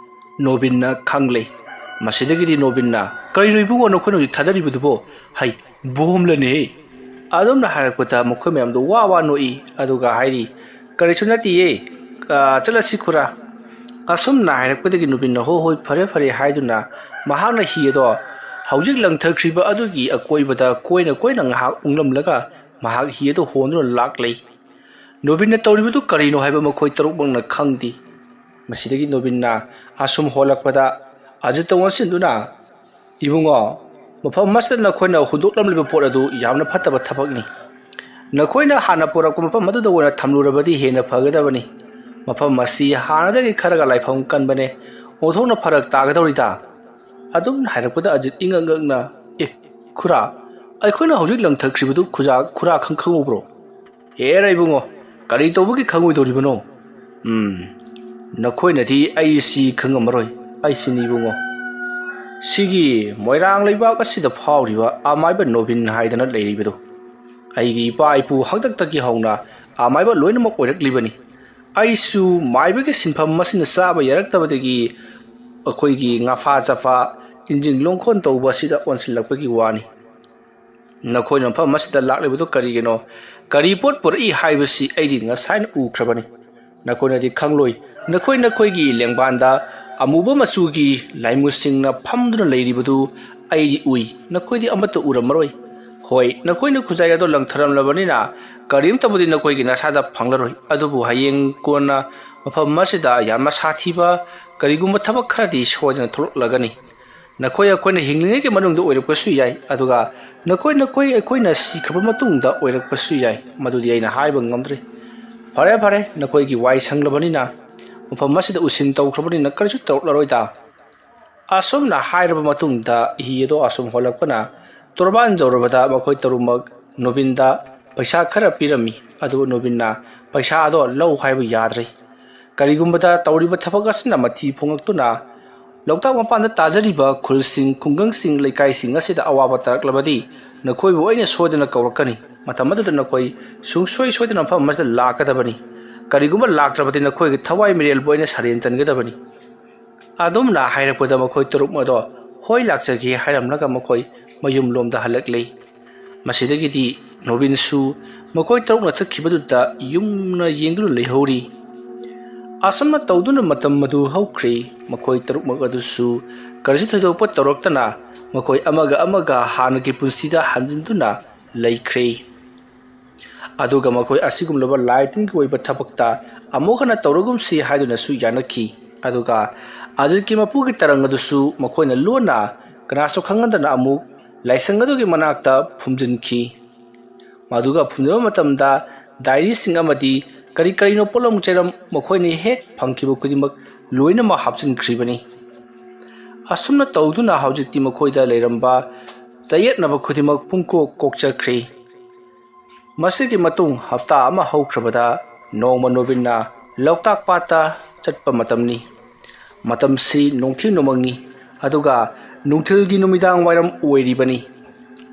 ꯅꯣꯕꯤꯟꯅ ꯈꯪꯂꯦ꯫ ꯃꯁꯤꯗꯒꯤꯗꯤ ꯅꯣꯕꯤꯟꯅ, "ꯀꯔꯤꯅꯣ ꯏꯕꯨꯡꯉꯣ ꯅꯈꯣꯏꯅ ꯍꯧꯖꯤꯛ ꯊꯥꯗꯔꯤꯕꯗꯨꯕꯣ? ꯍꯩ, ꯕꯣꯝꯂꯅꯦꯍꯦ!" ꯑꯗꯨꯝꯅ ꯍꯥꯏꯔꯛꯄꯗ ꯃꯈꯣꯏ ꯃꯌꯥꯝꯗꯣ ꯋꯥ ꯋꯥ ꯅꯣꯛꯏ꯫ ꯑꯗꯨꯒ ꯍꯥꯏꯔꯤ, "ꯀꯔꯤꯁꯨ ꯅꯠꯇꯤꯌꯦ, ꯑ, ꯆꯠꯂꯁꯤ ꯈꯨꯔꯥ꯫" ꯑꯁꯨꯝꯅ ꯍꯥꯏꯔꯛꯄꯗꯒꯤ ꯅꯣꯕꯤꯟꯅ, "ꯍꯣ ꯍꯣꯏ, ꯐꯔꯦ ꯐꯔꯦ" ꯍꯥꯏꯗꯨꯅ ꯃꯍꯥꯛꯅ ꯍꯤ ꯑꯗꯣ ꯍꯧꯖꯤꯛ ꯂꯪꯊꯈ꯭ꯔꯤꯕ ꯑꯗꯨꯒꯤ ꯑꯀꯣꯏꯕꯗ ꯀꯣꯏꯅ ꯀꯣꯏꯅ ꯉꯥꯏꯍꯥꯛ ꯎꯪꯂꯝꯂꯒ ꯃꯍꯥꯛ ꯍꯤ ꯑꯗꯨ ꯍꯣꯟꯗꯨꯅ ꯂꯥꯛꯂꯦ꯫ ꯅꯣꯕꯤꯟꯅ ꯇꯧꯔꯤꯕꯗꯨ ꯀꯔꯤꯅꯣ ꯍꯥꯏꯕ ꯃꯈꯣꯏ ꯇꯔꯨꯛꯃꯛꯅ ꯈꯪꯗꯦ꯫ ꯃꯁꯤꯗꯒꯤ ꯅꯣꯕꯤꯟꯅ ꯑꯁꯨꯝ ꯍꯣꯜꯂꯛꯄꯗ ꯑꯖꯤꯠꯇ ꯑꯣꯟꯁꯤꯟꯗꯨꯅ, "ꯏꯕꯨꯡꯉꯣ, ꯃꯐꯝ ꯑꯁꯤꯗ ꯅꯈꯣꯏꯅ ꯍꯨꯟꯗꯣꯛꯂꯝꯂꯤꯕ ꯄꯣꯠ ꯑꯗꯨ ꯌꯥꯝꯅ ꯐꯠꯇꯕ ꯊꯕꯛꯅꯤ꯫ ꯅꯈꯣꯏꯅ ꯍꯥꯟꯅ ꯄꯨꯔꯛꯄ ꯃꯐꯝ ꯑꯗꯨꯗ ꯑꯣꯏꯅ ꯊꯝꯂꯨꯔꯕꯗꯤ ꯍꯦꯟꯅ ꯐꯒꯗꯕꯅꯤ꯫ ꯃꯐꯝ ꯑꯁꯤ ꯍꯥꯟꯅꯗꯒꯤ ꯈꯔꯒ ꯂꯥꯏꯐꯝ ꯀꯟꯕꯅꯦ꯫ ꯑꯣꯟꯊꯣꯛꯅ ꯐꯔꯛ ꯇꯥꯒꯗꯧꯔꯤꯗ꯫" ꯑꯗꯨꯝ ꯍꯥꯏꯔꯛꯄꯗ ꯑꯖꯤꯠ ꯏꯉꯛ ꯉꯛꯅ, "ꯑꯦ, ꯈꯨꯔꯥ, ꯑꯩꯈꯣꯏꯅ ꯍꯧꯖꯤꯛ ꯂꯪꯊꯈ꯭ꯔꯤꯕꯗꯨ ꯈꯨꯖꯥ-, ꯈꯨꯔꯥ ꯈꯪ ꯈꯪꯍꯧꯕ꯭ꯔꯣ?" "ꯑꯦꯔꯥ ꯏꯕꯨꯡꯉꯣ, ꯀꯔꯤ ꯇꯧꯕꯒꯤ ꯈꯪꯉꯣꯏꯗꯧꯔꯤꯕꯅꯣ? ꯎꯝ, ꯅꯈꯣꯏꯅꯗꯤ ꯑꯩꯁꯤ ꯈꯪꯉꯝꯃꯔꯣꯏ꯫ ꯑꯩꯁꯤꯅꯤ ꯏꯕꯨꯡꯉꯣ, ꯁꯤꯒꯤ ꯃꯣꯏꯔꯥꯡ ꯂꯩꯕꯥꯛ ꯑꯁꯤꯗ ꯐꯥꯎꯔꯤꯕ ꯑꯃꯥꯏꯕ ꯅꯣꯕꯤꯟ ꯍꯥꯏꯗꯅ ꯂꯩꯔꯤꯕꯗꯣ꯫ ꯑꯩꯒꯤ ꯏꯄꯥ ꯏꯄꯨ ꯍꯥꯛꯇꯛꯇꯒꯤ ꯍꯧꯅ ꯑꯃꯥꯏꯕ ꯂꯣꯏꯅꯃꯛ ꯑꯣꯏꯔꯛꯂꯤꯕꯅꯤ꯫ ꯑꯩꯁꯨ ꯃꯥꯏꯕꯒꯤ ꯁꯤꯟꯐꯝ ꯑꯁꯤꯅ ꯆꯥꯕ ꯌꯥꯔꯛꯇꯕꯗꯒꯤ ꯑꯩꯈꯣꯏꯒꯤ ꯉꯥꯐꯥ ꯆꯐꯥ, ꯏꯟꯖꯤꯟ ꯂꯣꯡꯈꯣꯟ ꯇꯧꯕ ꯑꯁꯤꯗ ꯑꯣꯟꯁꯤꯜꯂꯛꯄꯒꯤ ꯋꯥꯅꯤ꯫ ꯅꯈꯣꯏꯅ ꯃꯐꯝ ꯑꯁꯤꯗ ꯂꯥꯛꯂꯤꯕꯗꯨ ꯀꯔꯤꯒꯤꯅꯣ? ꯀꯔꯤ ꯄꯣꯠ ꯄꯨꯔꯛꯏ ꯍꯥꯏꯕꯁꯤ ꯑꯩꯗꯤ ꯉꯁꯥꯏꯅ ꯎꯈ꯭ꯔꯕꯅꯤ꯫ ꯅꯈꯣꯏꯅꯗꯤ ꯈꯪꯂꯣꯏ꯫ ꯅꯈꯣꯏ ꯅꯈꯣꯏꯒꯤ ꯂꯦꯡꯕꯥꯟꯗ ꯑꯃꯨꯕ ꯃꯆꯨꯒꯤ ꯂꯥꯏꯃꯨꯁꯤꯡꯅ ꯐꯝꯗꯨꯅ ꯂꯩꯔꯤꯕꯗꯨ ꯑꯩꯗꯤ ꯎꯏ, ꯅꯈꯣꯏꯗꯤ ꯑꯃꯠꯇ ꯎꯔꯝꯃꯔꯣꯏ꯫ ꯍꯣꯏ, ꯅꯈꯣꯏꯅ ꯈꯨꯖꯥꯏ ꯑꯗꯣ ꯂꯪꯊꯔꯝꯂꯕꯅꯤꯅ ꯀꯔꯤꯝꯇꯕꯨꯗꯤ ꯅꯈꯣꯏꯒꯤ ꯅꯁꯥꯗ ꯐꯪꯂꯔꯣꯏ, ꯑꯗꯨꯕꯨ ꯍꯌꯦꯡ ꯀꯣꯟꯅ ꯃꯐꯝ ꯑꯁꯤꯗ ꯌꯥꯝꯅ ꯁꯥꯊꯤꯕ ꯀꯔꯤꯒꯨꯝꯕ ꯊꯕꯛ ꯈꯔꯗꯤ ꯁꯣꯏꯗꯅ ꯊꯣꯛꯂꯛꯂꯒꯅꯤ꯫ ꯅꯈꯣꯏ ꯑꯩꯈꯣꯏꯅ ꯍꯤꯡꯂꯤꯉꯩꯒꯤ ꯃꯅꯨꯡꯗ ꯑꯣꯏꯔꯛꯄꯁꯨ ꯌꯥꯏ, ꯑꯗꯨꯒ ꯅꯈꯣꯏ ꯅꯈꯣꯏ ꯑꯩꯈꯣꯏꯅ ꯁꯤꯈ꯭ꯔꯕ ꯃꯇꯨꯡꯗ ꯑꯣꯏꯔꯛꯄꯁꯨ ꯌꯥꯏ, ꯃꯗꯨꯗꯤ ꯑꯩꯅ ꯍꯥꯏꯕ ꯉꯝꯗ꯭ꯔꯤ꯫ ꯐꯔꯦ ꯐꯔꯦ, ꯅꯈꯣꯏꯒꯤ ꯋꯥꯏ ꯁꯪꯂꯕꯅꯤꯅ, ꯃꯐꯝ ꯑꯁꯤꯗ ꯎꯁꯤꯟ ꯇꯧꯈ꯭ꯔꯕꯅꯤꯅ ꯀꯔꯤꯁꯨ ꯇꯧꯔꯛꯂꯔꯣꯏꯗ꯫ ꯑꯁꯨꯝꯅ ꯍꯥꯏꯔꯕ ꯃꯇꯨꯡꯗ ꯍꯤ ꯑꯗꯣ ꯑꯁꯨꯝ ꯍꯣꯜꯂꯛꯄꯅ ꯇꯣꯔꯕꯥꯟ ꯌꯧꯔꯕꯗ ꯃꯈꯣꯏ ꯇꯔꯨꯛꯃꯛ ꯅꯣꯕꯤꯟꯗ ꯄꯩꯁꯥ ꯈꯔ ꯄꯤꯔꯝꯃꯤ꯫ ꯑꯗꯨꯕꯨ ꯅꯣꯕꯤꯟꯅ ꯄꯩꯁꯥ ꯑꯗꯣ ꯂꯧ ꯍꯥꯏꯕ ꯌꯥꯗ꯭ꯔꯦ꯫ ꯀꯔꯤꯒꯨꯝꯕꯗ ꯇꯧꯔꯤꯕ ꯊꯕꯛ ꯑꯁꯤꯅ ꯃꯊꯤ ꯐꯣꯡꯂꯛꯇꯨꯅ ꯂꯣꯛꯇꯥꯛ ꯃꯄꯥꯟꯗ ꯇꯥꯖꯔꯤꯕ ꯈꯨꯜꯁꯤꯡ, ꯈꯨꯡꯒꯪꯁꯤꯡ, ꯂꯩꯀꯥꯏꯁꯤꯡ ꯑꯁꯤꯗ ꯑꯋꯥꯕ ꯇꯥꯔꯛꯂꯕꯗꯤ ꯅꯈꯣꯏꯕꯨ ꯑꯩꯅ ꯁꯣꯏꯗꯅ ꯀꯧꯔꯛꯀꯅꯤ꯫ ꯃꯇꯝ ꯑꯗꯨꯗ ꯅꯈꯣꯏ ꯁꯨꯡꯁꯣꯏ ꯁꯣꯏꯗꯅ ꯃꯐꯝ ꯑꯁꯤꯗ ꯂꯥꯛꯀꯗꯕꯅꯤ꯫ ꯀꯔꯤꯒꯨꯝꯕ ꯂꯥꯛꯇ꯭ꯔꯕꯗꯤ ꯅꯈꯣꯏꯒꯤ ꯊꯋꯥꯏ ꯃꯤꯔꯦꯜꯕꯨ ꯑꯩꯅ ꯁꯔꯦꯟ ꯆꯟꯒꯗꯕꯅꯤ꯫ ꯑꯗꯨꯝꯅ ꯍꯥꯏꯔꯛꯄꯗ ꯃꯈꯣꯏ ꯇꯔꯨꯛ ꯑꯗꯣ "ꯍꯣꯏ, ꯂꯥꯛꯆꯒꯦ" ꯍꯥꯏꯔꯝꯂꯒ ꯃꯈꯣꯏ ꯃꯌꯨꯝꯂꯣꯝꯗ ꯍꯜꯂꯛꯂꯦ꯫ ꯃꯁꯤꯗꯒꯤꯗꯤ ꯅꯣꯕꯤꯟꯁꯨ ꯃꯈꯣꯏ ꯇꯔꯨꯛꯅ ꯆꯠꯈꯤꯕꯗꯨꯗ ꯌꯨꯝꯅ ꯌꯦꯡꯗꯨꯅ ꯂꯩꯍꯧꯔꯤ꯫ ꯑꯁꯨꯝꯅ ꯇꯧꯗꯨꯅ ꯃꯇꯝ ꯑꯗꯨ ꯍꯧꯈ꯭ꯔꯦ꯫ ꯃꯈꯣꯏ ꯇꯔꯨꯛꯃꯛ ꯑꯗꯨꯁꯨ ꯀꯔꯤꯁꯨ ꯊꯣꯏꯗꯣꯛꯄ ꯇꯧꯔꯛꯇꯅ ꯃꯈꯣꯏ ꯑꯃꯒ ꯑꯃꯒ ꯍꯥꯟꯅꯒꯤ ꯄꯨꯟꯁꯤꯗ ꯍꯟꯖꯤꯟꯗꯨꯅ ꯂꯩꯈ꯭ꯔꯦ꯫ ꯑꯗꯨꯒ ꯃꯈꯣꯏ ꯑꯁꯤꯒꯨꯝꯂꯕ ꯂꯥꯏ ꯇꯤꯟꯒꯤ ꯑꯣꯏꯕ ꯊꯕꯛꯇ ꯑꯃꯨꯛ ꯍꯟꯅ ꯇꯧꯔꯒꯨꯝꯁꯤ ꯍꯥꯏꯗꯨꯅꯁꯨ ꯌꯥꯅꯈꯤ꯫ ꯑꯗꯨꯒ ꯑꯖꯤꯠꯀꯤ ꯃꯄꯨꯒꯤ ꯇꯔꯪ ꯑꯗꯨꯁꯨ ꯃꯈꯣꯏꯅ ꯂꯣꯟꯅ ꯀꯅꯥꯁꯨ ꯈꯪꯍꯟꯗꯅ ꯑꯃꯨꯛ ꯂꯥꯏꯁꯪ ꯑꯗꯨꯒꯤ ꯃꯅꯥꯛꯇ ꯐꯨꯝꯖꯤꯟꯈꯤ꯫ ꯃꯗꯨꯒ ꯐꯨꯝꯖꯤꯟꯕ ꯃꯇꯝꯗ ꯗꯥꯏꯔꯤꯁꯤꯡ ꯑꯃꯗꯤ ꯀꯔꯤ ꯀꯔꯤꯅꯣ ꯄꯣꯠꯂꯝ ꯆꯩꯔꯝ ꯃꯈꯣꯏꯅ ꯍꯦꯛ ꯐꯪꯈꯤꯕ ꯈꯨꯗꯤꯡꯃꯛ ꯂꯣꯏꯅꯃꯛ ꯍꯥꯞꯆꯤꯟꯈ꯭ꯔꯤꯕꯅꯤ꯫ ꯑꯁꯨꯝꯅ ꯇꯧꯗꯨꯅ ꯍꯧꯖꯤꯛꯇꯤ ꯃꯈꯣꯏꯗ ꯂꯩꯔꯝꯕ ꯆꯌꯦꯠꯅꯕ ꯈꯨꯗꯤꯡꯃꯛ ꯄꯨꯡꯀꯣꯛ ꯀꯣꯛꯆꯈ꯭ꯔꯦ꯫ ꯃꯁꯤꯒꯤ ꯃꯇꯨꯡ ꯍꯞꯇꯥ ꯑꯃ ꯍꯧꯈ꯭ꯔꯕꯗ ꯅꯣꯡꯃ ꯅꯣꯕꯤꯟꯅ ꯂꯣꯛꯇꯥꯛ ꯄꯥꯠꯇ ꯆꯠꯄ ꯃꯇꯝꯅꯤ꯫ ꯃꯇꯝꯁꯤ ꯅꯣꯡꯊꯤ ꯅꯣꯡꯃꯪꯉꯤ, ꯑꯗꯨꯒ ꯅꯨꯡꯊꯤꯜꯒꯤ ꯅꯨꯃꯤꯗꯥꯡ ꯋꯥꯏꯔꯝ ꯑꯣꯏꯔꯤꯕꯅꯤ꯫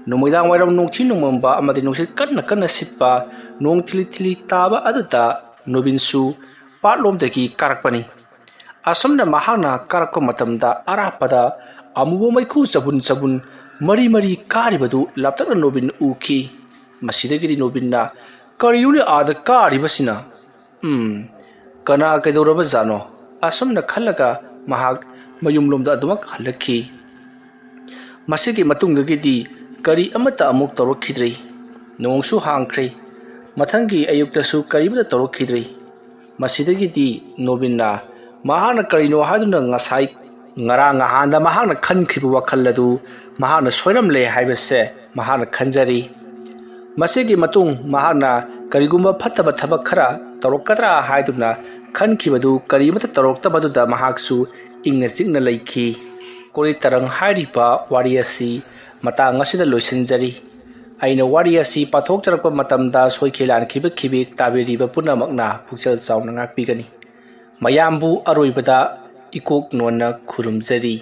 ꯅꯨꯃꯤꯗꯥꯡ ꯋꯥꯏꯔꯝ ꯅꯣꯡꯊꯤ ꯅꯣꯡꯃꯪꯕ ꯑꯃꯗꯤ ꯅꯨꯡꯁꯤꯠ ꯀꯟꯅ ꯀꯟꯅ ꯁꯤꯠꯄ, ꯅꯣꯡ ꯊꯤꯂꯤ ꯊꯤꯂꯤ ꯇꯥꯕ ꯑꯗꯨꯗ ꯅꯣꯕꯤꯟꯁꯨ ꯄꯥꯠꯂꯣꯝꯗꯒꯤ ꯀꯥꯔꯛꯄꯅꯤ꯫ ꯑꯁꯨꯝꯅ ꯃꯍꯥꯛꯅ ꯀꯥꯔꯛꯄ ꯃꯇꯝꯗ ꯑꯔꯥꯞꯄꯗ ꯑꯃꯨꯕ ꯃꯩꯈꯨ ꯆꯕꯨꯟ ꯆꯕꯨꯟ ꯃꯔꯤ ꯃꯔꯤ ꯀꯥꯔꯤꯕꯗꯨ ꯂꯥꯞꯇꯛꯅ ꯅꯣꯕꯤꯟ ꯎꯈꯤ꯫ ꯃꯁꯤꯗꯒꯤꯗꯤ ꯅꯣꯕꯤꯟꯅ "ꯀꯔꯤꯅꯣꯅꯦ ꯑꯥꯗ ꯀꯥꯔꯤꯕꯁꯤꯅ? ꯎꯝ, ꯀꯅꯥ ꯀꯩꯗꯧꯔꯕ ꯖꯥꯠꯅꯣ?" ꯑꯁꯨꯝꯅ ꯈꯜꯂꯒ ꯃꯍꯥꯛ ꯃꯌꯨꯝꯂꯣꯝꯗ ꯑꯗꯨꯃꯛ ꯍꯜꯂꯛꯈꯤ꯫ ꯃꯁꯤꯒꯤ ꯃꯇꯨꯡꯗꯒꯤꯗꯤ ꯀꯔꯤ ꯑꯃꯠꯇ ꯑꯃꯨꯛ ꯇꯧꯔꯛꯈꯤꯗ꯭ꯔꯦ꯫ ꯅꯣꯡꯁꯨ ꯍꯥꯡꯈ꯭ꯔꯦ꯫ ꯃꯊꯪꯒꯤ ꯑꯌꯨꯛꯇꯁꯨ ꯀꯔꯤꯃꯠꯇ ꯇꯧꯔꯛꯈꯤꯗ꯭ꯔꯦ꯫ ꯃꯁꯤꯗꯒꯤꯗꯤ ꯅꯣꯕꯤꯟꯅ ꯃꯍꯥꯛꯅ ꯀꯔꯤꯅꯣ ꯍꯥꯏꯗꯨꯅ ꯉꯁꯥꯏ, ꯉꯔꯥꯡ ꯅꯍꯥꯟꯗ ꯃꯍꯥꯛꯅ ꯈꯟꯈꯤꯕ ꯋꯥꯈꯜ ꯑꯗꯨ ꯃꯍꯥꯛꯅ ꯁꯣꯏꯔꯝꯂꯦ ꯍꯥꯏꯕꯁꯦ ꯃꯍꯥꯛꯅ ꯈꯟꯖꯔꯤ꯫ ꯃꯁꯤꯒꯤ ꯃꯇꯨꯡ ꯃꯍꯥꯛꯅ ꯀꯔꯤꯒꯨꯝꯕ ꯐꯠꯇꯕ ꯊꯕꯛ ꯈꯔ ꯇꯧꯔꯛꯀꯗ꯭ꯔꯥ ꯍꯥꯏꯗꯨꯅ ꯈꯟꯈꯤꯕꯗꯨ ꯀꯔꯤꯃꯠꯇ ꯇꯧꯔꯛꯇꯕꯗꯨꯗ ꯃꯍꯥꯛꯁꯨ ꯏꯪꯅ ꯆꯤꯛꯅ ꯂꯩꯈꯤ꯫ ꯀꯣꯔꯤ ꯇꯔꯪ ꯍꯥꯏꯔꯤꯕ ꯋꯥꯔꯤ ꯑꯁꯤ ꯃꯇꯥꯡ ꯑꯁꯤꯗ ꯂꯣꯏꯁꯤꯟꯖꯔꯤ꯫ ꯑꯩꯅ ꯋꯥꯔꯤ ꯑꯁꯤ ꯄꯥꯊꯣꯛꯆꯔꯛꯄ ꯃꯇꯝꯗ ꯁꯣꯏꯈꯤ ꯂꯥꯟꯈꯤꯕ ꯈꯤꯕꯦꯛ ꯇꯥꯕꯤꯔꯤꯕ ꯄꯨꯝꯅꯃꯛꯅ ꯄꯨꯛꯆꯦꯜ ꯆꯥꯎꯅ ꯉꯥꯛꯄꯤꯒꯅꯤ꯫ ꯃꯌꯥꯝꯕꯨ ꯑꯔꯣꯏꯕꯗ ꯏꯀꯣꯛ ꯅꯣꯟꯅ ꯈꯨꯔꯨꯝꯖꯔꯤ꯫